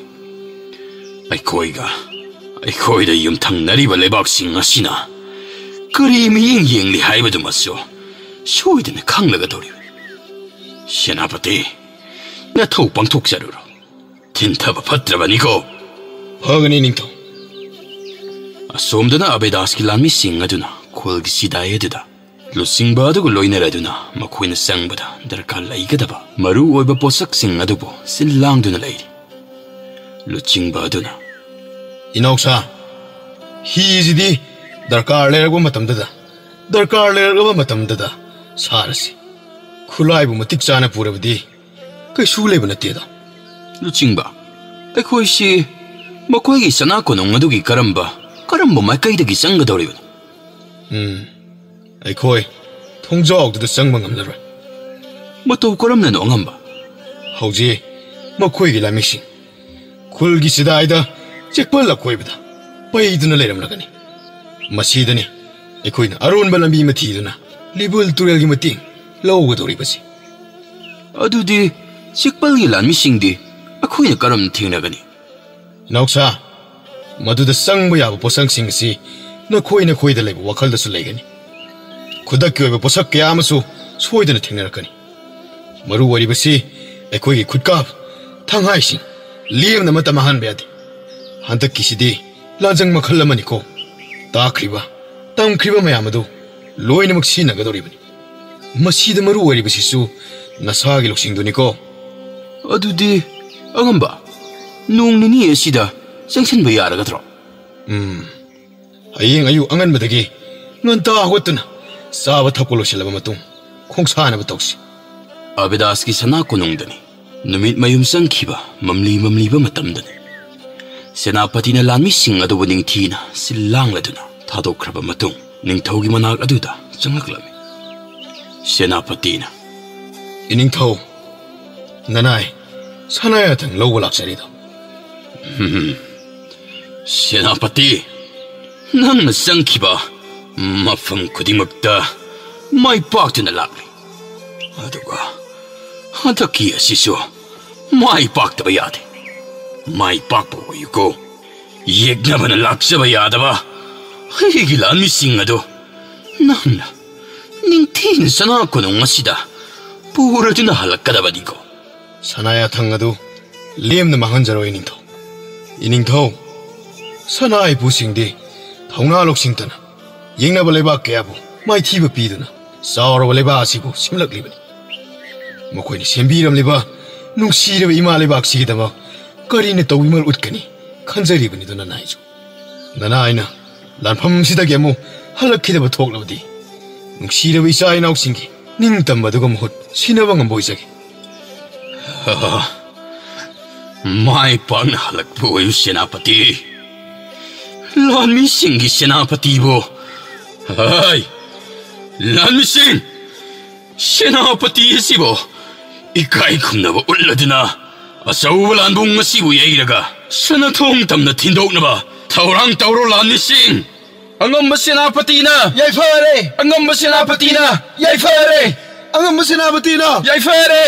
ꯑꯩꯈꯣꯏꯒ ꯑꯩꯈꯣꯏꯗ ꯌꯨꯝꯊꯪꯅꯔꯤꯕ ꯂꯩꯕꯥꯛꯁꯤꯡ ꯑꯁꯤꯅ ꯀꯔꯤ ꯃꯤꯠꯌꯦꯡ ꯌꯦꯡꯂꯤ ꯍꯥꯏꯕꯗꯨꯃꯁꯨ ꯁꯣꯏꯗꯅ ꯈꯪꯂꯒꯗꯧꯔꯤꯕꯅꯤ꯫ ꯁꯦꯅꯥꯄꯇꯤ, ꯅꯊꯧ ꯄꯥꯡꯊꯣꯛꯆꯔꯨꯔꯣ꯫ ꯊꯤꯟꯊꯕ ꯐꯠꯇ꯭ꯔꯕꯅꯤꯀꯣ꯫ ꯐꯒꯅꯤ, ꯅꯤꯡꯊꯧ꯫ ꯑꯁꯣꯝꯗꯅ ꯑꯕꯦꯗꯥꯁꯀꯤ ꯂꯥꯟꯃꯤꯁꯤꯡ ꯑꯗꯨꯅ ꯈꯨꯜꯒꯤ ꯆꯤꯗꯥꯏ ꯑꯗꯨꯗ ꯂꯨꯆꯤꯡꯕ ꯑꯗꯨꯒ ꯂꯣꯏꯅꯔꯗꯨꯅ ꯃꯈꯣꯏꯅ ꯆꯪꯕꯗ ꯗꯔꯀꯥꯔ ꯂꯩꯒꯗꯕ ꯃꯔꯨ ꯑꯣꯏꯕ ꯄꯣꯠꯁꯛꯁꯤꯡ ꯑꯗꯨꯕꯨ ꯁꯤꯜ ꯂꯥꯡꯗꯨꯅ ꯂꯩꯔꯤ꯫ ꯂꯨꯆꯤꯡꯕ ꯑꯗꯨꯅ, "ꯏꯅꯥꯎꯁꯥ, ꯍꯤꯁꯤꯗꯤ ꯗꯔꯀꯥꯔ ꯂꯩꯔꯛꯄ ꯃꯇꯝꯗꯨꯗ, ꯗꯔꯀꯥꯔ ꯂꯩꯔꯛꯂꯕ ꯃꯇꯝꯗꯨꯗ ꯁꯥꯔꯁꯤ꯫ ꯈꯨꯠꯂꯥꯏꯕꯨ ꯃꯇꯤꯛ ꯆꯥꯅ ꯄꯨꯔꯕꯗꯤ ꯀꯩꯁꯨ ꯂꯩꯕ ꯅꯠꯇꯦꯗ꯫ ꯂꯨꯆꯤꯡꯕ, ꯑꯩꯈꯣꯏꯁꯤ ꯃꯈꯣꯏꯒꯤ ꯁꯅꯥ ꯀꯣꯅꯨꯡ ꯑꯗꯨꯒꯤ ꯀꯔꯝꯕ, ꯀꯔꯝꯕ ꯃꯥꯏꯀꯩꯗꯒꯤ ꯆꯪꯒꯗꯧꯔꯤꯕꯅꯣ? ꯎꯝ, ꯑꯩꯈꯣꯏ ꯊꯣꯡꯖꯥꯎꯗꯨꯗ ꯆꯪꯕ ꯉꯝꯂꯔꯣꯏ꯫ ꯃꯇꯧ ꯀꯔꯝꯅꯅꯣ ꯑꯉꯝꯕ? ꯍꯧꯖꯤꯛ ꯃꯈꯣꯏꯒꯤ ꯂꯥꯟꯃꯤꯁꯤꯡ ꯈꯨꯜꯒꯤ ꯆꯤꯗꯥꯏꯗ ꯆꯦꯛꯄꯜ ꯑꯀꯣꯏꯕꯗ ꯄꯩꯗꯨꯅ ꯂꯩꯔꯝꯂꯒꯅꯤ꯫ ꯃꯁꯤꯗꯅꯤ ꯑꯩꯈꯣꯏꯅ ꯑꯔꯣꯟꯕ ꯂꯝꯕꯤ ꯑꯃ ꯊꯤꯗꯨꯅ ꯂꯤꯕꯨꯜ ꯇꯨꯔꯦꯜꯒꯤ ꯃꯇꯦꯡ ꯂꯧꯒꯗꯧꯔꯤꯕꯁꯤ꯫ ꯑꯗꯨꯗꯤ ꯆꯦꯛꯄꯜꯒꯤ ꯂꯥꯟꯃꯤꯁꯤꯡꯗꯤ ꯑꯩꯈꯣꯏꯅ ꯀꯔꯝꯅ ꯊꯦꯡꯅꯒꯅꯤ? ꯏꯅꯥꯎꯁꯥ, ꯃꯗꯨꯗ ꯆꯪꯕ ꯌꯥꯕ ꯄꯣꯠꯁꯛꯁꯤꯡ ꯑꯁꯤ ꯅꯈꯣꯏ ꯅꯈꯣꯏꯗ ꯂꯩꯕ ꯋꯥꯈꯜꯗꯁꯨ ꯂꯩꯒꯅꯤ꯫ ꯈꯨꯗꯛꯀꯤ ꯑꯣꯏꯕ ꯄꯣꯠꯁꯛ ꯀꯌꯥ ꯑꯃꯁꯨ ꯁꯣꯏꯗꯅ ꯊꯦꯡꯅꯔꯛꯀꯅꯤ꯫ ꯃꯔꯨ ꯑꯣꯏꯔꯤꯕꯁꯤ ꯑꯩꯈꯣꯏꯒꯤ ꯈꯨꯠꯀꯥꯞ ꯊꯥꯡꯍꯥꯏꯁꯤꯡ ꯂꯦꯝꯅ ꯑꯃꯠꯇ ꯃꯥꯡꯍꯟꯕ ꯌꯥꯗꯦ꯫ ꯍꯟꯗꯛꯀꯤꯁꯤꯗꯤ ꯂꯥꯟꯖꯪ ꯃꯈꯜ ꯑꯃꯅꯤꯀꯣ꯫ ꯇꯥꯈ꯭ꯔꯤꯕ, ꯇꯝꯈ꯭ꯔꯤꯕ ꯃꯌꯥꯝ ꯑꯗꯨ ꯂꯣꯏꯅꯃꯛ ꯁꯤꯖꯤꯟꯅꯒꯗꯧꯔꯤꯕꯅꯤ꯫ ꯃꯁꯤꯗ ꯃꯔꯨ ꯑꯣꯏꯔꯤꯕꯁꯤꯁꯨ ꯅꯁꯥꯒꯤ ꯂꯧꯁꯤꯡꯗꯨꯅꯤꯀꯣ꯫ ꯑꯗꯨꯗꯤ ꯑꯉꯝꯕ, ꯅꯣꯡ ꯅꯤꯅꯤ ꯑꯁꯤꯗ ꯆꯪꯁꯤꯟꯕ ꯌꯥꯔꯒꯗ꯭ꯔꯣ? ꯎꯝ, ꯍꯌꯦꯡ ꯑꯌꯨꯛ ꯑꯉꯟꯕꯗꯒꯤ ꯉꯟꯇꯥ ꯍꯧꯒꯠꯇꯨꯅ ꯆꯥꯕ ꯊꯛꯄ ꯂꯣꯏꯁꯤꯜꯂꯕ ꯃꯇꯨꯡ ꯈꯣꯡꯁꯥꯟꯅꯕ ꯇꯧꯁꯤ꯫ ꯑꯕꯤꯗꯥꯁꯀꯤ ꯁꯅꯥ ꯀꯣꯅꯨꯡꯗꯅꯤ ꯅꯨꯃꯤꯠ ꯃꯌꯨꯝ ꯆꯪꯈꯤꯕ ꯃꯝꯂꯤ ꯃꯝꯂꯤꯕ ꯃꯇꯝꯗꯅꯤ꯫ ꯁꯦꯅꯥꯄꯇꯤꯅ ꯂꯥꯟꯃꯤꯁꯤꯡ ꯑꯗꯨꯕꯨ ꯅꯤꯡꯊꯤꯅ ꯁꯤꯜ ꯂꯥꯡꯂꯗꯨꯅ ꯊꯥꯗꯣꯛꯈ꯭ꯔꯕ ꯃꯇꯨꯡ ꯅꯤꯡꯊꯧꯒꯤ ꯃꯅꯥꯛ ꯑꯗꯨꯗ ꯆꯪꯂꯛꯂꯝꯃꯤ꯫ ꯁꯦꯅꯥꯄꯇꯤꯅ, "ꯏꯅꯤꯡꯊꯧ, ꯅꯅꯥꯏ ꯁꯅꯥꯌꯥꯊꯪ ꯂꯧꯕ ꯂꯥꯛꯆꯔꯤꯗꯣ?" "ꯁꯦꯅꯥꯄꯇꯤ, ꯅꯪꯅ ꯆꯪꯈꯤꯕ ꯃꯐꯝ ꯈꯨꯗꯤꯡꯃꯛꯇ ꯃꯥꯏ ꯄꯥꯛꯇꯨꯅ ꯂꯥꯛꯂꯤ꯫ ꯑꯗꯨꯒ ꯍꯟꯗꯛꯀꯤ ꯑꯁꯤꯁꯨ ꯃꯥꯏ ꯄꯥꯛꯇꯕ ꯌꯥꯗꯦ꯫ ꯃꯥꯏ ꯄꯥꯛꯄ ꯑꯣꯏꯌꯨꯀꯣ꯫ ꯌꯦꯛꯅꯕꯅ ꯂꯥꯛꯆꯕ ꯌꯥꯗꯕ ꯑꯩꯒꯤ ꯂꯥꯟꯃꯤꯁꯤꯡ ꯑꯗꯨ ꯅꯪꯅ ꯅꯤꯡꯊꯤꯅ ꯁꯅꯥ ꯀꯣꯅꯨꯡ ꯑꯁꯤꯗ ꯄꯨꯔꯗꯨꯅ ꯍꯜꯂꯛꯀꯗꯕꯅꯤꯀꯣ꯫" "ꯁꯅꯥ ꯌꯥꯊꯪ ꯑꯗꯨ ꯂꯦꯝꯅ ꯃꯥꯡꯍꯟꯖꯔꯣꯏ, ꯏꯅꯤꯡꯊꯧ꯫ ꯏꯅꯤꯡꯊꯧ, ꯁꯅꯥ ꯏꯄꯨꯁꯤꯡꯗꯤ ꯊꯧꯅꯥ ꯂꯧꯁꯤꯡꯇꯅ ꯌꯦꯡꯅꯕ ꯂꯩꯕꯥꯛ ꯀꯌꯥꯕꯨ ꯃꯥꯏꯊꯤꯕ ꯄꯤꯗꯨꯅ ꯆꯥꯎꯔꯕ ꯂꯩꯕꯥꯛ ꯑꯁꯤꯕꯨ ꯁꯦꯝꯂꯛꯂꯤꯕꯅꯤ꯫ ꯃꯈꯣꯏꯅ ꯁꯦꯝꯕꯤꯔꯝꯂꯤꯕ ꯅꯨꯡꯁꯤꯔꯕ ꯏꯃꯥ ꯂꯩꯕꯥꯛꯁꯤꯒꯤꯗꯃꯛ ꯀꯔꯤꯅ ꯇꯧꯕꯤꯃꯜ ꯎꯠꯀꯅꯤ ꯈꯟꯖꯔꯤꯕꯅꯤꯗꯣ ꯅꯅꯥꯏꯁꯨ꯫ ꯅꯅꯥꯏꯅ ꯂꯥꯟꯐꯝꯁꯤꯗꯒꯤ ꯑꯃꯨꯛ ꯍꯜꯂꯛꯈꯤꯗꯕ ꯊꯣꯛꯂꯕꯗꯤ ꯅꯨꯡꯁꯤꯔꯕ ꯏꯆꯥ ꯏꯅꯥꯎꯁꯤꯡꯒꯤ ꯅꯤꯡꯇꯝꯕꯗꯨꯒ ꯃꯍꯨꯠ ꯁꯤꯟꯅꯕ ꯉꯝꯕ ꯑꯣꯏꯖꯒꯦ꯫ ꯃꯥꯏ ꯄꯥꯛꯅ ꯍꯜꯂꯛꯄ ꯑꯣꯏꯌꯨ, ꯁꯦꯅꯥꯄꯇꯤ꯫ ꯂꯥꯟꯃꯤꯁꯤꯡꯒꯤ ꯁꯦꯅꯥꯄꯇꯤꯕꯨ꯫ ꯍꯥꯏ, ꯂꯥꯟꯃꯤꯁꯤꯡ! ꯁꯦꯅꯥꯄꯇꯤ ꯑꯁꯤꯕꯨ ꯏꯀꯥꯏ ꯈꯨꯝꯅꯕ ꯎꯠꯂꯗꯨꯅ ꯑꯆꯧꯕ ꯂꯥꯟꯕꯨꯡ ꯑꯁꯤꯕꯨ ꯌꯩꯔꯒ ꯁꯅꯥꯊꯣꯡ ꯇꯝꯅ ꯊꯤꯟꯗꯣꯛꯅꯕ ꯊꯧꯔꯥꯡ ꯇꯧꯔꯣ, ꯂꯥꯟꯃꯤꯁꯤꯡ! ꯑꯉꯝꯕ ꯁꯦꯅꯥꯄꯇꯤꯅ! ꯌꯥꯏꯐꯔꯦ! ꯑꯉꯝꯕ ꯁꯦꯅꯥꯄꯇꯤꯅ! ꯌꯥꯏꯐꯔꯦ! ꯑꯉꯝꯕ ꯁꯦꯅꯥꯄꯇꯤꯅ! ꯌꯥꯏꯐꯔꯦ!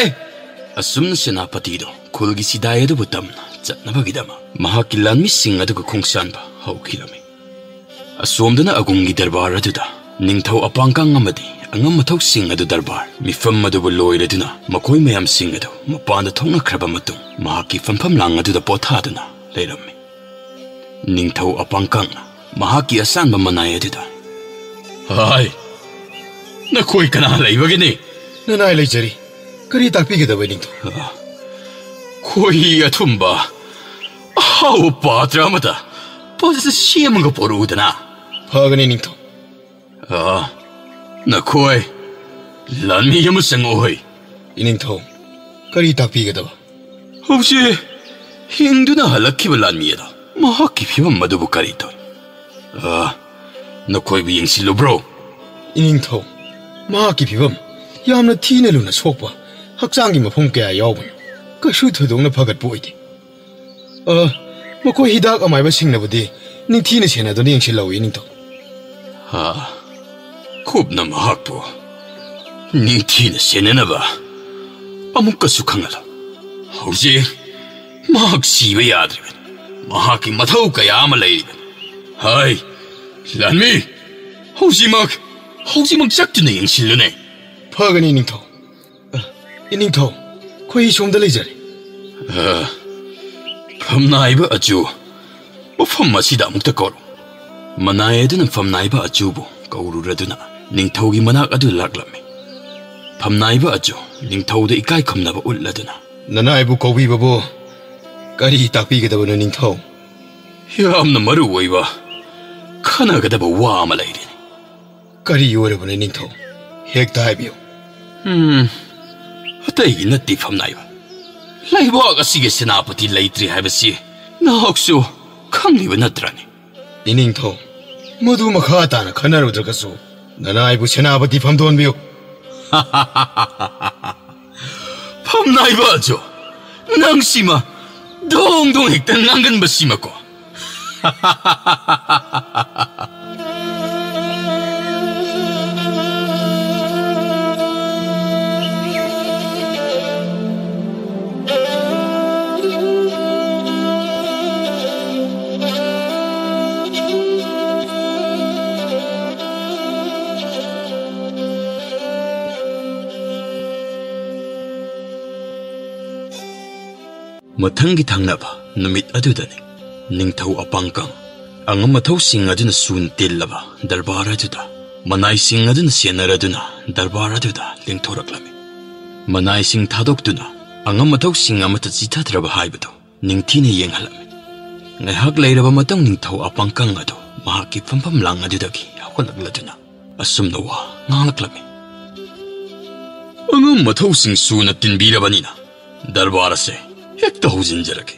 ꯑꯁꯨꯝꯅ ꯁꯦꯅꯥꯄꯇꯤꯗꯣ ꯈꯨꯜꯒꯤ ꯁꯤꯗꯥꯏ ꯑꯗꯨꯕꯨ ꯇꯝꯅ ꯆꯠꯅꯕꯒꯤꯗꯃꯛ ꯃꯍꯥꯛꯀꯤ ꯂꯥꯟꯃꯤꯁꯤꯡ ꯑꯗꯨꯒ ꯈꯣꯡꯁꯥꯟꯕ ꯍꯧꯈꯤꯔꯝꯃꯤ꯫ ꯑꯁꯣꯝꯗꯅ ꯑꯒꯨꯝꯒꯤ ꯗꯔꯕꯥꯔ ꯑꯗꯨꯗ ꯅꯤꯡꯊꯧ ꯑꯄꯥꯡꯀꯥꯡ ꯑꯃꯗꯤ ꯑꯉꯝ ꯃꯊꯧꯁꯤꯡ ꯑꯗꯨ ꯗꯔꯕꯥꯔ ꯃꯤꯐꯝ ꯑꯗꯨꯕꯨ ꯂꯣꯏꯔꯗꯨꯅ ꯃꯈꯣꯏ ꯃꯌꯥꯝꯁꯤꯡ ꯑꯗꯨ ꯃꯄꯥꯟꯗ ꯊꯣꯛꯅꯈ꯭ꯔꯕ ꯃꯇꯨꯡ ꯃꯍꯥꯛꯀꯤ ꯐꯝꯐꯝ ꯂꯥꯡ ꯑꯗꯨꯗ ꯄꯣꯊꯥꯗꯨꯅ ꯂꯩꯔꯝꯃꯤ꯫ ꯅꯤꯡꯊꯧ ꯑꯄꯥꯡꯀꯥꯡꯅ ꯃꯍꯥꯛꯀꯤ ꯑꯁꯥꯟꯕ ꯃꯅꯥꯏ ꯑꯗꯨꯗ, "ꯍꯥꯏ, ꯅꯈꯣꯏ ꯀꯅꯥ ꯂꯩꯕꯒꯤꯅꯤ?" "ꯅꯅꯥꯏ ꯂꯩꯖꯔꯤ꯫ ꯀꯔꯤ ꯇꯥꯛꯄꯤꯒꯗꯕ, ꯅꯤꯡꯊꯧ?" "ꯑ, ꯈꯣꯏꯍꯤ ꯑꯊꯨꯝꯕ ꯑꯍꯥꯎꯕ ꯄꯥꯇ꯭ꯔ ꯑꯃꯗ ꯐꯖꯅ ꯁꯦꯝꯃꯒ ꯄꯣꯔꯛꯎꯗꯅ꯫" "ꯐꯒꯅꯤ, ꯅꯤꯡꯊꯧ꯫" "ꯑ, ꯅꯈꯣꯏ ꯂꯥꯟꯃꯤ ꯑꯃ ꯆꯪꯉꯛꯑꯣꯍꯩ꯫" "ꯏꯅꯤꯡꯊꯧ, ꯀꯔꯤ ꯇꯥꯛꯄꯤꯒꯗꯕ?" "ꯍꯧꯖꯤꯛ ꯍꯤꯡꯗꯨꯅ ꯍꯜꯂꯛꯈꯤꯕ ꯂꯥꯟꯃꯤ ꯑꯗꯣ, ꯃꯍꯥꯛꯀꯤ ꯐꯤꯕꯝ ꯑꯗꯨꯕꯨ ꯀꯔꯤ ꯇꯧꯏ? ꯑ, ꯅꯈꯣꯏꯕꯨ ꯌꯦꯡꯁꯤꯜꯂꯨꯕ꯭ꯔꯣ?" "ꯏꯅꯤꯡꯊꯧ, ꯃꯍꯥꯛꯀꯤ ꯐꯤꯕꯝ ꯌꯥꯝꯅ ꯊꯤꯅ ꯂꯨꯅ ꯁꯣꯛꯄ, ꯍꯛꯆꯥꯡꯒꯤ ꯃꯐꯝ ꯀꯌꯥ ꯌꯥꯎꯕꯅ ꯀꯩꯁꯨ ꯊꯣꯏꯗꯣꯛꯅ ꯐꯒꯠꯄ ꯑꯣꯏꯗꯦ꯫ ꯑ, ꯃꯈꯣꯏ ꯍꯤꯗꯥꯛ ꯑꯃꯥꯏꯕꯁꯤꯡꯅꯕꯨꯗꯤ ꯅꯤꯡꯊꯤꯅ ꯁꯦꯟꯅꯗꯨꯅ ꯌꯦꯡꯁꯤꯜꯍꯧꯏ, ꯅꯤꯡꯊꯧ꯫" "ꯍꯥ, ꯀꯨꯞꯅ ꯃꯍꯥꯛꯄꯨ ꯅꯤꯡꯊꯤꯅ ꯁꯦꯟꯅꯅꯕ ꯑꯃꯨꯛꯀꯁꯨ ꯈꯪꯍꯜꯂꯨ꯫ ꯍꯧꯖꯤꯛ ꯃꯍꯥꯛ ꯁꯤꯕ ꯌꯥꯗ꯭ꯔꯤꯕꯅꯤ꯫ ꯃꯍꯥꯛꯀꯤ ꯃꯊꯧ ꯀꯌꯥ ꯑꯃ ꯂꯩꯔꯤꯕꯅꯤ꯫ ꯍꯥꯏ, ꯂꯥꯟꯃꯤ, ꯍꯧꯖꯤꯛꯃꯛ, ꯍꯧꯖꯤꯛꯃꯛ ꯆꯠꯇꯨꯅ ꯌꯦꯡꯁꯤꯜꯂꯨꯅꯦ꯫" "ꯐꯒꯅꯤ, ꯅꯤꯡꯊꯧ꯫ ꯑ, ꯏꯅꯤꯡꯊꯧ, ꯈꯣꯏꯍꯤ ꯁꯣꯝꯗ ꯂꯩꯖꯔꯦ꯫" "ꯑ, ꯐꯝꯅꯥꯏꯕ ꯑꯆꯨ, ꯃꯐꯝ ꯑꯁꯤꯗ ꯑꯃꯨꯛꯇ ꯀꯧꯔꯨ꯫" ꯃꯅꯥꯏ ꯑꯗꯨꯅ ꯐꯝꯅꯥꯏꯕ ꯑꯆꯨꯕꯨ ꯀꯧꯔꯨꯔꯗꯨꯅ ꯅꯤꯡꯊꯧꯒꯤ ꯃꯅꯥꯛ ꯑꯗꯨ ꯂꯥꯛꯂꯝꯃꯤ꯫ ꯐꯝꯅꯥꯏꯕ ꯑꯆꯨ ꯅꯤꯡꯊꯧꯗ ꯏꯀꯥꯏ ꯈꯨꯝꯅꯕ ꯎꯠꯂꯗꯨꯅ, "ꯅꯅꯥꯏꯕꯨ ꯀꯧꯕꯤꯕꯕꯨ ꯀꯔꯤ ꯇꯥꯛꯄꯤꯒꯗꯕꯅꯣ, ꯅꯤꯡꯊꯧ?" "ꯌꯥꯝꯅ ꯃꯔꯨ ꯑꯣꯏꯕ ꯈꯟꯅꯒꯗꯕ ꯋꯥ ꯑꯃ ꯂꯩꯔꯤ꯫" "ꯀꯔꯤ ꯑꯣꯏꯔꯕꯅꯣ, ꯅꯤꯡꯊꯧ? ꯍꯦꯛꯇ ꯍꯥꯏꯕꯤꯌꯨ꯫" ꯎꯝ, ꯑꯇꯩꯒꯤ ꯅꯠꯇꯦ ꯐꯝꯅꯥꯏꯕ꯫ ꯂꯩꯕꯥꯛ ꯑꯁꯤꯒꯤ ꯁꯦꯅꯥꯄꯇꯤ ꯂꯩꯇ꯭ꯔꯤ ꯍꯥꯏꯕꯁꯤ ꯅꯍꯥꯛꯁꯨ ꯈꯪꯂꯤꯕ ꯅꯠꯇ꯭ꯔꯅꯦ? ꯏꯅꯤꯡꯊꯧ, ꯃꯗꯨ ꯃꯈꯥ ꯇꯥꯅ ꯈꯟꯅꯔꯨꯗ꯭ꯔꯒꯁꯨ ꯅꯅꯥꯏꯕꯨ ꯁꯦꯅꯥꯄꯇꯤ ꯐꯝꯗꯣꯟꯕꯤꯌꯨ꯫ ꯐꯝꯅꯥꯏꯕ ꯑꯖꯣ, ꯅꯪꯁꯤꯃ ꯗꯣꯡ ꯗꯣꯡ ꯍꯦꯛꯇ ꯉꯥꯡꯒꯟꯕꯁꯤꯃꯀꯣ꯫ ꯃꯊꯪꯒꯤ ꯊꯪꯅꯕ ꯅꯨꯃꯤꯠ ꯑꯗꯨꯗꯅꯤ꯫ ꯅꯤꯡꯊꯧ ꯑꯄꯥꯡꯀꯪ ꯑꯉꯝ ꯑꯊꯧꯁꯤꯡ ꯑꯗꯨꯅ ꯁꯨꯅ ꯇꯤꯜꯂꯕ ꯗꯔꯕꯥꯔ ꯑꯗꯨꯗ ꯃꯅꯥꯏꯁꯤꯡ ꯑꯗꯨꯅ ꯁꯦꯟꯅꯔꯗꯨꯅ ꯗꯔꯕꯥꯔ ꯑꯗꯨꯗ ꯂꯦꯡꯊꯣꯔꯛꯂꯝꯃꯤ꯫ ꯃꯅꯥꯏꯁꯤꯡ ꯊꯥꯗꯣꯛꯇꯨꯅ ꯑꯉꯝ ꯑꯊꯧꯁꯤꯡ ꯑꯃꯠꯇ ꯆꯤꯊꯗ꯭ꯔꯕ ꯍꯥꯏꯕꯗꯨ ꯅꯤꯡꯊꯤꯅ ꯌꯦꯡꯍꯜꯂꯝꯃꯤ꯫ ꯉꯥꯏꯍꯥꯛ ꯂꯩꯔꯕ ꯃꯇꯨꯡ ꯅꯤꯡꯊꯧ ꯑꯄꯥꯡꯀꯪ ꯑꯗꯨ ꯃꯍꯥꯛꯀꯤ ꯐꯝꯐꯝ ꯂꯥꯡ ꯑꯗꯨꯗꯒꯤ ꯍꯧꯒꯠꯂꯛꯂꯗꯨꯅ ꯑꯁꯨꯝꯅ ꯋꯥ ꯉꯥꯡꯂꯛꯂꯝꯃꯤ꯫ ꯑꯉꯝ ꯑꯊꯧꯁꯤꯡ ꯁꯨꯅ ꯇꯤꯟꯕꯤꯔꯕꯅꯤꯅ ꯗꯔꯕꯥꯔ ꯑꯁꯦ ꯍꯦꯛꯇ ꯍꯧꯖꯤꯟꯖꯔꯒꯦ꯫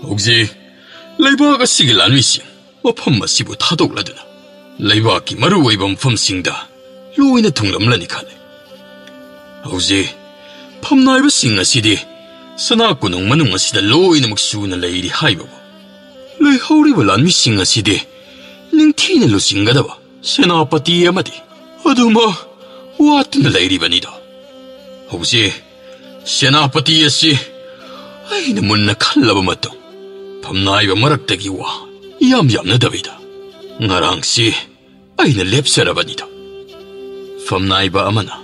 ꯍꯧꯖꯤꯛ ꯂꯩꯕꯥꯛ ꯑꯁꯤꯒꯤ ꯂꯥꯟꯃꯤꯁꯤꯡ ꯃꯐꯝ ꯑꯁꯤꯕꯨ ꯊꯥꯗꯣꯛꯂꯗꯨꯅ ꯂꯩꯕꯥꯛꯀꯤ ꯃꯔꯨꯑꯣꯏꯕ ꯃꯐꯝꯁꯤꯡꯗ ꯂꯣꯏꯅ ꯊꯨꯡꯂꯝꯂꯅꯤ ꯈꯜꯂꯤ꯫ ꯍꯧꯖꯤꯛ ꯐꯝꯅꯥꯏꯕꯁꯤꯡ ꯑꯁꯤꯗꯤ ꯁꯅꯥ ꯀꯣꯅꯨꯡ ꯃꯅꯨꯡ ꯑꯁꯤꯗ ꯂꯣꯏꯅꯃꯛ ꯁꯨꯅ ꯂꯩꯔꯤ ꯍꯥꯏꯕꯕꯨ ꯂꯩꯍꯧꯔꯤꯕ ꯂꯥꯟꯃꯤꯁꯤꯡ ꯑꯁꯤꯗꯤ ꯅꯤꯡꯊꯤꯅ ꯂꯨꯆꯤꯡꯒꯗꯕ ꯁꯦꯅꯥꯄꯇꯤ ꯑꯃꯗꯤ ꯑꯗꯨꯃꯛ ꯋꯥꯠꯇꯨꯅ ꯂꯩꯔꯤꯕꯅꯤꯗꯣ꯫ ꯍꯧꯖꯤꯛ ꯁꯦꯅꯥꯄꯇꯤ ꯑꯁꯤ ꯑꯩꯅ ꯃꯨꯟꯅ ꯈꯜꯂꯕ ꯃꯇꯨꯡ ꯐꯝꯅꯥꯏꯕ ꯃꯔꯛꯇꯒꯤ ꯋꯥ ꯏꯌꯥꯝ ꯌꯥꯝꯅꯗꯕꯤꯗ ꯉꯔꯥꯡꯁꯤ ꯑꯩꯅ ꯂꯦꯞꯆꯔꯕꯅꯤꯗꯣ꯫ ꯐꯝꯅꯥꯏꯕ ꯑꯃꯅ,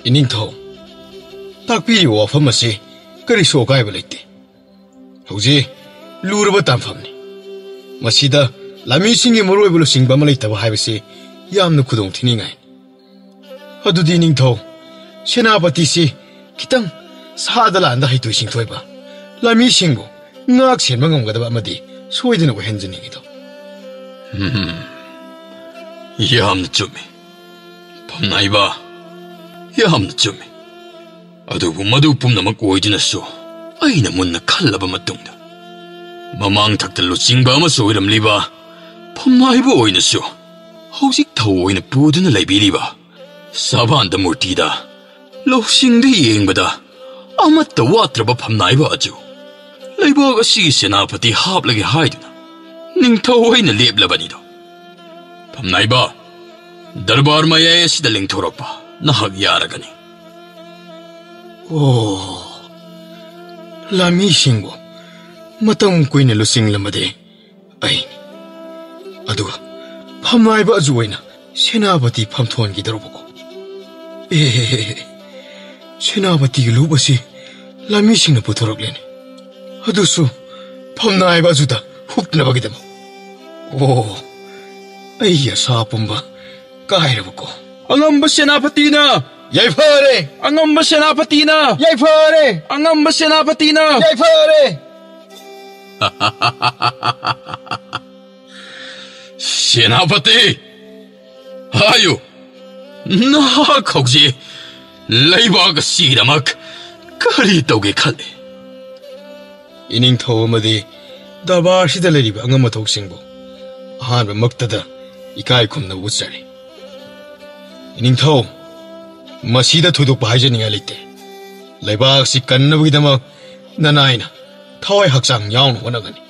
"ꯏꯅꯤꯡꯊꯧ, ꯇꯥꯛꯄꯤꯔꯤꯕ ꯋꯥꯐꯝ ꯑꯁꯤ ꯀꯔꯤꯁꯨ ꯑꯀꯥꯏꯕ ꯂꯩꯇꯦ꯫ ꯍꯧꯖꯤꯛ ꯂꯨꯔꯕ ꯇꯥꯟꯐꯝꯅꯤ꯫ ꯃꯁꯤꯗ ꯂꯥꯟꯃꯤꯁꯤꯡꯒꯤ ꯃꯔꯨꯑꯣꯏꯕ ꯂꯨꯆꯤꯡꯕ ꯑꯃ ꯂꯩꯇꯕ ꯍꯥꯏꯕꯁꯤ ꯌꯥꯝꯅ ꯈꯨꯗꯣꯡ ꯊꯤꯅꯤꯡꯉꯥꯏ꯫ ꯑꯗꯨꯗꯤ ꯅꯤꯡꯊꯧ, ꯁꯦꯅꯥꯄꯇꯤꯁꯤ ꯈꯤꯇꯪ ꯁꯥꯗ ꯂꯥꯟꯗ ꯍꯩꯊꯣꯏ ꯁꯤꯡꯊꯣꯏꯕ, ꯂꯥꯟꯃꯤꯁꯤꯡꯕꯨ ꯉꯥꯛ ꯁꯦꯟꯕ ꯉꯝꯒꯗꯕ ꯑꯃꯗꯤ ꯁꯣꯏꯗꯅ ꯑꯣꯏꯍꯟꯖꯅꯤꯡꯉꯤꯗꯣ?" ꯎꯝ, ꯌꯥꯝꯅ ꯆꯨꯝꯃꯤ꯫ ꯐꯝꯅꯥꯏꯕ, ꯌꯥꯝꯅ ꯆꯨꯝꯃꯤ꯫ ꯑꯗꯨꯕꯨ ꯃꯗꯨ ꯄꯨꯝꯅꯃꯛ ꯑꯣꯏꯗꯨꯅꯁꯨ, ꯑꯩꯅ ꯃꯨꯟꯅ ꯈꯜꯂꯕ ꯃꯇꯨꯡꯗ, ꯃꯃꯥꯡ ꯊꯛꯇ ꯂꯨꯆꯤꯡꯕ ꯑꯃꯁꯨ ꯑꯣꯏꯔꯝꯂꯤꯕ ꯐꯝꯅꯥꯏꯕ ꯑꯣꯏꯅꯁꯨ ꯍꯧꯖꯤꯛ ꯊꯧ ꯑꯣꯏꯅ ꯄꯨꯗꯨꯅ ꯂꯩꯕꯤꯔꯤꯕ ꯁꯥꯕꯥꯟꯗ ꯃꯨꯔꯇꯤꯗ ꯂꯧꯁꯤꯡꯗ ꯌꯦꯡꯕꯗ ꯑꯃꯠꯇ ꯋꯥꯠꯇ꯭ꯔꯕ ꯐꯝꯅꯥꯏꯕ ꯑꯗꯨ ꯂꯩꯕꯥꯛ ꯑꯁꯤꯒꯤ ꯁꯦꯅꯥꯄꯇꯤ ꯍꯥꯞꯂꯒꯦ ꯍꯥꯏꯗꯨꯅ ꯅꯤꯡꯊꯧ ꯑꯩꯅ ꯂꯦꯞꯂꯕꯅꯤꯗꯣ꯫ ꯐꯝꯅꯥꯏꯕ, ꯗꯔꯕꯥꯔ ꯃꯌꯥꯏ ꯑꯁꯤꯗ ꯂꯦꯡꯊꯣꯔꯛꯄ ꯅꯍꯥꯛ ꯌꯥꯔꯒꯅꯤ꯫ ꯑꯣ, ꯂꯥꯟꯃꯤꯁꯤꯡꯕꯨ ꯃꯇꯝ ꯀꯨꯏꯅ ꯂꯨꯆꯤꯡꯂꯝꯕꯗꯤ ꯑꯩꯅꯤ꯫ ꯑꯗꯨꯒ ꯐꯝꯅꯥꯏꯕ ꯑꯗꯨ ꯑꯣꯏꯅ ꯁꯦꯅꯥꯄꯇꯤ ꯐꯝꯊꯣꯟꯈꯤꯗꯧꯔꯕꯀꯣ꯫ ꯑꯦ, ꯁꯦꯅꯥꯄꯇꯤꯒꯤ ꯂꯨꯞ ꯑꯁꯤ ꯂꯥꯟꯃꯤꯁꯤꯡꯅ ꯄꯨꯊꯣꯔꯛꯂꯦꯅꯦ꯫ ꯑꯗꯨꯁꯨ ꯐꯝꯅꯥꯏꯕ ꯑꯗꯨꯗ ꯍꯨꯞꯅꯕꯒꯤꯗꯃꯛ꯫ ꯑꯣ, ꯑꯩꯒꯤ ꯑꯁꯥ ꯄꯨꯝꯕ ꯀꯥꯏꯔꯕꯀꯣ꯫ ꯑꯉꯝꯕ ꯁꯦꯅꯥꯄꯇꯤꯅ ꯌꯥꯏꯐꯔꯦ! ꯑꯉꯝꯕ ꯁꯦꯅꯥꯄꯇꯤꯅ ꯌꯥꯏꯐꯔꯦ! ꯑꯉꯝꯕ ꯁꯦꯅꯥꯄꯇꯤꯅ ꯌꯥꯏꯐꯔꯦ! ꯁꯦꯅꯥꯄꯇꯤ! ꯍꯥꯏꯌꯨ, ꯅꯍꯥꯛ ꯍꯧꯖꯤꯛ ꯂꯩꯕꯥꯛ ꯑꯁꯤꯒꯤꯗꯃꯛ ꯀꯔꯤ ꯇꯧꯒꯦ ꯈꯜꯂꯤ? ꯏꯅꯤꯡꯊꯧ ꯑꯃꯗꯤ ꯗꯔꯕꯥꯔꯁꯤꯗ ꯂꯩꯔꯤꯕ ꯑꯉꯝ ꯑꯊꯧꯁꯤꯡꯕꯨ ꯑꯍꯥꯟꯕꯃꯛꯇꯗ ꯏꯀꯥꯏ ꯈꯨꯝꯅꯕ ꯎꯠꯆꯔꯤ꯫ ꯏꯅꯤꯡꯊꯧ, ꯃꯁꯤꯗ ꯊꯣꯏꯗꯣꯛꯄ ꯍꯥꯏꯖꯅꯤꯡꯉꯥꯏ ꯂꯩꯇꯦ꯫ ꯂꯩꯕꯥꯛ ꯑꯁꯤ ꯀꯟꯅꯕꯒꯤꯗꯃꯛ ꯅꯅꯥꯏꯅ ꯊꯋꯥꯏ ꯍꯛꯆꯥꯡ ꯌꯥꯎꯅ ꯍꯣꯠꯅꯒꯅꯤ꯫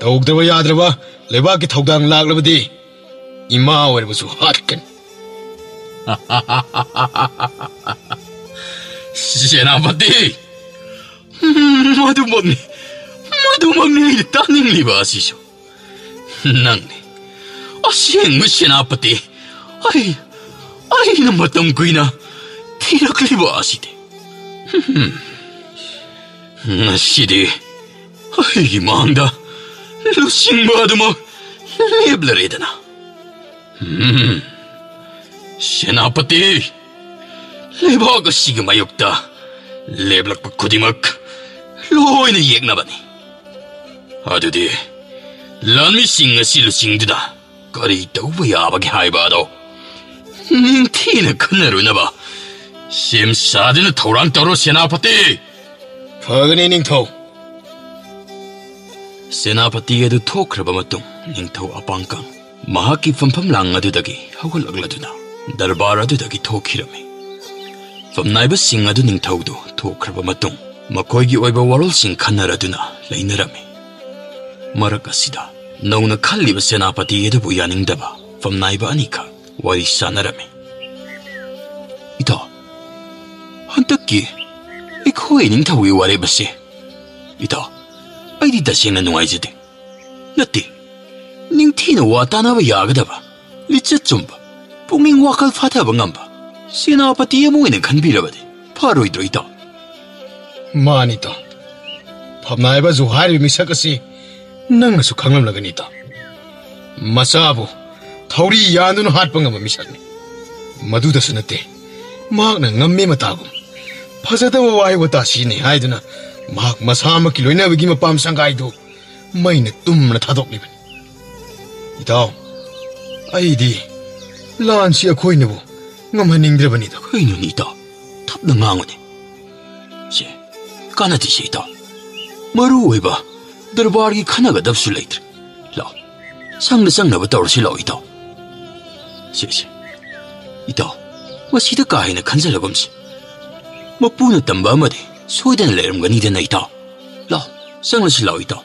ꯇꯧꯗ꯭ꯔꯕ ꯌꯥꯗ꯭ꯔꯕ ꯂꯩꯕꯥꯛꯀꯤ ꯊꯧꯗꯥꯡ ꯂꯥꯛꯂꯕꯗꯤ ꯏꯃꯥ ꯑꯣꯏꯔꯕꯁꯨ ꯍꯥꯠꯀꯅꯤ꯫ ꯁꯦꯅꯥꯄꯇꯤ! ꯃꯗꯨꯃꯛꯅꯤ, ꯃꯗꯨꯃꯛꯅꯤ ꯑꯩꯅ ꯇꯥꯅꯤꯡꯂꯤꯕ ꯑꯁꯤꯁꯨ꯫ ꯅꯪꯅꯤ ꯑꯁꯦꯡꯕ ꯁꯦꯅꯥꯄꯇꯤ꯫ ꯑꯩ, ꯑꯩꯅ ꯃꯇꯝ ꯀꯨꯏꯅ ꯊꯤꯔꯛꯂꯤꯕ ꯑꯁꯤꯗꯤ꯫ ꯉꯁꯤꯗꯤ ꯑꯩꯒꯤ ꯃꯥꯡꯗ ꯂꯨꯆꯤꯡꯕ ꯑꯗꯨꯃꯛ ꯂꯦꯞꯂꯔꯦꯗꯅ꯫ ꯎꯝ, ꯁꯦꯅꯥꯄꯇꯤ, ꯂꯩꯕꯥꯛ ꯑꯁꯤꯒꯤ ꯃꯥꯌꯣꯛꯇ ꯂꯦꯞꯂꯛꯄ ꯈꯨꯗꯤꯡꯃꯛ ꯂꯣꯏꯅ ꯌꯦꯛꯅꯕꯅꯤ꯫ ꯑꯗꯨꯗꯤ ꯂꯥꯟꯃꯤꯁꯤꯡ ꯑꯁꯤ ꯂꯨꯆꯤꯡꯗꯨꯅ ꯀꯔꯤ ꯇꯧꯕ ꯌꯥꯕꯒꯦ ꯍꯥꯏꯕ ꯑꯗꯣ ꯅꯤꯡꯊꯤꯅ ꯈꯟꯅꯔꯨꯅꯕ ꯁꯦꯝ ꯁꯥꯗꯨꯅ ꯊꯧꯔꯥꯡ ꯇꯧꯔꯣ, ꯁꯦꯅꯥꯄꯇꯤ꯫ ꯐꯒꯅꯤ, ꯅꯤꯡꯊꯧ꯫ ꯁꯦꯅꯥꯄꯇꯤ ꯑꯗꯨ ꯊꯣꯛꯈ꯭ꯔꯕ ꯃꯇꯨꯡ, ꯅꯤꯡꯊꯧ ꯑꯄꯥꯡꯀꯪ ꯃꯍꯥꯛꯀꯤ ꯐꯝꯐꯝ ꯂꯥꯡ ꯑꯗꯨꯗꯒꯤ ꯍꯧꯒꯠꯂꯛꯂꯗꯨꯅ ꯗꯔꯕꯥꯔ ꯑꯗꯨꯗꯒꯤ ꯊꯣꯛꯈꯤꯔꯝꯃꯤ꯫ ꯐꯝꯅꯥꯏꯕꯁꯤꯡ ꯑꯗꯨ ꯅꯤꯡꯊꯧꯗꯨ ꯊꯣꯛꯈ꯭ꯔꯕ ꯃꯇꯨꯡ, ꯃꯈꯣꯏꯒꯤ ꯑꯣꯏꯕ ꯋꯥꯔꯣꯜꯁꯤꯡ ꯈꯟꯅꯔꯗꯨꯅ ꯂꯩꯅꯔꯝꯃꯤ꯫ ꯃꯔꯛ ꯑꯁꯤꯗ ꯅꯧꯅ ꯈꯜꯂꯤꯕ ꯁꯦꯅꯥꯄꯇꯤ ꯑꯗꯨꯕꯨ ꯌꯥꯅꯤꯡꯗꯕ ꯐꯝꯅꯥꯏꯕ ꯑꯅꯤꯈꯛ ꯋꯥꯔꯤ ꯁꯥꯟꯅꯔꯝꯃꯤ꯫ "ꯏꯇꯥꯎ, ꯍꯟꯗꯛꯀꯤ ꯑꯩꯈꯣꯏ ꯅꯤꯡꯊꯧꯒꯤ ꯋꯥꯔꯦꯞ ꯑꯁꯤ, ꯏꯇꯥꯎ, ꯑꯩꯗꯤ ꯇꯁꯦꯡꯅ ꯅꯨꯡꯉꯥꯏꯖꯗꯦ꯫ ꯅꯠꯇꯦ, ꯅꯤꯡꯊꯤꯅ ꯋꯥ ꯇꯥꯅꯕ ꯌꯥꯒꯗꯕ, ꯂꯤꯆꯠ ꯆꯨꯝꯕ, ꯄꯨꯛꯅꯤꯡ ꯋꯥꯈꯜ ꯐꯥꯊꯕ ꯉꯝꯕ ꯁꯦꯅꯥꯄꯇꯤ ꯑꯃ ꯑꯣꯏꯅ ꯈꯟꯕꯤꯔꯕꯗꯤ ꯐꯔꯣꯏꯗ꯭ꯔꯣ, ꯏꯇꯥꯎ?" "ꯃꯥꯅꯤ, ꯏꯇꯥꯎ꯫ ꯐꯝꯅꯥꯏꯕꯁꯨ ꯍꯥꯏꯔꯤꯕ ꯃꯤꯁꯛ ꯑꯁꯤ ꯅꯪꯅꯁꯨ ꯈꯪꯂꯝꯂꯒꯅꯤ, ꯏꯇꯥꯎ꯫ ꯃꯆꯥꯕꯨ ꯊꯧꯔꯤ ꯌꯥꯟꯗꯨꯅ ꯍꯥꯠꯄ ꯉꯝꯕ ꯃꯤꯁꯛꯅꯤ꯫ ꯃꯗꯨꯗꯁꯨ ꯅꯠꯇꯦ, ꯃꯍꯥꯛꯅ ꯉꯝꯃꯤ ꯃꯇꯥꯒꯨꯝ ꯐꯖꯗꯕ ꯋꯥꯍꯩ ꯋꯥꯇꯥ ꯁꯤꯖꯤꯟꯅꯩ ꯍꯥꯏꯗꯨꯅ ꯃꯍꯥꯛ ꯃꯁꯥꯃꯛꯀꯤ ꯂꯣꯏꯅꯕꯒꯤ ꯃꯄꯥꯝ ꯁꯪꯒꯥꯏꯗꯨ ꯃꯩꯅ ꯇꯨꯝꯅ ꯊꯥꯗꯣꯛꯂꯤꯕꯅꯤ꯫ ꯏꯇꯥꯎ, ꯑꯩꯗꯤ ꯂꯥꯟꯁꯤ ꯑꯩꯈꯣꯏꯅꯕꯨ ꯉꯝꯍꯟꯅꯤꯡꯗ꯭ꯔꯕꯅꯤꯗ꯫" "ꯀꯩꯅꯣꯅꯦ, ꯏꯇꯥꯎ? ꯇꯞꯅ ꯉꯥꯡꯉꯨꯅꯦ꯫ ꯁꯦ, ꯀꯥꯟꯅꯗꯦꯁꯦ, ꯏꯇꯥꯎ꯫ ꯃꯔꯨ ꯑꯣꯏꯕ ꯗꯔꯕꯥꯔꯒꯤ ꯈꯟꯅꯒꯗꯕꯁꯨ ꯂꯩꯇ꯭ꯔꯦ꯫ ꯂꯥꯛꯑꯣ, ꯁꯪꯗ ꯆꯪꯅꯕ ꯇꯧꯔꯁꯤ ꯂꯥꯛꯑꯣ, ꯏꯇꯥꯎ꯫ ꯁꯦ, ꯁꯦ, ꯏꯇꯥꯎ, ꯃꯁꯤꯗ ꯀꯥ ꯍꯦꯟꯅ ꯈꯟꯖꯜꯂꯒꯨꯝꯁꯤ꯫ ꯃꯄꯨꯅ ꯇꯝꯕ ꯑꯃꯗꯤ ꯁꯣꯏꯗꯅ ꯂꯩꯔꯝꯒꯅꯤꯗꯅ, ꯏꯇꯥꯎ꯫ ꯂꯥꯛꯑꯣ, ꯆꯪꯂꯁꯤ ꯂꯥꯛꯑꯣ, ꯏꯇꯥꯎ꯫"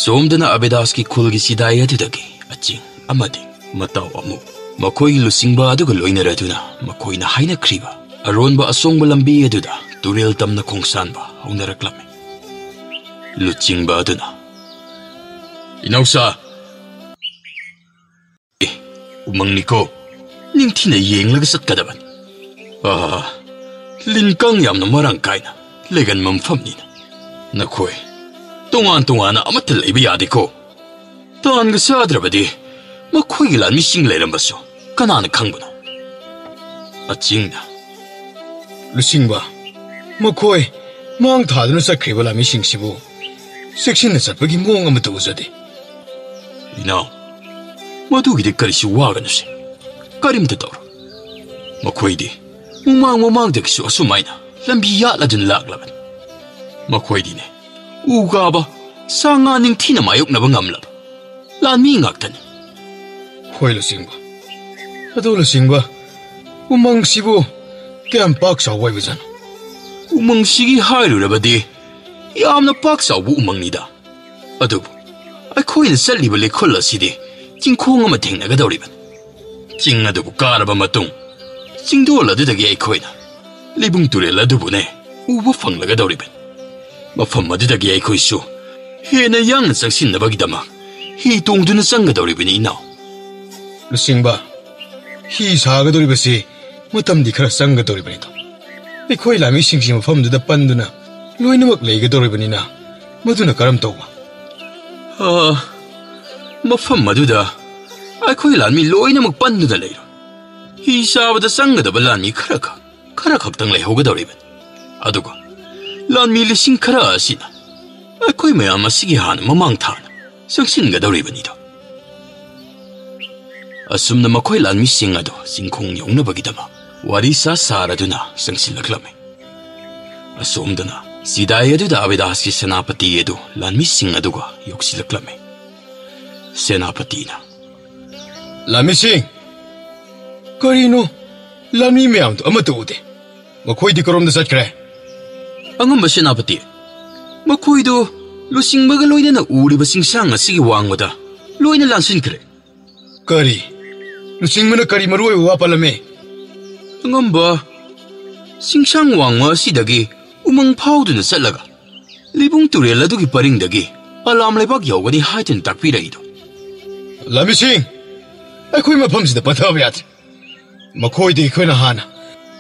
ꯁꯣꯝꯗꯅ ꯑꯕꯤꯗꯥꯁꯀꯤ ꯈꯨꯜꯒꯤ ꯆꯤꯗꯥꯏ ꯑꯗꯨꯗꯒꯤ ꯑꯆꯤꯡ ꯑꯃꯗꯤ ꯃꯇꯥꯎ ꯑꯃꯨꯛ ꯃꯈꯣꯏꯒꯤ ꯂꯨꯆꯤꯡꯕ ꯑꯗꯨꯒ ꯂꯣꯏꯅꯔꯗꯨꯅ ꯃꯈꯣꯏꯅ ꯍꯥꯏꯅꯈ꯭ꯔꯤꯕ ꯑꯔꯣꯟꯕ ꯑꯁꯣꯡꯕ ꯂꯝꯕꯤ ꯑꯗꯨꯗ ꯇꯨꯔꯦꯜ ꯇꯝꯅ ꯈꯣꯡꯁꯥꯟꯕ ꯍꯧꯅꯔꯛꯂꯝꯃꯤ꯫ ꯂꯨꯆꯤꯡꯕ ꯑꯗꯨꯅ, "ꯏꯅꯧꯁꯥ, ꯑꯦ, ꯎꯃꯪꯅꯤꯀꯣ, ꯅꯤꯡꯊꯤꯅ ꯌꯦꯡꯂꯒ ꯆꯠꯀꯗꯕꯅꯤ꯫ ꯑꯥ, ꯂꯤꯟ ꯀꯥꯡ ꯌꯥꯝꯅ ꯃꯔꯥꯡ ꯀꯥꯏꯅ ꯂꯩꯒꯟꯕ ꯃꯐꯝꯅꯤꯅ꯫ ꯅꯈꯣꯏ ꯇꯣꯉꯥꯟ ꯇꯣꯉꯥꯟꯅ ꯑꯃꯠꯇ ꯂꯩꯕ ꯌꯥꯗꯦꯀꯣ꯫ ꯇꯥꯟꯒ ꯆꯥꯗ꯭ꯔꯕꯗꯤ ꯃꯈꯣꯏꯒꯤ ꯂꯥꯟꯃꯤꯁꯤꯡ ꯂꯩꯔꯝꯕꯁꯨ ꯀꯅꯥꯅ ꯈꯪꯕꯅꯣ?" ꯑꯆꯤꯡꯅ, "ꯂꯨꯆꯤꯡꯕ, ꯃꯈꯣꯏ ꯃꯥꯡ ꯊꯥꯗꯨꯅ ꯆꯠꯈ꯭ꯔꯤꯕ ꯂꯥꯟꯃꯤꯁꯤꯡꯁꯤꯕꯨ ꯆꯦꯛꯁꯤꯟꯅ ꯆꯠꯄꯒꯤ ꯃꯑꯣꯡ ꯑꯃꯠꯇ ꯎꯖꯗꯦ꯫" "ꯏꯅꯥꯎ, ꯃꯗꯨꯒꯤꯗꯤ ꯀꯔꯤꯁꯨ ꯋꯥꯒꯅꯨꯁꯦ꯫ ꯀꯔꯤꯝꯇ ꯇꯧꯔꯣꯏ꯫ ꯃꯈꯣꯏꯗꯤ ꯃꯃꯥꯡ ꯃꯃꯥꯡꯗꯒꯤꯁꯨ ꯑꯁꯨꯃꯥꯏꯅ ꯂꯝꯕꯤ ꯌꯥꯠꯂꯗꯨꯅ ꯂꯥꯛꯂꯕꯅꯤ꯫ ꯃꯈꯣꯏꯗꯤꯅꯦ, ꯎ ꯀꯥꯕ, ꯁꯥ ꯉꯥ ꯅꯤꯡꯊꯤꯅ ꯃꯥꯌꯣꯛꯅꯕ ꯉꯝꯂꯕ ꯂꯥꯟꯃꯤ ꯉꯥꯛꯇꯅꯤ꯫ ꯍꯣꯏ ꯂꯨꯆꯤꯡꯕ, ꯑꯗꯣ ꯂꯨꯆꯤꯡꯕ, ꯎꯃꯪꯁꯤꯕꯨ ꯀꯌꯥꯝ ꯄꯥꯛ ꯆꯥꯎꯕ ꯑꯣꯏꯕꯖꯥꯠꯅꯣ? ꯎꯃꯪꯁꯤꯒꯤ ꯍꯥꯏꯔꯨꯔꯕꯗꯤ ꯌꯥꯝꯅ ꯄꯥꯛ ꯆꯥꯎꯕ ꯎꯃꯪꯅꯤꯗ꯫ ꯑꯗꯨꯕꯨ ꯑꯩꯈꯣꯏꯅ ꯆꯠꯂꯤꯕ ꯂꯩꯈꯣꯜ ꯑꯁꯤꯗꯤ ꯆꯤꯡꯈꯣꯡ ꯑꯃ ꯊꯦꯡꯅꯒꯗꯧꯔꯤꯕꯅꯤ꯫ ꯆꯤꯡ ꯑꯗꯨꯕꯨ ꯀꯥꯔꯕ ꯃꯇꯨꯡ ꯆꯤꯡꯗꯣꯜ ꯑꯗꯨꯗꯒꯤ ꯑꯩꯈꯣꯏꯅ ꯂꯩꯕꯨꯡ ꯇꯨꯔꯦꯜ ꯑꯗꯨꯕꯨꯅꯦ ꯎꯕ ꯐꯪꯂꯒꯗꯧꯔꯤꯕꯅꯤ꯫ ꯃꯐꯝ ꯑꯗꯨꯗꯒꯤ ꯑꯩꯈꯣꯏꯁꯨ ꯍꯦꯟꯅ ꯌꯥꯡꯅ ꯆꯪꯁꯤꯟꯅꯕꯒꯤꯗꯃꯛ ꯍꯤ ꯇꯣꯡꯗꯨꯅ ꯆꯪꯒꯗꯧꯔꯤꯕꯅꯤ ꯏꯅꯥꯎ꯫ ꯂꯨꯆꯤꯡꯕ, ꯍꯤ ꯁꯥꯒꯗꯧꯔꯤꯕꯁꯤ ꯃꯇꯝꯗꯤ ꯈꯔ ꯆꯪꯒꯗꯧꯔꯤꯕꯅꯤꯗꯣ꯫ ꯑꯩꯈꯣꯏ ꯂꯥꯟꯃꯤꯁꯤꯡꯁꯤ ꯃꯐꯝꯗꯨꯗ ꯄꯟꯗꯨꯅ ꯂꯣꯏꯅꯃꯛ ꯂꯩꯒꯗꯧꯔꯤꯕꯅꯤꯅ ꯃꯗꯨꯅ ꯀꯔꯝ ꯇꯧꯕ? ꯑ, ꯃꯐꯝ ꯑꯗꯨꯗ ꯑꯩꯈꯣꯏ ꯂꯥꯟꯃꯤ ꯂꯣꯏꯅꯃꯛ ꯄꯟꯗꯨꯅ ꯂꯩꯔꯣ꯫ ꯍꯤ ꯆꯥꯕꯗ ꯆꯪꯒꯗꯕ ꯂꯥꯟꯃꯤ ꯈꯔ ꯈꯛ, ꯈꯔ ꯈꯛꯇꯪ ꯂꯩꯍꯧꯒꯗꯧꯔꯤꯕꯅꯤ꯫ ꯑꯗꯨꯒ ꯂꯥꯟꯃꯤ ꯂꯤꯁꯤꯡ ꯈꯔ ꯑꯁꯤꯅ ꯑꯩꯈꯣꯏ ꯃꯌꯥꯝ ꯑꯁꯤꯒꯤ ꯍꯥꯟꯅ ꯃꯃꯥꯡ ꯊꯥꯅ ꯆꯪꯁꯤꯟꯒꯗꯧꯔꯤꯕꯅꯤꯗꯣ꯫ ꯑꯁꯨꯝꯅ ꯃꯈꯣꯏ ꯂꯥꯟꯃꯤꯁꯤꯡ ꯑꯗꯨ ꯆꯤꯡꯈꯣꯡ ꯌꯧꯅꯕꯒꯤꯗꯃꯛ ꯋꯥꯔꯤ ꯁꯥ ꯁꯥꯔꯗꯨꯅ ꯆꯪꯁꯤꯜꯂꯛꯂꯝꯃꯤ꯫ ꯑꯁꯣꯝꯗꯅ ꯆꯤꯗꯥꯏ ꯑꯗꯨꯗ ꯑꯕꯤꯗꯥꯁꯀꯤ ꯁꯦꯅꯥꯄꯇꯤ ꯑꯗꯨ ꯂꯥꯟꯃꯤꯁꯤꯡ ꯑꯗꯨꯒ ꯌꯧꯁꯤꯜꯂꯛꯂꯝꯃꯤ꯫ ꯁꯦꯅꯥꯄꯇꯤꯅ, "ꯂꯥꯟꯃꯤꯁꯤꯡ, ꯀꯔꯤꯅꯣ? ꯂꯥꯟꯃꯤ ꯃꯌꯥꯝꯗꯨ ꯑꯃꯠꯇ ꯎꯗꯦ꯫ ꯃꯈꯣꯏꯗꯤ ꯀꯔꯣꯝꯗ ꯆꯠꯈ꯭ꯔꯦ?" "ꯑꯉꯝꯕ ꯁꯦꯅꯥꯄꯇꯤ, ꯃꯈꯣꯏꯗꯨ ꯂꯨꯆꯤꯡꯕꯒ ꯂꯣꯏꯅꯅ ꯎꯔꯤꯕ ꯆꯤꯡꯁꯥꯡ ꯑꯁꯤꯒꯤ ꯋꯥꯡꯃꯗ ꯂꯣꯏꯅ ꯂꯥꯟꯁꯤꯟꯈ꯭ꯔꯦ꯫" "ꯀꯔꯤ? ꯂꯨꯆꯤꯡꯕꯅ ꯀꯔꯤ ꯃꯔꯨ ꯑꯣꯏꯕ ꯋꯥ ꯄꯜꯂꯝꯃꯤ?" "ꯑꯉꯝꯕ, ꯆꯤꯡꯁꯥꯡ ꯋꯥꯡꯃ ꯑꯁꯤꯗꯒꯤ ꯎꯃꯪ ꯐꯥꯎꯗꯨꯅ ꯆꯠꯂꯒ ꯂꯩꯕꯨꯡ ꯇꯨꯔꯦꯜ ꯑꯗꯨꯒꯤ ꯄꯔꯤꯡꯗꯒꯤ ꯑꯂꯥꯝ ꯂꯩꯕꯥꯛ ꯌꯧꯒꯅꯤ ꯍꯥꯏꯗꯨꯅ ꯇꯥꯛꯄꯤꯔꯛꯏꯗꯣ꯫" "ꯂꯥꯟꯃꯤꯁꯤꯡ, ꯑꯩꯈꯣꯏ ꯃꯐꯝꯁꯤꯗ ꯄꯟꯊꯕ ꯌꯥꯗ꯭ꯔꯦ꯫ ꯃꯈꯣꯏꯗꯒꯤ ꯑꯩꯈꯣꯏꯅ ꯍꯥꯟꯅ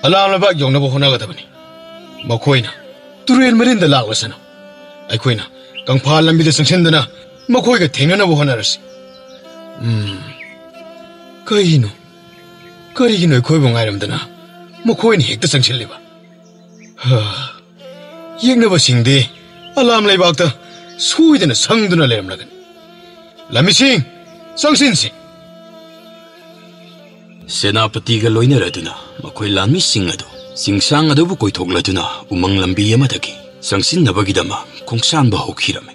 ꯑꯂꯥꯝ ꯂꯩꯕꯥꯛ ꯌꯧꯅꯕ ꯍꯣꯠꯅꯒꯗꯕꯅꯤ꯫ ꯃꯈꯣꯏꯅ ꯇꯨꯔꯦꯜ ꯃꯔꯤꯟꯗ ꯂꯥꯛꯂꯁꯅꯨ꯫ ꯑꯩꯈꯣꯏꯅ ꯀꯪꯐꯥꯜ ꯂꯝꯕꯤꯗ ꯆꯪꯁꯤꯟꯗꯨꯅ ꯃꯈꯣꯏꯒ ꯊꯦꯡꯅꯅꯕ ꯍꯣꯠꯅꯔꯁꯤ꯫" ꯎꯝ, ꯀꯩꯅꯣ? ꯀꯔꯤꯒꯤꯅꯣ ꯑꯩꯈꯣꯏꯕꯨ ꯉꯥꯏꯔꯝꯗꯅ ꯃꯈꯣꯏꯅ ꯍꯦꯛꯇ ꯆꯪꯁꯤꯜꯂꯤꯕ? ꯍꯥ, ꯌꯦꯛꯅꯕꯁꯤꯡꯗꯤ ꯑꯂꯥꯝ ꯂꯩꯕꯥꯛꯇ ꯁꯣꯏꯗꯅ ꯁꯪꯗꯨꯅ ꯂꯩꯔꯝꯂꯒꯅꯤ꯫ "ꯂꯥꯟꯃꯤꯁꯤꯡ, ꯆꯪꯁꯤꯟꯁꯤ꯫" ꯁꯦꯅꯥꯄꯇꯤꯒ ꯂꯣꯏꯅꯔꯗꯨꯅ ꯃꯈꯣꯏ ꯂꯥꯟꯃꯤꯁꯤꯡ ꯑꯗꯨ ꯆꯤꯡꯁꯥꯡ ꯑꯗꯨꯕꯨ ꯀꯣꯏꯊꯣꯛꯂꯗꯨꯅ ꯎꯃꯪ ꯂꯝꯕꯤ ꯑꯃꯗꯒꯤ ꯆꯪꯁꯤꯟꯅꯕꯒꯤꯗꯃꯛ ꯈꯣꯡꯁꯥꯟꯕ ꯍꯧꯈꯤꯔꯝꯃꯤ꯫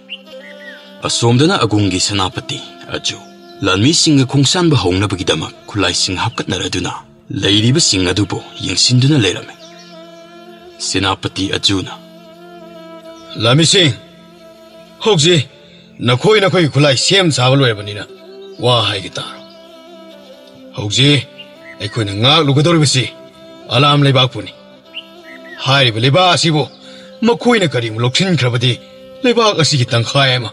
ꯑꯁꯣꯝꯗꯅ ꯑꯒꯨꯡꯒꯤ ꯁꯦꯅꯥꯄꯇꯤ ꯑꯖꯨ ꯂꯥꯟꯃꯤꯁꯤꯡꯒ ꯈꯣꯡꯁꯥꯟꯕ ꯍꯧꯅꯕꯒꯤꯗꯃꯛ ꯈꯨꯠꯂꯥꯏꯁꯤꯡ ꯍꯥꯞꯀꯠꯅꯔꯗꯨꯅ ꯂꯩꯔꯤꯕꯁꯤꯡ ꯑꯗꯨꯕꯨ ꯌꯦꯡꯁꯤꯟꯗꯨꯅ ꯂꯩꯔꯝꯃꯤ꯫ ꯁꯦꯅꯥꯄꯇꯤ ꯑꯖꯨꯅ, "ꯂꯥꯟꯃꯤꯁꯤꯡ, ꯍꯧꯖꯤꯛ ꯅꯈꯣꯏ ꯅꯈꯣꯏꯒꯤ ꯈꯨꯠꯂꯥꯏ ꯁꯦꯝ ꯁꯥꯕ ꯂꯣꯏꯔꯕꯅꯤꯅ ꯋꯥ ꯍꯥꯏꯒꯦ ꯇꯥꯔꯣ꯫ ꯍꯧꯖꯤꯛ ꯑꯩꯈꯣꯏꯅ ꯉꯥꯛꯂꯨꯒꯗꯧꯔꯤꯕꯁꯤ ꯑꯂꯥꯝ ꯂꯩꯕꯥꯛꯄꯨꯅꯤ꯫ ꯍꯥꯏꯔꯤꯕ ꯂꯩꯕꯥꯛ ꯑꯁꯤꯕꯨ ꯃꯈꯣꯏꯅ ꯀꯔꯤꯒꯨꯝꯕ ꯂꯧꯁꯤꯟꯈ꯭ꯔꯕꯗꯤ ꯂꯩꯕꯥꯛ ꯑꯁꯤꯒꯤ ꯇꯪꯈꯥꯏ ꯑꯃ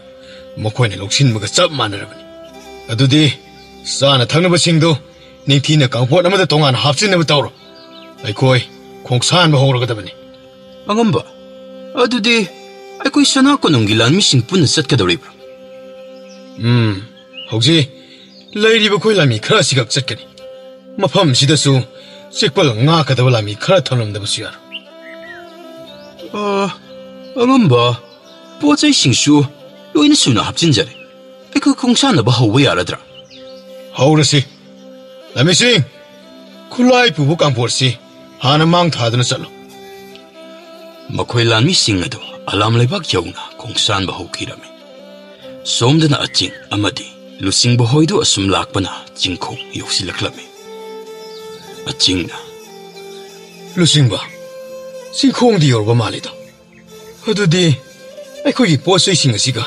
ꯃꯈꯣꯏꯅ ꯂꯧꯁꯤꯟꯕꯒ ꯆꯞ ꯃꯥꯟꯅꯔꯕꯅꯤ꯫ ꯑꯗꯨꯗꯤ ꯆꯥꯅ ꯊꯛꯅꯕꯁꯤꯡꯗꯨ ꯅꯤꯡꯊꯤꯅ ꯀꯥꯡꯄꯣꯠ ꯑꯃꯗ ꯇꯣꯉꯥꯟꯅ ꯍꯥꯞꯆꯤꯟꯅꯕ ꯇꯧꯔꯣ꯫ ꯑꯩꯈꯣꯏ ꯈꯣꯡꯁꯥꯟꯕ ꯍꯧꯔꯒꯗꯕꯅꯤ"꯫ "ꯑꯉꯝꯕ, ꯑꯗꯨꯗꯤ ꯑꯩꯈꯣꯏ ꯁꯅꯥ ꯀꯣꯅꯨꯡꯒꯤ ꯂꯥꯟꯃꯤꯁꯤꯡ ꯄꯨꯟꯅ ꯆꯠꯀꯗꯧꯔꯤꯕ꯭ꯔꯥ?" "ꯎꯝ, ꯍꯧꯖꯤꯛ ꯂꯩꯔꯤꯕ ꯑꯩꯈꯣꯏ ꯂꯥꯟꯃꯤ ꯈꯔ ꯑꯁꯤꯈꯛ ꯆꯠꯀꯅꯤ꯫ ꯃꯐꯝꯁꯤꯗꯁꯨ ꯆꯦꯛꯄꯜ ꯉꯥꯛꯀꯗꯕ ꯂꯥꯟꯃꯤ ꯈꯔ ꯊꯝꯂꯝꯗꯕꯁꯨ ꯌꯥꯔꯣꯏ"꯫ "ꯑ, ꯑꯉꯝꯕ, ꯄꯣꯠ ꯆꯩꯁꯤꯡꯁꯨ ꯂꯣꯏꯅ ꯁꯨꯅ ꯍꯥꯞꯆꯤꯟꯖꯔꯦ꯫ ꯑꯩꯈꯣꯏ ꯈꯣꯡꯁꯥꯟꯅꯕ ꯍꯧꯕ ꯌꯥꯔꯗ꯭ꯔꯥ?" "ꯍꯧꯔꯁꯤ꯫ ꯂꯥꯟꯃꯤꯁꯤꯡ, ꯈꯨꯠꯂꯥꯏ ꯄꯨꯕ ꯀꯥꯡꯄꯣꯠꯁꯤ ꯍꯥꯟꯅ ꯃꯥꯡ ꯊꯥꯗꯨꯅ ꯆꯠꯂꯨ"꯫ ꯃꯈꯣꯏ ꯂꯥꯟꯃꯤꯁꯤꯡ ꯑꯗꯨ ꯑꯂꯥꯝ ꯂꯩꯕꯥꯛ ꯌꯧꯅ ꯈꯣꯡꯁꯥꯟꯕ ꯍꯧꯈꯤꯔꯝꯃꯤ꯫ ꯁꯣꯝꯗꯅ ꯑꯆꯤꯡ ꯑꯃꯗꯤ ꯂꯨꯆꯤꯡꯕ ꯍꯣꯏꯗꯨ ꯑꯁꯨꯝ ꯂꯥꯛꯄꯅ ꯆꯤꯡꯈꯣꯡ ꯌꯧꯁꯤꯜꯂꯛꯂꯝꯃꯤ꯫ ꯑꯆꯤꯡꯅ, "ꯂꯨꯆꯤꯡꯕ, ꯆꯤꯡꯈꯣꯡꯗꯤ ꯌꯧꯔꯕ ꯃꯥꯜꯂꯤꯗ꯫ ꯑꯗꯨꯗꯤ ꯑꯩꯈꯣꯏꯒꯤ ꯄꯣꯠ ꯆꯩꯁꯤꯡ ꯑꯁꯤꯒ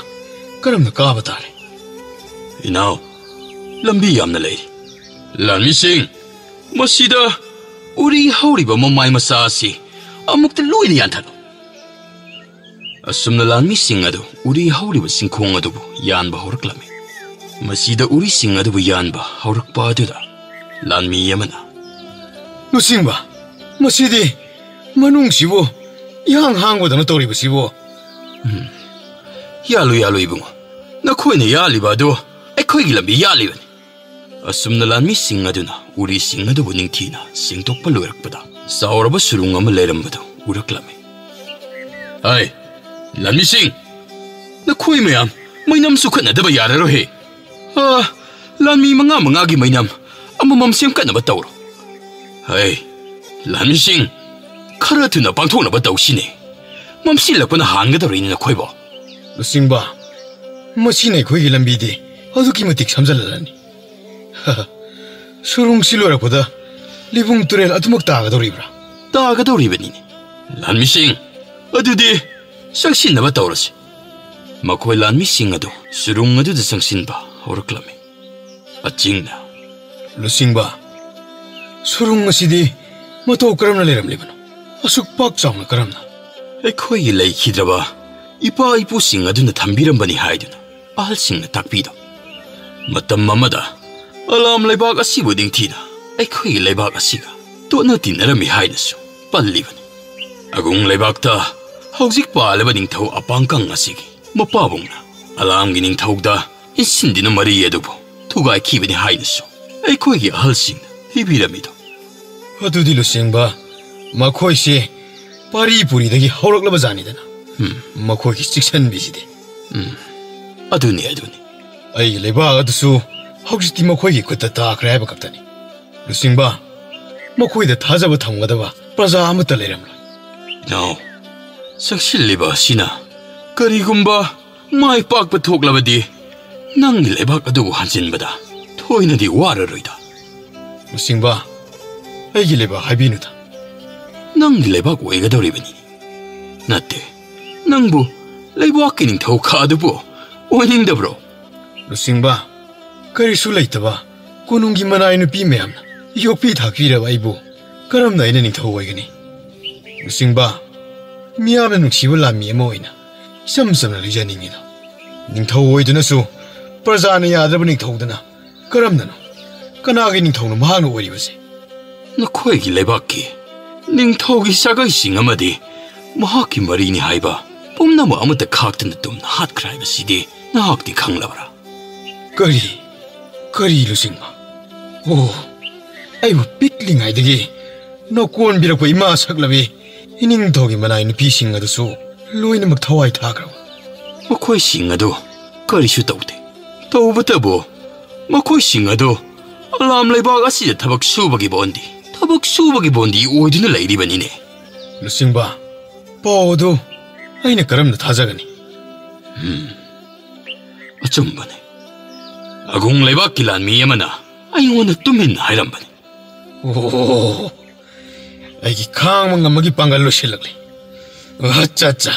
ꯀꯔꯝꯅ ꯀꯥꯕ ꯇꯥꯔꯦ?" "ꯏꯅꯥꯎ, ꯂꯝꯕꯤ ꯌꯥꯝꯅ ꯂꯩꯔꯤ"꯫ "ꯂꯥꯟꯃꯤꯁꯤꯡ, ꯃꯁꯤꯗ ꯎꯔꯤ ꯍꯧꯔꯤꯕ ꯃꯃꯥꯏ ꯃꯆꯥ ꯑꯁꯤ ꯑꯃꯨꯛꯇ ꯂꯣꯏꯅ ꯌꯥꯟꯊꯠꯂꯨ"꯫ ꯑꯁꯨꯝꯅ ꯂꯥꯟꯃꯤꯁꯤꯡ ꯑꯗꯨ ꯎꯔꯤ ꯍꯧꯔꯤꯕ ꯆꯤꯡꯈꯣꯡ ꯑꯗꯨꯕꯨ ꯌꯥꯟꯕ ꯍꯧꯔꯛꯂꯝꯃꯤ꯫ ꯃꯁꯤꯗ ꯎꯔꯤꯁꯤꯡ ꯑꯗꯨꯕꯨ ꯌꯥꯟꯕ ꯍꯧꯔꯛꯄ ꯑꯗꯨꯗ ꯂꯥꯟꯃꯤ ꯑꯃꯅ, "ꯂꯨꯆꯤꯡꯕ, ꯃꯁꯤꯗꯤ ꯃꯅꯨꯡꯁꯤꯕꯨ ꯏꯍꯥꯡ ꯍꯥꯡꯕꯗꯧꯅ ꯇꯧꯔꯤꯕꯁꯤꯕꯨ"꯫ "ꯎꯝ, ꯌꯥꯜꯂꯨ, ꯌꯥꯜꯂꯨ ꯏꯕꯨꯡꯉꯣ, ꯅꯈꯣꯏꯅ ꯌꯥꯜꯂꯤꯕ ꯑꯗꯨ ꯑꯩꯈꯣꯏꯒꯤ ꯂꯝꯕꯤ ꯌꯥꯜꯂꯤꯕꯅꯤ"꯫ ꯑꯁꯨꯝꯅ ꯂꯥꯟꯃꯤꯁꯤꯡ ꯑꯗꯨꯅ ꯎꯔꯤꯁꯤꯡ ꯑꯗꯨꯕꯨ ꯅꯤꯡꯊꯤꯅ ꯁꯦꯡꯗꯣꯛꯄ ꯂꯣꯏꯔꯛꯄꯗ ꯆꯥꯎꯔꯕ ꯁꯨꯔꯨꯡ ꯑꯃ ꯂꯩꯔꯝꯕꯗꯨ ꯎꯔꯛꯂꯝꯃꯤ꯫ "ꯍꯥꯏ, ꯂꯥꯟꯃꯤꯁꯤꯡ, ꯅꯈꯣꯏ ꯃꯌꯥꯝ ꯃꯩꯅꯝ ꯆꯨꯈꯠꯅꯗꯕ ꯌꯥꯔꯔꯣꯏꯍꯦ꯫ ꯑꯥ, ꯂꯥꯟꯃꯤ ꯃꯉꯥ ꯃꯉꯥꯒꯤ ꯃꯩꯅꯝ ꯑꯃꯃꯝ ꯁꯦꯝꯒꯠꯅꯕ ꯇꯧꯔꯣ꯫ ꯍꯩ, ꯂꯥꯟꯃꯤꯁꯤꯡ, ꯈꯔ ꯊꯨꯅ ꯄꯥꯡꯊꯣꯛꯅꯕ ꯇꯧꯁꯤꯅꯦ꯫ ꯃꯝꯁꯤꯜꯂꯛꯄꯅ ꯍꯥꯟꯒꯗꯧꯔꯤꯅꯤ ꯅꯈꯣꯏꯕꯣ꯫ ꯂꯨꯆꯤꯡꯕ, ꯃꯁꯤꯅ ꯑꯩꯈꯣꯏꯒꯤ ꯂꯝꯕꯤꯗꯤ ꯑꯗꯨꯛꯀꯤ ꯃꯇꯤꯛ ꯁꯝꯖꯜꯍꯜꯂꯅꯤ꯫ ꯁꯨꯔꯨꯡꯁꯤ ꯂꯣꯏꯔꯛꯄꯗ ꯂꯤꯕꯨꯡ ꯇꯨꯔꯦꯜ ꯑꯗꯨꯃꯛ ꯇꯥꯒꯗꯧꯔꯤꯕ꯭ꯔꯥ? ꯇꯥꯒꯗꯧꯔꯤꯕꯅꯤꯅꯦ꯫ ꯂꯥꯟꯃꯤꯁꯤꯡ, ꯑꯗꯨꯗꯤ ꯆꯪꯁꯤꯟꯅꯕ ꯇꯧꯔꯁꯤ꯫ ꯃꯈꯣꯏ ꯂꯥꯟꯃꯤꯁꯤꯡ ꯑꯗꯨ ꯁꯨꯔꯨꯡ ꯑꯗꯨꯗ ꯆꯪꯁꯤꯟꯕ ꯍꯧꯔꯛꯂꯝꯃꯤ꯫ ꯑꯆꯤꯡꯅ, ꯂꯨꯆꯤꯡꯕ, ꯁꯨꯔꯨꯡ ꯑꯁꯤꯗꯤ ꯃꯇꯧ ꯀꯔꯝꯅ ꯂꯩꯔꯝꯂꯤꯕꯅꯣ? ꯑꯁꯨꯛ ꯄꯥꯛ ꯆꯥꯎꯅ ꯀꯔꯝꯅ? ꯑꯩꯈꯣꯏꯒꯤ ꯂꯩꯈꯤꯗ꯭ꯔꯕ ꯏꯄꯥ ꯏꯄꯨꯁꯤꯡ ꯑꯗꯨꯅ ꯊꯝꯕꯤꯔꯝꯕꯅꯤ ꯍꯥꯏꯗꯨꯅ ꯑꯍꯜꯁꯤꯡꯅ ꯇꯥꯛꯄꯤꯗꯣ꯫ ꯃꯇꯝ ꯑꯃꯗ ꯑꯂꯥꯝ ꯂꯩꯕꯥꯛ ꯑꯁꯤꯕꯨ ꯅꯤꯡꯊꯤꯅ ꯑꯩꯈꯣꯏꯒꯤ ꯂꯩꯕꯥꯛ ꯑꯁꯤꯒ ꯇꯣꯠꯅ ꯇꯤꯟꯅꯔꯝꯃꯤ ꯍꯥꯏꯅꯁꯨ ꯄꯜꯂꯤꯕꯅꯤ꯫ ꯑꯒꯨꯡ ꯂꯩꯕꯥꯛꯇ ꯍꯧꯖꯤꯛ ꯄꯥꯜꯂꯤꯕ ꯅꯤꯡꯊꯧ ꯑꯄꯥꯡꯀꯪ ꯑꯁꯤꯒꯤ ꯃꯄꯥꯕꯨꯡꯅ ꯑꯂꯥꯝꯒꯤ ꯅꯤꯡꯊꯧꯗ ꯏꯟꯁꯤꯟꯗꯨꯅ ꯃꯔꯤ ꯑꯗꯨꯕꯨ ꯊꯨꯒꯥꯏꯈꯤꯕꯅꯤ ꯍꯥꯏꯅꯁꯨ ꯑꯩꯈꯣꯏꯒꯤ ꯑꯍꯜꯁꯤꯡꯅ ꯂꯤꯕꯤꯔꯝꯃꯤꯗꯣ꯫ ꯑꯗꯨꯗꯤ ꯂꯨꯆꯤꯡꯕ, ꯃꯈꯣꯏꯁꯦ ꯄꯥꯔꯤ ꯄꯨꯔꯤꯗꯒꯤ ꯍꯧꯔꯛꯂꯕ ꯖꯥꯠꯅꯤꯗꯅ꯫ ꯎꯝ꯫ ꯃꯈꯣꯏꯒꯤ ꯆꯤꯛꯁꯟꯕꯤꯁꯤꯗꯤ꯫ ꯎꯝ꯫ ꯑꯗꯨꯅꯤ, ꯑꯗꯨꯅꯤ꯫ ꯑꯩꯒꯤ ꯂꯩꯕꯥꯛ ꯑꯗꯨꯁꯨ ꯍꯧꯖꯤꯛꯇꯤ ꯃꯈꯣꯏꯒꯤ ꯈꯨꯠꯇ ꯇꯥꯈ꯭ꯔꯦ ꯍꯥꯏꯕ ꯈꯛꯇꯅꯤ꯫ ꯂꯨꯆꯤꯡꯕ, ꯃꯈꯣꯏꯗ ꯊꯥꯖꯕ ꯊꯝꯒꯗꯕ ꯄ꯭ꯔꯖꯥ ꯑꯃꯠꯇ ꯂꯩꯔꯝꯂꯣꯏ꯫ ꯏꯅꯥꯎ, ꯆꯪꯁꯤꯜꯂꯤꯕ ꯑꯁꯤꯅ ꯀꯔꯤꯒꯨꯝꯕ ꯃꯥꯏ ꯄꯥꯛꯄ ꯊꯣꯛꯂꯕꯗꯤ ꯅꯪꯒꯤ ꯂꯩꯕꯥꯛ ꯑꯗꯨꯕꯨ ꯍꯟꯖꯤꯟꯕꯗ ꯊꯣꯏꯅꯗꯤ ꯋꯥꯔꯔꯣꯏꯗ꯫ ꯂꯨꯆꯤꯡꯕ, ꯑꯩꯒꯤ ꯂꯩꯕꯥꯛ ꯍꯥꯏꯕꯤꯅꯨꯗ꯫ ꯅꯪꯒꯤ ꯂꯩꯕꯥꯛ ꯑꯣꯏꯒꯗꯧꯔꯤꯕꯅꯤ꯫ ꯅꯠꯇꯦ, ꯅꯪꯕꯨ ꯂꯩꯕꯥꯛꯀꯤ ꯅꯤꯡꯊꯧ ꯈꯥꯗꯨꯕꯨ ꯑꯣꯏꯅꯤꯡꯗꯕ꯭ꯔꯣ? ꯂꯨꯆꯤꯡꯕ, ꯀꯔꯤꯁꯨ ꯂꯩꯇꯕ ꯀꯣꯅꯨꯡꯒꯤ ꯃꯅꯥꯏ ꯅꯨꯄꯤ ꯃꯌꯥꯝꯅ ꯌꯣꯛꯄꯤ ꯊꯥꯛꯄꯤꯔꯕ ꯑꯩꯕꯨ ꯀꯔꯝꯅ ꯑꯩꯅ ꯅꯤꯡꯊꯧ ꯑꯣꯏꯒꯅꯤ? ꯂꯨꯆꯤꯡꯕ, ꯃꯤꯌꯥꯝꯅ ꯅꯨꯡꯁꯤꯕ ꯂꯥꯟꯃꯤ ꯑꯃ ꯑꯣꯏꯅ ꯏꯆꯝ ꯆꯝꯅ ꯂꯩꯖꯅꯤꯡꯉꯤꯗ꯫ ꯅꯤꯡꯊꯧ ꯑꯣꯏꯗꯨꯅꯁꯨ ꯄ꯭ꯔꯖꯥꯅ ꯌꯥꯗ꯭ꯔꯕ ꯅꯤꯡꯊꯧꯗꯨꯅ ꯀꯔꯝꯅꯅꯣ? ꯀꯅꯥꯒꯤ ꯅꯤꯡꯊꯧꯅꯣ ꯃꯍꯥꯛꯅ ꯑꯣꯏꯔꯤꯕꯁꯦ? ꯅꯈꯣꯏꯒꯤ ꯂꯩꯕꯥꯛꯀꯤ ꯅꯤꯡꯊꯧꯒꯤ ꯁꯥꯒꯩꯁꯤꯡ ꯑꯃꯗꯤ ꯃꯍꯥꯛꯀꯤ ꯃꯔꯤꯅꯤ ꯍꯥꯏꯕ ꯄꯨꯝꯅꯃꯛ ꯑꯃꯠꯇ ꯈꯥꯛꯇꯅ ꯇꯨꯝꯅ ꯍꯥꯠꯈ꯭ꯔꯦ ꯍꯥꯏꯕꯁꯤꯗꯤ ꯅꯍꯥꯛꯇꯤ ꯈꯪꯂꯕ꯭ꯔꯥ? ꯀꯔꯤ? ꯀꯔꯤ ꯂꯨꯆꯤꯡꯕ? ꯑꯣ, ꯑꯩꯕꯨ ꯄꯤꯛꯂꯤꯉꯩꯗꯒꯤ ꯅꯀꯣꯟꯕꯤꯔꯛꯄ ꯏꯃꯥ ꯁꯛꯂꯕꯤ ꯏꯅꯤꯡꯊꯧꯒꯤ ꯃꯅꯥꯏ ꯅꯨꯄꯤꯁꯤꯡ ꯑꯗꯨꯁꯨ ꯂꯣꯏꯅꯃꯛ ꯊꯋꯥꯏ ꯊꯥꯈ꯭ꯔꯕ? ꯃꯈꯣꯏꯁꯤꯡ ꯑꯗꯨ ꯀꯔꯤꯁꯨ ꯇꯧꯗꯦ꯫ ꯇꯧꯕꯇꯕꯨ ꯃꯈꯣꯏꯁꯤꯡ ꯑꯗꯨ ꯑꯂꯥꯝ ꯂꯩꯕꯥꯛ ꯑꯁꯤꯗ ꯊꯕꯛ ꯁꯨꯕꯒꯤ ꯕꯣꯟꯗꯤ, ꯊꯕꯛ ꯁꯨꯕꯒꯤ ꯕꯣꯟꯗꯤ ꯑꯣꯏꯗꯨꯅ ꯂꯩꯔꯤꯕꯅꯤꯅꯦ꯫ ꯂꯨꯆꯤꯡꯕ, ꯄꯥꯎ ꯑꯗꯨ ꯑꯩꯅ ꯀꯔꯝꯅ ꯊꯥꯖꯒꯅꯤ? ꯎꯝ, ꯑꯆꯨꯝꯕꯅꯤ꯫ ꯑꯒꯨꯡ ꯂꯩꯕꯥꯛꯀꯤ ꯂꯥꯟꯃꯤ ꯑꯃꯅ ꯑꯩꯉꯣꯟꯗ ꯇꯨꯃꯤꯟ ꯍꯥꯏꯔꯝꯕꯅꯤ꯫ ꯑꯣ, ꯑꯩꯒꯤ ꯈꯥꯡꯕ ꯉꯝꯕꯒꯤ ꯄꯥꯡꯒꯜ ꯂꯣꯏꯁꯤꯜꯂꯛꯂꯤ꯫ ꯑꯠꯆꯥ, ꯑꯠꯆꯥ꯫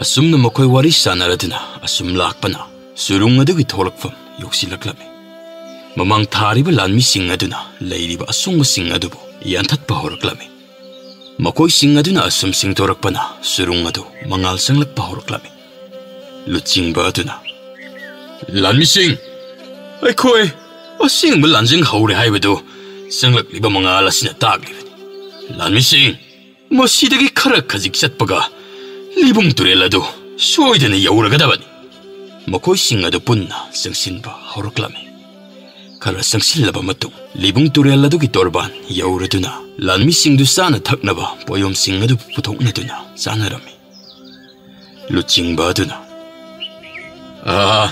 ꯑꯁꯨꯝꯅ ꯃꯈꯣꯏ ꯋꯥꯔꯤ ꯁꯥꯟꯅꯔꯗꯨꯅ ꯑꯁꯨꯝ ꯂꯥꯛꯄꯅ ꯆꯨꯔꯨꯡ ꯑꯗꯨꯒꯤ ꯊꯣꯛꯂꯛꯐꯝ ꯌꯧꯁꯤꯜꯂꯛꯂꯝꯃꯤ꯫ ꯃꯃꯥꯡ ꯊꯥꯔꯤꯕ ꯂꯥꯟꯃꯤꯁꯤꯡ ꯑꯗꯨꯅ ꯂꯩꯔꯤꯕ ꯑꯁꯣꯡꯕꯁꯤꯡ ꯑꯗꯨꯕꯨ ꯌꯥꯟꯊꯠꯄ ꯍꯧꯔꯛꯂꯝꯃꯤ꯫ ꯃꯈꯣꯏꯁꯤꯡ ꯑꯗꯨꯅ ꯑꯁꯨꯝ ꯁꯤꯡꯗꯣꯔꯛꯄꯅ ꯆꯨꯔꯨꯡ ꯑꯗꯨ ꯃꯉꯥꯜ ꯆꯪꯂꯛꯄ ꯍꯧꯔꯛꯂꯝꯃꯤ꯫ ꯂꯨꯆꯤꯡꯕ ꯑꯗꯨꯅ, "ꯂꯥꯟꯃꯤꯁꯤꯡ, ꯑꯩꯈꯣꯏ ꯑꯁꯦꯡꯕ ꯂꯥꯟꯖꯦꯡ ꯍꯧꯔꯦ ꯍꯥꯏꯕꯗꯨ ꯆꯪꯂꯛꯂꯤꯕ ꯃꯉꯥꯜ ꯑꯁꯤꯅ ꯇꯥꯛꯂꯤꯕꯅꯤ꯫ ꯂꯥꯟꯃꯤꯁꯤꯡ, ꯃꯁꯤꯗꯒꯤ ꯈꯔ ꯈꯖꯤꯛ ꯆꯠꯄꯒ ꯂꯤꯕꯨꯡ ꯇꯨꯔꯦꯜ ꯑꯗꯨ ꯁꯣꯏꯗꯅ ꯌꯧꯔꯒꯗꯕꯅꯤ꯫" ꯃꯈꯣꯏꯁꯤꯡ ꯑꯗꯨ ꯄꯨꯟꯅ ꯆꯪꯁꯤꯟꯕ ꯍꯧꯔꯛꯂꯝꯃꯤ꯫ ꯈꯔ ꯆꯪꯁꯤꯜꯂꯕ ꯃꯇꯨꯡ, ꯂꯤꯕꯨꯡ ꯇꯨꯔꯦꯜ ꯑꯗꯨꯒꯤ ꯇꯣꯔꯕꯥꯟ ꯌꯧꯔꯗꯨꯅ ꯂꯥꯟꯃꯤꯁꯤꯡꯗꯨ ꯆꯥꯅ ꯊꯛꯅꯕ ꯄꯣꯌꯣꯝꯁꯤꯡ ꯑꯗꯨ ꯄꯨꯊꯣꯛꯅꯗꯨꯅ ꯆꯥꯅꯔꯝꯃꯤ꯫ ꯂꯨꯆꯤꯡꯕ ꯑꯗꯨꯅ, "ꯑꯥ,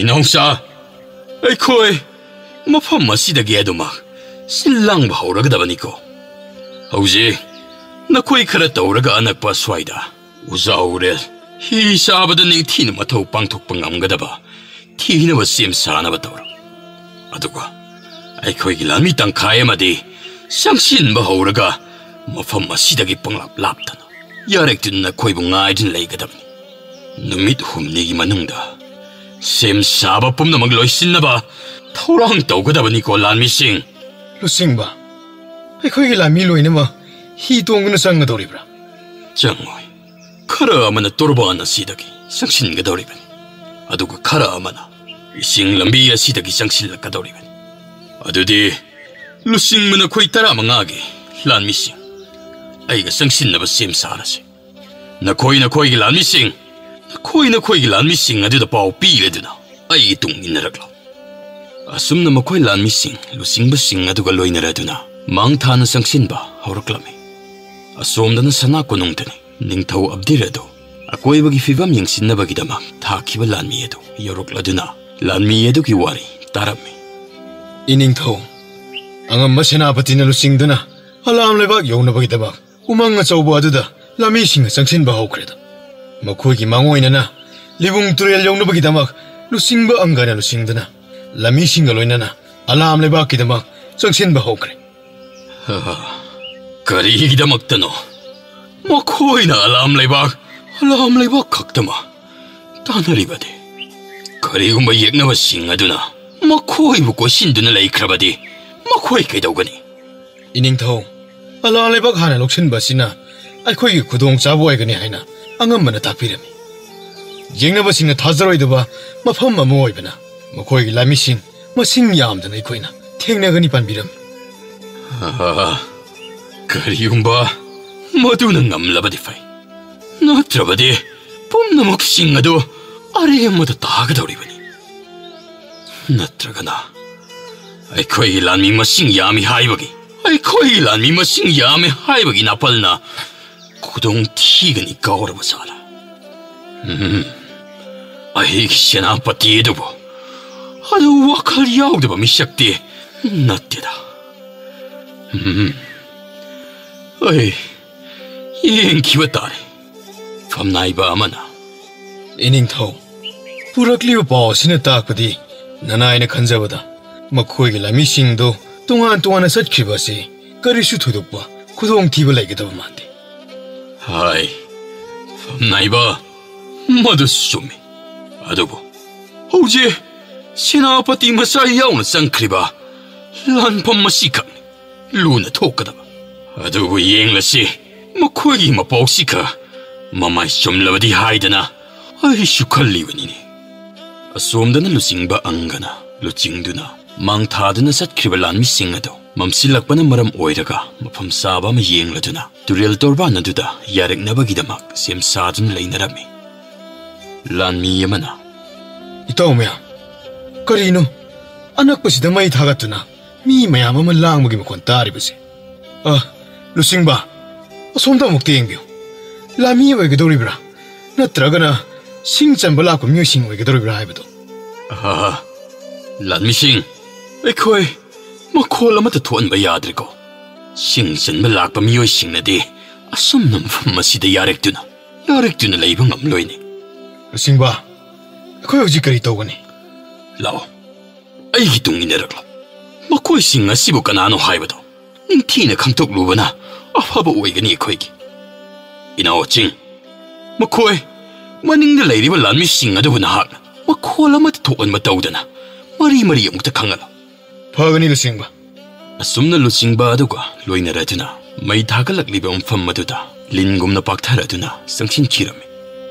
ꯏꯅꯥꯎꯆꯥ, ꯑꯩꯈꯣꯏ ꯃꯐꯝ ꯑꯁꯤꯗꯒꯤ ꯑꯗꯨꯃꯛ ꯁꯤꯜ ꯂꯥꯡꯕ ꯍꯧꯔꯒꯗꯕꯅꯤꯀꯣ꯫ ꯍꯧꯖꯤꯛ ꯅꯈꯣꯏ ꯈꯔ ꯇꯧꯔꯒ ꯑꯅꯛꯄ ꯑꯁ꯭ꯋꯥꯏꯗ ꯎꯖꯥꯎꯔꯦꯜ ꯍꯤ ꯆꯥꯕꯗ ꯅꯤꯡꯊꯤꯅ ꯃꯊꯧ ꯄꯥꯡꯊꯣꯛꯄ ꯉꯝꯒꯗꯕ ꯊꯤꯅꯕ ꯁꯦꯝ ꯁꯥꯅꯕ ꯇꯧꯔꯣ꯫ ꯑꯗꯨꯒ ꯑꯩꯈꯣꯏꯒꯤ ꯂꯥꯟꯃꯤ ꯇꯪꯈꯥꯏ ꯑꯃꯗꯤ ꯆꯪꯁꯤꯟꯕ ꯍꯧꯔꯒ ꯃꯐꯝ ꯑꯁꯤꯗꯒꯤ ꯄꯪꯂꯥꯞ ꯂꯥꯞꯇꯅ ꯌꯥꯔꯦꯛꯇꯨꯅ ꯅꯈꯣꯏꯕꯨ ꯉꯥꯏꯗꯨꯅ ꯂꯩꯒꯗꯕꯅꯤ꯫ ꯅꯨꯃꯤꯠ ꯍꯨꯝꯅꯤꯒꯤ ꯃꯅꯨꯡꯗ ꯁꯦꯝ ꯁꯥꯕ ꯄꯨꯝꯅꯃꯛ ꯂꯣꯏꯁꯤꯟꯅꯕ ꯊꯧꯔꯥꯡ ꯇꯧꯒꯗꯕꯅꯤꯀꯣ, ꯂꯥꯟꯃꯤꯁꯤꯡ꯫" "ꯂꯨꯆꯤꯡꯕ, ꯑꯩꯈꯣꯏꯒꯤ ꯂꯥꯟꯃꯤ ꯂꯣꯏꯅꯃꯛ ꯍꯤ ꯇꯣꯡꯗꯨꯅ ꯆꯪꯒꯗꯧꯔꯤꯕ꯭ꯔꯥ?" "ꯆꯪꯉꯣꯏ꯫ ꯈꯔ ꯑꯃꯅ ꯇꯣꯔꯕꯥꯟ ꯑꯁꯤꯗꯒꯤ ꯆꯪꯁꯤꯟꯒꯗꯧꯔꯤꯕꯅꯤ, ꯑꯗꯨꯒ ꯈꯔ ꯑꯃꯅ ꯏꯁꯤꯡ ꯂꯝꯕꯤ ꯑꯁꯤꯗꯒꯤ ꯆꯪꯁꯤꯜꯂꯛꯀꯗꯧꯔꯤꯕꯅꯤ꯫ ꯑꯗꯨꯗꯤ ꯂꯨꯆꯤꯡꯕ ꯅꯈꯣꯏ ꯇꯔꯥꯃꯉꯥꯒꯤ ꯂꯥꯟꯃꯤꯁꯤꯡ ꯑꯩꯒ ꯆꯪꯁꯤꯟꯅꯕ ꯁꯦꯝ ꯁꯥꯔꯁꯤ꯫ ꯅꯈꯣꯏ ꯅꯈꯣꯏꯒꯤ ꯂꯥꯟꯃꯤꯁꯤꯡ, ꯅꯈꯣꯏ ꯅꯈꯣꯏꯒꯤ ꯂꯥꯟꯃꯤꯁꯤꯡ ꯑꯗꯨꯗ ꯄꯥꯎ ꯄꯤꯔꯗꯨꯅ ꯑꯩꯒꯤ ꯇꯨꯡ ꯏꯟꯅꯔꯛꯂꯣ꯫" ꯑꯁꯨꯝꯅ ꯃꯈꯣꯏ ꯂꯥꯟꯃꯤꯁꯤꯡ ꯂꯨꯆꯤꯡꯕꯁꯤꯡ ꯑꯗꯨꯒ ꯂꯣꯏꯅꯔꯗꯨꯅ ꯃꯥꯡ ꯊꯥꯅ ꯆꯪꯁꯤꯟꯕ ꯍꯧꯔꯛꯂꯝꯃꯤ꯫ ꯑꯁꯣꯝꯗꯅ ꯁꯅꯥ ꯀꯣꯅꯨꯡꯗꯅꯤ ꯅꯤꯡꯊꯧ ꯑꯕꯗꯤꯔ ꯑꯗꯨ ꯑꯀꯣꯏꯕꯒꯤ ꯐꯤꯕꯝ ꯌꯦꯡꯁꯤꯟꯅꯕꯒꯤꯗꯃꯛ ꯊꯥꯈꯤꯕ ꯂꯥꯟꯃꯤ ꯑꯗꯨ ꯌꯧꯔꯛꯂꯗꯨꯅ ꯂꯥꯟꯃꯤ ꯑꯗꯨꯒꯤ ꯋꯥꯔꯤ ꯇꯥꯔꯝꯃꯤ꯫ ꯏꯅꯤꯡꯊꯧ, ꯑꯉꯝꯕ ꯁꯦꯅꯥꯄꯇꯤꯅ ꯂꯨꯆꯤꯡꯗꯨꯅ ꯑꯂꯥꯝ ꯂꯩꯕꯥꯛ ꯌꯧꯅꯕꯒꯤꯗꯃꯛ ꯎꯃꯪ ꯑꯆꯧꯕ ꯑꯗꯨꯗ ꯂꯥꯟꯃꯤꯁꯤꯡꯅ ꯆꯪꯁꯤꯟꯕ ꯍꯧꯈ꯭ꯔꯦꯗ꯫ ꯃꯈꯣꯏꯒꯤ ꯃꯥꯡꯑꯣꯏꯅꯅ ꯂꯤꯕꯨꯡ ꯇꯨꯔꯦꯜ ꯌꯧꯅꯕꯒꯤꯗꯃꯛ ꯂꯨꯆꯤꯡꯕ ꯑꯪꯒꯅ ꯂꯨꯆꯤꯡꯗꯨꯅ ꯂꯥꯟꯃꯤꯁꯤꯡꯒ ꯂꯣꯏꯅꯅ ꯑꯂꯥꯝ ꯂꯩꯕꯥꯛꯀꯤꯗꯃꯛ ꯆꯪꯁꯤꯟꯕ ꯍꯧꯈ꯭ꯔꯦ꯫ ꯀꯔꯤꯒꯤꯗꯃꯛꯇꯅꯣ ꯃꯈꯣꯏꯅ ꯑꯂꯥꯝ ꯂꯩꯕꯥꯛ, ꯑꯂꯥꯝ ꯂꯩꯕꯥꯛ ꯈꯛꯇꯃꯛ ꯇꯥꯟꯅꯔꯤꯕꯗꯤ? ꯀꯔꯤꯒꯨꯝꯕ ꯌꯦꯛꯅꯕꯁꯤꯡ ꯑꯗꯨꯅ ꯃꯈꯣꯏꯕꯨ ꯀꯣꯏꯁꯤꯟꯗꯨꯅ ꯂꯩꯈ꯭ꯔꯕꯗꯤ ꯃꯈꯣꯏ ꯀꯩꯗꯧꯒꯅꯤ? ꯏꯅꯤꯡꯊꯧ, ꯑꯂꯥꯝ ꯂꯩꯕꯥꯛ ꯍꯥꯟꯅ ꯂꯧꯁꯤꯟꯕ ꯑꯁꯤꯅ ꯑꯩꯈꯣꯏꯒꯤ ꯈꯨꯗꯣꯡꯆꯥꯕ ꯑꯣꯏꯒꯅꯤ ꯍꯥꯏꯅ ꯑꯉꯝꯕꯅ ꯇꯥꯛꯄꯤꯔꯝꯃꯤ꯫ ꯌꯦꯡꯅꯕꯁꯤꯡꯅ ꯊꯥꯖꯔꯣꯏꯗꯕ ꯃꯐꯝ ꯑꯃ ꯑꯣꯏꯕꯅ ꯃꯈꯣꯏꯒꯤ ꯂꯥꯟꯃꯤꯁꯤꯡ ꯃꯁꯤꯡ ꯌꯥꯝꯗꯅ ꯑꯩꯈꯣꯏꯅ ꯊꯦꯡꯅꯒꯅꯤ ꯄꯥꯟꯕꯤꯔꯝꯃꯤ꯫ ꯑꯥ, ꯀꯔꯤꯒꯨꯝꯕ ꯃꯗꯨꯅ ꯉꯝꯂꯕꯗꯤ ꯐꯩ, ꯅꯠꯇ꯭ꯔꯕꯗꯤ ꯄꯨꯝꯅꯃꯛꯁꯤꯡ ꯑꯗꯨ ꯑꯔꯦꯝꯕꯗ ꯇꯥꯒꯗꯧꯔꯤꯕꯅꯤ꯫ ꯅꯠꯇ꯭ꯔꯒꯅ ꯑꯩꯈꯣꯏꯒꯤ ꯂꯥꯟꯃꯤ ꯃꯁꯤꯡ ꯌꯥꯝꯃꯤ ꯍꯥꯏꯕꯒꯤ, ꯑꯩꯈꯣꯏꯒꯤ ꯂꯥꯟꯃꯤ ꯃꯁꯤꯡ ꯌꯥꯝꯃꯤ ꯍꯥꯏꯕꯒꯤ ꯅꯥꯄꯜꯅ ꯈꯨꯗꯣꯡ ꯊꯤꯒꯅꯤ ꯀꯥꯎꯔꯕ ꯖꯥꯠꯂ? ꯎꯝ, ꯑꯩꯒꯤ ꯁꯦꯅꯥꯄꯇꯤ ꯑꯗꯨꯕꯨ ꯑꯗꯨ ꯋꯥꯈꯜ ꯌꯥꯎꯗꯕ ꯃꯤꯁꯛꯇꯤ ꯅꯠꯇꯦꯗ꯫ ꯎꯝ, ꯑꯩ ꯌꯦꯡꯈꯤꯕ ꯇꯥꯔꯦ꯫ ꯐꯝꯅꯥꯏꯕ ꯑꯃꯅ, ꯏꯅꯤꯡꯊꯧ, ꯄꯨꯔꯛꯂꯤꯕ ꯄꯥꯎ ꯑꯁꯤꯅ ꯇꯥꯛꯄꯗꯤ ꯅꯅꯥꯏꯅ ꯈꯟꯖꯕꯗ ꯃꯈꯣꯏꯒꯤ ꯂꯥꯟꯃꯤꯁꯤꯡꯗꯨ ꯇꯣꯉꯥꯟ ꯇꯣꯉꯥꯟꯅ ꯆꯠꯈ꯭ꯔꯤꯕ ꯑꯁꯤ ꯀꯔꯤꯁꯨ ꯊꯣꯏꯗꯣꯛꯄ ꯈꯨꯗꯣꯡꯊꯤꯕ ꯂꯩꯒꯗꯕ ꯃꯥꯟꯗꯦ꯫ ꯍꯥꯏ, ꯐꯝꯅꯥꯏꯕ, ꯃꯗꯨꯁꯨ ꯆꯨꯝꯃꯤ꯫ ꯑꯗꯨꯕꯨ ꯍꯧꯖꯤꯛ ꯁꯦꯅꯥꯄꯇꯤ ꯃꯆꯥ ꯌꯥꯎꯅ ꯆꯪꯈ꯭ꯔꯤꯕ ꯂꯥꯟꯐꯝ ꯑꯁꯤꯈꯛꯅꯤ ꯂꯨꯅ ꯊꯣꯛꯀꯗꯕ꯫ ꯑꯗꯨꯕꯨ ꯌꯦꯡꯂꯁꯤ, ꯃꯈꯣꯏꯒꯤ ꯃꯄꯥꯎꯁꯤꯒ ꯃꯃꯥꯏ ꯆꯨꯝꯂꯕꯗꯤ ꯍꯥꯏꯗꯅ ꯑꯩꯁꯨ ꯈꯜꯂꯤꯕꯅꯤꯅꯦ꯫ ꯑꯁꯣꯝꯗꯅ ꯂꯨꯆꯤꯡꯕ ꯑꯪꯒꯅ ꯂꯨꯆꯤꯡꯗꯨꯅ ꯃꯥꯡ ꯊꯥꯗꯨꯅ ꯆꯠꯈ꯭ꯔꯤꯕ ꯂꯥꯟꯃꯤꯁꯤꯡ ꯑꯗꯨ ꯃꯝꯁꯤꯜꯂꯛꯄꯅ ꯃꯔꯝ ꯑꯣꯏꯔꯒ ꯃꯐꯝ ꯆꯥꯕ ꯑꯃ ꯌꯦꯡꯂꯗꯨꯅ ꯇꯨꯔꯦꯜ ꯇꯣꯔꯕꯥꯟ ꯑꯗꯨꯗ ꯌꯥꯔꯛꯅꯕꯒꯤꯗꯃꯛ ꯁꯦꯝ ꯁꯥꯗꯨꯅ ꯂꯩꯅꯔꯝꯃꯤ꯫ ꯂꯥꯟꯃꯤ ꯑꯃꯅ, ꯏꯇꯥꯎ ꯃꯌꯥꯝ, ꯀꯔꯤꯅꯣ ꯑꯅꯛꯄꯁꯤꯗ ꯃꯩ ꯊꯥꯒꯠꯇꯨꯅ ꯃꯤ ꯃꯌꯥꯝ ꯑꯃ ꯂꯥꯡꯕꯒꯤ ꯃꯈꯣꯟ ꯇꯥꯔꯤꯕꯁꯦ? ꯑ, ꯂꯨꯆꯤꯡꯕ, ꯑꯁꯣꯝꯗ ꯑꯃꯨꯛꯇ ꯌꯦꯡꯕꯤꯌꯨ꯫ ꯂꯥꯟꯃꯤ ꯑꯣꯏꯒꯗꯧꯔꯤꯕ꯭ꯔꯥ, ꯅꯠꯇ꯭ꯔꯒꯅ ꯁꯤꯡ ꯆꯟꯕ ꯂꯥꯛꯄ ꯃꯤꯑꯣꯏꯁꯤꯡ ꯑꯣꯏꯒꯗꯧꯔꯤꯕ꯭ꯔꯥ ꯍꯥꯏꯕꯗꯣ? ꯑꯍꯥ, ꯂꯥꯟꯃꯤꯁꯤꯡ, ꯑꯩꯈꯣꯏ ꯃꯈꯣꯜ ꯑꯃꯠꯇ ꯊꯣꯛꯍꯟꯕ ꯌꯥꯗ꯭ꯔꯦꯀꯣ꯫ ꯁꯤꯡ ꯆꯟꯕ ꯂꯥꯛꯄ ꯃꯤꯑꯣꯏꯁꯤꯡꯅꯗꯤ ꯑꯁꯨꯝꯅ ꯃꯐꯝ ꯑꯁꯤꯗ ꯌꯥꯔꯛꯇꯨꯅ, ꯌꯥꯔꯛꯇꯨꯅ ꯂꯩꯕ ꯉꯝꯂꯣꯏꯅꯦ꯫ ꯂꯨꯆꯤꯡꯕ, ꯑꯩꯈꯣꯏ ꯍꯧꯖꯤꯛ ꯀꯔꯤ ꯇꯧꯒꯅꯤ? ꯂꯥꯛꯑꯣ, ꯑꯩꯒꯤ ꯇꯨꯡ ꯏꯟꯅꯔꯛꯂꯣ꯫ ꯃꯈꯣꯏꯁꯤꯡ ꯑꯁꯤꯕꯨ ꯀꯅꯥꯅꯣ ꯍꯥꯏꯕꯗꯣ ꯅꯤꯡꯊꯤꯅ ꯈꯪꯗꯣꯛꯂꯨꯕꯅ ꯑꯐꯕ ꯑꯣꯏꯒꯅꯤ ꯑꯩꯈꯣꯏꯒꯤ꯫ ꯏꯅꯥꯎ ꯆꯤꯡ, ꯃꯈꯣꯏ ꯃꯅꯤꯡꯗ ꯂꯩꯔꯤꯕ ꯂꯥꯟꯃꯤꯁꯤꯡ ꯑꯗꯨꯕꯨ ꯅꯍꯥꯛꯅ ꯃꯈꯣꯜ ꯑꯃꯠꯇ ꯊꯣꯛꯍꯟꯕ ꯇꯧꯗꯅ ꯃꯔꯤ ꯃꯔꯤ ꯑꯃꯨꯛꯇ ꯈꯪꯍꯜꯂꯣ꯫ ꯐꯒꯅꯤ ꯂꯨꯆꯤꯡꯕ꯫ ꯑꯁꯨꯝꯅ ꯂꯨꯆꯤꯡꯕ ꯑꯗꯨꯒ ꯂꯣꯏꯅꯔꯗꯨꯅ ꯃꯩ ꯊꯥꯒꯠꯂꯛꯂꯤꯕ ꯃꯐꯝ ꯑꯗꯨꯗ ꯂꯤꯟꯒꯨꯝꯅ ꯄꯥꯛꯊꯔꯗꯨꯅ ꯆꯪꯁꯤꯟꯈꯤꯔꯝꯃꯤ꯫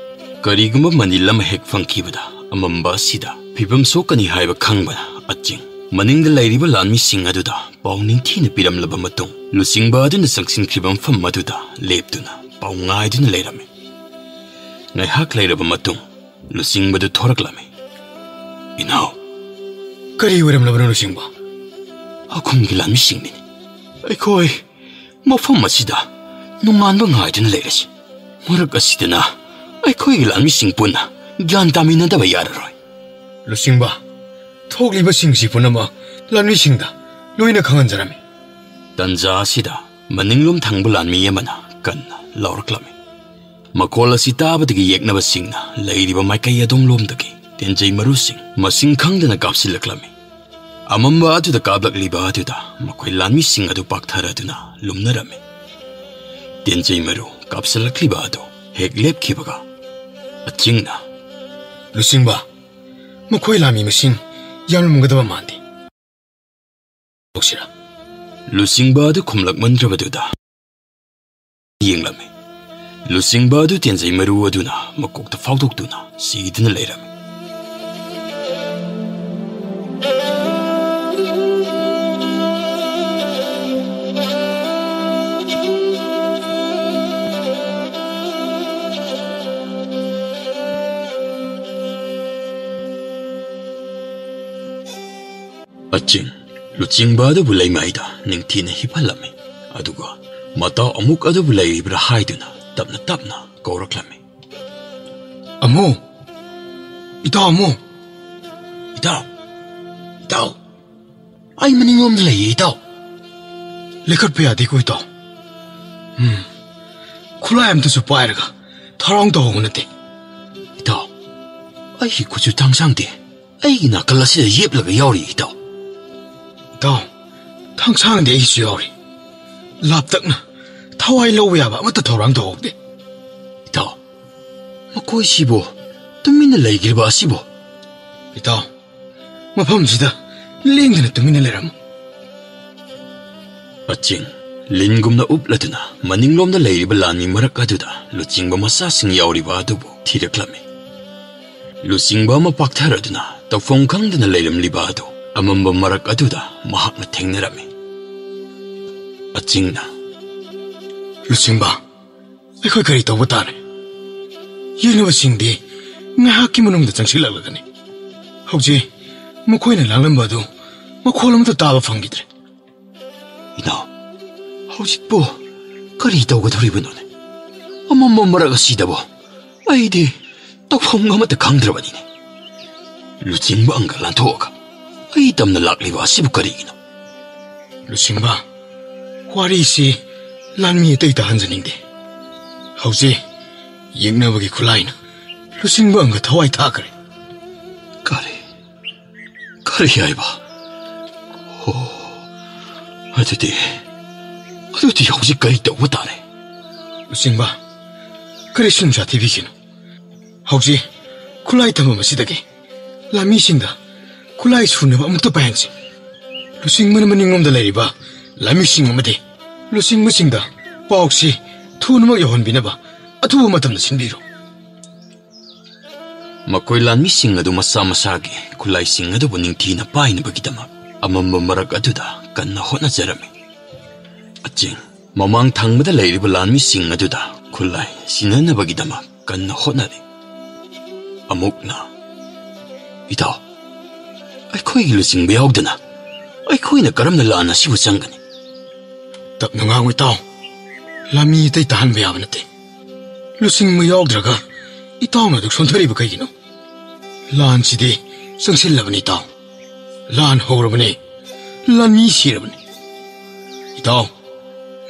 ꯀꯔꯤꯒꯨꯝꯕ ꯃꯅꯤꯜ ꯑꯃ ꯍꯦꯛ ꯐꯪꯈꯤꯕꯗ ꯑꯃꯝꯕ ꯑꯁꯤꯗ ꯐꯤꯕꯝ ꯁꯣꯛꯀꯅꯤ ꯍꯥꯏꯕ ꯈꯪꯕꯅ ꯑꯆꯤꯡ ꯃꯅꯤꯡꯗ ꯂꯩꯔꯤꯕ ꯂꯥꯟꯃꯤꯁꯤꯡ ꯑꯗꯨꯗ ꯄꯥꯎ ꯅꯤꯡꯊꯤꯅ ꯄꯤꯔꯝꯂꯕ ꯃꯇꯨꯡ, ꯂꯨꯆꯤꯡꯕ ꯑꯗꯨꯅ ꯆꯪꯁꯤꯟꯈꯤꯕ ꯃꯐꯝ ꯑꯗꯨꯗ ꯂꯦꯞꯇꯨꯅ ꯄꯥꯎ ꯉꯥꯏꯗꯨꯅ ꯂꯩꯔꯝꯃꯤ꯫ ꯉꯥꯏꯍꯥꯛ ꯂꯩꯔꯕ ꯃꯇꯨꯡ, ꯂꯨꯆꯤꯡꯕꯗꯨ ꯊꯣꯔꯛꯂꯝꯃꯤ꯫ ꯏꯅꯥꯎ, ꯀꯔꯤ ꯑꯣꯏꯔꯝꯂꯕꯅꯣ ꯂꯨꯆꯤꯡꯕ? ꯑꯈꯨꯝꯒꯤ ꯂꯥꯟꯃꯤꯁꯤꯡꯅꯤ꯫ ꯑꯩꯈꯣꯏ ꯃꯐꯝ ꯑꯁꯤꯗ ꯅꯣꯡꯉꯥꯟꯕ ꯉꯥꯏꯗꯨꯅ ꯂꯩꯔꯁꯤ꯫ ꯃꯔꯛ ꯑꯁꯤꯗꯅ ꯑꯩꯈꯣꯏꯒꯤ ꯂꯥꯟꯃꯤꯁꯤꯡ ꯄꯨꯟꯅ ꯒ꯭ꯌꯥꯟ ꯇꯥꯃꯤꯟꯅꯗꯕ ꯌꯥꯔꯔꯣꯏ꯫ ꯂꯨꯆꯤꯡꯕ, ꯊꯣꯛꯂꯤꯕꯁꯤꯡꯁꯤ ꯄꯨꯝꯅꯃꯛ ꯂꯥꯟꯃꯤꯁꯤꯡꯗ ꯂꯣꯏꯅ ꯈꯪꯍꯟꯖꯔꯝꯃꯤ꯫ ꯇꯟꯖꯥ ꯑꯁꯤꯗ ꯃꯅꯤꯡꯂꯣꯝ ꯊꯪꯕ ꯂꯥꯟꯃꯤ ꯑꯃꯅ ꯀꯟꯅ ꯂꯥꯎꯔꯛꯂꯝꯃꯤ꯫ ꯃꯈꯣꯜ ꯑꯁꯤ ꯇꯥꯕꯗꯒꯤ ꯌꯦꯛꯅꯕꯁꯤꯡꯅ ꯂꯩꯔꯤꯕ ꯃꯥꯏꯀꯩ ꯑꯗꯣꯝꯂꯣꯝꯗꯒꯤ ꯇꯦꯟꯖꯩ ꯃꯔꯨꯁꯤꯡ ꯃꯁꯤꯡ ꯈꯪꯗꯅ ꯀꯥꯞꯁꯤꯜꯂꯛꯂꯝꯃꯤ꯫ ꯑꯃꯝꯕ ꯑꯗꯨꯗ ꯀꯥꯞꯂꯛꯂꯤꯕ ꯑꯗꯨꯗ ꯃꯈꯣꯏ ꯂꯥꯟꯃꯤꯁꯤꯡ ꯑꯗꯨ ꯄꯥꯛꯊꯔꯗꯨꯅ ꯂꯨꯝꯅꯔꯝꯃꯤ꯫ ꯇꯦꯟꯖꯩ ꯃꯔꯨ ꯀꯥꯞꯁꯤꯜꯂꯛꯂꯤꯕ ꯑꯗꯨ ꯍꯦꯛ ꯂꯦꯞꯈꯤꯕꯒ, ꯑꯆꯤꯡꯅ, "ꯂꯨꯆꯤꯡꯕ, ꯃꯈꯣꯏ ꯂꯥꯟꯃꯤ ꯃꯁꯤꯡ ꯌꯥꯝꯂꯝꯒꯗꯕ ꯃꯥꯟꯗꯦ꯫ ꯇꯧꯁꯤꯔꯥ?" ꯂꯨꯆꯤꯡꯕ ꯑꯗꯨ ꯈꯨꯝꯂꯛꯃꯟꯗ꯭ꯔꯕꯗꯨꯗ ꯌꯦꯡꯂꯝꯃꯤ꯫ ꯂꯨꯆꯤꯡꯕ ꯑꯗꯨ ꯇꯦꯟꯖꯩ ꯃꯔꯨ ꯑꯗꯨꯅ ꯃꯀꯣꯛꯇ ꯐꯥꯎꯗꯣꯛꯇꯨꯅ ꯁꯤꯗꯨꯅ ꯂꯩꯔꯝꯃꯤ꯫ ꯑꯆꯤꯡ ꯂꯨꯆꯤꯡꯕ ꯑꯗꯨꯕꯨ ꯂꯩꯃꯥꯏꯗ ꯅꯤꯡꯊꯤꯅ ꯍꯤꯞꯍꯜꯂꯝꯃꯤ꯫ ꯑꯗꯨꯒ ꯃꯇꯥꯎ ꯑꯃꯨꯛ ꯑꯗꯨꯕꯨ ꯂꯩꯔꯤꯕ꯭ꯔꯥ ꯍꯥꯏꯗꯨꯅ ꯇꯞꯅ ꯇꯞꯅ ꯀꯧꯔꯛꯂꯝꯃꯤ꯫ "ꯑꯃꯨ! ꯏꯇꯥꯎ ꯑꯃꯨ! ꯏꯇꯥꯎ! ꯏꯇꯥꯎ!" ꯑꯩ ꯃꯅꯤꯡꯂꯣꯝꯗ ꯂꯩꯌꯦ, ꯏꯇꯥꯎ꯫ ꯂꯦꯞꯈꯠꯄ ꯌꯥꯗꯦꯀꯣ, ꯏꯇꯥꯎ꯫ ꯎꯝ, ꯈꯨꯠꯂꯥꯏ ꯑꯝꯇꯁꯨ ꯄꯥꯏꯔꯒ ꯊꯧꯔꯥꯡ ꯇꯧꯍꯧꯕ ꯅꯠꯇꯦ꯫ ꯏꯇꯥꯎ, ꯑꯩꯒꯤ ꯈꯨꯠꯁꯨ ꯊꯥꯡꯁꯥꯡꯗꯦ꯫ ꯑꯩꯒꯤ ꯅꯥꯀꯜ ꯑꯁꯤꯗ ꯌꯦꯞꯂꯒ ꯌꯥꯎꯔꯤ, ꯏꯇꯥꯎ꯫ ꯏꯇꯥꯎ, ꯊꯥꯡꯁꯥꯡꯗꯦ ꯑꯩꯒꯤꯁꯨ ꯌꯥꯎꯔꯤ꯫ ꯂꯥꯞꯇꯛꯅ ꯊꯋꯥꯏ ꯂꯧꯕ ꯌꯥꯕ ꯑꯃꯠꯇ ꯊꯧꯔꯥꯡ ꯇꯧꯍꯧꯗꯦ꯫ ꯏꯇꯥꯎ, ꯃꯈꯣꯏꯁꯤꯕꯨ ꯇꯨꯃꯤꯟꯅ ꯂꯩꯈ꯭ꯔꯤꯕ ꯑꯁꯤꯕꯨ? ꯏꯇꯥꯎ, ꯃꯐꯝꯁꯤꯗ ꯂꯦꯡꯗꯅ ꯇꯨꯃꯤꯟꯅ ꯂꯩꯔꯝꯃꯨ꯫ ꯑꯆꯤꯡ, ꯂꯤꯟꯒꯨꯝꯅ ꯎꯞꯂꯗꯨꯅ ꯃꯅꯤꯡꯂꯣꯝꯗ ꯂꯩꯔꯤꯕ ꯂꯥꯟꯃꯤ ꯃꯔꯛ ꯑꯗꯨꯗ ꯂꯨꯆꯤꯡꯕ ꯃꯆꯥꯁꯤꯡ ꯌꯥꯎꯔꯤꯕ ꯑꯗꯨꯕꯨ ꯊꯤꯔꯛꯂꯝꯃꯤ꯫ ꯂꯨꯆꯤꯡꯕ ꯑꯃ ꯄꯥꯛꯊꯔꯗꯨꯅ ꯇꯧꯐꯝ ꯈꯪꯗꯅ ꯂꯩꯔꯝꯂꯤꯕ ꯑꯗꯨ ꯑꯃꯝꯕ ꯃꯔꯛ ꯑꯗꯨꯗ ꯃꯍꯥꯛꯅ ꯊꯦꯡꯅꯔꯝꯃꯤ꯫ ꯑꯆꯤꯡꯅ, "ꯂꯨꯆꯤꯡꯕ, ꯑꯩꯈꯣꯏ ꯀꯔꯤ ꯇꯧꯕ ꯇꯥꯔꯦ? ꯌꯦꯛꯅꯕꯁꯤꯡꯗꯤ ꯉꯥꯏꯍꯥꯛꯀꯤ ꯃꯅꯨꯡꯗ ꯆꯪꯁꯤꯜꯂꯛꯂꯒꯅꯤ꯫ ꯍꯧꯖꯤꯛ ꯃꯈꯣꯏꯅ ꯂꯥꯡꯂꯝꯕ ꯑꯗꯨ ꯃꯈꯣꯜ ꯑꯃꯠꯇ ꯇꯥꯕ ꯐꯪꯈꯤꯗ꯭ꯔꯦ꯫" ꯏꯅꯥꯎ, ꯍꯧꯖꯤꯛꯄꯨ ꯀꯔꯤ ꯇꯧꯒꯗꯧꯔꯤꯕꯅꯣꯅꯦ? ꯑꯃꯝꯕ ꯃꯔꯛ ꯑꯁꯤꯗꯕꯨ ꯑꯩꯗꯤ ꯇꯧꯐꯝ ꯑꯃꯠꯇ ꯈꯪꯗ꯭ꯔꯕꯅꯤꯅꯦ꯫ ꯂꯨꯆꯤꯡꯕ ꯑꯪꯒ ꯂꯥꯟꯊꯣꯛꯑꯒ ꯑꯩ ꯇꯝꯅ ꯂꯥꯛꯂꯤꯕ ꯑꯁꯤꯕꯨ ꯀꯔꯤꯒꯤꯅꯣ? ꯂꯨꯆꯤꯡꯕ, ꯋꯥꯔꯤꯁꯤ ꯂꯥꯟꯃꯤ ꯑꯇꯩ ꯇꯥꯍꯟꯖꯅꯤꯡꯗꯦ꯫ ꯍꯧꯖꯤꯛ ꯌꯦꯛꯅꯕꯒꯤ ꯈꯨꯠꯂꯥꯏꯅ ꯂꯨꯆꯤꯡꯕ ꯑꯪꯒ ꯊꯋꯥꯏ ꯊꯥꯈ꯭ꯔꯦ꯫ ꯀꯔꯤ? ꯀꯔꯤ ꯍꯥꯏꯕ? ꯑꯣ, ꯑꯗꯨꯗꯤ, ꯑꯗꯨꯗꯤ ꯍꯧꯖꯤꯛ ꯀꯔꯤ ꯇꯧꯕ ꯇꯥꯔꯦ? ꯂꯨꯆꯤꯡꯕ, ꯀꯔꯤꯁꯨ ꯅꯨꯡꯁꯥ ꯊꯤꯕꯤꯈꯤꯅꯨ꯫ ꯍꯧꯖꯤꯛ ꯈꯨꯠꯂꯥꯏ ꯊꯝꯐꯝ ꯑꯁꯤꯗꯒꯤ ꯂꯥꯟꯃꯤꯁꯤꯡꯗ ꯈꯨꯠꯂꯥꯏ ꯁꯨꯅꯕ ꯑꯃꯨꯛꯇ ꯄꯥꯏꯍꯟꯁꯤ꯫ ꯂꯨꯆꯤꯡꯕꯅ ꯃꯅꯤꯡꯂꯣꯝꯗ ꯂꯩꯔꯤꯕ ꯂꯥꯟꯃꯤꯁꯤꯡ ꯑꯃꯗꯤ ꯂꯨꯆꯤꯡꯕꯁꯤꯡꯗ ꯄꯥꯎꯁꯤ ꯊꯨꯅꯃꯛ ꯌꯧꯍꯟꯕꯤꯅꯕ ꯑꯊꯨꯕ ꯃꯇꯝꯗ ꯁꯤꯟꯕꯤꯔꯣ꯫ ꯃꯈꯣꯏ ꯂꯥꯟꯃꯤꯁꯤꯡ ꯑꯗꯨ ꯃꯁꯥ ꯃꯁꯥꯒꯤ ꯈꯨꯠꯂꯥꯏꯁꯤꯡ ꯑꯗꯨꯕꯨ ꯅꯤꯡꯊꯤꯅ ꯄꯥꯏꯅꯕꯒꯤꯗꯃꯛ ꯑꯃꯝꯕ ꯃꯔꯛ ꯑꯗꯨꯗ ꯀꯟꯅ ꯍꯣꯠꯅꯖꯔꯝꯃꯤ꯫ ꯑꯆꯤꯡ ꯃꯃꯥꯡ ꯊꯪꯕꯗ ꯂꯩꯔꯤꯕ ꯂꯥꯟꯃꯤꯁꯤꯡ ꯑꯗꯨꯗ ꯈꯨꯠꯂꯥꯏ ꯁꯤꯟꯅꯅꯕꯒꯤꯗꯃꯛ ꯀꯟꯅ ꯍꯣꯠꯅꯔꯤ꯫ ꯑꯃꯨꯛꯅ, "ꯏꯇꯥꯎ, ꯑꯩꯈꯣꯏꯒꯤ ꯂꯨꯆꯤꯡꯕ ꯌꯥꯎꯗꯅ ꯑꯩꯈꯣꯏꯅ ꯀꯔꯝꯅ ꯂꯥꯟ ꯑꯁꯤꯕꯨ ꯆꯪꯒꯅꯤ?" "ꯇꯞꯅ ꯉꯥꯡꯉꯨ ꯏꯇꯥꯎ꯫ ꯂꯥꯟꯃꯤ ꯑꯇꯩ ꯇꯥꯍꯟꯕ ꯌꯥꯕ ꯅꯠꯇꯦ꯫ ꯂꯨꯆꯤꯡꯕ ꯌꯥꯎꯗ꯭ꯔꯒ ꯏꯇꯥꯎꯅ ꯑꯗꯨꯛ ꯁꯣꯟꯊꯔꯤꯕ ꯀꯩꯒꯤꯅꯣ? ꯂꯥꯟꯁꯤꯗꯤ ꯆꯪꯁꯤꯜꯂꯕꯅꯤ ꯏꯇꯥꯎ꯫ ꯂꯥꯟ ꯍꯧꯔꯕꯅꯤ꯫ ꯂꯥꯟꯃꯤ ꯁꯤꯔꯕꯅꯤ꯫ ꯏꯇꯥꯎ,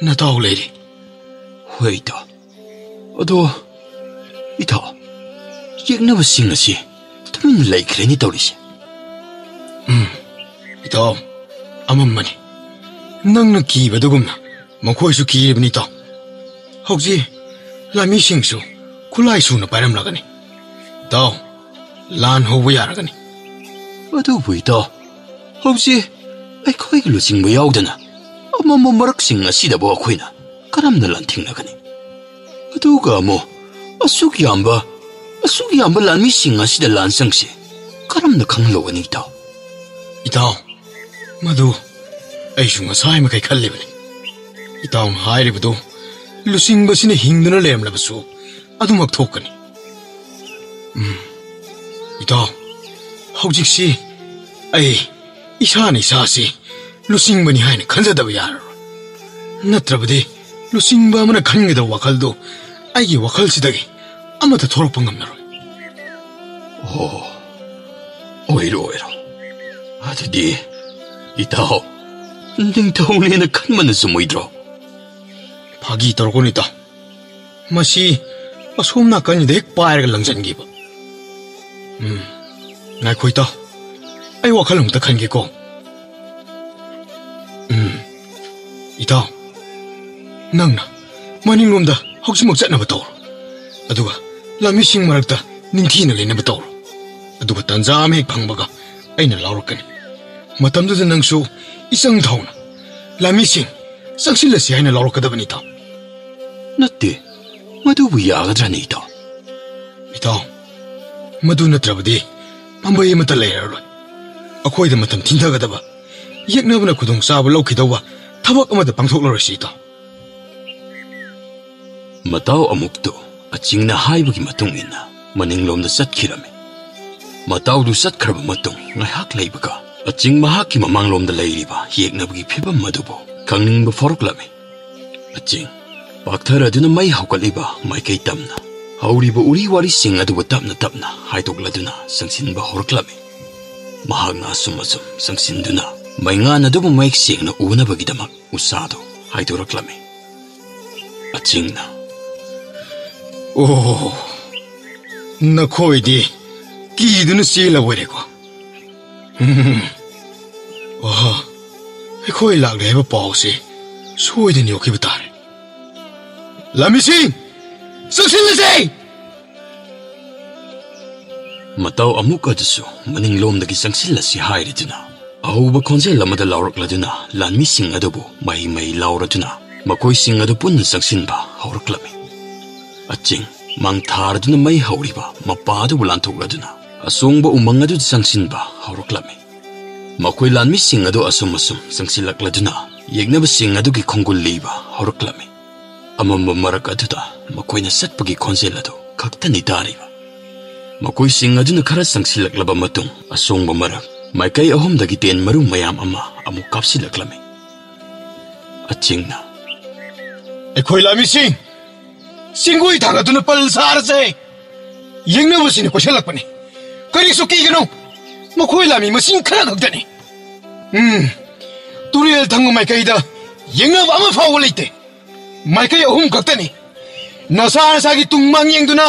ꯅꯇꯥꯎ ꯂꯩꯔꯤ꯫ ꯍꯣꯏ ꯏꯇꯥꯎ꯫ ꯑꯗꯣ ꯏꯇꯥꯎ, ꯌꯦꯛꯅꯕꯁꯤꯡ ꯑꯁꯤ ꯇꯨꯃꯤꯟꯅ ꯂꯩꯈ꯭ꯔꯦꯅꯦ ꯇꯧꯔꯤꯁꯦ꯫ ꯎꯝ, ꯏꯇꯥꯎ, ꯑꯃꯝꯕꯅꯤ꯫ ꯅꯪꯅ ꯀꯤꯕꯗꯨꯒꯨꯝꯅ ꯃꯈꯣꯏꯁꯨ ꯀꯤꯔꯤꯕꯅꯤ ꯏꯇꯥꯎ꯫ ꯍꯧꯖꯤꯛ ꯂꯥꯟꯃꯤꯁꯤꯡꯁꯨ ꯈꯨꯠꯂꯥꯏ ꯁꯨꯅ ꯄꯥꯏꯔꯝꯂꯒꯅꯤ꯫ ꯏꯇꯥꯎ, ꯂꯥꯟ ꯍꯧꯕ ꯌꯥꯔꯒꯅꯤ꯫ ꯑꯗꯨꯕꯨ ꯏꯇꯥꯎ, ꯍꯧꯖꯤꯛ ꯑꯩꯈꯣꯏꯒꯤ ꯂꯨꯆꯤꯡꯕ ꯌꯥꯎꯗꯅ ꯑꯃꯝꯕ ꯃꯔꯛꯁꯤꯡ ꯑꯁꯤꯗꯕꯨ ꯑꯩꯈꯣꯏꯅ ꯀꯔꯝꯅ ꯂꯥꯟꯊꯦꯡꯅꯒꯅꯤ? ꯑꯗꯨꯒ ꯑꯃꯨꯛ ꯑꯁꯨꯛ ꯌꯥꯝꯕ, ꯑꯁꯨꯛ ꯌꯥꯝꯕ ꯂꯥꯟꯃꯤꯁꯤꯡ ꯑꯁꯤꯗ ꯂꯥꯟ ꯆꯪꯁꯤ ꯀꯔꯝꯅ ꯈꯪꯍꯜꯂꯧꯒꯅꯤ ꯏꯇꯥꯎ? ꯏꯇꯥꯎ, ꯃꯗꯨ ꯑꯩꯁꯨ ꯉꯁꯥꯏ ꯃꯈꯩ ꯈꯜꯂꯤꯕꯅꯤ꯫ ꯏꯇꯥꯎꯅ ꯍꯥꯏꯔꯤꯕꯗꯨ ꯂꯨꯆꯤꯡꯕꯁꯤꯅ ꯍꯤꯡꯗꯨꯅ ꯂꯩꯔꯝꯂꯕꯁꯨ ꯑꯗꯨꯃꯛ ꯊꯣꯛꯀꯅꯤ꯫ ꯎꯝ, ꯏꯇꯥꯎ, ꯍꯧꯖꯤꯛꯁꯤ ꯑꯩ ꯏꯁꯥꯅ ꯏꯁꯥꯁꯤ ꯂꯨꯆꯤꯡꯕꯅꯤ ꯍꯥꯏꯅ ꯈꯟꯖꯗꯕ ꯌꯥꯔꯔꯣꯏ꯫ ꯅꯠꯇ꯭ꯔꯕꯗꯤ ꯂꯨꯆꯤꯡꯕ ꯑꯃꯅ ꯈꯟꯒꯗꯕ ꯋꯥꯈꯜꯗꯨ ꯑꯩꯒꯤ ꯋꯥꯈꯜꯁꯤꯗꯒꯤ ꯑꯃꯠꯇ ꯊꯣꯛꯂꯛꯄ ꯉꯝꯂꯔꯣꯏ꯫ ꯑꯣ, ꯑꯣꯏꯔꯣ, ꯑꯣꯏꯔꯣ꯫ ꯑꯗꯨꯗꯤ ꯏꯇꯥꯎ, ꯅꯤꯡꯊꯧꯅꯦꯅ ꯈꯟꯕꯅ ꯆꯨꯝꯃꯣꯏꯗ꯭ꯔꯣ? ꯐꯥꯒꯤ ꯇꯧꯔꯛꯀꯅꯨ ꯏꯇꯥꯎ꯫ ꯃꯁꯤ ꯑꯁꯣꯝ ꯅꯥꯀꯟꯁꯤꯗ ꯍꯦꯛ ꯄꯥꯏꯔꯒ ꯂꯪꯁꯤꯟꯈꯤꯕ꯫ ꯎꯝ, ꯉꯥꯏꯈꯣ ꯏꯇꯥꯎ, ꯑꯩ ꯋꯥꯈꯜ ꯑꯃꯨꯛꯇ ꯈꯟꯒꯦꯀꯣ꯫ ꯎꯝ, ꯏꯇꯥꯎ, ꯅꯪꯅ ꯃꯅꯤꯡꯂꯣꯝꯗ ꯍꯧꯖꯤꯛꯃꯛ ꯆꯠꯅꯕ ꯇꯧꯔꯣ꯫ ꯑꯗꯨꯒ ꯂꯥꯟꯃꯤꯁꯤꯡ ꯃꯔꯛꯇ ꯅꯤꯡꯊꯤꯅ ꯂꯩꯅꯕ ꯇꯧꯔꯣ꯫ ꯑꯗꯨꯒ ꯇꯟꯖꯥ ꯑꯃ ꯍꯦꯛ ꯐꯪꯕꯒ ꯑꯩꯅ ꯂꯥꯎꯔꯛꯀꯅꯤ꯫ ꯃꯇꯝꯗꯨꯗ ꯅꯪꯁꯨ ꯏꯆꯪ ꯊꯧꯅ ꯂꯥꯟꯃꯤꯁꯤꯡ ꯆꯪꯁꯤꯜꯂꯁꯤ ꯍꯥꯏꯅ ꯂꯥꯎꯔꯛꯀꯗꯕꯅꯤ ꯏꯇꯥꯎ꯫ ꯅꯠꯇꯦ, ꯃꯗꯨꯕꯨ ꯌꯥꯒꯗ꯭ꯔꯅꯦ ꯏꯇꯥꯎ? ꯏꯇꯥꯎ, ꯃꯗꯨ ꯅꯠꯇ꯭ꯔꯕꯗꯤ ꯄꯥꯝꯕꯩ ꯑꯃꯠꯇ ꯂꯩꯔꯔꯣꯏ꯫ ꯑꯩꯈꯣꯏꯗ ꯃꯇꯝ ꯊꯤꯟꯊꯒꯗꯕ, ꯌꯦꯛꯅꯕꯅ ꯈꯨꯗꯣꯡꯆꯥꯕ ꯂꯧꯈꯤꯗꯧꯕ ꯊꯕꯛ ꯑꯃꯠꯇ ꯄꯥꯡꯊꯣꯛꯂꯔꯣꯏꯁꯤ ꯏꯇꯥꯎ꯫ ꯃꯇꯥꯎ ꯑꯃꯨꯛꯇꯨ ꯑꯆꯤꯡꯅ ꯍꯥꯏꯕꯒꯤ ꯃꯇꯨꯡ ꯏꯟꯅ ꯃꯅꯤꯡꯂꯣꯝꯗ ꯆꯠꯈꯤꯔꯝꯃꯤ꯫ ꯃꯇꯥꯎꯗꯨ ꯆꯠꯈ꯭ꯔꯕ ꯃꯇꯨꯡ ꯉꯥꯏꯍꯥꯛ ꯂꯩꯕꯒ ꯑꯆꯤꯡ ꯃꯍꯥꯛꯀꯤ ꯃꯃꯥꯡꯂꯣꯝꯗ ꯂꯩꯔꯤꯕ ꯌꯦꯛꯅꯕꯒꯤ ꯐꯤꯕꯝ ꯑꯗꯨꯕꯨ ꯈꯪꯅꯤꯡꯕ ꯐꯥꯎꯔꯛꯂꯝꯃꯤ꯫ ꯑꯆꯤꯡ, ꯄꯥꯛꯊꯔꯗꯨꯅ ꯃꯩ ꯍꯧꯒꯠꯂꯤꯕ ꯃꯥꯏꯀꯩ ꯇꯝꯅ ꯍꯧꯔꯤꯕ ꯎꯔꯤ ꯋꯥꯔꯤꯁꯤꯡ ꯑꯗꯨꯕꯨ ꯇꯞꯅ ꯇꯞꯅ ꯍꯥꯏꯗꯣꯛꯂꯗꯨꯅ ꯆꯪꯁꯤꯟꯕ ꯍꯧꯔꯛꯂꯝꯃꯤ꯫ ꯃꯍꯥꯛꯅ ꯑꯁꯨꯝ ꯑꯁꯨꯝ ꯆꯪꯁꯤꯟꯗꯨꯅ ꯃꯩꯉꯥꯟ ꯑꯗꯨꯕꯨ ꯃꯌꯦꯛ ꯁꯦꯡꯅ ꯎꯅꯕꯒꯤꯗꯃꯛ ꯎꯁꯥꯗꯨ ꯍꯥꯏꯗꯣꯔꯛꯂꯝꯃꯤ꯫ ꯑꯆꯤꯡꯅ, "ꯑꯣ, ꯅꯈꯣꯏꯗꯤ ꯀꯤꯗꯨꯅ ꯆꯦꯜꯂꯕ ꯑꯣꯏꯔꯦꯀꯣ?" ꯎꯝ꯫ ꯑꯣ, ꯑꯩꯈꯣꯏ ꯂꯥꯛꯂꯦ ꯍꯥꯏꯕ ꯄꯥꯎꯁꯤ ꯁꯣꯏꯗꯅ ꯌꯧꯈꯤꯕ ꯇꯥꯔꯦ꯫ ꯂꯥꯟꯃꯤꯁꯤꯡ, ꯆꯪꯁꯤꯜꯂꯁꯦ! ꯃꯇꯧ ꯑꯃꯨꯛ ꯑꯗꯨꯁꯨ ꯃꯅꯤꯡꯂꯣꯝꯗꯒꯤ ꯆꯪꯁꯤꯜꯂꯁꯤ ꯍꯥꯏꯔꯗꯨꯅ ꯑꯍꯧꯕ ꯈꯣꯟꯖꯦꯜ ꯑꯃꯗ ꯂꯥꯎꯔꯛꯂꯗꯨꯅ ꯂꯥꯟꯃꯤꯁꯤꯡ ꯑꯗꯨꯕꯨ ꯃꯍꯩ ꯃꯍꯩ ꯂꯥꯎꯔꯗꯨꯅ ꯃꯈꯣꯏꯁꯤꯡ ꯑꯗꯨ ꯄꯨꯟꯅ ꯆꯪꯁꯤꯟꯕ ꯍꯧꯔꯛꯂꯝꯃꯤ꯫ ꯑꯆꯤꯡ ꯃꯥꯡ ꯊꯥꯔꯗꯨꯅ ꯃꯩ ꯍꯧꯔꯤꯕ ꯃꯄꯥ ꯑꯗꯨꯕꯨ ꯂꯥꯟꯊꯣꯛꯂꯗꯨꯅ ꯑꯁꯣꯡꯕ ꯎꯃꯪ ꯑꯗꯨꯗ ꯆꯪꯁꯤꯟꯕ ꯍꯧꯔꯛꯂꯝꯃꯤ꯫ ꯃꯈꯣꯏ ꯂꯥꯟꯃꯤꯁꯤꯡ ꯑꯗꯨ ꯑꯁꯨꯝ ꯑꯁꯨꯝ ꯆꯪꯁꯤꯜꯂꯛꯂꯗꯨꯅ ꯌꯦꯛꯅꯕꯁꯤꯡ ꯑꯗꯨꯒꯤ ꯈꯣꯡꯒꯨꯜ ꯂꯤꯕ ꯍꯧꯔꯛꯂꯝꯃꯤ꯫ ꯑꯃꯝꯕ ꯃꯔꯛ ꯑꯗꯨꯗ ꯃꯈꯣꯏꯅ ꯆꯠꯄꯒꯤ ꯈꯣꯟꯖꯦꯜ ꯑꯗꯨ ꯈꯛꯇꯅꯤ ꯇꯥꯔꯤꯕ꯫ ꯃꯈꯣꯏꯁꯤꯡ ꯑꯗꯨꯅ ꯈꯔ ꯆꯪꯁꯤꯜꯂꯛꯂꯕ ꯃꯇꯨꯡ ꯑꯁꯣꯡꯕ ꯃꯔꯛ ꯃꯥꯏꯀꯩ ꯑꯍꯨꯝꯗꯒꯤ ꯇꯦꯟ ꯃꯔꯨ ꯃꯌꯥꯝ ꯑꯃ ꯑꯃꯨꯛ ꯀꯥꯞꯁꯤꯜꯂꯛꯂꯝꯃꯤ꯫ ꯑꯆꯤꯡꯅ, "ꯑꯩꯈꯣꯏ ꯂꯥꯟꯃꯤꯁꯤꯡ, ꯆꯤꯡꯒꯣꯏ ꯊꯥꯡꯒꯠꯇꯨꯅ ꯄꯜ ꯁꯥꯔꯁꯦ! ꯌꯦꯛꯅꯕꯁꯤꯡꯅ ꯀꯣꯏꯁꯜꯂꯛꯄꯅꯤ꯫ ꯀꯔꯤꯁꯨ ꯀꯤꯒꯅꯨ, ꯃꯈꯣꯏ ꯂꯥꯟꯃꯤ ꯃꯁꯤꯡ ꯈꯔ ꯈꯛꯇꯅꯤ꯫ ꯎꯝ, ꯇꯨꯔꯦꯜ ꯊꯪꯕ ꯃꯥꯏꯀꯩꯗ ꯌꯦꯛꯅꯕ ꯑꯃ ꯐꯥꯎꯕ ꯂꯩꯇꯦ꯫ ꯃꯥꯏꯀꯩ ꯑꯍꯨꯝ ꯈꯛꯇꯅꯤ꯫ ꯅꯁꯥ ꯅꯁꯥꯒꯤ ꯇꯨꯡ ꯃꯥꯡ ꯌꯦꯡꯗꯨꯅ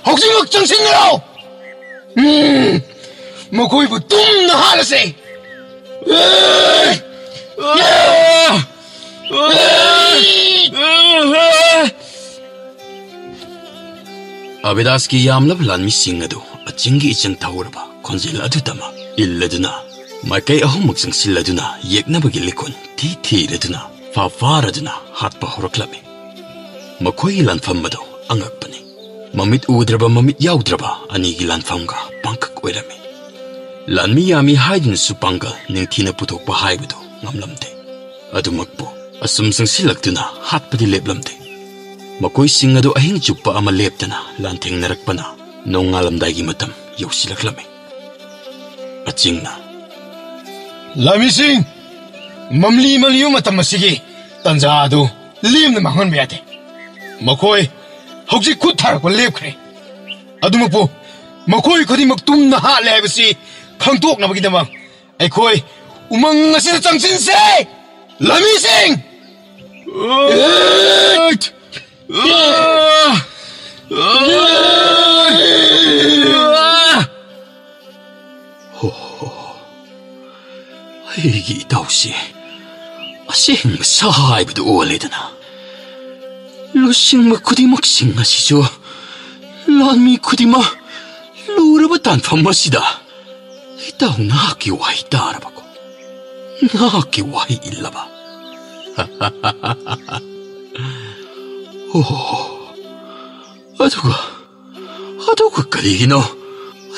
ꯍꯧꯖꯤꯛꯃꯛ ꯆꯪꯁꯤꯟꯅꯔꯣ꯫ ꯎꯝ, ꯃꯈꯣꯏꯕꯨ ꯇꯨꯝꯅ ꯍꯥꯠꯂꯁꯦ!" ꯑꯕꯤꯗꯥꯁꯀꯤ ꯌꯥꯝꯂꯕ ꯂꯥꯟꯃꯤꯁꯤꯡ ꯑꯗꯨ ꯑꯆꯤꯡꯒꯤ ꯏꯆꯪ ꯊꯧꯔꯕ ꯈꯣꯟꯖꯦꯜ ꯑꯗꯨꯗꯃꯛ ꯏꯜꯂꯗꯨꯅ ꯃꯥꯏꯀꯩ ꯑꯍꯨꯝꯃꯛ ꯆꯪꯁꯤꯜꯂꯗꯨꯅ ꯌꯦꯛꯅꯕꯒꯤ ꯂꯤꯀꯣꯟ ꯊꯤ ꯊꯤꯔꯗꯨꯅ ꯐꯥ ꯐꯥꯔꯗꯨꯅ ꯍꯥꯠꯄ ꯍꯧꯔꯛꯂꯝꯃꯤ꯫ ꯃꯈꯣꯏꯒꯤ ꯂꯥꯟꯐꯝ ꯑꯗꯨ ꯑꯉꯛꯄꯅꯤ꯫ ꯃꯃꯤꯠ ꯎꯗ꯭ꯔꯕ ꯃꯃꯤꯠ ꯌꯥꯎꯗ꯭ꯔꯕ ꯑꯅꯤꯒꯤ ꯂꯥꯟꯐꯝꯒ ꯄꯥꯡꯀꯛ ꯑꯣꯏꯔꯝꯃꯤ꯫ ꯂꯥꯟꯃꯤ ꯌꯥꯝꯃꯤ ꯍꯥꯏꯗꯨꯅꯁꯨ ꯄꯥꯡꯒꯜ ꯅꯤꯡꯊꯤꯅ ꯄꯨꯊꯣꯛꯄ ꯍꯥꯏꯕꯗꯨ ꯉꯝꯂꯝꯗꯦ꯫ ꯑꯗꯨꯃꯛꯄꯨ ꯑꯁꯨꯝ ꯆꯪꯁꯤꯜꯂꯛꯇꯨꯅ ꯍꯥꯠꯄꯗꯤ ꯂꯦꯞꯂꯝꯗꯦ꯫ ꯃꯈꯣꯏꯁꯤꯡ ꯑꯗꯨ ꯑꯍꯤꯡ ꯆꯨꯞꯄ ꯑꯃ ꯂꯦꯞꯇꯅ ꯂꯥꯟꯊꯦꯡꯅꯔꯛꯄꯅ ꯅꯣꯡꯉꯥꯜꯂꯝꯗꯥꯏꯒꯤ ꯃꯇꯝ ꯌꯧꯁꯤꯜꯂꯛꯂꯝꯃꯤ꯫ ꯑꯆꯤꯡꯅ, ꯂꯥꯟꯃꯤꯁꯤꯡ, ꯃꯝꯂꯤ ꯃꯝꯂꯤꯕ ꯃꯇꯝ ꯑꯁꯤꯒꯤ ꯇꯥꯟꯖꯥ ꯑꯗꯨ ꯂꯦꯝꯅ ꯃꯥꯡꯍꯟꯕ ꯌꯥꯗꯦ꯫ ꯃꯈꯣꯏ ꯍꯧꯖꯤꯛ ꯈꯨꯠ ꯊꯥꯔꯛꯄ ꯂꯦꯞꯈ꯭ꯔꯦ꯫ ꯑꯗꯨꯃꯛꯄꯨ ꯃꯈꯣꯏ ꯈꯨꯗꯤꯡꯃꯛ ꯇꯨꯝꯅ ꯍꯥꯠꯂꯦ ꯍꯥꯏꯕꯁꯤ ꯈꯪꯗꯣꯛꯅꯕꯒꯤꯗꯃꯛ ꯑꯩꯈꯣꯏ ꯎꯃꯪ ꯑꯁꯤꯗ ꯆꯪꯁꯤꯟꯁꯦ! ꯂꯥꯟꯃꯤꯁꯤꯡ! ꯍꯣ, ꯑꯩꯒꯤ ꯏꯇꯥꯎꯁꯦ ꯑꯁꯦꯡꯕ ꯁꯥ ꯍꯥꯏꯕꯗꯨ ꯑꯣꯜꯂꯦꯗꯅ꯫ ꯂꯨꯆꯤꯡꯕ ꯈꯨꯗꯤꯡꯃꯛꯁꯤꯡ ꯑꯁꯤꯁꯨ, ꯂꯥꯟꯃꯤ ꯈꯨꯗꯤꯡꯃꯛ ꯂꯨꯔꯕ ꯇꯥꯟꯐꯝ ꯑꯁꯤꯗ ꯏꯇꯥꯎ ꯅꯍꯥꯛꯀꯤ ꯋꯥꯍꯩ ꯇꯥꯔꯕꯀꯣ? ꯅꯍꯥꯛꯀꯤ ꯋꯥꯍꯩ ꯏꯜꯂꯕ? ꯑꯣ, ꯑꯗꯨꯒ, ꯑꯗꯨꯒ ꯀꯔꯤꯒꯤꯅꯣ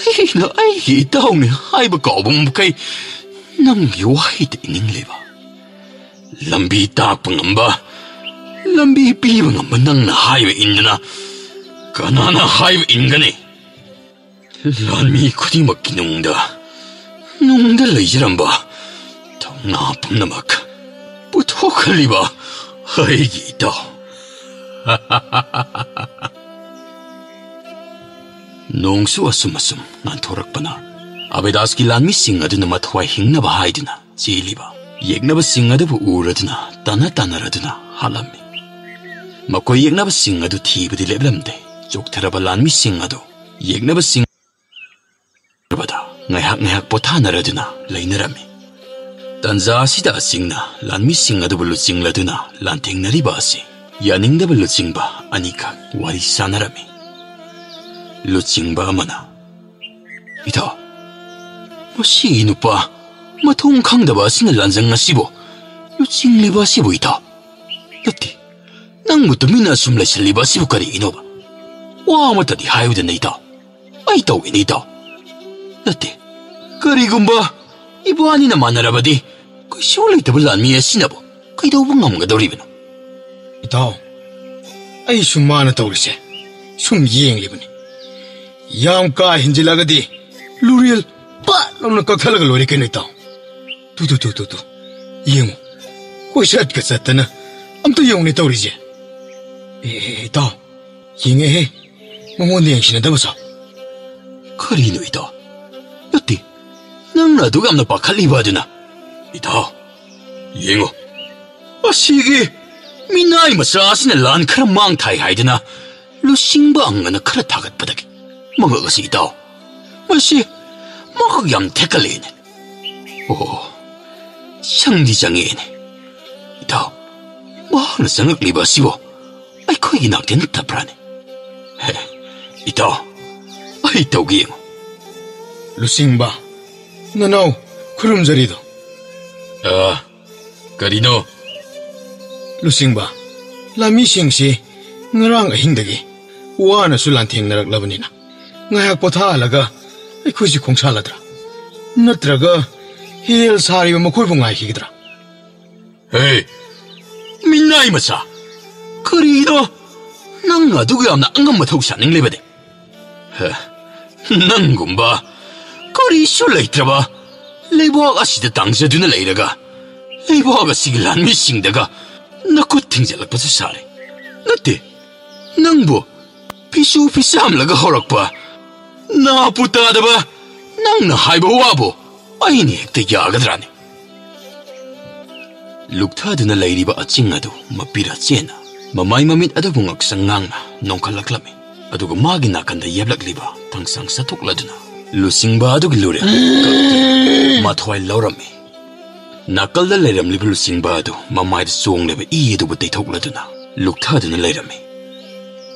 ꯑꯩꯅ ꯑꯩꯒꯤ ꯏꯇꯥꯎꯅꯤ ꯍꯥꯏꯕ ꯀꯥꯎꯕ ꯃꯈꯩ ꯅꯪꯒꯤ ꯋꯥꯍꯩꯗ ꯏꯅꯤꯡꯂꯤꯕ? ꯂꯝꯕꯤ ꯇꯥꯛꯄ ꯉꯝꯕ, ꯂꯝꯕꯤ ꯄꯤꯕ ꯉꯝꯕ ꯅꯪꯅ ꯍꯥꯏꯕ ꯏꯟꯗꯅ ꯀꯅꯥꯅ ꯍꯥꯏꯕ ꯏꯟꯒꯅꯤ? ꯂꯥꯟꯃꯤ ꯈꯨꯗꯤꯡꯃꯛꯀꯤ ꯅꯨꯡꯗ, ꯅꯨꯡꯗ ꯂꯩꯖꯔꯝꯕ ꯊꯧꯅꯥ ꯄꯨꯝꯅꯃꯛ ꯄꯨꯊꯣꯛꯍꯜꯂꯤꯕ ꯑꯩꯒꯤ ꯏꯇꯥꯎ꯫ ꯅꯣꯡꯁꯨ ꯑꯁꯨꯝ ꯑꯁꯨꯝ ꯉꯥꯟꯊꯣꯔꯛꯄꯅ ꯑꯕꯤꯗꯥꯁꯀꯤ ꯂꯥꯟꯃꯤꯁꯤꯡ ꯑꯗꯨꯅ ꯃꯊ꯭ꯋꯥꯏ ꯍꯤꯡꯅꯕ ꯍꯥꯏꯗꯨꯅ ꯆꯦꯜꯂꯤꯕ ꯌꯦꯛꯅꯕꯁꯤꯡ ꯑꯗꯨꯕꯨ ꯎꯔꯗꯨꯅ ꯇꯥꯟꯅ ꯇꯥꯟꯅꯔꯗꯨꯅ ꯍꯥꯠꯂꯝꯃꯤ꯫ ꯃꯈꯣꯏ ꯌꯦꯛꯅꯕꯁꯤꯡ ꯑꯗꯨ ꯊꯤꯕꯗꯤ ꯂꯦꯞꯂꯝꯗꯦ꯫ ꯆꯣꯛꯊꯔꯕ ꯂꯥꯟꯃꯤꯁꯤꯡ ꯑꯗꯨ ꯌꯦꯛꯅꯕꯁꯤꯡ ꯉꯥꯏꯍꯥꯛ ꯉꯥꯏꯍꯥꯛ ꯄꯣꯊꯥꯅꯔꯗꯨꯅ ꯂꯩꯅꯔꯝꯃꯤ꯫ ꯇꯟꯖꯥ ꯑꯁꯤꯗ ꯑꯁꯤꯡꯅ ꯂꯥꯟꯃꯤꯁꯤꯡ ꯑꯗꯨꯕꯨ ꯂꯨꯆꯤꯡꯂꯗꯨꯅ ꯂꯥꯟꯊꯦꯡꯅꯔꯤꯕ ꯑꯁꯤ ꯌꯥꯅꯤꯡꯗꯕ ꯂꯨꯆꯤꯡꯕ ꯑꯅꯤꯈꯛ ꯋꯥꯔꯤ ꯁꯥꯟꯅꯔꯝꯃꯤ꯫ ꯂꯨꯆꯤꯡꯕ ꯑꯃꯅ, "ꯏꯇꯥꯎ, ꯃꯁꯤꯒꯤ ꯅꯨꯄꯥ ꯃꯊꯣꯡ ꯈꯪꯗꯕ ꯑꯁꯤꯅ ꯂꯥꯟꯖꯪ ꯑꯁꯤꯕꯨ ꯂꯨꯆꯤꯡꯂꯤꯕ ꯑꯁꯤꯕꯨ, ꯏꯇꯥꯎ? ꯅꯠꯇꯦ, ꯅꯪꯕꯨ ꯇꯨꯃꯤꯟꯅ ꯑꯁꯨꯝ ꯂꯩꯁꯤꯜꯂꯤꯕ ꯑꯁꯤꯕꯨ ꯀꯔꯤꯒꯤꯅꯣꯕ? ꯋꯥ ꯑꯃꯠꯇꯗꯤ ꯍꯥꯏꯌꯨꯗꯅ, ꯏꯇꯥꯎ꯫ ꯑꯩ ꯇꯧꯏꯅꯦ, ꯏꯇꯥꯎ꯫ ꯅꯠꯇꯦ, ꯀꯔꯤꯒꯨꯝꯕ ꯏꯕꯥꯅꯤꯅ ꯃꯥꯟꯅꯔꯕꯗꯤ ꯀꯩꯁꯨ ꯂꯩꯇꯕ ꯂꯥꯟꯃꯤ ꯑꯁꯤꯅꯕꯨ ꯀꯩꯗꯧꯕ ꯉꯝꯒꯗꯧꯔꯤꯕꯅꯣ?" "ꯏꯇꯥꯎ, ꯑꯩꯁꯨ ꯃꯥꯅ ꯇꯧꯔꯤꯁꯦ ꯁꯨꯝ ꯌꯦꯡꯂꯤꯕꯅꯤ꯫ ꯌꯥꯝ ꯀꯥ ꯍꯦꯟꯖꯤꯜꯂꯒꯗꯤ ꯂꯨꯔꯦꯜ ꯄꯠ ꯂꯥꯎꯅ ꯀꯛꯊꯠꯂꯒ ꯂꯣꯏꯔꯦ ꯀꯩꯅꯣ, ꯏꯇꯥꯎ꯫ Two, two, two, two, two. ꯌꯦꯡꯉꯨ, ꯀꯣꯏꯆꯠꯀ ꯆꯠꯇꯅ ꯑꯝꯇ ꯌꯦꯡꯉꯨꯅꯦ ꯇꯧꯔꯤꯁꯦ꯫ ꯑꯦ, ꯑꯦ, ꯑꯦ, ꯏꯇꯥꯎ, ꯌꯦꯡꯉꯦꯍꯦ, ꯃꯉꯣꯟꯗ ꯌꯦꯡꯁꯤꯟꯅꯗꯕ ꯁꯥꯎ꯫" "ꯀꯔꯤꯅꯣ, ꯏꯇꯥꯎ? ꯅꯠꯇꯦ, ꯅꯪꯅ ꯑꯗꯨꯛ ꯌꯥꯝꯅ ꯄꯥꯈꯠꯂꯤꯕ ꯑꯗꯨꯅ ꯏꯇꯥꯎ, ꯌꯦꯡꯉꯨ, ꯑꯁꯤꯒꯤ ꯃꯤꯅꯥꯏ ꯃꯆꯥ ꯑꯁꯤꯅ ꯂꯥꯟ ꯈꯔ ꯃꯥꯡ ꯊꯥꯏ ꯍꯥꯏꯗꯅ ꯂꯨꯆꯤꯡꯕ ꯑꯉꯅ ꯈꯔ ꯊꯥꯒꯠꯄꯗꯒꯤ ꯃꯉꯛ ꯑꯁꯤ, ꯏꯇꯥꯎ, ꯃꯁꯤ ꯃꯍꯥꯛ ꯌꯥꯝ ꯊꯦꯛꯀꯠꯂꯦꯅꯦ꯫ ꯑꯣ, ꯆꯪꯗꯤ ꯆꯪꯉꯦꯅꯦ꯫ ꯏꯇꯥꯎ, ꯃꯍꯥꯛꯅ ꯆꯪꯉꯛꯂꯤꯕ ꯑꯁꯤꯕꯨ ꯑꯩꯈꯣꯏꯒꯤ ꯅꯥꯛꯇ ꯅꯠꯇꯕ꯭ꯔꯥꯅꯦ? ꯍꯦ, ꯏꯇꯥꯎ, ꯑꯩ ꯇꯧꯒꯦ ꯌꯦꯡꯉꯨ꯫ ꯂꯨꯆꯤꯡꯕ, ꯅꯅꯥꯎ ꯈꯨꯔꯨꯝꯖꯔꯤꯗꯣ꯫ ꯑ, ꯀꯔꯤꯅꯣ? ꯂꯨꯆꯤꯡꯕ, ꯂꯥꯟꯃꯤꯁꯤꯡꯁꯤ ꯉꯔꯥꯡ ꯑꯍꯤꯡꯗꯒꯤ ꯋꯥꯅꯁꯨ ꯂꯥꯟꯊꯦꯡꯅꯔꯛꯂꯕꯅꯤꯅ ꯉꯥꯏꯍꯥꯛ ꯄꯣꯊꯥꯍꯜꯂꯒ ꯑꯩꯈꯣꯏꯁꯤ ꯈꯣꯡꯁꯥꯜꯂꯗ꯭ꯔꯥ? ꯅꯠꯇ꯭ꯔꯒ ꯍꯦꯜ ꯁꯥꯔꯤꯕ ꯃꯈꯣꯏꯕꯨ ꯉꯥꯏꯈꯤꯒꯗ꯭ꯔꯥ? ꯍꯦ, ꯃꯤꯅꯥꯏ ꯃꯆꯥ, ꯀꯔꯤꯅꯣ ꯅꯪ ꯑꯗꯨꯛ ꯌꯥꯝꯅ ꯑꯉꯝꯕ ꯊꯧ ꯁꯥꯅꯤꯡꯂꯤꯕꯗꯤ? ꯍꯦ, ꯅꯪꯒꯨꯝꯕ ꯀꯔꯤꯁꯨ ꯂꯩꯇ꯭ꯔꯕ ꯂꯩꯕꯥꯛ ꯑꯁꯤꯗ ꯇꯥꯡꯖꯗꯨꯅ ꯂꯩꯔꯒ ꯂꯩꯕꯥꯛ ꯑꯁꯤꯒꯤ ꯂꯥꯟꯃꯤꯁꯤꯡꯗꯒ ꯅꯈꯨꯠ ꯊꯤꯡꯖꯤꯜꯂꯛꯄꯁꯨ ꯁꯥꯔꯦ꯫ ꯅꯠꯇꯦ, ꯅꯪꯕꯨ ꯄꯤꯁꯨ ꯄꯤꯆꯥꯝꯂꯒ ꯍꯧꯔꯛꯄ ꯅꯥꯄꯨ ꯇꯥꯗꯕ ꯅꯪꯅ ꯍꯥꯏꯕ ꯋꯥꯕꯨ ꯑꯩꯅ ꯍꯦꯛꯇ ꯌꯥꯒꯗ꯭ꯔꯥꯅꯦ? ꯂꯨꯛꯊꯗꯨꯅ ꯂꯩꯔꯤꯕ ꯑꯆꯤꯡ ꯑꯗꯨ ꯃꯄꯤꯔ ꯆꯦꯟꯅ ꯃꯃꯥꯏ ꯃꯃꯤꯠ ꯑꯗꯨꯕꯨ ꯉꯛꯁꯪ ꯉꯥꯡꯅ ꯅꯣꯡꯈꯠꯂꯛꯂꯝꯃꯤ꯫ ꯑꯗꯨꯒ ꯃꯥꯒꯤ ꯅꯥꯀꯟꯗ ꯌꯦꯞꯂꯛꯂꯤꯕ ꯊꯥꯡꯁꯥꯡ ꯆꯠꯊꯣꯛꯂꯗꯨꯅ ꯂꯨꯆꯤꯡꯕ ꯑꯗꯨꯒꯤ ꯂꯨꯔꯦꯜ ꯀꯛꯇꯨꯅ ꯃꯊ꯭ꯋꯥꯏ ꯂꯧꯔꯝꯃꯤ꯫ ꯅꯥꯀꯜꯗ ꯂꯩꯔꯝꯂꯤꯕ ꯂꯨꯆꯤꯡꯕ ꯑꯗꯨ ꯃꯃꯥꯏꯗ ꯆꯣꯡꯂꯤꯕ ꯏ ꯑꯗꯨꯕꯨ ꯇꯩꯊꯣꯛꯂꯗꯨꯅ ꯂꯨꯛꯊꯗꯨꯅ ꯂꯩꯔꯝꯃꯤ꯫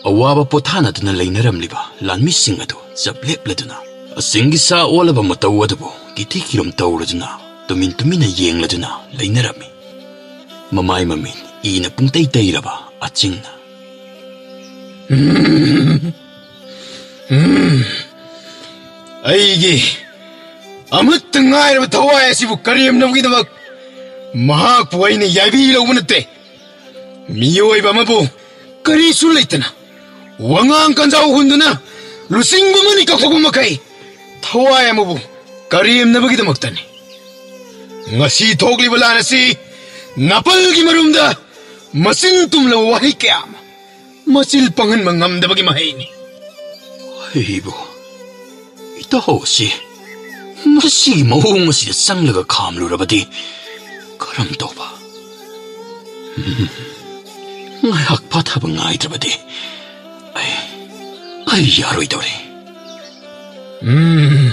ꯑꯋꯥꯕ ꯄꯣꯊꯥꯅꯗꯨꯅ ꯂꯩꯅꯔꯝꯂꯤꯕ ꯂꯥꯟꯃꯤꯁꯤꯡ ꯑꯗꯨ ꯆꯞ ꯂꯦꯞꯂꯗꯨꯅ ꯑꯆꯤꯡꯒꯤ ꯁꯥ ꯑꯣꯜꯂꯕ ꯃꯇꯧ ꯑꯗꯨꯕꯨ ꯀꯤꯊꯤ ꯀꯤꯔꯨꯝ ꯇꯧꯔꯗꯨꯅ ꯇꯨꯃꯤꯟ ꯇꯨꯃꯤꯟꯅ ꯌꯦꯡꯂꯗꯨꯅ ꯂꯩꯅꯔꯝꯃꯤ꯫ ꯃꯃꯥꯏ ꯃꯃꯤꯠ ꯏꯅ ꯄꯨꯡꯇꯩ ꯇꯩꯔꯕ ꯑꯆꯤꯡꯅ, "ꯎꯝ, ꯎꯝ, ꯑꯩꯒꯤ ꯑꯃꯠꯇ ꯉꯥꯏꯔꯕ ꯊꯋꯥꯏ ꯑꯁꯤꯕꯨ ꯀꯔꯦꯝꯅꯕꯒꯤꯗꯃꯛ ꯃꯍꯥꯛꯄꯨ ꯑꯩꯅ ꯌꯥꯏꯕꯤ ꯂꯧꯕ ꯅꯠꯇꯦ꯫ ꯃꯤꯑꯣꯏꯕ ꯑꯃꯕꯨ ꯀꯔꯤꯁꯨ ꯂꯩꯇꯅ ꯋꯥꯉꯥꯡ ꯀꯟꯖꯥꯎ ꯍꯨꯟꯗꯨꯅ ꯂꯨꯆꯤꯡꯕ ꯑꯃꯅꯤ ꯀꯛꯊꯣꯛꯄ ꯃꯈꯩ ꯊꯋꯥꯏ ꯑꯃꯕꯨ ꯀꯔꯦꯝꯅꯕꯒꯤꯗꯃꯛꯇꯅꯤ꯫ ꯉꯁꯤ ꯊꯣꯛꯂꯤꯕ ꯂꯥꯟ ꯑꯁꯤ ꯅꯥꯄꯜꯒꯤ ꯃꯔꯨꯝꯗ ꯃꯆꯤꯟ ꯇꯨꯝꯂꯕ ꯋꯥꯍꯩ ꯀꯌꯥ ꯑꯃ ꯃꯆꯤꯜ ꯄꯪꯍꯟꯕ ꯉꯝꯗꯕꯒꯤ ꯃꯍꯩꯅꯤ꯫" ꯑꯩꯕꯨ ꯏꯇꯥꯎ ꯑꯁꯤ ꯃꯁꯤꯒꯤ ꯃꯑꯣꯡ ꯑꯁꯤꯗ ꯆꯪꯂꯒ ꯈꯥꯝꯂꯨꯔꯕꯗꯤ ꯀꯔꯝ ꯇꯧꯕ? ꯎꯝ, ꯉꯥꯏꯍꯥꯛ ꯐꯥꯊꯕ ꯉꯥꯏꯗ꯭ꯔꯕꯗꯤ ꯑꯩ, ꯑꯩ ꯌꯥꯔꯣꯏꯗꯧꯔꯦ꯫ ꯎꯝ,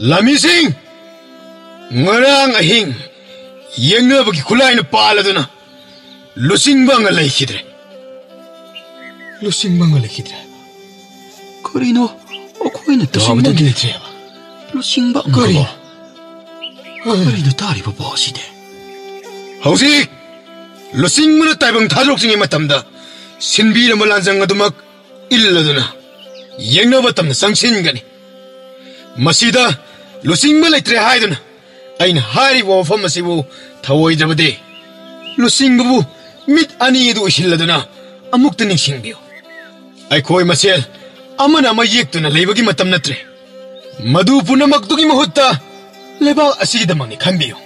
ꯂꯥꯟꯃꯤꯁꯤꯡ, ꯉꯔꯥꯡ ꯑꯍꯤꯡ ꯌꯦꯡꯅꯕꯒꯤ ꯈꯨꯠꯂꯥꯏꯅ ꯄꯥꯜꯂꯗꯨꯅ ꯂꯨꯆꯤꯡꯕ ꯑꯃ ꯂꯩꯈꯤꯗ꯭ꯔꯦ꯫ ꯂꯨꯆꯤꯡꯕ ꯑꯃ ꯂꯩꯈꯤꯗ꯭ꯔꯦ꯫ ꯀꯔꯤꯅꯣ? ꯑꯩꯈꯣꯏꯅ ꯂꯨꯆꯤꯡꯕ ꯑꯃ ꯇꯥꯕꯗꯗꯤ ꯂꯩꯇ꯭ꯔꯦꯕ꯫ ꯂꯨꯆꯤꯡꯕ ꯑꯃ ꯀꯔꯤ? ꯀꯔꯤꯅꯣ ꯇꯥꯔꯤꯕ ꯄꯥꯎ ꯑꯁꯤꯗꯤ? ꯍꯧꯖꯤꯛ ꯂꯨꯆꯤꯡꯕꯅ ꯇꯥꯏꯕꯪ ꯊꯥꯗꯣꯔꯛꯇ꯭ꯔꯤꯉꯩ ꯃꯇꯝꯗ ꯁꯤꯟꯕꯤꯔꯝꯕ ꯂꯥꯟꯖꯪ ꯑꯗꯨꯃꯛ ꯏꯜꯂꯗꯨꯅ ꯌꯦꯡꯅꯕ ꯇꯝꯅ ꯆꯪꯁꯤꯟꯒꯅꯤ꯫ ꯃꯁꯤꯗ ꯂꯨꯆꯤꯡꯕ ꯂꯩꯇ꯭ꯔꯦ ꯍꯥꯏꯗꯨꯅ ꯑꯩꯅ ꯍꯥꯏꯔꯤꯕ ꯋꯥꯐꯝ ꯑꯁꯤꯕꯨ ꯊꯧꯑꯣꯏꯗ꯭ꯔꯕꯗꯤ, ꯂꯨꯆꯤꯡꯕꯕꯨ ꯃꯤꯠ ꯑꯅꯤ ꯑꯗꯨ ꯎꯏꯁꯤꯜꯂꯗꯨꯅ ꯑꯃꯨꯛꯇ ꯅꯤꯡꯁꯤꯡꯕꯤꯌꯨ꯫ ꯑꯩꯈꯣꯏ ꯃꯁꯦꯜ ꯑꯃꯅ ꯑꯃ ꯌꯦꯛꯇꯨꯅ ꯂꯩꯕꯒꯤ ꯃꯇꯝ ꯅꯠꯇ꯭ꯔꯦ꯫ ꯃꯗꯨ ꯄꯨꯝꯅꯃꯛꯇꯨꯒꯤ ꯃꯍꯨꯠꯇ ꯂꯩꯕꯥꯛ ꯑꯁꯤꯒꯤꯗꯃꯛꯅꯤ ꯈꯟꯕꯤꯌꯨ꯫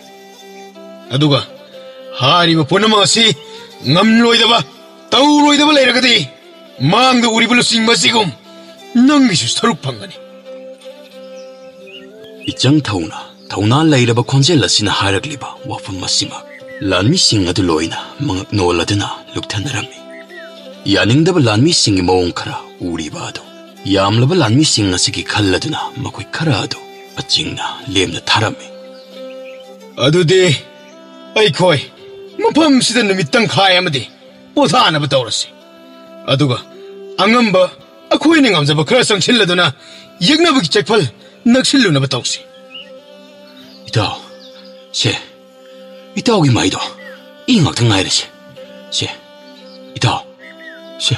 ꯑꯗꯨꯒ ꯍꯥꯏꯔꯤꯕ ꯄꯨꯝꯅꯃꯛ ꯑꯁꯤ ꯉꯝꯂꯣꯏꯗꯕ, ꯇꯧꯔꯣꯏꯗꯕ ꯂꯩꯔꯒꯗꯤ, ꯃꯥꯡꯗ ꯎꯔꯤꯕ ꯂꯨꯆꯤꯡꯕ ꯑꯁꯤꯒꯨꯝ ꯅꯪꯒꯤꯁꯨ ꯁꯔꯨꯛ ꯐꯪꯒꯅꯤ꯫ ꯏꯆꯪ ꯊꯧꯅ, ꯊꯧꯅꯥ ꯂꯩꯔꯕ ꯈꯣꯟꯖꯦꯜ ꯑꯁꯤꯅ ꯍꯥꯏꯔꯛꯂꯤꯕ ꯋꯥꯐꯝ ꯑꯁꯤꯃꯛ ꯂꯥꯟꯃꯤꯁꯤꯡ ꯑꯗꯨ ꯂꯣꯏꯅ ꯃꯉꯛ ꯅꯣꯜꯂꯗꯨꯅ ꯂꯨꯞꯊꯅꯔꯝꯃꯤ꯫ ꯌꯥꯅꯤꯡꯗꯕ ꯂꯥꯟꯃꯤꯁꯤꯡꯒꯤ ꯃꯑꯣꯡ ꯈꯔ ꯎꯔꯤꯕ ꯑꯗꯨ, ꯌꯥꯝꯂꯕ ꯂꯥꯟꯃꯤꯁꯤꯡ ꯑꯁꯤꯒꯤ ꯈꯜꯂꯗꯨꯅ ꯃꯈꯣꯏ ꯈꯔ ꯑꯗꯨ ꯑꯆꯤꯡꯅ ꯂꯦꯝꯅ ꯊꯥꯔꯝꯃꯤ꯫ ꯑꯗꯨꯗꯤ ꯑꯩꯈꯣꯏ ꯃꯐꯝꯁꯤꯗ ꯅꯨꯃꯤꯠ ꯇꯪꯈꯥꯏ ꯑꯃꯗꯤ ꯄꯣꯊꯥꯅꯕ ꯇꯧꯔꯁꯤ꯫ ꯑꯗꯨꯒ ꯑꯉꯝꯕ ꯑꯩꯈꯣꯏꯅ ꯉꯝꯖꯕ ꯈꯔ ꯆꯪꯁꯤꯜꯂꯗꯨꯅ ꯌꯦꯛꯅꯕꯒꯤ ꯆꯦꯛꯐꯜ ꯅꯛꯁꯤꯜꯂꯨꯅꯕ ꯇꯧꯁꯤ꯫ ꯏꯇꯥꯎ, ꯁꯦ, ꯏꯇꯥꯎꯒꯤ ꯃꯥꯏꯗꯣ ꯏ ꯉꯥꯛꯇ ꯉꯥꯏꯔꯦꯁꯦ꯫ ꯁꯦ, ꯏꯇꯥꯎ, ꯁꯦ,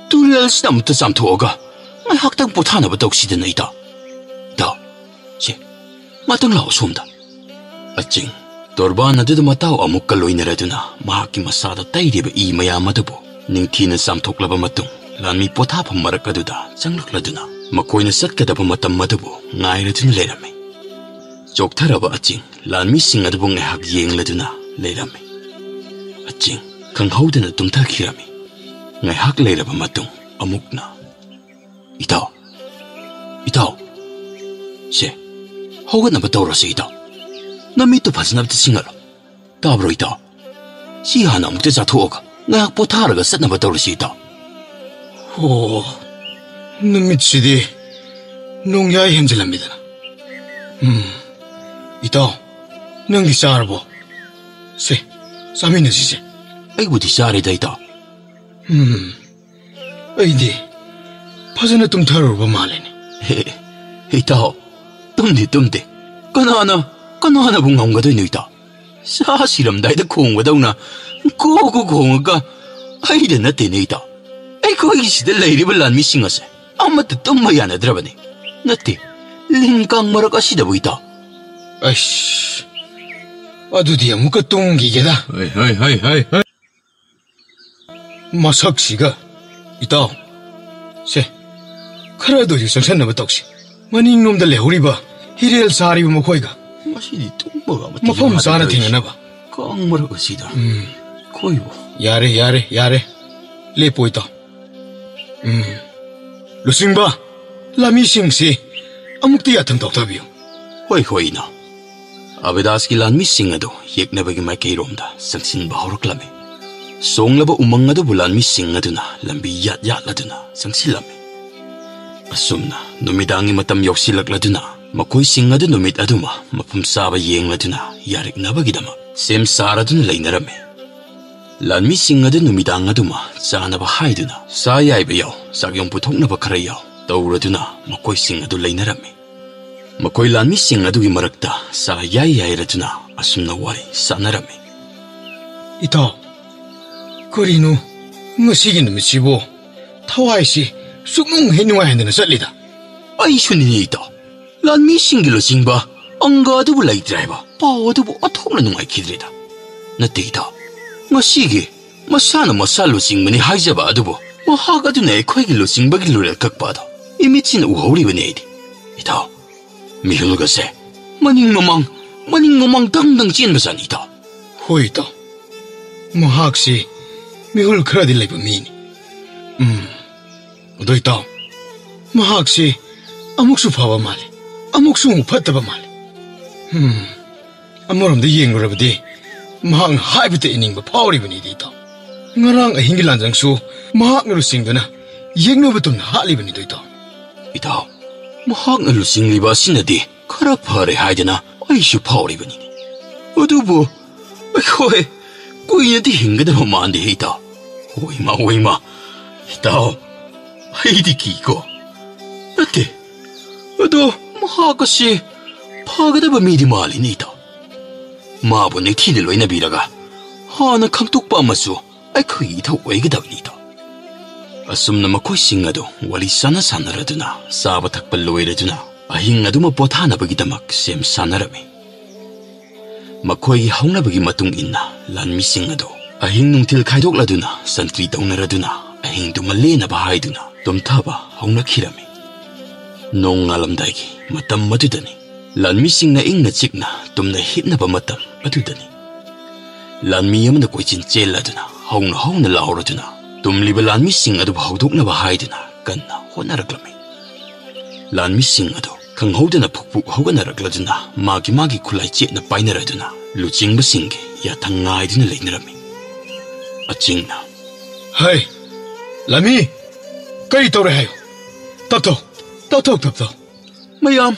ꯇꯨꯔꯦꯜꯁꯤꯗ ꯑꯃꯨꯛꯇ ꯆꯥꯝꯊꯣꯛꯑꯒ ꯉꯥꯏꯍꯥꯛꯇꯪ ꯄꯣꯊꯥꯅꯕ ꯇꯧꯁꯤꯗꯅ, ꯏꯇꯥꯎ꯫ ꯏꯇꯥꯎ, ꯁꯦ, ꯉꯥꯛꯇꯪ ꯂꯥꯛꯑꯣ ꯁꯣꯝꯗ꯫ ꯑꯆꯤꯡ ꯇꯣꯔꯕꯥꯟ ꯑꯗꯨꯗ ꯃꯇꯥꯎ ꯑꯃꯨꯛꯀ ꯂꯣꯏꯅꯔꯗꯨꯅ ꯃꯍꯥꯛꯀꯤ ꯃꯁꯥꯗ ꯇꯩꯔꯤꯕ ꯏ ꯃꯌꯥꯝ ꯑꯗꯨꯕꯨ ꯅꯤꯡꯊꯤꯅ ꯆꯥꯝꯊꯣꯛꯂꯕ ꯃꯇꯨꯡ, ꯂꯥꯟꯃꯤ ꯄꯣꯊꯥꯐꯝ ꯃꯔꯛ ꯑꯗꯨꯗ ꯆꯪꯂꯛꯂꯗꯨꯅ ꯃꯈꯣꯏꯅ ꯆꯠꯀꯗꯕ ꯃꯇꯝ ꯑꯗꯨꯕꯨ ꯉꯥꯏꯔꯗꯨꯅ ꯂꯩꯔꯝꯃꯤ꯫ ꯆꯣꯛꯊꯔꯕ ꯑꯆꯤꯡ ꯂꯥꯟꯃꯤꯁꯤꯡ ꯑꯗꯨꯕꯨ ꯉꯥꯏꯍꯥꯛ ꯌꯦꯡꯂꯗꯨꯅ ꯂꯩꯔꯝꯃꯤ꯫ ꯑꯆꯤꯡ ꯈꯪꯍꯧꯗꯅ ꯇꯨꯝꯊꯈꯤꯔꯝꯃꯤ꯫ ꯉꯥꯏꯍꯥꯛ ꯂꯩꯔꯕ ꯃꯇꯨꯡ ꯑꯃꯨꯛꯅ, "ꯏꯇꯥꯎ, ꯏꯇꯥꯎ, ꯁꯦ, ꯍꯧꯒꯠꯅꯕ ꯇꯧꯔꯁꯤ, ꯏꯇꯥꯎ꯫ ꯅꯃꯤꯠꯇꯨ ꯐꯖꯅ ꯑꯝꯇ ꯁꯤꯡꯍꯜꯂꯣ꯫ ꯇꯥꯕ꯭ꯔꯣ, ꯏꯇꯥꯎ? ꯁꯤ ꯍꯥꯟꯅ ꯑꯃꯨꯛꯇ ꯆꯥꯊꯣꯛꯑꯒ ꯉꯥꯏꯍꯥꯛ ꯄꯣꯊꯥꯔꯒ ꯆꯠꯅꯕ ꯇꯧꯔꯁꯤ, ꯏꯇꯥꯎ꯫ ꯑꯣ, ꯅꯨꯃꯤꯠꯁꯤꯗꯤ ꯅꯣꯡꯌꯥꯏ ꯍꯦꯟꯖꯤꯜꯂꯝꯃꯤꯗꯅ꯫ ꯎꯝ, ꯏꯇꯥꯎ, ꯅꯪꯗꯤ ꯆꯥꯔꯕꯣ? ꯁꯦ, ꯆꯥꯃꯤꯟꯅꯁꯤꯁꯦ꯫ ꯑꯩꯕꯨꯗꯤ ꯆꯥꯔꯦꯗ, ꯏꯇꯥꯎ꯫ ꯎꯝ, ꯑꯩꯗꯤ ꯐꯖꯅ ꯇꯨꯝꯊꯔꯨꯔꯕ ꯃꯥꯜꯂꯦꯅꯦ꯫ ꯍꯦ, ꯏꯇꯥꯎ, ꯇꯨꯝꯗꯦ, ꯇꯨꯝꯗꯦ꯫ ꯀꯅꯥꯅ, ꯀꯅꯥꯅꯕꯨ ꯉꯝꯒꯗꯣꯏꯅꯣ, ꯏꯇꯥꯎ? ꯁꯥ ꯁꯤꯔꯝꯗꯥꯏꯗ ꯈꯣꯡꯕꯗꯧꯅ ꯀꯣ ꯀꯣ ꯈꯣꯡꯉꯒ ꯑꯩꯗ ꯅꯠꯇꯦꯅꯦ, ꯏꯇꯥꯎ꯫ ꯑꯩꯈꯣꯏꯒꯤ ꯁꯤꯗ ꯂꯩꯔꯤꯕ ꯂꯥꯟꯃꯤꯁꯤꯡ ꯑꯁꯦ ꯑꯃꯠꯇ ꯇꯨꯝꯕ ꯌꯥꯅꯗ꯭ꯔꯕꯅꯤ꯫ ꯅꯠꯇꯦ, ꯂꯤꯟ ꯀꯥꯡ ꯃꯔꯛ ꯑꯁꯤꯗꯕꯨ, ꯏꯇꯥꯎ꯫ ꯑꯩꯁ, ꯑꯗꯨꯗꯤ ꯑꯃꯨꯛꯀ ꯇꯨꯝꯈꯤꯒꯦꯗ꯫ ꯍꯣꯏ, ꯍꯣꯏ, ꯍꯣꯏ, ꯍꯣꯏ, ꯍꯣꯏ꯫ ꯃꯁꯛꯁꯤꯒ, ꯏꯇꯥꯎ꯫ ꯁꯦ, ꯈꯔꯗ ꯑꯣꯏꯁꯨ ꯆꯪꯁꯟꯅꯕ ꯇꯧꯁꯤ꯫ ꯃꯅꯤꯡꯂꯣꯝꯗ ꯂꯩꯍꯧꯔꯤꯕ ꯍꯤꯔꯦꯜ ꯁꯥꯔꯤꯕ ꯃꯈꯣꯏꯒ ꯃꯁꯤꯗꯤ ꯇꯨꯝꯕꯒ ꯑꯃꯠꯇ ꯃꯐꯝ ꯌꯥꯗ꯭ꯔꯦ ꯆꯥꯅ ꯇꯧꯔꯤꯁꯦ꯫ ꯊꯦꯡꯅꯅꯕ꯫ ꯀꯥꯡ ꯃꯔꯛ ꯑꯁꯤꯗ ꯎꯝ꯫ ꯑꯩꯈꯣꯏꯕꯨ꯫ ꯌꯥꯔꯦ, ꯌꯥꯔꯦ, ꯌꯥꯔꯦ꯫ ꯂꯦꯞꯄꯣ, ꯏꯇꯥꯎ꯫ ꯎꯝ꯫ ꯂꯨꯆꯤꯡꯕ, ꯂꯥꯟꯃꯤꯁꯤꯡꯁꯤ ꯑꯃꯨꯛꯇ ꯌꯥꯊꯪ ꯇꯧꯊꯕꯤꯌꯨ꯫ ꯍꯣꯏ, ꯍꯣꯏ, ꯏꯅꯥꯎ꯫ ꯑꯕꯤꯗꯥꯁꯀꯤ ꯂꯥꯟꯃꯤꯁꯤꯡ ꯑꯗꯨ ꯌꯦꯛꯅꯕꯒꯤ ꯃꯥꯏꯀꯩꯔꯣꯝꯗ ꯆꯪꯁꯤꯟꯕ ꯍꯧꯔꯛꯂꯝꯃꯤ꯫ ꯁꯣꯡꯂꯕ ꯎꯃꯪ ꯑꯗꯨꯕꯨ ꯂꯥꯟꯃꯤꯁꯤꯡ ꯑꯗꯨꯅ ꯂꯝꯕꯤ ꯌꯥꯠ ꯌꯥꯠꯂꯗꯨꯅ ꯆꯪꯁꯤꯜꯂꯝꯃꯤ꯫ ꯑꯁꯨꯝꯅ ꯅꯨꯃꯤꯗꯥꯡꯒꯤ ꯃꯇꯝ ꯌꯧꯁꯤꯜꯂꯛꯂꯗꯨꯅ ꯃꯈꯣꯏꯁꯤꯡ ꯑꯗꯨ ꯅꯨꯃꯤꯠ ꯑꯗꯨꯃ ꯃꯐꯝ ꯆꯥꯕ ꯌꯦꯡꯂꯗꯨꯅ ꯌꯥꯔꯤꯛꯅꯕꯒꯤꯗꯃꯛ ꯁꯦꯝ ꯁꯥꯔꯗꯨꯅ ꯂꯩꯅꯔꯝꯃꯤ꯫ ꯂꯥꯟꯃꯤꯁꯤꯡ ꯑꯗꯨ ꯅꯨꯃꯤꯗꯥꯡ ꯑꯗꯨꯃ ꯆꯥꯅꯕ ꯍꯥꯏꯗꯨꯅ ꯁꯥ ꯌꯥꯏꯕ ꯌꯥꯎ, ꯆꯥꯛꯌꯣꯡ ꯄꯨꯊꯣꯛꯅꯕ ꯈꯔ ꯌꯥꯎ ꯇꯧꯔꯗꯨꯅ ꯃꯈꯣꯏꯁꯤꯡ ꯑꯗꯨ ꯂꯩꯅꯔꯝꯃꯤ꯫ ꯃꯈꯣꯏ ꯂꯥꯟꯃꯤꯁꯤꯡ ꯑꯗꯨꯒꯤ ꯃꯔꯛꯇ ꯆꯥ ꯌꯥꯏ ꯌꯥꯏꯔꯗꯨꯅ ꯑꯁꯨꯝꯅ ꯋꯥꯔꯤ ꯁꯥꯟꯅꯔꯝꯃꯤ꯫ ꯏꯇꯥꯎ, ꯀꯔꯤꯅꯣ ꯉꯁꯤꯒꯤ ꯅꯨꯃꯤꯠꯁꯤꯕꯨ ꯊꯋꯥꯏꯁꯤ ꯁꯨꯛꯅꯨꯡ ꯍꯦꯛ ꯅꯨꯡꯉꯥꯏꯍꯟꯗꯅ ꯆꯠꯂꯤꯗ? ꯑꯩꯁꯨꯅꯤꯅꯦ, ꯏꯇꯥꯎ꯫ ꯂꯥꯟꯃꯤꯁꯤꯡꯒꯤ ꯂꯨꯆꯤꯡꯕ ꯑꯪꯒ ꯑꯗꯨꯕꯨ ꯂꯩꯇ꯭ꯔꯦ ꯍꯥꯏꯕ ꯄꯥꯎ ꯑꯗꯨꯕꯨ ꯑꯣꯟꯊꯣꯛꯅ ꯅꯨꯡꯉꯥꯏꯈꯤꯗ꯭ꯔꯦꯗ꯫ ꯅꯠꯇꯦ, ꯏꯇꯥꯎ, ꯉꯁꯤꯒꯤ ꯃꯁꯥꯅ ꯃꯁꯥ ꯂꯨꯆꯤꯡꯕꯅꯤ ꯍꯥꯏꯖꯕ ꯑꯗꯨꯕꯨ ꯃꯍꯥꯛ ꯑꯗꯨꯅ ꯑꯩꯈꯣꯏꯒꯤ ꯂꯨꯆꯤꯡꯕꯒꯤ ꯂꯨꯔꯦꯜ ꯀꯛꯄ ꯑꯗꯣ ꯏꯃꯤꯠꯁꯤꯅ ꯎꯍꯧꯔꯤꯕꯅꯤ ꯑꯩꯗꯤ꯫ ꯏꯇꯥꯎ, ꯃꯤꯍꯨꯜꯒꯁꯦ ꯃꯅꯤꯡ ꯃꯃꯥꯡ, ꯃꯅꯤꯡ ꯃꯃꯥꯡ ꯗꯪ ꯗꯪ ꯆꯦꯟꯕꯖꯥꯠꯅꯤ, ꯏꯇꯥꯎ꯫ ꯍꯣꯏ, ꯏꯇꯥꯎ꯫ ꯃꯍꯥꯛꯁꯤ ꯃꯤꯍꯨꯜ ꯈꯔꯗꯤ ꯂꯩꯕ ꯃꯤꯅꯤ꯫ ꯎꯝ꯫ ꯑꯗꯣ ꯏꯇꯥꯎ, ꯃꯍꯥꯛꯁꯤ ꯑꯃꯨꯛꯁꯨ ꯐꯕ ꯃꯥꯜꯂꯤ꯫ ꯑꯃꯨꯛꯁꯨ ꯑꯃꯨꯛ ꯐꯠꯇꯕ ꯃꯥꯜꯂꯤ꯫ ꯍꯝ, ꯑꯃꯔꯣꯝꯗ ꯌꯦꯡꯂꯨꯔꯕꯗꯤ ꯃꯍꯥꯛꯅ ꯍꯥꯏꯕꯇ ꯏꯅꯤꯡꯕ ꯐꯥꯎꯔꯤꯕꯅꯤꯗꯤ ꯏꯇꯥꯎ꯫ ꯉꯔꯥꯡ ꯑꯍꯤꯡꯒꯤ ꯂꯥꯟꯖꯪꯁꯨ ꯃꯍꯥꯛꯅ ꯂꯨꯆꯤꯡꯗꯨꯅ ꯌꯦꯛꯅꯕ ꯇꯨꯝꯅ ꯍꯥꯠꯂꯤꯕꯅꯤꯗꯣ ꯏꯇꯥꯎ꯫ ꯏꯇꯥꯎ, ꯃꯍꯥꯛꯅ ꯂꯨꯆꯤꯡꯂꯤꯕ ꯑꯁꯤꯅꯗꯤ ꯈꯔ ꯐꯔꯦ ꯍꯥꯏꯗꯅ ꯑꯩꯁꯨ ꯐꯥꯎꯔꯤꯕꯅꯤꯅꯦ꯫ ꯑꯗꯨꯕꯨ ꯑꯩꯈꯣꯏ ꯀꯨꯏꯅꯗꯤ ꯍꯤꯡꯒꯗꯕ ꯃꯥꯟꯗꯦ ꯏꯇꯥꯎ꯫ ꯍꯣꯏꯃ, ꯍꯣꯏꯃ, ꯏꯇꯥꯎ, ꯑꯩꯗꯤ ꯀꯤꯀꯣ꯫ ꯅꯠꯇꯦ, ꯑꯗꯣ ꯃꯍꯥꯛ ꯑꯁꯤ ꯐꯒꯗꯕ ꯃꯤꯗꯤ ꯃꯥꯜꯂꯤꯅꯦ ꯏꯇꯥꯎ꯫ ꯃꯥꯕꯨ ꯅꯤꯡꯊꯤꯅ ꯂꯣꯏꯅꯕꯤꯔꯒ ꯍꯥꯟꯅ ꯈꯪꯗꯣꯛꯄ ꯑꯃꯁꯨ ꯑꯩꯈꯣꯏꯒꯤ ꯏꯊꯧ ꯑꯣꯏꯒꯗꯕꯅꯤ ꯏꯇꯥꯎ꯫ ꯑꯁꯨꯝꯅ ꯃꯈꯣꯏꯁꯤꯡ ꯑꯗꯨ ꯋꯥꯔꯤ ꯁꯥꯟꯅ ꯁꯥꯟꯅꯔꯗꯨꯅ, ꯆꯥꯕ ꯊꯛꯄ ꯂꯣꯏꯔꯗꯨꯅ, ꯑꯍꯤꯡ ꯑꯗꯨꯃ ꯄꯣꯊꯥꯅꯕꯒꯤꯗꯃꯛ ꯁꯦꯝ ꯁꯥꯟꯅꯔꯝꯃꯤ꯫ ꯃꯈꯣꯏꯒꯤ ꯍꯧꯅꯕꯒꯤ ꯃꯇꯨꯡ ꯏꯟꯅ ꯂꯥꯟꯃꯤꯁꯤꯡ ꯑꯗꯨ ꯑꯍꯤꯡ ꯅꯨꯡꯊꯤꯜ ꯈꯥꯏꯗꯣꯛꯂꯗꯨꯅ ꯁꯟꯇ꯭ꯔꯤ ꯇꯧꯅꯔꯗꯨꯅ ꯑꯍꯤꯡꯗꯨꯃ ꯂꯦꯟꯅꯕ ꯍꯥꯏꯗꯨꯅ ꯇꯨꯝꯊꯕ ꯍꯧꯅꯈꯤꯔꯝꯃꯤ꯫ ꯅꯣꯡꯉꯥꯜꯂꯝꯗꯥꯏꯒꯤ ꯃꯇꯝ ꯑꯗꯨꯗꯅꯤ꯫ ꯂꯥꯟꯃꯤꯁꯤꯡꯅ ꯏꯪꯅ ꯆꯤꯛꯅ ꯇꯨꯝꯅ ꯍꯤꯞꯅꯕ ꯃꯇꯝ ꯑꯗꯨꯗꯅꯤ꯫ ꯂꯥꯟꯃꯤ ꯑꯃꯅ ꯀꯣꯏꯆꯦꯟ ꯆꯦꯜꯂꯗꯨꯅ ꯍꯧꯅ ꯍꯧꯅ ꯂꯥꯎꯔꯗꯨꯅ ꯇꯨꯝꯂꯤꯕ ꯂꯥꯟꯃꯤꯁꯤꯡ ꯑꯗꯨꯕꯨ ꯍꯧꯗꯣꯛꯅꯕ ꯍꯥꯏꯗꯨꯅ ꯀꯟꯅ ꯍꯣꯠꯅꯔꯛꯂꯝꯃꯤ꯫ ꯂꯥꯟꯃꯤꯁꯤꯡ ꯑꯗꯨ ꯈꯪꯍꯧꯗꯅ ꯐꯨꯛ ꯐꯨꯛ ꯍꯧꯒꯠꯅꯔꯛꯂꯗꯨꯅ ꯃꯥꯒꯤ ꯃꯥꯒꯤ ꯈꯨꯠꯂꯥꯏ ꯆꯦꯠꯅ ꯄꯥꯏꯅꯔꯗꯨꯅ ꯂꯨꯆꯤꯡꯕꯁꯤꯡꯒꯤ ꯌꯥꯊꯪ ꯉꯥꯏꯗꯨꯅ ꯂꯩꯅꯔꯝꯃꯤ꯫ ꯑꯆꯤꯡꯅ, "ꯍꯩ, ꯂꯥꯟꯃꯤ, ꯀꯔꯤ ꯇꯧꯔꯦ ꯍꯥꯏꯌꯨ? ꯇꯞꯊꯧ, ꯇꯞꯊꯧ, ꯇꯞꯊꯧ꯫ ꯃꯌꯥꯝ,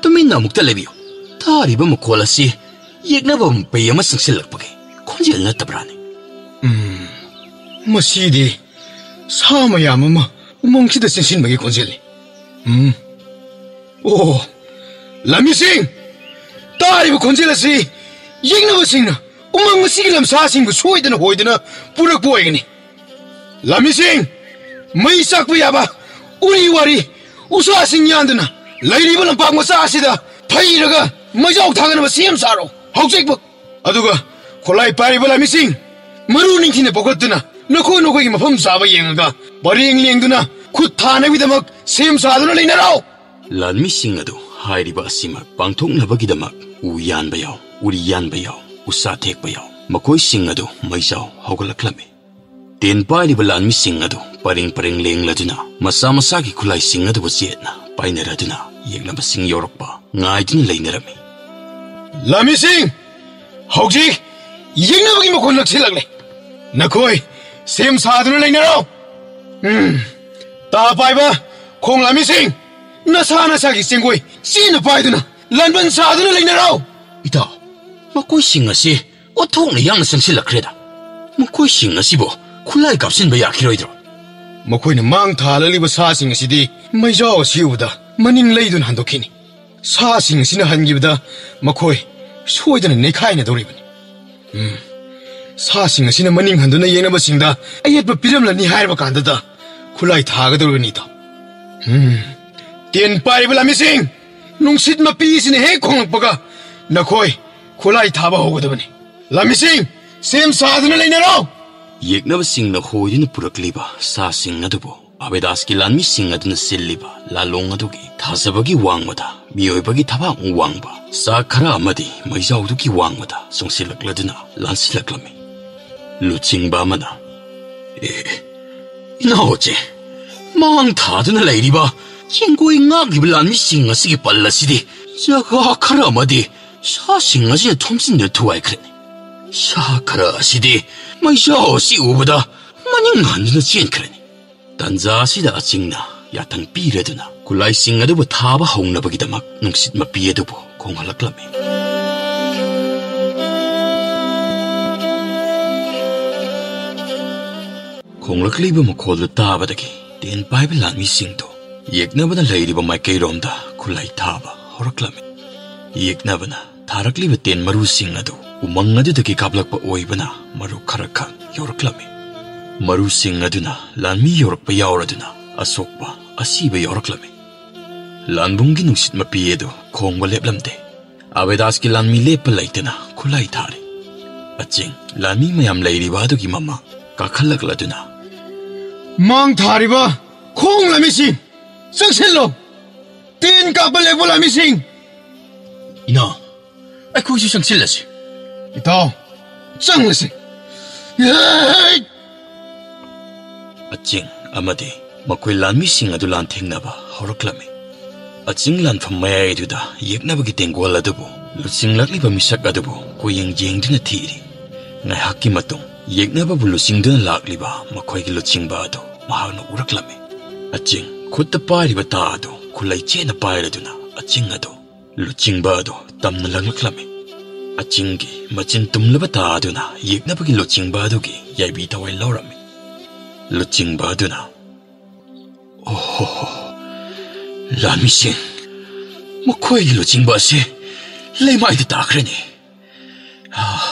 ꯇꯨꯃꯤꯟꯅ ꯑꯃꯨꯛꯇ ꯂꯩꯕꯤꯌꯨ꯫ ꯇꯥꯔꯤꯕ ꯃꯈꯣꯜ ꯑꯁꯤ ꯌꯦꯛꯅꯕ ꯃꯄꯩ ꯑꯃ ꯆꯪꯁꯤꯜꯂꯛꯄꯒꯤ ꯈꯣꯟꯖꯦꯜ ꯅꯠꯇꯕ꯭ꯔꯥꯅꯦ?" ꯎꯝ, ꯃꯁꯤꯗꯤ ꯁꯥ ꯃꯌꯥꯝ ꯑꯃ ꯎꯃꯪꯁꯤꯗ ꯆꯦꯟꯁꯤꯟꯕꯒꯤ ꯈꯣꯟꯖꯦꯜꯅꯤ꯫ ꯎꯝ, ꯑꯣ, ꯂꯥꯟꯃꯤꯁꯤꯡ! ꯇꯥꯔꯤꯕ ꯈꯣꯟꯖꯦꯜ ꯑꯁꯤ ꯌꯦꯛꯅꯕꯁꯤꯡꯅ ꯎꯃꯪ ꯑꯁꯤꯒꯤ ꯂꯝꯁꯥꯁꯤꯡꯕꯨ ꯁꯣꯏꯗꯅ ꯍꯣꯏꯗꯅ ꯄꯨꯔꯛꯄ ꯑꯣꯏꯒꯅꯤ꯫ ꯂꯥꯟꯃꯤꯁꯤꯡ! ꯃꯩ ꯆꯥꯛꯄ ꯌꯥꯕ ꯎꯔꯤ ꯋꯥꯔꯤ ꯎꯁꯥꯁꯤꯡ ꯌꯥꯟꯗꯨꯅ ꯂꯩꯔꯤꯕ ꯂꯝꯄꯥꯛ ꯃꯆꯥ ꯑꯁꯤꯗ ꯐꯩꯔꯒ ꯃꯩꯖꯥꯎ ꯊꯥꯒꯠꯅꯕ ꯁꯦꯝ ꯁꯥꯔꯣ ꯍꯧꯖꯤꯛꯃꯛ꯫ ꯑꯗꯨꯒ ꯈꯣꯂꯥꯏ ꯄꯥꯏꯔꯤꯕ ꯂꯥꯟꯃꯤꯁꯤꯡ, ꯃꯔꯨ ꯅꯤꯡꯊꯤꯅ ꯄꯨꯈꯠꯇꯨꯅ ꯅꯈꯣꯏ ꯅꯈꯣꯏꯒꯤ ꯃꯐꯝ ꯆꯥꯕ ꯌꯦꯡꯉꯒ ꯄꯔꯦꯡ ꯂꯦꯡꯗꯨꯅ ꯈꯨꯠ ꯊꯥꯅꯕꯒꯤꯗꯃꯛ ꯁꯦꯝ ꯁꯥꯗꯨꯅ ꯂꯩꯅꯔꯣ꯫ ꯂꯥꯟꯃꯤꯁꯤꯡ ꯑꯗꯨ ꯍꯥꯏꯔꯤꯕ ꯑꯁꯤꯃꯛ ꯄꯥꯡꯊꯣꯛꯅꯕꯒꯤꯗꯃꯛ ꯎ ꯌꯥꯟꯕ ꯌꯥꯎ, ꯎꯔꯤ ꯌꯥꯟꯕ ꯌꯥꯎ, ꯎꯁꯥ ꯊꯦꯛꯄ ꯌꯥꯎ, ꯃꯈꯣꯏꯁꯤꯡ ꯑꯗꯨ ꯃꯩꯖꯥꯎ ꯍꯧꯒꯠꯂꯛꯂꯝꯃꯤ꯫ ꯇꯦꯟ ꯄꯥꯏꯔꯤꯕ ꯂꯥꯟꯃꯤꯁꯤꯡ ꯑꯗꯨ ꯄꯔꯦꯡ ꯄꯔꯦꯡ ꯂꯦꯡꯂꯗꯨꯅ ꯃꯁꯥ ꯃꯁꯥꯒꯤ ꯈꯨꯠꯂꯥꯏꯁꯤꯡ ꯑꯗꯨꯕꯨ ꯆꯦꯠꯅ ꯄꯥꯏꯅꯔꯗꯨꯅ ꯌꯦꯛꯅꯕꯁꯤꯡ ꯌꯧꯔꯛꯄ ꯉꯥꯏꯗꯨꯅ ꯂꯩꯅꯔꯝꯃꯤ꯫ "ꯂꯥꯟꯃꯤꯁꯤꯡ, ꯍꯧꯖꯤꯛ ꯌꯦꯛꯅꯕꯒꯤ ꯃꯈꯣꯜ ꯅꯛꯁꯤꯜꯂꯛꯂꯦ꯫ ꯅꯈꯣꯏ ꯁꯦꯝ ꯁꯥꯗꯨꯅ ꯂꯩꯅꯔꯣ꯫ ꯎꯝ, ꯇꯥ ꯄꯥꯏꯕ ꯈꯣꯡ ꯂꯥꯟꯃꯤꯁꯤꯡ, ꯅꯁꯥ ꯅꯁꯥꯒꯤ ꯆꯦꯡꯒꯣꯏ ꯆꯦꯅ ꯄꯥꯏꯗꯨꯅ ꯂꯥꯟꯕꯟ ꯁꯥꯗꯨꯅ ꯂꯩꯅꯔꯣ꯫" "ꯏꯇꯥꯎ, ꯃꯈꯣꯏꯁꯤꯡ ꯑꯁꯤ ꯑꯣꯟꯊꯣꯛꯅ ꯌꯥꯡꯅ ꯆꯪꯁꯤꯜꯂꯛꯈ꯭ꯔꯦꯗ꯫ ꯃꯈꯣꯏꯁꯤꯡ ꯑꯁꯤꯕꯨ ꯈꯨꯠꯂꯥꯏ ꯀꯥꯞꯁꯤꯟꯕ ꯌꯥꯈꯤꯔꯣꯏꯗ꯭ꯔꯣ?" "ꯃꯈꯣꯏꯅ ꯃꯥꯡ ꯊꯥꯍꯜꯂꯛꯂꯤꯕ ꯁꯥꯁꯤꯡ ꯑꯁꯤꯗꯤ ꯃꯩꯖꯥꯎ ꯑꯁꯤ ꯎꯕꯗ ꯃꯅꯤꯡ ꯂꯩꯗꯨꯅ ꯍꯟꯗꯣꯛꯈꯤꯅꯤ꯫ ꯁꯥꯁꯤꯡ ꯑꯁꯤꯅ ꯍꯟꯈꯤꯕꯗ ꯃꯈꯣꯏ ꯁꯣꯏꯗꯅ ꯅꯩꯈꯥꯏꯅꯗꯧꯔꯤꯕꯅꯤ꯫ ꯎꯝ, ꯁꯥꯁꯤꯡ ꯑꯁꯤꯅ ꯃꯅꯤꯡ ꯍꯟꯗꯨꯅ ꯌꯦꯡꯅꯕꯁꯤꯡꯗ ꯑꯌꯦꯠꯄ ꯄꯤꯔꯝꯂꯅꯤ ꯍꯥꯏꯔꯕ ꯀꯥꯟꯗꯗ ꯈꯨꯠꯂꯥꯏ ꯊꯥꯒꯗꯧꯔꯤꯕꯅꯤ, ꯏꯇꯥꯎ꯫ ꯎꯝ, ꯇꯦꯟ ꯄꯥꯏꯔꯤꯕ ꯂꯥꯟꯃꯤꯁꯤꯡ, ꯅꯨꯡꯁꯤꯠ ꯃꯄꯤ ꯑꯁꯤꯅ ꯍꯦꯛ ꯈꯣꯡꯂꯛꯄꯒ ꯅꯈꯣꯏ ꯈꯨꯠꯂꯥꯏ ꯊꯥꯕ ꯍꯧꯒꯗꯕꯅꯤ꯫ ꯂꯥꯟꯃꯤꯁꯤꯡ, ꯁꯦꯝ ꯁꯥꯗꯨꯅ ꯂꯩꯅꯔꯣ!" ꯌꯦꯛꯅꯕꯁꯤꯡꯅ ꯍꯣꯏꯗꯨꯅ ꯄꯨꯔꯛꯂꯤꯕ ꯁꯥꯁꯤꯡ ꯑꯗꯨꯕꯨ ꯑꯕꯦꯗꯥꯁꯀꯤ ꯂꯥꯟꯃꯤꯁꯤꯡ ꯑꯗꯨꯅ ꯁꯤꯜꯂꯤꯕ ꯂꯥꯂꯣꯡ ꯑꯗꯨꯒꯤ ꯊꯥꯖꯕꯒꯤ ꯋꯥꯡꯃꯗ, ꯃꯤꯑꯣꯏꯕꯒꯤ ꯊꯕꯥꯛꯃꯨꯛ ꯋꯥꯡꯕ ꯆꯥꯛ ꯈꯔ ꯑꯃꯗꯤ ꯃꯩꯖꯥꯎꯗꯨꯒꯤ ꯋꯥꯡꯃꯗ ꯆꯣꯡꯁꯤꯜꯂꯛꯂꯗꯨꯅ ꯂꯥꯟꯁꯤꯜꯂꯛꯂꯝꯃꯤ꯫ ꯂꯨꯆꯤꯡꯕ ꯑꯃꯅ, "ꯑꯦ, ꯏꯅꯥꯎꯆꯦ, ꯃꯥꯡ ꯊꯥꯗꯨꯅ ꯂꯩꯔꯤꯕ ꯆꯤꯡꯒꯣꯏ ꯉꯥꯛꯂꯤꯕ ꯂꯥꯟꯃꯤꯁꯤꯡ ꯑꯁꯤꯒꯤ ꯄꯜ ꯑꯁꯤꯗꯤ ꯖꯒꯥ ꯈꯔ ꯑꯃꯗꯤ ꯁꯥꯁꯤꯡ ꯑꯁꯤꯅ ꯊꯣꯝꯖꯤꯟꯗꯨꯅ ꯊꯨꯒꯥꯏꯈ꯭ꯔꯦꯅꯦ꯫ ꯁꯥ ꯈꯔ ꯑꯁꯤꯗꯤ ꯃꯩꯖꯥꯎ ꯑꯁꯤ ꯎꯕꯗ ꯃꯅꯤꯡ ꯍꯟꯗꯨꯅ ꯆꯦꯟꯈ꯭ꯔꯦꯅꯦ꯫" ꯇꯟꯖꯥ ꯑꯁꯤꯗ ꯑꯆꯤꯡꯅ ꯌꯥꯊꯪ ꯄꯤꯔꯗꯨꯅ ꯈꯨꯠꯂꯥꯏꯁꯤꯡ ꯑꯗꯨꯕꯨ ꯊꯥꯕ ꯍꯧꯅꯕꯒꯤꯗꯃꯛ ꯅꯨꯡꯁꯤꯠ ꯃꯄꯤ ꯑꯗꯨꯕꯨ ꯈꯣꯡꯍꯜꯂꯛꯂꯝꯃꯤ꯫ ꯈꯣꯡꯂꯛꯂꯤꯕ ꯃꯈꯣꯜꯗꯨ ꯇꯥꯕꯗꯒꯤ ꯇꯦꯟ ꯄꯥꯏꯕ ꯂꯥꯟꯃꯤꯁꯤꯡꯗꯨ ꯌꯦꯛꯅꯕꯅ ꯂꯩꯔꯤꯕ ꯃꯥꯏꯀꯩꯔꯣꯝꯗ ꯈꯨꯠꯂꯥꯏ ꯊꯥꯕ ꯍꯧꯔꯛꯂꯝꯃꯤ꯫ ꯌꯦꯛꯅꯕꯅ ꯊꯥꯔꯛꯂꯤꯕ ꯇꯦꯟ ꯃꯔꯨꯁꯤꯡ ꯑꯗꯨ ꯎꯃꯪ ꯑꯗꯨꯗꯒꯤ ꯀꯥꯞꯂꯛꯄ ꯑꯣꯏꯕꯅ ꯃꯔꯨ ꯈꯔ ꯈꯛ ꯌꯧꯔꯛꯂꯝꯃꯤ꯫ ꯃꯔꯨꯁꯤꯡ ꯑꯗꯨꯅ ꯂꯥꯟꯃꯤ ꯌꯧꯔꯛꯄ ꯌꯥꯎꯔꯗꯨꯅ ꯑꯁꯣꯛꯄ, ꯑꯁꯤꯕ ꯌꯥꯎꯔꯛꯂꯝꯃꯤ꯫ ꯂꯥꯟꯕꯨꯡꯒꯤ ꯅꯨꯡꯁꯤꯠ ꯃꯄꯤ ꯑꯗꯨ ꯈꯣꯡꯕ ꯂꯦꯞꯂꯝꯗꯦ꯫ ꯑꯕꯦꯗꯥꯁꯀꯤ ꯂꯥꯟꯃꯤ ꯂꯦꯞꯄ ꯂꯩꯇꯅ ꯈꯨꯠꯂꯥꯏ ꯊꯥꯔꯤ꯫ ꯑꯆꯤꯡ ꯂꯥꯟꯃꯤ ꯃꯌꯥꯝ ꯂꯩꯔꯤꯕ ꯑꯗꯨꯒꯤ ꯃꯃꯥꯡ ꯀꯥꯈꯠꯂꯛꯂꯗꯨꯅ, "ꯃꯥꯡ ꯊꯥꯔꯤꯕ ꯈꯣꯡ ꯂꯥꯟꯃꯤꯁꯤꯡ, ꯆꯪꯁꯤꯜꯂꯣ! ꯇꯦꯟ ꯀꯥꯞꯄ ꯂꯦꯞꯄ ꯂꯥꯟꯃꯤꯁꯤꯡ!" "ꯏꯅꯥꯎ, ꯑꯩꯈꯣꯏꯁꯨ ꯆꯪꯁꯤꯜꯂꯁꯤ꯫" "ꯏꯇꯥꯎ, ꯆꯪꯂꯁꯤ꯫" ꯑꯆꯤꯡ ꯑꯃꯗꯤ ꯃꯈꯣꯏ ꯂꯥꯟꯃꯤꯁꯤꯡ ꯑꯗꯨ ꯂꯥꯟꯊꯦꯡꯅꯕ ꯍꯧꯔꯛꯂꯝꯃꯤ꯫ ꯑꯆꯤꯡ ꯂꯥꯟꯐꯝ ꯃꯌꯥꯏ ꯑꯗꯨꯗ ꯌꯦꯛꯅꯕꯒꯤ ꯇꯦꯡꯒꯣꯜ ꯑꯗꯨꯕꯨ ꯂꯨꯆꯤꯡꯂꯛꯂꯤꯕ ꯃꯤꯁꯛ ꯑꯗꯨꯕꯨ ꯀꯣꯌꯦꯡ ꯌꯦꯡꯗꯨꯅ ꯊꯤꯔꯤ꯫ ꯉꯥꯏꯍꯥꯛꯀꯤ ꯃꯇꯨꯡ ꯌꯦꯛꯅꯕꯕꯨ ꯂꯨꯆꯤꯡꯗꯨꯅ ꯂꯥꯛꯂꯤꯕ ꯃꯈꯣꯏꯒꯤ ꯂꯨꯆꯤꯡꯕ ꯑꯗꯨ ꯃꯍꯥꯛꯅ ꯎꯔꯛꯂꯝꯃꯤ꯫ ꯑꯆꯤꯡ ꯈꯨꯠꯇ ꯄꯥꯏꯔꯤꯕ ꯇꯥ ꯑꯗꯨ ꯈꯨꯠꯂꯩ ꯆꯦꯠꯅ ꯄꯥꯏꯔꯗꯨꯅ ꯑꯆꯤꯡ ꯑꯗꯨ ꯂꯨꯆꯤꯡꯕ ꯑꯗꯨ ꯇꯝꯅ ꯂꯪꯂꯛꯂꯝꯃꯤ꯫ ꯑꯆꯤꯡꯒꯤ ꯃꯆꯤꯟ ꯇꯨꯝꯂꯕ ꯇꯥ ꯑꯗꯨꯅ ꯌꯦꯛꯅꯕꯒꯤ ꯂꯨꯆꯤꯡꯕ ꯑꯗꯨꯒꯤ ꯌꯥꯏꯕꯤ ꯊꯋꯥꯏ ꯂꯧꯔꯝꯃꯤ꯫ ꯂꯨꯆꯤꯡꯕ ꯑꯗꯨꯅ, "ꯑꯣꯍꯣ, ꯂꯥꯟꯃꯤꯁꯤꯡ, ꯃꯈꯣꯏꯒꯤ ꯂꯨꯆꯤꯡꯕ ꯑꯁꯤ ꯂꯩꯃꯥꯏꯗ ꯇꯥꯈ꯭ꯔꯦꯅꯦ꯫ ꯑꯥ,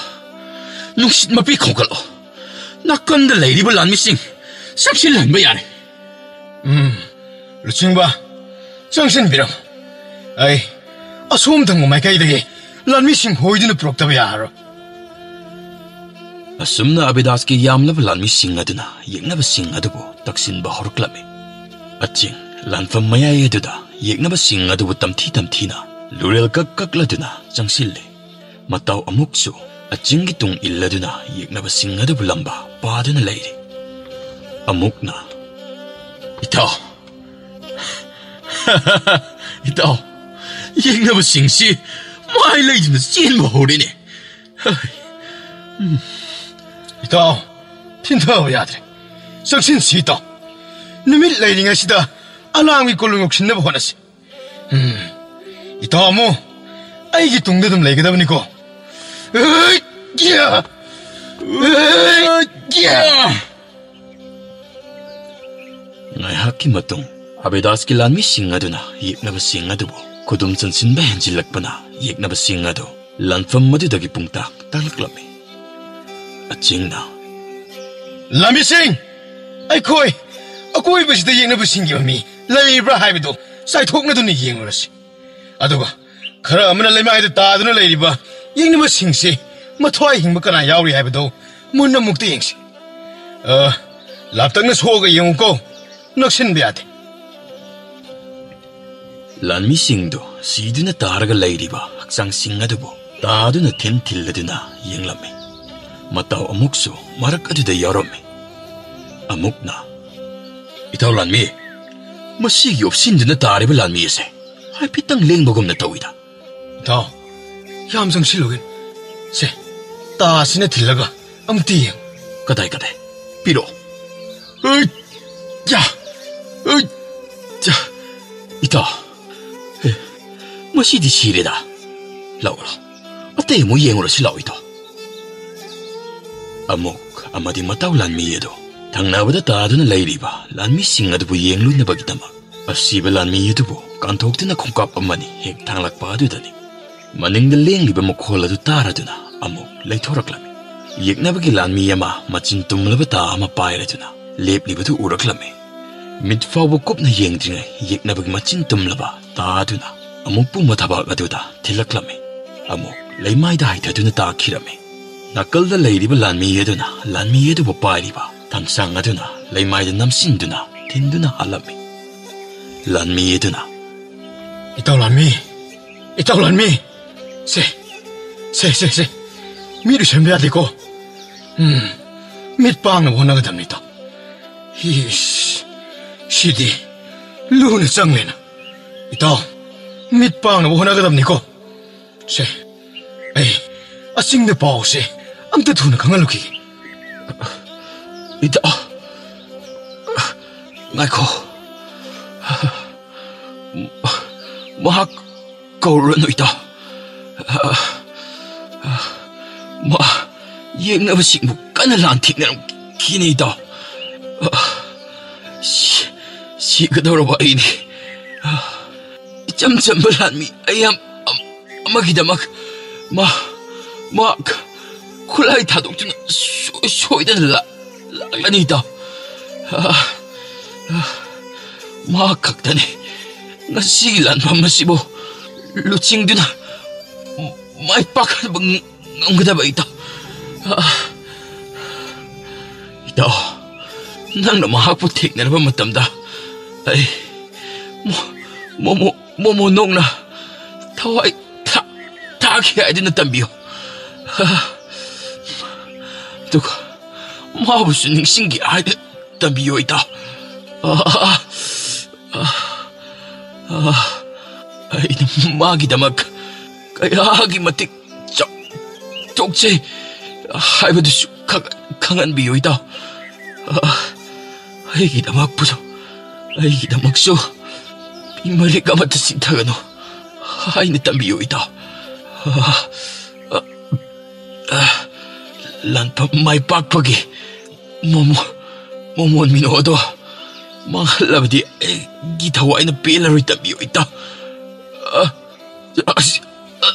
ꯅꯨꯡꯁꯤꯠ ꯃꯄꯤ ꯈꯣꯡꯒꯠꯂꯣ꯫ ꯅꯥꯀꯟꯗ ꯂꯩꯔꯤꯕ ꯂꯥꯟꯃꯤꯁꯤꯡ ꯆꯪꯁꯤꯜꯍꯟꯕ ꯌꯥꯔꯦ꯫ ꯎꯝ, ꯂꯨꯆꯤꯡꯕ, ꯆꯪꯁꯤꯟꯕꯤꯔꯝꯃꯨ꯫ ꯑꯩ ꯑꯁꯣꯝ ꯊꯪꯕ ꯃꯥꯏꯀꯩꯗꯒꯤ ꯂꯥꯟꯃꯤꯁꯤꯡ ꯍꯣꯏꯗꯨꯅ ꯄꯨꯔꯛꯇꯕ ꯌꯥꯔꯔꯣꯏ꯫" ꯑꯁꯨꯝꯅ ꯑꯕꯤꯗꯥꯁꯀꯤ ꯌꯥꯝꯂꯕ ꯂꯥꯟꯃꯤꯁꯤꯡ ꯑꯗꯨꯅ ꯌꯦꯛꯅꯕꯁꯤꯡ ꯑꯗꯨꯕꯨ ꯇꯛꯁꯤꯟꯕ ꯍꯧꯔꯛꯂꯝꯃꯤ꯫ ꯑꯆꯤꯡ ꯂꯥꯟꯐꯝ ꯃꯌꯥꯏ ꯑꯗꯨꯗ ꯌꯦꯛꯅꯕꯁꯤꯡ ꯑꯗꯨꯕꯨ ꯇꯝꯊꯤ ꯇꯝꯊꯤꯅ ꯂꯨꯔꯦꯜ ꯀꯛ ꯀꯛꯂꯗꯨꯅ ꯆꯪꯁꯤꯜꯂꯤ꯫ ꯃꯇꯥꯎ ꯑꯃꯨꯛꯁꯨ ꯑꯆꯤꯡꯒꯤ ꯇꯨꯡ ꯏꯜꯂꯗꯨꯅ ꯌꯦꯛꯅꯕꯁꯤꯡ ꯑꯗꯨꯕꯨ ꯂꯝꯕꯥ ꯄꯥꯗꯨꯅ ꯂꯩꯔꯤ꯫ ꯑꯃꯨꯛꯅ, "ꯏꯇꯥꯎ, ꯏꯇꯥꯎ, ꯌꯦꯛꯅꯕꯁꯤꯡꯁꯤ ꯃꯥꯏ ꯂꯩꯗꯨꯅ ꯆꯦꯟꯕ ꯍꯧꯔꯦꯅꯦ꯫ ꯍꯩ, ꯎꯝ, ꯏꯇꯥꯎ, ꯊꯤꯟꯊꯕ ꯌꯥꯗ꯭ꯔꯦ꯫ ꯆꯪꯁꯤꯟꯁꯤ ꯏꯇꯥꯎ꯫ ꯅꯨꯃꯤꯠ ꯂꯩꯔꯤꯉꯩꯁꯤꯗ ꯑꯂꯥꯝꯒꯤ ꯀꯣꯂꯨꯡ ꯌꯧꯁꯤꯟꯅꯕ ꯍꯣꯠꯅꯁꯤ꯫ ꯎꯝ, ꯏꯇꯥꯎ ꯑꯃꯨ, ꯑꯩꯒꯤ ꯇꯨꯡꯗ ꯑꯗꯨꯝ ꯂꯩꯒꯗꯕꯅꯤꯀꯣ꯫" ꯑꯩ, ꯌꯥ! ꯑꯩ, ꯌꯥ! ꯉꯥꯏꯍꯥꯛꯀꯤ ꯃꯇꯨꯡ ꯑꯕꯤꯗꯥꯁꯀꯤ ꯂꯥꯟꯃꯤꯁꯤꯡ ꯑꯗꯨꯅ ꯌꯦꯛꯅꯕꯁꯤꯡ ꯑꯗꯨꯕꯨ ꯈꯨꯗꯨꯝ ꯆꯟꯁꯤꯟꯕ ꯍꯦꯟꯖꯤꯜꯂꯛꯄꯅ ꯌꯦꯛꯅꯕꯁꯤꯡ ꯑꯗꯨ ꯂꯥꯟꯐꯝ ꯑꯗꯨꯗꯒꯤ ꯄꯨꯡꯇꯥꯛ ꯇꯥꯛꯂꯛꯂꯝꯃꯤ꯫ ꯑꯆꯤꯡꯅ, "ꯂꯥꯟꯃꯤꯁꯤꯡ, ꯑꯩꯈꯣꯏ ꯑꯀꯣꯏꯕꯁꯤꯗ ꯌꯦꯛꯅꯕꯁꯤꯡꯒꯤ ꯃꯃꯤ ꯂꯩꯔꯤꯕ꯭ꯔꯥ ꯍꯥꯏꯕꯗꯨ ꯆꯥꯏꯊꯣꯛꯅꯗꯨꯅ ꯌꯦꯡꯂꯨꯔꯁꯤ꯫ ꯑꯗꯨꯒ ꯈꯔ ꯑꯃꯅ ꯂꯩꯃꯥꯏꯗ ꯇꯥꯗꯨꯅ ꯂꯩꯔꯤꯕ ꯌꯦꯛꯅꯕꯁꯤꯡꯁꯤ ꯃꯊ꯭ꯋꯥꯏ ꯍꯤꯡꯕ ꯀꯅꯥ ꯌꯥꯎꯔꯤ ꯍꯥꯏꯕꯗꯨ ꯃꯨꯟꯅ ꯑꯃꯨꯛꯇ ꯌꯦꯡꯁꯤ꯫ ꯑ, ꯂꯥꯞꯇꯛꯅ ꯁꯣꯛꯑꯒ ꯌꯦꯡꯉꯨꯀꯣ, ꯅꯛꯁꯤꯟꯕ ꯌꯥꯗꯦ꯫" ꯂꯥꯟꯃꯤꯁꯤꯡꯗꯨ ꯁꯤꯗꯨꯅ ꯇꯥꯔꯒ ꯂꯩꯔꯤꯕ ꯍꯛꯆꯥꯡꯁꯤꯡ ꯑꯗꯨꯕꯨ ꯇꯥꯗꯨꯅ ꯊꯤꯟ ꯊꯤꯜꯂꯗꯨꯅ ꯌꯦꯡꯂꯝꯃꯤ꯫ ꯃꯇꯥꯎ ꯑꯃꯨꯛꯁꯨ ꯃꯔꯛ ꯑꯗꯨꯗ ꯌꯥꯎꯔꯝꯃꯤ꯫ ꯑꯃꯨꯛꯅ, "ꯏꯇꯥꯎ ꯂꯥꯟꯃꯤ, ꯃꯁꯤꯒꯤ ꯎꯞꯁꯤꯟꯗꯨꯅ ꯇꯥꯔꯤꯕ ꯂꯥꯟꯃꯤ ꯑꯁꯦ ꯍꯥꯏꯐꯦꯠꯇꯪ ꯂꯦꯡꯕꯒꯨꯝꯅ ꯇꯧꯏꯗ꯫ ꯏꯇꯥꯎ, ꯌꯥꯝ ꯆꯪꯁꯤꯜꯂꯨꯒꯤꯅꯨ꯫ ꯁꯦ, ꯇꯥꯁꯤꯅ ꯊꯤꯜꯂꯒ ꯑꯃꯨꯛꯇ ꯌꯦꯡꯉꯨ꯫ ꯀꯗꯥꯏ, ꯀꯗꯥꯏ? ꯄꯤꯔꯛꯑꯣ꯫ ꯑꯩ, ꯌꯥ, ꯑꯩ, ꯌꯥ꯫ ꯏꯇꯥꯎ, ꯑꯦ, ꯃꯁꯤꯗꯤ ꯁꯤꯔꯦꯗ꯫ ꯂꯥꯛꯑꯣ, ꯂꯥꯛꯑꯣ꯫ ꯑꯇꯩ ꯑꯃꯨꯛ ꯌꯦꯡꯉꯨꯔꯁꯤ ꯂꯥꯛꯑꯣ, ꯏꯇꯥꯎ꯫ ꯑꯃꯨꯛ ꯑꯃꯗꯤ ꯃꯇꯥꯎ ꯂꯥꯟꯃꯤ ꯑꯗꯨ ꯊꯪꯅꯕꯗ ꯇꯥꯗꯨꯅ ꯂꯩꯔꯤꯕ ꯂꯥꯟꯃꯤꯁꯤꯡ ꯑꯗꯨꯕꯨ ꯌꯦꯡꯂꯨꯅꯕꯒꯤꯗꯃꯛ ꯑꯁꯤꯕ ꯂꯥꯟꯃꯤ ꯑꯗꯨꯕꯨ ꯀꯥꯟꯊꯣꯛꯇꯨꯅ ꯈꯣꯡꯀꯥꯞ ꯑꯃꯅꯤ ꯍꯦꯛ ꯊꯥꯡꯂꯛꯄ ꯑꯗꯨꯗꯅꯤ ꯃꯅꯤꯡꯗ ꯂꯦꯡꯂꯤꯕ ꯃꯈꯣꯜ ꯑꯗꯨ ꯇꯥꯔꯗꯨꯅ ꯑꯃꯨꯛ ꯂꯩꯊꯣꯔꯛꯂꯝꯃꯤ꯫ ꯌꯦꯛꯅꯕꯒꯤ ꯂꯥꯟꯃꯤ ꯑꯃ ꯃꯆꯤꯟ ꯇꯨꯝꯂꯕ ꯇꯥ ꯑꯃ ꯄꯥꯏꯔꯗꯨꯅ ꯂꯦꯞꯂꯤꯕꯗꯨ ꯎꯔꯛꯂꯝꯃꯤ꯫ ꯃꯤꯠ ꯐꯥꯎꯕ ꯀꯨꯞꯅ ꯌꯦꯡꯗ꯭ꯔꯤꯉꯩ ꯌꯦꯛꯅꯕꯒꯤ ꯃꯆꯤꯟ ꯇꯨꯝꯂꯕ ꯇꯥ ꯑꯗꯨꯅ ꯑꯃꯨꯛ ꯄꯨꯝꯕ ꯊꯕꯥꯛ ꯑꯗꯨꯗ ꯊꯤꯜꯂꯛꯂꯝꯃꯤ꯫ ꯑꯃꯨꯛ ꯂꯩꯃꯥꯏꯗ ꯍꯥꯏꯊꯗꯨꯅ ꯇꯥꯈꯤꯔꯝꯃꯤ꯫ ꯅꯥꯀꯜꯗ ꯂꯩꯔꯤꯕ ꯂꯥꯟꯃꯤ ꯑꯗꯨꯅ ꯂꯥꯟꯃꯤ ꯑꯗꯨꯕꯨ ꯄꯥꯏꯔꯤꯕ ꯊꯥꯡꯁꯥꯡ ꯑꯗꯨꯅ ꯂꯩꯃꯥꯏꯗ ꯅꯝꯁꯤꯟꯗꯨꯅ ꯊꯤꯟꯗꯨꯅ ꯍꯥꯠꯂꯝꯃꯤ꯫ ꯂꯥꯟꯃꯤ ꯑꯗꯨꯅ, "ꯏꯇꯥꯎ ꯂꯥꯟꯃꯤ, ꯏꯇꯥꯎ ꯂꯥꯟꯃꯤ, ꯁꯦ, ꯁꯦ, ꯁꯦ, ꯁꯦ, ꯃꯤꯠ ꯎꯏꯁꯟꯕ ꯌꯥꯗꯦꯀꯣ꯫ ꯎꯝ, ꯃꯤꯠ ꯄꯥꯡꯅꯕ ꯍꯣꯠꯅꯒꯗꯕꯅꯤ, ꯏꯇꯥꯎ꯫ ꯏꯁ, ꯁꯤꯗꯤ ꯂꯨꯅ ꯆꯪꯂꯦꯅ꯫ ꯏꯇꯥꯎ, ꯃꯤꯠ ꯄꯥꯡꯅꯕ ꯍꯣꯠꯅꯒꯗꯕꯅꯤꯀꯣ꯫ ꯁꯦ, ꯑꯩ ꯑꯆꯤꯡꯗ ꯄꯥꯎꯁꯦ ꯑꯝꯇ ꯊꯨꯅ ꯈꯪꯍꯜꯂꯨꯈꯤꯒꯦ꯫" "ꯏꯇꯥꯎ, ꯉꯥꯏꯈꯣ꯫ ꯃꯍꯥꯛ ꯀꯧꯔꯨꯔꯅꯨ, ꯏꯇꯥꯎ꯫ ꯃꯥ ꯌꯦꯛꯅꯕꯁꯤꯡꯕꯨ ꯀꯟꯅ ꯂꯥꯟꯊꯦꯡꯅꯔꯝꯈꯤꯅꯤ, ꯏꯇꯥꯎ꯫ ꯁꯤ-, ꯁꯤꯒꯗꯧꯔꯕ ꯑꯩꯗꯤ ꯏꯆꯝ ꯆꯝꯕ ꯂꯥꯟꯃꯤ ꯑꯩ ꯑꯃ-, ꯑꯃꯒꯤꯗꯃꯛ ꯃꯥ, ꯃꯥ ꯈꯨꯠꯂꯥꯏ ꯊꯥꯗꯣꯛꯇꯨꯅ ꯁꯣꯏ-, ꯁꯣꯏꯗꯅ ꯂꯥ-, ꯂꯥꯛꯂꯅꯤ, ꯏꯇꯥꯎ꯫ ꯃꯍꯥꯛ ꯈꯛꯇꯅꯤ ꯉꯁꯤꯒꯤ ꯂꯥꯟꯐꯝ ꯑꯁꯤꯕꯨ ꯂꯨꯆꯤꯡꯗꯨꯅ ꯃꯥꯏ ꯄꯥꯛꯍꯟꯕ ꯉꯝꯒꯗꯕ, ꯏꯇꯥꯎ꯫ ꯏꯇꯥꯎ, ꯅꯪꯅ ꯃꯍꯥꯛꯄꯨ ꯊꯦꯡꯅꯔꯕ ꯃꯇꯝꯗ ꯑꯩ ꯃꯣ-, ꯃꯣꯃꯣ, ꯃꯣꯃꯣ ꯅꯣꯛꯅ ꯊꯋꯥꯏ ꯊꯥ-, ꯊꯥꯈꯤ ꯍꯥꯏꯗꯨꯅ ꯇꯝꯕꯤꯌꯨ꯫ ꯑꯗꯨꯒ ꯃꯥꯕꯨꯁꯨ ꯅꯤꯡꯁꯤꯡꯒꯦ ꯍꯥꯏꯗꯨꯅ ꯇꯝꯕꯤꯌꯨ, ꯏꯇꯥꯎ꯫ ꯑꯩꯅ ꯃꯥꯒꯤꯗꯃꯛ ꯀꯌꯥꯒꯤ ꯃꯇꯤꯛ ꯆꯥꯎꯊꯣꯛꯆꯩ ꯍꯥꯏꯕꯗꯨꯁꯨ ꯈꯪ-, ꯈꯪꯍꯟꯕꯤꯌꯨ, ꯏꯇꯥꯎ꯫ ꯑ, ꯑꯩꯒꯤꯗꯃꯛꯄꯨ, ꯑꯩꯒꯤꯗꯃꯛꯁꯨ ꯃꯔꯤꯛ ꯑꯃꯠꯇ ꯆꯤꯠꯊꯒꯅꯨ ꯍꯥꯏꯅ ꯇꯝꯕꯤꯌꯨ, ꯏꯇꯥꯎ꯫ ꯑ, ꯑ, ꯑ, ꯂꯥꯟꯐꯝ ꯃꯥꯏ ꯄꯥꯛꯄꯒꯤ ꯃꯣꯃꯣ-, ꯃꯣꯃꯣꯟ ꯃꯤꯅꯣ ꯑꯗꯣ ꯃꯥꯡꯍꯜꯂꯕꯗꯤ ꯑꯩꯒꯤ ꯊꯋꯥꯏꯅ ꯄꯦꯜꯂꯔꯣꯏ, ꯇꯝꯕꯤꯌꯨ, ꯏꯇꯥꯎ꯫ ꯑ, ꯑꯁ, ꯑ,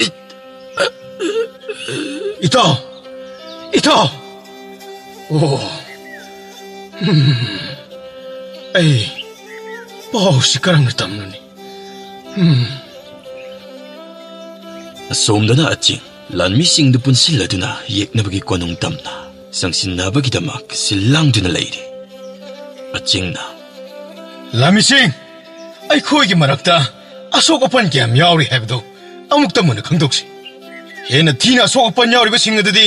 ꯏ-, ꯑ, ꯏꯇꯥꯎ! ꯏꯇꯥꯎ! ꯑꯣ꯫ ꯎꯝ꯫ ꯑꯩ ꯄꯥꯎꯁꯤ ꯀꯔꯝꯅ ꯇꯝꯂꯨꯅꯤ? ꯎꯝ꯫ ꯑꯁꯣꯝꯗꯅ ꯑꯆꯤꯡ ꯂꯥꯟꯃꯤꯁꯤꯡꯗꯨ ꯄꯨꯟꯁꯤꯜꯂꯗꯨꯅ ꯌꯦꯛꯅꯕꯒꯤ ꯀꯣꯅꯨꯡ ꯇꯝꯅ ꯆꯪꯁꯤꯟꯅꯕꯒꯤꯗꯃꯛ ꯁꯤꯜ ꯂꯥꯡꯗꯨꯅ ꯂꯩꯔꯤ꯫ ꯑꯆꯤꯡꯅ, "ꯂꯥꯟꯃꯤꯁꯤꯡ, ꯑꯩꯈꯣꯏꯒꯤ ꯃꯔꯛꯇ ꯑꯁꯣꯛ ꯑꯄꯟ ꯀꯌꯥꯝ ꯌꯥꯎꯔꯤ ꯍꯥꯏꯕꯗꯨ ꯑꯃꯨꯛꯇ ꯃꯨꯟꯅ ꯈꯪꯗꯣꯛꯁꯤ꯫ ꯍꯦꯟꯅ ꯊꯤꯅ ꯑꯁꯣꯛ ꯑꯄꯟ ꯌꯥꯎꯔꯤꯕꯁꯤꯡ ꯑꯗꯨꯗꯤ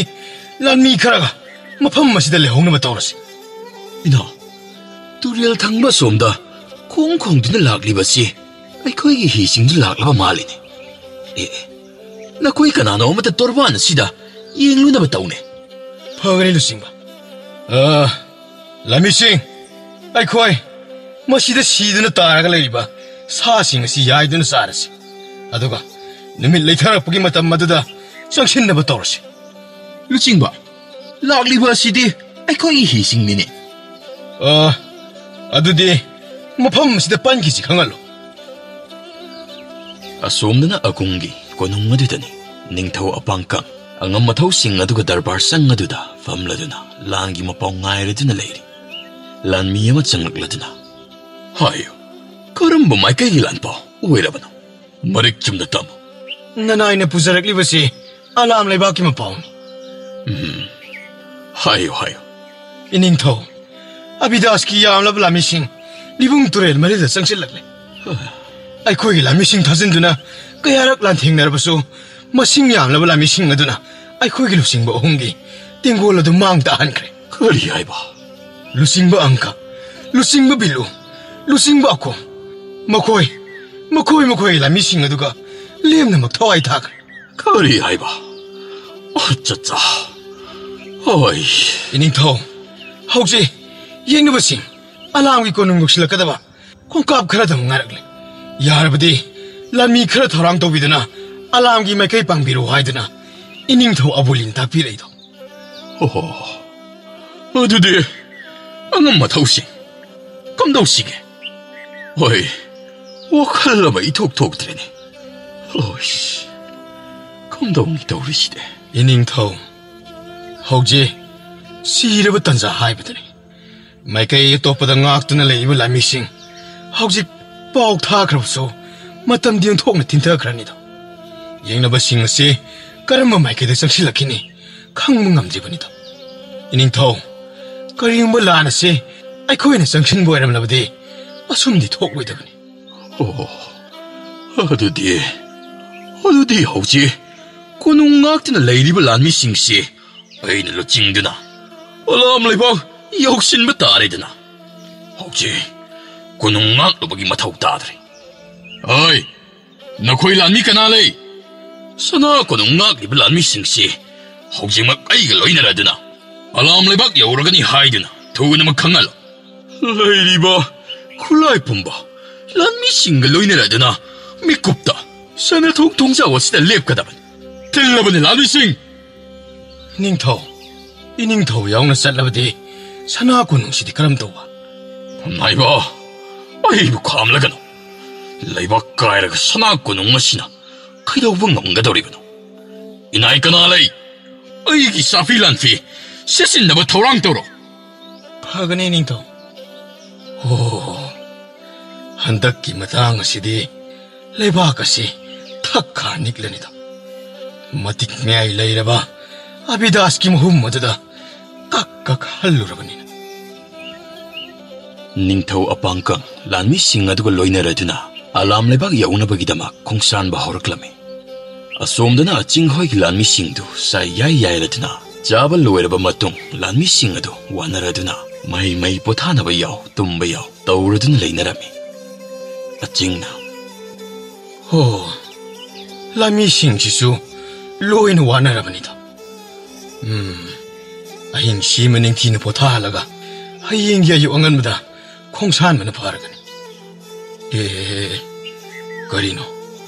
ꯂꯥꯟꯃꯤ ꯈꯔꯒ ꯃꯐꯝ ꯑꯁꯤꯗ ꯂꯩꯍꯧꯅꯕ ꯇꯧꯔꯁꯤ꯫" ꯏꯅꯥꯎ, ꯇꯨꯔꯦꯜ ꯊꯪꯕ ꯑꯁꯣꯝꯗ ꯈꯣꯡ ꯈꯣꯡꯗꯨꯅ ꯂꯥꯛꯂꯤꯕꯁꯤ ꯑꯩꯈꯣꯏꯒꯤ ꯍꯤꯁꯤꯡꯗꯨ ꯂꯥꯛꯂꯕ ꯃꯥꯜꯂꯤꯅꯦ꯫ ꯑꯦ, ꯑꯦ, ꯅꯈꯣꯏ ꯀꯅꯥꯅꯣ ꯑꯃꯠꯇ ꯇꯣꯔꯕꯥꯟ ꯑꯁꯤꯗ ꯌꯦꯡꯂꯨꯅꯕ ꯇꯧꯅꯦ꯫ ꯐꯒꯅꯤ, ꯂꯨꯆꯤꯡꯕ꯫ ꯑ, ꯂꯥꯟꯃꯤꯁꯤꯡ, ꯑꯩꯈꯣꯏ ꯃꯁꯤꯗ ꯁꯤꯗꯨꯅ ꯇꯥꯔꯒ ꯂꯩꯔꯤꯕ ꯁꯥꯁꯤꯡ ꯑꯁꯤ ꯌꯥꯏꯗꯨꯅ ꯆꯥꯔꯁꯤ꯫ ꯑꯗꯨꯒ ꯅꯨꯃꯤꯠ ꯂꯩꯊꯔꯛꯄꯒꯤ ꯃꯇꯝ ꯑꯗꯨꯗ ꯆꯪꯁꯤꯟꯅꯕ ꯇꯧꯔꯁꯤ꯫ ꯂꯨꯆꯤꯡꯕ, ꯂꯥꯛꯂꯤꯕ ꯑꯁꯤꯗꯤ ꯑꯩꯈꯣꯏꯒꯤ ꯍꯤꯁꯤꯡꯅꯤꯅꯦ꯫ ꯑ, ꯑꯗꯨꯗꯤ ꯃꯐꯝ ꯑꯁꯤꯗ ꯄꯟꯈꯤꯁꯤ ꯈꯪꯍꯜꯂꯨ꯫ ꯑꯁꯣꯝꯗꯅ ꯑꯀꯨꯝꯒꯤ ꯀꯣꯅꯨꯡ ꯑꯗꯨꯗꯅꯤ ꯅꯤꯡꯊꯧ ꯑꯄꯥꯡꯀꯪ ꯑꯉꯝ ꯑꯊꯧꯁꯤꯡ ꯑꯗꯨꯒ ꯗꯔꯕꯥꯔ ꯆꯪ ꯑꯗꯨꯗ ꯐꯝꯂꯗꯨꯅ ꯂꯥꯟꯒꯤ ꯃꯄꯥꯎ ꯉꯥꯏꯔꯗꯨꯅ ꯂꯩꯔꯤ꯫ ꯂꯥꯟꯃꯤ ꯑꯃ ꯆꯪꯂꯛꯂꯗꯨꯅ, "ꯍꯥꯏꯌꯨ, ꯀꯔꯝꯕ ꯃꯥꯏꯀꯩꯒꯤ ꯂꯥꯟꯄꯥꯎ ꯑꯣꯏꯔꯕꯅꯣ? ꯃꯔꯤꯛ ꯆꯨꯝꯅ ꯇꯝꯃꯨ꯫" "ꯅꯅꯥꯏꯅ ꯄꯨꯖꯔꯛꯂꯤꯕꯁꯤ ꯑꯂꯥꯝ ꯂꯩꯕꯥꯛꯀꯤ ꯃꯄꯥꯎꯅꯤ꯫" "ꯎꯝ, ꯍꯥꯏꯌꯨ, ꯍꯥꯏꯌꯨ꯫" "ꯏꯅꯤꯡꯊꯧ, ꯑꯕꯤꯗꯥꯁꯀꯤ ꯌꯥꯝꯂꯕ ꯂꯥꯟꯃꯤꯁꯤꯡ ꯂꯤꯕꯨꯡ ꯇꯨꯔꯦꯜ ꯃꯔꯤꯗ ꯆꯪꯁꯤꯜꯂꯛꯂꯦ꯫ ꯑꯩꯈꯣꯏꯒꯤ ꯂꯥꯟꯃꯤꯁꯤꯡ ꯊꯥꯖꯤꯟꯗꯨꯅ ꯀꯌꯥꯔꯛ ꯂꯥꯟꯊꯦꯡꯅꯔꯕꯁꯨ, ꯃꯁꯤꯡ ꯌꯥꯝꯂꯕ ꯂꯥꯟꯃꯤꯁꯤꯡ ꯑꯗꯨꯅ ꯑꯩꯈꯣꯏꯒꯤ ꯂꯨꯆꯤꯡꯕ ꯑꯍꯨꯝꯒꯤ ꯇꯦꯡꯒꯣꯜ ꯑꯗꯨ ꯃꯥꯡ ꯇꯥꯍꯟꯈ꯭ꯔꯦ꯫" "ꯀꯔꯤ ꯍꯥꯏꯕ?" "ꯂꯨꯆꯤꯡꯕ ꯑꯪꯀ, ꯂꯨꯆꯤꯡꯕ ꯕꯤꯂꯨ, ꯂꯨꯆꯤꯡꯕ ꯑꯀꯣꯝ, ꯃꯈꯣꯏ ꯃꯈꯣꯏ ꯃꯈꯣꯏ ꯂꯥꯟꯃꯤꯁꯤꯡ ꯑꯗꯨꯒ ꯂꯦꯝꯅꯃꯛ ꯊꯋꯥꯏ ꯊꯥꯈ꯭ꯔꯦ꯫ ꯀꯔꯤ ꯍꯥꯏꯕ? ꯑꯆꯠꯆꯥ꯫ ꯍꯣꯏ꯫ ꯏꯅꯤꯡꯊꯧ, ꯍꯧꯖꯤꯛ ꯌꯦꯛꯅꯕꯁꯤꯡ ꯑꯂꯥꯝꯒꯤ ꯀꯣꯅꯨꯡ ꯌꯧꯁꯤꯜꯂꯛꯀꯗꯕ ꯈꯣꯡꯀꯥꯞ ꯈꯔꯗꯪ ꯉꯥꯏꯔꯛꯂꯦ꯫ ꯌꯥꯔꯕꯗꯤ ꯂꯥꯟꯃꯤ ꯈꯔ ꯊꯧꯔꯥꯡ ꯇꯧꯕꯤꯗꯨꯅ ꯑꯂꯥꯝꯒꯤ ꯃꯥꯏꯀꯩ ꯄꯥꯡꯕꯤꯔꯣ ꯍꯥꯏꯗꯨꯅ ꯏꯅꯤꯡꯊꯧ ꯑꯕꯨꯂꯤꯅ ꯇꯥꯛꯄꯤꯔꯛꯏꯗꯣ꯫ ꯑꯣꯍꯣ, ꯑꯗꯨꯗꯤ ꯑꯉꯝ ꯃꯊꯧꯁꯤꯡ ꯀꯝꯗꯧꯁꯤꯒꯦ? ꯍꯣꯏ, ꯋꯥꯈꯜ ꯑꯃ ꯏꯊꯣꯛ ꯊꯣꯛꯇ꯭ꯔꯦꯅꯦ꯫ ꯍꯣꯏ, ꯀꯝꯗꯧꯅꯤ ꯇꯧꯔꯤꯁꯤꯗꯤ? ꯏꯅꯤꯡꯊꯧ, ꯍꯧꯖꯤꯛ ꯁꯤꯔꯕ ꯇꯟꯖꯥ ꯍꯥꯏꯕꯗꯨꯅꯤ꯫ ꯃꯥꯏꯀꯩ ꯑꯇꯣꯞꯄꯗ ꯉꯥꯛꯇꯨꯅ ꯂꯩꯔꯤꯕ ꯂꯥꯟꯃꯤꯁꯤꯡ ꯍꯧꯖꯤꯛ ꯄꯥꯎ ꯊꯥꯈ꯭ꯔꯕꯁꯨ ꯃꯇꯝꯗꯤ ꯑꯣꯟꯊꯣꯛꯅ ꯊꯤꯟꯊꯈ꯭ꯔꯅꯤꯗꯣ꯫ ꯌꯦꯡꯅꯕꯁꯤꯡ ꯑꯁꯤ ꯀꯔꯝꯕ ꯃꯥꯏꯀꯩꯗ ꯆꯪꯁꯤꯜꯂꯛꯈꯤꯅꯤ ꯈꯪꯕ ꯉꯝꯗ꯭ꯔꯤꯕꯅꯤꯗꯣ꯫ ꯏꯅꯤꯡꯊꯧ, ꯀꯔꯤꯒꯨꯝꯕ ꯂꯥꯟ ꯑꯁꯤ ꯑꯩꯈꯣꯏꯅ ꯆꯪꯁꯤꯟꯕ ꯑꯣꯏꯔꯝꯂꯕꯗꯤ ꯑꯁꯨꯝꯗꯤ ꯊꯣꯛꯂꯣꯏꯗꯕꯅꯤ꯫ ꯑꯣ, ꯑꯗꯨꯗꯤ, ꯑꯗꯨꯗꯤ ꯍꯧꯖꯤꯛ ꯀꯣꯅꯨꯡ ꯉꯥꯛꯇꯨꯅ ꯂꯩꯔꯤꯕ ꯂꯥꯟꯃꯤꯁꯤꯡꯁꯤ ꯑꯩꯅ ꯂꯨꯆꯤꯡꯗꯨꯅ ꯑꯂꯥꯝ ꯂꯩꯕꯥꯛ ꯌꯧꯁꯤꯟꯕ ꯇꯥꯔꯦꯗꯅ꯫ ꯍꯧꯖꯤꯛ ꯀꯣꯅꯨꯡ ꯉꯥꯛꯂꯨꯕꯒꯤ ꯃꯊꯧ ꯇꯥꯗ꯭ꯔꯦ꯫ ꯍꯣꯏ, ꯅꯈꯣꯏ ꯂꯥꯟꯃꯤ ꯀꯅꯥ ꯂꯩ? ꯁꯅꯥ ꯀꯣꯅꯨꯡ ꯉꯥꯛꯂꯤꯕ ꯂꯥꯟꯃꯤꯁꯤꯡꯁꯤ ꯍꯧꯖꯤꯛꯃꯛ ꯑꯩꯒ ꯂꯣꯏꯅꯔꯗꯨꯅ ꯑꯂꯥꯝ ꯂꯩꯕꯥꯛ ꯌꯧꯔꯒꯅꯤ ꯍꯥꯏꯗꯨꯅ ꯊꯨꯅꯃꯛ ꯈꯪꯍꯜꯂꯨ꯫ ꯂꯩꯔꯤꯕ ꯈꯨꯠꯂꯥꯏ ꯄꯨꯝꯕ ꯂꯥꯟꯃꯤꯁꯤꯡꯒ ꯂꯣꯏꯅꯔꯗꯨꯅ ꯃꯤꯀꯨꯞꯇ ꯁꯅꯥꯊꯣꯡ ꯊꯣꯡꯖꯥꯎ ꯑꯁꯤꯗ ꯂꯦꯞꯀꯗꯕꯅꯤ꯫ ꯊꯤꯜꯂꯕꯅꯤ ꯂꯥꯟꯃꯤꯁꯤꯡ! ꯅꯤꯡꯊꯧ, ꯏꯅꯤꯡꯊꯧ ꯌꯥꯎꯅ ꯆꯠꯂꯕꯗꯤ ꯁꯅꯥ ꯀꯣꯅꯨꯡꯁꯤꯗꯤ ꯀꯔꯝ ꯇꯧꯕ? ꯅꯥꯏꯕ, ꯑꯩꯕꯨ ꯈꯥꯝꯂꯒꯅꯨ꯫ ꯂꯩꯕꯥꯛ ꯀꯥꯏꯔꯒ ꯁꯅꯥ ꯀꯣꯅꯨꯡ ꯑꯁꯤꯅ ꯀꯩꯗꯧꯕ ꯉꯝꯒꯗꯧꯔꯤꯕꯅꯣ? ꯏꯅꯥꯏ ꯀꯅꯥ ꯂꯩ? ꯑꯩꯒꯤ ꯆꯥꯐꯤ ꯂꯥꯟꯐꯤ ꯁꯦꯠꯆꯤꯟꯅꯕ ꯊꯧꯔꯥꯡ ꯇꯧꯔꯣ꯫ ꯐꯒꯅꯤ ꯅꯤꯡꯊꯧ꯫ ꯑꯣ, ꯍꯟꯗꯛꯀꯤ ꯃꯇꯥꯡ ꯑꯁꯤꯗꯤ ꯂꯩꯕꯥꯛ ꯑꯁꯤ ꯊꯛ ꯈꯥ ꯅꯤꯛꯂꯅꯤꯗꯣ꯫ ꯃꯇꯤꯛ ꯃꯌꯥꯏ ꯂꯩꯔꯕ ꯑꯕꯤꯗꯥꯁꯀꯤ ꯃꯍꯨꯝ ꯑꯗꯨꯗ ꯀꯛ ꯀꯛ ꯍꯜꯂꯨꯔꯕꯅꯤꯅ꯫ ꯅꯤꯡꯊꯧ ꯑꯄꯥꯡꯀꯪ ꯂꯥꯟꯃꯤꯁꯤꯡ ꯑꯗꯨꯒ ꯂꯣꯏꯅꯔꯗꯨꯅ ꯑꯂꯥꯝ ꯂꯩꯕꯥꯛ ꯌꯧꯅꯕꯒꯤꯗꯃꯛ ꯈꯣꯡꯁꯥꯟꯕ ꯍꯧꯔꯛꯂꯝꯃꯤ꯫ ꯑꯁꯣꯝꯗꯅ ꯑꯆꯤꯡ ꯍꯣꯏꯒꯤ ꯂꯥꯟꯃꯤꯁꯤꯡꯗꯨ ꯆꯥꯏ ꯌꯥꯏ ꯌꯥꯏꯔꯗꯨꯅ ꯆꯥꯕ ꯂꯣꯏꯔꯕ ꯃꯇꯨꯡ ꯂꯥꯟꯃꯤꯁꯤꯡ ꯑꯗꯨ ꯋꯥꯅꯔꯗꯨꯅ ꯃꯍꯩ ꯃꯍꯩ ꯄꯣꯊꯥꯅꯕ ꯌꯥꯎ ꯇꯨꯝꯕ ꯌꯥꯎ ꯇꯧꯔꯗꯨꯅ ꯂꯩꯅꯔꯝꯃꯤ꯫ ꯑꯆꯤꯡꯅ ꯍꯣ, ꯂꯥꯟꯃꯤꯁꯤꯡꯁꯤꯁꯨ ꯂꯣꯏꯅ ꯋꯥꯅꯔꯕꯅꯤꯗꯣ꯫ ꯎꯝ, ꯑꯍꯤꯡꯁꯤꯃ ꯅꯤꯡꯊꯤꯅ ꯄꯣꯊꯥꯍꯜꯂꯒ ꯍꯌꯦꯡꯒꯤ ꯑꯌꯨꯛ ꯑꯉꯟꯕꯗ ꯈꯣꯡꯁꯥꯟꯕꯅ ꯐꯔꯒꯅꯤ꯫ ꯑꯦ, ꯀꯔꯤꯅꯣ?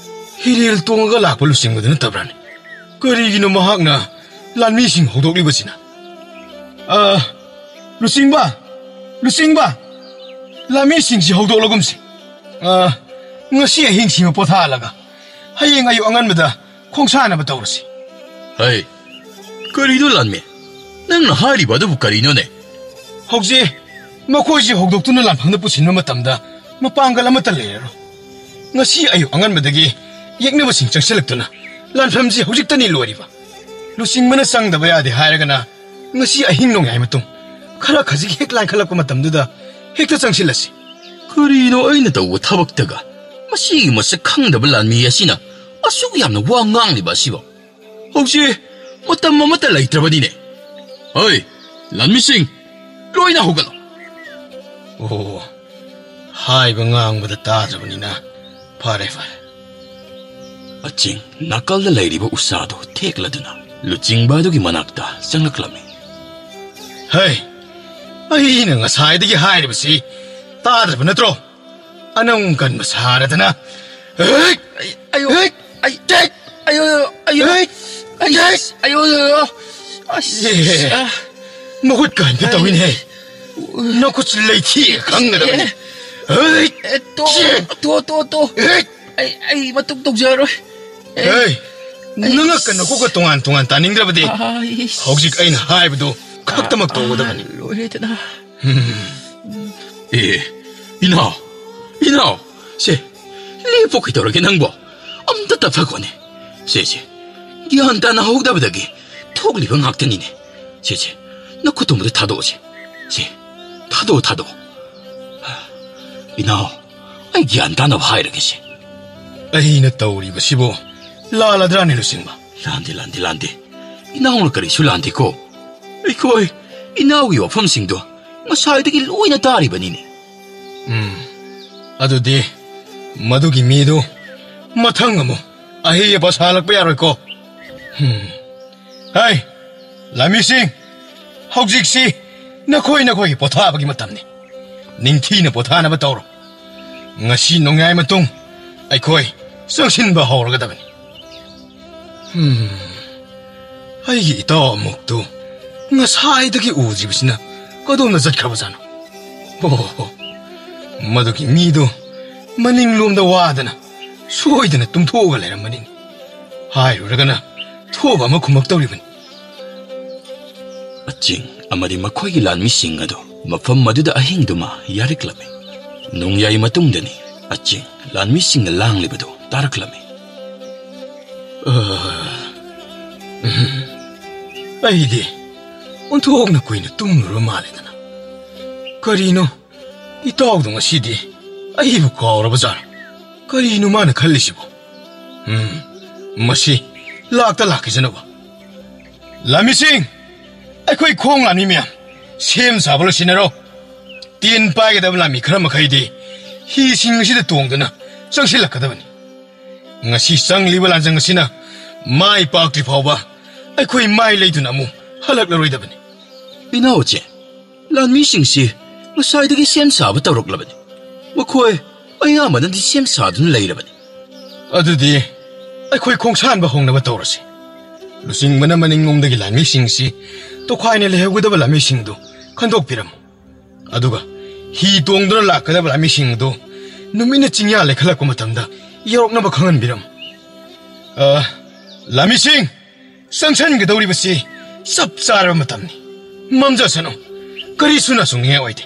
ꯍꯤꯔꯦꯜ ꯇꯣꯡꯉꯒ ꯂꯥꯛꯄ ꯂꯨꯆꯤꯡꯕꯗꯨ ꯅꯠꯇꯕ꯭ꯔꯥꯅꯦ? ꯀꯔꯤꯒꯤꯅꯣ ꯃꯍꯥꯛꯅ ꯂꯥꯟꯃꯤꯁꯤꯡ ꯍꯧꯗꯣꯛꯂꯤꯕꯁꯤꯅ? ꯑ, ꯂꯨꯆꯤꯡꯕ! ꯂꯨꯆꯤꯡꯕ! ꯂꯥꯟꯃꯤꯁꯤꯡꯁꯤ ꯍꯧꯗꯣꯛꯂꯒꯨꯝꯁꯤ꯫ ꯑ, ꯉꯁꯤ ꯑꯍꯤꯡꯁꯤꯃ ꯄꯣꯊꯥꯍꯜꯂꯒ ꯍꯌꯦꯡ ꯑꯌꯨꯛ ꯑꯉꯟꯕꯗ ꯈꯣꯡꯁꯥꯟꯅꯕ ꯇꯧꯔꯁꯤ꯫ ꯍꯩ, ꯀꯔꯤꯅꯣ ꯂꯥꯟꯃꯤ? ꯅꯪꯅ ꯍꯥꯏꯔꯤꯕ ꯑꯗꯨꯕꯨ ꯀꯔꯤꯅꯣꯅꯦ? ꯍꯧꯖꯤꯛ ꯃꯈꯣꯏꯁꯤ ꯍꯧꯗꯣꯛꯇꯨꯅ ꯂꯥꯟꯐꯝꯗ ꯄꯨꯁꯤꯟꯕ ꯃꯇꯝꯗ ꯃꯄꯥꯡꯒꯜ ꯑꯃꯠꯇ ꯂꯩꯔꯔꯣꯏ꯫ ꯉꯁꯤ ꯑꯌꯨꯛ ꯑꯉꯟꯕꯗꯒꯤ ꯌꯦꯛꯅꯕꯁꯤꯡ ꯆꯪꯁꯤꯜꯂꯛꯇꯨꯅ ꯂꯥꯟꯐꯝꯁꯤ ꯍꯧꯖꯤꯛꯇꯅꯤ ꯂꯣꯏꯔꯤꯕ꯫ ꯂꯨꯆꯤꯡꯕꯅ ꯆꯪꯗꯕ ꯌꯥꯗꯦ ꯍꯥꯏꯔꯒꯅ ꯉꯁꯤ ꯑꯍꯤꯡ ꯅꯣꯡꯌꯥꯏ ꯃꯇꯨꯡ ꯈꯔ ꯈꯖꯤꯛ ꯍꯦꯛ ꯂꯥꯏꯈꯠꯂꯛꯄ ꯃꯇꯝꯗꯨꯗ ꯍꯦꯛꯇ ꯆꯪꯁꯤꯜꯂꯁꯤ꯫ ꯀꯔꯤꯅꯣ ꯑꯩꯅ ꯇꯧꯕ ꯊꯕꯛꯇꯒ ꯃꯁꯤꯒꯤ ꯃꯁꯛ ꯈꯪꯗꯕ ꯂꯥꯟꯃꯤ ꯑꯁꯤꯅ ꯑꯁꯨꯛ ꯌꯥꯝꯅ ꯋꯥ ꯉꯥꯡꯂꯤꯕ ꯑꯁꯤꯕꯣ? ꯍꯧꯖꯤꯛ ꯃꯇꯝ ꯑꯃꯠꯇ ꯂꯩꯇ꯭ꯔꯕꯅꯤꯅꯦ꯫ ꯍꯣꯏ, ꯂꯥꯟꯃꯤꯁꯤꯡ, ꯂꯣꯏꯅ ꯍꯧꯒꯠꯂꯣ꯫ ꯑꯣ, ꯍꯥꯏꯕ ꯉꯥꯡꯕꯗ ꯇꯥꯗ꯭ꯔꯕꯅꯤꯅ ꯐꯔꯦ, ꯐꯔꯦ꯫ ꯑꯆꯤꯡ ꯅꯥꯀꯜꯗ ꯂꯩꯔꯤꯕ ꯎꯁꯥꯗꯨ ꯊꯦꯛꯂꯗꯨꯅ ꯂꯨꯆꯤꯡꯕ ꯑꯗꯨꯒꯤ ꯃꯅꯥꯛꯇ ꯆꯪꯂꯛꯂꯝꯃꯤ꯫ ꯍꯩ, ꯑꯩꯅ ꯉꯁꯥꯏꯗꯒꯤ ꯍꯥꯏꯔꯤꯕꯁꯤ ꯇꯥꯗ꯭ꯔꯕ ꯅꯠꯇ꯭ꯔꯣ? ꯑꯅꯧ ꯀꯟꯕ ꯁꯥꯔꯗꯅ꯫ ꯍꯩ! ꯑꯩ, ꯑꯌꯣ! ꯍꯩ! ꯑꯩ, ꯇꯦꯛ! ꯑꯌꯣ! ꯑꯌꯣ! ꯍꯩ! ꯑꯩ, ꯇꯦꯛ! ꯑꯌꯣ! ꯑꯌꯣ! ꯑꯁ! ꯑꯦ! ꯑ! ꯃꯈꯨꯠ ꯀꯥꯏꯅ ꯇꯧꯏꯅꯦ꯫ ꯅꯈꯨꯠ ꯂꯩꯊꯦꯛꯑ ꯈꯪꯒꯗꯕꯅꯤ꯫ ꯍꯩ! ꯑꯦ, ꯇꯣ, ꯇꯦꯛ! ꯇꯣ, ꯇꯣ, ꯇꯣ꯫ ꯍꯩ! ꯑꯩ, ꯑꯩ ꯃꯇꯨꯡ ꯇꯧꯖꯔꯣꯏ꯫ ꯑꯦ! ꯍꯩ! ꯅꯉꯛꯀ ꯅꯈꯣꯛꯀ ꯇꯣꯉꯥꯟ ꯇꯣꯉꯥꯟ ꯇꯥꯅꯤꯡꯗ꯭ꯔꯕꯗꯤ ꯑꯩꯁ! ꯍꯧꯖꯤꯛ ꯑꯩꯅ ꯍꯥꯏꯕꯗꯨ ꯈꯛꯇꯃꯛ ꯇꯧꯒꯗꯕꯅꯤ꯫ ꯑꯥ, ꯂꯣꯏꯔꯦꯗꯅ꯫ ꯎꯝ꯫ ꯑꯦ, ꯏꯅꯥꯎ, ꯏꯅꯥꯎ, ꯁꯦ, ꯂꯦꯞꯄꯣ, ꯀꯩꯗꯧꯔꯒꯦ ꯅꯪꯕꯣ? ꯑꯝꯇ ꯇꯞꯊꯈꯣꯅꯦ꯫ ꯁꯦ, ꯁꯦ, ꯒ꯭ꯌꯥꯟ ꯇꯥꯅ ꯍꯧꯗꯕꯗꯒꯤ ꯊꯣꯛꯂꯤꯕ ꯉꯥꯛꯇꯅꯤꯅꯦ꯫ ꯁꯦ, ꯁꯦ, ꯅꯈꯨꯠꯇꯨꯝꯕꯗ ꯊꯥꯗꯣꯛꯑꯣꯁꯦ꯫ ꯁꯦ, ꯊꯥꯗꯣꯛꯑꯣ, ꯊꯥꯗꯣꯛꯑꯣ꯫ ꯏꯅꯥꯎ, ꯑꯩ ꯒ꯭ꯌꯥꯟ ꯇꯥꯅꯕ ꯍꯥꯏꯔꯒꯦꯁꯦ꯫ ꯑꯩꯅ ꯇꯧꯔꯤꯕꯁꯤꯕꯨ ꯂꯥꯜꯂꯗ꯭ꯔꯥꯅꯦ, ꯂꯨꯆꯤꯡꯕ? ꯂꯥꯟꯗꯦ, ꯂꯥꯟꯗꯦ, ꯂꯥꯟꯗꯦ꯫ ꯏꯅꯥꯎꯅ ꯀꯔꯤꯁꯨ ꯂꯥꯟꯗꯦꯀꯣ꯫ ꯑꯩꯈꯣꯏ ꯏꯅꯥꯎꯒꯤ ꯋꯥꯐꯝꯁꯤꯡꯗꯣ ꯉꯁꯥꯏꯗꯒꯤ ꯂꯣꯏꯅ ꯇꯥꯔꯤꯕꯅꯤꯅꯦ꯫ ꯎꯝ, ꯑꯗꯨꯗꯤ ꯃꯗꯨꯒꯤ ꯃꯤꯗꯨ ꯃꯊꯪ ꯑꯃꯨꯛ ꯑꯍꯩ ꯑꯄꯥ ꯁꯥꯍꯜꯂꯛꯄ ꯌꯥꯔꯣꯏꯀꯣ꯫ ꯍꯝ꯫ ꯍꯩ, ꯂꯥꯟꯃꯤꯁꯤꯡ, ꯍꯧꯖꯤꯛꯁꯤ ꯅꯈꯣꯏ ꯅꯈꯣꯏꯒꯤ ꯄꯣꯊꯥꯕꯒꯤ ꯃꯇꯝꯅꯤ꯫ ꯅꯤꯡꯊꯤꯅ ꯄꯣꯊꯥꯅꯕ ꯇꯧꯔꯣ꯫ ꯉꯁꯤ ꯅꯣꯡꯌꯥꯏ ꯃꯇꯨꯡ ꯑꯩꯈꯣꯏ ꯆꯪꯁꯤꯟꯕ ꯍꯧꯔꯒꯗꯕꯅꯤ꯫ ꯍꯝ, ꯑꯩꯒꯤ ꯏꯇꯥꯎ ꯑꯃꯨꯛꯇꯨ ꯉꯁꯥꯏꯗꯒꯤ ꯎꯗ꯭ꯔꯤꯕꯁꯤꯅ ꯀꯗꯣꯝꯗ ꯆꯠꯈ꯭ꯔꯕꯖꯥꯠꯅꯣ? ꯑꯣ, ꯃꯗꯨꯒꯤ ꯃꯤꯗꯨ ꯃꯅꯤꯡꯂꯣꯝꯗ ꯋꯥꯗꯅ ꯁꯣꯏꯗꯅ ꯇꯨꯝꯊꯣꯛꯑꯒ ꯂꯩꯔꯝꯃꯅꯤꯅꯦ꯫ ꯍꯥꯏꯔꯨꯔꯒꯅ ꯊꯣꯕ ꯑꯃ ꯈꯨꯝꯃꯛꯇꯧꯔꯤꯕꯅꯤ꯫ ꯑꯆꯤꯡ ꯑꯃꯗꯤ ꯃꯈꯣꯏꯒꯤ ꯂꯥꯟꯃꯤꯁꯤꯡ ꯑꯗꯨ ꯃꯐꯝ ꯑꯗꯨꯗ ꯑꯍꯤꯡꯗꯨꯃ ꯌꯥꯔꯛꯂꯝꯃꯤ꯫ ꯅꯣꯡꯌꯥꯏ ꯃꯇꯨꯡꯗꯅꯤ ꯑꯆꯤꯡ ꯂꯥꯟꯃꯤꯁꯤꯡꯅ ꯂꯥꯡꯂꯤꯕꯗꯨ ꯇꯥꯔꯛꯂꯝꯃꯤ꯫ ꯑ, ꯎꯝ꯫ ꯑꯩꯗꯤ ꯑꯣꯟꯊꯣꯛꯅ ꯀꯨꯏꯅ ꯇꯨꯝꯂꯨꯔ ꯃꯥꯜꯂꯦꯗꯅ꯫ ꯀꯔꯤꯅꯣ, ꯏꯇꯥꯎꯗꯣ ꯉꯁꯤꯗꯤ ꯑꯩꯕꯨ ꯀꯥꯎꯔꯕꯖꯥꯠꯂꯣ? ꯀꯔꯤꯅꯣ ꯃꯥꯅ ꯈꯜꯂꯤꯁꯤꯕꯣ? ꯎꯝ, ꯃꯁꯤ ꯂꯥꯛꯇ ꯂꯥꯛꯈꯤꯁꯅꯨꯕ꯫ ꯂꯥꯟꯃꯤꯁꯤꯡ, ꯑꯩꯈꯣꯏ ꯈꯣꯡ ꯂꯥꯟꯃꯤ ꯃꯌꯥꯝ, ꯁꯦꯝ ꯁꯥꯕ ꯂꯣꯏꯁꯤꯟꯅꯔꯣ꯫ ꯇꯦꯟ ꯄꯥꯏꯒꯗꯕ ꯂꯥꯟꯃꯤ ꯈꯔ ꯃꯈꯩꯗꯤ ꯍꯤꯁꯤꯡ ꯑꯁꯤꯗ ꯇꯣꯡꯗꯨꯅ ꯆꯪꯁꯤꯜꯂꯛꯀꯗꯕꯅꯤ꯫ ꯉꯁꯤ ꯆꯪꯂꯤꯕ ꯂꯥꯟꯖꯪ ꯑꯁꯤꯅ ꯃꯥꯏ ꯄꯥꯛꯇ꯭ꯔꯤ ꯐꯥꯎꯕ ꯑꯩꯈꯣꯏ ꯃꯥꯏ ꯂꯩꯗꯨꯅ ꯑꯃꯨꯛ ꯍꯜꯂꯛꯂꯔꯣꯏꯗꯕꯅꯤ꯫ ꯏꯅꯥꯎꯆꯦ, ꯂꯥꯟꯃꯤꯁꯤꯡꯁꯤ ꯉꯁꯥꯏꯗꯒꯤ ꯁꯦꯝ ꯁꯥꯕ ꯇꯧꯔꯛꯂꯕꯅꯤ꯫ ꯃꯈꯣꯏ ꯑꯌꯥꯝꯕꯅꯗꯤ ꯁꯦꯝ ꯁꯥꯗꯨꯅ ꯂꯩꯔꯕꯅꯤ꯫ ꯑꯗꯨꯗꯤ ꯑꯩꯈꯣꯏ ꯈꯣꯡꯁꯥꯟꯕ ꯍꯧꯅꯕ ꯇꯧꯔꯁꯤ꯫ ꯂꯨꯆꯤꯡꯕꯅ ꯃꯅꯤꯡꯂꯣꯝꯗꯒꯤ ꯂꯥꯟꯃꯤꯁꯤꯡꯁꯤ ꯇꯣꯈꯥꯏꯅ ꯂꯩꯍꯧꯒꯗꯕ ꯂꯥꯟꯃꯤꯁꯤꯡꯗꯨ ꯈꯟꯗꯣꯛꯄꯤꯔꯝꯃꯨ꯫ ꯑꯗꯨꯒ ꯍꯤ ꯇꯣꯡꯗꯨꯅ ꯂꯥꯛꯀꯗꯕ ꯂꯥꯟꯃꯤꯁꯤꯡ ꯑꯗꯨ ꯅꯨꯃꯤꯠꯅ ꯆꯤꯡꯌꯥ ꯂꯩꯈꯠꯂꯛꯄ ꯃꯇꯝꯗ ꯌꯧꯔꯛꯅꯕ ꯈꯪꯍꯟꯕꯤꯔꯝꯃꯨ꯫ ꯑ, ꯂꯥꯟꯃꯤꯁꯤꯡ, ꯆꯪꯁꯤꯟꯒꯗꯧꯔꯤꯕꯁꯤ ꯆꯞ ꯆꯥꯔꯕ ꯃꯇꯝꯅꯤ꯫ ꯃꯝꯖꯁꯅꯨ, ꯀꯔꯤꯁꯨ ꯅꯁꯨꯡꯅꯤꯡꯉꯥꯏ ꯑꯣꯏꯗꯦ꯫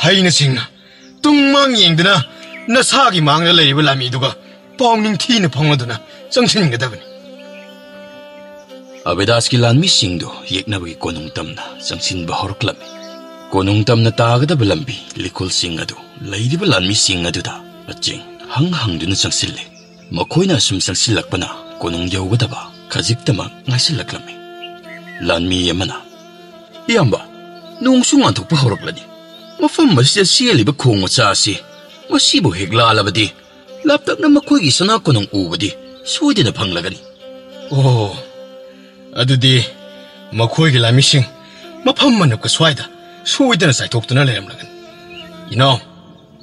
ꯍꯩꯅ ꯁꯤꯡꯅ ꯇꯨꯡ ꯃꯥꯡ ꯌꯦꯡꯗꯅ ꯅꯁꯥꯒꯤ ꯃꯥꯡꯗ ꯂꯩꯔꯤꯕ ꯂꯥꯟꯃꯤꯗꯨꯒ ꯄꯥꯎ ꯅꯤꯡꯊꯤꯅ ꯐꯥꯎꯅꯗꯨꯅ ꯆꯪꯁꯤꯟꯒꯗꯕꯅꯤ꯫ ꯑꯕꯤꯗꯥꯁꯀꯤ ꯂꯥꯟꯃꯤꯁꯤꯡꯗꯨ ꯌꯦꯛꯅꯕꯒꯤ ꯀꯣꯅꯨꯡ ꯇꯝꯅ ꯆꯪꯁꯤꯟꯕ ꯍꯧꯔꯛꯂꯝꯃꯤ꯫ ꯀꯣꯅꯨꯡ ꯇꯝꯅ ꯇꯥꯒꯗꯕ ꯂꯝꯕꯤ ꯂꯤꯀꯨꯜꯁꯤꯡ ꯑꯗꯨ ꯂꯩꯔꯤꯕ ꯂꯥꯟꯃꯤꯁꯤꯡ ꯑꯗꯨꯗ ꯑꯆꯤꯡ ꯍꯪ ꯍꯪꯗꯨꯅ ꯆꯪꯁꯤꯜꯂꯤ꯫ ꯃꯈꯣꯏꯅ ꯑꯁꯨꯝ ꯆꯪꯁꯤꯜꯂꯛꯄꯅ ꯀꯣꯅꯨꯡ ꯌꯧꯒꯗꯕ ꯈꯖꯤꯛꯇꯃꯛ ꯉꯥꯏꯁꯤꯜꯂꯛꯂꯝꯃꯤ꯫ ꯂꯥꯟꯃꯤ ꯑꯃꯅ, "ꯏꯌꯥꯝꯕ, ꯅꯣꯡꯁꯨ ꯉꯥꯟꯊꯣꯛꯄ ꯍꯧꯔꯛꯂꯅꯤ꯫ ꯃꯐꯝ ꯑꯁꯤꯗ ꯆꯦꯜꯂꯤꯕ ꯈꯣꯡ ꯃꯆꯥ ꯑꯁꯤ ꯃꯁꯤꯕꯨ ꯍꯦꯛ ꯂꯥꯜꯂꯕꯗꯤ ꯂꯥꯞꯇꯛꯅ ꯃꯈꯣꯏꯒꯤ ꯁꯅꯥ ꯀꯣꯅꯨꯡ ꯎꯕꯗꯤ ꯁꯣꯏꯗꯅ ꯐꯪꯂꯒꯅꯤ꯫ ꯑꯣ, ꯑꯗꯨꯗꯤ ꯃꯈꯣꯏꯒꯤ ꯂꯥꯟꯃꯤꯁꯤꯡ ꯃꯐꯝ ꯃꯅꯞꯀ ꯁ꯭ꯋꯥꯏꯗ ꯁꯣꯏꯗꯅ ꯆꯥꯏꯊꯣꯛꯇꯨꯅ ꯂꯩꯔꯝꯂꯒꯅꯤ꯫ ꯏꯅꯥꯎ,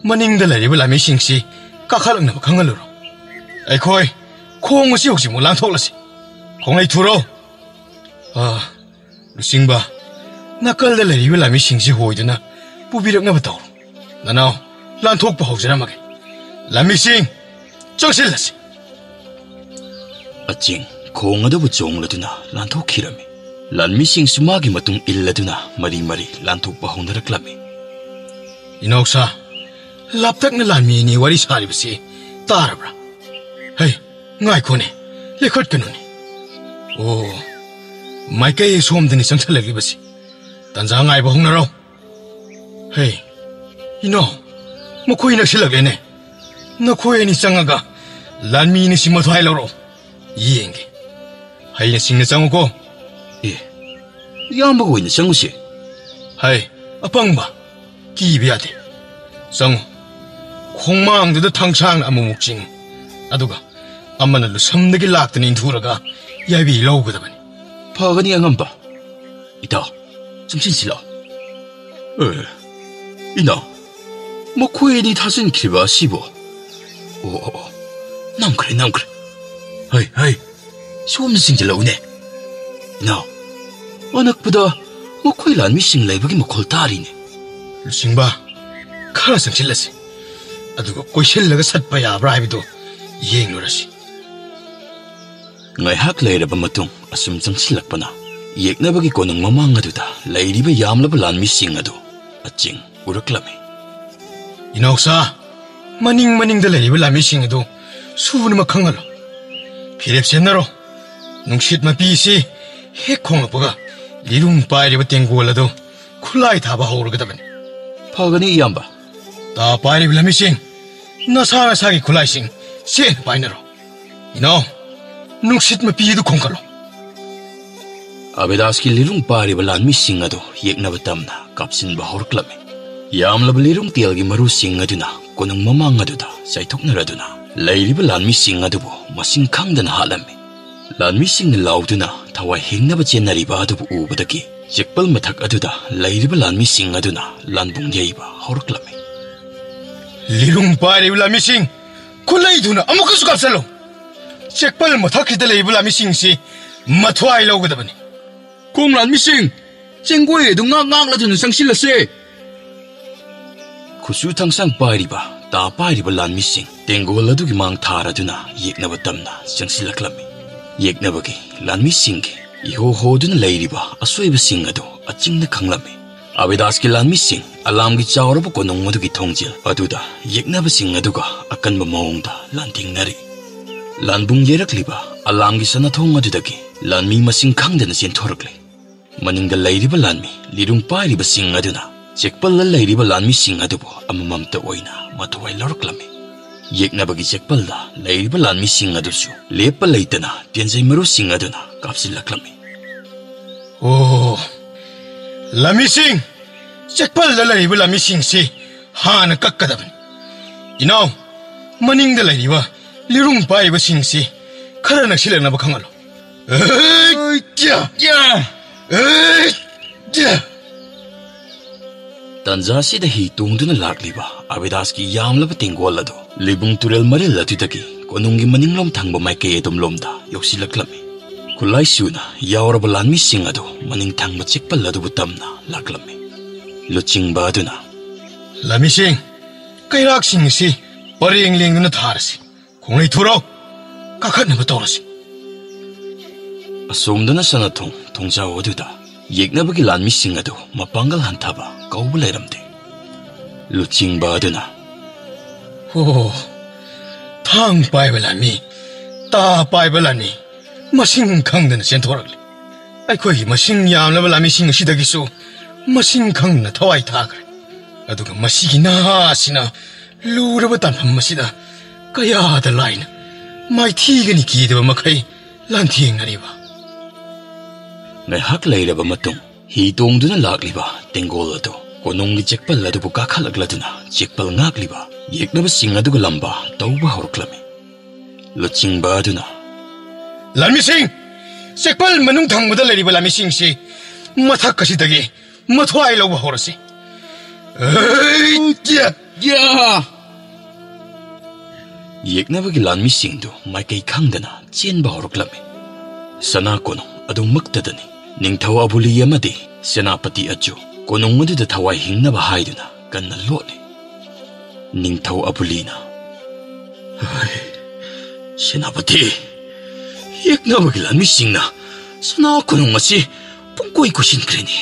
ꯃꯅꯤꯡꯗ ꯂꯩꯔꯤꯕ ꯂꯥꯟꯃꯤꯁꯤꯡꯁꯤ ꯀꯥꯈꯠꯂꯛꯅꯕ ꯈꯪꯍꯜꯂꯨꯔꯣ꯫ ꯑꯩꯈꯣꯏ ꯈꯣꯡ ꯑꯁꯤ ꯍꯧꯖꯤꯛꯃꯛ ꯂꯥꯟꯊꯣꯛꯂꯁꯤ꯫ ꯈꯣꯡꯂꯩ ꯊꯨꯔꯣ꯫ ꯑꯥ, ꯂꯨꯆꯤꯡꯕ, ꯅꯥꯀꯜꯗ ꯂꯩꯔꯤꯕ ꯂꯥꯟꯃꯤꯁꯤꯡꯁꯤ ꯍꯣꯏꯗꯨꯅ ꯄꯨꯕꯤꯔꯛꯅꯕ ꯇꯧꯔꯣ꯫ ꯅꯅꯥꯎ, ꯂꯥꯟꯊꯣꯛꯄ ꯍꯧꯖꯔꯝꯃꯒꯦ꯫ ꯂꯥꯟꯃꯤꯁꯤꯡ, ꯆꯪꯁꯤꯜꯂꯁꯤ꯫ ꯑꯆꯤꯡ ꯈꯣꯡ ꯑꯗꯨꯕꯨ ꯆꯣꯡꯂꯗꯨꯅ ꯂꯥꯟꯊꯣꯛꯈꯤꯔꯝꯃꯤ꯫ ꯂꯥꯟꯃꯤꯁꯤꯡꯁꯨ ꯃꯥꯒꯤ ꯃꯇꯨꯡ ꯏꯜꯂꯗꯨꯅ ꯃꯔꯤ ꯃꯔꯤ ꯂꯥꯟꯊꯣꯛꯄ ꯍꯧꯅꯔꯛꯂꯝꯃꯤ꯫ ꯏꯅꯥꯎꯁꯥ, ꯂꯥꯞꯇꯛꯅ ꯂꯥꯟꯃꯤ ꯑꯅꯤ ꯋꯥꯔꯤ ꯁꯥꯔꯤꯕꯁꯤ ꯇꯥꯔꯕ꯭ꯔꯥ? ꯍꯩ, ꯉꯥꯏꯈꯣꯅꯦ, ꯂꯦꯞꯈꯠꯀꯅꯨꯅꯦ꯫ ꯑꯣ, ꯃꯥꯏꯀꯩ ꯑꯁꯣꯝꯗꯅꯤ ꯆꯪꯁꯤꯜꯂꯛꯂꯤꯕꯁꯤ꯫ ꯇꯟꯖꯥ ꯉꯥꯏꯕ ꯍꯧꯅꯔꯣ꯫ ꯍꯦ, ꯏꯅꯥꯎ, ꯃꯈꯣꯏ ꯅꯛꯁꯤꯜꯂꯛꯂꯦꯅꯦ꯫ ꯅꯈꯣꯏ ꯑꯅꯤ ꯆꯪꯉꯒ ꯂꯥꯟꯃꯤ ꯑꯅꯤꯁꯤ ꯃꯊ꯭ꯋꯥꯏ ꯂꯧꯔꯛꯑꯣ꯫ ꯌꯦꯡꯒꯦ꯫ ꯍꯩꯅ ꯁꯤꯡꯅ ꯆꯪꯉꯨꯀꯣ꯫ ꯑꯦ, ꯏꯌꯥꯝꯕꯒ ꯑꯣꯏꯅ ꯆꯪꯉꯨꯁꯦ꯫ ꯍꯩ, ꯑꯄꯪꯕ, ꯀꯤꯕ ꯌꯥꯗꯦ꯫ ꯆꯪꯉꯨ꯫ ꯈꯣꯡꯃꯥꯡꯗꯨꯗ ꯊꯥꯡꯁꯥꯡꯅ ꯑꯃꯨꯛꯃꯨꯛ ꯆꯤꯡꯉꯨ꯫ ꯑꯗꯨꯒ ꯑꯃꯅ ꯂꯨꯁꯝꯗꯒꯤ ꯂꯥꯛꯇꯅ ꯏꯟꯊꯨꯔꯒ ꯌꯥꯏꯕꯤ ꯂꯧꯒꯗꯕꯅꯤ꯫ ꯐꯒꯅꯤ ꯑꯉꯝꯕ꯫ ꯏꯇꯥꯎ, ꯆꯪꯁꯤꯟꯁꯤ ꯂꯥꯎ꯫ ꯑꯦ, ꯏꯅꯥꯎ, ꯃꯈꯣꯏ ꯑꯅꯤ ꯊꯥꯖꯤꯟꯈ꯭ꯔꯤꯕ ꯑꯁꯤꯕꯨ? ꯑꯣ, ꯑꯣ, ꯑꯣ, ꯅꯝꯈ꯭ꯔꯦ, ꯅꯝꯈ꯭ꯔꯦ꯫ ꯍꯩ, ꯍꯩ, ꯁꯣꯝꯗ ꯆꯤꯡꯁꯤꯜꯂꯛꯎꯅꯦ꯫ ꯏꯅꯥꯎ, ꯑꯅꯛꯄꯗ ꯃꯈꯣꯏ ꯂꯥꯟꯃꯤꯁꯤꯡ ꯂꯩꯕꯒꯤ ꯃꯈꯣꯜ ꯇꯥꯔꯤꯅꯦ꯫ ꯂꯨꯆꯤꯡꯕ, ꯈꯔ ꯆꯪꯁꯤꯜꯂꯁꯤ꯫ ꯑꯗꯨꯒ ꯀꯣꯏꯁꯤꯜꯂꯒ ꯁꯠꯄ ꯌꯥꯕ꯭ꯔꯥ ꯍꯥꯏꯕꯗꯨ ꯌꯦꯡꯂꯨꯔꯁꯤ꯫ ꯉꯥꯏꯍꯥꯛ ꯂꯩꯔꯕ ꯃꯇꯨꯡ ꯑꯁꯨꯝ ꯆꯪꯁꯤꯜꯂꯛꯄꯅ ꯌꯦꯛꯅꯕꯒꯤ ꯀꯣꯅꯨꯡ ꯃꯃꯥꯡ ꯑꯗꯨꯗ ꯂꯩꯔꯤꯕ ꯌꯥꯝꯂꯕ ꯂꯥꯟꯃꯤꯁꯤꯡ ꯑꯗꯨ ꯑꯆꯤꯡ ꯎꯔꯛꯂꯝꯃꯤ꯫ ꯏꯅꯥꯎꯁꯥ, ꯃꯅꯤꯡ ꯃꯅꯤꯡꯗ ꯂꯩꯔꯤꯕ ꯂꯥꯟꯃꯤꯁꯤꯡ ꯑꯗꯨ ꯁꯨꯅꯃꯛ ꯈꯪꯍꯜꯂꯨ꯫ ꯐꯤꯔꯦꯞ ꯁꯦꯝꯅꯔꯣ꯫ ꯅꯨꯡꯁꯤꯠ ꯃꯄꯤꯁꯤ ꯍꯦꯛ ꯈꯣꯡꯂꯛꯄꯒ ꯂꯤꯔꯨꯡ ꯄꯥꯏꯔꯤꯕ ꯇꯦꯡꯒꯣꯜ ꯑꯗꯨ ꯈꯨꯠꯂꯥꯏ ꯊꯥꯕ ꯍꯧꯔꯒꯗꯕꯅꯤ꯫ ꯐꯒꯅꯤ, ꯏꯌꯥꯝꯕ꯫ ꯇꯥ ꯄꯥꯏꯔꯤꯕ ꯂꯥꯟꯃꯤꯁꯤꯡ, ꯅꯁꯥ ꯅꯁꯥꯒꯤ ꯈꯨꯠꯂꯥꯏꯁꯤꯡ ꯆꯦꯠꯅ ꯄꯥꯏꯅꯔꯣ꯫ ꯏꯅꯥꯎ, ꯅꯨꯡꯁꯤꯠ ꯃꯄꯤ ꯑꯗꯨ ꯈꯣꯡꯒꯠꯂꯣ꯫ ꯑꯕꯤꯂꯥꯁꯀꯤ ꯂꯤꯔꯨꯡ ꯄꯥꯏꯔꯤꯕ ꯂꯥꯟꯃꯤꯁꯤꯡ ꯑꯗꯨ ꯌꯦꯛꯅꯕ ꯇꯝꯅ ꯀꯥꯞꯁꯤꯟꯕ ꯍꯧꯔꯛꯂꯝꯃꯤ꯫ ꯌꯥꯝꯂꯕ ꯂꯤꯔꯨꯡ ꯇꯦꯜꯒꯤ ꯃꯔꯨꯁꯤꯡ ꯑꯗꯨꯅ ꯀꯣꯅꯨꯡ ꯃꯃꯥꯡ ꯑꯗꯨꯗ ꯆꯥꯏꯊꯣꯛꯅꯔꯗꯨꯅ ꯂꯩꯔꯤꯕ ꯂꯥꯟꯃꯤꯁꯤꯡ ꯑꯗꯨꯕꯨ ꯃꯁꯤꯡ ꯈꯪꯗꯅ ꯍꯥꯠꯂꯝꯃꯤ꯫ ꯂꯥꯟꯃꯤꯁꯤꯡꯅ ꯂꯥꯎꯗꯨꯅ ꯊꯋꯥꯏ ꯍꯤꯡꯅꯕ ꯆꯦꯟꯅꯔꯤꯕ ꯑꯗꯨꯕꯨ ꯎꯕꯗꯒꯤ ꯆꯦꯛꯄꯜ ꯃꯊꯛ ꯑꯗꯨꯗ ꯂꯩꯔꯤꯕ ꯂꯥꯟꯃꯤꯁꯤꯡ ꯑꯗꯨꯅ ꯂꯥꯟꯕꯨꯡ ꯌꯩꯕ ꯍꯧꯔꯛꯂꯝꯃꯤ꯫ ꯂꯤꯔꯨꯡ ꯄꯥꯏꯔꯤꯕ ꯂꯥꯟꯃꯤꯁꯤꯡ, ꯈꯨꯠꯂꯩꯗꯨꯅ ꯑꯃꯨꯛꯀꯁꯨ ꯀꯥꯞꯁꯤꯜꯂꯨ꯫ ꯆꯦꯛꯄꯜ ꯃꯊꯛꯁꯤꯗ ꯂꯩꯔꯤꯕ ꯂꯥꯟꯃꯤꯁꯤꯡꯁꯤ ꯃꯊ꯭ꯋꯥꯏ ꯂꯧꯒꯗꯕꯅꯤ꯫ ꯈꯣꯡ ꯂꯥꯟꯃꯤꯁꯤꯡ, ꯆꯦꯡꯒꯣꯏ ꯑꯗꯨ ꯉꯥꯛ ꯉꯥꯛꯂꯗꯨꯅ ꯆꯪꯁꯤꯜꯂꯁꯦ꯫ ꯈꯨꯠꯁꯨ ꯊꯥꯡꯁꯥꯡ ꯄꯥꯏꯔꯤꯕ, ꯇꯥ ꯄꯥꯏꯔꯤꯕ ꯂꯥꯟꯃꯤꯁꯤꯡ ꯇꯦꯡꯒꯣꯜ ꯑꯗꯨꯒꯤ ꯃꯥꯡ ꯊꯥꯔꯗꯨꯅ ꯌꯦꯛꯅꯕ ꯇꯝꯅ ꯆꯪꯁꯤꯜꯂꯛꯂꯝꯃꯤ꯫ ꯌꯦꯛꯅꯕꯒꯤ ꯂꯥꯟꯃꯤꯁꯤꯡꯒꯤ ꯏꯍꯣ ꯍꯣꯗꯨꯅ ꯂꯩꯔꯤꯕ ꯑꯁꯣꯏꯕꯁꯤꯡ ꯑꯗꯨ ꯑꯆꯤꯡꯅ ꯈꯪꯂꯝꯃꯤ꯫ ꯑꯕꯤꯗꯥꯁꯀꯤ ꯂꯥꯟꯃꯤꯁꯤꯡ ꯑꯂꯥꯝꯒꯤ ꯆꯥꯎꯔꯕ ꯀꯣꯅꯨꯡ ꯑꯗꯨꯒꯤ ꯊꯣꯡꯖꯦꯜ ꯑꯗꯨꯗ ꯌꯦꯛꯅꯕꯁꯤꯡ ꯑꯗꯨꯒ ꯑꯀꯟꯕ ꯃꯑꯣꯡꯗ ꯂꯥꯟꯊꯦꯡꯅꯔꯤ꯫ ꯂꯥꯟꯕꯨꯡ ꯌꯩꯔꯛꯂꯤꯕ ꯑꯂꯥꯝꯒꯤ ꯁꯅꯥꯊꯣꯡ ꯑꯗꯨꯗꯒꯤ ꯂꯥꯟꯃꯤ ꯃꯁꯤꯡ ꯈꯪꯗꯅ ꯆꯦꯟꯊꯣꯔꯛꯂꯤ꯫ ꯃꯅꯤꯡꯗ ꯂꯩꯔꯤꯕ ꯂꯥꯟꯃꯤ ꯂꯤꯔꯨꯡ ꯄꯥꯏꯔꯤꯕꯁꯤꯡ ꯑꯗꯨꯅ ꯆꯦꯛꯄꯜꯗ ꯂꯩꯔꯤꯕ ꯂꯥꯟꯃꯤꯁꯤꯡ ꯑꯗꯨꯕꯨ ꯑꯃꯃꯝꯇ ꯑꯣꯏꯅ ꯃꯊ꯭ꯋꯥꯏ ꯂꯧꯔꯛꯂꯝꯃꯤ꯫ ꯌꯦꯛꯅꯕꯒꯤ ꯆꯦꯛꯄꯜꯗ ꯂꯩꯔꯤꯕ ꯂꯥꯟꯃꯤꯁꯤꯡ ꯑꯗꯨꯁꯨ ꯂꯦꯞꯄ ꯂꯩꯇꯅ ꯇꯦꯟꯖꯩ ꯃꯔꯨꯁꯤꯡ ꯑꯗꯨꯅ ꯀꯥꯞꯁꯤꯜꯂꯛꯂꯝꯃꯤ꯫ ꯑꯣ, ꯂꯥꯟꯃꯤꯁꯤꯡ! ꯆꯦꯛꯄꯜꯗ ꯂꯩꯔꯤꯕ ꯂꯥꯟꯃꯤꯁꯤꯡꯁꯤ ꯍꯥꯟꯅ ꯀꯛꯀꯗꯕꯅꯤ꯫ ꯏꯅꯥꯎ, ꯃꯅꯤꯡꯗ ꯂꯩꯔꯤꯕ ꯂꯤꯔꯨꯡ ꯄꯥꯏꯔꯤꯕꯁꯤꯡꯁꯤ ꯈꯔ ꯅꯛꯁꯤꯜꯂꯛꯅꯕ ꯈꯪꯍꯜꯂꯨ꯫ ꯑꯩ! ꯌꯥ! ꯌꯥ! ꯑꯩ! ꯌꯥ! ꯇꯥꯟꯖꯥ ꯑꯁꯤꯗ ꯍꯤ ꯇꯣꯡꯗꯨꯅ ꯂꯥꯛꯂꯤꯕ ꯑꯕꯤꯗꯥꯁꯀꯤ ꯌꯥꯝꯂꯕ ꯇꯦꯡꯒꯣꯜ ꯑꯗꯨ ꯂꯤꯕꯨꯡ ꯇꯨꯔꯦꯜ ꯃꯔꯤꯜ ꯑꯗꯨꯗꯒꯤ ꯀꯣꯅꯨꯡꯒꯤ ꯃꯅꯤꯡꯂꯣꯝ ꯊꯪꯕ ꯃꯥꯏꯀꯩ ꯑꯗꯨꯝꯂꯣꯝꯗ ꯌꯧꯁꯤꯜꯂꯛꯂꯝꯃꯤ꯫ ꯈꯨꯠꯂꯥꯏ ꯁꯨꯅ ꯌꯥꯎꯔꯕ ꯂꯥꯟꯃꯤꯁꯤꯡ ꯑꯗꯨ ꯃꯅꯤꯡ ꯊꯪꯕ ꯆꯦꯛꯄꯜ ꯑꯗꯨꯕꯨ ꯇꯝꯅ ꯂꯥꯛꯂꯝꯃꯤ꯫ ꯂꯨꯆꯤꯡꯕ ꯑꯗꯨꯅ, ꯂꯥꯟꯃꯤꯁꯤꯡ, ꯀꯩꯔꯥꯛꯁꯤꯡ ꯑꯁꯤ ꯄꯔꯦꯡ ꯂꯦꯡꯗꯨꯅ ꯊꯥꯔꯁꯤ꯫ ꯈꯣꯡꯂꯩ ꯊꯨꯔꯣ, ꯀꯥꯈꯠꯅꯕ ꯇꯧꯔꯁꯤ꯫ ꯑꯁꯣꯝꯗꯅ ꯁꯅꯥꯊꯣꯡ ꯊꯣꯡꯖꯥꯎ ꯑꯗꯨꯗ ꯌꯦꯛꯅꯕꯒꯤ ꯂꯥꯟꯃꯤꯁꯤꯡ ꯑꯗꯨ ꯃꯄꯥꯡꯒꯜ ꯍꯟꯊꯕ ꯀꯧꯕ ꯂꯩꯔꯝꯗꯦ꯫ ꯂꯨꯆꯤꯡꯕ ꯑꯗꯨꯅ, "ꯑꯣ, ꯊꯥꯡ ꯄꯥꯏꯕ ꯂꯥꯟꯃꯤ, ꯇꯥ ꯄꯥꯏꯕ ꯂꯥꯟꯃꯤ, ꯃꯁꯤꯡ ꯈꯪꯗꯅ ꯆꯦꯟꯊꯣꯔꯛꯂꯤ꯫ ꯑꯩꯈꯣꯏꯒꯤ ꯃꯁꯤꯡ ꯌꯥꯝꯂꯕ ꯂꯥꯟꯃꯤꯁꯤꯡ ꯑꯁꯤꯗꯒꯤꯁꯨ ꯃꯁꯤꯡ ꯈꯪꯗꯅ ꯊꯋꯥꯏ ꯊꯥꯈ꯭ꯔꯦ꯫ ꯑꯗꯨꯒ ꯃꯁꯤꯒꯤ ꯅꯍꯥ ꯑꯁꯤꯅ ꯂꯨꯔꯕ ꯇꯥꯟꯐꯝ ꯑꯁꯤꯗ ꯀꯌꯥꯗ ꯂꯥꯏꯅ ꯃꯥꯏꯊꯤꯒꯅꯤ ꯀꯤꯗꯕ ꯃꯈꯩ ꯂꯥꯟꯊꯦꯡꯅꯔꯤꯕ?" ꯉꯥꯏꯍꯥꯛ ꯂꯩꯔꯕ ꯃꯇꯨꯡ, ꯍꯤ ꯇꯣꯡꯗꯨꯅ ꯂꯥꯛꯂꯤꯕ ꯇꯦꯡꯒꯣꯜ ꯑꯗꯨ ꯀꯣꯅꯨꯡꯒꯤ ꯆꯦꯛꯄꯜ ꯑꯗꯨꯕꯨ ꯀꯥꯈꯠꯂꯛꯂꯗꯨꯅ ꯆꯦꯛꯄꯜ ꯉꯥꯛꯂꯤꯕ ꯌꯦꯛꯅꯕꯁꯤꯡ ꯑꯗꯨꯒ ꯂꯝꯕꯥ ꯇꯧꯕ ꯍꯧꯔꯛꯂꯝꯃꯤ꯫ ꯂꯨꯆꯤꯡꯕ ꯑꯗꯨꯅ, "ꯂꯥꯟꯃꯤꯁꯤꯡ, ꯆꯦꯛꯄꯜ ꯃꯅꯨꯡ ꯊꯪꯕꯗ ꯂꯩꯔꯤꯕ ꯂꯥꯟꯃꯤꯁꯤꯡꯁꯤ ꯃꯊꯛ ꯑꯁꯤꯗꯒꯤ ꯃꯊ꯭ꯋꯥꯏ ꯂꯧꯕ ꯍꯧꯔꯁꯤ꯫" ꯑꯩ ꯌꯥ! ꯌꯦꯛꯅꯕꯒꯤ ꯂꯥꯟꯃꯤꯁꯤꯡꯗꯨ ꯃꯥꯏꯀꯩ ꯈꯪꯗꯅ ꯆꯦꯟꯕ ꯍꯧꯔꯛꯂꯝꯃꯤ꯫ ꯁꯅꯥ ꯀꯣꯅꯨꯡ ꯑꯗꯨꯃꯛꯇꯗꯅꯤ ꯅꯤꯡꯊꯧ ꯑꯕꯨꯂꯤ ꯑꯃꯗꯤ ꯁꯦꯅꯥꯄꯇꯤ ꯑꯆꯨ ꯀꯣꯅꯨꯡ ꯑꯗꯨꯗ ꯊꯋꯥꯏ ꯍꯤꯡꯅꯕ ꯍꯥꯏꯗꯨꯅ ꯀꯟꯅ ꯂꯣꯠꯂꯤ꯫ ꯅꯤꯡꯊꯧ ꯑꯕꯨꯂꯤꯅ, "ꯍꯩ, ꯁꯦꯅꯥꯄꯇꯤ, ꯌꯦꯛꯅꯕꯒꯤ ꯂꯥꯟꯃꯤꯁꯤꯡꯅ ꯁꯅꯥ ꯀꯣꯅꯨꯡ ꯑꯁꯤ ꯄꯨꯡꯀꯣꯏ ꯀꯣꯏꯁꯤꯟꯈ꯭ꯔꯦꯅꯦ꯫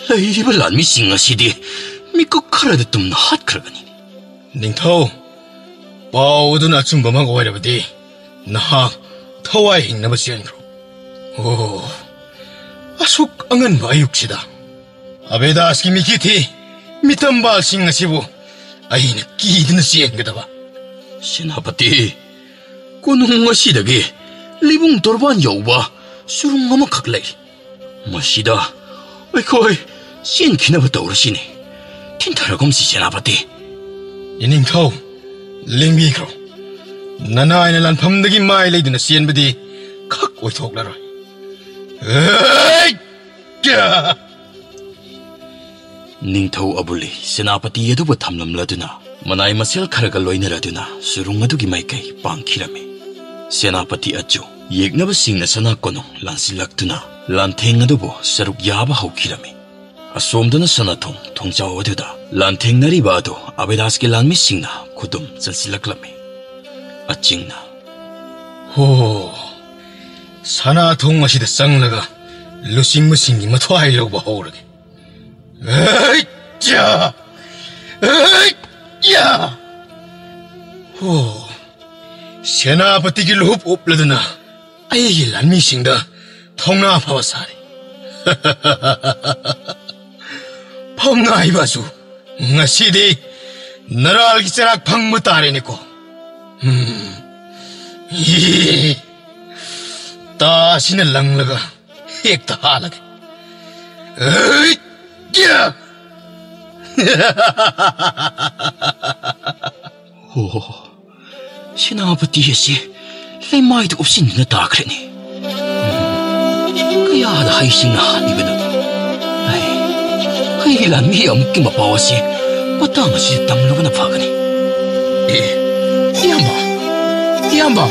ꯂꯩꯔꯤꯕ ꯂꯥꯟꯃꯤꯁꯤꯡ ꯑꯁꯤꯗꯤ ꯃꯤꯀꯨꯞ ꯈꯔꯗ ꯇꯨꯝꯅ ꯍꯥꯠꯈ꯭ꯔꯒꯅꯤ꯫" "ꯅꯤꯡꯊꯧ, ꯄꯥꯎ ꯑꯗꯨꯅ ꯑꯆꯨꯝꯕꯃꯛ ꯑꯣꯏꯔꯕꯗꯤ ꯅꯍꯥꯛ ꯊꯋꯥꯏ ꯍꯤꯡꯅꯕ ꯆꯦꯟꯈ꯭ꯔꯣ꯫" ꯑꯣ, ꯑꯁꯨꯛ ꯑꯉꯟꯕ ꯑꯌꯨꯛꯁꯤꯗ ꯑꯕꯦꯗꯥꯁꯀꯤ ꯃꯤꯀꯤꯊꯤ ꯃꯤꯇꯝꯕꯥꯜꯁꯤꯡ ꯑꯁꯤꯕꯨ ꯑꯩꯅ ꯀꯤꯗꯨꯅ ꯆꯦꯟꯒꯗꯕ꯫ "ꯁꯦꯅꯥꯄꯇꯤ, ꯀꯣꯅꯨꯡ ꯑꯁꯤꯗꯒꯤ ꯂꯤꯕꯨꯡ ꯇꯣꯔꯕꯥꯟ ꯌꯧꯕ ꯁꯨꯔꯨꯡ ꯑꯃꯈꯛ ꯂꯩ꯫ ꯃꯁꯤꯗ ꯑꯩꯈꯣꯏ ꯆꯦꯟꯈꯤꯅꯕ ꯇꯧꯔꯁꯤꯅꯦ꯫ ꯊꯤꯟꯊꯔꯒꯨꯝꯁꯤ, ꯁꯦꯅꯥꯄꯇꯤ꯫" "ꯏꯅꯤꯡꯊꯧ, ꯂꯦꯡꯕꯤꯈ꯭ꯔꯣ꯫ ꯅꯅꯥꯏꯅ ꯂꯥꯟꯐꯝꯗꯒꯤ ꯃꯥꯏ ꯂꯩꯗꯨꯅ ꯆꯦꯟꯕꯗꯤ ꯈꯛ ꯑꯣꯏꯊꯣꯛꯂꯔꯣꯏ꯫" ꯑꯩ! ꯀ꯭ꯌꯥ! ꯅꯤꯡꯊꯧ ꯑꯕꯨꯂꯤ ꯁꯦꯅꯥꯄꯇꯤ ꯑꯗꯨꯕꯨ ꯊꯝꯂꯝꯂꯗꯨꯅ, ꯃꯅꯥꯏ ꯃꯁꯦꯜ ꯈꯔꯒ ꯂꯣꯏꯅꯔꯗꯨꯅ ꯁꯨꯔꯨꯡ ꯑꯗꯨꯒꯤ ꯃꯥꯏꯀꯩ ꯄꯥꯡꯈꯤꯔꯝꯃꯤ꯫ ꯁꯦꯅꯥꯄꯇꯤ ꯑꯆꯨ ꯌꯦꯛꯅꯕꯁꯤꯡꯅ ꯁꯅꯥ ꯀꯣꯅꯨꯡ ꯂꯥꯟꯁꯤꯜꯂꯛꯇꯨꯅ ꯂꯥꯟꯊꯦꯡ ꯑꯗꯨꯕꯨ ꯁꯔꯨꯛ ꯌꯥꯕ ꯍꯧꯈꯤꯔꯝꯃꯤ꯫ ꯑꯁꯣꯝꯗꯅ ꯁꯅꯥꯊꯣꯡ ꯊꯣꯡꯖꯥꯎ ꯑꯗꯨꯗ ꯂꯥꯟꯊꯦꯡꯅꯔꯤꯕ ꯑꯗꯨ ꯑꯕꯦꯗꯥꯁꯀꯤ ꯂꯥꯟꯃꯤꯁꯤꯡꯅ ꯈꯨꯗꯨꯝ ꯆꯟꯁꯤꯜꯂꯛꯂꯝꯃꯤ꯫ ꯑꯆꯤꯡꯅ, "ꯍꯣ, ꯁꯅꯥꯊꯣꯡ ꯑꯁꯤꯗ ꯆꯪꯂꯒ ꯂꯨꯆꯤꯡꯕꯁꯤꯡꯒꯤ ꯃꯊ꯭ꯋꯥꯏ ꯂꯧꯕ ꯍꯧꯔꯒꯦ꯫ ꯑꯩ ꯆꯥ! ꯑꯩ ꯆꯥ! ꯍꯣ, ꯁꯦꯅꯥꯄꯇꯤꯒꯤ ꯂꯨꯍꯨꯞ ꯎꯞꯂꯗꯨꯅ ꯑꯩꯒꯤ ꯂꯥꯟꯃꯤꯁꯤꯡꯗ ꯊꯧꯅꯥ ꯐꯕ ꯁꯥꯔꯦ꯫" "ꯐꯝꯅꯥꯏꯕꯁꯨ, ꯉꯁꯤꯗꯤ ꯅꯔꯥꯜꯒꯤ ꯆꯩꯔꯥꯛ ꯐꯪꯕ ꯇꯥꯔꯦꯅꯦꯀꯣ꯫ ꯎꯝ, ꯏ, ꯇꯥ ꯑꯁꯤꯅ ꯂꯪꯂꯒ ꯍꯦꯛꯇ ꯍꯥꯠꯂꯒꯦ꯫ ꯑꯩ, ꯌꯥ!" ꯑꯣ, ꯁꯦꯅꯥꯄꯇꯤ ꯑꯁꯤ ꯂꯩꯃꯥꯏꯗ ꯎꯞꯁꯤꯟꯗꯨꯅ ꯇꯥꯈ꯭ꯔꯦꯅꯦ꯫ ꯀꯌꯥꯗ ꯍꯩꯁꯤꯡꯅ ꯍꯥꯠꯂꯤꯕꯅꯣ? ꯑꯩ, ꯑꯩꯒꯤ ꯂꯥꯟꯃꯤ ꯑꯃꯨꯛꯀꯤ ꯃꯄꯥꯎ ꯑꯁꯤ ꯃꯇꯥꯡ ꯑꯁꯤꯗ ꯇꯝꯂꯨꯕꯅ ꯐꯒꯅꯤ꯫ ꯑꯦ, ꯏꯌꯥꯝꯕ, ꯏꯌꯥꯝꯕ,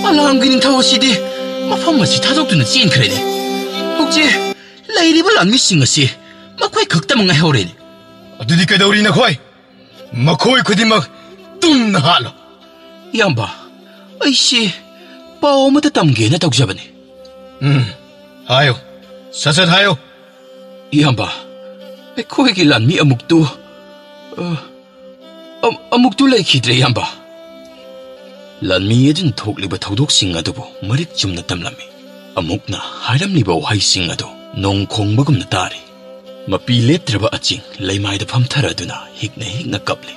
ꯑꯂꯥꯝꯒꯤ ꯅꯤꯡꯊꯧ ꯑꯁꯤꯗꯤ ꯃꯐꯝ ꯑꯁꯤ ꯊꯥꯗꯣꯛꯇꯨꯅ ꯆꯦꯟꯈ꯭ꯔꯦꯅꯦ꯫ ꯍꯧꯖꯤꯛ ꯂꯩꯔꯤꯕ ꯂꯥꯟꯃꯤꯁꯤꯡ ꯑꯁꯤ ꯃꯈꯣꯏ ꯈꯛꯇꯃꯛ ꯉꯥꯏꯍꯧꯔꯦꯅꯦ꯫ ꯑꯗꯨꯗꯤ ꯀꯩꯗꯧꯔꯤ ꯅꯈꯣꯏ? ꯃꯈꯣꯏ ꯈꯨꯗꯤꯡꯃꯛ ꯇꯨꯝꯅ ꯍꯥꯠꯂꯣ꯫ ꯏꯌꯥꯝꯕ, ꯑꯩꯁꯤ ꯄꯥꯎ ꯑꯃꯇ ꯇꯝꯒꯦꯅ ꯇꯧꯖꯕꯅꯤ꯫ ꯎꯝ, ꯍꯥꯏꯌꯨ, ꯁꯠ ꯁꯠ ꯍꯥꯏꯌꯨ꯫ ꯏꯌꯥꯝꯕ, ꯑꯩꯈꯣꯏꯒꯤ ꯂꯥꯟꯃꯤ ꯑꯃꯨꯛꯇꯨ, ꯑ, ꯑ, ꯑꯃꯨꯛꯇꯨ ꯂꯩꯈꯤꯗ꯭ꯔꯦ, ꯏꯌꯥꯝꯕ꯫ ꯂꯥꯟꯃꯤ ꯑꯗꯨꯅ ꯊꯣꯛꯂꯤꯕ ꯊꯧꯗꯣꯛꯁꯤꯡ ꯑꯗꯨꯕꯨ ꯃꯔꯤꯛ ꯆꯨꯝꯅ ꯇꯝꯂꯝꯃꯤ꯫ ꯑꯃꯨꯛꯅ ꯍꯥꯏꯔꯝꯂꯤꯕ ꯋꯥꯍꯩꯁꯤꯡ ꯑꯗꯨ ꯅꯣꯡ ꯈꯣꯡꯕꯒꯨꯝꯅ ꯇꯥꯔꯤ꯫ ꯃꯄꯤ ꯂꯦꯞꯇ꯭ꯔꯕ ꯑꯆꯤꯡ ꯂꯩꯃꯥꯏꯗ ꯐꯝꯊꯔꯗꯨꯅ ꯍꯤꯛꯅ ꯍꯤꯛꯅ ꯀꯞꯂꯤ꯫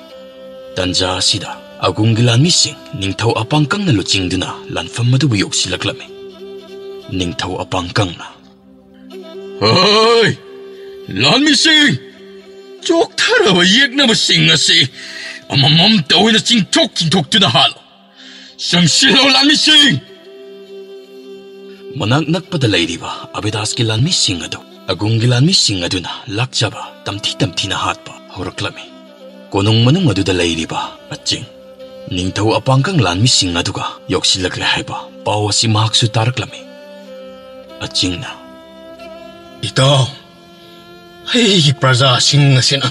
ꯇꯟꯖꯥ ꯑꯁꯤꯗ ꯑꯒꯨꯡꯒꯤ ꯂꯥꯟꯃꯤꯁꯤꯡ ꯅꯤꯡꯊꯧ ꯑꯄꯥꯡꯀꯪꯅ ꯂꯨꯆꯤꯡꯗꯨꯅ ꯂꯥꯟꯐꯝ ꯑꯗꯨꯕꯨ ꯌꯧꯁꯤꯜꯂꯛꯂꯝꯃꯤ꯫ ꯅꯤꯡꯊꯧ ꯑꯄꯥꯡꯀꯪꯅ, "ꯍꯣꯏ, ꯂꯥꯟꯃꯤꯁꯤꯡ, ꯆꯣꯛꯊꯔꯕ ꯌꯦꯛꯅꯕꯁꯤꯡ ꯑꯁꯤ ꯑꯃꯃꯝꯇ ꯑꯣꯏꯅ ꯆꯤꯡꯊꯣꯛ ꯆꯤꯡꯊꯣꯛꯇꯨꯅ ꯍꯥꯠꯂꯣ꯫ ꯆꯪꯁꯤꯜꯂꯣ, ꯂꯥꯟꯃꯤꯁꯤꯡ!" ꯃꯅꯥꯛ ꯅꯛꯄꯗ ꯂꯩꯔꯤꯕ ꯑꯕꯤꯗꯥꯁꯀꯤ ꯂꯥꯟꯃꯤꯁꯤꯡ ꯑꯗꯨ ꯑꯒꯨꯡꯒꯤ ꯂꯥꯟꯃꯤꯁꯤꯡ ꯑꯗꯨꯅ ꯂꯥꯛꯆꯕ ꯇꯝꯊꯤ ꯇꯝꯊꯤꯅ ꯍꯥꯠꯄ ꯍꯧꯔꯛꯂꯝꯃꯤ꯫ ꯀꯣꯅꯨꯡ ꯃꯅꯨꯡ ꯑꯗꯨꯗ ꯂꯩꯔꯤꯕ ꯑꯆꯤꯡ ꯅꯤꯡꯊꯧ ꯑꯄꯥꯡꯀꯪ ꯂꯥꯟꯃꯤꯁꯤꯡ ꯑꯗꯨꯒ ꯌꯧꯁꯤꯜꯂꯛꯂꯦ ꯍꯥꯏꯕ ꯄꯥꯎ ꯑꯁꯤ ꯃꯍꯥꯛꯁꯨ ꯇꯥꯔꯛꯂꯝꯃꯤ꯫ ꯑꯆꯤꯡꯅ, "ꯏꯇꯥꯎ, ꯑꯩꯒꯤ ꯄ꯭ꯔꯖꯥꯁꯤꯡ ꯑꯁꯤꯅ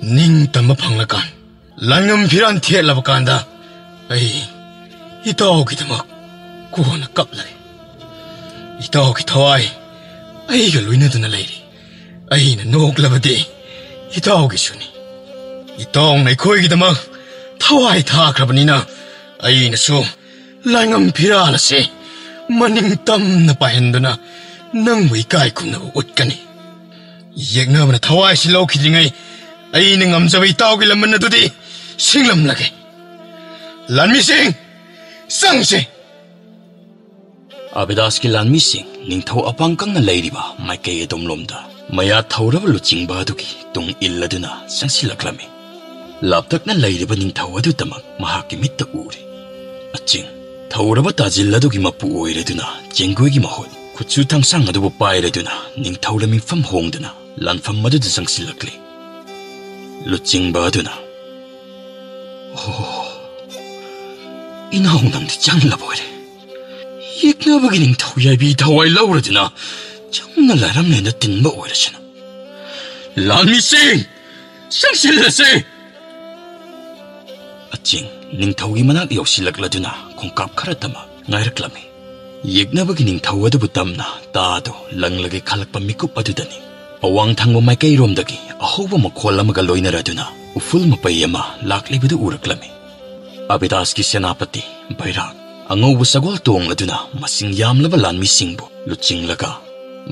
ꯅꯤꯡꯇꯝꯕ ꯐꯪꯂꯀꯥꯟ, ꯂꯥꯟꯉꯝ ꯐꯤꯔꯥꯟ ꯊꯦꯠꯂꯕ ꯀꯥꯟꯗ ꯑꯩ ꯏꯇꯥꯎꯒꯤꯗꯃꯛ ꯀꯣꯟꯅ ꯀꯞꯂꯒꯦ꯫ ꯏꯇꯥꯎꯒꯤ ꯊꯋꯥꯏ ꯑꯩꯒ ꯂꯣꯏꯅꯗꯨꯅ ꯂꯩꯔꯤ꯫ ꯑꯩꯅ ꯅꯣꯛꯂꯕꯗꯤ ꯏꯇꯥꯎꯒꯤꯁꯨꯅꯤ꯫ ꯏꯇꯥꯎꯅ ꯑꯩꯈꯣꯏꯒꯤꯗꯃꯛ ꯊꯋꯥꯏ ꯊꯥꯈ꯭ꯔꯕꯅꯤꯅ ꯑꯩꯅꯁꯨ ꯂꯥꯏꯉꯝ ꯐꯤꯔꯥꯜ ꯑꯁꯤ ꯃꯅꯤꯡ ꯇꯝꯅ ꯄꯥꯏꯍꯟꯗꯨꯅ ꯅꯪꯕꯨ ꯏꯀꯥꯏ ꯈꯨꯝꯅꯕ ꯎꯠꯀꯅꯤ꯫ ꯌꯦꯛꯅꯕꯅ ꯊꯋꯥꯏꯁꯤ ꯂꯧꯈꯤꯗ꯭ꯔꯤꯉꯩ ꯑꯩꯅ ꯉꯝꯖꯕ ꯏꯇꯥꯎꯒꯤ ꯂꯃꯟ ꯑꯗꯨꯗꯤ ꯁꯤꯡꯂꯝꯂꯒꯦ꯫ ꯂꯥꯟꯃꯤꯁꯤꯡ, ꯆꯪꯁꯤ!" ꯑꯕꯤꯗꯥꯁꯀꯤ ꯂꯥꯟꯃꯤꯁꯤꯡ ꯅꯤꯡꯊꯧ ꯑꯄꯥꯡꯀꯪꯅ ꯂꯩꯔꯤꯕ ꯃꯥꯏꯀꯩ ꯑꯗꯣꯝꯂꯣꯝꯗ ꯃꯌꯥ ꯊꯧꯔꯕ ꯂꯨꯆꯤꯡꯕ ꯑꯗꯨꯒꯤ ꯇꯨꯡ ꯏꯜꯂꯗꯨꯅ ꯆꯪꯁꯤꯜꯂꯛꯂꯝꯃꯤ꯫ ꯂꯥꯞꯇꯛꯅ ꯂꯩꯔꯤꯕ ꯅꯤꯡꯊꯧ ꯑꯗꯨꯗꯃꯛ ꯃꯍꯥꯛꯀꯤ ꯃꯤꯠꯇ ꯎꯔꯦ꯫ ꯑꯆꯤꯡ ꯊꯧꯔꯕ ꯇꯥꯖꯤꯜ ꯑꯗꯨꯒꯤ ꯃꯄꯨ ꯑꯣꯏꯔꯗꯨꯅ ꯆꯦꯡꯒꯣꯏꯒꯤ ꯃꯍꯨꯠ ꯈꯨꯠꯁꯨ ꯊꯥꯡꯁꯥꯡ ꯑꯗꯨꯕꯨ ꯄꯥꯏꯔꯗꯨꯅ ꯅꯤꯡꯊꯧ ꯂꯥꯏꯃꯤꯐꯝ ꯍꯣꯡꯗꯨꯅ ꯂꯥꯟꯐꯝ ꯑꯗꯨꯗ ꯆꯪꯁꯤꯜꯂꯛꯂꯦ꯫ ꯂꯨꯆꯤꯡꯕ ꯑꯗꯨꯅ, "ꯑꯣ, ꯏꯅꯥꯎ ꯅꯪꯗꯤ ꯆꯪꯂꯕ ꯑꯣꯏꯔꯦ꯫ ꯌꯦꯛꯅꯕꯒꯤ ꯅꯤꯡꯊꯧ ꯌꯥꯏꯕꯤ ꯊꯋꯥꯏ ꯂꯧꯔꯗꯨꯅ ꯆꯝꯅ ꯂꯥꯏꯔꯝꯂꯦꯟꯗ ꯇꯤꯟꯕ ꯑꯣꯏꯔꯁꯅꯨ꯫ ꯂꯥꯟꯃꯤꯁꯤꯡ, ꯆꯪꯁꯤꯜꯂꯁꯤ!" ꯑꯆꯤꯡ ꯅꯤꯡꯊꯧꯒꯤ ꯃꯅꯥꯛ ꯌꯧꯁꯤꯜꯂꯛꯂꯗꯨꯅ ꯈꯣꯡꯀꯥꯞ ꯈꯔꯇꯃꯛ ꯉꯥꯏꯔꯛꯂꯝꯃꯤ꯫ ꯌꯦꯛꯅꯕꯒꯤ ꯅꯤꯡꯊꯧ ꯑꯗꯨꯕꯨ ꯇꯝꯅ ꯇꯥꯗꯨ ꯂꯪꯂꯒꯦ ꯈꯜꯂꯛꯄ ꯃꯤꯀꯨꯞ ꯑꯗꯨꯗꯅꯤ ꯑꯋꯥꯡ ꯊꯪꯕ ꯃꯥꯏꯀꯩꯔꯣꯝꯗꯒꯤ ꯑꯍꯧꯕ ꯃꯈꯣꯜ ꯑꯃꯒ ꯂꯣꯏꯅꯔꯗꯨꯅ ꯎꯐꯨꯜ ꯃꯄꯩ ꯑꯃ ꯂꯥꯛꯂꯤꯕꯗꯨ ꯎꯔꯛꯂꯝꯃꯤ꯫ ꯑꯕꯤꯗꯥꯁꯀꯤ ꯁꯦꯅꯥꯄꯇꯤ ꯕꯩꯔꯥꯛ ꯑꯉꯧꯕ ꯁꯒꯣꯜ ꯇꯣꯡꯂꯗꯨꯅ ꯃꯁꯤꯡ ꯌꯥꯝꯂꯕ ꯂꯥꯟꯃꯤꯁꯤꯡꯕꯨ ꯂꯨꯆꯤꯡꯂꯒ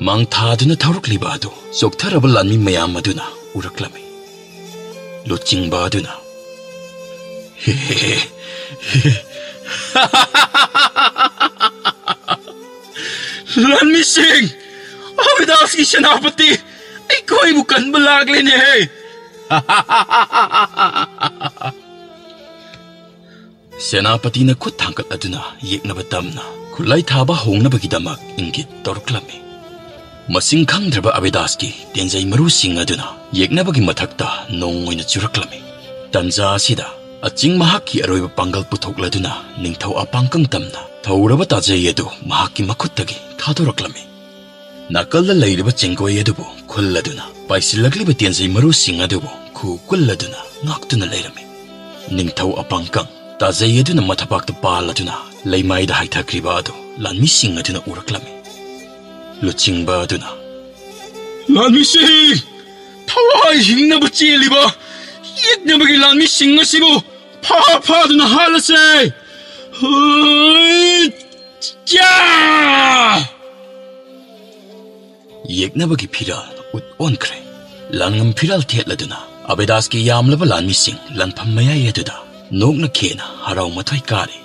ꯃꯥꯡ ꯊꯥꯗꯨꯅ ꯊꯧꯔꯛꯂꯤꯕ ꯑꯗꯨ ꯆꯣꯛꯊꯔꯕ ꯂꯥꯟꯃꯤ ꯃꯌꯥꯝ ꯑꯗꯨꯅ ꯎꯔꯛꯂꯝꯃꯤ꯫ ꯂꯨꯆꯤꯡꯕ ꯑꯗꯨꯅ, "ꯂꯥꯟꯃꯤꯁꯤꯡ, ꯑꯕꯤꯗꯥꯁꯀꯤ ꯁꯦꯅꯥꯄꯇꯤ ꯑꯩꯈꯣꯏꯕꯨ ꯀꯟꯕ ꯂꯥꯛꯂꯦꯅꯦꯍꯦ!" ꯁꯦꯅꯥꯄꯇꯤꯅ ꯈꯨꯠ ꯊꯥꯡꯒꯠꯂꯗꯨꯅ ꯌꯦꯛꯅꯕ ꯇꯝꯅ ꯈꯨꯠꯂꯥꯏ ꯊꯥꯕ ꯍꯧꯅꯕꯒꯤꯗꯃꯛ ꯏꯪꯒꯤꯠ ꯇꯧꯔꯛꯂꯝꯃꯤ꯫ ꯃꯁꯤꯡ ꯈꯪꯗ꯭ꯔꯕ ꯑꯕꯤꯗꯥꯁꯀꯤ ꯇꯦꯟꯖꯩ ꯃꯔꯨꯁꯤꯡ ꯑꯗꯨꯅ ꯌꯦꯛꯅꯕꯒꯤ ꯃꯊꯛꯇ ꯅꯣꯡ ꯑꯣꯏꯅ ꯆꯨꯔꯛꯂꯝꯃꯤ꯫ ꯇꯟꯖꯥ ꯑꯁꯤꯗ ꯑꯆꯤꯡ ꯃꯍꯥꯛꯀꯤ ꯑꯔꯣꯏꯕ ꯄꯥꯡꯒꯜ ꯄꯨꯊꯣꯛꯂꯗꯨꯅ ꯅꯤꯡꯊꯧ ꯑꯄꯥꯡꯀꯪ ꯇꯝꯅ ꯊꯧꯔꯕ ꯇꯥꯖꯩ ꯑꯗꯨ ꯃꯍꯥꯛꯀꯤ ꯃꯈꯨꯠꯇꯒꯤ ꯊꯥꯗꯣꯔꯛꯂꯝꯃꯤ꯫ ꯅꯥꯀꯜꯗ ꯂꯩꯔꯤꯕ ꯆꯦꯡꯒꯣꯏ ꯑꯗꯨꯕꯨ ꯈꯨꯜꯂꯗꯨꯅ ꯄꯥꯏꯁꯤꯜꯂꯛꯂꯤꯕ ꯇꯦꯟꯖꯩ ꯃꯔꯨꯁꯤꯡ ꯑꯗꯨꯕꯨ ꯈꯨ ꯀꯨꯜꯂꯗꯨꯅ ꯉꯥꯛꯇꯨꯅ ꯂꯩꯔꯝꯃꯤ꯫ ꯅꯤꯡꯊꯧ ꯑꯄꯥꯡꯀꯪ ꯇꯥꯖꯩ ꯑꯗꯨꯅ ꯃꯊꯕꯥꯛꯇ ꯄꯥꯜꯂꯗꯨꯅ ꯂꯩꯃꯥꯏꯗ ꯍꯥꯏꯊꯈ꯭ꯔꯤꯕ ꯑꯗꯨ ꯂꯥꯟꯃꯤꯁꯤꯡ ꯑꯗꯨꯅ ꯎꯔꯛꯂꯝꯃꯤ꯫ ꯂꯨꯆꯤꯡꯕ ꯑꯗꯨꯅ, "ꯂꯥꯟꯃꯤꯁꯤꯡ, ꯊꯋꯥꯏ ꯍꯤꯡꯅꯕ ꯆꯦꯜꯂꯤꯕ ꯌꯦꯛꯅꯕꯒꯤ ꯂꯥꯟꯃꯤꯁꯤꯡ ꯑꯁꯤꯕꯨ ꯐꯥ ꯐꯥꯗꯨꯅ ꯍꯥꯠꯂꯁꯦ!" ꯍꯩ! ꯆꯥ! ꯌꯦꯛꯅꯕꯒꯤ ꯐꯤꯔꯥꯜ ꯎꯠ ꯑꯣꯟꯈ꯭ꯔꯦ꯫ ꯂꯥꯟꯉꯝ ꯐꯤꯔꯥꯜ ꯊꯦꯠꯂꯗꯨꯅ ꯑꯕꯦꯗꯥꯁꯀꯤ ꯌꯥꯝꯂꯕ ꯂꯥꯟꯃꯤꯁꯤꯡ ꯂꯥꯟꯐꯝ ꯃꯌꯥꯏ ꯑꯗꯨꯗ ꯅꯣꯛꯅ ꯈꯦꯅ ꯍꯔꯥꯎ ꯃꯊꯣꯏ ꯀꯥꯔꯤ꯫